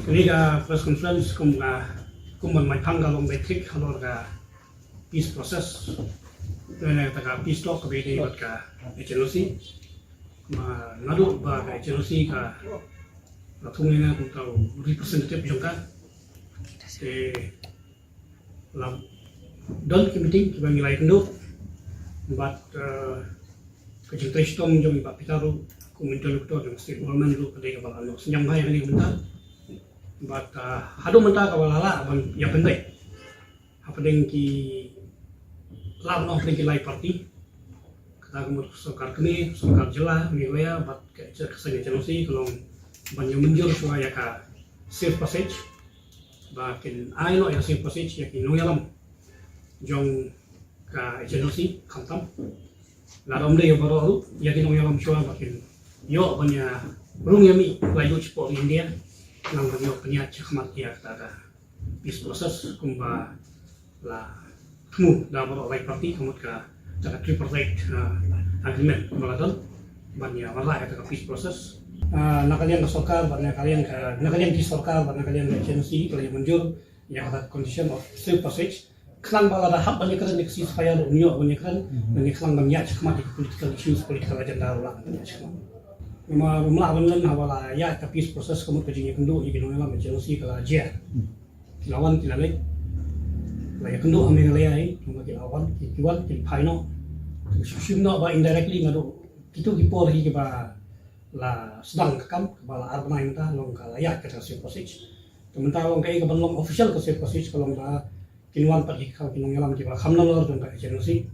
Kane ka press conference kum ka, kum ban mai phang ka long beit thik halor ka peace process. Kane kata ka peace talk kaba ïadei bad ka H N O C. Ma naduh ba ka H N O C ka la thung ïa nga kum uta u representative jong ka, te la don ki meeting kiba ngi la ïakynduh bad, eh, ka jingtrei shitom jong i Bah Peter ruh kum interlocutor jong state government ruh ka dei kaba la noh synñiang bha ïa kane ka bynta. Bad, eh, haduh mynta kaba la lah ban ïapynbeit hapdeng ki, lah ban ong hapdeng ki lai party. Kata ka mut sorkar kmie, sorkar jylla Meghalaya bad ka, ka seng H N O C ka long ban ïamynjur shuwa ïa ka safe passage, ba kin ai noh ïa ka safe passage ïa ki nongïalam jong ka H N O C, khamtam lada ym dei ïa baroh ruh, ïa ki nongïalam shuwa ba kin ïoh ban ïa rung ïa mih laitluid shapoh India, khnang ban ïoh pynïaid shakhmat ïa kata ka peace process kumba la thmu da baroh lai party, ka mut kata ka tripartite, ah, agreement kumba la don ban ïa wanrah ïa kata ka peace process. Ah, na ka liang ka sorkar bad na ka liang ka, na ka liang ki sorkar bad na ka liang ka H N O C ka la ïamynjur ïa kata ka condition of safe passage, khnang ba lada hap ban ïakren ïa ka ceasefire ruh un ïoh ban ïakren, ban ïa khnang ban ïaid shakhmat ïa ka political issues, political agenda ruh lah ban ïaid shakhmat. Namar ym lah ban len haba la ïaid ka peace process, ka mut ka jingïakynduh ïa ki nongïalam H N O C ka la jia. Ki la wan ki la leit, la ïakynduh ha Meghalaya hi, namar ki la wan, ki, ki wan ki phai noh. Ki shim noh ba indirectly naduh kito ki por hi kiba la sdang ka kam, kaba la ar bnai mynta, long ka la ïaid kata ka safe passage. Te mynta long kaei kaban long official ka safe passage, ka long ba kin wan pat ki, ki nongïalam kiba kham nalor jong ka H N O C,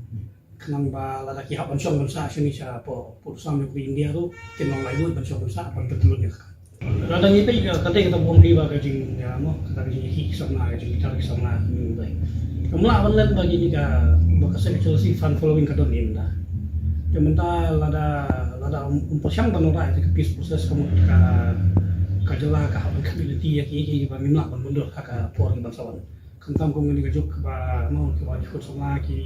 khnang ba lada ki hap ban shong ban sah shane shapoh pud sam jong ka India ruh kin long laitluid ban shong ban sah ban pynlut ïa ka. Lada ngi peit ka, ka dei kata ba ong hi ba ka jing, ïa, mo, kata ka jingïakhih ki samla, ka jingbitar ki samla mynta. Kam lah ban len ba kine ka, ba ka seng H N O C fan following ka don hi mynta. Te mynta lada, lada ym, ym pyrshang ban wanrah ïa ka peace process, ka mut ka, ka jylla ka hap ban community ïa ki, ïa kiba ngim lah ban mundur ha ka por kiban sa wan. Khamtam kum kane ka juk ba, mo, kiba ki khun samla ki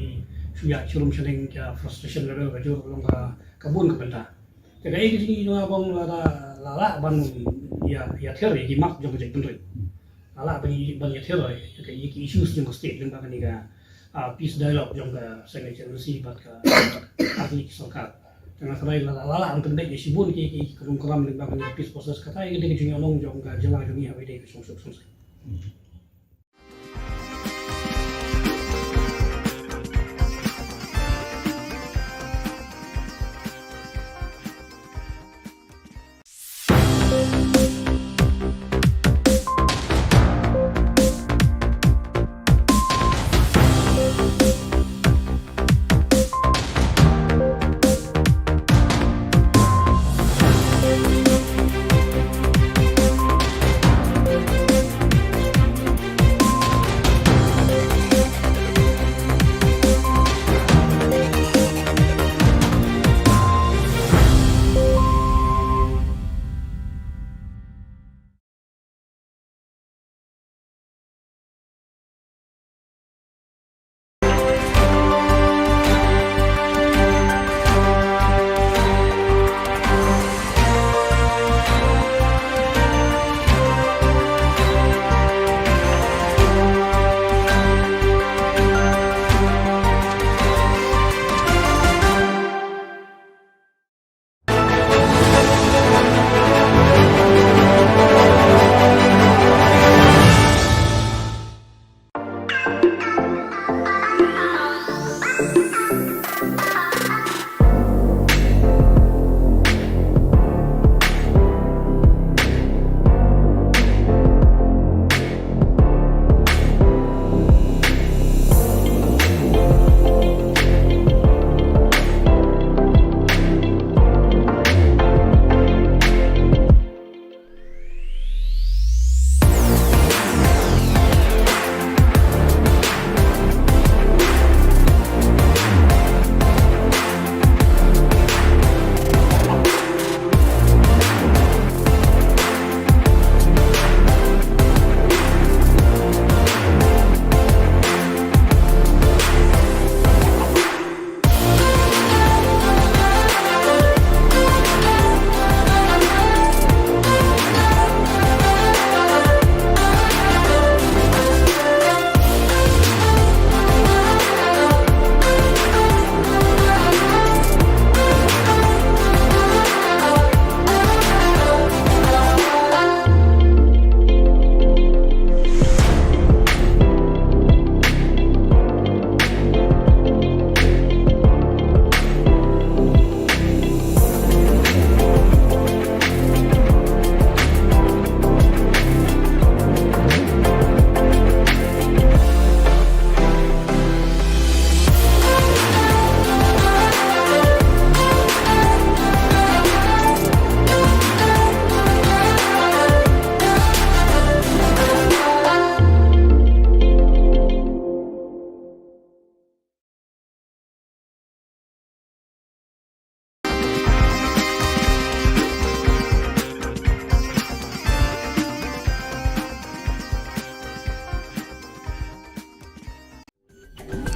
shu ïaid shu rum shaneng, ka frustration level ka jur long ka, ka bun ka bynta. Te kaei ka jingïaid jong nga ba ong lada la lah ban ïa, ïa thiar ïa ki mat jong ka jaitbynriew. La lah ban ïa, ban ïa thiar ïa ki, ïa ki issues jong ka state lyngba kane ka, ah, peace dialogue jong ka seng H N O C bad ka, bad ka sorkar. Te nga kyrpad lada la lah ban pynbeit ïa shibun ki, ki, ki krum kram lyngba kane ka peace process, kata ïa ka dei ka jingïaid jong ka jylla jong ngi haba ïadei ka shongsuk shongsaiñ.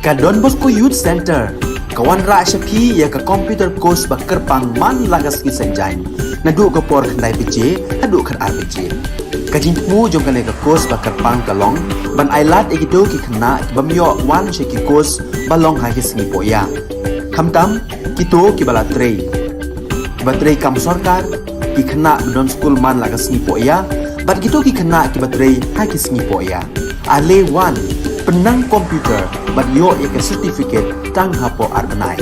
Ka Don Bosco Youth Centre ka wanrah sha phi ïa ka computer course ba kyrpang man la ka sngi Saitjaiñ, naduh ka por khyndai baje haduh khatar baje. Ka jingthmu jong kane ka course ba kyrpang ka long ban ailad ïa kito ki khynnah ki bym ïoh wan sha ki course ba long ha ki sngi pohïa, khamtam kito kiba la trei, kiba trei kam sorkar, ki khynnah ba don skul man la ka sngi pohïa, bad kito ki khynnah kiba trei ha ki sngi pohïa. Ale wan, pynnang computer bad ïoh ïa ka certificate tang hapoh ar bnai.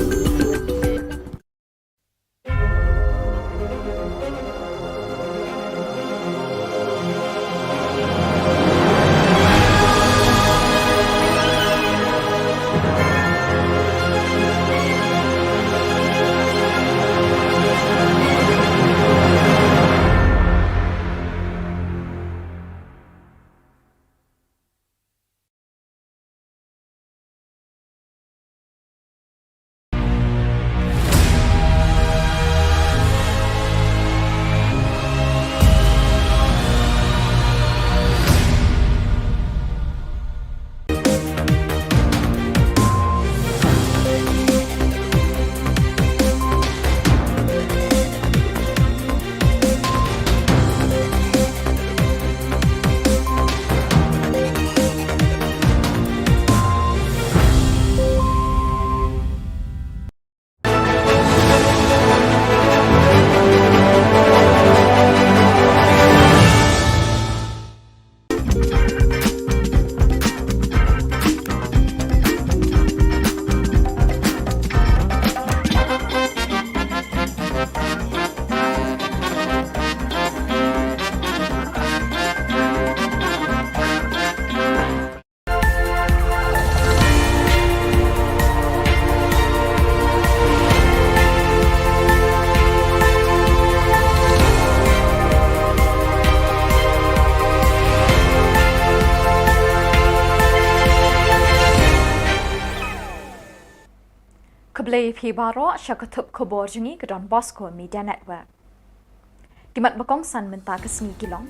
Khublei phi baroh sha ka thup khubor jong ngi ka Don Bosco Media Network. Ki mat ba kongsan mynta ka sngi ki long: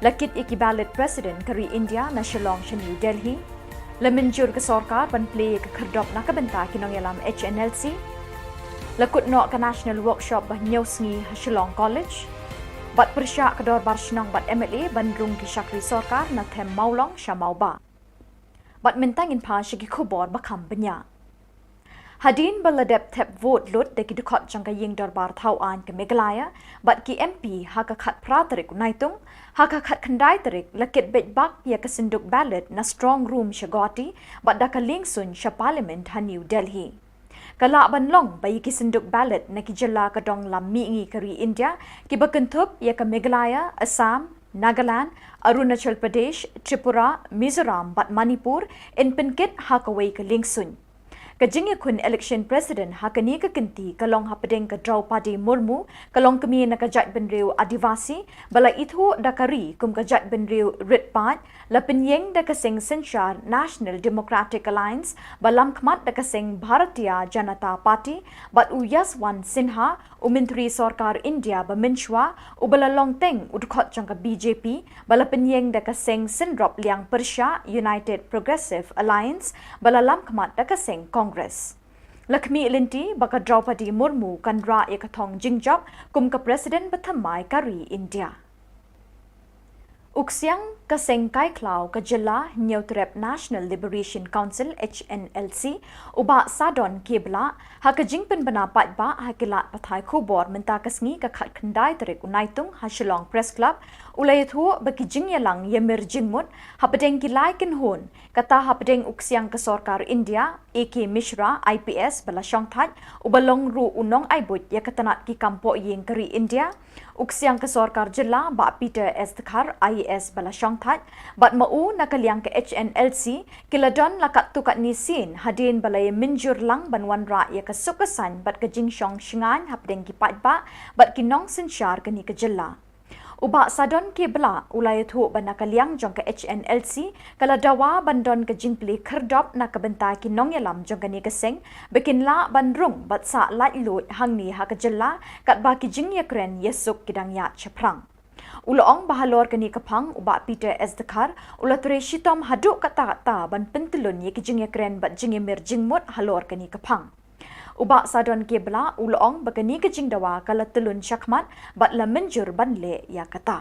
La kit ïa ki ballot president ka ri India na Shillong sha New Delhi. La mynjur ka sorkar ban plie ïa ka khyrdop na ka bynta ki nongïalam H N L C. La kut noh ka National Workshop ba hynñiew sngi ha Shillong College. Bad pyrshah ka dorbar shnong bad M L A ban rung ki shakri sorkar na them Mawlong sha Mawbah. Bad mynta ngin phai sha ki khubor ba kham bniah. Hadien ba la dep thep vote lut da ki dkhot jong ka ïing dorbar thaw aiñ ka Meghalaya bad ki M P ha ka khatphra tarik u Naitung, ha ka khatkhyndai tarik la kit beit bak ïa ka synduk ballot na strong room sha Guwahati bad da ka lieng suiñ sha Parliament ha New Delhi. Ka lah ban long ba ïa ki synduk ballot na ki jylla ka dong lam mihngi ka ri India kiba kynthup ïa ka Meghalaya, Assam, Nagaland, Arunachal Pradesh, Tripura, Mizoram bad Manipur yn pynkit ha kawei ka lieng suiñ. Ka jingïakhun election president ha kane ka kynti ka long hapdeng ka Draupadi Murmu, ka longkmie na ka jaitbynriew Adivasi ba la ithuh da ka ri kum ka jaitbynriew rit paid, la pynïeng da ka seng synshar National Democratic Alliance ba lamkhmat da ka seng Bharatiya Janata Party, bad u Yashwant Sinha, u Myntri Sorkar India ba mynshuwa, uba la long teng u dkhot jong ka B J P, ba la pynïeng da ka seng synrop liang pyrshah United Progressive Alliance ba la lamkhmat da ka seng Congress. La khmih lynti ba ka Draupadi Murmu kan rah ïa ka thong jingjop kum ka president bathymmai ka ri India. U ksiang ka seng kai khlaw ka jylla Hynñiewtrep National Liberation Council, H N L C, u Bah Sadon K Blah, ha ka jingpynbna paidbah ha ki lad pathai khubor mynta ka sngi ka khatkhyndai tarik u Naitung ha Shillong Press Club, u la ïathuh ba ki jingïalang ïamir jingmut hapdeng ki lai kynhun, kata hapdeng u ksiang ka sorkar India, A K Mishra, I P S, ba la shongthait, uba long ruh u nongai buit ïa ka tnat ki kam pohïing ka ri India, u ksiang ka sorkar jylla Bah Peter S Dkhar, I A S, ba la shongthait, bad ma u na ka liang ka H N L C, ki la don la katto katne sien hadien ba la ïamynjur lang ban wanrah ïa ka suk ka saiñ bad ka jingshong shngaiñ hapdeng ki paidbah bad ki nongsynshar kane ka jylla. U Bah Sadon K Blah u la ïathuh ba na ka liang jong ka H N L C ka la dawa ban don ka jingplie khyrdop na ka bynta ki nongïalam jong kane ka seng ba kin lah ban rung bad sah laitluid hangne ha ka jylla katba ki jingïakren ïasuk ki dang ïaid shaphrang. U la ong ba halor kane ka phang u Bah Peter S Dkhar u la trei shitom haduh katta katta ban pyntlun ïa ki jingïakren bad jingïamir jingmut halor kane ka phang. U Bah Sadon K Blah u la ong ba kane ka jingdawa ka la tlun shakhmat bad la mynjur ban leh ïa kata.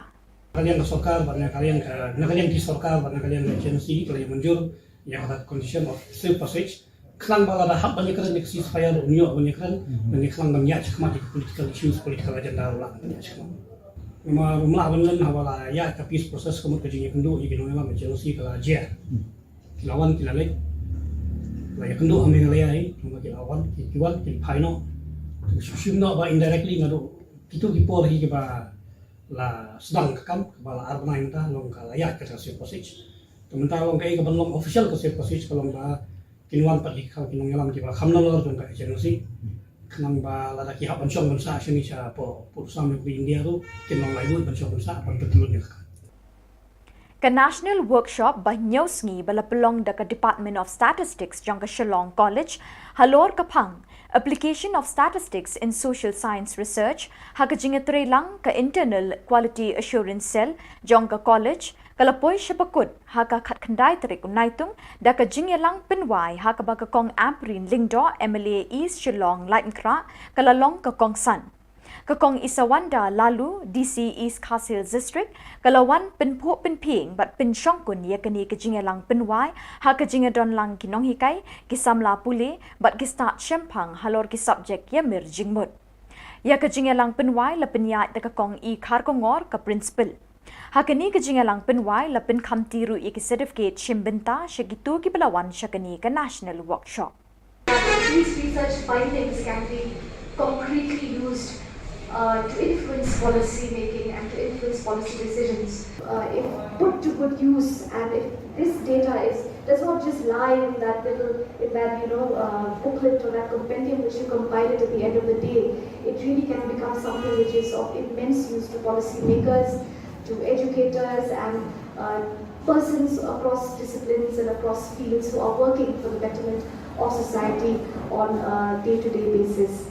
Na ka liang ka sorkar bad na ka liang ka, na ka liang ki sorkar bad na ka liang ka H N O C ka la ïa mynjur ïa kata ka condition of safe passage. Khnang ba lada hap ban ïakren ïa ka ceasefire ruh un ïoh ban ïakren, ban ïakren ban ïaid shakhmat ïa ka political issues, political agenda ruh lah ban ïaid shakhmat. Namar ym lah ban len haba la ïaid ka peace process ka mut ka jingïakynduh ïa ki nongïalam H N O C ka la jia. Ki la wan ki la leit. La ïakynduh ha Meghalaya hi, namar ki la wan, ki, ki wan, ki phai noh. Shim, shim noh ba indirectly naduh kito ki por hi kiba la sdang ka kam, kaba la ar bnai mynta long ka la ïaid ka safe passage. Te mynta long kaei kaban long official ka safe passage ka long ba kin wan pat ki kham ki nongïalam kiba kham nalor jong ka H N O C. Khnang ba lada ki hap ban shong ban sah shane sha pdeng pud sam jong ka India ruh kin long laitluid ban shong ban sah ban pyntlun ïa ka. Ka National Workshop ba hynñiew sngi ba la pynlong da ka Department of Statistics jong ka Shillong College halor ka phang Application of Statistics in Social Science Research ha ka jingïatreilang ka Internal Quality Assurance Cell jong ka college ka la poi sha ba kut ha ka khatkhyndai tarik u Naitung da ka jingïalang pynwai ha kaba ka Kong Ampareen Lyngdoh, M L A East Shillong Laitumkhrah, ka la long ka kongsan. Ka Kong Isawanda Laloo, D C East Khasi Hills District, ka la wan pynphuh pynphieng bad pynshongkun ïa kane ka jingïalang pynwai ha ka jingïadonlang ki nonghikai, ki samla pule bad ki stad shemphang halor ki subject ïamir jingmut. Ïa ka jingïalang pynwai la pynïaid da ka Kong E Kharkongor, ka Principal. Ha kane ka jingïalang pynwai la pynkhamti ruh ïa ki certificate shim bynta sha kito kiba la wan sha kane ka National Workshop. These research findings can be concretely used, uh, to influence policy making and to influence policy decisions. Uh, if put to good use, and if this data is, does not just lie in that little, in that, you know, uh, booklet or that compendium which you compile it at the end of the day, it really can become something which is of immense use to policymakers, to educators and, uh, persons across disciplines and across fields who are working for the betterment of society on a day-to-day basis.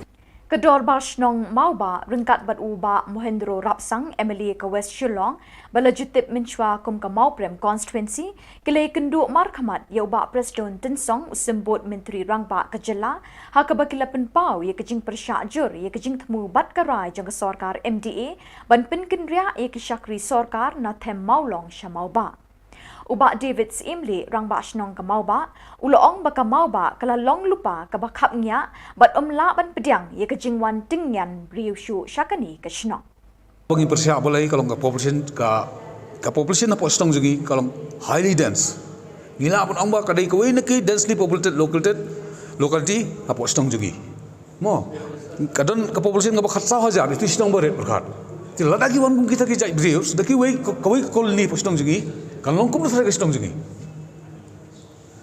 Ka Dorbar Shnong Mawbah ryngkat bad u Bah Mohendro Rapsang, M L A ka West Shillong, ba la ju tip mynshuwa kum ka Mawprem Constituency, ki la ïakynduh markhmat ïa u Bah Prestone Tynsong, u Symbud Myntri Rangbah ka jylla, ha kaba ki la pynpaw ïa ka jingpyrshah jur ïa ka jingthmu bad ka rai jong ka sorkar M D A ban pynkynriah ïa ki shakri sorkar na them Mawlong sha Mawbah. U Bah David Syiemlieh, Rangbah Shnong ka Mawbah, u la ong ba ka Mawbah ka la long lypa kaba khapngiah bad ym lah ban pdiang ïa ka jingwan tyngian briew shuh sha kane ka shnong. Ba ngi pyrshah balei ka long ka population, ka, ka population hapoh shnong jong ngi ka long highly dense. Ngi lah ban ong ba ka dei kawei na ki densely populated locality, locality hapoh shnong jong ngi. Mo, ka don ka population kaba khatsaw hajar, ito i shnong barit pyrkhat. Te lada ki wan kum kita ki jait briew, da kiwei, kawei ka colony hapoh shnong jong ngi kan long kumno tharai ka shnong jong ngi.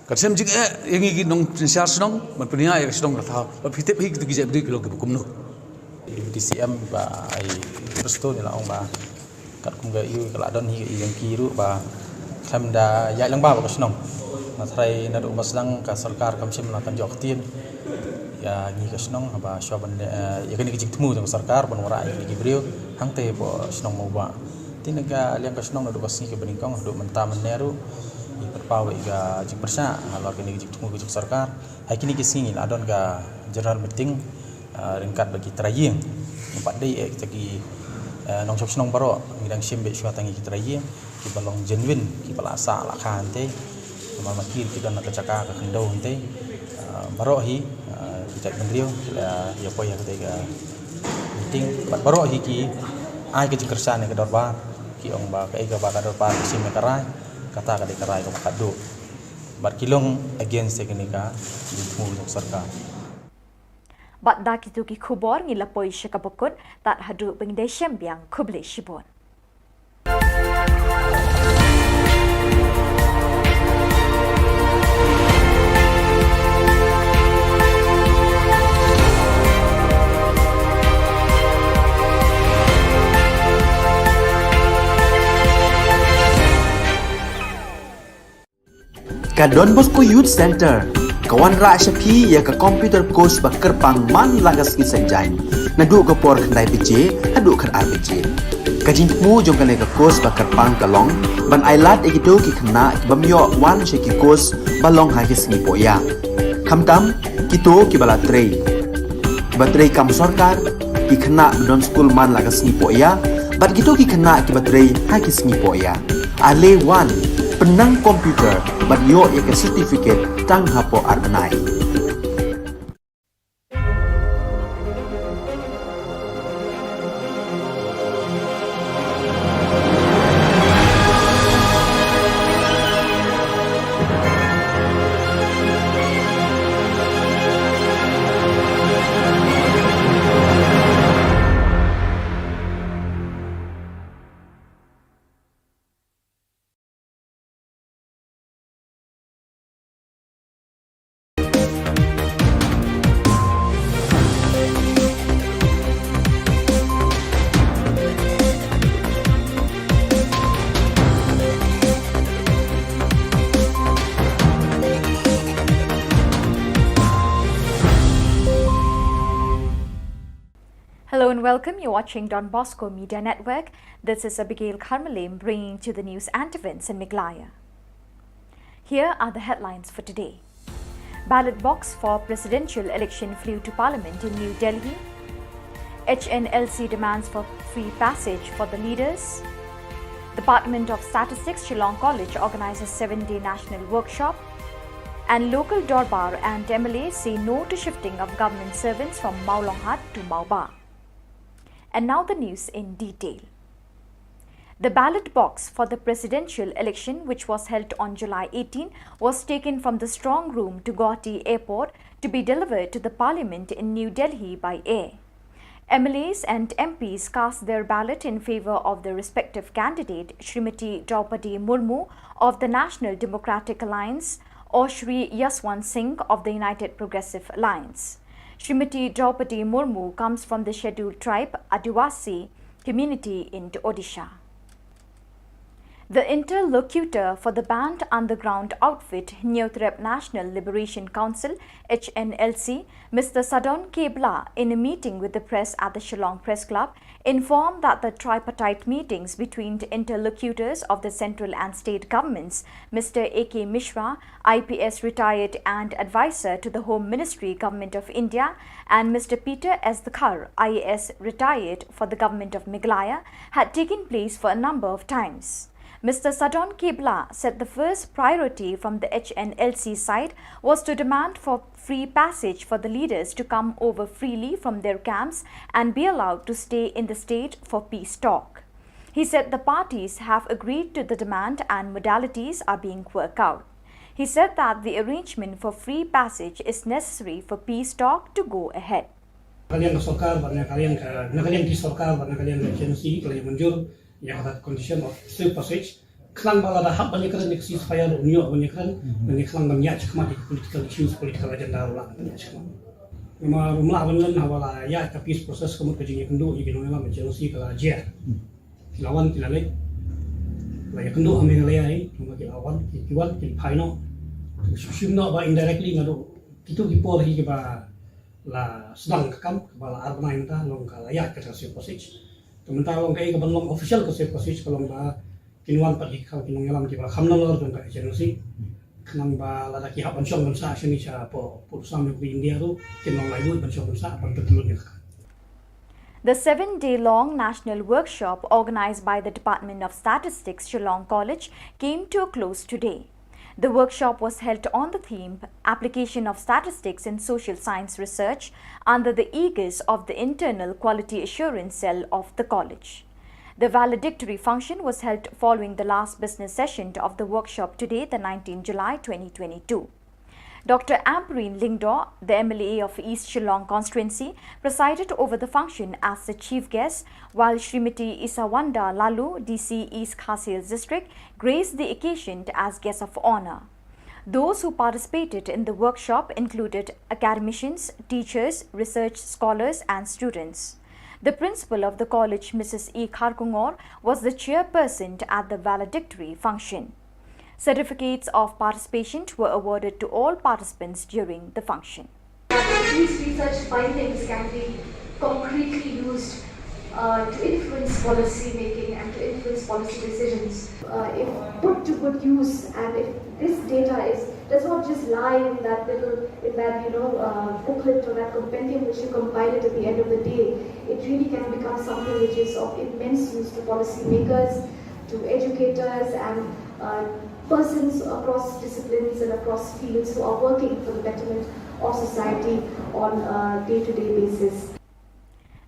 Kan shem jingeh ïa ngi ki nongsynshar shnong ban pynïaid ïa ka shnong ka thaw. Ba phi tip hi kito ki jait briew ki long kiba kumno. Deputy C M Bah Prestone u la ong ba katkum ka ïa ka la don hi ka ïa ki ruh ba khlem da ïaid lang ba ka shnong. Nga tharai naduh ba sdang ka sorkar kam shym la kan jop ktien ïa ngi ka shnong haba shuwa ban, eh, ïa kane ka jingthmu jong ka sorkar ban wanrah ïa kine ki briew hangtei hapoh shnong Mawbah. Te na ka liang ka shnong naduh ka sngi kaba nyngkong haduh mynta mynne ruh ngi pynpaw ïa ka jingpyrshah halor kane ka jingthmu ka jong ka sorkar. Ha kine ki sngi ngi la don ka general meeting, ah, ryngkat bad ki trai ïing. Ngi pat dei eh kita ki, eh, nongshong shnong baroh ngi dang shim beit shuwa tang ïa ki trai ïing kiba long genuine, kiba la sah la kha hangtei. Namar ma ki ki don na ka jaka ka khyndew hangtei. Ah, baroh hi, ah, ki jait bynriew ki la ïa poi ha katei ka meeting bad baroh hi ki ai ka jingkyrshan ïa ka dorbar, ki ong ba kaei kaba ka dorbar ka shim ïa ka rai, kata ka dei ka rai kaba khadduh. Bad ki long against ïa kane ka jingthmu jong ka sorkar. Bad da kito ki khubor ngi la poi sha kaba kut, tad haduh ba ngin ïashem biang, khublei shibun. Ka Don Bosco Youth Centre ka wanrah sha phi ïa ka computer course ba kyrpang man la ka sngi Saitjaiñ, naduh ka por khyndai baje haduh khatar baje. Ka jingthmu jong kane ka course ba kyrpang ka long ban ai lad ïa kito ki khynnah ki bym ïoh wan sha ki course ba long ha ki sngi pohiah. Khamtam kito ki ba la trei, ki ba trei kam sorkar, ki khynnah ba don skul man la ka sngi pohiah, bad kito ki khynnah ki ba trei ha ki sngi pohiah. Ale wan, pynnang computer bad ïoh ïa ka certificate tang hapoh ar bnai. Hello and welcome. You're watching Don Bosco Media Network. This is Abigail Kharmalim bringing to the news and events in Meghalaya. Here are the headlines for today. Ballot box for presidential election flew to Parliament in New Delhi. H N L C demands for free passage for the leaders. Department of Statistics Shillong College organizes seven-day national workshop. And local Dorbar and M L As say no to shifting of government servants from Mawlonghat to Mawba. And now the news in detail. The ballot box for the presidential election, which was held on July eighteen, was taken from the strong room to Guwahati Airport to be delivered to the Parliament in New Delhi by air. M L As and M Ps cast their ballot in favour of their respective candidate, Shrimati Droupadi Murmu of the National Democratic Alliance or Shri Yashwant Singh of the United Progressive Alliance. Shrimati Droupadi Murmu comes from the scheduled tribe Adivasi community in Odisha. The interlocutor for the banned underground outfit Hynñiewtrep National Liberation Council, H N L C, Mister Sadon K Blah, in a meeting with the press at the Shillong Press Club, informed that the tripartite meetings between the interlocutors of the central and state governments, Mister A K Mishra, I P S retired and advisor to the Home Ministry, Government of India, and Mister Peter S Dkhar, I A S retired for the Government of Meghalaya, had taken place for a number of times. Mister Sadon K Blah said the first priority from the H N L C side was to demand for free passage for the leaders to come over freely from their camps and be allowed to stay in the state for peace talk. He said the parties have agreed to the demand and modalities are being worked out. He said that the arrangement for free passage is necessary for peace talk to go ahead. Na ka liang ka sorkar bad na ka liang ka, na ka liang ki sorkar bad na ka liang ka H N L C ka la ïa mynjur ïa ka condition of safe passage. Khnang ba lada hap ban ïakren ïa ka ceasefire, un ïoh ban ïakren, ban ïa khnang ban ïaid shakhmat ïa ka political issues, political agenda ruh lah ban ïaid shakhmat. Namar ruh ym lah ban len haba la ïaid ka peace process ka mut ka jingïakynduh ïa ki nongïalam H N L C ka la jia. Ki la wan ki la leit. La ïakynduh ha Meghalaya hi, ki la wan, ki, ki wan, ki phai noh. Shim shim noh ba indirectly naduh kito ki por hi kiba la sdang ka kam, kaba la ar bnai mynta, long ka la ïaid ka safe passage. Te mynta long kaei kaban long official ka safe passage ka long ba kin wan pat ki kham ki nongïalam kiba kham nalor jong ka H N L C. Khnang ba lada ki hap ban shong ban sah shane shapoh pud sam jong ka ri India ruh kin long laitluid ban shong ban sah ban pynlut ïa ka. The seven-day-long national workshop organized by the Department of Statistics, Shillong College, came to a close today. The workshop was held on the theme Application of Statistics in Social Science Research under the aegis of the Internal Quality Assurance Cell of the college. The valedictory function was held following the last business session of the workshop today, the nineteenth July twenty twenty-two. Doctor Ampareen Lyngdoh, the M L A of East Shillong constituency, presided over the function as the chief guest, while Shrimati Isawanda Laloo, D C East Khasi Hills District, graced the occasion as guest of honour. Those who participated in the workshop included academicians, teachers, research scholars and students. The principal of the college, Missus E Kharkongor, was the chairperson at the valedictory function. Certificates of participation were awarded to all participants during the function. These research findings can be concretely used uh, to influence policy making and to influence policy decisions. Uh, if put to good use, and if this data is, does not just lie in that little, in that, you know, uh, booklet or that compendium which you compile it at the end of the day, it really can become something which is of immense use to policymakers, to educators, and uh, persons across disciplines and across fields who are working for the betterment of society on a day-to-day basis.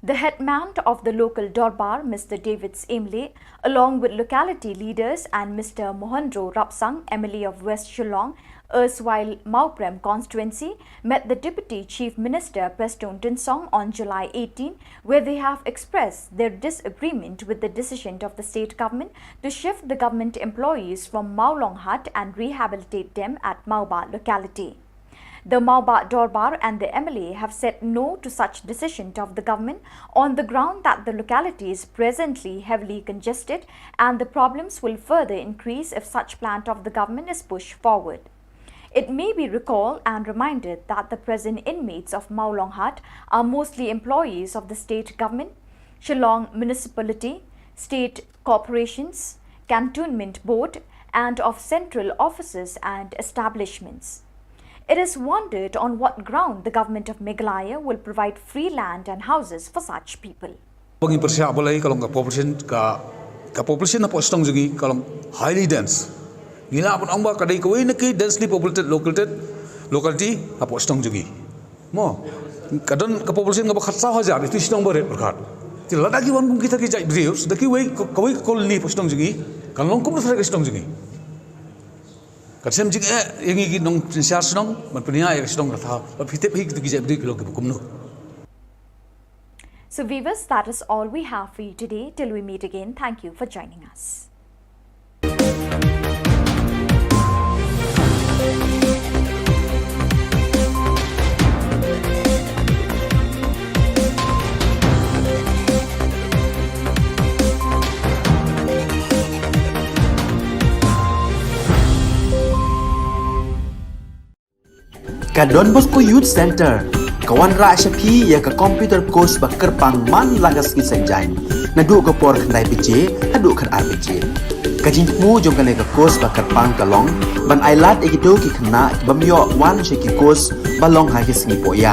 The headman of the local Dorbar, Mister David Syiem Leh, along with locality leaders and Mister Mohendro Rapsang, M L A of West Shillong, erstwhile Mawprem constituency, met the Deputy Chief Minister Prestone Tynsong on July eighteen, where they have expressed their disagreement with the decision of the state government to shift the government employees from Mawlonghat and rehabilitate them at Mawbah locality. The Mawbah Dorbar and the M L A have said no to such decision of the government on the ground that the locality is presently heavily congested and the problems will further increase if such plan of the government is pushed forward. It may be recalled and reminded that the present inmates of Mawlonghat are mostly employees of the state government, Shillong Municipality, state corporations, cantonment board, and of central offices and establishments. It is wondered on what ground the government of Meghalaya will provide free land and houses for such people. Ba ngi pyrshah balei ka long ka population ka ka population hapoh shnong jong ngi ka long highly dense. Ngi lah ban ong ba ka dei kawei na ki densely populated located locality hapoh shnong jong ngi. Mo ka don ka population kaba khatsaw hajar ïa ki shnong barit pyrkhat. Te lada ki wan kum kita ki jait briew da kiwei kawei ka colony hapoh shnong jong ngi kan long kumno sha ka shnong jong ngi. Kan shem jingeh ïa ngi ki nongshynshar shnong ban pynïaid ïa ka shnong ka thaw. Ba phi tip hi kito ki jait briew ki long kiba kumno. So viewers, that is all we have for you today. Till we meet again, thank you for joining us. Ka Don Bosco Youth Centre ka wanrah sha phi ïa ka computer course ba kyrpang man la ka sngi Saitjaiñ naduh ka por khyndai baje haduh khatar baje. Ka jingthmu jong kane ka course ba kyrpang ka long ban ailad ïa kito ki khynnah ki bym ïoh wan sha ki course ba long ha ki sngi pohïa.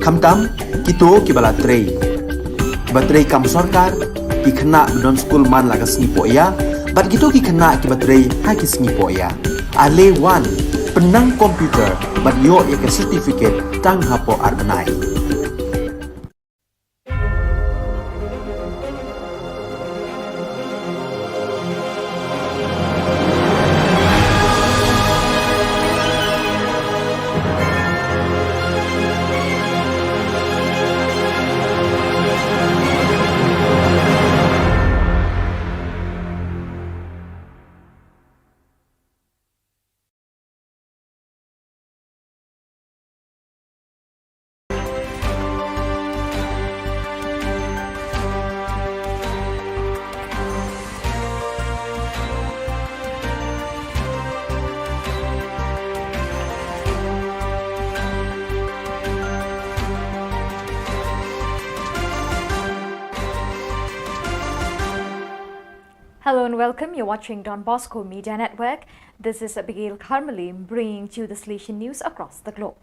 Khamtam kito kiba la trei, kiba trei kam sorkar, ki khynnah ba don skul man la ka sngi pohïa bad kito ki khynnah kiba trei ha ki sngi pohïa. Ale wan, pynnang computer bad ïoh ïa ka certificate tang hapoh ar bnai. Hello and welcome. You're watching Don Bosco Media Network. This is Abigail Kharmali bringing to you the Salesian news across the globe.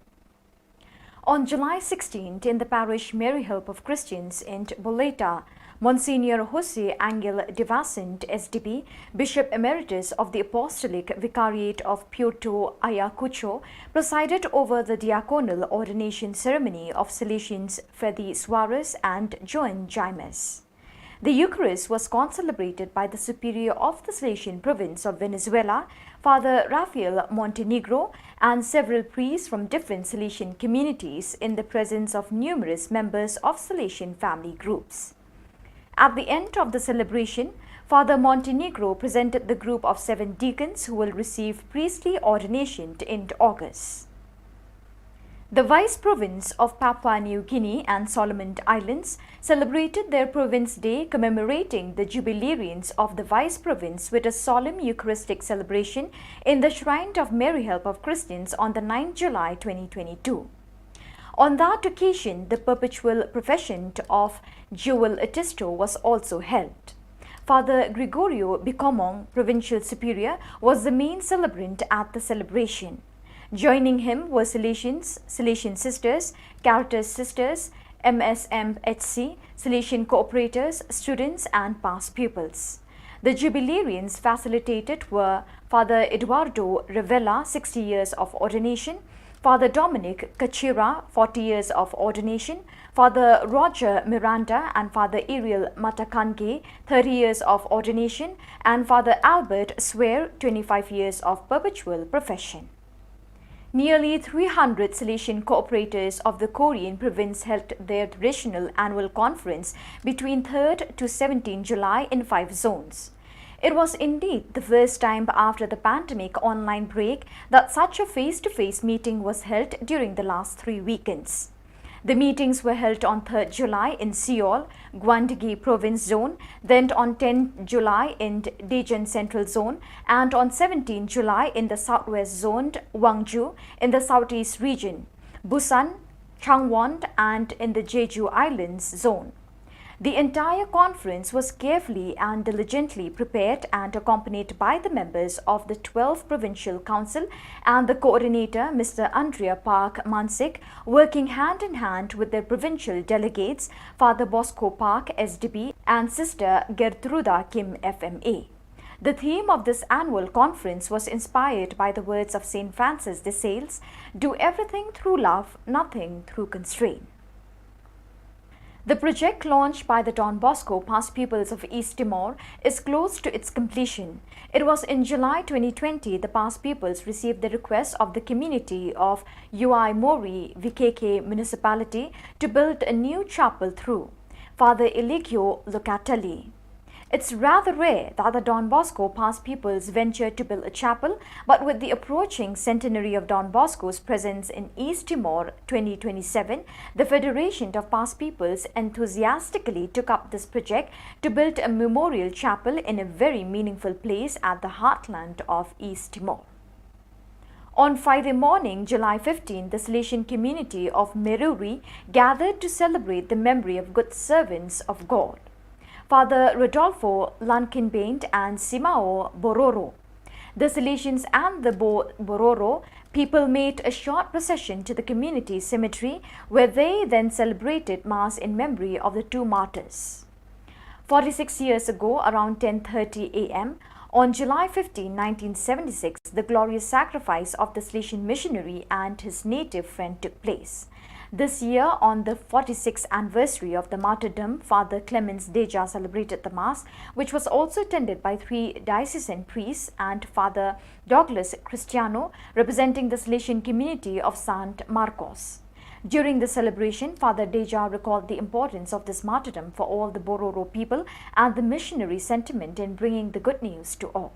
On July sixteenth, in the parish Mary Help of Christians in Boleta, Monsignor Jose Angel de Vicente, S D B, Bishop Emeritus of the Apostolic Vicariate of Puerto Ayacucho, presided over the diaconal ordination ceremony of Salesians Freddy Suarez and Joan Jaimes. The Eucharist was concelebrated by the Superior of the Salesian Province of Venezuela, Father Rafael Montenegro, and several priests from different Salesian communities in the presence of numerous members of Salesian family groups. At the end of the celebration, Father Montenegro presented the group of seven deacons who will receive priestly ordination in August. The Vice Province of Papua New Guinea and Solomon Islands celebrated their Province Day, commemorating the jubilarians of the Vice Province with a solemn Eucharistic celebration in the Shrine of Mary Help of Christians on the ninth July twenty twenty-two. On that occasion, the perpetual profession of Jewel Atisto was also held. Father Gregorio Bikomong, Provincial Superior, was the main celebrant at the celebration. Joining him were Salesians, Salesian sisters, Caritas sisters, M S M H C, Salesian cooperators, students, and past pupils. The jubilarians facilitated were Father Eduardo Revella, sixty years of ordination, Father Dominic Kachira, forty years of ordination, Father Roger Miranda and Father Ariel Matakange, thirty years of ordination, and Father Albert Swear, twenty-five years of perpetual profession. Nearly three hundred Salesian cooperators of the Korean province held their traditional annual conference between third to seventeenth July in five zones. It was indeed the first time after the pandemic online break that such a face-to-face meeting was held during the last three weekends. The meetings were held on third July in Seoul, Gwanggi Province Zone, then on tenth July in Daejeon Central Zone, and on seventeenth July in the Southwest Zone, Gwangju, in the Southeast Region, Busan, Changwon, and in the Jeju Islands Zone. The entire conference was carefully and diligently prepared and accompanied by the members of the twelfth Provincial Council and the coordinator, Mister Andrea Park Mansik, working hand in hand with their provincial delegates, Father Bosco Park, S D B, and Sister Gertruda Kim, F M A. The theme of this annual conference was inspired by the words of Saint Francis de Sales: "Do everything through love, nothing through constraint." The project launched by the Don Bosco Past Pupils of East Timor is close to its completion. It was in July twenty twenty the past pupils received the request of the community of Uaimori, V K K municipality, to build a new chapel through Father Eligio Locatelli. It's rather rare that the Don Bosco Past Pupils venture to build a chapel, but with the approaching centenary of Don Bosco's presence in East Timor twenty twenty-seven, the Federation of Past Pupils enthusiastically took up this project to build a memorial chapel in a very meaningful place at the heartland of East Timor. On Friday morning, July fifteenth, the Salesian community of Meruri gathered to celebrate the memory of good servants of God, Father Rodolfo Lankinbaint and Simao Bororo. The Salesians and the Bo- Bororo people made a short procession to the community cemetery, where they then celebrated Mass in memory of the two martyrs. Forty-six years ago, around ten thirty A M, on July fifteenth, nineteen seventy-six, the glorious sacrifice of the Salesian missionary and his native friend took place. This year, on the forty-sixth anniversary of the martyrdom, Father Clemens Deja celebrated the Mass, which was also attended by three diocesan priests and Father Douglas Cristiano, representing the Salesian community of Saint Marcos. During the celebration, Father Deja recalled the importance of this martyrdom for all the Bororo people and the missionary sentiment in bringing the good news to all.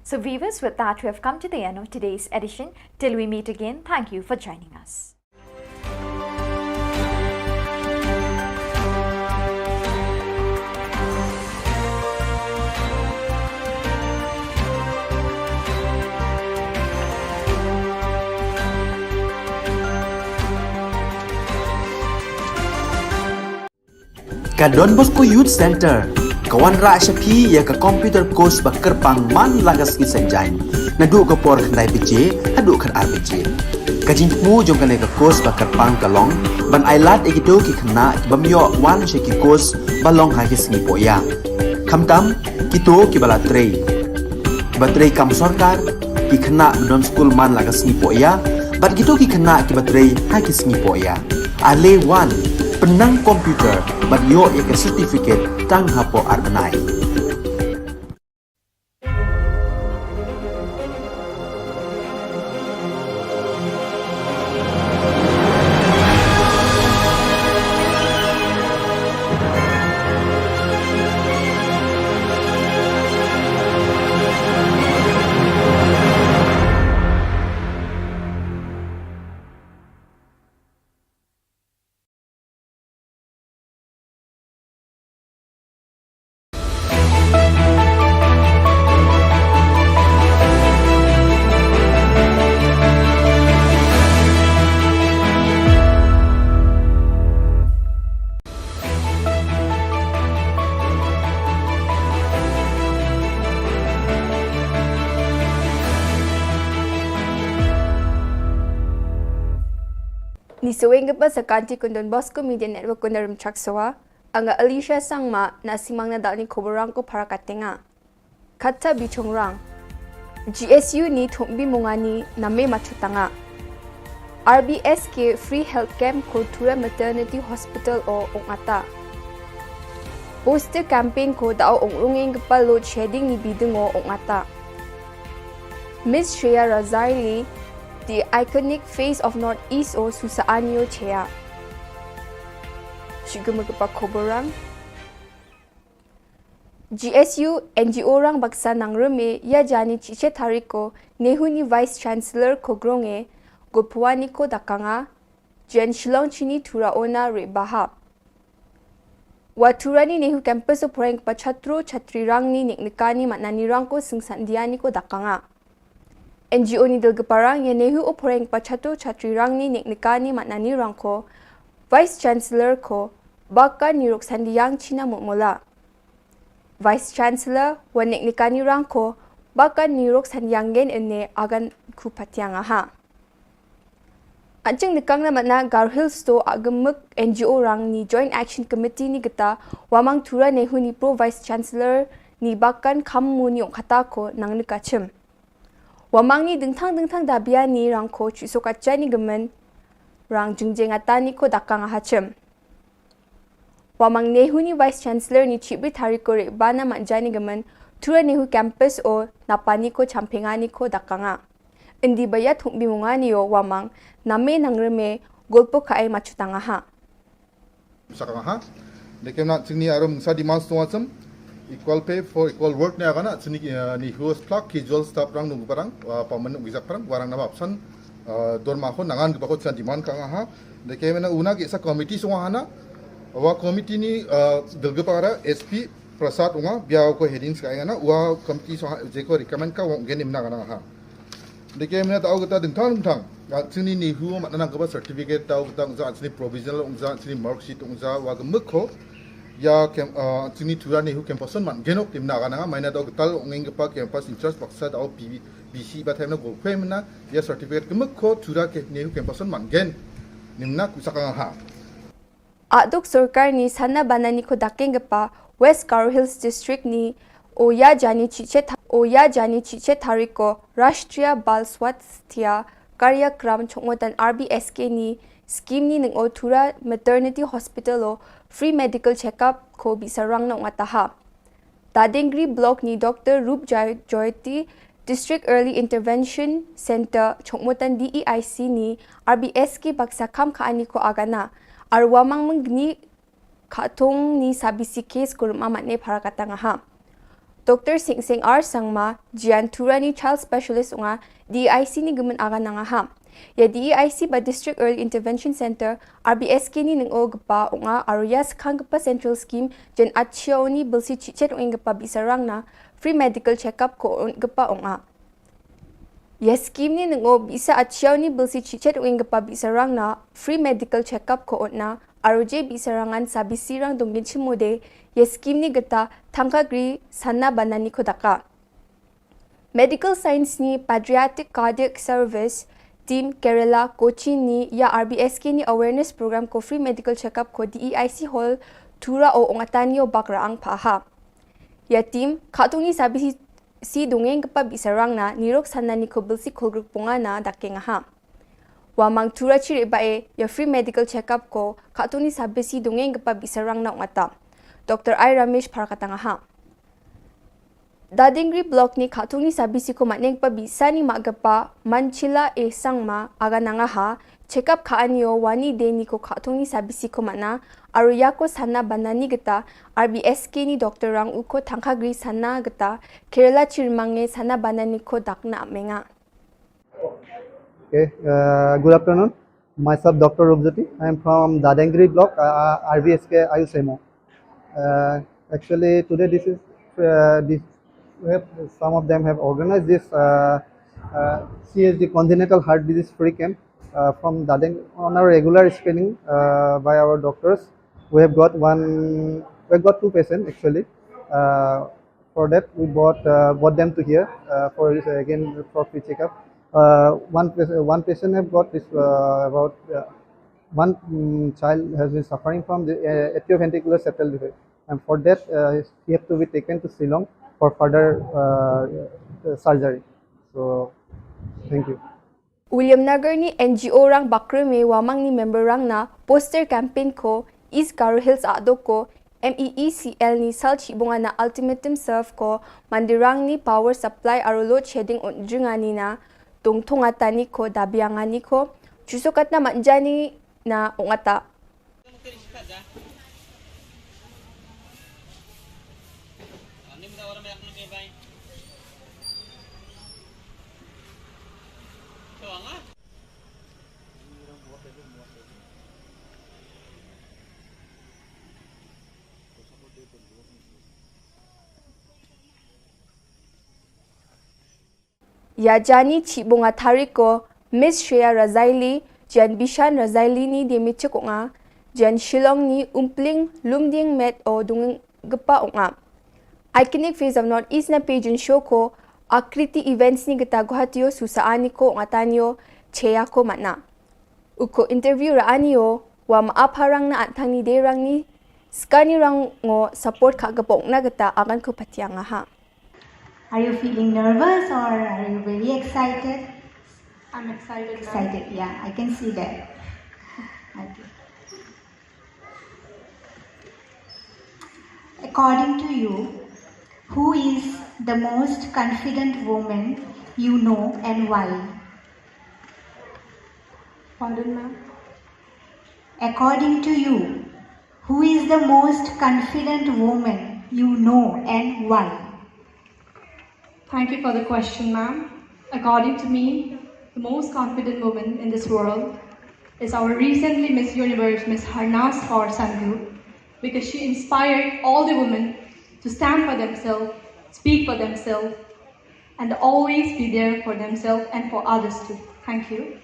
So, viewers, with that, we have come to the end of today's edition. Till we meet again, thank you for joining us. Ka Don Bosco Youth Center ka wanrah sha phi ïa ka computer course ba kyrpang man la ka sngi Saitjaiñ, naduh ka por khyndai baje haduh khatar baje. Ka jingthmu jong kane ka course ba kyrpang ka long ban ailad ïa kito ki khynnah ki bym ïoh wan sha ki course ba long ha ki sngi pohïa, khamtam kito kiba la trei, kiba trei kam sorkar, ki khynnah ba don skul man la ka sngi pohïa, bad kito ki khynnah kiba trei ha ki sngi pohïa. Ale wan, pynnang computer bad ïoh ïa ka certificate tang hapoh ar bnai. Isaweng kapa sa kanti kun Don Bosco Media Network kun darum chak sawa. Anga Alicia Sangma na simang na dalni koborang ko para katenga. Kata bichongrang. G S U ni thumbi mungani name machutanga. R B S K Free Health Camp ko Tura Maternity Hospital o ongata. Poster campaign ko dao ongrunging kapa load shedding ni bidung o ongata. Miss Shreya Razaili, the iconic face of Northeast o susa anio chea. Shiguma kapa koborang. G S U N G O rang baksa nang reme ya jani chiche tariko Nehu ni Vice Chancellor ko gronge gopwani ko dakanga jen Shillong chini Tura ona re baha. Wa Tura ni Nehu campus o poreng pa chatro chatri rang ni nik nikani matnani rang ko singsan diani ko dakanga. N G O ni dil keparang ya Nehu o poreng pa chatro chatri rang ni nik nikani matnani rang ko Vice Chancellor ko bakan ni rok sandi yang China mutmula. Vice Chancellor wa nik nikani rang ko bakan ni rok sandi yang gen ene agan ku patiang aha. Anjing nikang na matna Garo Hills to agemuk N G O rang ni Joint Action Committee ni geta wamang Tura Nehu ni Pro Vice Chancellor ni bakan kam mu ni ong kata ko nang nikachim. Wamang ni dingthang dingthang dabia ni rang ko chuso kacha ni gemen rang jingjeng ata ni ko dakang ahachim. Wamang Nehu ni Vice Chancellor ni chibri tariko re bana majani gemen Tura Nehu Campus o napani ko champengani ko dakanga. Indi baya thumbi mungani o wamang name nang reme golpo kae machutanga ha. Sakanga ha. Dekem na chingni arum mungsa demand snow acham. Equal pay for equal work ne agana chini ni huas plak ki jol staff rang nung parang paman nung gizak parang warang nama apsan dorma ho nangan gba ho chan demand kanga ha. Dekem na una ki sa committee snow hana. Wa committee ni dilga para S P Prasad unga bia ko headings ka ngana wa committee snow je ko recommend ka wong gen imna kana ha. Dekem na tau kita dingthang dingthang. Chini ni hu ma nang kaba certificate tau kita ungza chini provisional ungza chini mark sheet ungza wa gemuk ho. Ya kem chini Tura Nehu campus on man genok timna kana maina tau kita ungeng kapa campus in charge baksa tau P B C ba themna go kwemna ya certificate gemuk ho Tura ke Nehu campus on man gen. Nimna kusakanga ha. Aduk sorkar ni sana banani ko dakeng gepa West Garo Hills District ni oya jani chiche tha- oya jani chiche tariko Rashtriya Bal Swasthya Karyakram chongmotan R B S K ni scheme ni ning o Tura Maternity Hospital o free medical checkup ko bisarang na ungataha. Dadengri Block ni Doctor Rup Jai- Joyati District Early Intervention Center chongmotan D E I C ni R B S K baksa kam ka ani ko agana arwa mang mengni khatung ni sabisi case kurum amat ne para katanga ha. Doctor Sing Sing R Sangma Jian Tura ni child specialist unga D E I C ni gemen agananga ha. Ya D E I C ba District Early Intervention Center R B S K ni ning o gepa unga aru ya sekhang gepa central scheme jen achia uni bilsi chichet ung gepa bisarang na free medical checkup ko un gepa unga. Ya scheme ni ning o bisa achia uni bilsi chichet ung gepa bisarang na free medical checkup ko un na aru je bisarangan sabisi rang dongin chimode ya scheme ni geta thangka gri sana banani ko daka. Medical Science ni Pediatric Cardiac Service Team Kerala Kochi ni ya R B S K ni awareness program ko free medical checkup ko D E I C Hall Tura o ongatani o bakra ang paha. Ya team khatung ni sabisi si dongeng kepa bisarang na nirok sana ni ko bilsi kolgruk ponga na dakeng aha. Wa mang Tura chiri ba e ya free medical checkup ko khatung ni sabisi dongeng kepa bisarang na ongata. Doctor I Ramesh para katanga ha. Dadingri Block ni khatung ni sabisi ko matneng pa bisa ni ma gepa Manchila e Sangma agananga ha. Checkup ka anio wani de ni ko khatung ni sabisi ko mana aru ya ko sana banani geta R B S K ni doctor rang u ko thangka gri sana geta Kerala chirmange sana banani ko dakna amenga. Okay, uh, good afternoon. Myself, Doctor Rupjyoti. I am from Dadengri Block, uh, R B S K Ayush M O. Uh, actually, today this is uh, this we have, some of them have organized this uh, uh, C H D congenital heart disease free camp uh, from Dadeng on a regular screening uh, by our doctors. We have got one, we have got two patients actually. Uh, for that, we brought uh, brought them to here uh, for uh, again for free checkup. Uh, one one patient have got this uh, about uh, One mm, child has been suffering from the uh, atrioventricular septal defect, and for that, uh, he have to be taken to Shillong for further uh, uh, surgery. So, thank you. Williamnagar ni N G O rang bakre me wamang ni member rang na poster campaign ko East Garo Hills adok ko M E E C L ni sal chibunga na ultimatum serve ko mandirang ni power supply aro load shedding on jungani na tungtunga tani ko dabiangani ko chusokatna manjani na ungata. Ïa jani chibunga thariko Miss Shreya Razaili, Jan Bishan Razaili ni de michik unga, Jan Shillong ni umpling lumding met o dunggepa unga. Iconic Face of North East na pageant show ko Akriti Events ni gita Guwahati o susa ani ko unga tanio cheya ko matna. Uko interview ra anio wa ma apharang na antang ni de rang ni skani rang ngo support ka gapok na gita agan ko patiang ha. Are you feeling nervous or are you very excited? I'm excited. Excited, yeah, I can see that. Okay. According to you, who is the most confident woman you know and why? Pardon, ma'am. According to you, who is the most confident woman you know and why? Thank you for the question, ma'am. According to me, the most confident woman in this world is our recently Miss Universe, Miss Harnas Kaur Sandhu, because she inspired all the women to stand for themselves, speak for themselves, and always be there for themselves and for others too. Thank you.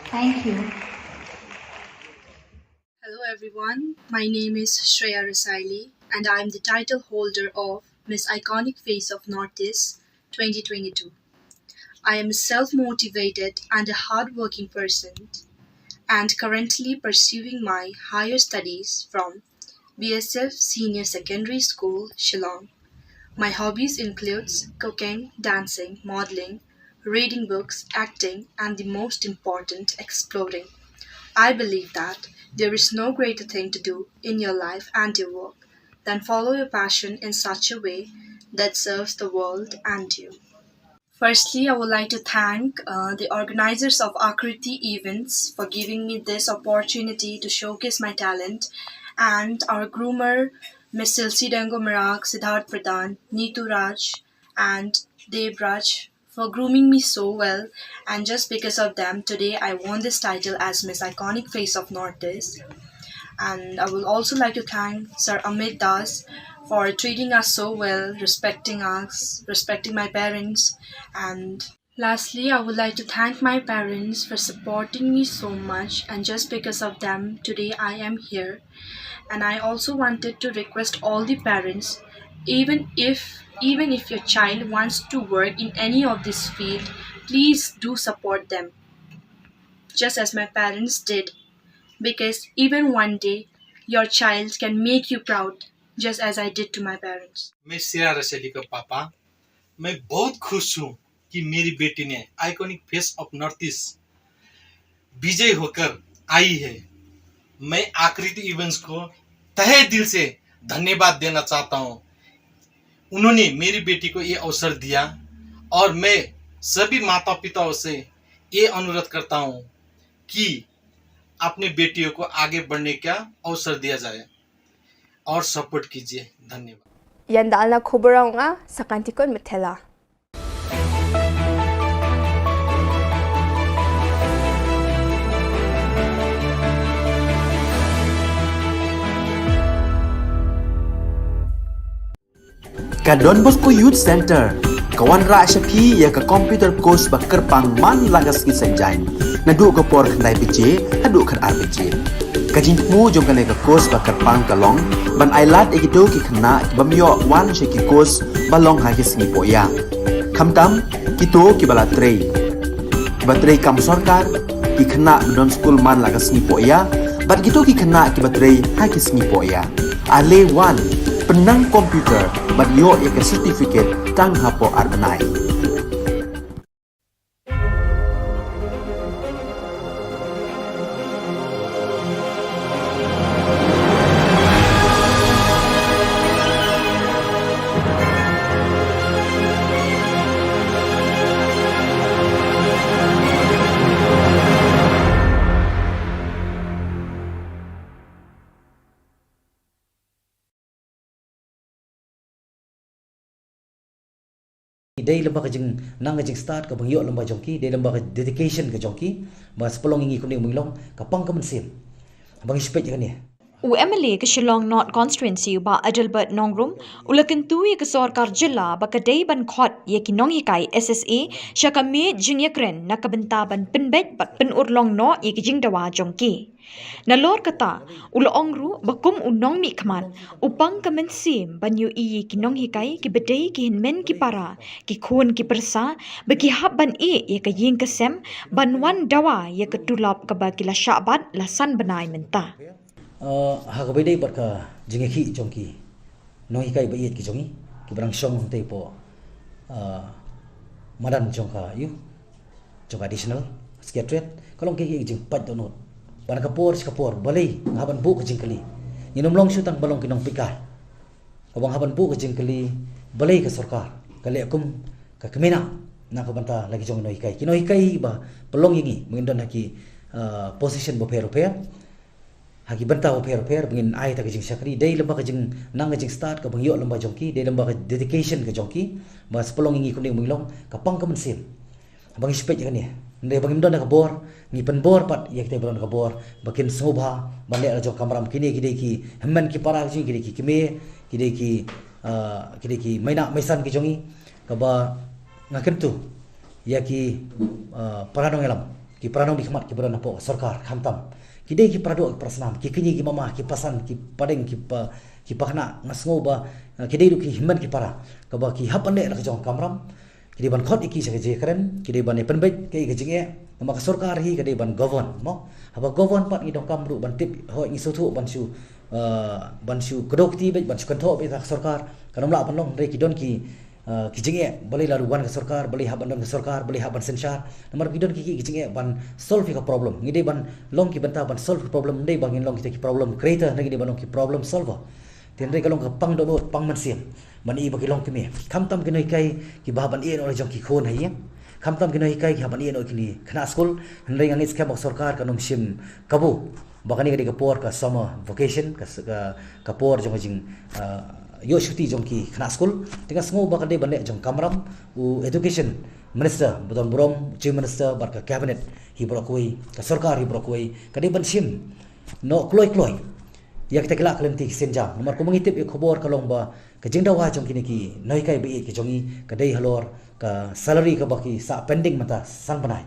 Thank you. Hello everyone, my name is Shreya Rasaili and I am the title holder of Miss Iconic Face of Northeast twenty twenty-two. I am a self-motivated and a hard-working person and currently pursuing my higher studies from B S F Senior Secondary School, Shillong. My hobbies includes cooking, dancing, modeling, reading books, acting, and the most important, exploring. I believe that there is no greater thing to do in your life and your work than follow your passion in such a way that serves the world and you. Firstly, I would like to thank uh, the organizers of Akriti Events for giving me this opportunity to showcase my talent and our groomer, Miss Silsi Dengo Marak, Siddharth Pradhan, Neetu Raj, and Deb Raj for grooming me so well, and just because of them, today I won this title as Miss Iconic Face of Northeast. And I would also like to thank Sir Amit Das for treating us so well, respecting us, respecting my parents, and lastly, I would like to thank my parents for supporting me so much, and just because of them, today I am here. And I also wanted to request all the parents, even if even if your child wants to work in any of this field, please do support them, just as my parents did, because even one day your child can make you proud, just as I did to my parents. मैं श्रेया रसैली का पापा। मैं बहुत खुश हूँ कि मेरी बेटी ने iconic face of North East विजय होकर आई है। मैं आकृति इवेंट्स को तहे दिल से धन्यवाद देना चाहता हूँ। उन्होंने मेरी बेटी को ये अवसर दिया और मैं सभी माता पिताओं से ये अनुरोध करता हूँ कि अपने बेटियों को आगे बढ़ने का अवसर दिया जाए और सपोर्ट कीजिए। धन्यवाद। Ïa dalna khubor nga Sakantikon Methela. Ka Don Bosco Youth Center ka wanrah sha phi ïa ka computer course ba kyrpang man la ka sngi Saitjaiñ, naduh ka por khyndai baje haduh khatar baje. Ka jingthmu jong kane ka course ba kyrpang ka long ban ailad ïa kito ki khynnah ki bym ïoh wan sha ki course ba long ha ki sngi pohïa, khamtam kito kiba la trei, kiba trei kam sorkar, Ki khynnah ba don skul man la ka sngi poh ïa, bad kito ki khynnah kiba trei ha ki sngi poh ïa. Ale wan, pynnang computer, bad ïoh ïa ka certificate tang hapoh ar bnai. Dei lem bad ka jingnang ka jingstad kaba ngi ïoh lem bad jong ki, dei lem bad ka dedication ka jong ki, ba sa pynlong ïa ngi kumne kumne long, ka pang ka mynsiem. Ba ngi shu peit ïa kane. U M L A ka Shillong North Constituency u Bah Adelbert Nongrum, u la kyntu ïa ka sorkar jylla ba ka dei ban khot ïa ki nonghikai S S A sha ka miej jingïakren na ka bynta ban pynbeit bad pynurlong noh ïa ki jingdawa jong ki. Nalor kata, u la ong ruh ba kum u nongmihkhmat, u pang ka mynsiem ban ïohi ïa ki nonghikai kiba dei ki hynmen ki para, ki khun ki pyrsa, ba ki hap ban ïeh ïa ka ïing ka sem, ban wan dawa ïa ka tulop kaba ki la shah bat la san bnai mynta. Uh, ha kaba ïadei bad ka jingïakhih jong ki nonghikai ba ïeit ki jong ngi, kiba dang shong hangtei hapoh, uh, madan jong ka, ïa, jong ka Additional Secretariat, ka long ka jingpait dohnud. Ba na ka por sha ka por, balei nga hap ban buh ka jingkylli. Ngin ym long shuh tang ban long ki nongpeitkai. Kaba nga hap ban buh ka jingkylli, balei ka sorkar ka leh kum ka kmie na, na ka bynta la ki jong ki nonghikai. Ki nonghikai ba pynlong ïa ngi, ba ngin don ha ki, uh, position bapher bapher, ha ki bynta bapher bapher, ba ngin ai ïa ka jingshakri, dei lem bad ka jingnang ka jingstad kaba ngi ïoh lem bad jong ki, dei lem bad ka dedication ka jong ki, ba sa pynlong ïa ngi kumne kumne long, ka pang ka mynsiem. Ba ngi shu peit ïa kane. Hynrei ba ngim don da ka bor, ngi pynbor pat ïa kita ba don da ka bor, ba kin sngewbha ban leh la jong ka kamram. Kine ki dei ki hynmen ki para ki jong ngi, ki dei ki kmie, ki dei ki, uh, ki dei ki mei na mei san ki jong ngi, kaba nga kyntu ïa ki, uh, para nongïalam, ki para nongmihkhmat kiba don hapoh sorkar, khamtam ki dei ki para doh, ki para snam, ki kñi, ki mama, ki pasan, ki padeng, ki pa, ki pakna, nga sngew ba, uh, ki dei ruh ki hynmen ki para, kaba ki hap ban leh la ka jong ka kamram. Ki dei ban khot ïa ki sha ka jingkren, ki dei ban ïa pynbeit ka, ka jingeh. Namar ka sorkar hi ka dei ban govern, mo. Haba govern pat ngi donkam ruh ban tip, hooid ngi sngewthuh ban shu, uh, ban shu kdew kti beit, ban shu kynthoh beit ha ka sorkar. Kan ym lah ban long, hynrei ki don ki, uh, ki jingeh, balei la wan ka sorkar, balei hap ban don ka sorkar, balei hap ban synshar. Namar ki don ki, ki, ki jingeh ban solve ïa ka problem. Ngi dei ban long ki bynta ban solve ka problem, ym dei ba ngin long kita ki problem creator, hynrei ngi dei ban long ki problem solver. Te hynrei ka long ka pang dohnud, pang mynsiem. Ban ïohi ba ki long kmie. Khamtam ki nonghikai kiba hap ban ïeh noh la jong ki khun ha ïing. Khamtam ki nonghikai ki hap ban ïeh noh ki khynnah skul. Hynrei nga ngeit skhem ba ka sorkar kan ym shim kabu ba kane ka dei ka por ka summer vacation, ka, ka, ka por jong ka jing, uh, ïoh shuti jong ki khynnah skul. Te nga sngew ba ka dei ban leh jong ka kamram, u Education Minister ba don burom, Chief Minister bad ka Cabinet hi baroh kawei, ka sorkar hi baroh kawei, ka dei ban shim noh kloi kloi ïa kita ki lad ki lynti ki sienjam. Namar kumba ngi tip ïa ka khubor ka long ba ka jingdawa jong kine ki nonghikai ba ïeit ki jong ngi ka dei halor ka salary kaba ki sah pending mynta san bnai.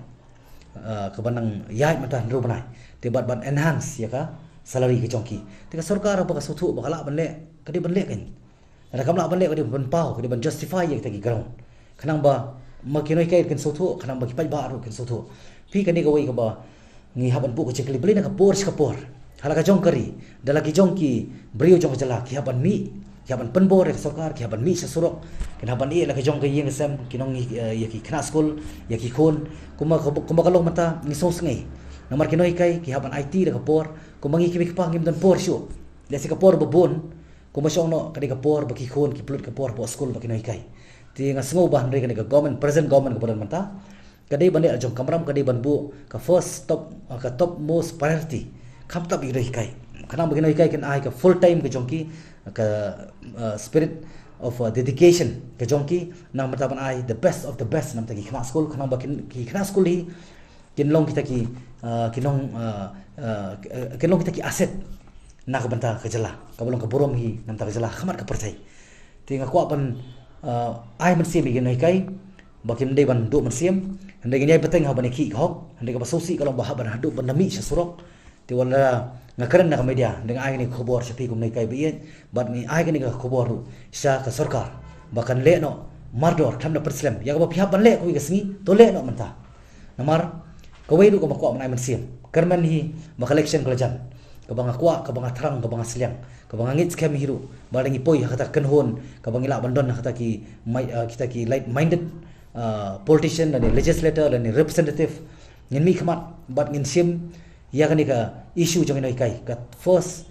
Uh, kaba nang ïaid mynta hynriew bnai. Te bad ban enhance ïa ka salary ka jong ki. Te ka sorkar ba ka sngewthuh ba ka lah ban leh, ka dei ban leh kan. Lada kam lah ban leh, ka dei ban paw, ka dei ban justify ïa kita ki ground. Khnang ba ma ki nonghikai kin sngewthuh, khnang ba ki paidbah ruh kin sngewthuh. Phi, kane kawei kaba ngi hap ban buh ka jingkylli, balei na ka por sha ka por, ha la ka jong ka ri, da la ki jong ki briew jong ka jylla ki hap ban mih, ki hap ban pynbor ïa ka sorkar, ki hap ban mih sha surok, kin hap ban ïeh la ka jong ka ïing ka sem, ki nong, eh, ïa ki khynnah skul, ïa ki khun, kumba ka, kumba ka long mynta ngi sngewsngei. Namar ki nonghikai ki hap ban aiti da ka por, kumba ngi ki mei ki pa ngim don por shuh. Lehse ka por ba bun, kumba shong noh ka dei ka por ba ki khun ki pynlut ka por hapoh skul bad ki nonghikai. Te nga sngew ba hynrei kane ka government, present government kaba don mynta, ka dei ban leh la jong ka kamram, ka dei ban buh ka first top, uh, ka topmost priority. Khamtam ïa ki nonghikai. Khnang ba ki nonghikai kin ai ka full time ka jong ki, ka, uh, spirit of, uh, dedication ka jong ki, namar ban ai the best of the best namar ki khynnah skul, khnang ba kin, ki khynnah skul hi kin long kita ki, uh, kin long, uh, uh, kin long kita ki asset na ka bynta ka jylla, kaba long ka burom hi na ka bynta ka jylla ha khmat ka pyrthei. Te nga kwah ban, uh, ai mynsiem ïa ki nonghikai ba kim dei ban duh mynsiem, hynrei ngin ïai bteng ha ban ïakhih ka hok, hynrei kaba sngewsih ka long ba hap ban haduh ban da mih sha surok. Te wat la nga kren na ka media, hynrei nga ai kane ka khubor sha phi kum nonghikai ba ïeit, bad ngi ai kane ka khubor ruh sha ka sorkar ba kan leh noh mardor khlem da pynslem. Ïa kaba phi hap ban leh kawei ka sngi, to leh noh mynta. Namar Kawei ruh kaba kwah ban ai mynsiem, kyrmen hi ba ka election ka la jan, kaba nga kwah, kaba nga thrang, kaba nga sliang, kaba nga ngeit skhem hi ruh ba lada ngi poi ha kata ka kynhun kaba ngi lah ban don ha kata ki mai-, ah, kita ki like-minded, ah, politician lane legislator lane representative, ngin mih khmat bad ngin shim ïa kane ka issue jong ïa ngi, ka first,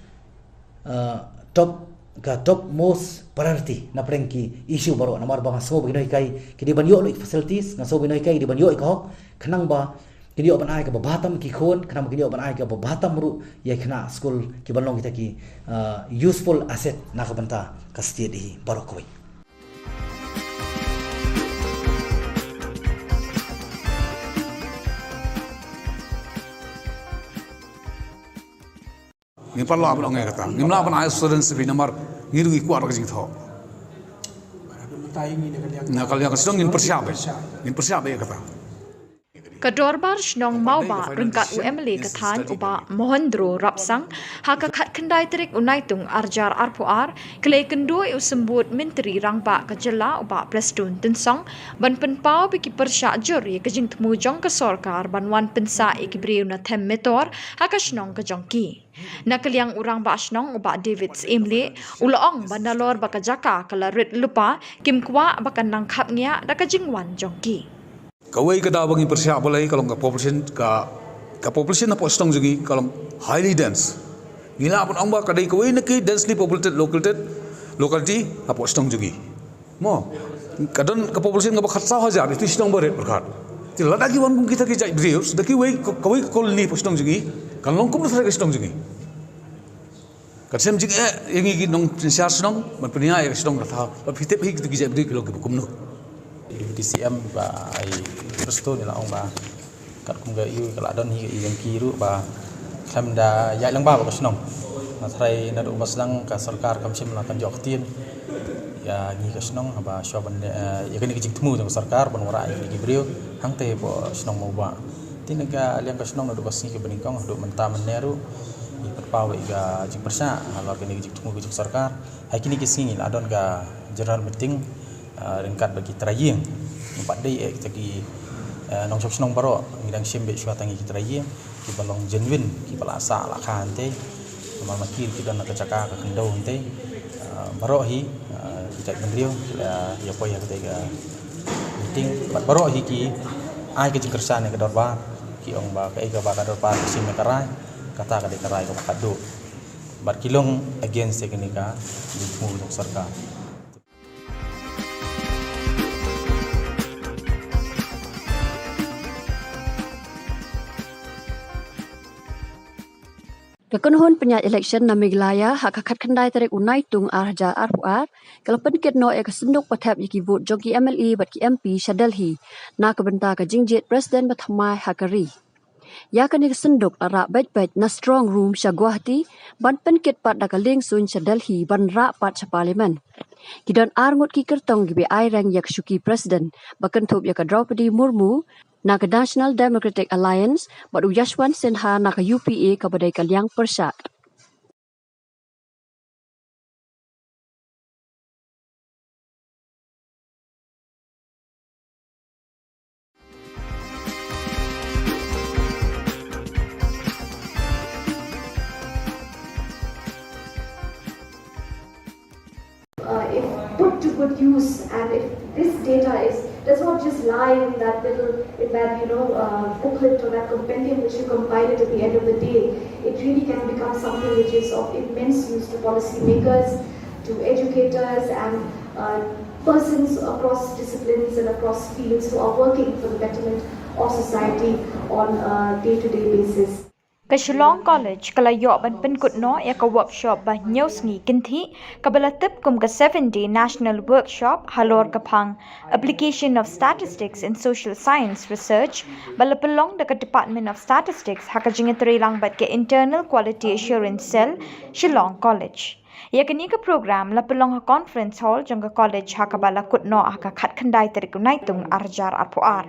ah, top, ka top most priority na pdeng ki issue baroh. Namar ba nga sngew ba ki nonghikai ki dei ban ïoh lut ki facilities, nga sngew ba ki nonghikai ki dei ban ïoh ïa ka hok, khnang ba kin ïoh ban ai kaba bha tam ki khun, khnang ba kin ïoh ban ai kaba bha tam ruh ïa ki khynnah skul, ki ban long kita ki, ah, useful asset na ka bynta ka state hi baroh kawei. Ngim pat lah ban ong ïa kata. Ngim lah ban ai assurance bha namar ngi ruh ngi kwah ka jingthoh. Na ka liang ka shnong ngin pyrshah bha. Ngin pyrshah bha ïa kata. Ka Dorbar Shnong Mawbah ryngkat u M L A ka thaiñ u Bah Mohendro Rapsang, ha ka khatkhyndai tarik u Naitung arhajar arphew ar, ka la ïakynduh ïa u Symbud Myntri Rangbah ka jylla u Bah Prestone Tynsong ban pynpaw ba ki pyrshah jur ïa ka jingthmu jong ka sorkar ban wan pynsah ïa ki briew na them metor ha ka shnong ka jong ki. Na ka liang u Rangbah Shnong u Bah David Syiemlieh u la ong ba nalor ba ka jaka ka la rit lypa, kim kwah ba kan nang khapngiah da ka jingwan jong ki. Kawei ka daw ba ngi pyrshah balei ka long ka population, ka, ka population hapoh shnong jong ngi ka long highly dense. Ngi lah ban ong ba ka dei kawei na ki densely populated located locality hapoh shnong jong ngi. Mo, ka don ka population kaba khatsaw hajar, ïa ki shnong ba rit pyrkhat. Te lada ki wan kum kita ki jait briew da kiwei, kawei ka colony hapoh shnong jong ngi, kan long kumno tharai ka shnong jong ngi. Kan shem jingeh ïa ngi ki nongsynshar shnong ban pynïaid ïa ka shnong ka thaw. Ba phi tip hi kita ki jait briew ki long kiba kumno. Deputy C M Bah Prestone u la ong ba katkum ka ïa ka la don hi ka ïa ki ruh ba khlem da ïaid lang bha bad ka shnong. Nga tharai naduh ba sdang ka sorkar kam shym la kan jop ktien ïa ngi ka shnong haba shuwa ban, eh, ïa kane ka jingthmu jong ka sorkar ban wanrah ïa kine ki briew hangtei hapoh shnong Mawbah. Te na ka liang ka shnong naduh ka sngi kaba nyngkong haduh mynta mynne ruh ngi pynpaw ïa ka jingpyrshah halor kane ka jingthmu ka jong ka sorkar. Ha kine ki sngi la don ka general meeting, ah, ryngkat bad ki trai ïing. Ngim pat dei eh kita ki, eh, nongshong shnong baroh, ngi dang shim beit shuwa tang ïa ki trai ïing kiba long genuine, kiba la sah la kha hangtei. Namar ma ki ki don ha ka jaka ka khyndew hangtei. Ah, baroh hi, ah, ki jait bynriew ki la ïa poi ha katei ka meeting bad baroh hi ki ai ka jingkyrshan ïa ka dorbar, ki ong ba kaei kaba ka dorbar ka shim ïa ka rai, kata ka dei ka rai kaba khatduh. Bad ki long against ïa kane ka jingthmu jong ka sorkar. Ka kynhun pynïaid election na Meghalaya ha ka khatkhyndai tarik u Naitung arhajar arphew ar ka la pynkit noh ïa ka synduk ba thep ïa ki vote jong ki M L A bad ki M P sha Delhi na ka bynta ka jingjied president ba thymmai ha ka ri. Ïa kane ka synduk la rah beit beit na strong room sha Guwahati ban pynkit pat da ka lieng suiñ sha Delhi ban rah pat sha parliament. Ki don ar ngut ki kyrtong kiba ai reng ïa ka shuki president ba kynthup ïa ka Droupadi Murmu na ka National Democratic Alliance bad u Yashwant Sinha na ka U P A kaba dei ka liang pyrshah. Uh, if put to good use, and if this data is, does not just lie in that little, in that, you know, uh, booklet or that compendium which you compile it at the end of the day, it really can become something which is of immense use to policymakers, to educators, and, uh, persons across disciplines and across fields who are working for the betterment of society on a day-to-day basis. Ka Shillong College ka la ïoh ban pynkut noh ïa ka workshop ba hynñiew sngi kynthih kaba la tip kum ka seven day national workshop halor ka phang Application of Statistics in Social Science Research, ba la pynlong da ka Department of Statistics ha ka jingïatreilang bad ka Internal Quality Assurance Cell, Shillong College. Ïa kane ka program la pynlong ha Conference Hall jong ka college ha kaba la kut noh ha ka khatkhyndai tarik u Naitung arhajar arphew ar.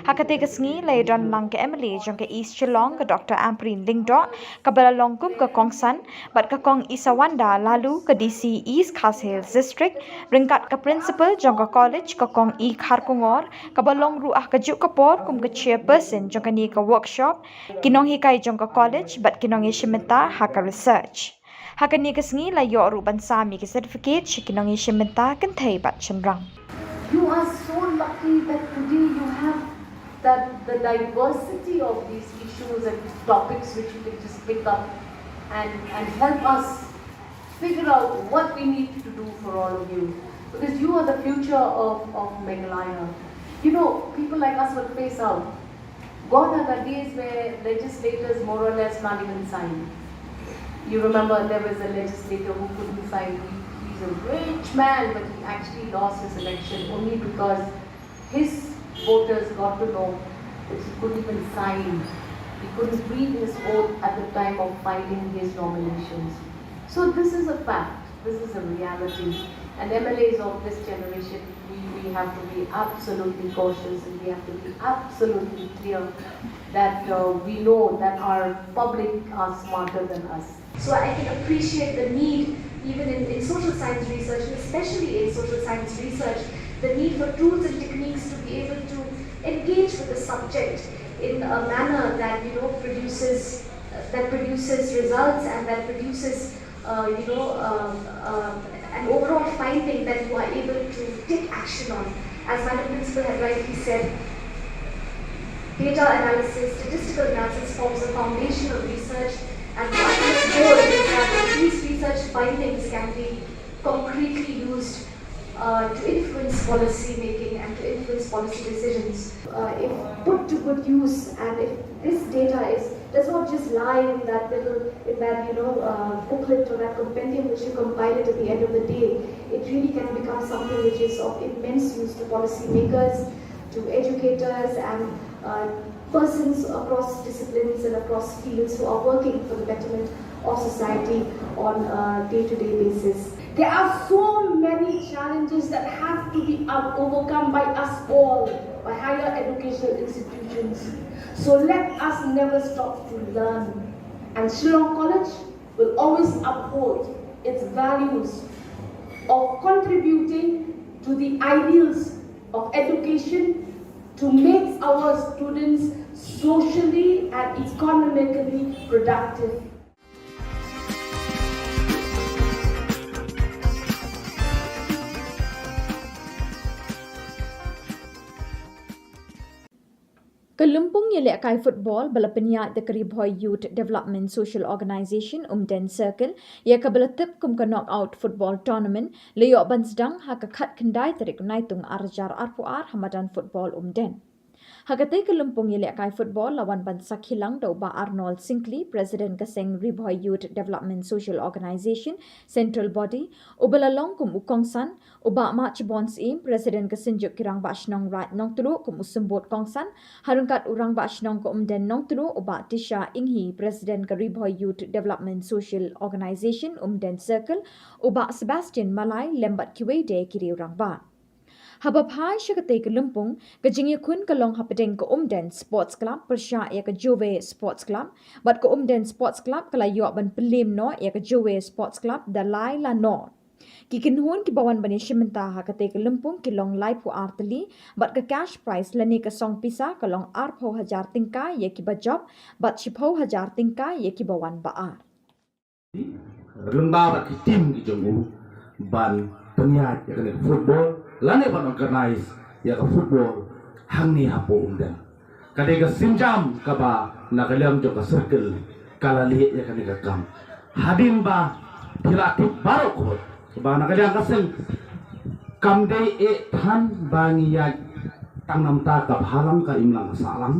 Ha katei ka sngi la ïadon lang ka M L A jong ka East Shillong, ka Doctor Ampareen Lyngdoh, kaba la long kum ka kongsan, bad ka Kong Isawanda Laloo, ka D C East Khasi Hills District, ryngkat ka principal jong ka college, ka Kong E Kharkongor, kaba long ruh ha kajuh ka por kum ka chairperson jong kane ka workshop, ki nonghikai jong ka college bad ki nongïashim bynta ha ka research. Ha kane ka sngi la ïoh ruh ban sam ïa ki certificate sha ki nongïashim bynta kynthei bad shynrang. You are so lucky that today you have that the diversity of these issues and topics which you can just pick up and, and help us figure out what we need to do for all of you. Because you are the future of, of Meghalaya. You know, people like us will phase out. Gone are the days where legislators more or less can't even sign. You remember there was a legislator who couldn't sign. He, he's a rich man, but he actually lost his election only because his voters got to know that he couldn't even sign. He couldn't breathe his oath at the time of filing his nominations. So this is a fact. This is a reality. And M L As of this generation, we, we have to be absolutely cautious and we have to be absolutely clear that uh, we know that our public are smarter than us. So I can appreciate the need, even in, in social science research, and especially in social science research, the need for tools and techniques to be able to engage with the subject in a manner that, you know, produces uh, that produces results and that produces uh, you know, um, um, an overall finding that you are able to take action on. As Madam Principal had rightly said, data analysis, statistical analysis forms a foundation of research, and the ultimate goal is that these research findings can be concretely used uh, to influence policy making and to influence policy decisions. Uh, if put to good use and if this data is does not just lie in that little, in that, you know, uh, booklet or that compendium which you compile it at the end of the day. It really can become something which is of immense use to policymakers, to educators, and uh, persons across disciplines and across fields who are working for the betterment of society on a day-to-day basis. There are so many challenges that have to be overcome by us all, by higher educational institutions. So let us never stop to learn. And Shillong College will always uphold its values of contributing to the ideals of education to make our students socially and economically productive. Ka lympung ïalehkai football ba la pynïaid da ka Ri Bhoi Youth Development Social Organisation Umden Circle, ïa kaba la tip kum ka Knockout Football Tournament, la ïoh ban sdang ha ka khatkhyndai tarik Naitung arhajar arphew ar ha madan football Umden. Ha katei ka lympung ïalehkai football la wan ban sakhi lang da u Bah Arnold Syngkli, President ka seng Ri Bhoi Youth Development Social Organisation, Central Body, uba la long kum u kongsan, u Bah Mahchibon Syiem, President ka Synjuk ki Rangbah Shnong Raid Nongtluh kum u symbud kongsan, ha ryngkat u Rangbah Shnong ka Umden Nongtluh, u Bah Tisha Inghi, President ka Ri Bhoi Youth Development Social Organisation Umden Circle, u Bah Sebastian Malai, lem bad kiwei de ki riew rangbah. Haba phai sha katei ka lympung, ka jingïakhun ka long hapdeng ka Umden Sports Club pyrshah ïa ka Jowai Sports Club, bad ka Umden Sports Club ka la ïoh ban pynliem noh ïa ka Jowai Sports Club da lai la noh. Ki kynhun kiba wan ban ïashim bynta ha katei ka lympung ki long laiphew ar tylli, bad ka cash prize lane ka song pisa ka long arphew hajar tyngka ïa kiba jop, bad shiphew hajar tyngka ïa kiba wan ba ar. Lyngba bad ki team ki jong u ban pynïaid ïa kane ka football lane ban organise ïa ka football hangne hapoh Umden. Ka dei ka sienjam kaba na ka liang jong ka circle ka la leh ïa kane ka kam. Hadien ba phi la tip baroh khoit ba na ka liang ka seng kam dei eh than ba ngi ïaid tang namar ka bhalang ka imlang ka sahlang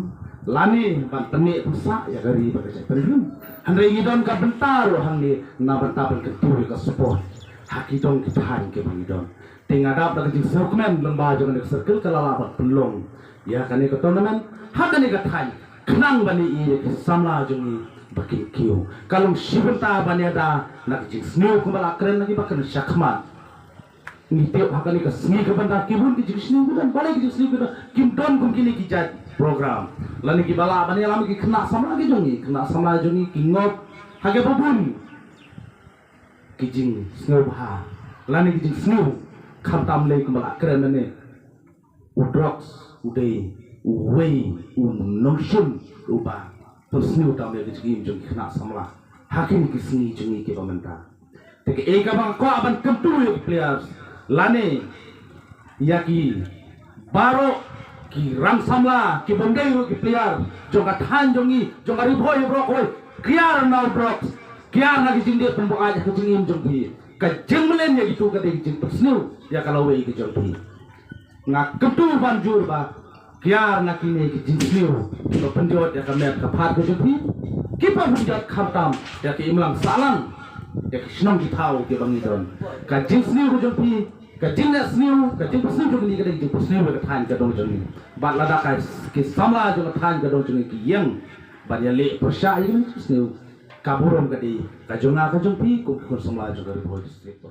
lane ban tyneh pynshah ïa ka ri bad ka jaitbynriew. Hynrei ngi don ka bynta ruh hangne na bynta ban kyntu ïa ka sport ha ki dong ki thaiñ kiba ngi don. Te nga dap da ka jingsngewkmen lyngba jong kane ka circle ka la lah ban pynlong ïa kane ka tournament ha kane ka thaiñ khnang ban ïohi ïa ki samla jong ngi Ba kin kiew. Ka long shi bynta ban ïada na ki jingsniew kumba la kren na ki ba kren shakhmat. Ngi tip ha kane ka sngi ka bynta ki bun ki jingsniew ki don, balei ki jingsniew ki don, kim don kum kine ki jait program. Lane kiba lah ban ïalam ki khynnah samla ki jong ngi, khynnah samla jong ngi ki ngop ha kiba bun ki jingsngewbha lane ki jingsniew, khamtam lei kumba la kren mynne. U drugs u dei uwei u nongshun uba pynsniew tam ïa ka jingim jong ki khynnah samla ha kine ki sngi jong ngi kiba mynta. Te kaei kaba nga kwah ban kyntu ïa ki players lane ïa ki baroh ki rang samla ki bym dei ruh ki player jong ka thaiñ jong ngi, jong ka Ri Bhoi baroh kawei, kiar na u drugs, kiar na ki jingdih pynbuaid ha ka jingim jong phi. Ka jingmlien ïa kito ka dei ka jingpynsniew ïa ka lawei ka jong phi. Nga kyntu ban jur ba kiar na kine ki jingsniew kiba pynjot ïa ka met ka phad ka jong phi, kiba pynjot khamtam ïa ka imlang sahlang, ïa ka shnong ki thaw kiba ngi don. Ka jingsniew ka jong phi, ka jingleh sniew, ka jingpynsniew jong ngi ka dei ka jingpynsniew ïa ka thaiñ ka dong jong ngi. Bad lada ka ki samla jong ka thaiñ ka dong jong ngi ki ïeng ban ïaleh pyrshah ïa kine ki jingsniew, ka burom ka dei ka jong nga ka jong phi kum ki khun samla jong ka Ri Bhoi District.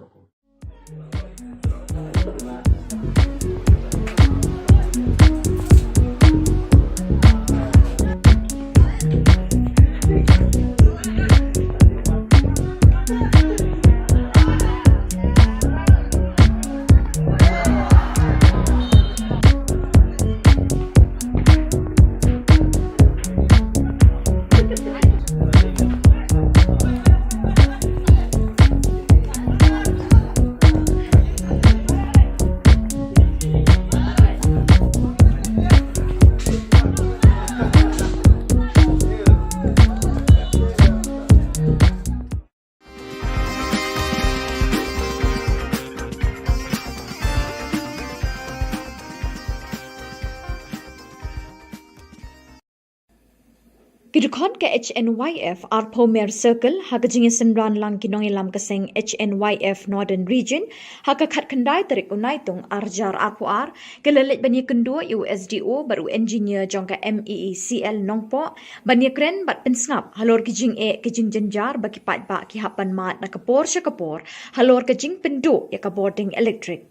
Ki dkhot ka H N Y F arphew mer circle ha ka jingïasynran lang ki nongïalam ka seng H N Y F Northern Region ha ka khatkhyndai tarik u Naitung arhajar arphew ar, ki la leit ban ïakynduh ïa u S D O bad u engineer jong ka M E E C L Nongpoh ban ïakren bad pynsngap halor ki jingeh ki jingjynjar ba ki paidbah ki hap ban mad na ka por sha ka por halor ka jingpynduh ïa ka bording elektrik.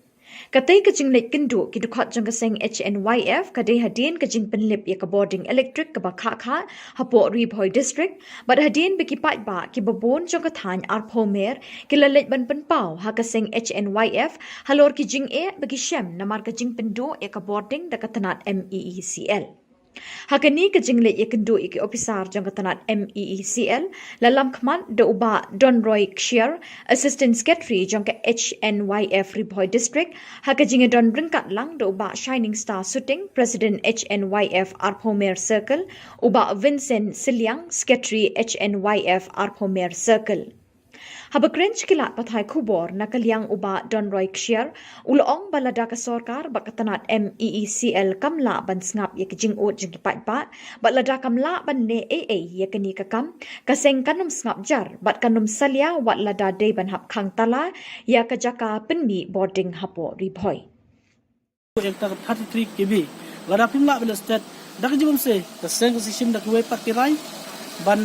Katei ka jingleit kynduh ki dkhot jong ka seng H N Y F ka dei hadien ka jingpynlip ïa ka bording elektrik kaba khah khah hapoh Ri Bhoi District, bad hadien ba ki paidbah kiba bun jong ka thaiñ arphew mer ki la leit ban pynpaw ha ka seng H N Y F halor ki jingeh ba ki shem namar ka jingpynduh ïa ka bording da ka tnat M E E C L. Ha kane ka jingleit ïakynduh ïa ki ophisar jong ka tnat M E E C L, la lam khmat da u Bah Donroy Kshiar, Assistant Secretary jong ka H N Y F Ri Bhoi District, ha ka jingïadon ryngkat lang da u Bah Shining Star Suting, President H N Y F arphew mer circle, u Bah Vincent Sylliang, Secretary H N Y F arphew mer circle. Haba kren sha ki lad pathai khubor na ka liang u Bah Donroy Kshiar, u la ong ba lada ka sorkar bad ka tnat M E E C L kam lah ban sngap ïa ka jingud jong ki paidbah, bad lada kam lah ban leh ei ei ïa kane ka kam, ka seng kan ym sngap jar bad kan ym salia wat lada dei ban hap khang tala ïa ka jaka pynmih bording hapoh Ri Bhoi. Ïa kata ka thirty-three K V. Lada phim lah ban leh stet, da ka jingmut se, ka seng ka sa shim da kawei pat ki rai ban,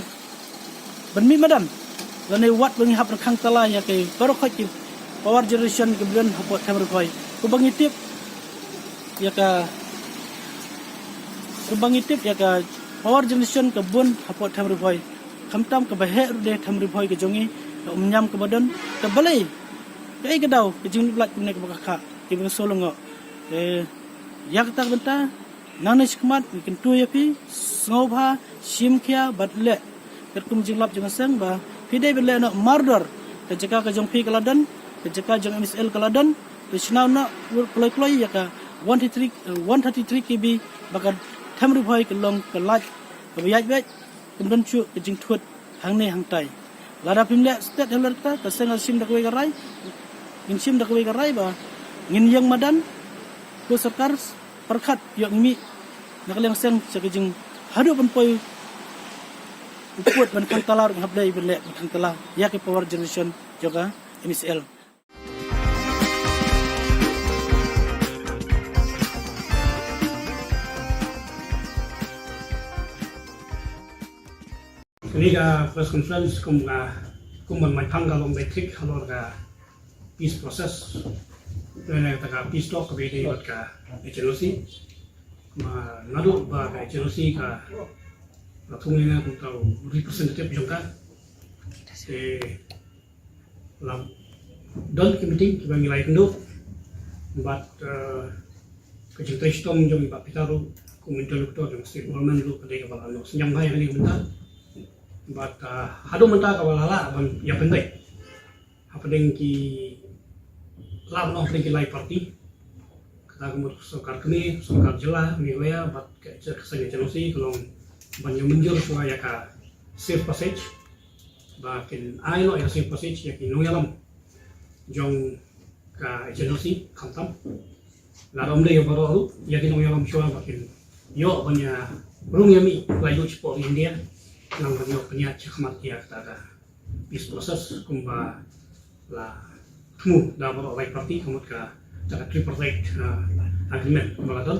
ban mih madan. Lane wat ba ngi hap ban khang tala ïa ki baroh khoit ki power generation ki bun hapoh Them Ri Bhoi. Kumba ngi tip ïa ka, kumba ngi tip ïa ka power generation ka bun hapoh Them Ri Bhoi. Khamtam kaba heh ruh de Them Ri Bhoi ka jong ngi, ka Umñiam kaba don, ka balei, kaei ka daw ka jinglip lait kumne kaba khah khah, kiba nga sngewlyngngoh. Te ïa kata ka bynta, nangne shakhmat ngi kyntu ïa phi, sngewbha shim khia bad leh katkum jinglap jong ka seng ba phi dei ban leh noh mardor. Ka jaka ka jong phi ka la don, ka jaka jong M E C L ka la don. Te shna noh kloi kloi ïa ka one thirty-three, eh, one thirty-three K V ba ka Them Ri Bhoi ka long ka light kaba ïaid beit, kam don shuh ka jingthut hangne hangtai. Lada phim leh stet halor kata, ka seng ka shim da kawei ka rai, ngin shim da kawei ka rai ba ngin ïeng madan, ko sorkar, pyrkhat ïoh ngi mih na ka liang seng sha ka jing haduh ban poi u pud ban khang tala ruh ngin hap dei ban leh ban khang tala ïa ka power generation jong ka M E C L. Kane ka press conference kum ka, kum ban mai phang ka long beit thik halor ka peace process. Lane kata ka peace talk kaba ïadei bad ka H N O C. Ma naduh ba ka H N O C ka la thung ïa nga kum uta u representative jong ka. Te la don ki meeting kiba ngi la ïakynduh bad, eh, ka jingtrei shitom jong i Bah Peter ruh kum interlocutor jong state government ruh ka dei kaba la noh synñiang bha ïa kane ka bynta. Bad, eh, haduh mynta kaba la lah ban ïapynbeit hapdeng ki, lah ban ong hapdeng ki lai party. Kata ka mut sorkar kmie, sorkar jylla Meghalaya bad ka, ka seng H N O C ka long ban ïa mynjur shuwa ïa ka safe passage. Ba kin ai noh ïa ka safe passage ïa ki nongïalam jong ka H N O C khamtam. Lada ym dei ïa baroh ruh, ïa ki nongïalam shuwa ba kin ïoh ban ïa rung ïa mih laitluid shapoh ri India. Nang ban ïoh pynïaid shakhmat ïa kata ka peace process kumba la thmu da baroh lai party ka mut kata ka tripartite, ah, agreement kumba la don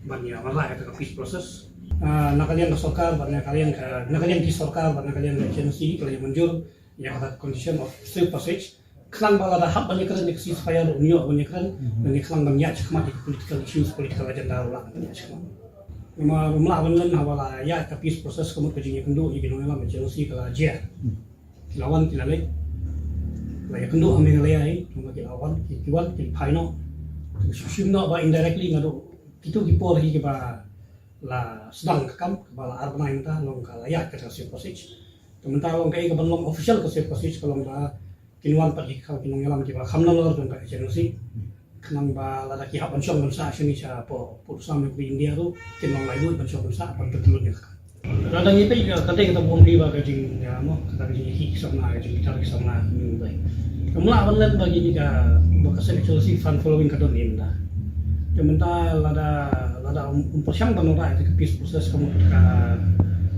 ban ïa wanrah ïa kata ka peace process. Ah, na ka liang ka sorkar bad na ka liang ka, na ka liang ki sorkar bad na ka liang ka H N O C ka la ïa mynjur ïa kata ka condition of safe passage. Khnang ba lada hap ban ïakren ïa ka ceasefire ruh un ïoh ban ïakren, ban ïakren ban ïaid shakhmat ïa ka political issues, political agenda ruh lah ban ïaid shakhmat. Namar ym lah ban len haba la ïaid ka peace process ka mut ka jingïakynduh ïa ki nongïalam H N O C ka la jia. Ki la wan ki la leit. La ïakynduh ha Meghalaya hi, namar ki la wan, ki, ki wan, ki phai noh. Ki shim noh ba indirectly naduh kito ki por hi kiba la sdang ka kam, kaba la ar bnai mynta, long ka la ïaid kata ka safe passage. Te mynta long kaei kaban long official ka safe passage ka long ba kin wan pat ki, ki nongïalam kiba kham nalor jong ka H N O C. Khnang ba lada ki hap ban shong ban sah shane shapoh pud sam jong ka India ruh kin long laitluid ban shong ban sah ban pynlut ïa ka. Lada ngi peit ka, ka dei kata bym dei ba ka jing, ïa mo, kata ka jingïakhih ki samla, ka jingbitar ki samla mynta. Kam lah ban lem ba kine ka, ba ka seng H N O C fan following ka don hi mynta. Te mynta lada, lada ym, ym pyrshang ban wanrah ïa ka peace process ka mut ka,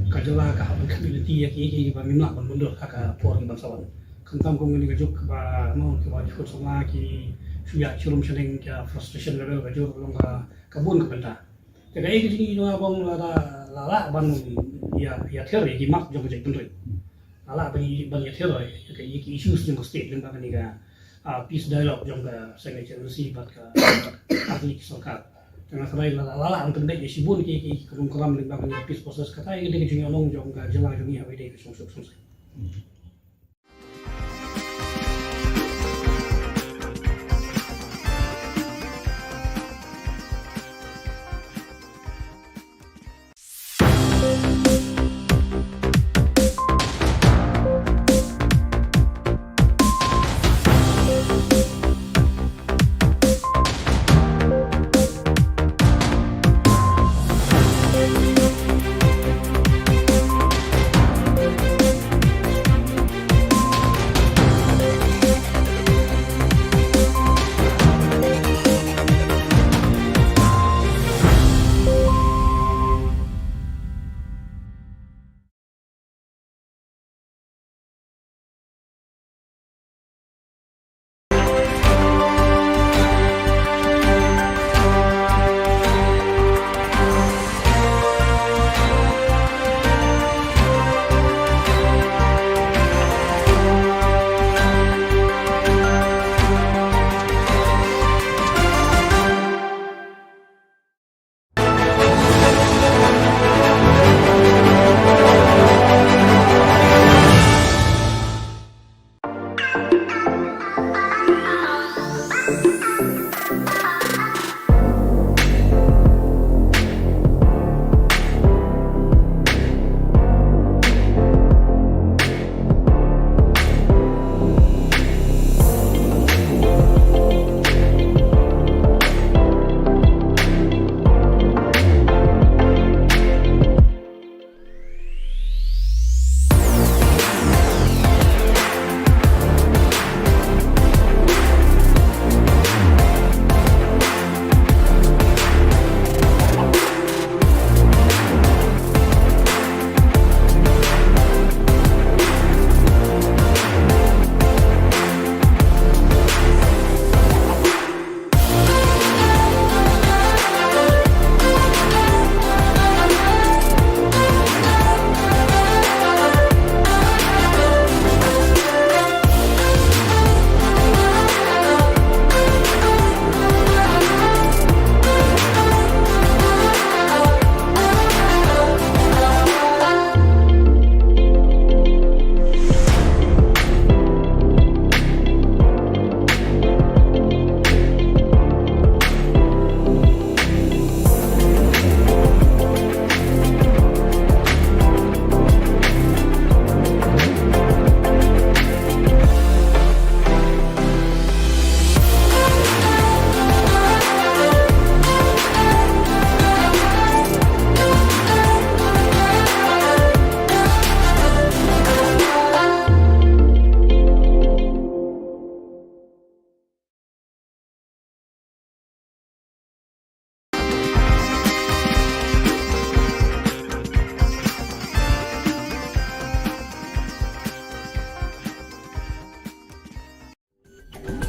ka jylla ka hap ban community ïa ki, ïa kiba ngim lah ban mundur ha ka por kiban sa wan. Khamtam kum kane ka juk kaba, mo, kaba ki khun samla ki shu ïaid shirum shaneng, ka frustration level ka jur long ka, ka bun ka bynta. Te kaei ka jingïohi jong nga ba lada la lah ban ïa, ïathiar ïa ki mat jong ka jaitbynriew. La lah ban, ban ïathiar ïa ka, ïa ki issues jong ka state lyngba kane ka, ah, peace dialogue jong ka seng H N O C bad ka, bad ka sorkar. Te nga kyrpad lada la lah ban pynbeit ïa shibun ki, ki, ki rum kram lyngba kane ka peace process, kata ïa ka dei ka jingïalang jong ka jylla jong ngi haba ïadei ka shongsuk shongsaiñ.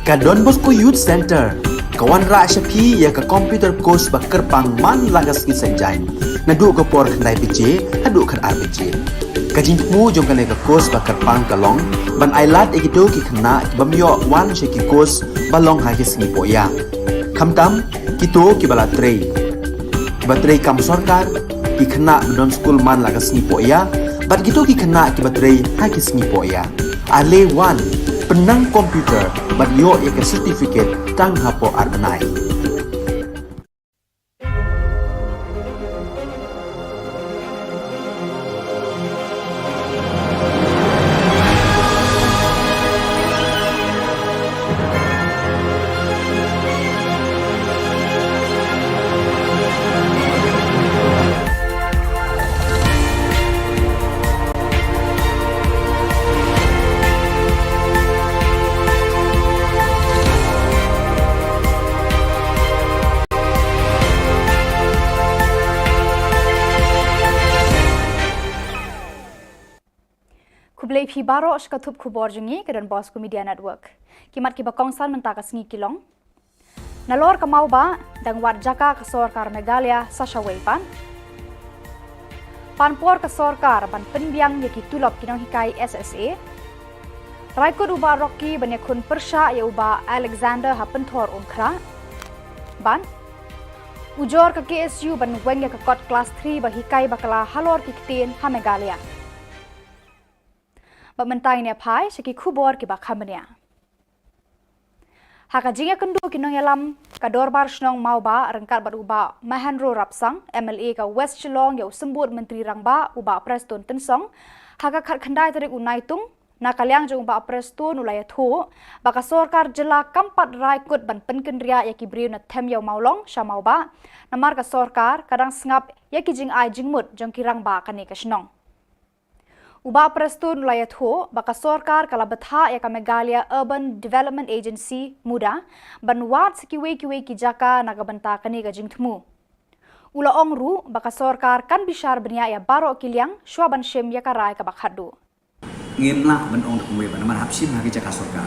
Ka Don Bosco Youth Centre ka wanrah sha phi ïa ka computer course ba kyrpang man la ka sngi Saitjaiñ, naduh ka por khyndai baje haduh khatar baje. Ka jingthmu jong kane ka course ba kyrpang ka long ban ai lad ïa kito ki khynnah ki bym ïoh wan sha ki course ba long ha ki sngi pohïa, khamtam kito kiba la trei, kiba trei kam sorkar, ki khynnah ba don skul man la ka sngi pohïa bad kito ki khynnah kiba trei ha ki sngi pohïa. Ale wan, pynnang computer bad ïoh ïa ka certificate tang hapoh ar bnai. Khublei phi baroh sha ka thup khubor jong ngi ka Don Bosco Media Network. Ki mat kiba kongsan mynta ka sngi ki long: Nalor ka mawbah, dang wad jaka ka sorkar Meghalaya sa shawei pat. Pan por ka sorkar ban pynbiang ïa ki tulop ki nonghikai S S A. Rai kut u Bah Rocky ban ïakhun pyrshah ïa u Bah Alexander ha Pynthor Umkhrah. Bad ujor ka K S U ban weng ïa ka kot klas three ba hikai bakla halor ki ktien ha Meghalaya. Bad mynta ngin ïa phai sha ki khubor kiba kham bniah. Ha ka jingïakynduh ki nongïalam ka Dorbar Shnong Mawbah ryngkat bad u Bah Mahendro Rapsang, M L A ka West Shillong, ïa u Symbud Myntri Rangbah u Bah Prestone Tynsong, ha ka khatkhyndai tarik u Naitung, na ka liang jong u Bah Prestone u la ïathuh ba ka sorkar jylla kam pat rai kut ban pynkynriah ïa ki briew na Them Ïew Mawlong sha Mawbah, namar ka sorkar ka dang sngap ïa ki jingai jingmut jong ki rangbah kane ka shnong. U Bah Prestone u la ïathuh ba ka sorkar ka la bthah ïa ka Meghalaya Urban Development Agency, MUDA, ban wad sa kiwei kiwei ki jaka na ka bynta kane ka jingthmu. U la ong ruh ba ka sorkar kan bishar bniah ïa baroh ki liang shuwa ban shim ïa ka rai kaba khatduh. Ngim lah ban ong da kumwei ba namar hap shim ha ki jaka sorkar.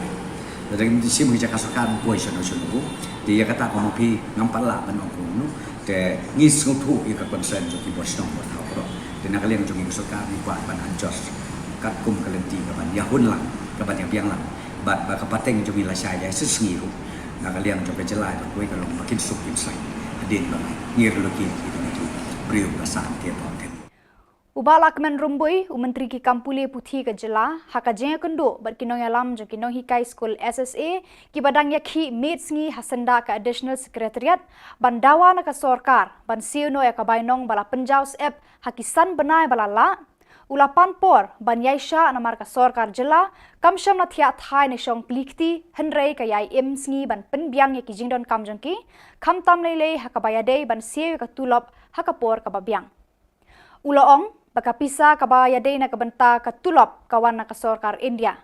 Lada ngim shim ha ki jaka sorkar, ngim poi shano shano ruh. Te ïa kata ka mut phi ngam pat lah ban ong kumno. Te ngi sngewthuh ïa ka concern jong ki bor shnong bor thaw baroh. Te na ka liang jong ngi ka sorkar ngi kwah ban adjust katkum ka lynti kaban ïahun lang, kaban ïabiang lang. Bad ba ka pateng jong ngi lashai ïa shi sngi ruh, na ka liang jong ka jylla ba kawei ka long ba kin suk kin saiñ hadien ba ngi relocate ïa kine ki briew ba san te ba ten. U Bah Lahkmen Rymbui, u Myntri ki kam pule puthi ka jylla, ha ka jingïakynduh bad ki nongïalam jong ki nonghikai skul S S A kiba dang ïakhih miet sngi ha syndah ka Additional Secretariat, ban dawa na ka sorkar ban siew noh ïa ka bainong ba la pynjaw syep ha ki san bnai ba la lah. U la pan por ban ïaishah namar ka sorkar jylla kam shym la thiah thai ne shong plie kti, hynrei ka ïai im sngi ban pynbiang ïa ki jingdonkam jong ki, khamtam lei lei ha kaba ïadei ban siew ïa ka tulop ha ka por kaba biang. U la ong ba ka pisa kaba ïadei na ka bynta ka tulop ka wan na ka sorkar India.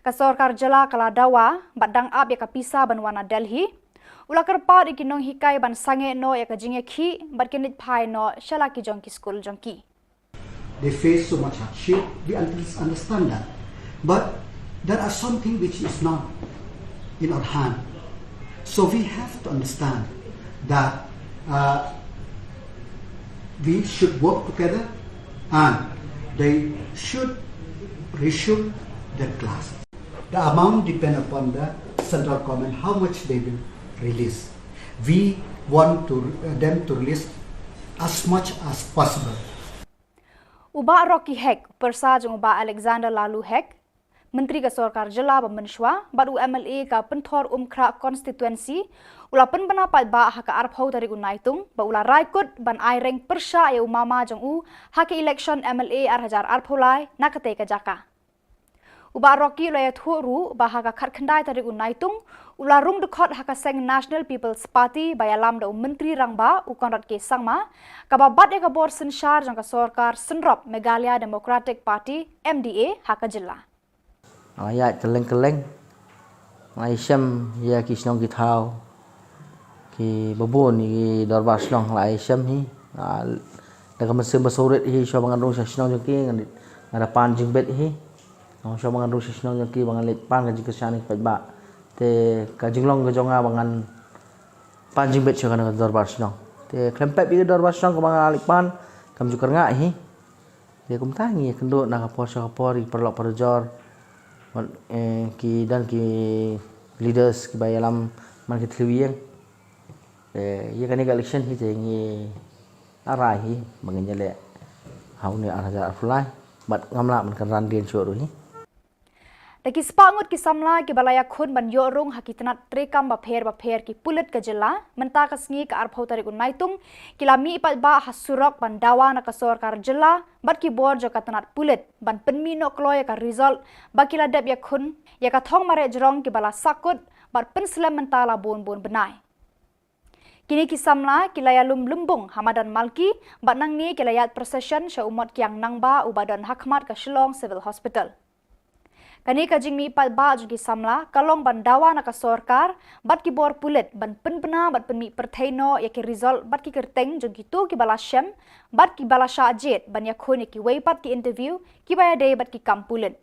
Ka sorkar jylla ka la dawa bad dang ap ïa ka pisa ban wan na Delhi. U la kyrpad ïa ki nonghikai ban sangeh noh ïa ka jingïakhih bad kin leit phai noh sha la ki jong ki skul jong ki. They face so much hardship. We un- understand that. But there are something which is not in our hand. So we have to understand that, uh, we should work together and they should resume their class. The amount depend upon the central government, how much they will release. We want to, uh, them to release as much as possible. U Bah Rocky Hek, pyrsa jong u Bah Alexander Lalu Hek, Myntri ka sorkar jylla ba mynshuwa bad u M L A ka Pynthor Umkhrah constituency, u la pynbna paidbah ha ka arphew tarik u Naitung ba u la rai kut ban ai reng pyrshah ïa u mama jong u ha ka election M L A ar hajar arphew lai na katei ka jaka. U Bah Rocky u la ïathuh ruh ba ha ka khatkhyndai tarik u Naitung u la rung dkhot ha ka seng National People's Party ba ïalam da u Myntri Rangbah u Conrad K Sangma, kaba bat ïa ka bor synshar jong ka sorkar synrop Meghalaya Democratic Party, M D A, ha ka jylla. Nga ïaid kylleng kylleng, nga ïashem ïa ki shnong ki thaw, kiba bun ki dorbar shnong la ïashem hi. Nga, da ka mynsiem ba sawrit hi, shuwa ba ngan rung sha shnong jong ki, nga, nga da pan jingbit hi. Shuwa ba ngan rung sha shnong jong ki ba ngan leit pan ka jingkyrshan ïa ki paidbah. Te ka jinglong ka jong nga ba ngan pan jingbit sha kane ka dorbar shnong. Te khlem pep ïa ka dorbar shnong kaba nga leit pan kam ju kyrngah hi. Te kumta ngi ïakynduh na ka por sha ka por, ki paralok parajor, eh, ki don ki leaders kiba ïalam man ki thliew ïing. Eh, ïa kane ka election hi te ngi arai hi ba ngin ïaleh ha une u ar hajar arphew lai bad ngam lah ban kynran dien shuh ruh hi. Da ki spah ngut ki samla kiba la ïakhun ban ïoh rung ha ki tnat treikam bapher bapher ki pulit ka jylla, mynta ka sngi ka arphew tarik u Naitung, ki la mih paidbah ha surok ban dawa na ka sorkar jylla bad ki bor jong ka tnat pulit ban pynmih noh kloi ïa ka result ba ki la dep ïakhun ïa ka thong mareh jrong kiba la sahkut bad pynslem mynta la bun bun bnai. Kine ki samla ki la ïalum lymbung ha madan Malki bad nangne ki la ïaid procession sha u mot kiang nangbah uba don ha khmat ka Shillong Civil Hospital. Kane ka jingmih paidbah jong ki samla ka long ban dawa na ka sorkar bad ki bor pulit ban pynbna bad pynmih pyrthei noh ïa ki result bad ki kyrteng jong kito kiba la shem bad kiba la shah jied ban ïakhun ïa kiwei pat ki interview kiba ïadei bad ki kam pulit.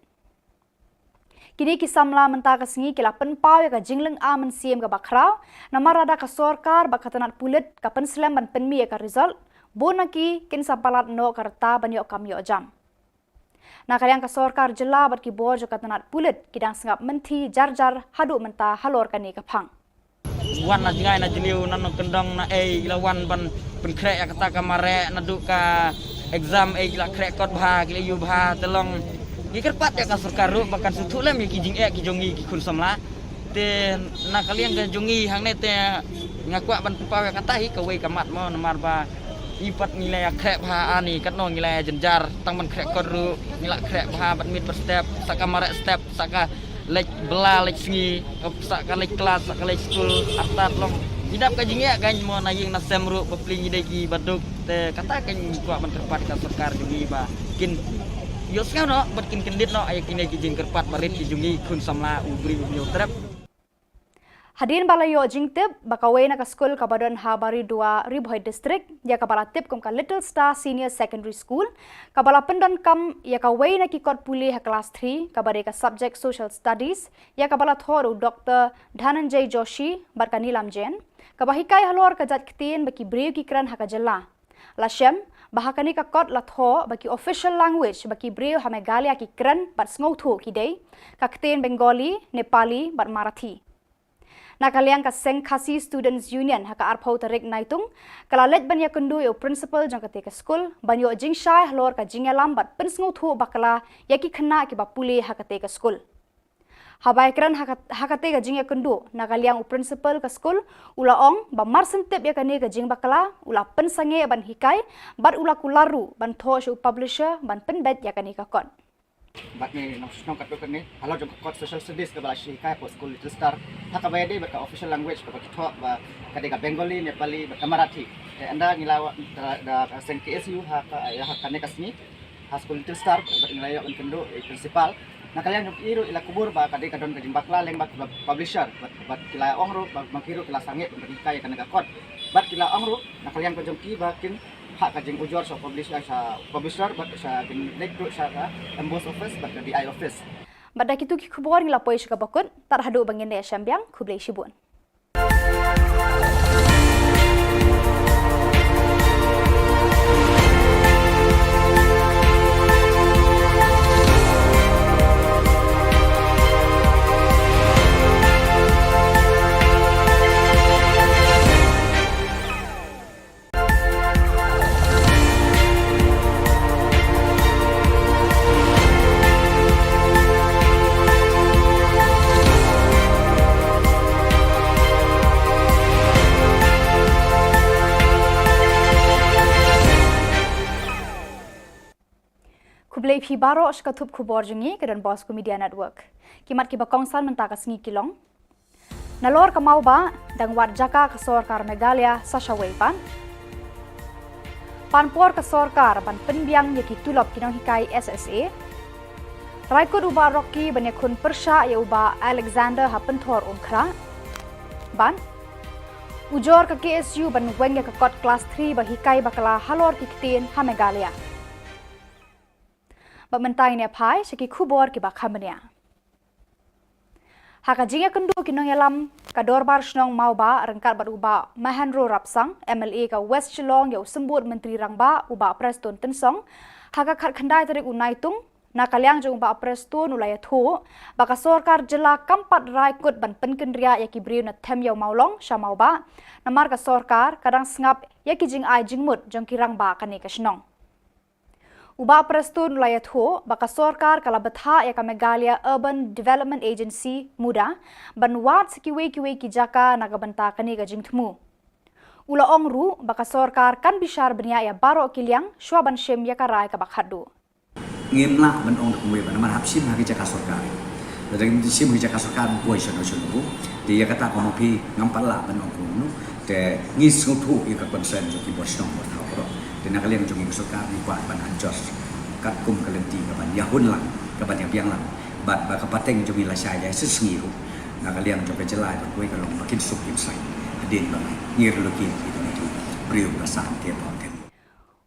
Kine ki samla mynta ka sngi ki la pynpaw ïa ka jinglynga mynsiem kaba khraw namar lada ka sorkar bad ka tnat pulit ka pynslem ban pynmih ïa ka result, bun na ki kin sa palat noh ka rta ban ïoh kam ïoh jam. Na ka liang ka sorkar jylla bad ki bor jong ka tnat pulit ki dang sngap mynthi jar jar haduh mynta halor kane ka phang. Wan na jngai na jylliew, na nongkyndong na ei, ki la wan ban pynkhreh ïa kata ka mareh, naduh ka exam ei ki la khreh kot bha, ki la ïoh bha, te long ngi kyrpad ïa ka sorkar ruh ba kan sngewthuh lem ïa ki jingeh ki jong ngi ki khun samla. Te na ka liang ka jong ngi hangne te nga kwah ban pynpaw ïa kata hi kawei ka mat mo, namar ba i pat ngi la ïa khreh bha ani, katno ngi la ïa jynjar, tang ban khreh kot ruh ngi la khreh bha, bad miet bad step, sa ka mareh step, sa ka leit bylla leit sngi, sa ka leit klas, sa ka leit skul, artat long. Ngi dap ka jingeh kan mo, na ïing na sem ruh bapli ngi dei kiba duk. Te kata kan kwah ban kyrpad ka sorkar jong ngi ba kin ïohsngew noh bad kin kyndit noh ïa kine ki jingkyrpad barit ki jong ngi khun samla u briew u hynñiew trep. Hadien ba la ïoh jingtip ba kawei na ka skul kaba don ha Baridua, Ri Bhoi District, ïa kaba la tip kum ka Little Star Senior Secondary School, kaba la pyndonkam ïa kawei na ki kot pule ha klas three, kaba dei ka subject Social Studies, ïa kaba la thoh da u Doktor Dhananjay Joshi bad ka Neelam Jain, kaba hikai halor ka jait ktien ba ki briew ki kren ha ka jylla. La shem ba ha kane ka kot la thoh ba ki official language ba ki briew ha Meghalaya ki kren bad sngewthuh ki dei ka ktien Bengali, Nepali bad Marathi. Na ka liang ka seng Khasi Students Union ha ka arphew tarik Naitung ka la leit ban ïakynduh ïa u principal jong kata ka skul ban ïoh jingshai halor ka jingïalam bad pynsngewthuh bakla ïa ki khynnah kiba pule ha kata ka skul. Haba ïakren ha ka, ha kata ka jingïakynduh, na ka liang u principal ka skul u la ong ba mar shen tip ïa kane ka jingbakla u la pynsangeh ban hikai bad u la kular ruh ban thoh sha u publisher ban pynbeit ïa kane ka kot. Bad ngi nang shnong katto katne halor jong ka kot Social Studies kaba la shu hikai hapoh skul Little Star, ha kaba ïadei bad ka official language kaba ki thoh ba ka dei ka Bengali, Nepali bad ka Marathi. Te ynda ngi la wan da, da ka seng K S U ha ka, ïa ha kane ka sngi ha skul Little Star bad ngi la ïoh ban kynduh ïa i principal. Na ka liang jong i ruh i la kubur ba ka dei ka don ka jingbakla lyngba ki publisher bad, bad ki la ong ruh ba, ba ki ruh ki la sangeh ban hikai ïa kane ka kot. Bad ki la ong ruh na ka liang ka jong ki ba kin phah ka jingujor sha publisher, sha publisher bad sha kin leit ruh sha ka M B O S office bad ka D I office. Bad da kitu ki khubor ngi la poi sha kaba kut, tad haduh ba ngin ïashem biang, khublei shibun. Khublei phi baroh sha ka thup khubor jong ngi ka Don Bosco Media Network. Ki mat kiba kongsan mynta ka sngi ki long: Nalor ka Mawbah, dang wad jaka ka sorkar Meghalaya sa shawei pat. Pan por ka sorkar ban pynbiang ïa ki tulop ki nonghikai S S A. Raikut u Bah Rocky ban ïakhun pyrshah ïa u Bah Alexander ha Pynthor Umkhrah. Bad ujor ka K S U ban weng ïa ka kot klas three ba hikai bakla halor ki ktien ha Meghalaya. Bad mynta ngin ïa phai sha ki khubor kiba kham bniah. Ha ka jingïakynduh ki nongïalam ka Dorbar Shnong Mawbah ryngkat bad u Bah Mahendra Rapsang, M L A ka West Shillong, ïa u Symbud Myntri Rangbah u Bah Prestone Tynsong, ha ka khatkhyndai tarik u Naitung, na ka liang jong u Bah Prestone u la ïathuh ba ka sorkar jylla kam pat rai kut ban pynkynriah ïa ki briew na Them Ïew Mawlong sha Mawbah, namar ka sorkar ka dang sngap ïa ki jingai jingmut jong ki rangbah kane ka shnong. U Bah Prestone u la ïathuh ba ka sorkar ka la bthah ïa ka Meghalaya Urban Development Agency, MUDA, ban wad sa kiwei kiwei ki jaka na ka bynta kane ka jingthmu. U la ong ruh ba ka sorkar kan bishar bniah ïa baroh ki liang shwa ban shim ïa ka rai kaba khatduh. Ngim lah ban ong da kumwei ba namar hap shim ha ki jaka sorkar. Lada ngim shim ha ki jaka sorkar, ngim poi shano shano ruh. Te ïa kata ka maphi ngam pat lah ban ong kumno. Te ngi sngewthuh ïa ka concern jong ki bor shnong bor thaw baroh. Te na ka liang jong ngi ka sorkar ngi kwah ban adjust katkum ka lynti kaban ïahun lang, kaban ïabiang lang. Bad ba ka pateng jong ngi lashai ïa shisngi ruh, na ka liang jong ka jylla bad kawei ka long ba kin suk kin sai. Hadien ba ngi relocate ïa kine ki briew ba san te ba tem.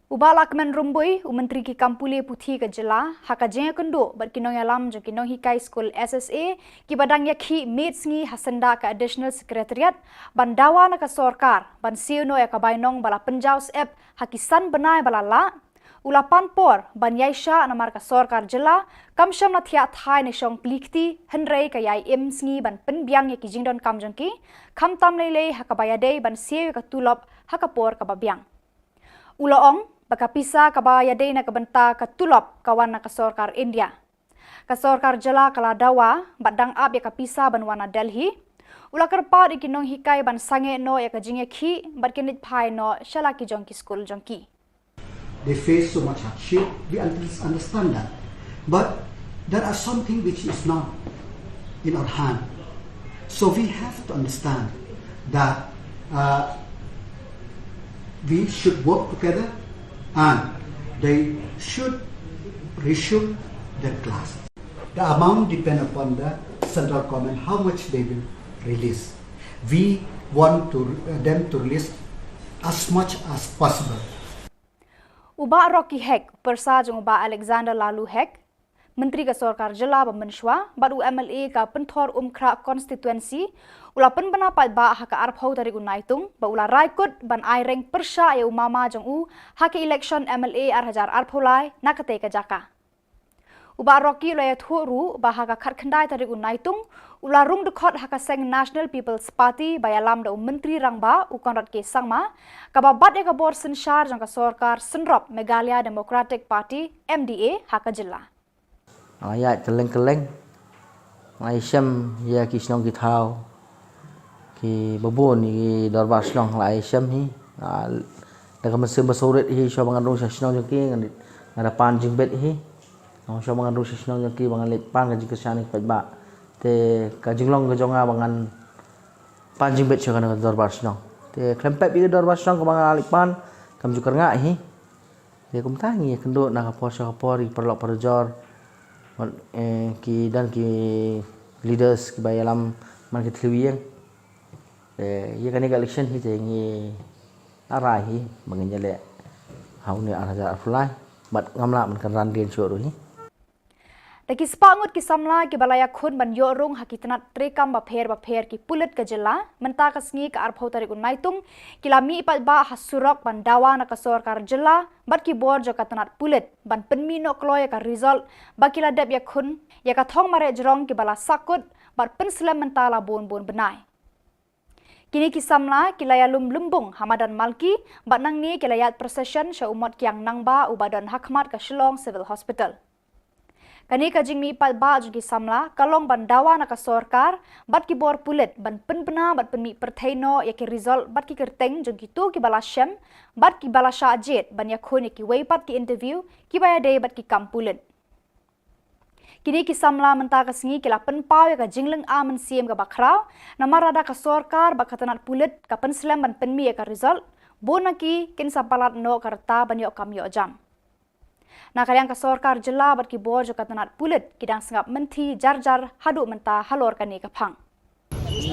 U Bah Lahkmen Rymbui, u Myntri ki kam pule puthi ka jylla, ha ka jingïakynduh bad ki nongïalam jong ki nonghikai skul S S A kiba dang ïakhih miet sngi ha syndah ka Additional Secretariat, ban dawa na ka sorkar ban siew noh ïa ka bainong ba la pynjaw syep ha ki san bnai ba la lah, u la pan por ban ïaishah namar ka sorkar jylla kam shym la thiah thai ne shong plie kti, hynrei ka ïai im sngi ban pynbiang ïa ki jingdonkam jong ki, khamtam lei lei ha kaba ïadei ban siew ïa ka tulop ha ka por kaba biang. U la ong ba ka pisa kaba ïadei na ka bynta ka tulop ka wan na ka sorkar India. Ka sorkar jylla ka la dawa bad dang ap ïa ka pisa ban wan na Delhi. U la kyrpad ïa ki nonghikai ban sangeh noh ïa ka jingïakhih bad kin leit phai noh sha la ki jong ki skul jong ki. They face so much hardship. We un- understand that. But there are something which is not in our hand. So we have to understand that uh, we should work together and they should resume their class. The amount depend upon the central government, how much they will release. We want to, uh, them to release as much as possible. U Bah Rocky Hek, pyrsa jong u Bah Alexander Laloo Hek, Myntri ka sorkar jylla ba mynshwa, bad u M L A ka Pynthorumkhrah constituency, u la pynbna paidbah ha ka arphew tarik u Naitung ba u la rai kut ban ai reng pyrshah ïa u mama jong u ha ka election M L A ar hajar arphew lai na katei ka jaka. U Bah Rocky u la ïathuh ruh ba ha ka khatkhyndai tarik u Naitung u la rung dkhot ha ka seng National People's Party ba ïalam da u Myntri Rangbah u Conrad K Sangma, kaba bat ïa ka bor synshar jong ka sorkar synrop Meghalaya Democratic Party, M D A, ha ka jylla. Nga ïaid kylleng kylleng, nga ïashem ïa ki shnong ki thaw kiba bun, ïa ki dorbar shnong la ïashem hi. Nga, da ka mynsiem ba sawrit hi, shuwa ba ngan rung sha shnong jong ki, nga, nga da pan jingbit hi. Nga, shuwa ba ngan rung sha shnong jong ki ba ngan leit pan ka jingkyrshan ïa ki paidbah. Te ka jinglong ka jong nga ba ngan pan jingbit sha kane ka dorbar shnong. Te khlem pep ïa ka dorbar shnong kaba nga leit pan, kam ju kyrngah hi. Te kumta ngi ïakynduh na ka por sha ka por, ïa ki paralok parajor, eh, ki don ki leaders kiba ïalam man ki thliew ïing. Te ïa kane ka election hi te ngi la rai hi ba ngin ïaleh ha une u ar hajar arphew lai, bad ngam lah ban kynran dien shuh ruh hi. Da ki spah ngut ki samla kiba la ïakhun ban ïoh rung ha ki tnat treikam bapher bapher ki pulit ka jylla, mynta ka sngi ka arphew tarik u Naitung, ki la mih paidbah ha surok ban dawa na ka sorkar jylla bad ki bor jong ka tnat pulit ban pynmih noh kloi ïa ka result ba ki la dep ïakhun ïa ka thong mareh jrong kiba la sahkut bad pynslem mynta la bun bun bnai. Kine ki samla ki la ïalum lymbung ha madan Malki, bad nangne ki la ïaid procession sha u mot kiang nangbah uba don ha khmat ka Shillong Civil Hospital. Kane ka jingmih paidbah jong ki samla ka long ban dawa na ka sorkar bad ki bor pulit ban pynbna bad pynmih pyrthei noh ïa ki result bad ki kyrteng jong kito kiba la shem bad kiba la shah jied ban ïakhun ïa kiwei pat ki interview kiba ïadei bad ki kam pulit. Kine ki samla mynta ka sngi ki la pynpaw ïa ka jinglynga mynsiem kaba khraw, namar lada ka sorkar bad ka tnat pulit ka pynslem ban pynmih ïa ka result, bun na ki kin sa palat noh ka rta ban ïoh kam ïoh jam. Na ka liang ka sorkar jylla bad ki bor jong ka tnat pulit ki dang sngap mynthi jar jar haduh mynta halor kane ka phang.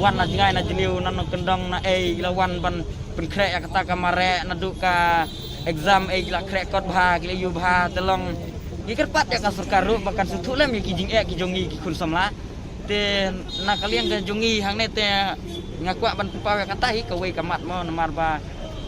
Wan na jngai na jylliew, na nongkyndong, na ei, ki la wan ban pynkhreh ïa kata ka mareh, naduh ka exam ei ki la khreh kot bha, ki la ïoh bha, te long ngi kyrpad ïa ka sorkar ruh ba kan sngewthuh lem ïa ki jingeh ki jong ngi ki khun samla. Te na ka liang ka jong ngi hangne te nga kwah ban pynpaw ïa kata hi kawei ka mat mo, namar ba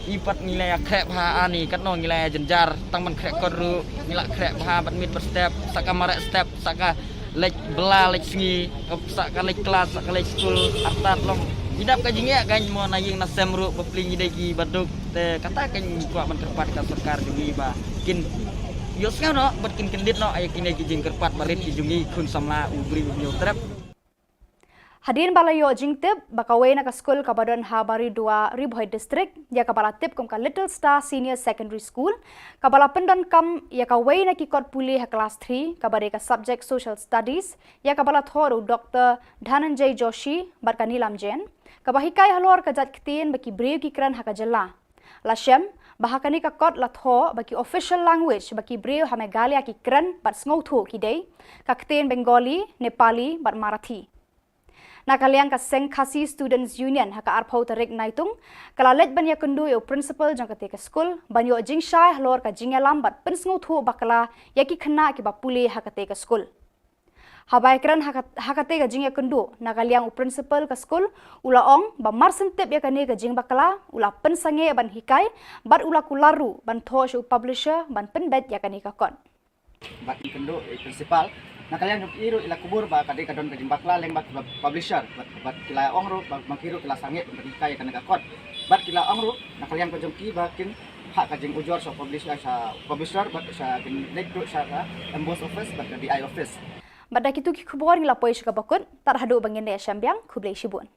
i pat ngi la ïa khreh bha ani katno ngi la ïa jynjar, tang ban khreh kot ruh ngi la khreh bha, bad miet bad step, sa ka mareh step, sa ka leit bylla leit sngi, sa ka leit klas, sa ka leit skul, artat long. Ngi dap ka jingeh ka mo na ïing na sem ruh, bapli ngi dei kiba duk. Te kata ka ngi kwah ban kyrpad ka sorkar jong ngi ba kin ïohsngew noh bad kin kyndit noh ïa kine ki jingkyrpad barit ki jong ngi khun samla u briew u Hynñiewtrep. Hadien ba la ïoh jingtip ba kawei na ka skul kaba don ha Baridua, Ri Bhoi District, ïa kaba la tip kum ka Little Star Senior Secondary School, kaba la pyndonkam ïa kawei na ki kot pule ha klas three, kaba dei ka subject Social Studies, ïa kaba la thoh da u Doktor Dhananjay Joshi bad ka Neelam Jain, kaba hikai halor ka jait ktien ba ki briew ki kren ha ka jylla. La shem ba ha kane ka kot la thoh ba ki official language ba ki briew ha Meghalaya ki kren bad sngewthuh ki dei ka ktien Bengali, Nepali bad Marathi. Na ka liang ka seng Khasi Students Union ha ka arphew tarik Naitung ka la leit ban ïakynduh ïa u principal jong kata ka skul ban ïoh jingshai halor ka jingïalam bad pynsngewthuh bakla ïa ki khynnah kiba pule ha kata ka skul. Haba ïakren ha ka, ha kata ka jingïakynduh, na ka liang u principal ka skul u la ong ba mar shen tip ïa kane ka jingbakla u la pynsangeh ban hikai bad u la kular ruh ban thoh sha u publisher ban pynbeit ïa kane ka kot. Bad ïakynduh ïa u principal, na ka liang jong i ruh i la kubur ba ka dei ka don ka jingbakla lyngba ka publisher, bad, bad ki la ong ruh ba ma ki ruh ki la sangeh ban hikai ïa kane ka kot. Bad ki la ong ruh na ka liang ka jong ki ba kin phah ka jingujor sha publisher, sha publisher bad sha kin leit ruh sha ka M B O S office bad ka D I office. Bad da kitu ki khubor ngi la poi sha kaba kut, tad haduh ba ngin ïashem biang, khublei shibun.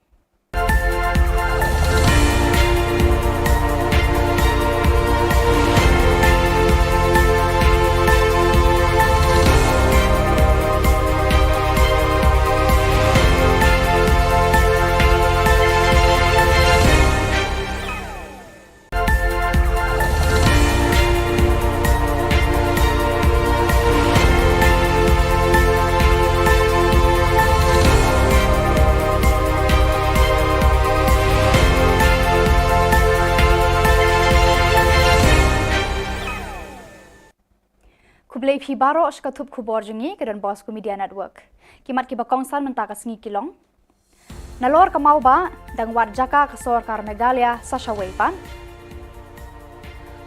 Khublei phi baroh sha ka thup khubor jong ngi ka Don Bosco Media Network. Ki mat kiba kongsan mynta ka sngi ki long: Nalor ka Mawbah, dang wad jaka ka sorkar Meghalaya sa shawei pat.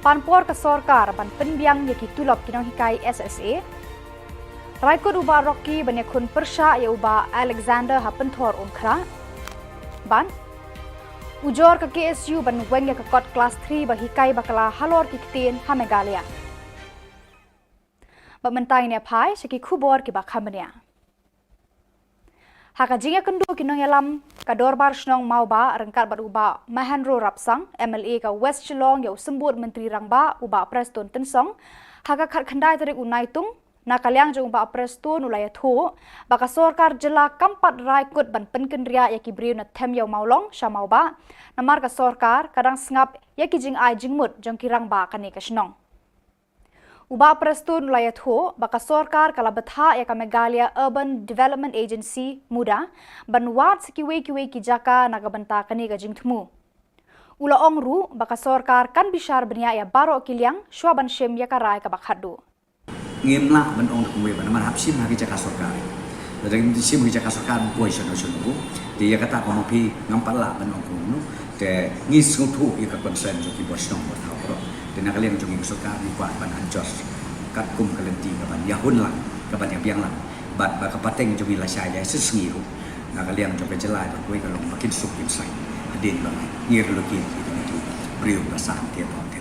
Pan por ka sorkar ban pynbiang ïa ki tulop ki nonghikai S S A. Rai kut u Bah Rocky ban ïakhun pyrshah ïa u Bah Alexander ha Pynthor Umkhrah. Bad ujor ka K S U ban weng ïa ka kot klas three ba hikai bakla halor ki ktien ha Meghalaya. Bad mynta ngin ïa phai sha ki khubor kiba kham bniah. Ha ka jingïakynduh ki nongïalam ka Dorbar Shnong Mawbah ryngkat bad u Bah Mahendro Rapsang, M L A ka West Shillong, ïa u Symbud Myntri Rangbah u Bah Prestone Tynsong, ha ka khatkhyndai tarik u Naitung, na ka liang jong u Bah Prestone u la ïathuh ba ka sorkar jylla kam pat rai kut ban pynkynriah ïa ki briew na Them Ïew Mawlong sha Mawbah, namar ka sorkar ka dang sngap ïa ki jingai jingmut jong ki rangbah kane ka shnong. U Bah Prestone u la ïathuh ba ka sorkar ka la bthah ïa ka Meghalaya Urban Development Agency, MUDA, ban wad sa kiwei kiwei ki jaka na ka bynta kane ka jingthmu. U la ong ruh ba ka sorkar kan bishar bniah ïa baroh ki liang shuwa ban shim ïa ka rai kaba khatduh. Ngim lah ban ong da kumwei ba namar hap shim ha ki jaka sorkar. Lada ngim shim ha ki jaka sorkar, ngim poi shano shano. Te ïa kata ka ma phi ngam pat lah ban ong kumno. Te ngi sngewthuh ïa ka concern jong ki bor shnong bor thaw baroh. Te na ka liang jong ngi ka sorkar ngi kwah ban adjust katkum ka lynti kaban ïahun lang, kaban ïabiang lang. Bad ba ka pateng jong ngi lashai ïa shi sngi ruh. Na ka liang jong ka jylla ba kawei ka long ba kin suk kin sai. Hadien ba ngi relocate ïa kine ki briew ba san te ba te.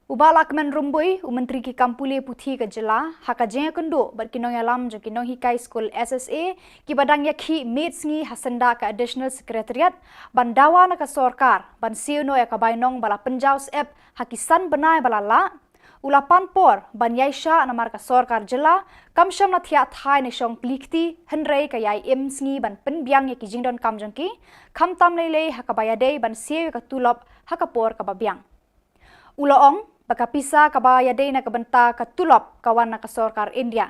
U Bah Lahkmen Rymbui, u Myntri ki kam pule puthi ka jylla, ha ka jingïakynduh bad ki nongïalam jong ki nonghikai skul S S A kiba dang ïakhih miet sngi ha syndah ka Additional Secretariat, ban dawa na ka sorkar ban siew noh ïa ka bainong ba la pynjaw syep ha ki san bnai ba la lah, u la pan por ban ïaishah namar ka sorkar jylla kam shym la thiah thai ne shong plie kti, hynrei ka ïai im sngi ban pynbiang ïa ki jingdonkam jong ki, khamtam lei lei ha kaba ïadei ban siew ïa ka tulop ha ka por kaba biang. U la ong ba ka pisa kaba ïadei na ka bynta ka tulop ka wan na ka sorkar India.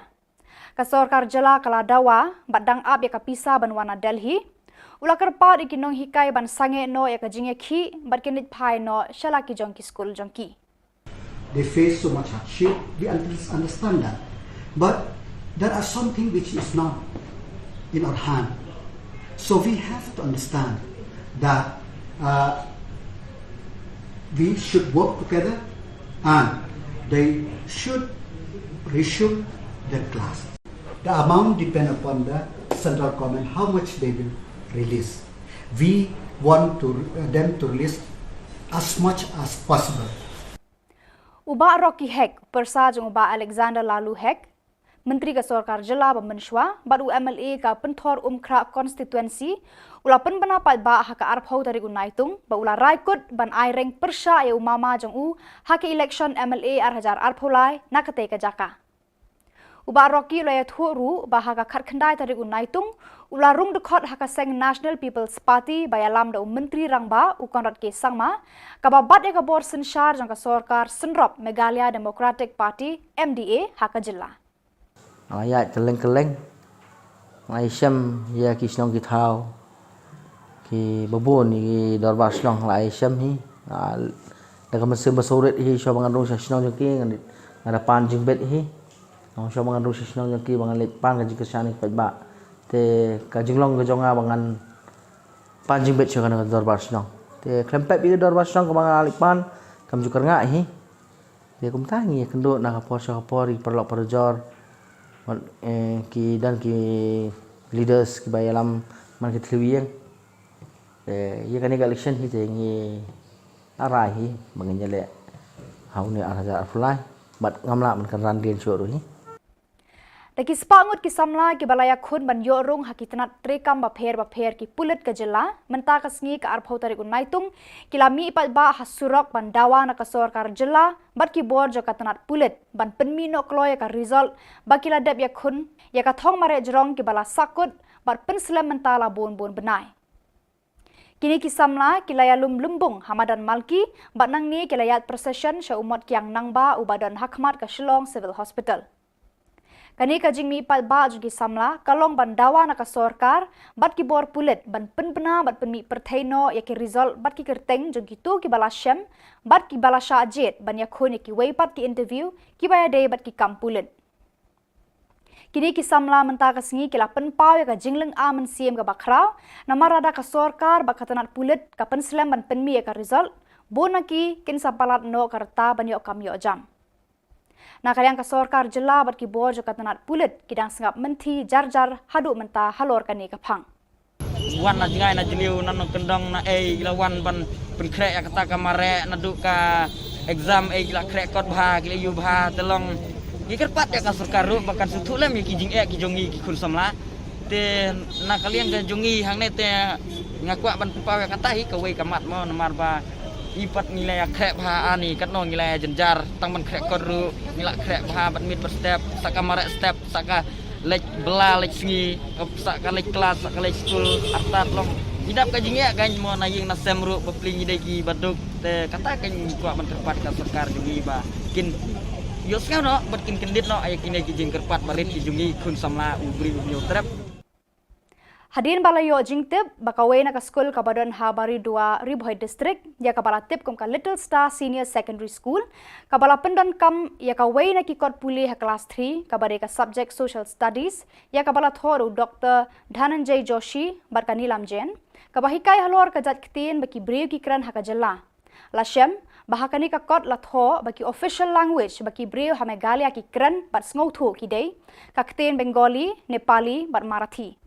Ka sorkar jylla ka la dawa bad dang ap ïa ka pisa ban wan na Delhi. U la kyrpad ïa ki nonghikai ban sangeh noh ïa ka jingïakhih bad kin leit phai noh sha la ki jong ki skul jong ki. They face so much hardship. We under- understand that. But there are something which is not in our hand. So we have to understand that uh, we should work together and they should resume their class. The amount depend upon the central government, how much they will release. We want to, uh, them to release as much as possible. U Bah Rocky Hek, pyrsa jong u Bah Alexander Lalu Hek, Myntri ka Sorkar Jylla ba mynshwa, bad u M L A ka Pynthor Umkhrah Constituency, u la pynbna paidbah ha ka arphew tarik u Naitung, ba u la rai kut ban ai reng pyrshah ïa u mama jong u ha ka election M L A ar hajar arphew lai na katei ka jaka. U Bah Rocky u la ïathuh ruh ba ha ka khatkhyndai tarik u Naitung, u la rung dkhot ha ka seng National People's Party ba ïalam da u Myntri Rangbah u Conrad K Sangma, kaba bat ïa ka bor synshar jong ka sorkar synrop Meghalaya Democratic Party, M D A, ha ka jylla. Nga la ïaid kylleng kylleng, nga la ïashem ïa ki shnong ki thaw, ki babun ïa ki dorbar shnong nga la ïashem hi. Nga, da ka mynsiem ba sawrit hi, shuwa ba ngan rung sha shnong jong ki, nga, nga da pan jingbit hi. Nga ong shuwa ba ngan rung sha shnong jong ki ba ngan leit pan ka jingkyrshan ïa ki paidbah. Te ka jinglong ka jong nga ba ngan pan jingbit sha kane ka dorbar shnong. Te khlem pep ïa ka dorbar shnong kaba nga la leit pan, kam ju kyrngah hi. Te kumta ngi ïakynduh na ka por sha ka por, ïa ki paralok parajor, wat, eh, ki don ki leaders kiba ïalam man ki thliew ïing. Te ïa kane ka election hi te ngi la rai hi ba ngin ïaleh ha une ar hajar arphew lai, bad ngam lah ban kynran dien shuh ruh hi. Da ki spah ngut ki samla kiba la ïakhun ban ïoh rung ha ki tnat treikam bapher bapher ki pulit ka jylla, mynta ka sngi ka arphew tarik u Naitung, ki la mih paidbah ha surok ban dawa na ka sorkar jylla bad ki bor jong ka tnat pulit ban pynmih noh kloi ïa ka result ba ki la dep ïakhun ïa ka thong mareh jrong kiba la sahkut bad pynslem mynta la bun bun bnai. Kine ki samla ki la ïalum lymbung ha madan Malki, bad nangne ki la ïaid procession sha u mot kiang nangbah uba don ha khmat ka Shillong Civil Hospital. Kane ka jingmih paidbah jong ki samla ka long ban dawa na ka sorkar bad ki bor pulit ban pynbna bad pynmih pyrthei noh ïa ki result bad ki kyrteng jong kito kiba la shem bad kiba la shah jied ban ïakhun ïa kiwei pat ki interview kiba ïadei bad ki kam pulit. Kine ki samla mynta ka sngi ki la pynpaw ïa ka jinglynga mynsiem kaba khraw, namar lada ka sorkar bad ka tnat pulit ka pynslem ban pynmih ïa ka result, bun na ki kin sa palat noh ka rta ban ïoh kam ïoh jam. Na ka liang ka sorkar jylla bad ki bor jong ka tnat pulit ki dang sngap mynthi jar jar haduh mynta halor kane ka phang. Wan na jngai na jylliew, na nongkyndong, na ei, ki la wan ban pynkhreh ïa kata ka mareh, naduh ka exam ei ki la khreh kot bha, ki la ïoh bha, te long ngi kyrpad ïa ka sorkar ruh ba kan sngewthuh lem ïa ki jingeh ki jong ngi ki khun samla. Te na ka liang ka jong ngi hangne te nga kwah ban pynpaw ïa kata hi kawei ka mat mo, namar ba i pat ngi la ïa khreh bha ani, katno ngi la ïa jynjar tang ban khreh kot ruh, ngi la khreh bha bad miet bad step, sa ka mareh step, sa ka leit bylla leit sngi, sa ka leit klas, sa ka leit skul, artat long. Ngi dap ka jingeh ka mo na ïing na sem ruh, bapli ngi dei kiba duk. Te kata ka ngi kwah ban kyrpad ka sorkar jong ngi ba kin ïohsngew noh bad kin kyndit noh ïa kine ki jingkyrpad barit ki jong ngi khun samla u briew u hynñiew trep. Hadien ba la ïoh jingtip ba kawei na ka skul kaba don ha Baridua, Ri Bhoi District, ïa kaba la tip kum ka Little Star Senior Secondary School, kaba la pyndonkam ïa kawei na ki kot pule ha klas three, kaba dei ka subject Social Studies, ïa kaba la thoh da u Doctor Dhananjay Joshi bad ka Neelam Jain, kaba hikai halor ka jait ktien ba ki briew ki kren ha ka jylla. La shem ba ha kane ka kot la thoh ba ki official language ba ki briew ha Meghalaya ki kren bad sngewthuh ki dei ka ktien Bengali, Nepali bad Marathi.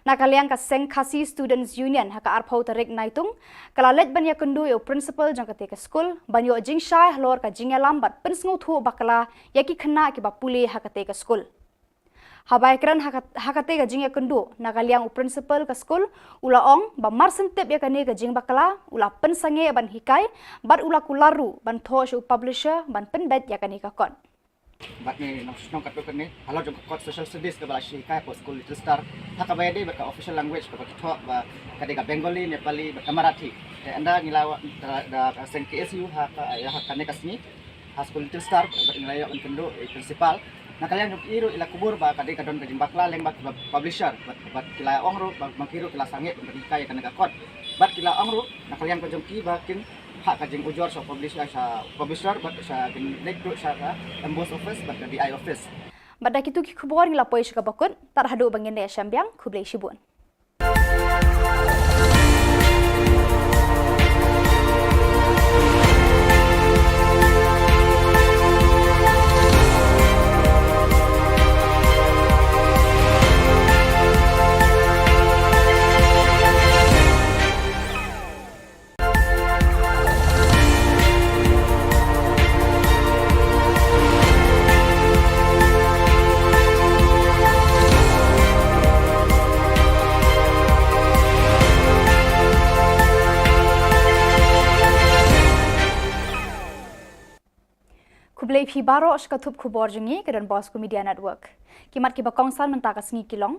Na ka liang ka seng Khasi Students Union ha ka arphew tarik Naitung ka la leit ban ïakynduh ïa u principal jong katei ka skul ban ïoh jingshai halor ka jingïalam bad pynsngewthuh bakla ïa ki khynnah kiba pule ha katei ka skul. Haba ïakren ha ka, ha katei ka jingïakynduh, na ka liang u principal ka skul u la ong ba mar shen tip ïa kane ka jingbakla u la pynsangeh ban hikai bad u la kular ruh ban thoh sha u publisher ban pynbeit ïa kane ka kot. Bad ngi nang shnong katto katne halor jong ka kot Social Studies kaba la shu hikai hapoh skul Little Star, ha kaba ïadei bad ka official language kaba ki thoh ba ka dei ka Bengali, Nepali bad ka Marathi. Te ynda ngi la wan da, da ka seng K S U ha ka, ïa ha kane ka sngi ha skul Little Star bad ngi la ïoh ban kynduh ïa i principal. Na ka liang jong ki ruh i la kubur ba ka dei ka don ka jingbakla lyngba ki publisher bad, bad ki la ong ruh ba, ba ki ruh ki la sangeh ban hikai ïa kane ka kot. Bad ki la ong ruh na ka liang ka jong ki ba kin phah ka jingujor sha publisher, sha publisher bad sha kin leit ruh sha ka M B O S office bad ka D I office. Bad da kitu ki khubor ngi la poi sha kaba kut, tad haduh ba ngin ïa shem biang, khublei shibun. Khublei phi baroh sha ka thup khubor jong ngi ka Don Bosco Media Network. Ki mat kiba kongsan mynta ka sngi ki long.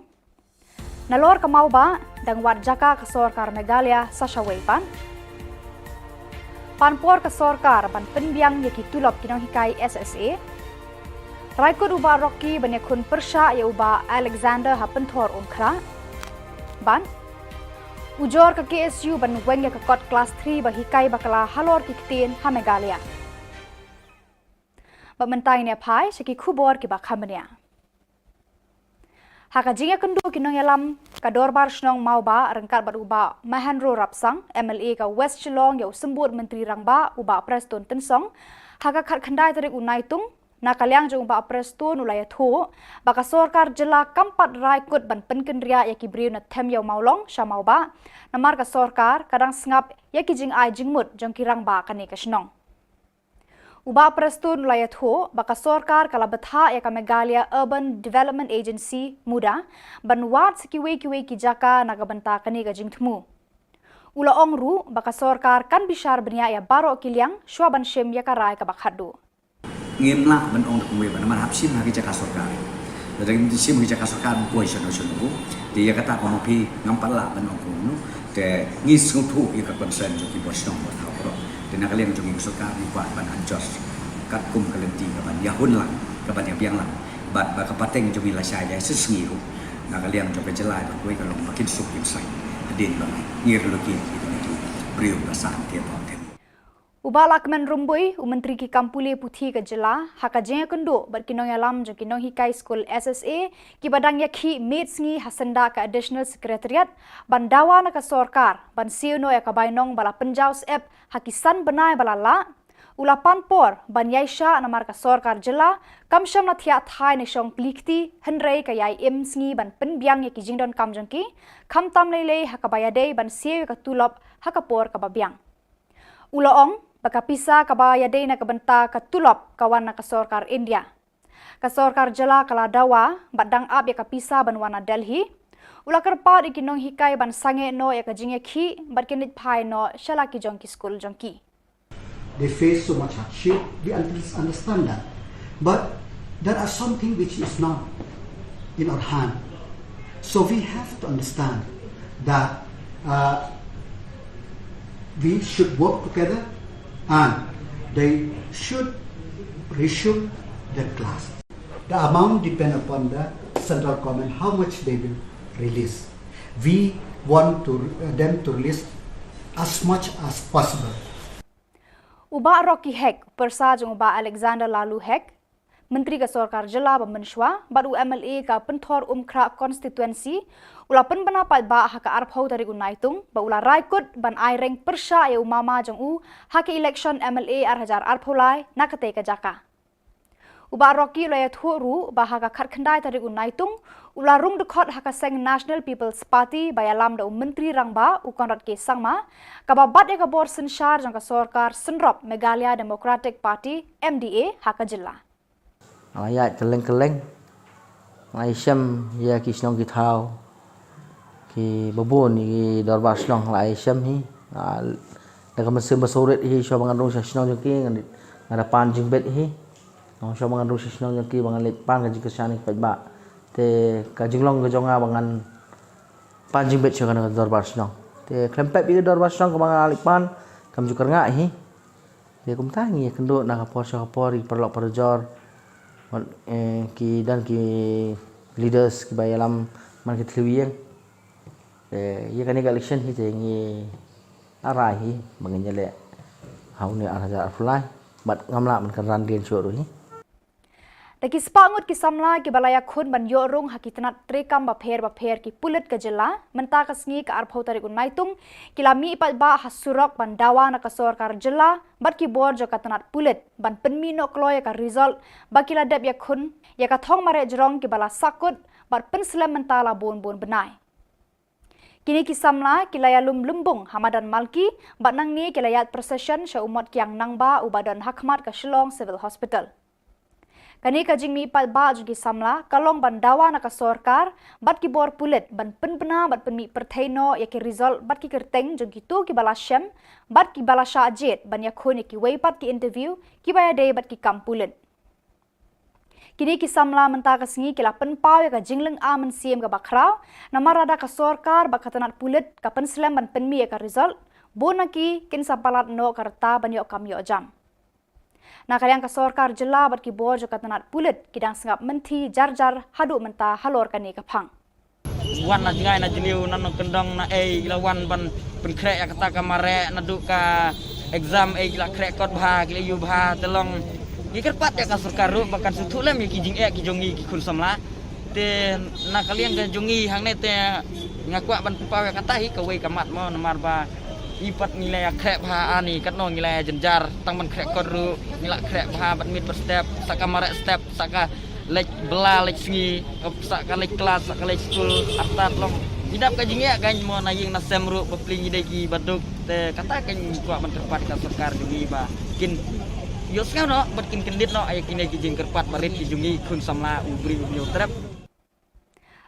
Nalor ka Mawbah, dang wad jaka ka sorkar Meghalaya sa shawei pat. Pan por ka sorkar ban pynbiang ïa ki tulop ki nonghikai S S A. Rai kut u Bah Rocky ban ïakhun pyrshah ïa u Bah Alexander ha Pynthorumkhrah. Bad ujor ka K S U ban weng ïa ka kot klas three ba hikai bakla halor ki ktien ha Meghalaya. Bad mynta ngin ïa phai sha ki khubor kiba kham bniah. Ha ka jingïakynduh ki nongïalam ka Dorbar Shnong Mawbah ryngkat bad u Bah Mahendra Rapsang, M L A ka West Shillong, ïa u Symbud Myntri Rangbah u Bah Prestone Tynsong, ha ka khatkhyndai tarik u Naitung, na ka liang jong u Bah Prestone u la ïathuh ba ka sorkar jylla kam pat rai kut ban pynkynriah ïa ki briew na Them Ïew Mawlong sha Mawbah, namar ka sorkar ka dang sngap ïa ki jingai jingmut jong ki rangbah kane ka shnong. U Bah Prestone u la ïathuh ba ka sorkar ka la bthah ïa ka Meghalaya Urban Development Agency, MUDA, ban wad sa kiwei kiwei ki jaka na ka bynta kane ka jingthmu. U la ong ruh ba ka sorkar kan bishar bniah ïa baroh ki liang shuwa ban shim ïa ka rai kaba khatduh. Ngim lah ban ong da kumwei ba namar hap shim ha ki jaka sorkar. Lada ngim shim ha ki jaka sorkar, ngim poi shano shano. Te ïa kata ka ma phi ngam pat lah ban ong kumno. Te ngi sngewthuh ïa ka concern jong ki bor shnong bor thaw baroh. Te na ka liang jong ngi ka sorkar ngi kwah ban adjust katkum ka lynti kaban ïahun lang, kaban ïabiang lang. Bad ba ka pateng jong ngi lashai ïa shi sngi ruh. Na ka liang jong ka jylla ba kawei ka long ba kin suk kin saiñ. Hadien ba ngi rlukit ïa ki briew ba san te ba te. U Bah Lahkmen Rymbui, u Myntri ki kam pule puthi ka jylla, ha ka jingïakynduh bad ki nongïalam jong ki nonghikai skul S S A, kiba dang ïakhih miet sngi ha syndah ka Additional Secretariat, ban dawa na ka sorkar ban siew noh ïa ka bainong ba la pynjaw syep ha ki san bnai ba la lah. U la pan por ban ïaishah namar ka sorkar jylla kam shym la thiah thai ne shong plie kti, hynrei ka ïai im sngi ban pynbiang ïa ki jingdonkam jong ki, khamtam lei lei ha kaba ïadei ban siew ïa ka tulop ha ka por kaba biang. U la ong ba ka pisa kaba ïadei na ka bynta ka tulop ka wan na ka sorkar India. Ka sorkar jylla ka la dawa bad dang ap ïa ka pisa ban wan na Delhi. U la kyrpad ïa ki nonghikai ban sangeh noh ïa ka jingïakhih bad kin leit phai noh sha la ki jong ki skul jong ki. They face so much hardship. We un- understand that. But there are something which is not in our hand. So we have to understand that uh, we should work together and they should resume the class. The amount depend upon the central government, how much they will release. We want to, uh, them to release as much as possible. U Bah Rocky Hek, pyrsa jong u Bah Alexander Laloo Hek, Myntri ka sorkar jylla ba mynshuwa, bad u M L A ka Pynthorumkhrah constituency, u la pynbna paidbah ha ka arphew tarik u Naitung, ba u la rai kut ban ai reng pyrshah ïa u mama jong u ha ka election M L A ar hajar arphew lai na katei ka jaka. U Bah Rocky u la ïathuh ruh ba ha ka khatkhyndai tarik u Naitung, u la rung dkhot ha ka seng National People's Party ba ïalam da u Myntri Rangbah u Conrad K Sangma, kaba bat ïa ka bor synshar jong ka sorkar synrop Meghalaya Democratic Party, M D A, ha ka jylla. Nga la ïaid kylleng kylleng. Nga la ïashem ïa ki shnong ki thaw. Ki babun ki dorbar shnong nga la ïashem hi. Nga, da ka mynsiem ba sawrit hi shuwa ba ngan rung sha shnong jong ki, nga, nga da pan jingbit hi. Nga shuwa ba ngan rung sha shnong jong ki ba ngan leit pan ka jingkyrshan ki paidbah. Te ka jinglong ka jong nga ba ngan pan jingbit sha kane ka dorbar shnong. Te khlem pep ïa ka dorbar shnong kaba nga la leit pan, kam ju kyrngah hi. Te kumta ngi ïakynduh na ka por sha ka por ïa ki paralok parajor. Wat, eh, ki don ki leaders kiba ïalam man ki thliew ïing. Te ïa kane ka election hi te ngi la rai hi ba ngin ïaleh ha une ar hajar arphew lai. Bad ngam lah ban kynran dien shuh ruh hi. Ki spah ngut ki samla kiba la ïakhun ban ïoh rung ha ki tnat treikam bapher bapher ki pulit ka jylla, mynta ka sngi ka arphew tarik u Naitung, ki la mih paidbah ha surok ban dawa na ka sorkar jylla bad ki bor jong ka tnat pulit ban pynmih noh kloi ïa ka result ba ki la dep ïakhun ïa ka thong mareh jrong kiba la sahkut bad pynslem mynta la bun bun bnai. Kine ki samla ki la ïalum lymbung ha madan Malki bad nangne ki la ïaid procession sha u mot kiang nangbah uba don ha khmat ka Shillong Civil Hospital. Kane ka jingmih paidbah jong ki samla ka long ban dawa na ka sorkar bad ki bor pulit ban pynbna bad pynmih pyrthei noh ïa ki result bad ki kyrteng jong kito kiba la shem bad kiba la shah jied ban ïakhun ïa kiwei pat ki interview kiba ïadei bad ki kam pulit. Kine ki samla mynta ka sngi ki la pynpaw ïa ka jinglynga mynsiem kaba khraw, namar lada ka sorkar bad ka tnat pulit ka pynslem ban pynmih ïa ka result, bun na ki kin sa palat noh ka rta ban ïoh kam ïoh jam. Na ka liang ka sorkar jylla bad ki bor jong ka tnat pulit ki dang sngap mynthi jar jar haduh mynta halor kane ka phang. Wan na jngai na jylliew, na nongkyndong, na ei, ki la wan ban pynkhreh ïa kata ka mareh, naduh ka exam ei, ki la khreh kot bha, ki la ïoh bha, te long ngi kyrpad ïa ka sorkar ruh ba kan sngewthuh lem ïa ki jingeh ki jong ngi ki khun samla. Te na ka liang ka jong ngi hangne te nga kwah ban pynpaw ïa kata hi kawei ka mat mo, namar ba i pat ngi la ïa khreh bha ani, katno ngi la ïa jynjar, tang ban khreh kot ruh ngi la khreh bha bad miet bad step, sa ka mareh step, sa ka leit bylla leit sngi, sa ka leit klas, sa ka leit skul, artat long ngi dap ka jingeh kan mo, na ïing na sem ruh bapli ngi dei kiba duk. Te kata kan kwah ban kyrpad ka sorkar jong ngi ba kin ïohsngew noh bad kin kyndit noh ïa kine ki jingkyrpad barit ki jong ngi khun samla u briew u hynñiew trep.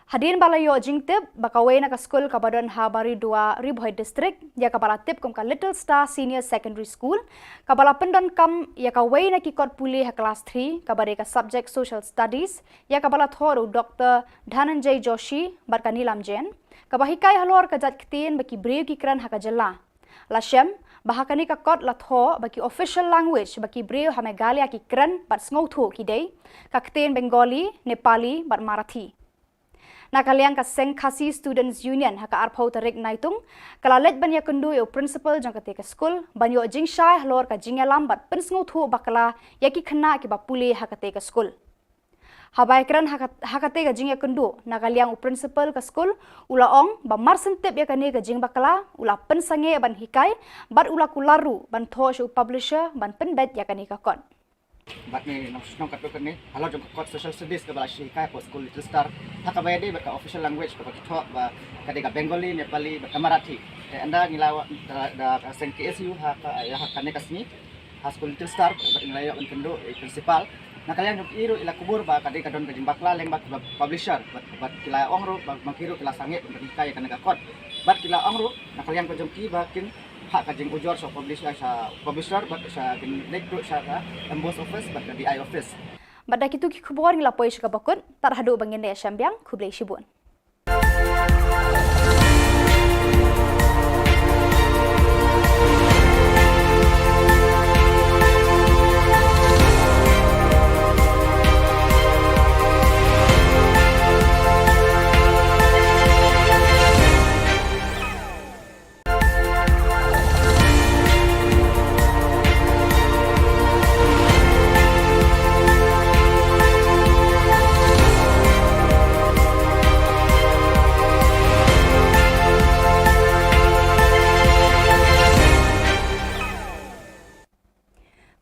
Hadien ba la ïoh jingtip ba kawei na ka skul kaba don ha Baridua, Ri Bhoi District, ïa kaba la tip kum ka Little Star Senior Secondary School, kaba la pyndonkam ïa kawei na ki kot pule ha klas three, kaba dei ka subject Social Studies, ïa kaba la thoh da u Doktor Dhananjay Joshi bad ka Neelam Jain, kaba hikai halor ka jait ktien ba ki briew ki kren ha ka jylla. La shem ba ha kane ka kot la thoh ba ki official language ba ki briew ha Meghalaya ki kren bad sngewthuh ki dei ka ktien Bengali, Nepali bad Marathi. Na ka liang ka seng Khasi Students Union ha ka arphew tarik Naitung ka la leit ban ïakynduh ïa u principal jong kata ka skul ban ïoh jingshai halor ka jingïalam bad pynsngewthuh bakla ïa ki khynnah kiba pule ha kata ka skul. Haba ïakren ha ka, ha kata ka jingïakynduh, na ka liang u principal ka skul u la ong ba mar shen tip ïa kane ka jingbakla u la pynsangeh ban hikai bad u la kular ruh ban thoh sha u publisher ban pynbeit ïa kane ka kot. Bad ngi nang shnong katto katne halor jong ka kot Social Studies kaba la shu hikai ha ka skul Little Star, ha kaba ïadei bad ka official language kaba ki thoh ba ka dei ka Bengali, Nepali bad ka Marathi. Te ynda ngi la wan da, da ka seng K S U ha ka, ïa ha kane ka sngi ha skul Little Star bad ngi la ïoh ban kynduh ïa i principal. Na ka liang jong ki ruh i la kubur ba ka dei ka don ka jingbakla lyngba ki publisher bad, bad ki la ong ruh ba, ba ki ruh ki la sangeh ban hikai ïa kane ka kot. Bad ki la ong ruh na ka liang ka jong ki ba kin phah ka jingujor sha publisher, sha publisher bad sha kin leit ruh sha ka M B O S office bad ka D I office. Bad da kito ki khubor ngi la poi sha kaba kut, tad haduh ba ngin ïashem biang, khublei shibun.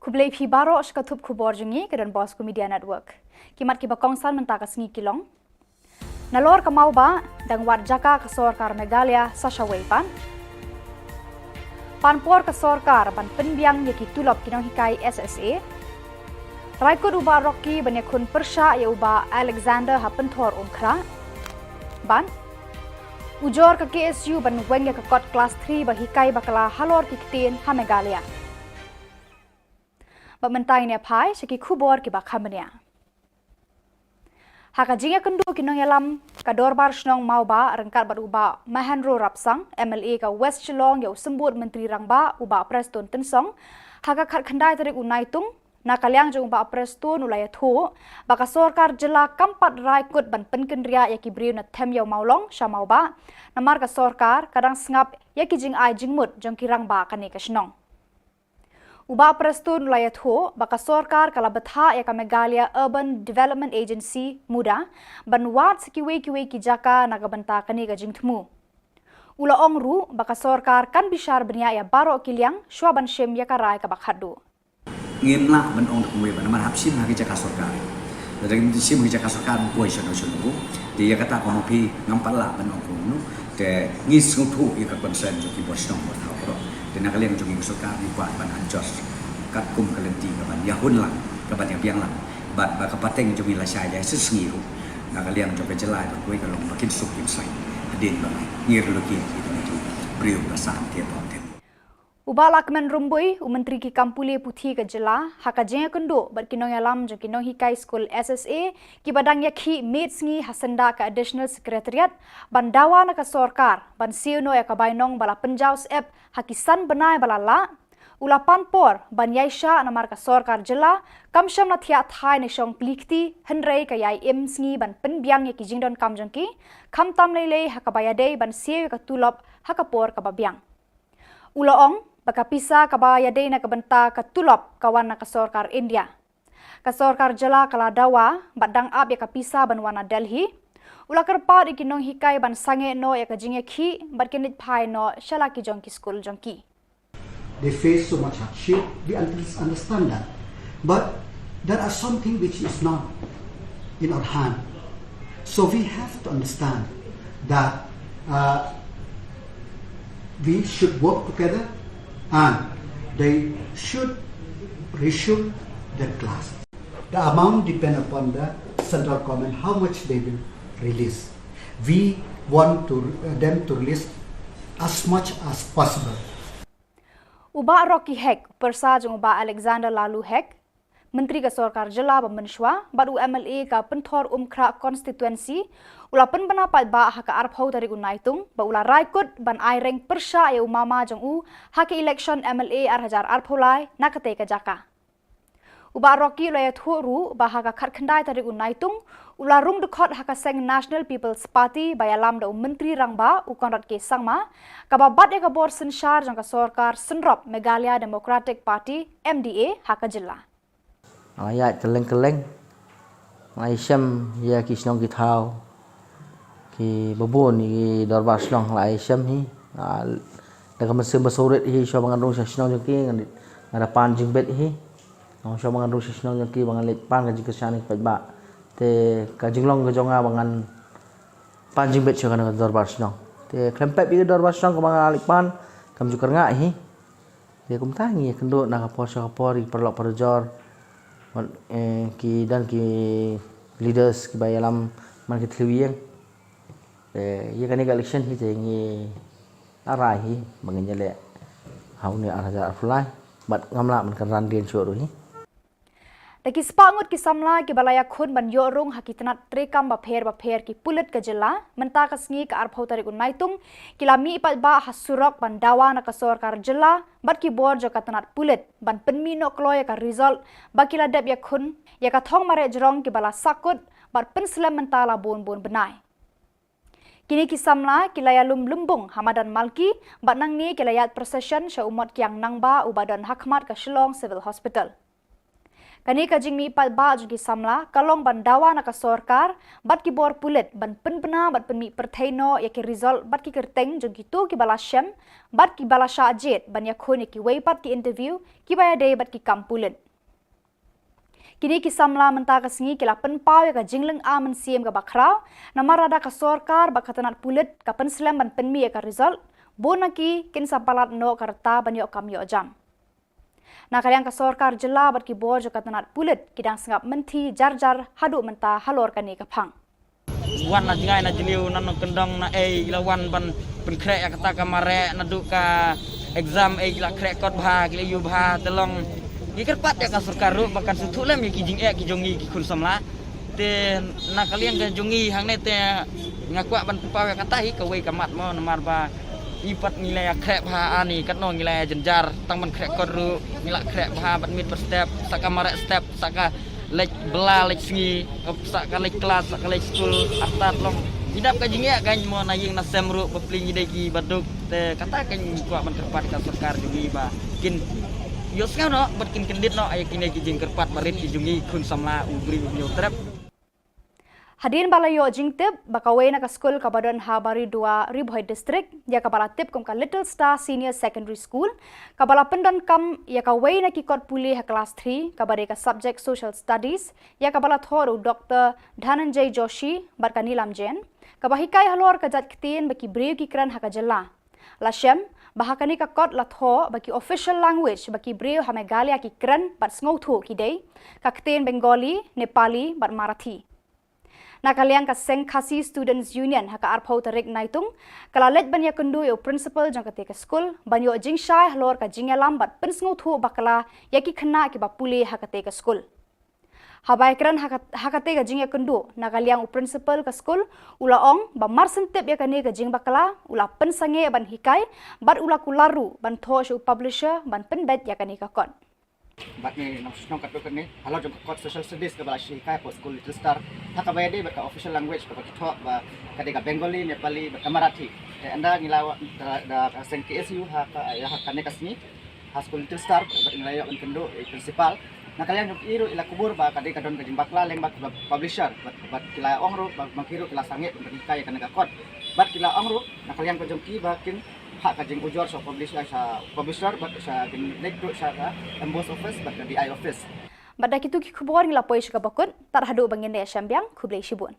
Khublei phi baroh sha ka thup khubor jong ngi ka Don Bosco Media Network. Ki mat kiba kongsan mynta ka sngi ki long: Nalor ka Mawbah, dang wad jaka ka sorkar Meghalaya sa shawei pat. Pan por ka sorkar ban pynbiang ïa ki tulop ki nonghikai S S A. Rai kut u Bah Rocky ban ïakhun pyrshah ïa u Bah Alexander ha Pynthor Umkhrah. Bad ujor ka K S U ban weng ïa ka kot klas three ba hikai bakla halor ki ktien ha Meghalaya. Bad mynta ngin ïa phai sha ki khubor kiba kham bniah. Ha ka jingïakynduh ki nongïalam ka Dorbar Shnong Mawbah ryngkat bad u Bah Mahendro Rapsang, M L A ka West Shillong, ïa u Symbud Myntri Rangbah u Bah Prestone Tynsong, ha ka khatkhyndai tarik u Naitung, na ka liang jong u Bah Prestone u la ïathuh ba ka sorkar jylla kam pat rai kut ban pynkynriah ïa ki briew na Them Ïew Mawlong sha Mawbah, namar ka sorkar ka dang sngap ïa ki jingai jingmut jong ki rangbah kane ka shnong. U Bah Prestone u la ïathuh ba ka sorkar ka la bthah ïa ka Meghalaya Urban Development Agency, MUDA, ban wad sa kiwei kiwei ki jaka na ka bynta kane ka jingthmu. U la ong ruh ba ka sorkar kan bishar bniah ïa baroh ki liang shuwa ban shim ïa ka rai kaba khatduh. Ngim lah ban ong da kumwei ba namar hap shim ha ki jaka sorkar. Lada ngim shim ha ki jaka sorkar, ngim poi shano shano. Te ïa kata ka mut phi ngam pat lah ban ong kumno. Te ngi sngewthuh ïa ka concern jong ki bor shnong bor thaw baroh. Te na ka liang jong ngi ka sorkar ngi kwah ban adjust katkum ka lynti kaban ïahun lang, kaban ïabiang lang. Bad ba ka pateng jong ngi lashai ïa shisngi ruh na ka liang jong ka jylla ba kawei ka long ba kin suk kin saiñ hadien ba ngi rlokit ïa kito ki briew ba san te bor te. U Bah Lahkmen Rymbui, u Myntri ki kam pule puthi ka jylla, ha ka jingïakynduh bad ki nongïalam jong ki nonghikai skul S S A kiba dang ïakhih miet sngi ha syndah ka Additional Secretariat ban dawa na ka sorkar ban siew noh ïa ka bainong ba la pynjaw syep ha ki san bnai ba la lah, u la pan por ban ïaishah namar ka sorkar jylla kam shym la thiah thai ne shong plie kti, hynrei ka ïai im sngi ban pynbiang ïa ki jingdonkam jong ki, khamtam lei lei ha kaba ïadei ban siew ïa ka tulop ha ka por kaba biang. U la ong ba ka pisa kaba ïadei na ka bynta ka tulop ka wan na ka sorkar India. Ka sorkar jylla ka la dawa bad dang ap ïa ka pisa ban wan na Delhi. U la kyrpad ïa ki nonghikai ban sangeh noh ïa ka jingïakhih bad kin leit phai noh sha la ki jong ki skul jong ki. They face so much hardship. We un- understand that. But there are something which is not in our hand. So we have to understand that uh, we should work together and they should resume their class. The amount depend upon the central government, how much they will release. We want to, uh, them to release as much as possible. U Bah Rocky Hek, pyrsa jong u Bah Alexander Laloo Hek, Myntri ka sorkar jylla ba mynshuwa bad u M L A ka Pynthor Umkhrah constituency, u la pynbna paidbah ha ka arphew tarik u Naitung ba u la rai kut ban ai reng pyrshah ïa u mama jong u ha ka election M L A ar hajar arphew lai na katei ka jaka. U Bah Rocky u la ïathuh ruh ba ha ka khatkhyndai tarik u Naitung u la rung dkhot ha ka seng National People's Party ba ïalam da u Myntri Rangbah u Conrad K Sangma, kaba bat ïa ka bor synshar jong ka sorkar synrop Meghalaya Democratic Party, M D A, ha ka jylla. Nga ïaid kylleng kylleng, nga ïashem ïa ki shnong ki thaw, ki babun ki dorbar shnong la ïashem hi. Nga da ka mynsiem ba sawrit hi, shuwa ba ngan rung sha shnong jong ki, nga da pan jingbit hi. Shuwa ba ngan rung sha shnong jong ki ba ngan leit pan ka jingkyrshan ïa ki paidbah. Te ka jinglong ka jong nga ba ngan pan jingbit sha kane ka dorbar shnong. Te khlem pep ïa ka dorbar shnong kaba nga leit pan, kam ju kyrngah hi. Te kumta ngi ïakynduh na ka por sha ka por, ki paralok parajor, eh, ki don ki leaders kiba ïalam man ki thliew ïing. Te ïa kane ka election hi te ngi la rai hi ba ngin ïaleh ha une u ar hajar arphew lai bad ngam lah ban kynran dien shuh ruh hi. Da ki spah ngut ki samla kiba la ïakhun ban ïoh rung ha ki tnat treikam bapher bapher ki pulit ka jylla, mynta ka sngi ka arphew tarik u Naitung, ki la mih paidbah ha surok ban dawa na ka sorkar jylla bad ki bor jong ka tnat pulit ban pynmih noh kloi ïa ka result ba ki la dep ïakhun ïa ka thong mareh jrong kiba la sahkut bad pynslem mynta la bun bun bnai. Kine ki samla ki la ïalum lymbung ha madan Malki bad nangne ki la ïaid procession sha u mot kiang nangbah uba don ha khmat ka Shillong Civil Hospital. Kane ka jingmih paidbah jong ki samla ka long ban dawa na ka sorkar bad ki bor pulit ban pynbna bad pynmih pyrthei noh ïa ki result bad ki kyrteng jong kito kiba la shem bad kiba la shah jied ban ïakhun ïa kiwei pat ki interview kiba ïadei bad ki kam pulit. Kine ki samla mynta ka sngi ki la pynpaw ïa ka jinglynga mynsiem kaba khraw, namar lada ka sorkar bad ka tnat pulit ka pynslem ban pynmih ïa ka result, bun na ki kin sa palat noh ka rta ban ïoh kam ïoh jam. Na ka liang ka sorkar jylla bad ki bor jong ka tnat pulit ki dang sngap mynthi jar jar haduh mynta halor kane ka phang. Wan na jngai na jylliew, na nongkyndong na ei, ki la wan ban pynkhreh ïa kata ka mareh, naduh ka exam ei ki la khreh kot bha, ki la ïoh bha, te long ngi kyrpad ïa ka sorkar ruh ba kan sngewthuh lem ïa ki jingeh ki jong ngi ki khun samla. Te na ka liang ka jong ngi hangne te nga kwah ban pynpaw ïa kata hi kawei ka mat mo, namar ba ngi pat ngi la ïa khreh bha ani, katno ngi la ïa jynjar, tang ban khreh kot ruh ngi la khreh bha, bad miet bad step, sa ka mareh step, sa ka leit bylla leit sngi, sa ka leit klas, sa ka leit skul, artat long. Ngi dap ka jingeh kan mo, na ïing na sem ruh bapli ngi dei kiba duk. Te kata kan ngi kwah ban kyrpad ka sorkar jong ngi ba kin Ïohsngew noh bad kin kyndit noh ïa kine ki jingkyrpad barit ki jong ngi khun samla u briew u hynñiew trep. Hadien ba la ïoh jingtip ba kawei na ka skul kaba don ha Baridua, Ri Bhoi District, ïa kaba la tip kum ka Little Star Senior Secondary School, kaba la pyndonkam ïa kawei na ki kot pule ha klas three, kaba dei ka subject Social Studies, ïa kaba la thoh da u Doktor Dhananjay Joshi bad ka Neelam Jain, kaba hikai halor ka jait ktien ba ki briew ki kren ha ka jylla. La shem ba ha kane ka kot la thoh ba ki official language ba ki briew ha Meghalaya ki kren bad sngewthuh ki dei ka ktien Bengali, Nepali bad Marathi. Na ka liang ka seng Khasi Students Union, ha ka arphew tarik Naitung, ka la leit ban ïakynduh ïa u principal jong katei ka skul ban ïoh jingshai halor ka jingïalam bad pynsngewthuh bakla ïa ki khynnah kiba pule ha katei ka skul. Haba ïakren ha ka, ha katei ka jingïakynduh, na ka liang u principal ka skul u la ong ba mar shen tip ïa kane ka jingbakla u la pynsangeh ban hikai bad u la kular ruh ban thoh sha u publisher ban pynbeit ïa kane ka kot. Bad ngi nang shnong katto katne halor jong ka kot Social Studies kaba la shu hikai hapoh skul Little Star, ha kaba ïadei bad ka official language kaba ki thoh ba ka dei ka Bengali, Nepali bad ka Marathi. Te ynda ngi la wan da, da ka seng K S U ha ka, ïa ha kane ka sngi ha skul Little Star, bad ngi la ïoh ban kynduh ïa i principal. Na ka liang jong i ruh i la kubur ba ka dei ka don ka jingbakla lyngba ka publisher, bad, bad ki la ong ruh ba, ba ki ruh ki la sangeh ban hikai ïa kane ka kot. Bad ki la ong ruh na ka liang ka jong ki ba kin phah ka jingujor sha publisher, sha publisher bad sha kin leit ruh sha ka M B O S office bad ka D I office. Bad da kitu ki khubor ngi la poi sha kaba kut, tad haduh ba ngin ïashem biang, khublei shibun.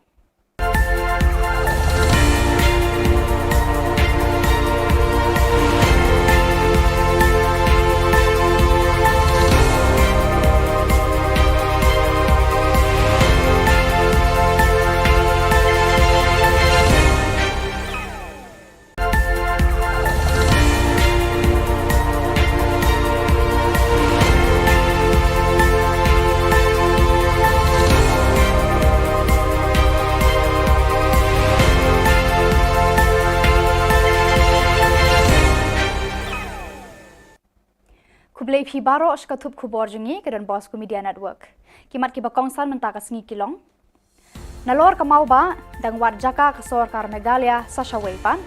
Khublei phi baroh sha ka thup khubor jong ngi ka Don Bosco Media Network. Ki mat kiba kongsan mynta ka sngi ki long: Nalor ka Mawbah, dang wad jaka ka sorkar Meghalaya sa shawei pat.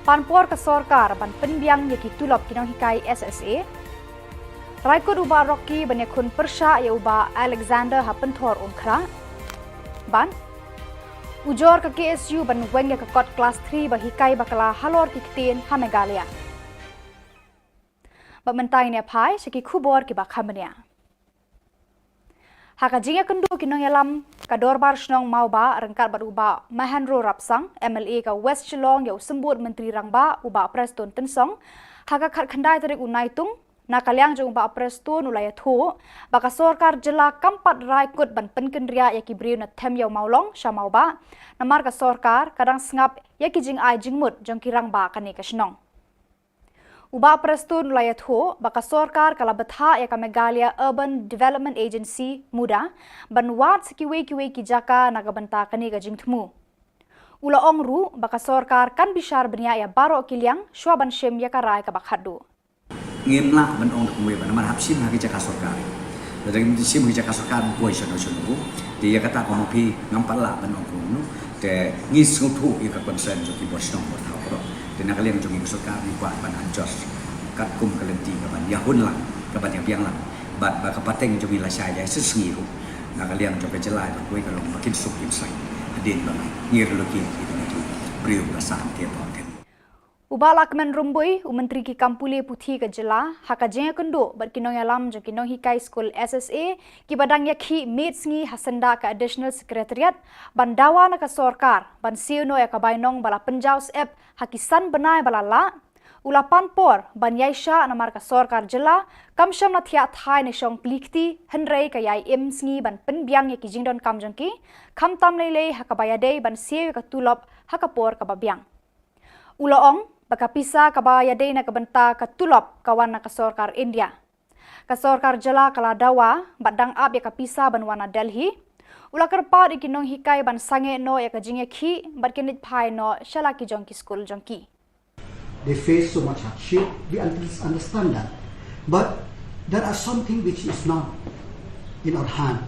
Pan por ka sorkar ban pynbiang ïa ki tulop ki nonghikai S S A. Rai kut u Bah Rocky ban ïakhun pyrshah ïa u Bah Alexander ha Pynthor Umkhrah. Bad ujor ka K S U ban weng ïa ka kot klas three ba hikai bakla halor ki ktien ha Meghalaya. Bad mynta ngin ïa phai sha ki khubor kiba kham bniah. Ha ka jingïakynduh ki nongïalam ka Dorbar Shnong Mawbah ryngkat bad u Bah Mahendro Rapsang, M L A ka West Shillong, ïa u Symbud Myntri Rangbah u Bah Prestone Tynsong, ha ka khatkhyndai tarik u Naitung, na ka liang jong u Bah Prestone u la ïathuh ba ka sorkar jylla kam pat rai kut ban pynkynriah ïa ki briew na Them Ïew Mawlong sha Mawbah, namar ka sorkar ka dang sngap ïa ki jingai jingmut jong ki rangbah kane ka shnong. U Bah Prestone u la ïathuh ba ka sorkar ka la bthah ïa ka Meghalaya Urban Development Agency, MUDA, ban wad sa kiwei kiwei ki jaka na ka bynta kane ka jingthmu. U la ong ruh ba ka sorkar kan bishar bniah ïa baroh ki liang shwa ban shim ïa ka rai kaba khatduh. Ngim lah ban ong da kumwei ba namar hap shim ha ki jaka sorkar. Lada ngim shim ha ki jaka sorkar, ngim poi shano shano. Te ïa kata ka maphi ngam pat lah ban ong kumno. Te ngi sngewthuh ïa ka concern jong ki bor shnong bor thaw baroh. Te na ka liang jong ngi ka sorkar ngi kwah ban adjust katkum ka lynti kaban ïahun lang, kaban ïabiang lang. Bad ba ka pateng jong ngi lashai ïa shisngi ruh, na ka liang jong ka jylla bad kawei ka long ba kin suk kin sai. Hadien ba ngi relocate ïa kine ki briew ba san te ba ten. U Bah Lahkmen Rymbui, u Myntri ki kam pule puthi ka jylla, ha ka jingïakynduh bad ki nongïalam jong ki nonghikai skul S S A kiba dang ïakhih miet sngi ha syndah ka Additional Secretariat, ban dawa na ka sorkar ban siew noh ïa ka bainong ba la pynjaw syep ha ki san bnai ba la lah, u la pan por ban ïaishah namar ka sorkar jylla kam shym la thiah thai ne shong plie kti, hynrei ka ïai im sngi ban pynbiang ïa ki jingdonkam jong ki, khamtam lei lei ha kaba ïadei ban siew ïa ka tulop ha ka por kaba biang. U la ong ba ka pisa kaba ïadei na ka bynta ka tulop ka wan na ka sorkar India. Ka sorkar jylla ka la dawa bad dang ap ïa ka pisa ban wan na Delhi. U la kyrpad ïa ki nonghikai ban sangeh noh ïa ka jingïakhih bad kin leit phai noh sha la ki jong ki skul jong ki. They face so much hardship. We un-, understand that. But there are something which is not in our hand.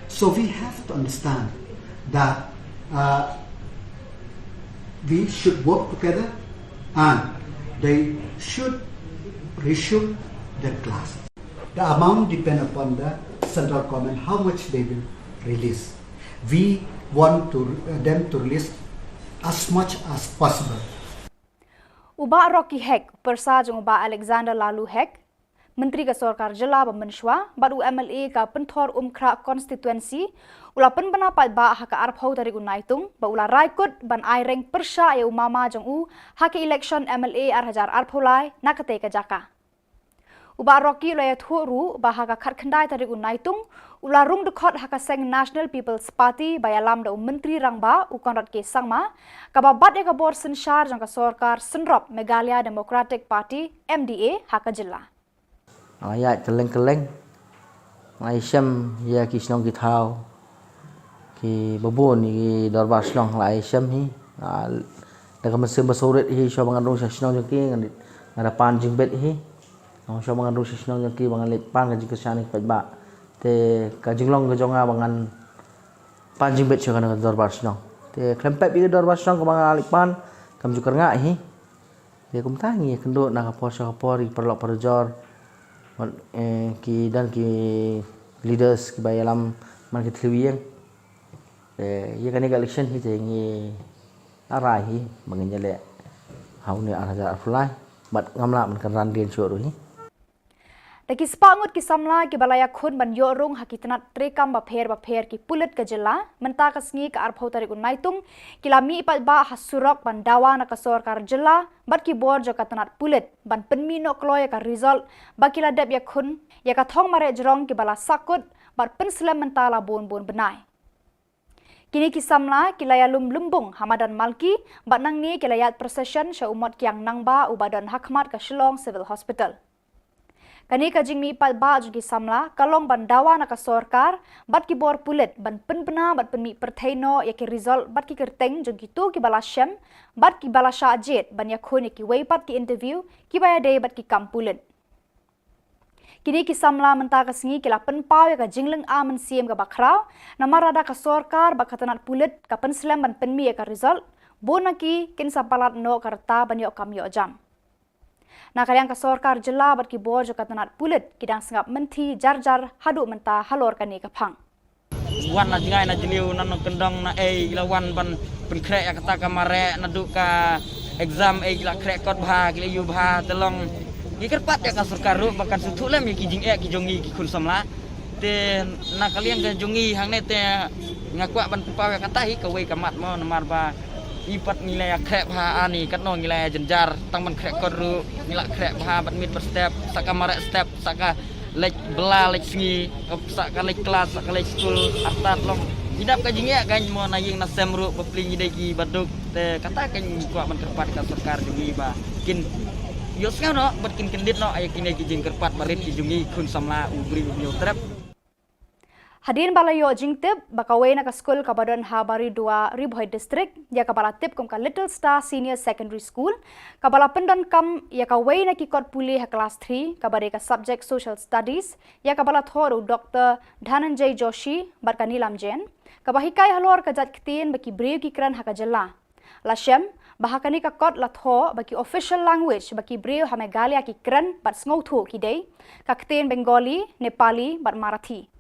So we have to understand that, uh, we should work together and they should resume their class. The amount depend upon the central government, how much they will release. We want to, uh, them to release as much as possible. U Bah Rocky Hek, pyrsa jong u Bah Alexander Lalu Hek, Myntri ka Sorkar Jylla ba mynshwa, bad u M L A ka Pynthor Umkhrah Constituency, u la pynbna paidbah ha ka arphew tarik u Naitung, ba u la rai kut ban ai reng pyrshah ïa u mama jong u ha ka election M L A ar hajar arphew lai na katei ka jaka. U Bah Rocky u la ïathuh ruh ba ha ka khatkhyndai tarik u Naitung, u la rung dkhot ha ka seng National People's Party ba ïalam da u Myntri Rangbah u Conrad K Sangma, kaba bat ïa ka bor synshar jong ka sorkar synrop Meghalaya Democratic Party, M D A, ha ka jylla. Nga ïaid kylleng kylleng, nga ïashem ïa ki shnong ki thaw, ki babun ki dorbar shnong la ïashem hi. Nga, da ka mynsiem ba sawrit hi, shuwa ba ngan rung sha shnong jong ki, nga, nga da pan jingbit hi. Nga, shuwa ba ngan rung sha shnong jong ki, ba ngan leit pan ka jingkyrshan ïa ki paidbah. Te ka jinglong ka jong nga ba ngan pan jingbit sha kane ka dorbar shnong. Te khlem pep ïa ka dorbar shnong kaba nga leit pan, kam ju kyrngah hi. Te kumta ngi ïakynduh na ka por sha ka por, ïa ki paralok parajor, wat, eh, ki don ki leaders kiba ïalam man ki thliew ïing. Te ïa kane ka election hi te ngi la rai hi ba ngin ïaleh ha une u ar hajar arphew lai. Bad ngam lah ban kynran dien shuh ruh hi. Da ki spah ngut ki samla kiba la ïakhun ban ïoh rung ha ki tnat treikam bapher bapher ki pulit ka jylla, mynta ka sngi ka arphew tarik u Naitung, ki la mih paidbah ha surok ban dawa na ka sorkar jylla bad ki bor jong ka tnat pulit ban pynmih noh kloi ïa ka result ba ki la dep ïakhun ïa ka thong mareh jrong kiba la sahkut bad pynslem mynta la bun bun bnai. Kine ki samla ki la ïalum lymbung ha madan Malki, bad nangne ki la ïaid procession sha u mot kiang nangbah uba don ha khmat ka Shillong Civil Hospital. Kane ka jingmih paidbah jong ki samla ka long ban dawa na ka sorkar bad ki bor pulit ban pynbna bad pynmih pyrthei noh ïa ki result bad ki kyrteng jong kito kiba la shem bad kiba la shah jied ban ïakhun ïa kiwei pat ki interview kiba ïadei bad ki kam pulit. Kine ki samla mynta ka sngi ki la pynpaw ïa ka jinglynga mynsiem kaba khraw, namar lada ka sorkar bad ka tnat pulit ka pynslem ban pynmih ïa ka result, bun na ki kin sa palat noh ka rta ban ïoh kam ïoh jam. Na ka liang ka sorkar jylla bad ki bor jong ka tnat pulit ki dang sngap mynthi jar jar haduh mynta halor kane ka phang. Wan na jngai na jylliew, na nongkyndong na ei, ki la wan ban pynkhreh ïa kata ka mareh, naduh ka exam ei, ki la khreh kot bha, ki la ïoh bha, te long ngi kyrpad ïa ka sorkar ruh ba kan sngewthuh lem ïa ki jingeh ki jong ngi ki khun samla. Te na ka liang ka jong ngi hangne te nga kwah ban pynpaw ïa kata hi kawei ka mat mo, namar ba ngi pat ngi la ïa khreh bha, ani katno ngi la ïa jynjar, tang ban khreh kot ruh ngi la khreh bha, bad miet bad step, sa ka mareh step, sa ka leit bylla leit sngi, sa ka leit klas, sa ka leit skul, artat long. Ngi dap ka jingeh ka mo na ïing na sem ruh, bapli ngi dei kiba duk. Te kata ka ngi kwah ban kyrpad ka sorkar jong ngi ba kin ïohsngew noh bad kin kyndit noh ïa kine ki jingkyrpad barit ki jong ngi khun samla u briew u hynñiew trep. Hadien ba la ïoh jingtip ba kawei na ka skul kaba don ha Baridua, Ri Bhoi District, ïa kaba la tip kum ka Little Star Senior Secondary School, kaba la pyndonkam ïa kawei na ki kot pule ha klas three, kaba dei ka subject Social Studies, ïa kaba la thoh da u Doktor Dhananjay Joshi bad ka Neelam Jain, kaba hikai halor ka jait ktien ba ki briew ki kren ha ka jylla. La shem ba ha kane ka kot la thoh ba ki official language ba ki briew ha Meghalaya ki kren bad sngewthuh ki dei ka ktien Bengali, Nepali bad Marathi.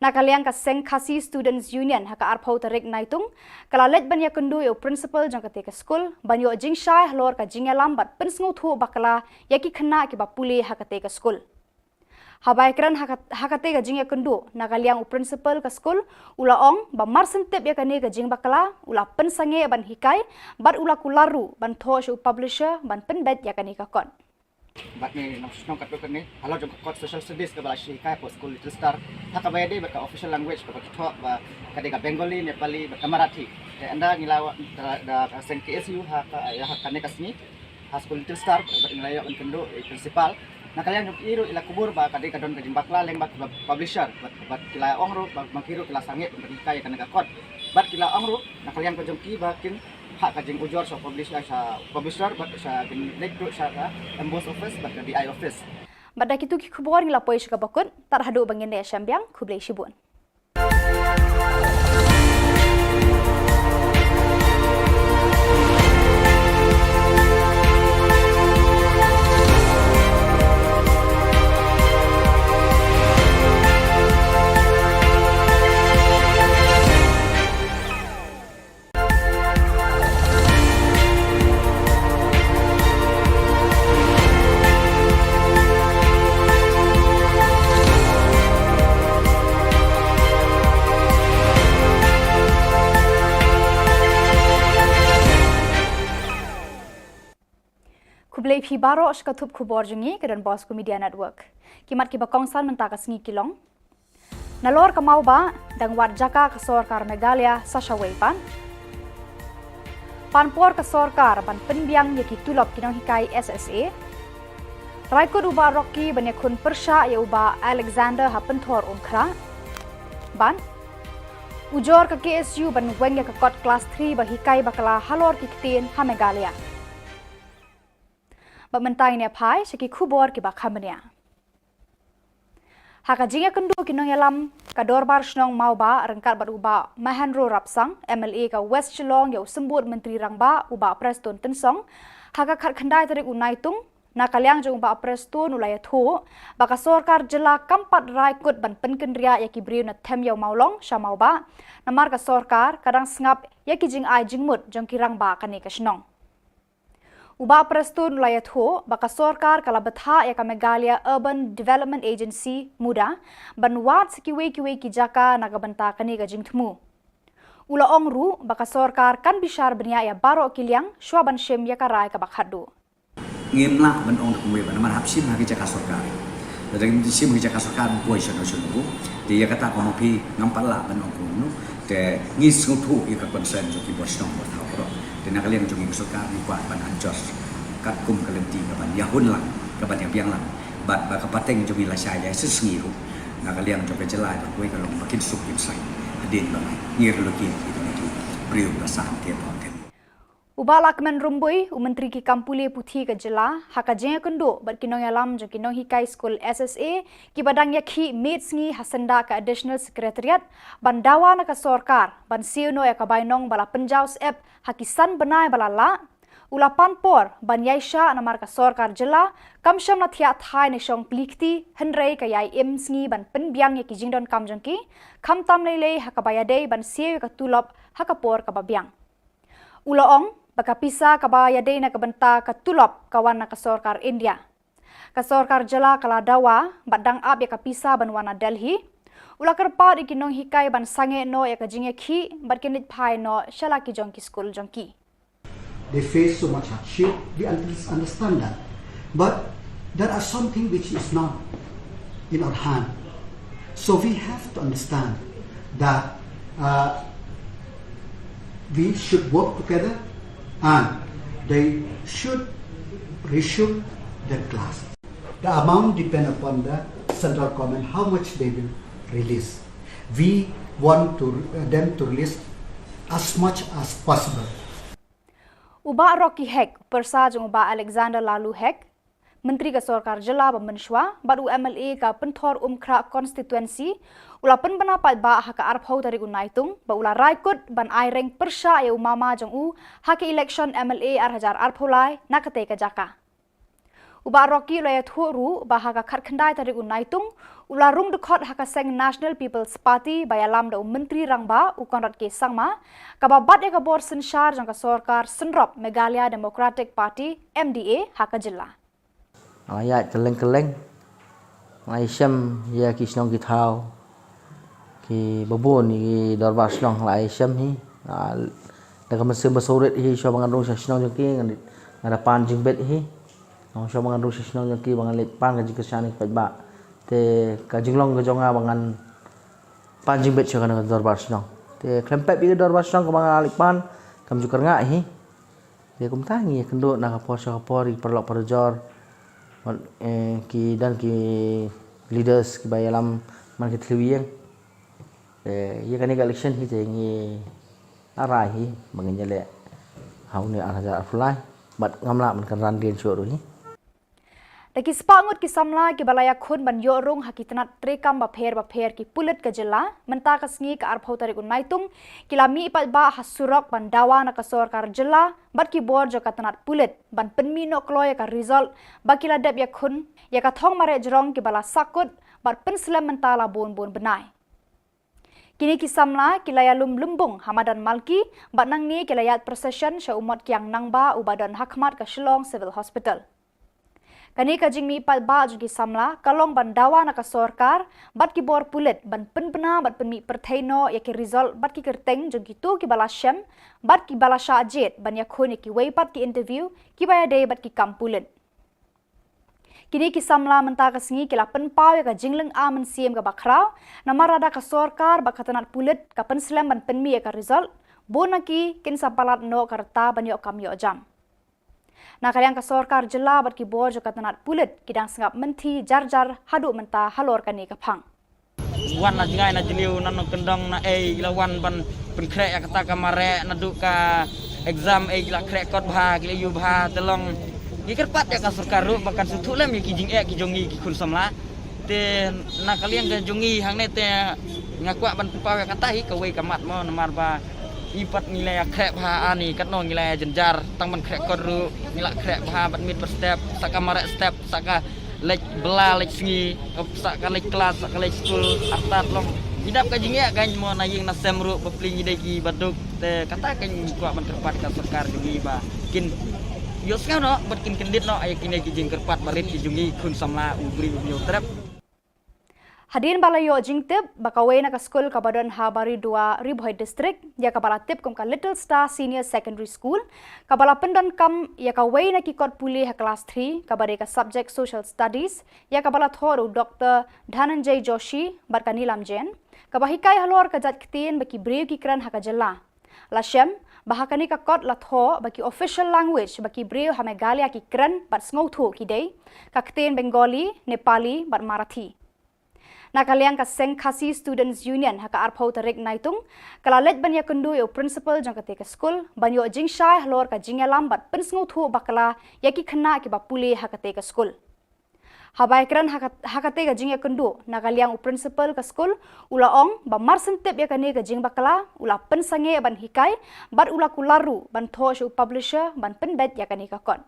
Na ka liang ka seng Khasi Students Union ha ka arphew tarik Naitung ka la leit ban ïakynduh ïa u principal jong katei ka skul ban ïoh jingshai halor ka jingïalam bad pynsngewthuh bakla ïa ki khynnah kiba pule ha katei ka skul. Haba ïakren ha ka, ha katei ka jingïakynduh, na ka liang u principal ka skul u la ong ba mar shen tip ïa kane ka jingbakla u la pynsangeh ban hikai bad u la kular ruh ban thoh sha u publisher ban pynbeit ïa kane ka kot. Bad ngi nang shnong katto katne halor jong ka kot Social Studies kaba la shu hikai hapoh skul Little Star, ha kaba ïadei bad ka official language kaba ki thoh ba ka dei ka Bengali, Nepali bad ka Marathi. Te ynda ngi la wan da, da ka seng K S U ha ka, ïa ha kane ka sngi ha skul Little Star bad ngi la ïoh ban kynduh ïa i principal. Na ka liang jong ki ruh i la kubur ba ka dei ka don ka jingbakla lyngba ki publisher bad, bad ki la ong ruh ba ma ki ruh ki la sangeh ban hikai ïa kane ka kot. Bad ki la ong ruh na ka liang ka jong ki ba kin phah ka jingujor sha publisher, sha publisher bad sha kin leit ruh sha ka M B O S office bad ka D I office. Bad da kito ki khubor ngi la poi sha kaba kut, tad haduh ba ngin ïashem biang, khublei shibun. Khublei phi baroh sha ka thup khubor jong ngi ka Don Bosco Media Network. Ki mat kiba kongsan mynta ka sngi ki long: Nalor ka Mawbah, dang wad jaka ka sorkar Meghalaya sa shawei pat. Pan por ka sorkar ban pynbiang ïa ki tulop ki nonghikai S S A. Rai kut u Bah Rocky ban ïakhun pyrshah ïa u Bah Alexander ha Pynthorumkhrah. Bad ujor ka K S U ban weng ïa ka kot klas three ba hikai bakla halor ki ktien ha Meghalaya. Bad mynta ngin ïa phai sha ki khubor kiba kham bniah. Ha ka jingïakynduh ki nongïalam ka Dorbar Shnong Mawbah ryngkat bad u Bah Mahendro Rapsang, M L A ka West Shillong, ïa u Symbud Myntri Rangbah u Bah Prestone Tynsong, ha ka khatkhyndai tarik u Naitung, na ka liang jong u Bah Prestone u la ïathuh ba ka sorkar jylla kam pat rai kut ban pynkynriah ïa ki briew na Them Ïew Mawlong sha Mawbah, namar ka sorkar ka dang sngap ïa ki jingai jingmut jong ki rangbah kane ka shnong. U Bah Prestone u la ïathuh ba ka sorkar ka la bthah ïa ka Meghalaya Urban Development Agency, MUDA, ban wad sa kiwei kiwei ki jaka na ka bynta kane ka jingthmu. U la ong ruh ba ka sorkar kan bishar bniah ïa baroh ki liang shuwa ban shim ïa ka rai kaba khatduh. Ngim lah ban ong da kumwei ba namar hap shim ha ki jaka sorkar. Lada ngim shim ha ki jaka sorkar, ngim poi shano shano ruh. Te ïa kata ka ma phi ngam pat lah ban ong kumno. Te ngi sngewthuh ïa ka concern jong ki bor shnong bor thaw baroh. Te na ka liang jong ngi ka sorkar ngi kwah ban adjust katkum ka lynti kaban ïahun lang, kaban ïabiang lang. Bad ba ka pateng jong ngi lashai ïa shisngi ruh. Na ka liang jong ka jylla ba kawei ka long ba kin suk kin sai. Hadien ba ngi relocate ïa ki briew ba san te ba te. U Bah Lahkmen Rymbui, u Myntri ki kam pule puthi ka jylla, ha ka jingïakynduh bad ki nongïalam jong ki nonghikai skul S S A kiba dang ïakhih miet sngi ha syndah ka Additional Secretariat, ban dawa na ka sorkar ban siew noh ïa ka bainong ba la pynjaw syep ha ki san bnai ba la lah, u la pan por ban ïaishah namar ka sorkar jylla kam shym la thiah thai ne shong plie kti, hynrei ka ïai im sngi ban pynbiang ïa ki jingdonkam jong ki, khamtam lei lei ha kaba ïadei ban siew ïa ka tulop ha ka por kaba biang. U la ong ba ka pisa kaba ïadei na ka bynta ka tulop ka wan na ka sorkar India. Ka sorkar jylla ka la dawa bad dang ap ïa ka pisa ban wan na Delhi. U la kyrpad ïa ki nonghikai ban sangeh noh ïa ka jingïakhih bad kin leit phai noh sha la ki jong ki skul jong ki. They face so much hardship. We un- understand that. But there are something which is not in our hand. So we have to understand that, uh, we should work together and they should resume their class. The amount depend upon the central government, how much they will release. We want to, uh, them to release as much as possible. U Bah Rocky Hek, pyrsa jong u Bah Alexander Lalu Hek, Myntri ka sorkar jylla ba mynshuwa bad u M L A ka Pynthorumkhrah constituency, u la pynbna paidbah ha ka arphew tarik u Naitung ba u la rai kut ban ai reng pyrshah ïa u mama jong u ha ka election M L A ar hajar arphew lai na katei ka jaka. U Bah Rocky u la ïathuh ruh ba ha ka khatkhyndai tarik u Naitung u la rung dkhot ha ka seng National People's Party ba ïalam da u Myntri Rangbah u Conrad K Sangma, kaba bat ïa ka bor synshar jong ka sorkar synrop Meghalaya Democratic Party, M D A, ha ka jylla. Nga la ïaid kylleng kylleng, nga la ïashem ïa ki shnong ki thaw kiba bun, ïa ki dorbar shnong nga la ïashem hi. Nga, da ka mynsiem ba sawrit hi, shuwa ba ngan rung sha shnong jong ki, nga, nga da pan jingbit hi. Nga, shuwa ba ngan rung sha shnong jong ki ba ngan leit pan ka jingkyrshan ïa ki paidbah. Te ka jinglong ka jong nga ba ngan pan jingbit sha kane ka dorbar shnong. Te khlem pep ïa ka dorbar shnong kaba nga la leit pan, kam ju kyrngah hi. Te kumta ngi ïakynduh na ka por sha ka por ïa ki paralok parajor, eh, ki don ki leaders kiba ïalam man ki thliew ïing. Te ïa kane ka election hi te ngi la rai hi ba ngin ïaleh ha une ar hajar arphew lai bad ngam lah ban kynran dien shuh ruh hi. Da ki spah ngut ki samla kiba la ïakhun ban ïoh rung ha ki tnat treikam bapher bapher ki pulit ka jylla, mynta ka sngi ka arphew tarik u Naitung, ki la mih paidbah ha surok ban dawa na ka sorkar jylla bad ki bor jong ka tnat pulit ban pynmih noh kloi ïa ka result ba ki la dep ïakhun ïa ka thong mareh jrong kiba la sahkut bad pynslem mynta la bun bun bnai. Kine ki samla ki la ïalum lymbung ha madan Malki bad nangne ki la ïaid procession sha u mot kiang nangbah uba don ha khmat ka Shillong Civil Hospital. Kane ka jingmih paidbah jong ki samla ka long ban dawa na ka sorkar bad ki bor pulit ban pynbna bad pynmih pyrthei noh ïa ki result bad ki kyrteng jong kito kiba la shem bad kiba la shah jied ban ïakhun ïa kiwei pat ki interview kiba ïadei bad ki kam pulit. Kine ki samla mynta ka sngi ki la pynpaw ïa ka jinglynga mynsiem kaba khraw, namar lada ka sorkar bad ka tnat pulit ka pynslem ban pynmih ïa ka result, bun na ki kin sa palat noh ka rta ban ïoh kam ïoh jam. Na ka liang ka sorkar jylla bad ki bor jong ka tnat pulit ki dang sngap mynthi jar jar haduh mynta halor kane ka phang. Wan na jngai na jylliew na nongkyndong na ei ki la wan ban pynkhreh ïa kata ka mareh naduh ka exam ei ki la khreh kot bha ki la ïoh bha te long. Ngi kyrpad ïa ka sorkar ruh ba kan sngewthuh lem ïa ki jingeh ki jong ngi ki khun samla. Te na ka liang ka jong ngi hangne te nga kwah ban pynpaw ïa kata hi kawei ka mat mo namar ba i pat ngi la ïa khreh bha ani katno ngi la ïa jynjar tang ban khreh kot ruh ngi la khreh bha bad miet bad step sa ka mareh step sa ka leit bla leit sngi sa ka leit klas sa ka leit skul artat long. Ngi dap ka jingeh ka mo na ïing na sem ruh ba pli ngi dei ki baduk te kata ka ngi kwah ban kyrpad ka sorkar jong ngi ba kin ïohsngew noh bad kin kyndit noh ïa kine ki jingkyrpad barit ki jong ngi khun samla u briew u hynñiew trep. Hadien ba la ïoh jingtip ba kawei na ka skul kaba don ha Baridua, Ri Bhoi District, ïa kaba la tip kum ka Little Star Senior Secondary School, kaba la pyndonkam ïa kawei na ki kot pule ha klas three, kaba dei ka subject Social Studies, ïa kaba la thoh da u Doctor Dhananjay Joshi bad ka Neelam Jain, kaba hikai halor ka jait ktien ba ki briew ki kren ha ka jylla. La shem ba ha kane ka kot la thoh ba ki official language ba ki briew ha Meghalaya ki kren bad sngewthuh ki dei ka ktien Bengali, Nepali bad Marathi. Na ka liang ka seng Khasi Students Union ha ka arphew tarik Naitung ka la leit ban ïakynduh ïa u principal jong kata ka skul ban ïoh jingshai halor ka jingïalam bad pynsngewthuh bakla ïa ki khynnah kiba pule ha kata ka skul. Haba ïakren ha ka, ha kata ka jingïakynduh na ka liang u principal ka skul u la ong ba mar shen tip ïa kane ka jingbakla u la pynsangeh ban hikai bad u la kular ruh ban thoh sha u publisher ban pynbeit ïa kane ka kot.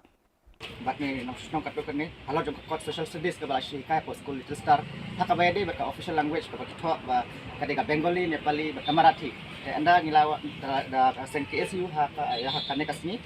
Bad ngi nang shnong katto katne halor jong ka kot Social Studies kaba la shu hikai hapoh skul Little Star ha kaba ïadei bad ka official language kaba ki thoh ba ka dei ka Bengali, Nepali bad ka Marathi. Te ynda ngi la da, da ka seng K S U ha ka, ha kane ka sngi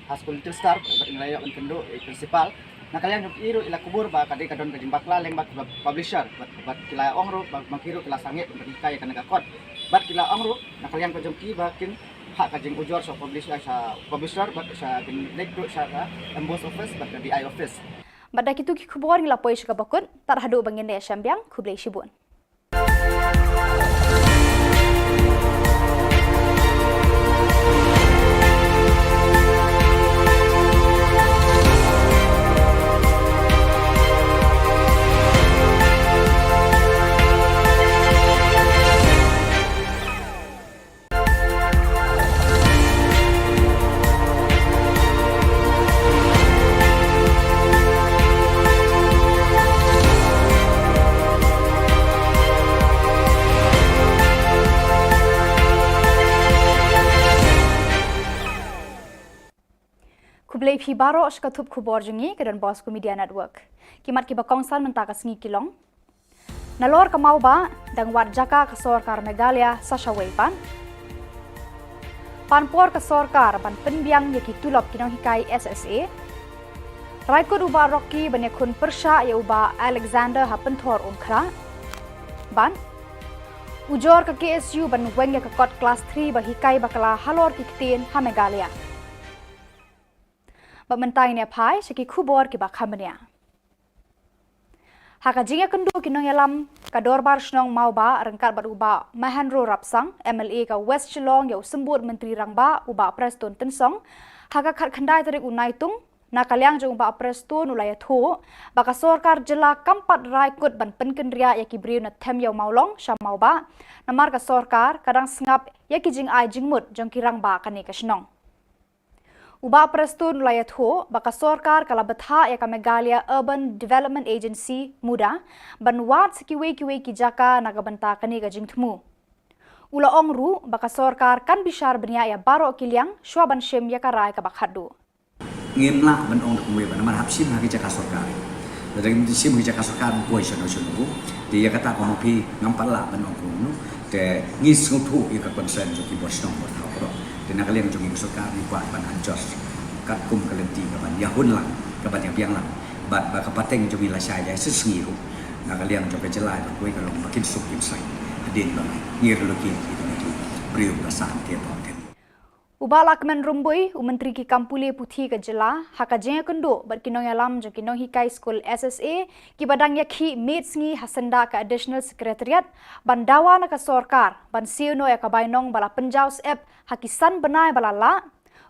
ha skul Little Star bad ngi la ïoh ban kynduh ïa i principal. Na ka liang jong i ruh i la kubur ba ka dei ka don ka jingbakla lyngba ki publisher bad, bad ki la ong ruh ba, ba ki ruh ki la sangeh ban hikai ïa kane ka kot. Bad ki la ong ruh na ka liang ka jong ki ba kin phah ka jingujor sha publisher, sha publisher bad sha kin leit ruh sha ka M B O S office bad ka D I office. Bad da kitu ki khubor ngi la poi sha kaba kut, tad haduh ba ngin ïashem biang, khublei shibun. Khublei phi baroh sha ka thup khubor jong ngi ka Don Bosco Media Network. Ki mat kiba kongsan mynta ka sngi ki long. Nalor ka Mawbah, dang wad jaka ka sorkar Meghalaya sa shawei pat. Pan por ka sorkar ban pynbiang ïa ki tulop ki nonghikai S S A. Rai kut u Bah Rocky ban ïakhun pyrshah ïa u Bah Alexander ha Pynthorumkhrah. Bad ujor ka K S U ban weng ïa ka kot klas three ba hikai bakla halor ki ktien ha Meghalaya. Bad mynta ngin ïa phai sha ki khubor kiba kham bniah. Ha ka jingïakynduh ki nongïalam ka Dorbar Shnong Mawbah ryngkat bad u Bah Mahendra Rapsang, M L A ka West Shillong, ïa u Symbud Myntri Rangbah u Bah Prestone Tynsong, ha ka khatkhyndai tarik u Naitung, na ka liang jong u Bah Prestone u la ïathuh ba ka sorkar jylla kam pat rai kut ban pynkynriah ïa ki briew na them ïew Mawlong sha Mawbah, namar ka sorkar ka dang sngap ïa ki jingai jingmut jong ki rangbah kane ka shnong. U Bah Prestone u la ïathuh ba ka sorkar ka la bthah ïa ka Meghalaya Urban Development Agency, MUDA, ban wad sa kiwei kiwei ki jaka na ka bynta kane ka jingthmu. U la ong ruh ba ka sorkar kan bishar bniah ïa baroh ki liang shuwa ban shim ïa ka rai kaba khatduh. Ngim lah ban ong da kumwei ba namar hap shim ha ki jaka sorkar. Lada ngim shim ha ki jaka sorkar, ngim poi shano shano. Te ïa kata ka maphi ngam pat lah ban ong kumno. Te ngi sngewthuh ïa ka concern jong ki bor shnong bor thaw baroh. Te na ka liang jong ngi ka sorkar ngi kwah ban adjust katkum ka lynti kaban ïahun lang, kaban ïabiang lang. Bad ba ka pateng jong ngi lashai ïa shisngi ruh. Na ka liang jong ka jylla ba kawei ka long ba kin suk kin sai. Hadien ba ngi rylluki ïa kine ki briew ba san te ba te. U Bah Lahkmen Rymbui, u Myntri ki kam pule puthi ka jylla, ha ka jingïakynduh bad ki nongïalam jong ki nonghikai skul S S A, kiba dang ïakhih miet sngi ha syndah ka Additional Secretariat, ban dawa na ka sorkar ban siew noh ïa ka bainong ba la pynjaw syep ha ki san bnai ba la lah,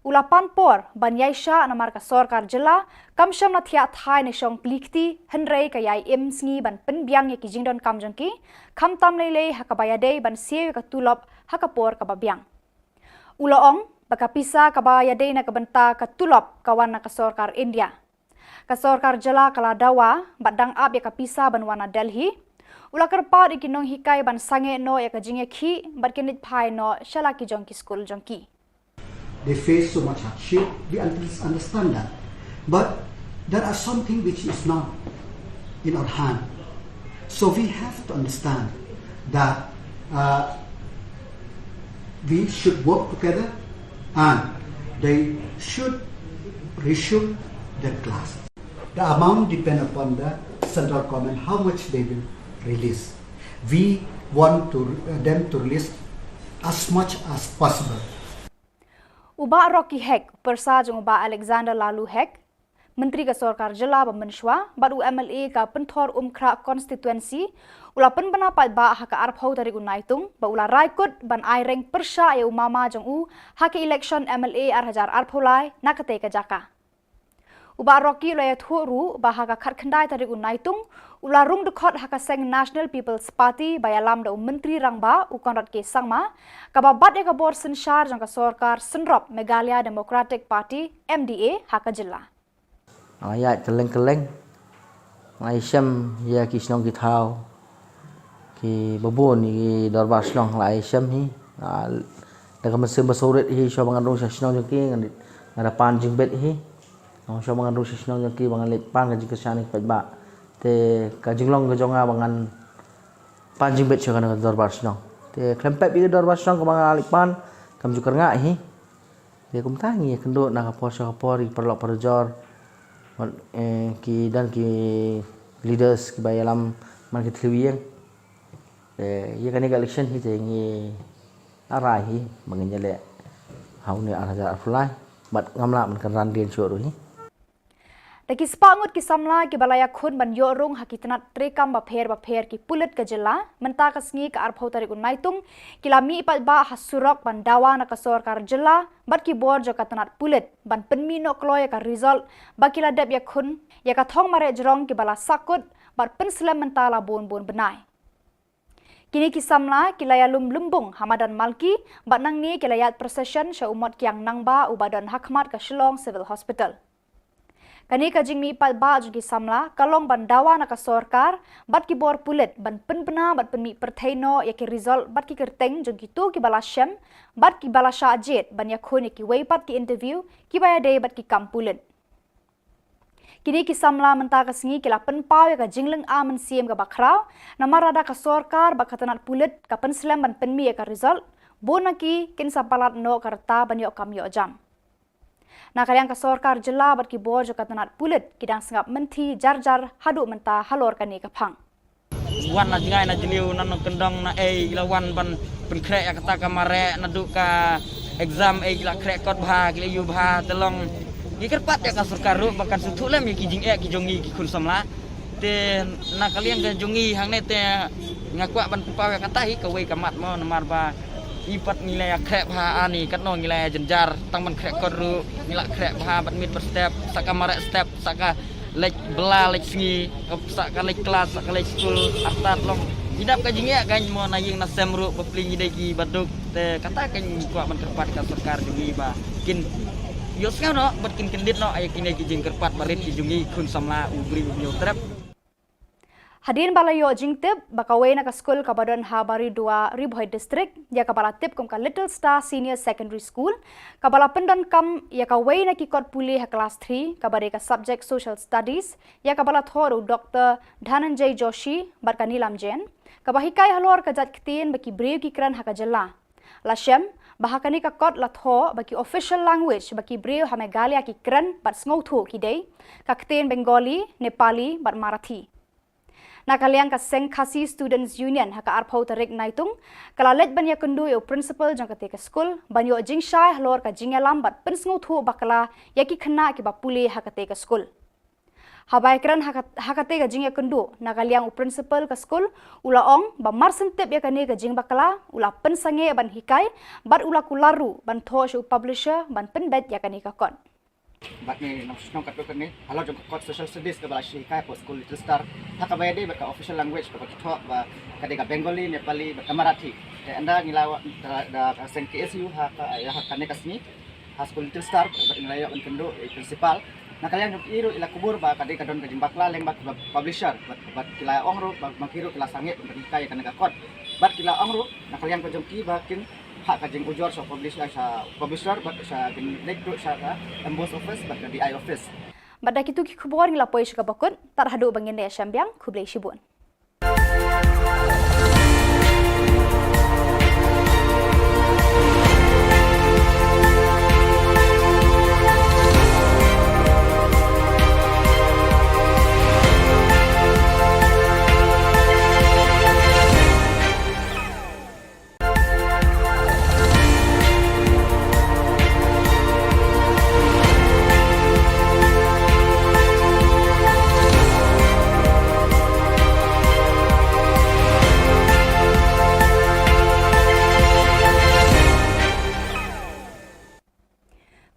u la pan por ban ïaishah namar ka sorkar jylla kam shym la thiah thai ne shong plie kti, hynrei ka ïai im sngi ban pynbiang ïa ki jingdonkam jong ki, khamtam lei lei ha kaba ïadei ban siew ïa ka tulop ha ka por kaba biang. U la ong ba ka pisa kaba ïadei na ka bynta ka tulop ka wan na ka sorkar India. Ka sorkar jylla ka la dawa bad dang ap ïa ka pisa ban wan na Delhi. U la kyrpad ïa ki nonghikai ban sangeh noh ïa ka jingïakhih bad kin leit phai noh sha la ki jong ki skul jong ki. They face so much hardship. We understand that. But there are something which is not in our hand. So we have to understand that uh, we should work together and they should resume their classes. The amount depend upon the central government, how much they will release. We want to, uh, them to release as much as possible. U Bah Rocky Hek, pyrsa jong u Bah Alexander Laloo Hek, Myntri ka sorkar jylla ba mynshwa bad u M L A ka Pynthorumkhrah Constituency, u la pynbna paidbah ha ka arphew tarik u Naitung ba u la rai kut ban ai reng pyrshah ïa u mama jong u ha ka election M L A ar hajar arphew lai na katei ka jaka. U Bah Rocky u la ïathuh ruh ba ha ka khatkhyndai tarik u Naitung u la rung dkhot ha ka seng National People's Party ba ïalam da u Myntri Rangbah u Conrad K Sangma, kaba bat ïa ka bor synshar jong ka sorkar synrop Meghalaya Democratic Party, M D A, ha ka jylla. Nga ïaid kylleng kylleng, nga ïashem ïa ki shnong ki thaw kiba bun, ïa ki dorbar shnong la ïashem hi. Da ka mynsiem ba sawrit hi, shuwa ba ngan rung sha shnong jong ki, nga da pan jingbit hi. Shuwa ba ngan rung sha shnong jong ki ba ngan leit pan ka jingkyrshan ïa ki paidbah. Te ka jinglong ka jong nga ba ngan pan jingbit sha kane ka dorbar shnong. Te khlem pep ïa ka dorbar shnong kaba nga leit pan, kam ju kyrngah hi. Te kumta ngi ïakynduh na ka por sha ka por, ïa ki paralok parajor, ki don ki leaders kiba ïalam man ki thliew ïing. Te ïa kane ka election hi te ngi la rai hi ba ngin ïaleh ha une ar hajar arphew lai bad ngam lah ban kynran dien shuh ruh hi. Da ki spah ngut ki samla kiba la ïakhun ban ïoh rung ha ki tnat treikam bapher bapher ki pulit ka jylla, mynta ka sngi ka arphew tarik u Naitung, ki la mih paidbah ha surok ban dawa na ka sorkar jylla bad ki bor jong ka tnat pulit ban pynmih noh kloi ïa ka result ba ki la dep ïakhun ïa ka thong mareh jrong kiba la sahkut bad pynslem mynta la bun bun bnai. Kine ki samla ki la ïalum lymbung ha madan Malki bad nangne ki la ïaid procession sha u mot kiang nangbah uba don ha khmat ka Shillong Civil Hospital. Kane ka jingmih paidbah jong ki samla ka long ban dawa na ka sorkar bad ki bor pulit ban pynbna bad pynmih pyrthei noh ïa ki result bad ki kyrteng jong kito kiba la shem bad kiba la shah jied ban ïakhun ïa kiwei pat ki interview kiba ïadei bad ki kam pulit. Kine ki samla mynta ka sngi ki la pynpaw ïa ka jinglynga mynsiem kaba khraw namar lada ka sorkar bad ka tnat pulit ka pynslem ban pynmih ïa ka result, bun na ki kin sa palat noh ka rta ban ïoh kam ïoh jam. Na ka liang ka sorkar jylla bad ki bor jong ka tnat pulit ki dang sngap mynthi jar jar haduh mynta halor kane ka phang. Wan na jngai na jylliew na nongkyndong na ei ki la wan ban pynkhreh ïa kata ka mareh naduh ka exam ei ki la khreh kot bha ki la ïoh bha te long. Ngi kyrpad ïa ka sorkar ruh ba kan sngewthuh lem ïa ki jingeh ki jong ngi ki khun samla. Te na ka liang ka jong ngi hangne te nga kwah ban pynpaw ïa kata hi kawei ka mat mo namar ba i pat ngi la ïa khreh bha ani katno ngi la ïa jynjar tang ban khreh kot ruh ngi la khreh bha bad miet bad step sa ka mareh step sa ka leit bylla leit sngi sa ka leit klas sa ka leit skul artat long. Ngi dap ka jingeh ka mo na ïing na sem ruh ba pli ngi dei ki baduk te kata ka ngi kwah ban kyrpad ka sorkar jong ngi ba kin ïohsngew noh bad kin kyndit noh ïa kine ki jingkyrpad barit ki jong ngi khun samla u briew u hynñiew trep. Hadien ba la ïoh jingtip ba kawei na ka skul kaba don ha Baridua, Ri Bhoi District, ïa kaba la tip kum ka Little Star Senior Secondary School, kaba la pyndonkam ïa kawei na ki kot pule ha klas three kaba dei ka subject Social Studies, ïa kaba la thoh da u Doctor Dhananjay Joshi bad ka Neelam Jain, kaba hikai halor ka jait ktien ba ki briew ki kren ha ka jylla. La shem ba ha kane ka kot la thoh ba ki official language ba ki briew ha Meghalaya ki kren bad sngewthuh ki dei ka ktien Bengali, Nepali bad Marathi. Na ka liang ka Seng Khasi Students Union ha ka arphew tarik Naitung ka la leit ban ïakynduh ïa u principal jong katei ka skul ban ïoh jingshai halor ka jingïalam bad pynsngewthuh bakla ïa ki khynnah kiba pule ha katei ka skul. Haba ïakren ha ka, ha katei ka jingïakynduh, na ka liang u principal ka skul u la ong ba mar shen tip ïa kane ka jingbakla u la pynsangeh ban hikai bad u la kular ruh ban thoh sha u publisher ban pynbeit ïa kane ka kot. Bad ngi nang shu shnong katto katne halor jong ka kot social studies kaba la shu hikai hapoh skul Little Star. Ha kaba ïadei bad ka official language kaba ki thoh ba ka dei ka Bengali, Nepali bad ka Marathi. Te ynda ngi la wan da, da ka seng K S U ha ka, ïa ha kane ka sngi ha skul Little Star bad ngi la ïoh ban kynduh ïa i principal. Na ka liang jong ki ruh i la kubur ba ka dei ka don ka jingbakla lyngba ki publisher bad, bad ki la ong ruh ba, ba ki ruh ki la sangeh ban hikai ïa kane ka kot. Bad ki la ong ruh na ka liang ka jong ki ba kin phah ka jingujor sha publisher, sha publisher bad sha kin leit ruh sha ka M B O S office bad ka D I office. Bad da kitu ki khubor ngi la poi sha kaba kut, tad haduh ba ngin ïashem biang, khublei shibun.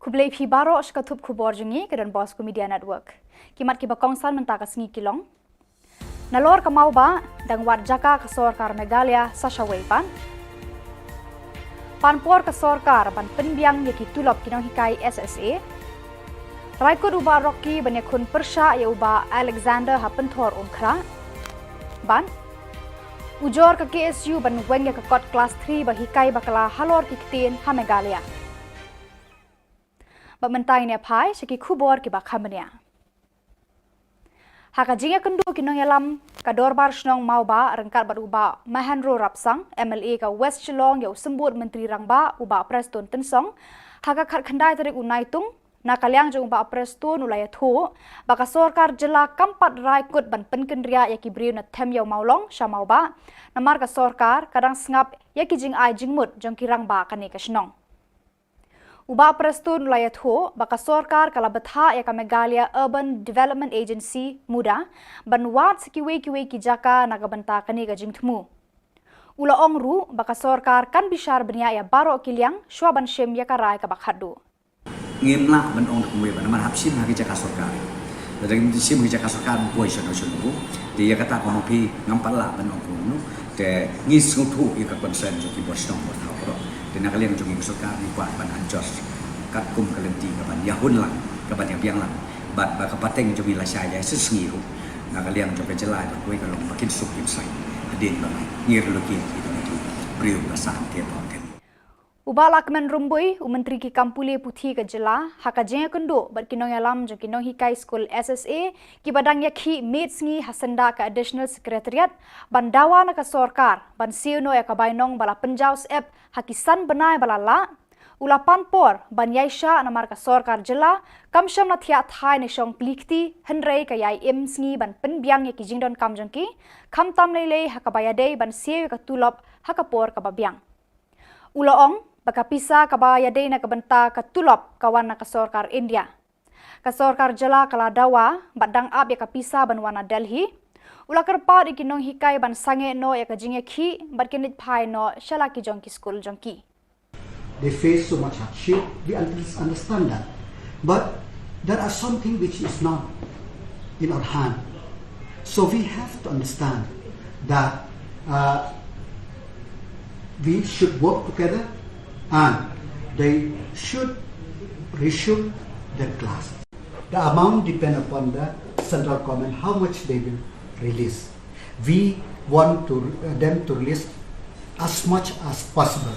Khublei phi baroh sha ka thup khubor jong ngi ka Don Bosco Media Network. Ki mat kiba kongsan mynta ka sngi ki long: Nalor ka Mawbah, dang wad jaka ka sorkar Meghalaya sa shawei pat. Pan por ka sorkar ban pynbiang ïa ki tulop ki nonghikai S S A. Rai kut u Bah Rocky ban ïakhun pyrshah ïa u Bah Alexander ha Pynthor Umkhrah. Bad ujor ka K S U ban weng ïa ka kot klas three ba hikai bakla halor ki ktien ha Meghalaya. Bad mynta ngin ïa phai sha ki khubor kiba kham bniah. Ha ka jingïakynduh ki nongïalam ka Dorbar Shnong Mawbah ryngkat bad u Bah Mahendra Rapsang, M L A ka West Shillong, ïa u Symbud Myntri Rangbah u Bah Prestone Tynsong, ha ka khatkhyndai tarik u Naitung, na ka liang jong u Bah Prestone u la ïathuh ba ka sorkar jylla kam pat rai kut ban pynkynriah ïa ki briew na Them Ïew Mawlong sha Mawbah, namar ka sorkar ka dang sngap ïa ki jingai jingmut jong ki rangbah kane ka shnong. U Bah Prestone u la ïathuh ba ka sorkar ka la bthah ïa ka Meghalaya Urban Development Agency, MUDA, ban wad sha kiwei kiwei ki jaka na ka bynta kane ka jingthmu. U la ong ruh ba ka sorkar kan bishar bniah ïa baroh ki liang shuwa ban shim ïa ka rai kaba khatduh. Ngim lah ban ong da kumwei ba namar hap shim ha ki jaka sorkar. Lada ngim shim ha ki jaka sorkar, ngim poi shano shano ruh. Te ïa kata ka maphi ngam pat lah ban ong kumno. Te ngi sngewthuh ïa ka concern jong ki bor shnong bor thaw baroh. Te na ka liang jong ngi ka sorkar ngi kwah ban adjust katkum ka lynti kaban ïahun lang, kaban ïabiang lang. Bad ba ka pateng jong ngi lashai ïa shisngi ruh, na ka liang jong ka jylla jong kawei ka long ba kin suk kin saiñ hadien ba ngi relocate ïa ki briew ba sah te ba te. U Bah Lahkmen Rymbui, u Myntri ki kam pule puthi ka jylla, ha ka jingïakynduh bad ki nongïalam jong ki nonghikai skul S S A kiba dang ïakhih miet sngi ha syndah ka Additional Secretariat, ban dawa na ka sorkar ban siew noh ïa ka bainong ba la pynjaw syep ha ki san bnai ba la lah, u la pan por ban ïaishah namar ka sorkar jylla kam shym la thiah thai ne shong plie kti, hynrei ka ïai im sngi ban pynbiang ïa ki jingdonkam jong ki, khamtam lei lei ha kaba ïadei ban siew ïa ka tulop ha ka por kaba biang. U la ong ba ka pisa kaba ïadei na ka bynta ka tulop ka wan na ka sorkar India. Ka sorkar jylla ka la dawa bad dang ap ïa ka pisa ban wan na Delhi. U la kyrpad ïa ki nonghikai ban sangeh noh ïa ka jingïakhih bad kin leit phai noh sha la ki jong ki skul jong ki. They face so much hardship. We un-, understand that. But there are something which is not in our hand. So we have to understand that, uh, we should work together and they should resume their class. The amount depend upon the central government, how much they will release. We want to, uh, them to release as much as possible.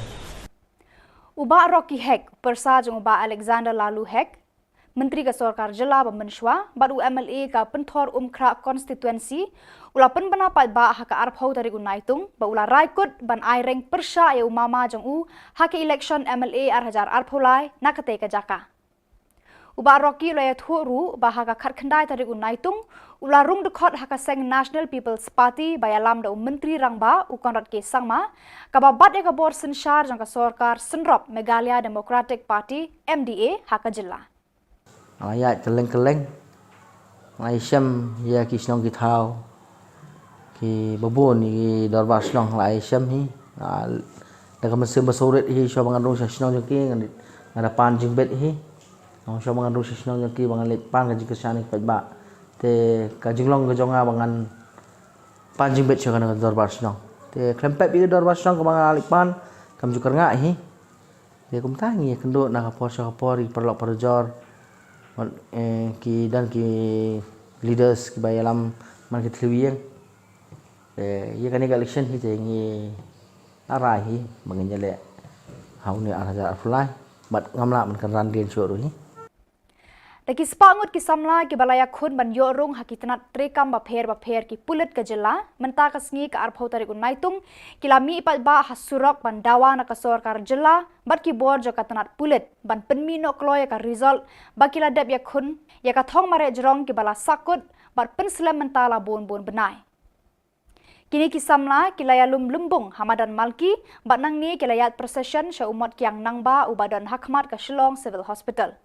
U Bah Rocky Hek, pyrsa jong u Bah Alexander Laloo Hek, Myntri ka sorkar jylla ba mynshuwa bad u M L A ka Pynthor Umkhrah constituency, u la pynbna paidbah ha ka arphew tarik u Naitung ba u la rai kut ban ai reng pyrshah ïa u mama jong u ha ka election M L A ar hajar arphew lai na katei ka jaka. U Bah Rocky u la ïathuh ruh ba ha ka khatkhyndai tarik u Naitung U la rung dkhot ha ka seng National People's Party ba ïalam da u Myntri Rangbah u Conrad K Sangma, kaba bat ïa ka bor synshar jong ka sorkar synrop Meghalaya Democratic Party, M D A, ha ka jylla. Nga la ïaid kylleng kylleng, nga la ïashem ïa ki shnong ki thaw, ki babun ki dorbar shnong nga la ïashem hi. Nga, da ka mynsiem ba sawrit hi, shuwa ba ngan rung sha shnong jong ki, nga, nga da pan jingbit hi. Nga, shuwa ba ngan rung sha shnong jong ki ba ngan leit pan ka jingkyrshan ïa ki paidbah, te ka jinglong ka jong nga ba ngan pan jingbit sha kane ka dorbar shnong. Te khlem pep ïa ka dorbar shnong kaba nga la leit pan, kam ju kyrngah hi. Te kumta ngi ïakynduh na ka por sha ka por, ïa ki paralok parajor, eh, ki don ki leaders kiba ïalam man ki thliew ïing. Te ïa kane ka election hi te ngi la rai hi ba ngin ïaleh ha une u ar hajar arphew lai, bad ngam lah ban kynran dien shuh ruh hi. Da ki spah ngut ki samla kiba la ïakhun ban ïoh rung ha ki tnat treikam bapher bapher ki pulit ka jylla, mynta ka sngi ka arphew tarik u Naitung, ki la mih paidbah ha surok ban dawa na ka sorkar jylla bad ki bor jong ka tnat pulit ban pynmih noh kloi ïa ka result ba ki la dep ïakhun ïa ka thong mareh jrong kiba la sahkut bad pynslem mynta la bun bun bnai. Kine ki samla ki la ïalum lymbung ha madan Malki, bad nangne ki la ïaid procession sha u mot kiang nangbah uba don ha khmat ka Shillong Civil Hospital.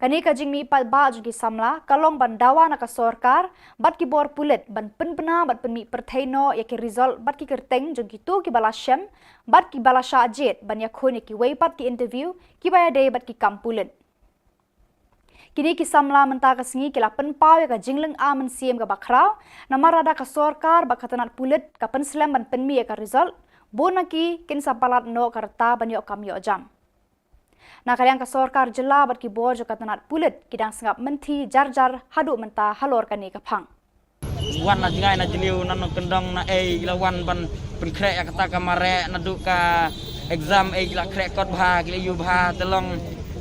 Kane ka jingmih paidbah jong ki samla ka long ban dawa na ka sorkar bad ki bor pulit ban pynbna bad pynmih pyrthei noh ïa ki result bad ki kyrteng jong kito kiba la shem bad kiba la shah jied ban ïakhun ïa kiwei pat ki interview kiba ïadei bad ki kam pulit. Kine ki samla mynta ka sngi ki la pynpaw ïa ka jinglynga mynsiem kaba khraw, namar lada ka sorkar bad ka tnat pulit ka pynslem ban pynmih ïa ka result, bun na ki kin sa palat noh ka rta ban ïoh kam ïoh jam. Na ka liang ka sorkar jylla bad ki bor jong ka tnat pulit ki dang sngap mynthi jar jar haduh mynta halor kane ka phang. Wan na jngai na jylliew, na nongkyndong na ei, ki la wan ban pynkhreh ïa kata ka mareh, naduh ka exam ei ki la khreh kot bha, ki la ïoh bha, te long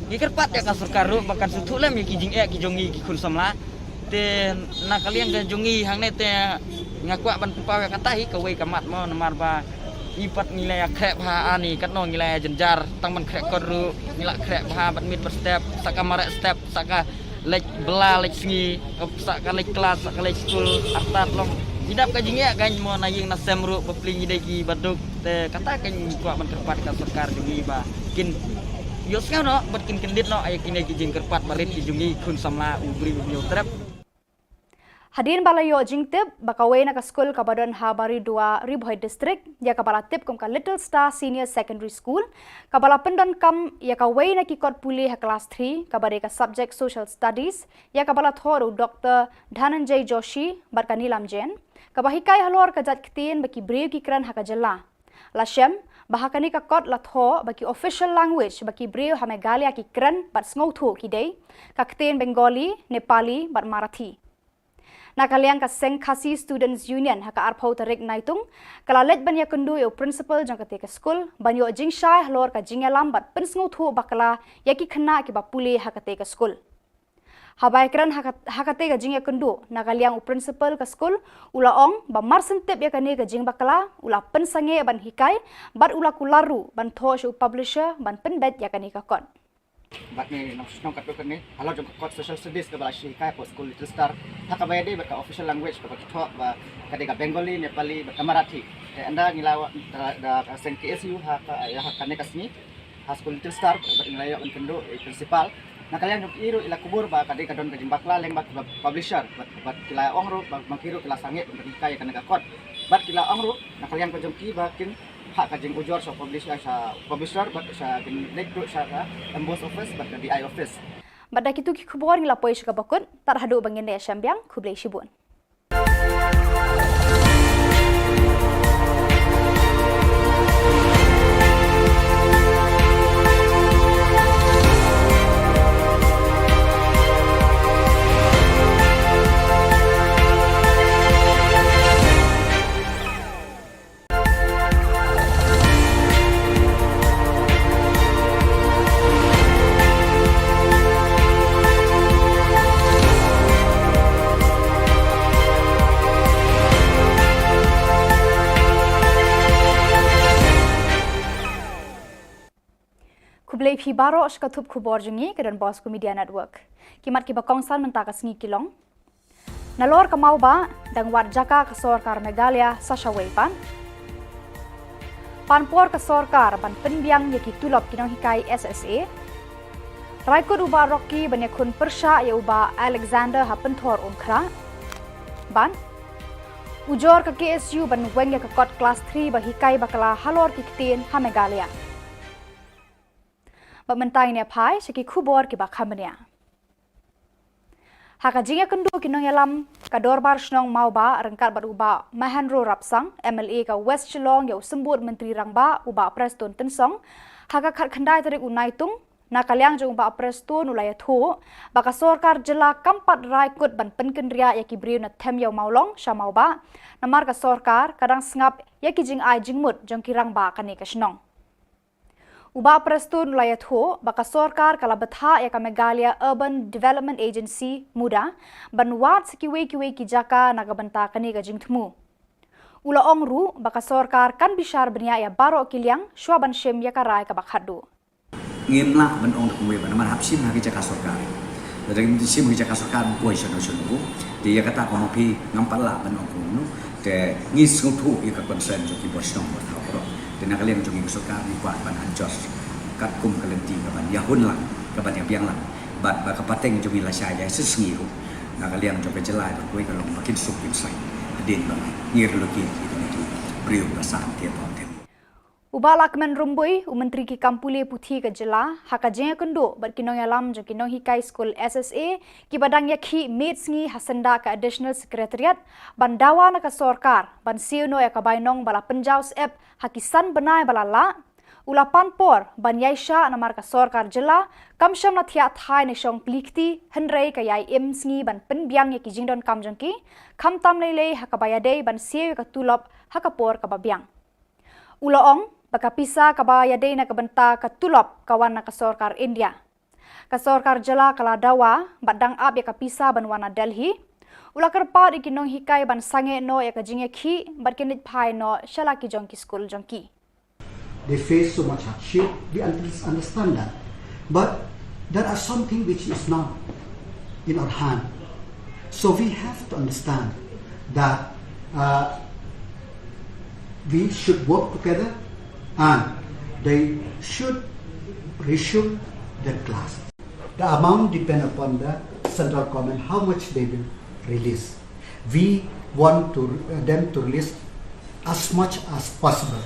ngi kyrpad ïa ka sorkar ruh ba kan sngewthuh lem ïa ki jingeh ki jong ngi ki khun samla. Te na ka liang ka jong ngi hangne te nga kwah ban pynpaw ïa kata hi kawei ka mat mo, namar ba ngi pat ngi la ïa khreh bha ani, katno ngi la ïa jynjar, tang ban khreh kot ruh ngi la khreh bha bad miet bad step, sa ka mareh step, sa ka leit bylla leit sngi, sa ka leit klas, sa ka leit skul, artat long ngi dap ka jingeh kan mo, na ïing na sem ruh bapli ngi dei kiba duk. Te kata kan kwah ban kyrpad ka sorkar jong ngi ba kin ïohsngew noh bad kin kyndit noh ïa kine ki jingkyrpad barit ki jong ngi khun samla u briew u hynñiew trep. Hadien ba la ïoh jingtip ba kawei na ka skul kaba don ha Baridua, Ri Bhoi District, ïa kaba la tip kum ka Little Star Senior Secondary School, kaba la pyndonkam ïa kawei na ki kot pule ha klas three, kaba dei ka subject Social Studies, ïa kaba la thoh da u Doctor Dhananjay Joshi bad ka Neelam Jain, kaba hikai halor ka jait ktien ba ki briew ki kren ha ka jylla. La shem ba ha kane ka kot la thoh ba ki official language ba ki briew ha Meghalaya ki kren bad sngewthuh ki dei ka ktien Bengali, Nepali bad Marathi. Na ka liang ka seng Khasi Students Union ha ka arphew tarik Naitung ka la leit ban ïakynduh ïa u principal jong katei ka skul ban ïoh jingshai halor ka jingïalam bad pynsngewthuh bakla ïa ki khynnah kiba pule ha katei ka skul. Haba ïakren ha ka, ha katei ka jingïakynduh, na ka liang u principal ka skul u la ong ba mar syn tip ïa kane ka jingbakla u la pynsangeh ban hikai bad u la kular ruh ban thoh sha u publisher ban pynbeit ïa kane ka kot. Bad ngi nang shnong katto katne halor jong ka kot Social Studies kaba la shu hikai hapoh skul Little Star, ha kaba ïadei bad ka official language kaba ki thoh ba ka dei ka Bengali, Nepali bad ka Marathi. Te ynda ngi la wan da, da ka seng K S U ha ka, ïa ha kane ka sngi ha skul Little Star bad ngi la ïoh ban kynduh ïa i principal. Na ka liang jong i ruh i la kubur ba ka dei ka don ka jingbakla lyngba ki publisher bad, bad ki la ong ruh ba, ba ki ruh ki la sangeh ban hikai ïa kane ka kot. Bad ki la ong ruh na ka liang ka jong ki ba kin phah ka jingujor sha publisher, sha publisher bad sha kin leit ruh sha ka M B O E's office bad ka D I office. Bad da kito ki khubor ngi la poi sha kaba kut, tad haduh ba ngin ïashem biang, khublei shibun. Khublei phi baroh sha ka thup khubor jong ngi ka Don Bosco Media Network. Ki mat kiba kongsan mynta ka sngi ki long: Nalor ka Mawbah, dang wad jaka ka sorkar Meghalaya sa shawei pat. Pan por ka sorkar ban pynbiang ïa ki tulop ki nonghikai S S A. Raikut u Bah Rocky ban ïakhun pyrshah ïa u Bah Alexander ha Pynthor Umkhrah. Bad ujor ka K S U ban weng ïa ka kot klas three ba hikai bakla halor ki ktien ha Meghalaya. Bad mynta ngin ïa phai sha ki khubor kiba kham bniah. Ha ka jingïakynduh ki nongïalam ka Dorbar Shnong Mawbah ryngkat bad u Bah Mahendra Rapsang, M L A ka West Shillong, ïa u Symbud Myntri Rangbah u Bah Prestone Tynsong, ha ka khatkhyndai tarik u Naitung, na ka liang jong u Bah Prestone u la ïathuh ba ka sorkar jylla kam pat raikut ban pynkynriah ïa ki briew na Them Ïew Mawlong sha Mawbah, namar ka sorkar ka dang sngap ïa ki jingai jingmut jong ki rangbah kane ka shnong. U Bah Prestone u la ïathuh ba ka sorkar ka la bthah ïa ka Meghalaya Urban Development Agency, MUDA, ban wad sha kiwei kiwei ki jaka na ka bynta kane ka jingthmu. U la ong ruh ba ka sorkar kan bishar bniah ïa baroh ki liang shuwa ban shim ïa ka rai kaba khatduh. Ngim lah ban ong da kumwei ba namar hap shim ha ki jaka sorkar. Lada ngim shim ha ki jaka sorkar, ngim poi shano shano. Te ïa kata ka maphi ngam pat lah ban ong kumno. Te ngi sngewthuh ïa ka concern jong ki bor shnong bor thaw baroh. Te na ka liang jong ngi ka sorkar ngi kwah ban adjust katkum ka lynti kaban ïahun lang, kaban ïabiang lang. Bad ba ka pateng jong ngi lashai ïa shisngi ruh, na ka liang jong ka jylla, ba kawei ka long ba kin suk kin saiñ hadien ba ngi relocate ïa kine ki briew ba san te ba te. U Bah Lahkmen Rymbui, u Myntri ki kam pule puthi ka jylla, ha ka jingïakynduh bad ki nongïalam jong ki nonghikai skul S S A kiba dang ïakhih miet sngi ha syndah ka Additional Secretariat, ban dawa na ka sorkar ban siew noh ïa ka bainong ba la pynjaw syep ha ki san bnai ba la lah, u la pan por ban ïaishah namar ka sorkar jylla kam shym la thiah thai ne shong plie kti, hynrei ka ïai im sngi ban pynbiang ïa ki jingdonkam jong ki, khamtam lei lei ha kaba ïadei ban siew ïa ka tulop ha ka por kaba biang. U la ong ba ka pisa kaba ïadei na ka bynta ka tulop ka wan na ka sorkar India. Ka sorkar jylla ka la dawa bad dang ap ïa ka pisa ban wan na Delhi. U la kyrpad ïa ki nonghikai ban sangeh noh ïa ka jingïakhih bad kin leit phai noh sha la ki jong ki skul jong ki. They face so much hardship, we un- understand that. But there are something which is not in our hand. So we have to understand that uh, we should work together and they should resume their class. The amount depend upon the central government, how much they will release. We want to, uh, them to release as much as possible.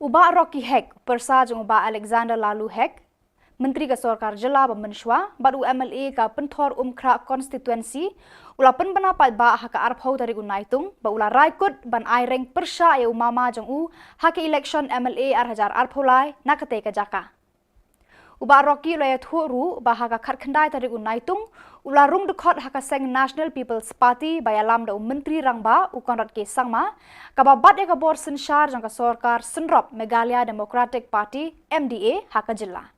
U Bah Rocky Hek, pyrsa jong u Bah Alexander Lalu Hek, Myntri ka sorkar jylla ba mynshuwa, bad u M L A ka Pynthor Umkhrah constituency, u la pynbna paidbah ha ka arphew tarik u Naitung, ba u la rai kut ban ai reng pyrshah ïa u mama jong u ha ka election M L A ar hajar arphew lai na katei ka jaka. U Bah Rocky u la ïathuh ruh ba ha ka khatkhyndai tarik u Naitung, u la rung dkhot ha ka seng National People's Party ba ïalam da u Myntri Rangbah u Conrad K Sangma, kaba bat ïa ka bor synshar jong ka sorkar synrop Meghalaya Democratic Party, M D A, ha ka jylla.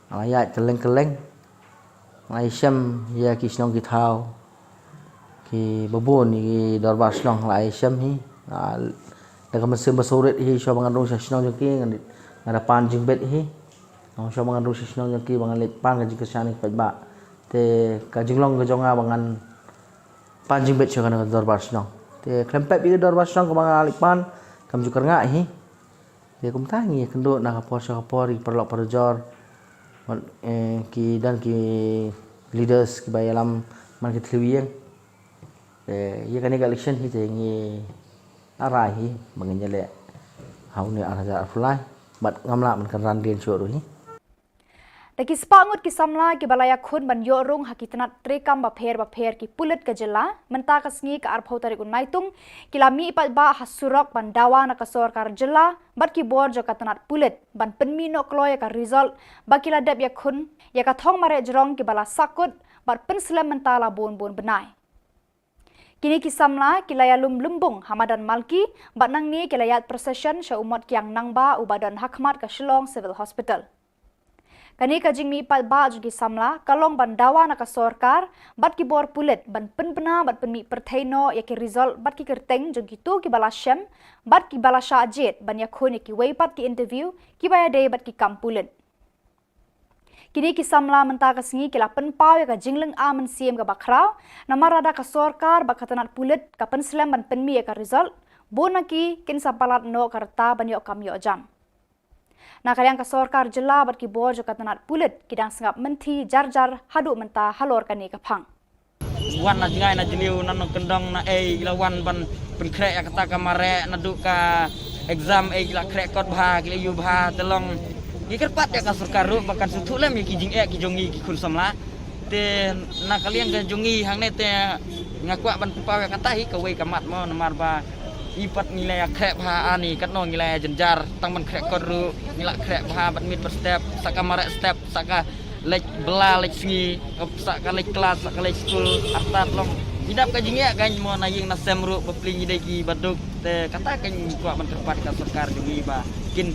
Nga ïaid kylleng kylleng, nga ïashem ïa ki shnong ki thaw, ki babun ki dorbar shnong la ïashem hi. Nga, da ka mynsiem ba sawrit hi, shuwa ba ngan rung sha shnong jong ki, nga, nga da pan jingbit hi. Nga, shuwa ba ngan rung sha shnong jong ki, ba ngan leit pan ka jingkyrshan ïa ki paidbah. Te ka jinglong ka jong nga ba ngan pan jingbit sha kane ka dorbar shnong. Te khlem pep ïa ka dorbar shnong kaba nga leit pan, kam ju kyrngah hi. Te kumta ngi ïakynduh na ka por sha ka por, ki paralok parajor, eh, ki don ki leaders kiba ïalam man ki thliew ïing. Te ïa kane ka election hi te ngi la rai hi ba ngin ïaleh ha une u ar hajar arphew lai. Bad ngam lah ban kynran dien shuh ruh hi. Da ki spah ngut ki samla kiba la ïakhun ban ïoh rung ha ki tnat treikam bapher bapher ki pulit ka jylla, mynta ka sngi ka arphew tarik u Naitung, ki la mih paidbah ha surok ban dawa na ka sorkar jylla bad ki bor jong ka tnat pulit ban pynmih noh kloi ïa ka result ba ki la dep ïakhun ïa ka thong mareh jrong kiba la sahkut bad pynslem mynta la bun bun bnai. Kine ki samla ki la ïalum lymbung ha madan Malki, bad nangne ki la ïaid procession sha u mot kiang nangbah uba don ha khmat ka Shillong Civil Hospital. Kane ka jingmih paidbah jong ki samla ka long ban dawa na ka sorkar bad ki bor pulit ban pynbna bad pynmih pyrthei noh ïa ki result bad ki kyrteng jong kito kiba la shem bad kiba la shah jied ban ïakhun ïa kiwei pat ki interview kiba ïadei bad ki kam pulit. Kine ki samla mynta ka sngi ki la pynpaw ïa ka jinglynga mynsiem kaba khraw, namar lada ka sorkar bad ka tnat pulit ka pynslem ban pynmih ïa ka result, bun na ki kin sa palat noh ka rta ban ïoh kam ïoh jam. Na ka liang ka sorkar jylla bad ki bor jong ka tnat pulit ki dang sngap mynthi jar jar haduh mynta halor kane ka phang. Wan na jngai na jylliew na nongkyndong na ei ki la wan ban pynkhreh ïa kata ka mareh naduh ka exam ei ki la khreh kot bha ki la ïoh bha te long. Ngi kyrpad ïa ka sorkar ruh ba kan sngewthuh lem ïa ki jingeh ki jong ngi ki khun samla. Te na ka liang ka jong ngi hangne te nga kwah ban pynpaw ïa kata hi kawei ka mat mo namar ba i pat ngi la ïa khreh bha ani katno ngi la ïa jynjar tang ban khreh kot ruh ngi la khreh bha bad miet bad step sa ka mareh step sa ka leit bla leit sngi sa ka leit klas sa ka leit skul artat long i dap ka jingeh ka mo na ïing na sem ruh ba pli ngi dei ki baduk te kata ka ngi kwah ban kyrpad ka sorkar jong ngi ba kin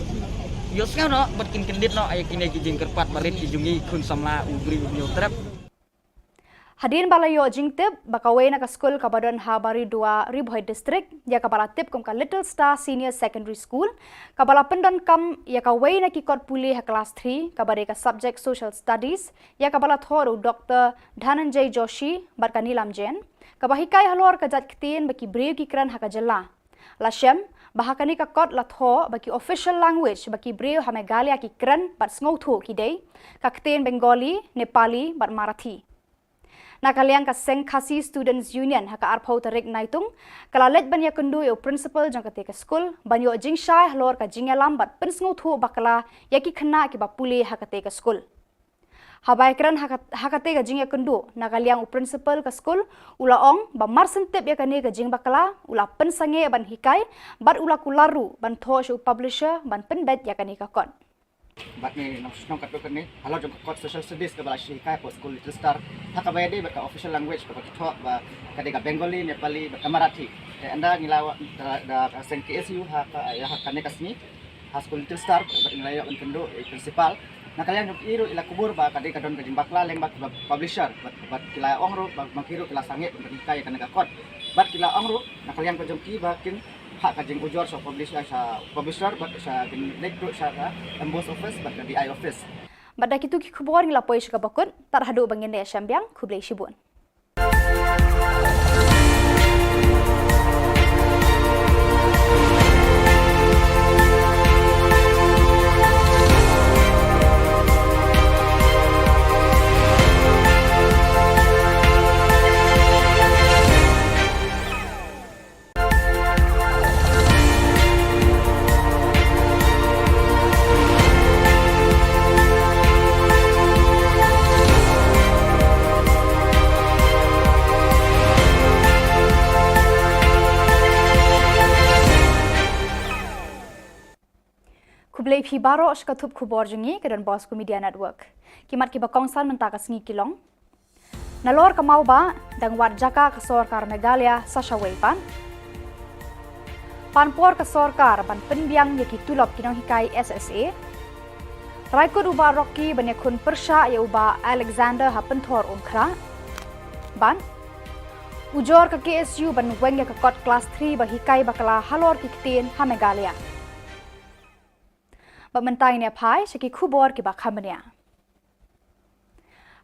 ïohsngew noh bad kin kyndit noh ïa kine ki jingkyrpad barit ki jong ngi khun samla u briew u ñiew trep. Hadien ba la ïoh jingtip ba kawei na ka skul kaba don ha Baridua, Ri Bhoi District, ïa kaba la tip kum ka Little Star Senior Secondary School, kaba la pyndonkam ïa kawei na ki kot pule ha klas three, kaba dei ka subject Social Studies, ïa kaba la thoh da u Doktor Dhananjay Joshi bad ka Neelam Jain, kaba hikai halor ka jait ktien ba ki briew ki kren ha ka jylla. La shem ba ha kane ka kot la thoh ba ki official language ba ki briew ha Meghalaya ki kren bad sngewthuh ki dei ka ktien Bengali, Nepali bad Marathi. Na ka liang ka seng Khasi Students Union ha ka arphew tarik Naitung ka la leit ban ïakynduh ïa u principal jong kata ka skul ban ïoh jingshai halor ka jingïalam bad pynsngewthuh bakla ïa ki khynnah kiba pule ha kata ka skul. Haba ïakren ha ka, ha kata ka jingïakynduh na ka liang u principal ka skul u la ong ba mar shen tip ïa kane ka jingbakla u la pynsangeh ban hikai bad u la kular ruh ban thoh sha u publisher ban pynbeit ïa kane ka kot. Bad ngi nang shnong katto katne halor jong ka kot Social Studies kaba la shu hikai hapoh skul Little Star ha kaba ïadei bad ka official language kaba ki thoh ba ka dei ka Bengali, Nepali bad ka Marathi. Te ynda ngi la wan da, da ka seng K S U ha ka, ïa ha kane ka sngi ha skul Little Star bad ngi la ïoh ban kynduh ïa i principal. Na ka liang jong ki ruh i la kubur ba ka dei ka don ka jingbakla lyngba ki publisher bad, bad ki la ong ruh ba, ba ki ruh ki la sangeh ban pynhikai ïa kane ka kot. Bad ki la ong ruh na ka liang ka jong ki ba kin phah ka jingujor sha publisher, sha publisher bad sha kin leit ruh sha ka M B O S office bad ka D I office. Bad da kitu ki khubor ngi la poi sha kaba kut, tad haduh ba ngin ïashem biang, khublei shibun. Khublei phi baroh sha ka thup khubor jong ngi ka Don Bosco Media Network. Ki mat kiba kongsan mynta ka sngi ki long. Nalor ka Mawbah, dang wad jaka ka sorkar Meghalaya sa shawei pat. Pan por ka sorkar ban pynbiang ïa ki tulop ki nonghikai S S A. Rai kut u Bah Rocky ban ïakhun pyrshah ïa u Bah Alexander ha Pynthor Umkhrah. Bad ujor ka K S U ban weng ïa ka kot klas three ba hikai bakla halor ki ktien ha Meghalaya. Bad mynta ngin ïa phai sha ki khubor kiba kham bniah.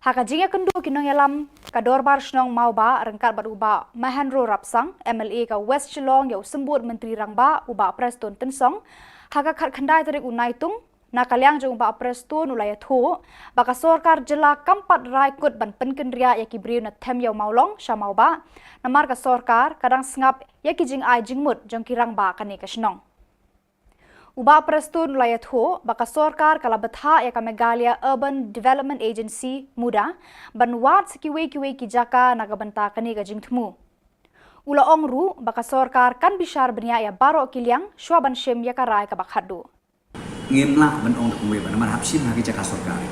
Ha ka jingïakynduh ki nongïalam ka Dorbar Shnong Mawbah ryngkat bad u Bah Mahendro Rapsang, M L A ka West Shillong ïa u Symbud Myntri Rangbah u Bah Prestone Tynsong, ha ka khatkhyndai tarik u Naitung, na ka liang jong u Bah Prestone u la ïathuh ba ka sorkar jylla kam pat rai kut ban pynkynriah ïa ki briew na them ïew Mawlong sha Mawbah, namar ka sorkar ka dang sngap ïa ki jingai jingmut jong ki rangbah kane ka shnong. U Bah Prestone u la ïathuh ba ka sorkar ka la bthah ïa ka Meghalaya Urban Development Agency, MUDA, ban wad sa kiwei kiwei ki jaka na ka bynta kane ka jingthmu. U la ong ruh ba ka sorkar kan bishar bniah ïa baroh ki liang shuwa ban shim ïa ka rai kaba khatduh. Ngim lah ban ong da kumwei ba namar hap shim ha ki jaka sorkar.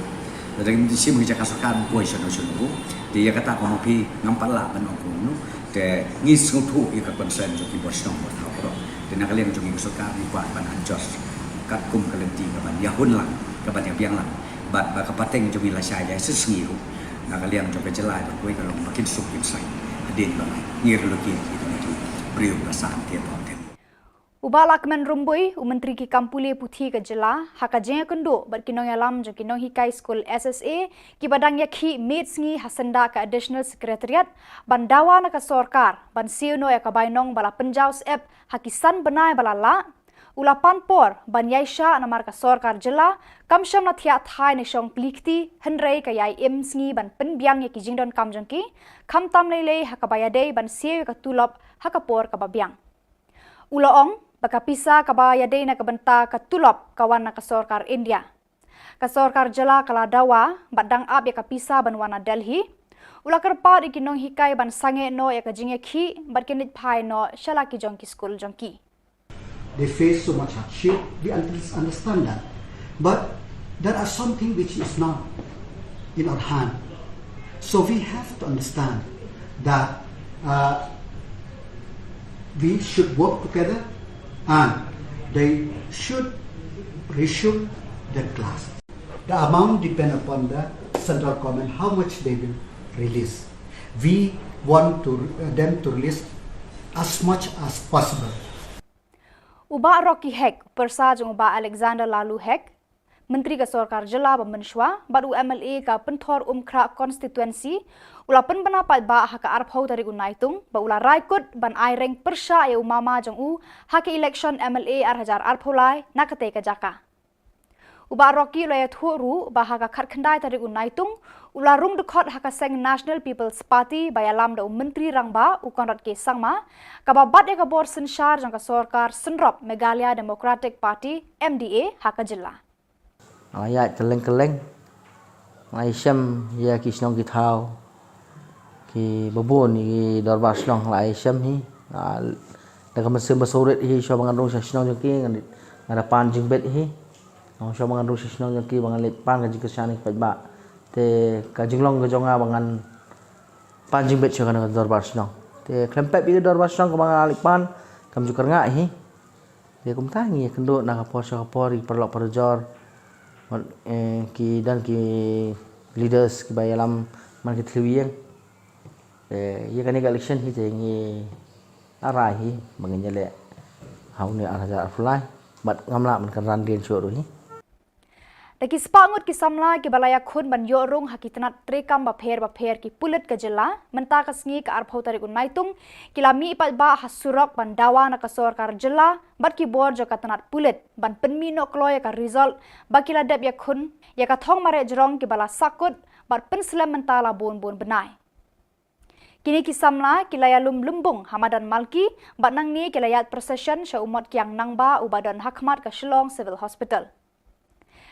Lada ngim shim ha ki jaka sorkar, ngim poi shano shano ruh. Te ïa kata kumno phi ngam pat lah ban ong kumno. Te ngi sngewthuh ïa ka concern jong ki bor shnong bor thaw baroh. Te na ka liang jong ngi ka sorkar ngi kwah ban adjust katkum ka lynti kaban ïahun lang, kaban ïabiang lang. Bad ba ka pateng jong ngi lashai ïa shisngi ruh. Na ka liang jong ka jylla ba kawei ka long ba kin suk kin sai. Hadien ba ngi relocate ïa kine ki briew ba san te ba te. U Bah Lahkmen Rymbui, u Myntri ki kam pule puthi ka jylla, ha ka jingïakynduh bad ki nongïalam jong ki nonghikai skul S S A, kiba dang ïakhih miet sngi ha syndah ka Additional Secretariat, ban dawa na ka sorkar ban siew noh ïa ka bainong ba la pynjaw syep ha ki san bnai ba la lah, u la pan por ban ïaishah namar ka sorkar jylla kam shym la thiah thai ne shong plie kti, hynrei ka ïai im sngi ban pynbiang ïa ki jingdonkam jong ki, khamtam lei lei ha kaba ïadei ban siew ïa ka tulop ha ka por kaba biang. U la ong ba ka pisa kaba ïadei na ka bynta ka tulop ka wan na ka sorkar India. Ka sorkar jylla ka la dawa bad dang ap ïa ka pisa ban wan na Delhi. U la kyrpad ïa ki nonghikai ban sangeh noh ïa ka jingïakhih bad kin leit phai noh sha la ki jong ki skul jong ki. They face so much hardship. We un- understand that. But there are something which is not in our hand. So we have to understand that uh, we should work together and they should resume their class. The amount depend upon the central government, how much they will release. We want to, uh, them to release as much as possible. U Bah Rocky Hek, pyrsa jong u Bah Alexander Laloo Hek, Myntri ka sorkar jylla ba mynshwa bad u M L A ka Pynthorumkhrah Constituency, u la pynbna paidbah ha ka arphew tarik u Naitung ba u la rai kut ban ai reng pyrshah ïa u mama jong u ha ka election M L A ar hajar arphew lai na katei ka jaka. U Bah Rocky u la ïathuh ruh ba ha ka khatkhyndai tarik u Naitung u la rung dkhot ha ka seng National People's Party ba ïalam da u Myntri Rangbah u Conrad K Sangma, kaba bat ïa ka bor synshar jong ka sorkar synrop Meghalaya Democratic Party, M D A, ha ka jylla. Nga la ïaid kylleng kylleng, nga la ïashem ïa ki shnong ki thaw kiba bun, ïa ki dorbar shnong nga la ïashem hi. Nga, da ka mynsiem ba sawrit hi, shuwa ba ngan rung sha shnong jong ki, nga, nga da pan jingbit hi. Nga, shuwa ba ngan rung sha shnong jong ki ba ngan leit pan ka jingkyrshan ïa ki paidbah. Te ka jinglong ka jong nga ba ngan pan jingbit sha kane ka dorbar shnong. Te khlem pep ïa ka dorbar shnong kaba nga la leit pan, kam ju kyrngah hi. Te kumta ngi ïakynduh na ka por sha ka por, ïa ki paralok parajor, eh, ki don ki leaders kiba ïalam man ki thliew ïing. Te ïa kane ka election hi te ngi la rai hi ba ngin ïaleh ha une ar hajar arphew lai bad ngam lah ban kynran dien shuh ruh hi. Da ki spah ngut ki samla kiba la ïakhun ban ïoh rung ha ki tnat treikam bapher bapher ki pulit ka jylla, mynta ka sngi ka arphew tarik u Naitung, ki la mih paidbah ha surok ban dawa na ka sorkar jylla bad ki bor jong ka tnat pulit ban pynmih noh kloi ïa ka result ba ki la dep ïakhun ïa ka thong mareh jrong kiba la sahkut bad pynslem mynta la bun bun bnai. Kine ki samla ki la ïalum lymbung ha madan Malki bad nangne ki la ïaid procession sha u mot kiang nangbah uba don ha khmat ka Shillong Civil Hospital.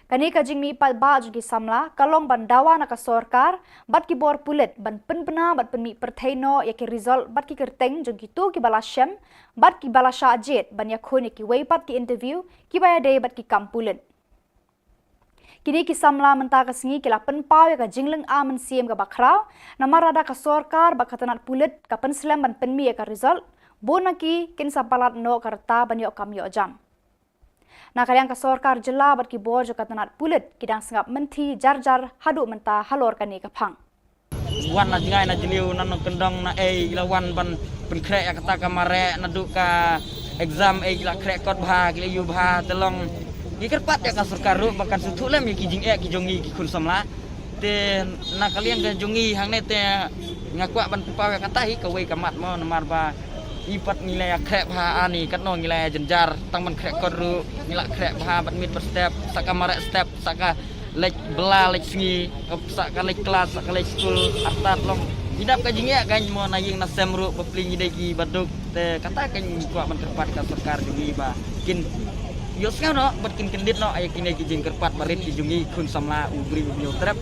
Kane ka jingmih paidbah jong ki samla ka long ban dawa na ka sorkar bad ki bor pulit ban pynbna bad pynmih pyrthei noh ïa ki result bad ki kyrteng jong kito kiba la shem bad kiba la shah jied ban ïakhun ïa kiwei pat ki interview kiba ïadei bad ki kam pulit. Kine ki samla mynta ka sngi ki la pynpaw ïa ka jinglynga mynsiem kaba khraw namar lada ka sorkar bad ka tnat pulit ka pynslem ban pynmih ïa ka result, bun na ki kin sa palat noh ka rta ban ïoh kam ïoh jam. Na ka liang ka sorkar jylla bad ki bor jong ka tnat pulit ki dang sngap mynthi jar jar haduh mynta halor kane ka phang. Wan na jngai na jylliew na nongkyndong na ei, ki la wan ban pynkhreh ïa kata ka mareh naduh ka exam, ei, ki la khreh kot bha, ki la ïoh bha. Te long ngi kyrpad ïa ka sorkar ruh ba kan sngewthuh lem ïa ki jingeh ki jong ngi ki khun samla. Te na ka liang ka jong ngi hangne te nga kwah ban pynpaw ïa kata hi kawei ka mat mo, namar ba ngi pat ngi la ïa khreh bha, ani katno ngi la ïa jynjar, tang ban khreh kot ruh ngi la khreh bha bad miet bad step, sa ka mareh step, sa ka leit bylla leit sngi, sa ka leit klas, sa ka leit skul, artat long. Ngi dap ka jingeh ka mo na ïing na sem ruh bapli ngi dei kiba duk. Te kata ka ngi kwah ban kyrpad ka sorkar jong ngi ba kin ïohsngew noh bad kin kyndit noh ïa kine ki jingkyrpad barit ki jong ngi khun samla u briew u hynñiew trep.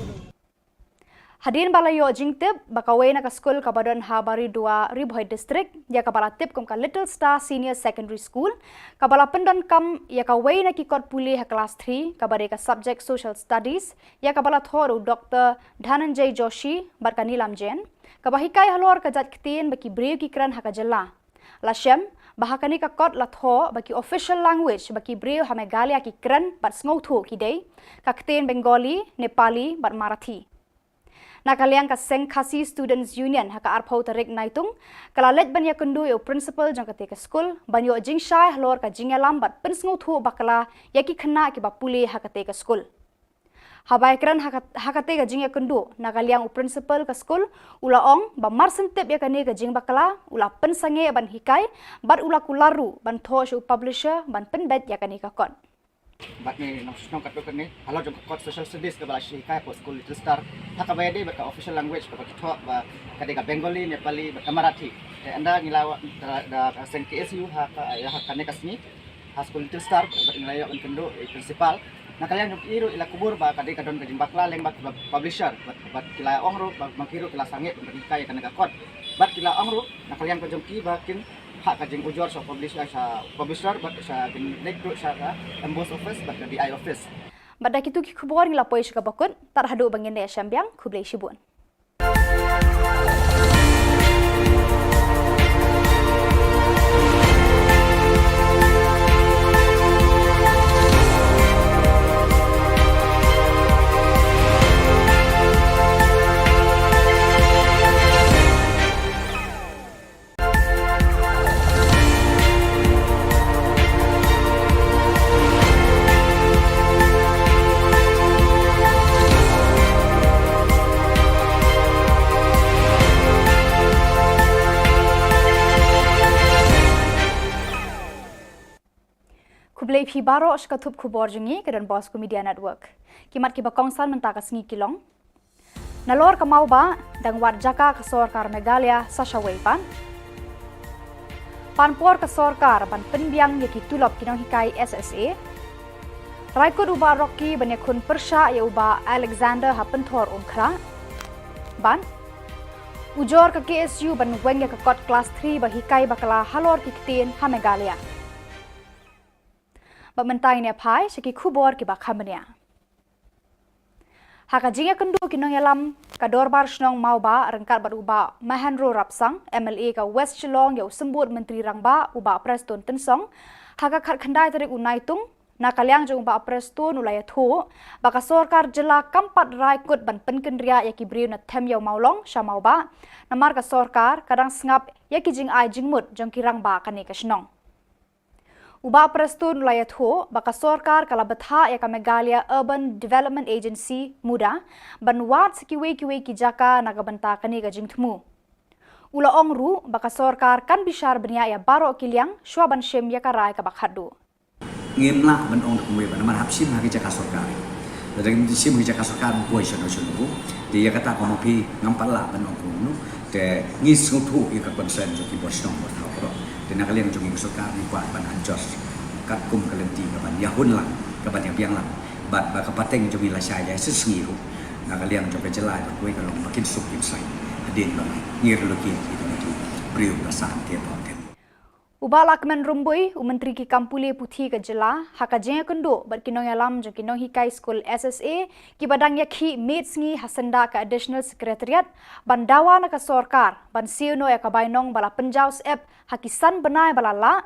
Hadien ba la ïoh jingtip ba kawei na ka skul kaba don ha Baridua, Ri Bhoi District, ïa kaba la tip kum ka Little Star Senior Secondary School, kaba la pyndonkam ïa kawei na ki kot pule ha klas three, kaba dei ka subject Social Studies, ïa kaba la thoh da u Doctor Dhananjay Joshi bad ka Neelam Jain, kaba hikai halor ka jait ktien ba ki briew ki kren ha ka jylla. La shem ba ha kane ka kot la thoh ba ki official language ba ki briew ha Meghalaya ki kren bad sngewthuh ki dei ka ktien Bengali, Nepali bad Marathi. Na ka liang ka Seng Khasi Students Union ha ka arphew tarik Naitung, ka la leit ban ïakynduh ïa u principal jong katei ka skul, ban ïoh jingshai halor ka jingïalam bad pynsngewthuh bakla ïa ki khynnah kiba pule ha katei ka skul. Haba ïakren ha ka, ha katei ka jingïakynduh, na ka liang u principal ka skul, u la ong, ba mar shen tip ïa kane ka jingbakla, u la pynsangeh ban hikai, bad u la kular ruh, ban thoh sha u publisher, ban pynbeit ïa kane ka kot. Bad ngi nang shu shnong katto katne, halor jong ka kot social studies kaba la shu hikai hapoh skul Little Star. Ha kaba ïadei bad ka official language kaba ki thoh ba ka dei ka Bengali, Nepali, bad ka Marathi. Te ynda ngi la wan da, da ka seng K S U ha ka, ïa ha kane ka sngi. Ha skul Little Star, bad ngi la ïoh ban kynduh ïa i principal. Na ka liang jong ki ruh i la kubur ba ka dei ka don ka jingbakla lyngba ki publisher, bad, bad ki la ong ruh ba, ba ki ruh ki la sangeh ban hikai ïa kane ka kot. Bad ki la ong ruh, na ka liang ka jong ki ba kin phah ka jingujor sha publisher, sha publisher, bad sha kin leit ruh sha ka M B O S office, bad ka D I office. Bad da kitu ki khubor ngi la poi sha kaba kut, tad haduh ban ngin ïashem biang, khublei shibun. Khublei phi baroh sha ka thup khubor jong ngi ka Don Bosco Media Network. Ki mat kiba kongsan mynta ka sngi ki long. Nalor ka Mawbah, dang wad jaka ka sorkar Meghalaya sa shawei pat. Pan por ka sorkar ban pynbiang ïa ki tulop ki nonghikai S S A. Rai kut u Bah Rocky ban ïakhun pyrshah ïa u Bah Alexander ha Pynthor Umkhrah. Bad ujor ka K S U ban weng ïa ka kot klas three ba hikai bakla halor ki ktien ha Meghalaya. Bad mynta ngin ïa phai sha ki khubor kiba kham bniah. Ha ka jingïakynduh ki nongïalam ka Dorbar Shnong Mawbah ryngkat bad u Bah Mahendra Rapsang, M L A ka West Shillong, ïa u Symbud Myntri Rangbah u Bah Prestone Tynsong, ha ka khatkhyndai tarik u Naitung, na ka liang jong u Bah Prestone u la ïathuh ba ka sorkar jylla kam pat rai kut ban pynkynriah ïa ki briew na Them Ïew Mawlong sha Mawbah, namar ka sorkar ka dang sngap ïa ki jingai jingmut jong ki rangbah kane ka shnong. U Bah Prestone u la ïathuh ba ka sorkar ka la bthah ïa ka Meghalaya Urban Development Agency, MUDA, ban wad sa kiwei kiwei ki jaka na ka bynta kane ka jingthmu. U la ong ruh ba ka sorkar kan bishar bniah ïa baroh ki liang shuwa ban shim ïa ka rai kaba khatduh. Ngim lah ban ong da kumwei ba namar hap shim ha ki jaka sorkar. Lada ngim shim ha ki jaka sorkar, ngim poi shano shano ruh. Te ïa kata ka maphi ngam pat lah ban ong kumno. Te ngi sngewthuh ïa ka concern jong ki bor shnong bor thaw baroh. Te na ka liang jong ngi ka sorkar ngi kwah ban adjust katkum ka lynti kaban ïahun lang, kaban ïabiang lang. Bad ba ka pateng jong ngi lashai ïa shi sngi ruh. Na ka liang jong ka jylla ba kawei ka long ba kin suk kin sai. Hadien ba ngi relocate ïa kine ki briew ba san te ba te. U Bah Lahkmen Rymbui, u Myntri ki kam pule puthi ka jylla, ha ka jingïakynduh bad ki nongïalam jong ki nonghikai skul S S A, kiba dang ïakhih miet sngi ha syndah ka Additional Secretariat, ban dawa na ka sorkar ban siew noh ïa ka bainong ba la pynjaw syep ha ki san bnai ba la lah,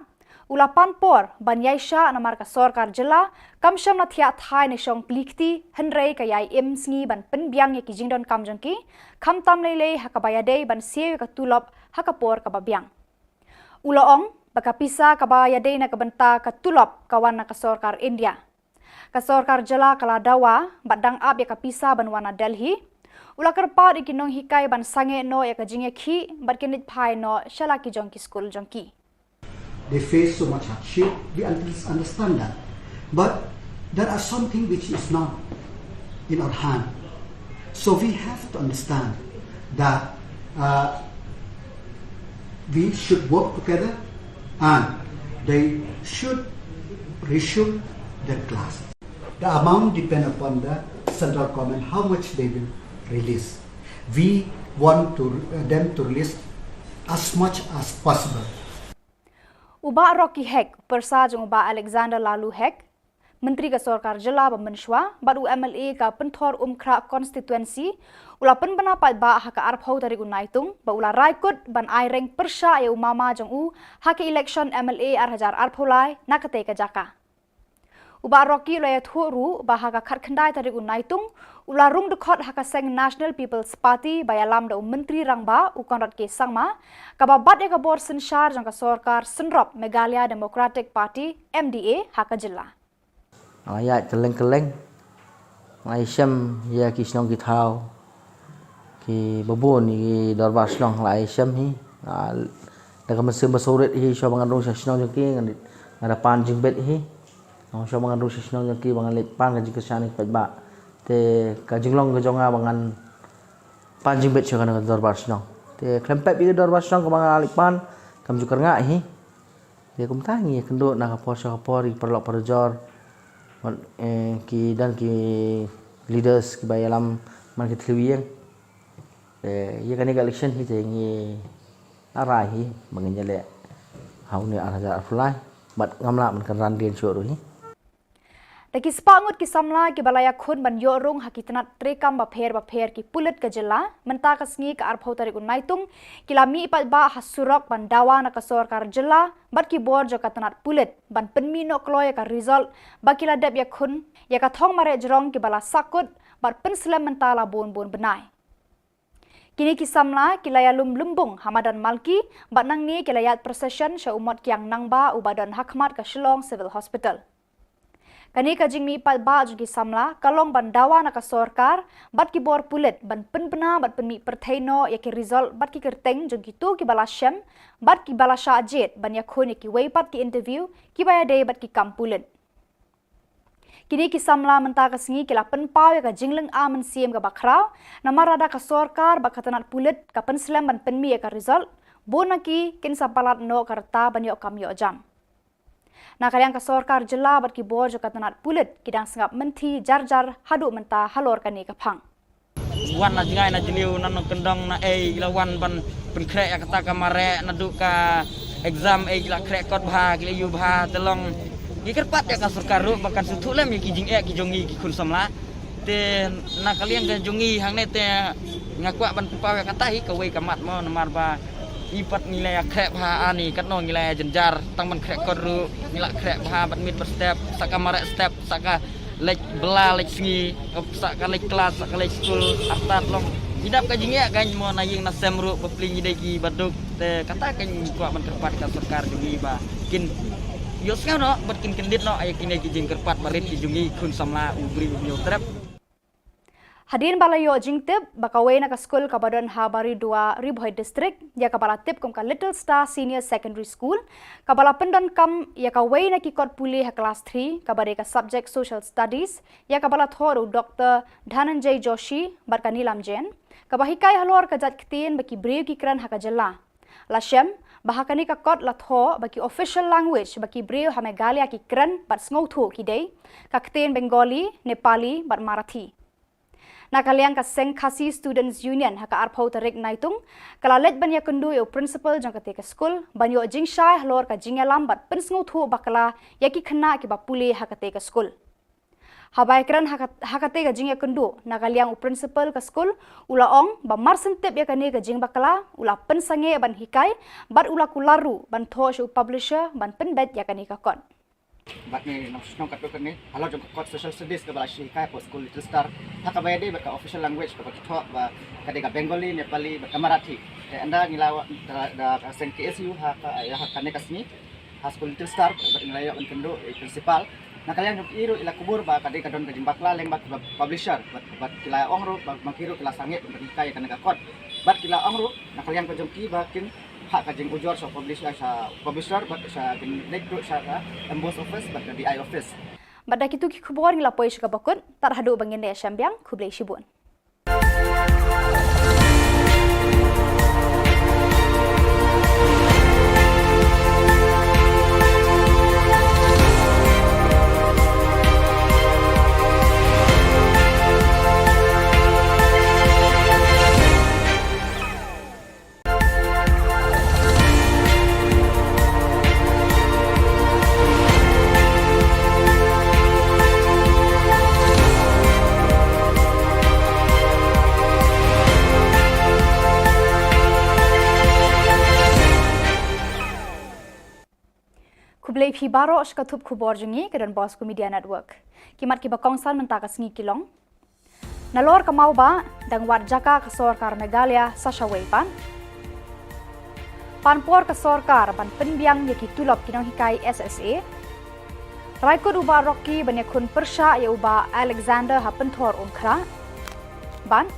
u la pan por ban ïaishah namar ka sorkar jylla kam shym la thiah thai ne shong plie kti, hynrei ka ïai im sngi ban pynbiang ïa ki jingdonkam jong ki, khamtam lei lei ha kaba ïadei ban siew ïa ka tulop ha ka por kaba biang. U la ong ba ka pisa kaba ïadei na ka bynta ka tulop ka wan na ka sorkar India. Ka sorkar jylla ka la dawa bad dang ap ïa ka pisa ban wan na Delhi. U la kyrpad ïa ki nonghikai ban sangeh noh ïa ka jingïakhih bad kin leit phai noh sha la ki jong ki skul jong ki. They face so much hardship. We un-, understand that. But there are something which is not in our hand. So we have to understand that, uh, we should work together and they should resume their class. The amount depend upon the central government, how much they will release. We want to, uh, them to release as much as possible. U Bah Rocky Hek, pyrsa jong u Bah Alexander Laloo Hek, Myntri ka sorkar jylla ba mynshuwa, bad u M L A ka Pynthor Umkhrah constituency, u la pynbna paidbah ha ka arphew tarik u Naitung, ba u la rai kut ban ai reng pyrshah ïa u mama jong u ha ka election M L A ar hajar arphew lai na katei ka jaka. U Bah Rocky u la ïathuh ruh ba ha ka khatkhyndai tarik u Naitung u la rung dkhot ha ka seng National People's Party ba ïalam da u Myntri Rangbah u Conrad K Sangma, kaba bat ïa ka bor synshar jong ka sorkar synrop Meghalaya Democratic Party, M D A, ha ka jylla. Nga ïaid kylleng kylleng, nga ïashem ïa ki shnong ki thaw, ki babun ki dorbar shnong la ïashem hi. Nga da ka mynsiem ba sawrit hi, shuwa ba ngan rung sha shnong jong ki, nga da pan jingbit hi. Nga shuwa ba ngan rung sha shnong jong ki ba ngan leit pan ka jingkyrshan ki paidbah. Te ka jinglong ka jong nga ba ngan pan jingbit sha kane ka dorbar shnong. Te khlem pep ïa ka dorbar shnong kaba nga leit pan, kam ju kyrngah hi. Te kumta ngi ïakynduh na ka por sha ka por ïa ki paralok parajor, eh, ki don ki leaders kiba ïalam man ki thliew ïing. Te ïa kane ka election hi te ngi la rai hi ba ngin ïaleh ha une ar hajar arphew lai bad ngam lah ban kynran dien shuh ruh hi. Da ki spah ngut ki samla kiba la ïakhun ban ïoh rung ha ki tnat treikam bapher bapher ki pulit ka jylla, mynta ka sngi ka arphew tarik u Naitung, ki la mih paidbah ha surok ban dawa na ka sorkar jylla bad ki bor jong ka tnat pulit ban pynmih noh kloi ïa ka result ba ki la dep ïakhun ïa ka thong mareh jrong kiba la sahkut bad pynslem mynta la bun bun bnai. Kine ki samla ki la ïalum lymbung ha madan Malki bad nangne ki la ïaid procession sha u mot kiang nangbah uba don ha khmat ka Shillong Civil Hospital. Kane ka jingmih paidbah jong ki samla ka long ban dawa na ka sorkar bad ki bor pulit ban pynbna bad pynmih pyrthei noh ïa ki result bad ki kyrteng jong kito kiba la shem bad kiba la shah jied ban ïakhun ïa kiwei pat ki interview kiba ïadei bad ki kam pulit. Kine ki samla mynta ka sngi ki la pynpaw ïa ka jinglynga mynsiem kaba khraw namar lada ka sorkar bad ka tnat pulit ka pynslem ban pynmih ïa ka result, bun na ki kin sa palat noh ka rta ban ïoh kam ïoh jam. Na ka liang ka sorkar jylla bad ki bor jong ka tnat pulit ki dang sngap mynthi jar jar haduh mynta halor kane ka phang. Wan na jngai na jylliew, na nongkyndong, na ei, ki la wan ban pynkhreh ïa kata ka mareh, naduh ka exam ei ki la khreh kot bha, ki la ïoh bha, te long ngi kyrpad ïa ka sorkar ruh ba kan sngewthuh lem ïa ki jingeh ki jong ngi ki khun samla. Te na ka liang ka jong ngi hangne te nga kwah ban pynpaw ïa kata hi kawei ka mat mo, namar ba i pat ngi la ïa khreh bha ani, katno ngi la ïa jynjar, tang ban khreh kot ruh ngi la khreh bha, bad miet bad step, sa ka mareh step, sa ka leit bylla leit sngi, sa ka leit klas, sa ka leit skul, artat long ngi dap ka jingeh ka mo, na ïing na sem ruh bapli ngi dei kiba duk. Te kata ka ngi kwah ban kyrpad ka sorkar jong ngi ba kin ïohsngew noh bad kin kyndit noh ïa kine ki jingkyrpad barit ki jong ngi khun samla u briew u hynñiew trep. Hadien ba la ïoh jingtip ba kawei na ka skul kaba don ha Baridua, Ri Bhoi District, ïa kaba la tip kum ka Little Star Senior Secondary School, kaba la pyndonkam ïa kawei na ki kot pule ha klas three, kaba dei ka subject Social Studies, ïa kaba la thoh da u Doktor Dhananjay Joshi bad ka Neelam Jain, kaba hikai halor ka jait ktien ba ki briew ki kren ha ka jylla. La shem ba ha kane ka kot la thoh ba ki official language ba ki briew ha Meghalaya ki kren bad sngewthuh ki dei ka ktien Bengali, Nepali bad Marathi. Na ka liang ka seng Khasi Students Union ha ka arphew tarik Naitung ka la leit ban ïakynduh ïa u principal jong kata ka skul ban ïoh jingshai halor ka jingïalam bad pynsngewthuh bakla ïa ki khynnah kiba pule ha kata ka skul. Haba ïakren ha ka, ha kata ka jingïakynduh, na ka liang u principal ka skul u la ong ba mar shen tip ïa kane ka jingbakla u la pynsangeh ban hikai bad u la kular ruh ban thoh sha u publisher ban pynbeit ïa kane ka kot. Bad ngi nang shnong katto katne halor jong ka kot Social Studies kaba la shu hikai hapoh skul Little Star, ha kaba ïadei bad ka official language kaba ki thoh ba ka dei ka Bengali, Nepali bad ka Marathi. Te ynda ngi la wan da, da ka seng K S U ha ka, ïa ha kane ka sngi ha skul Little Star bad ngi la ïoh ban kynduh ïa i principal. Na ka liang jong ki ruh i la kubur ba ka dei ka don ka jingbakla lyngba ki publisher bad, bad ki la ong ruh ba, ba ki ruh ki la sangeh ban hikai ïa kane ka kot. Bad ki la ong ruh na ka liang ka jong ki ba kin phah ka jingujor sha publisher, sha publisher bad sha kin leit ruh sha ka M B O S office bad ka D I office. Bad da kito ki khubor ngi la poi sha kaba kut, tad haduh ba ngin ïashem biang, khublei shibun. Ki baroh sha ka thup khubor jong ngi ka Don Bosco Media Network. Ki mat kiba kongsan mynta ka sngi ki long: Nalor ka Mawbah, dang wad jaka ka sorkar Meghalaya sa shawei pat. Pan por ka sorkar ban pynbiang ïa ki tulop ki nonghikai S S A. Rai kut u Bah Rocky ban ïakhun pyrshah ïa u Bah Alexander ha Pynthorumkhrah. Bad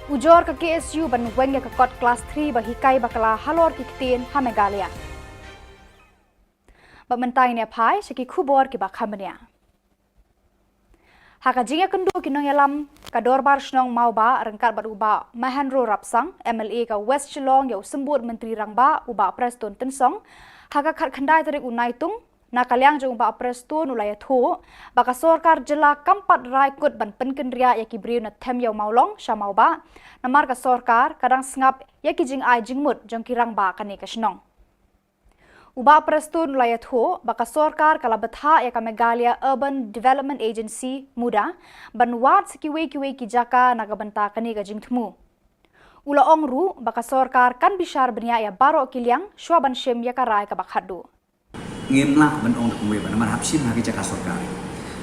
ujor ka K S U ban weng ïa ka kot klas three ba hikai bakla halor ki ktien ha Meghalaya. Bad mynta ngin ïa phai sha ki khubor kiba kham bniah. Ha ka jingïakynduh ki nongïalam ka Dorbar Shnong Mawbah ryngkat bad u Bah Mahendra Rapsang, M L A ka West Shillong, ïa u Symbud Myntri Rangbah u Bah Prestone Tynsong, ha ka khatkhyndai tarik u Naitung, na ka liang jong u Bah Prestone u la ïathuh ba ka sorkar jylla kam pat rai kut ban pynkynriah ïa ki briew na Them Ïew Mawlong sha Mawbah, namar ka sorkar ka dang sngap ïa ki jingai jingmut jong ki rangbah kane ka shnong. U Bah Prestone u la ïathuh ba ka sorkar ka la bthah ïa ka Meghalaya Urban Development Agency, MUDA, ban wad sa kiwei kiwei ki jaka na ka bynta kane ka jingthmu. U la ong ruh ba ka sorkar kan bishar bniah ïa baroh ki liang shuwa ban shim ïa ka rai kaba khatduh. Ngim lah ban ong da kumwei ba namar hap shim ha ki jaka sorkar.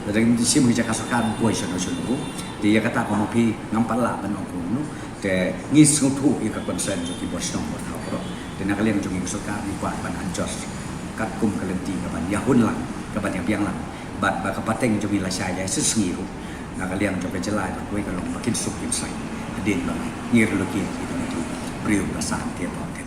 Lada ngim shim ha ki jaka sorkar, ngim poi shano shano. Te ïa kata ka ma phi ngam pat lah ban ong kumno. Te ngi sngewthuh ïa ka concern jong ki bor shnong bor thaw baroh. Te na ka liang jong ngi ka sorkar ngi kwah ban adjust katkum ka lynti kaban ïahun lang, kaban ïabiang lang. Bad ba ka pateng jong ngi lashai ïa shisngi ruh. Na ka liang jong ka jylla ba kawei ka long ba kin suk kin saiñ hadien ba ngi relocate ïa ki briew ba san te ba ten.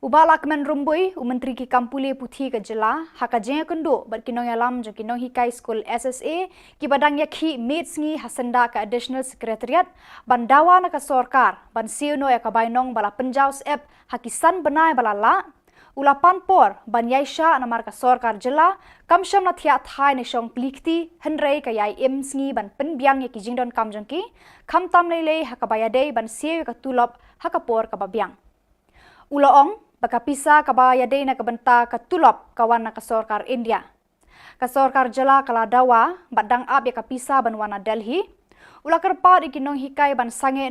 U Bah Lahkmen Rymbui, u Myntri ki kam pule puthi ka jylla, ha ka jingïakynduh bad ki nongïalam jong ki nonghikai skul S S A kiba dang ïakhih miet sngi ha syndah ka Additional Secretariat, ban dawa na ka sorkar ban siew noh ïa ka bainong ba la pynjaw syep ha ki san bnai ba la lah, u la pan por ban ïaishah namar ka sorkar jylla kam shym la thiah thai ne shong plie kti, hynrei ka ïai im sngi ban pynbiang ïa ki jingdonkam jong ki, khamtam lei lei ha kaba ïadei ban siew ïa ka tulop ha ka por kaba biang. U la ong ba ka pisa kaba ïadei na ka bynta ka tulop ka wan na ka sorkar India. Ka sorkar jylla ka la dawa bad dang ap ïa ka pisa ban wan na Delhi. U la kyrpad ïa ki nonghikai ban sangeh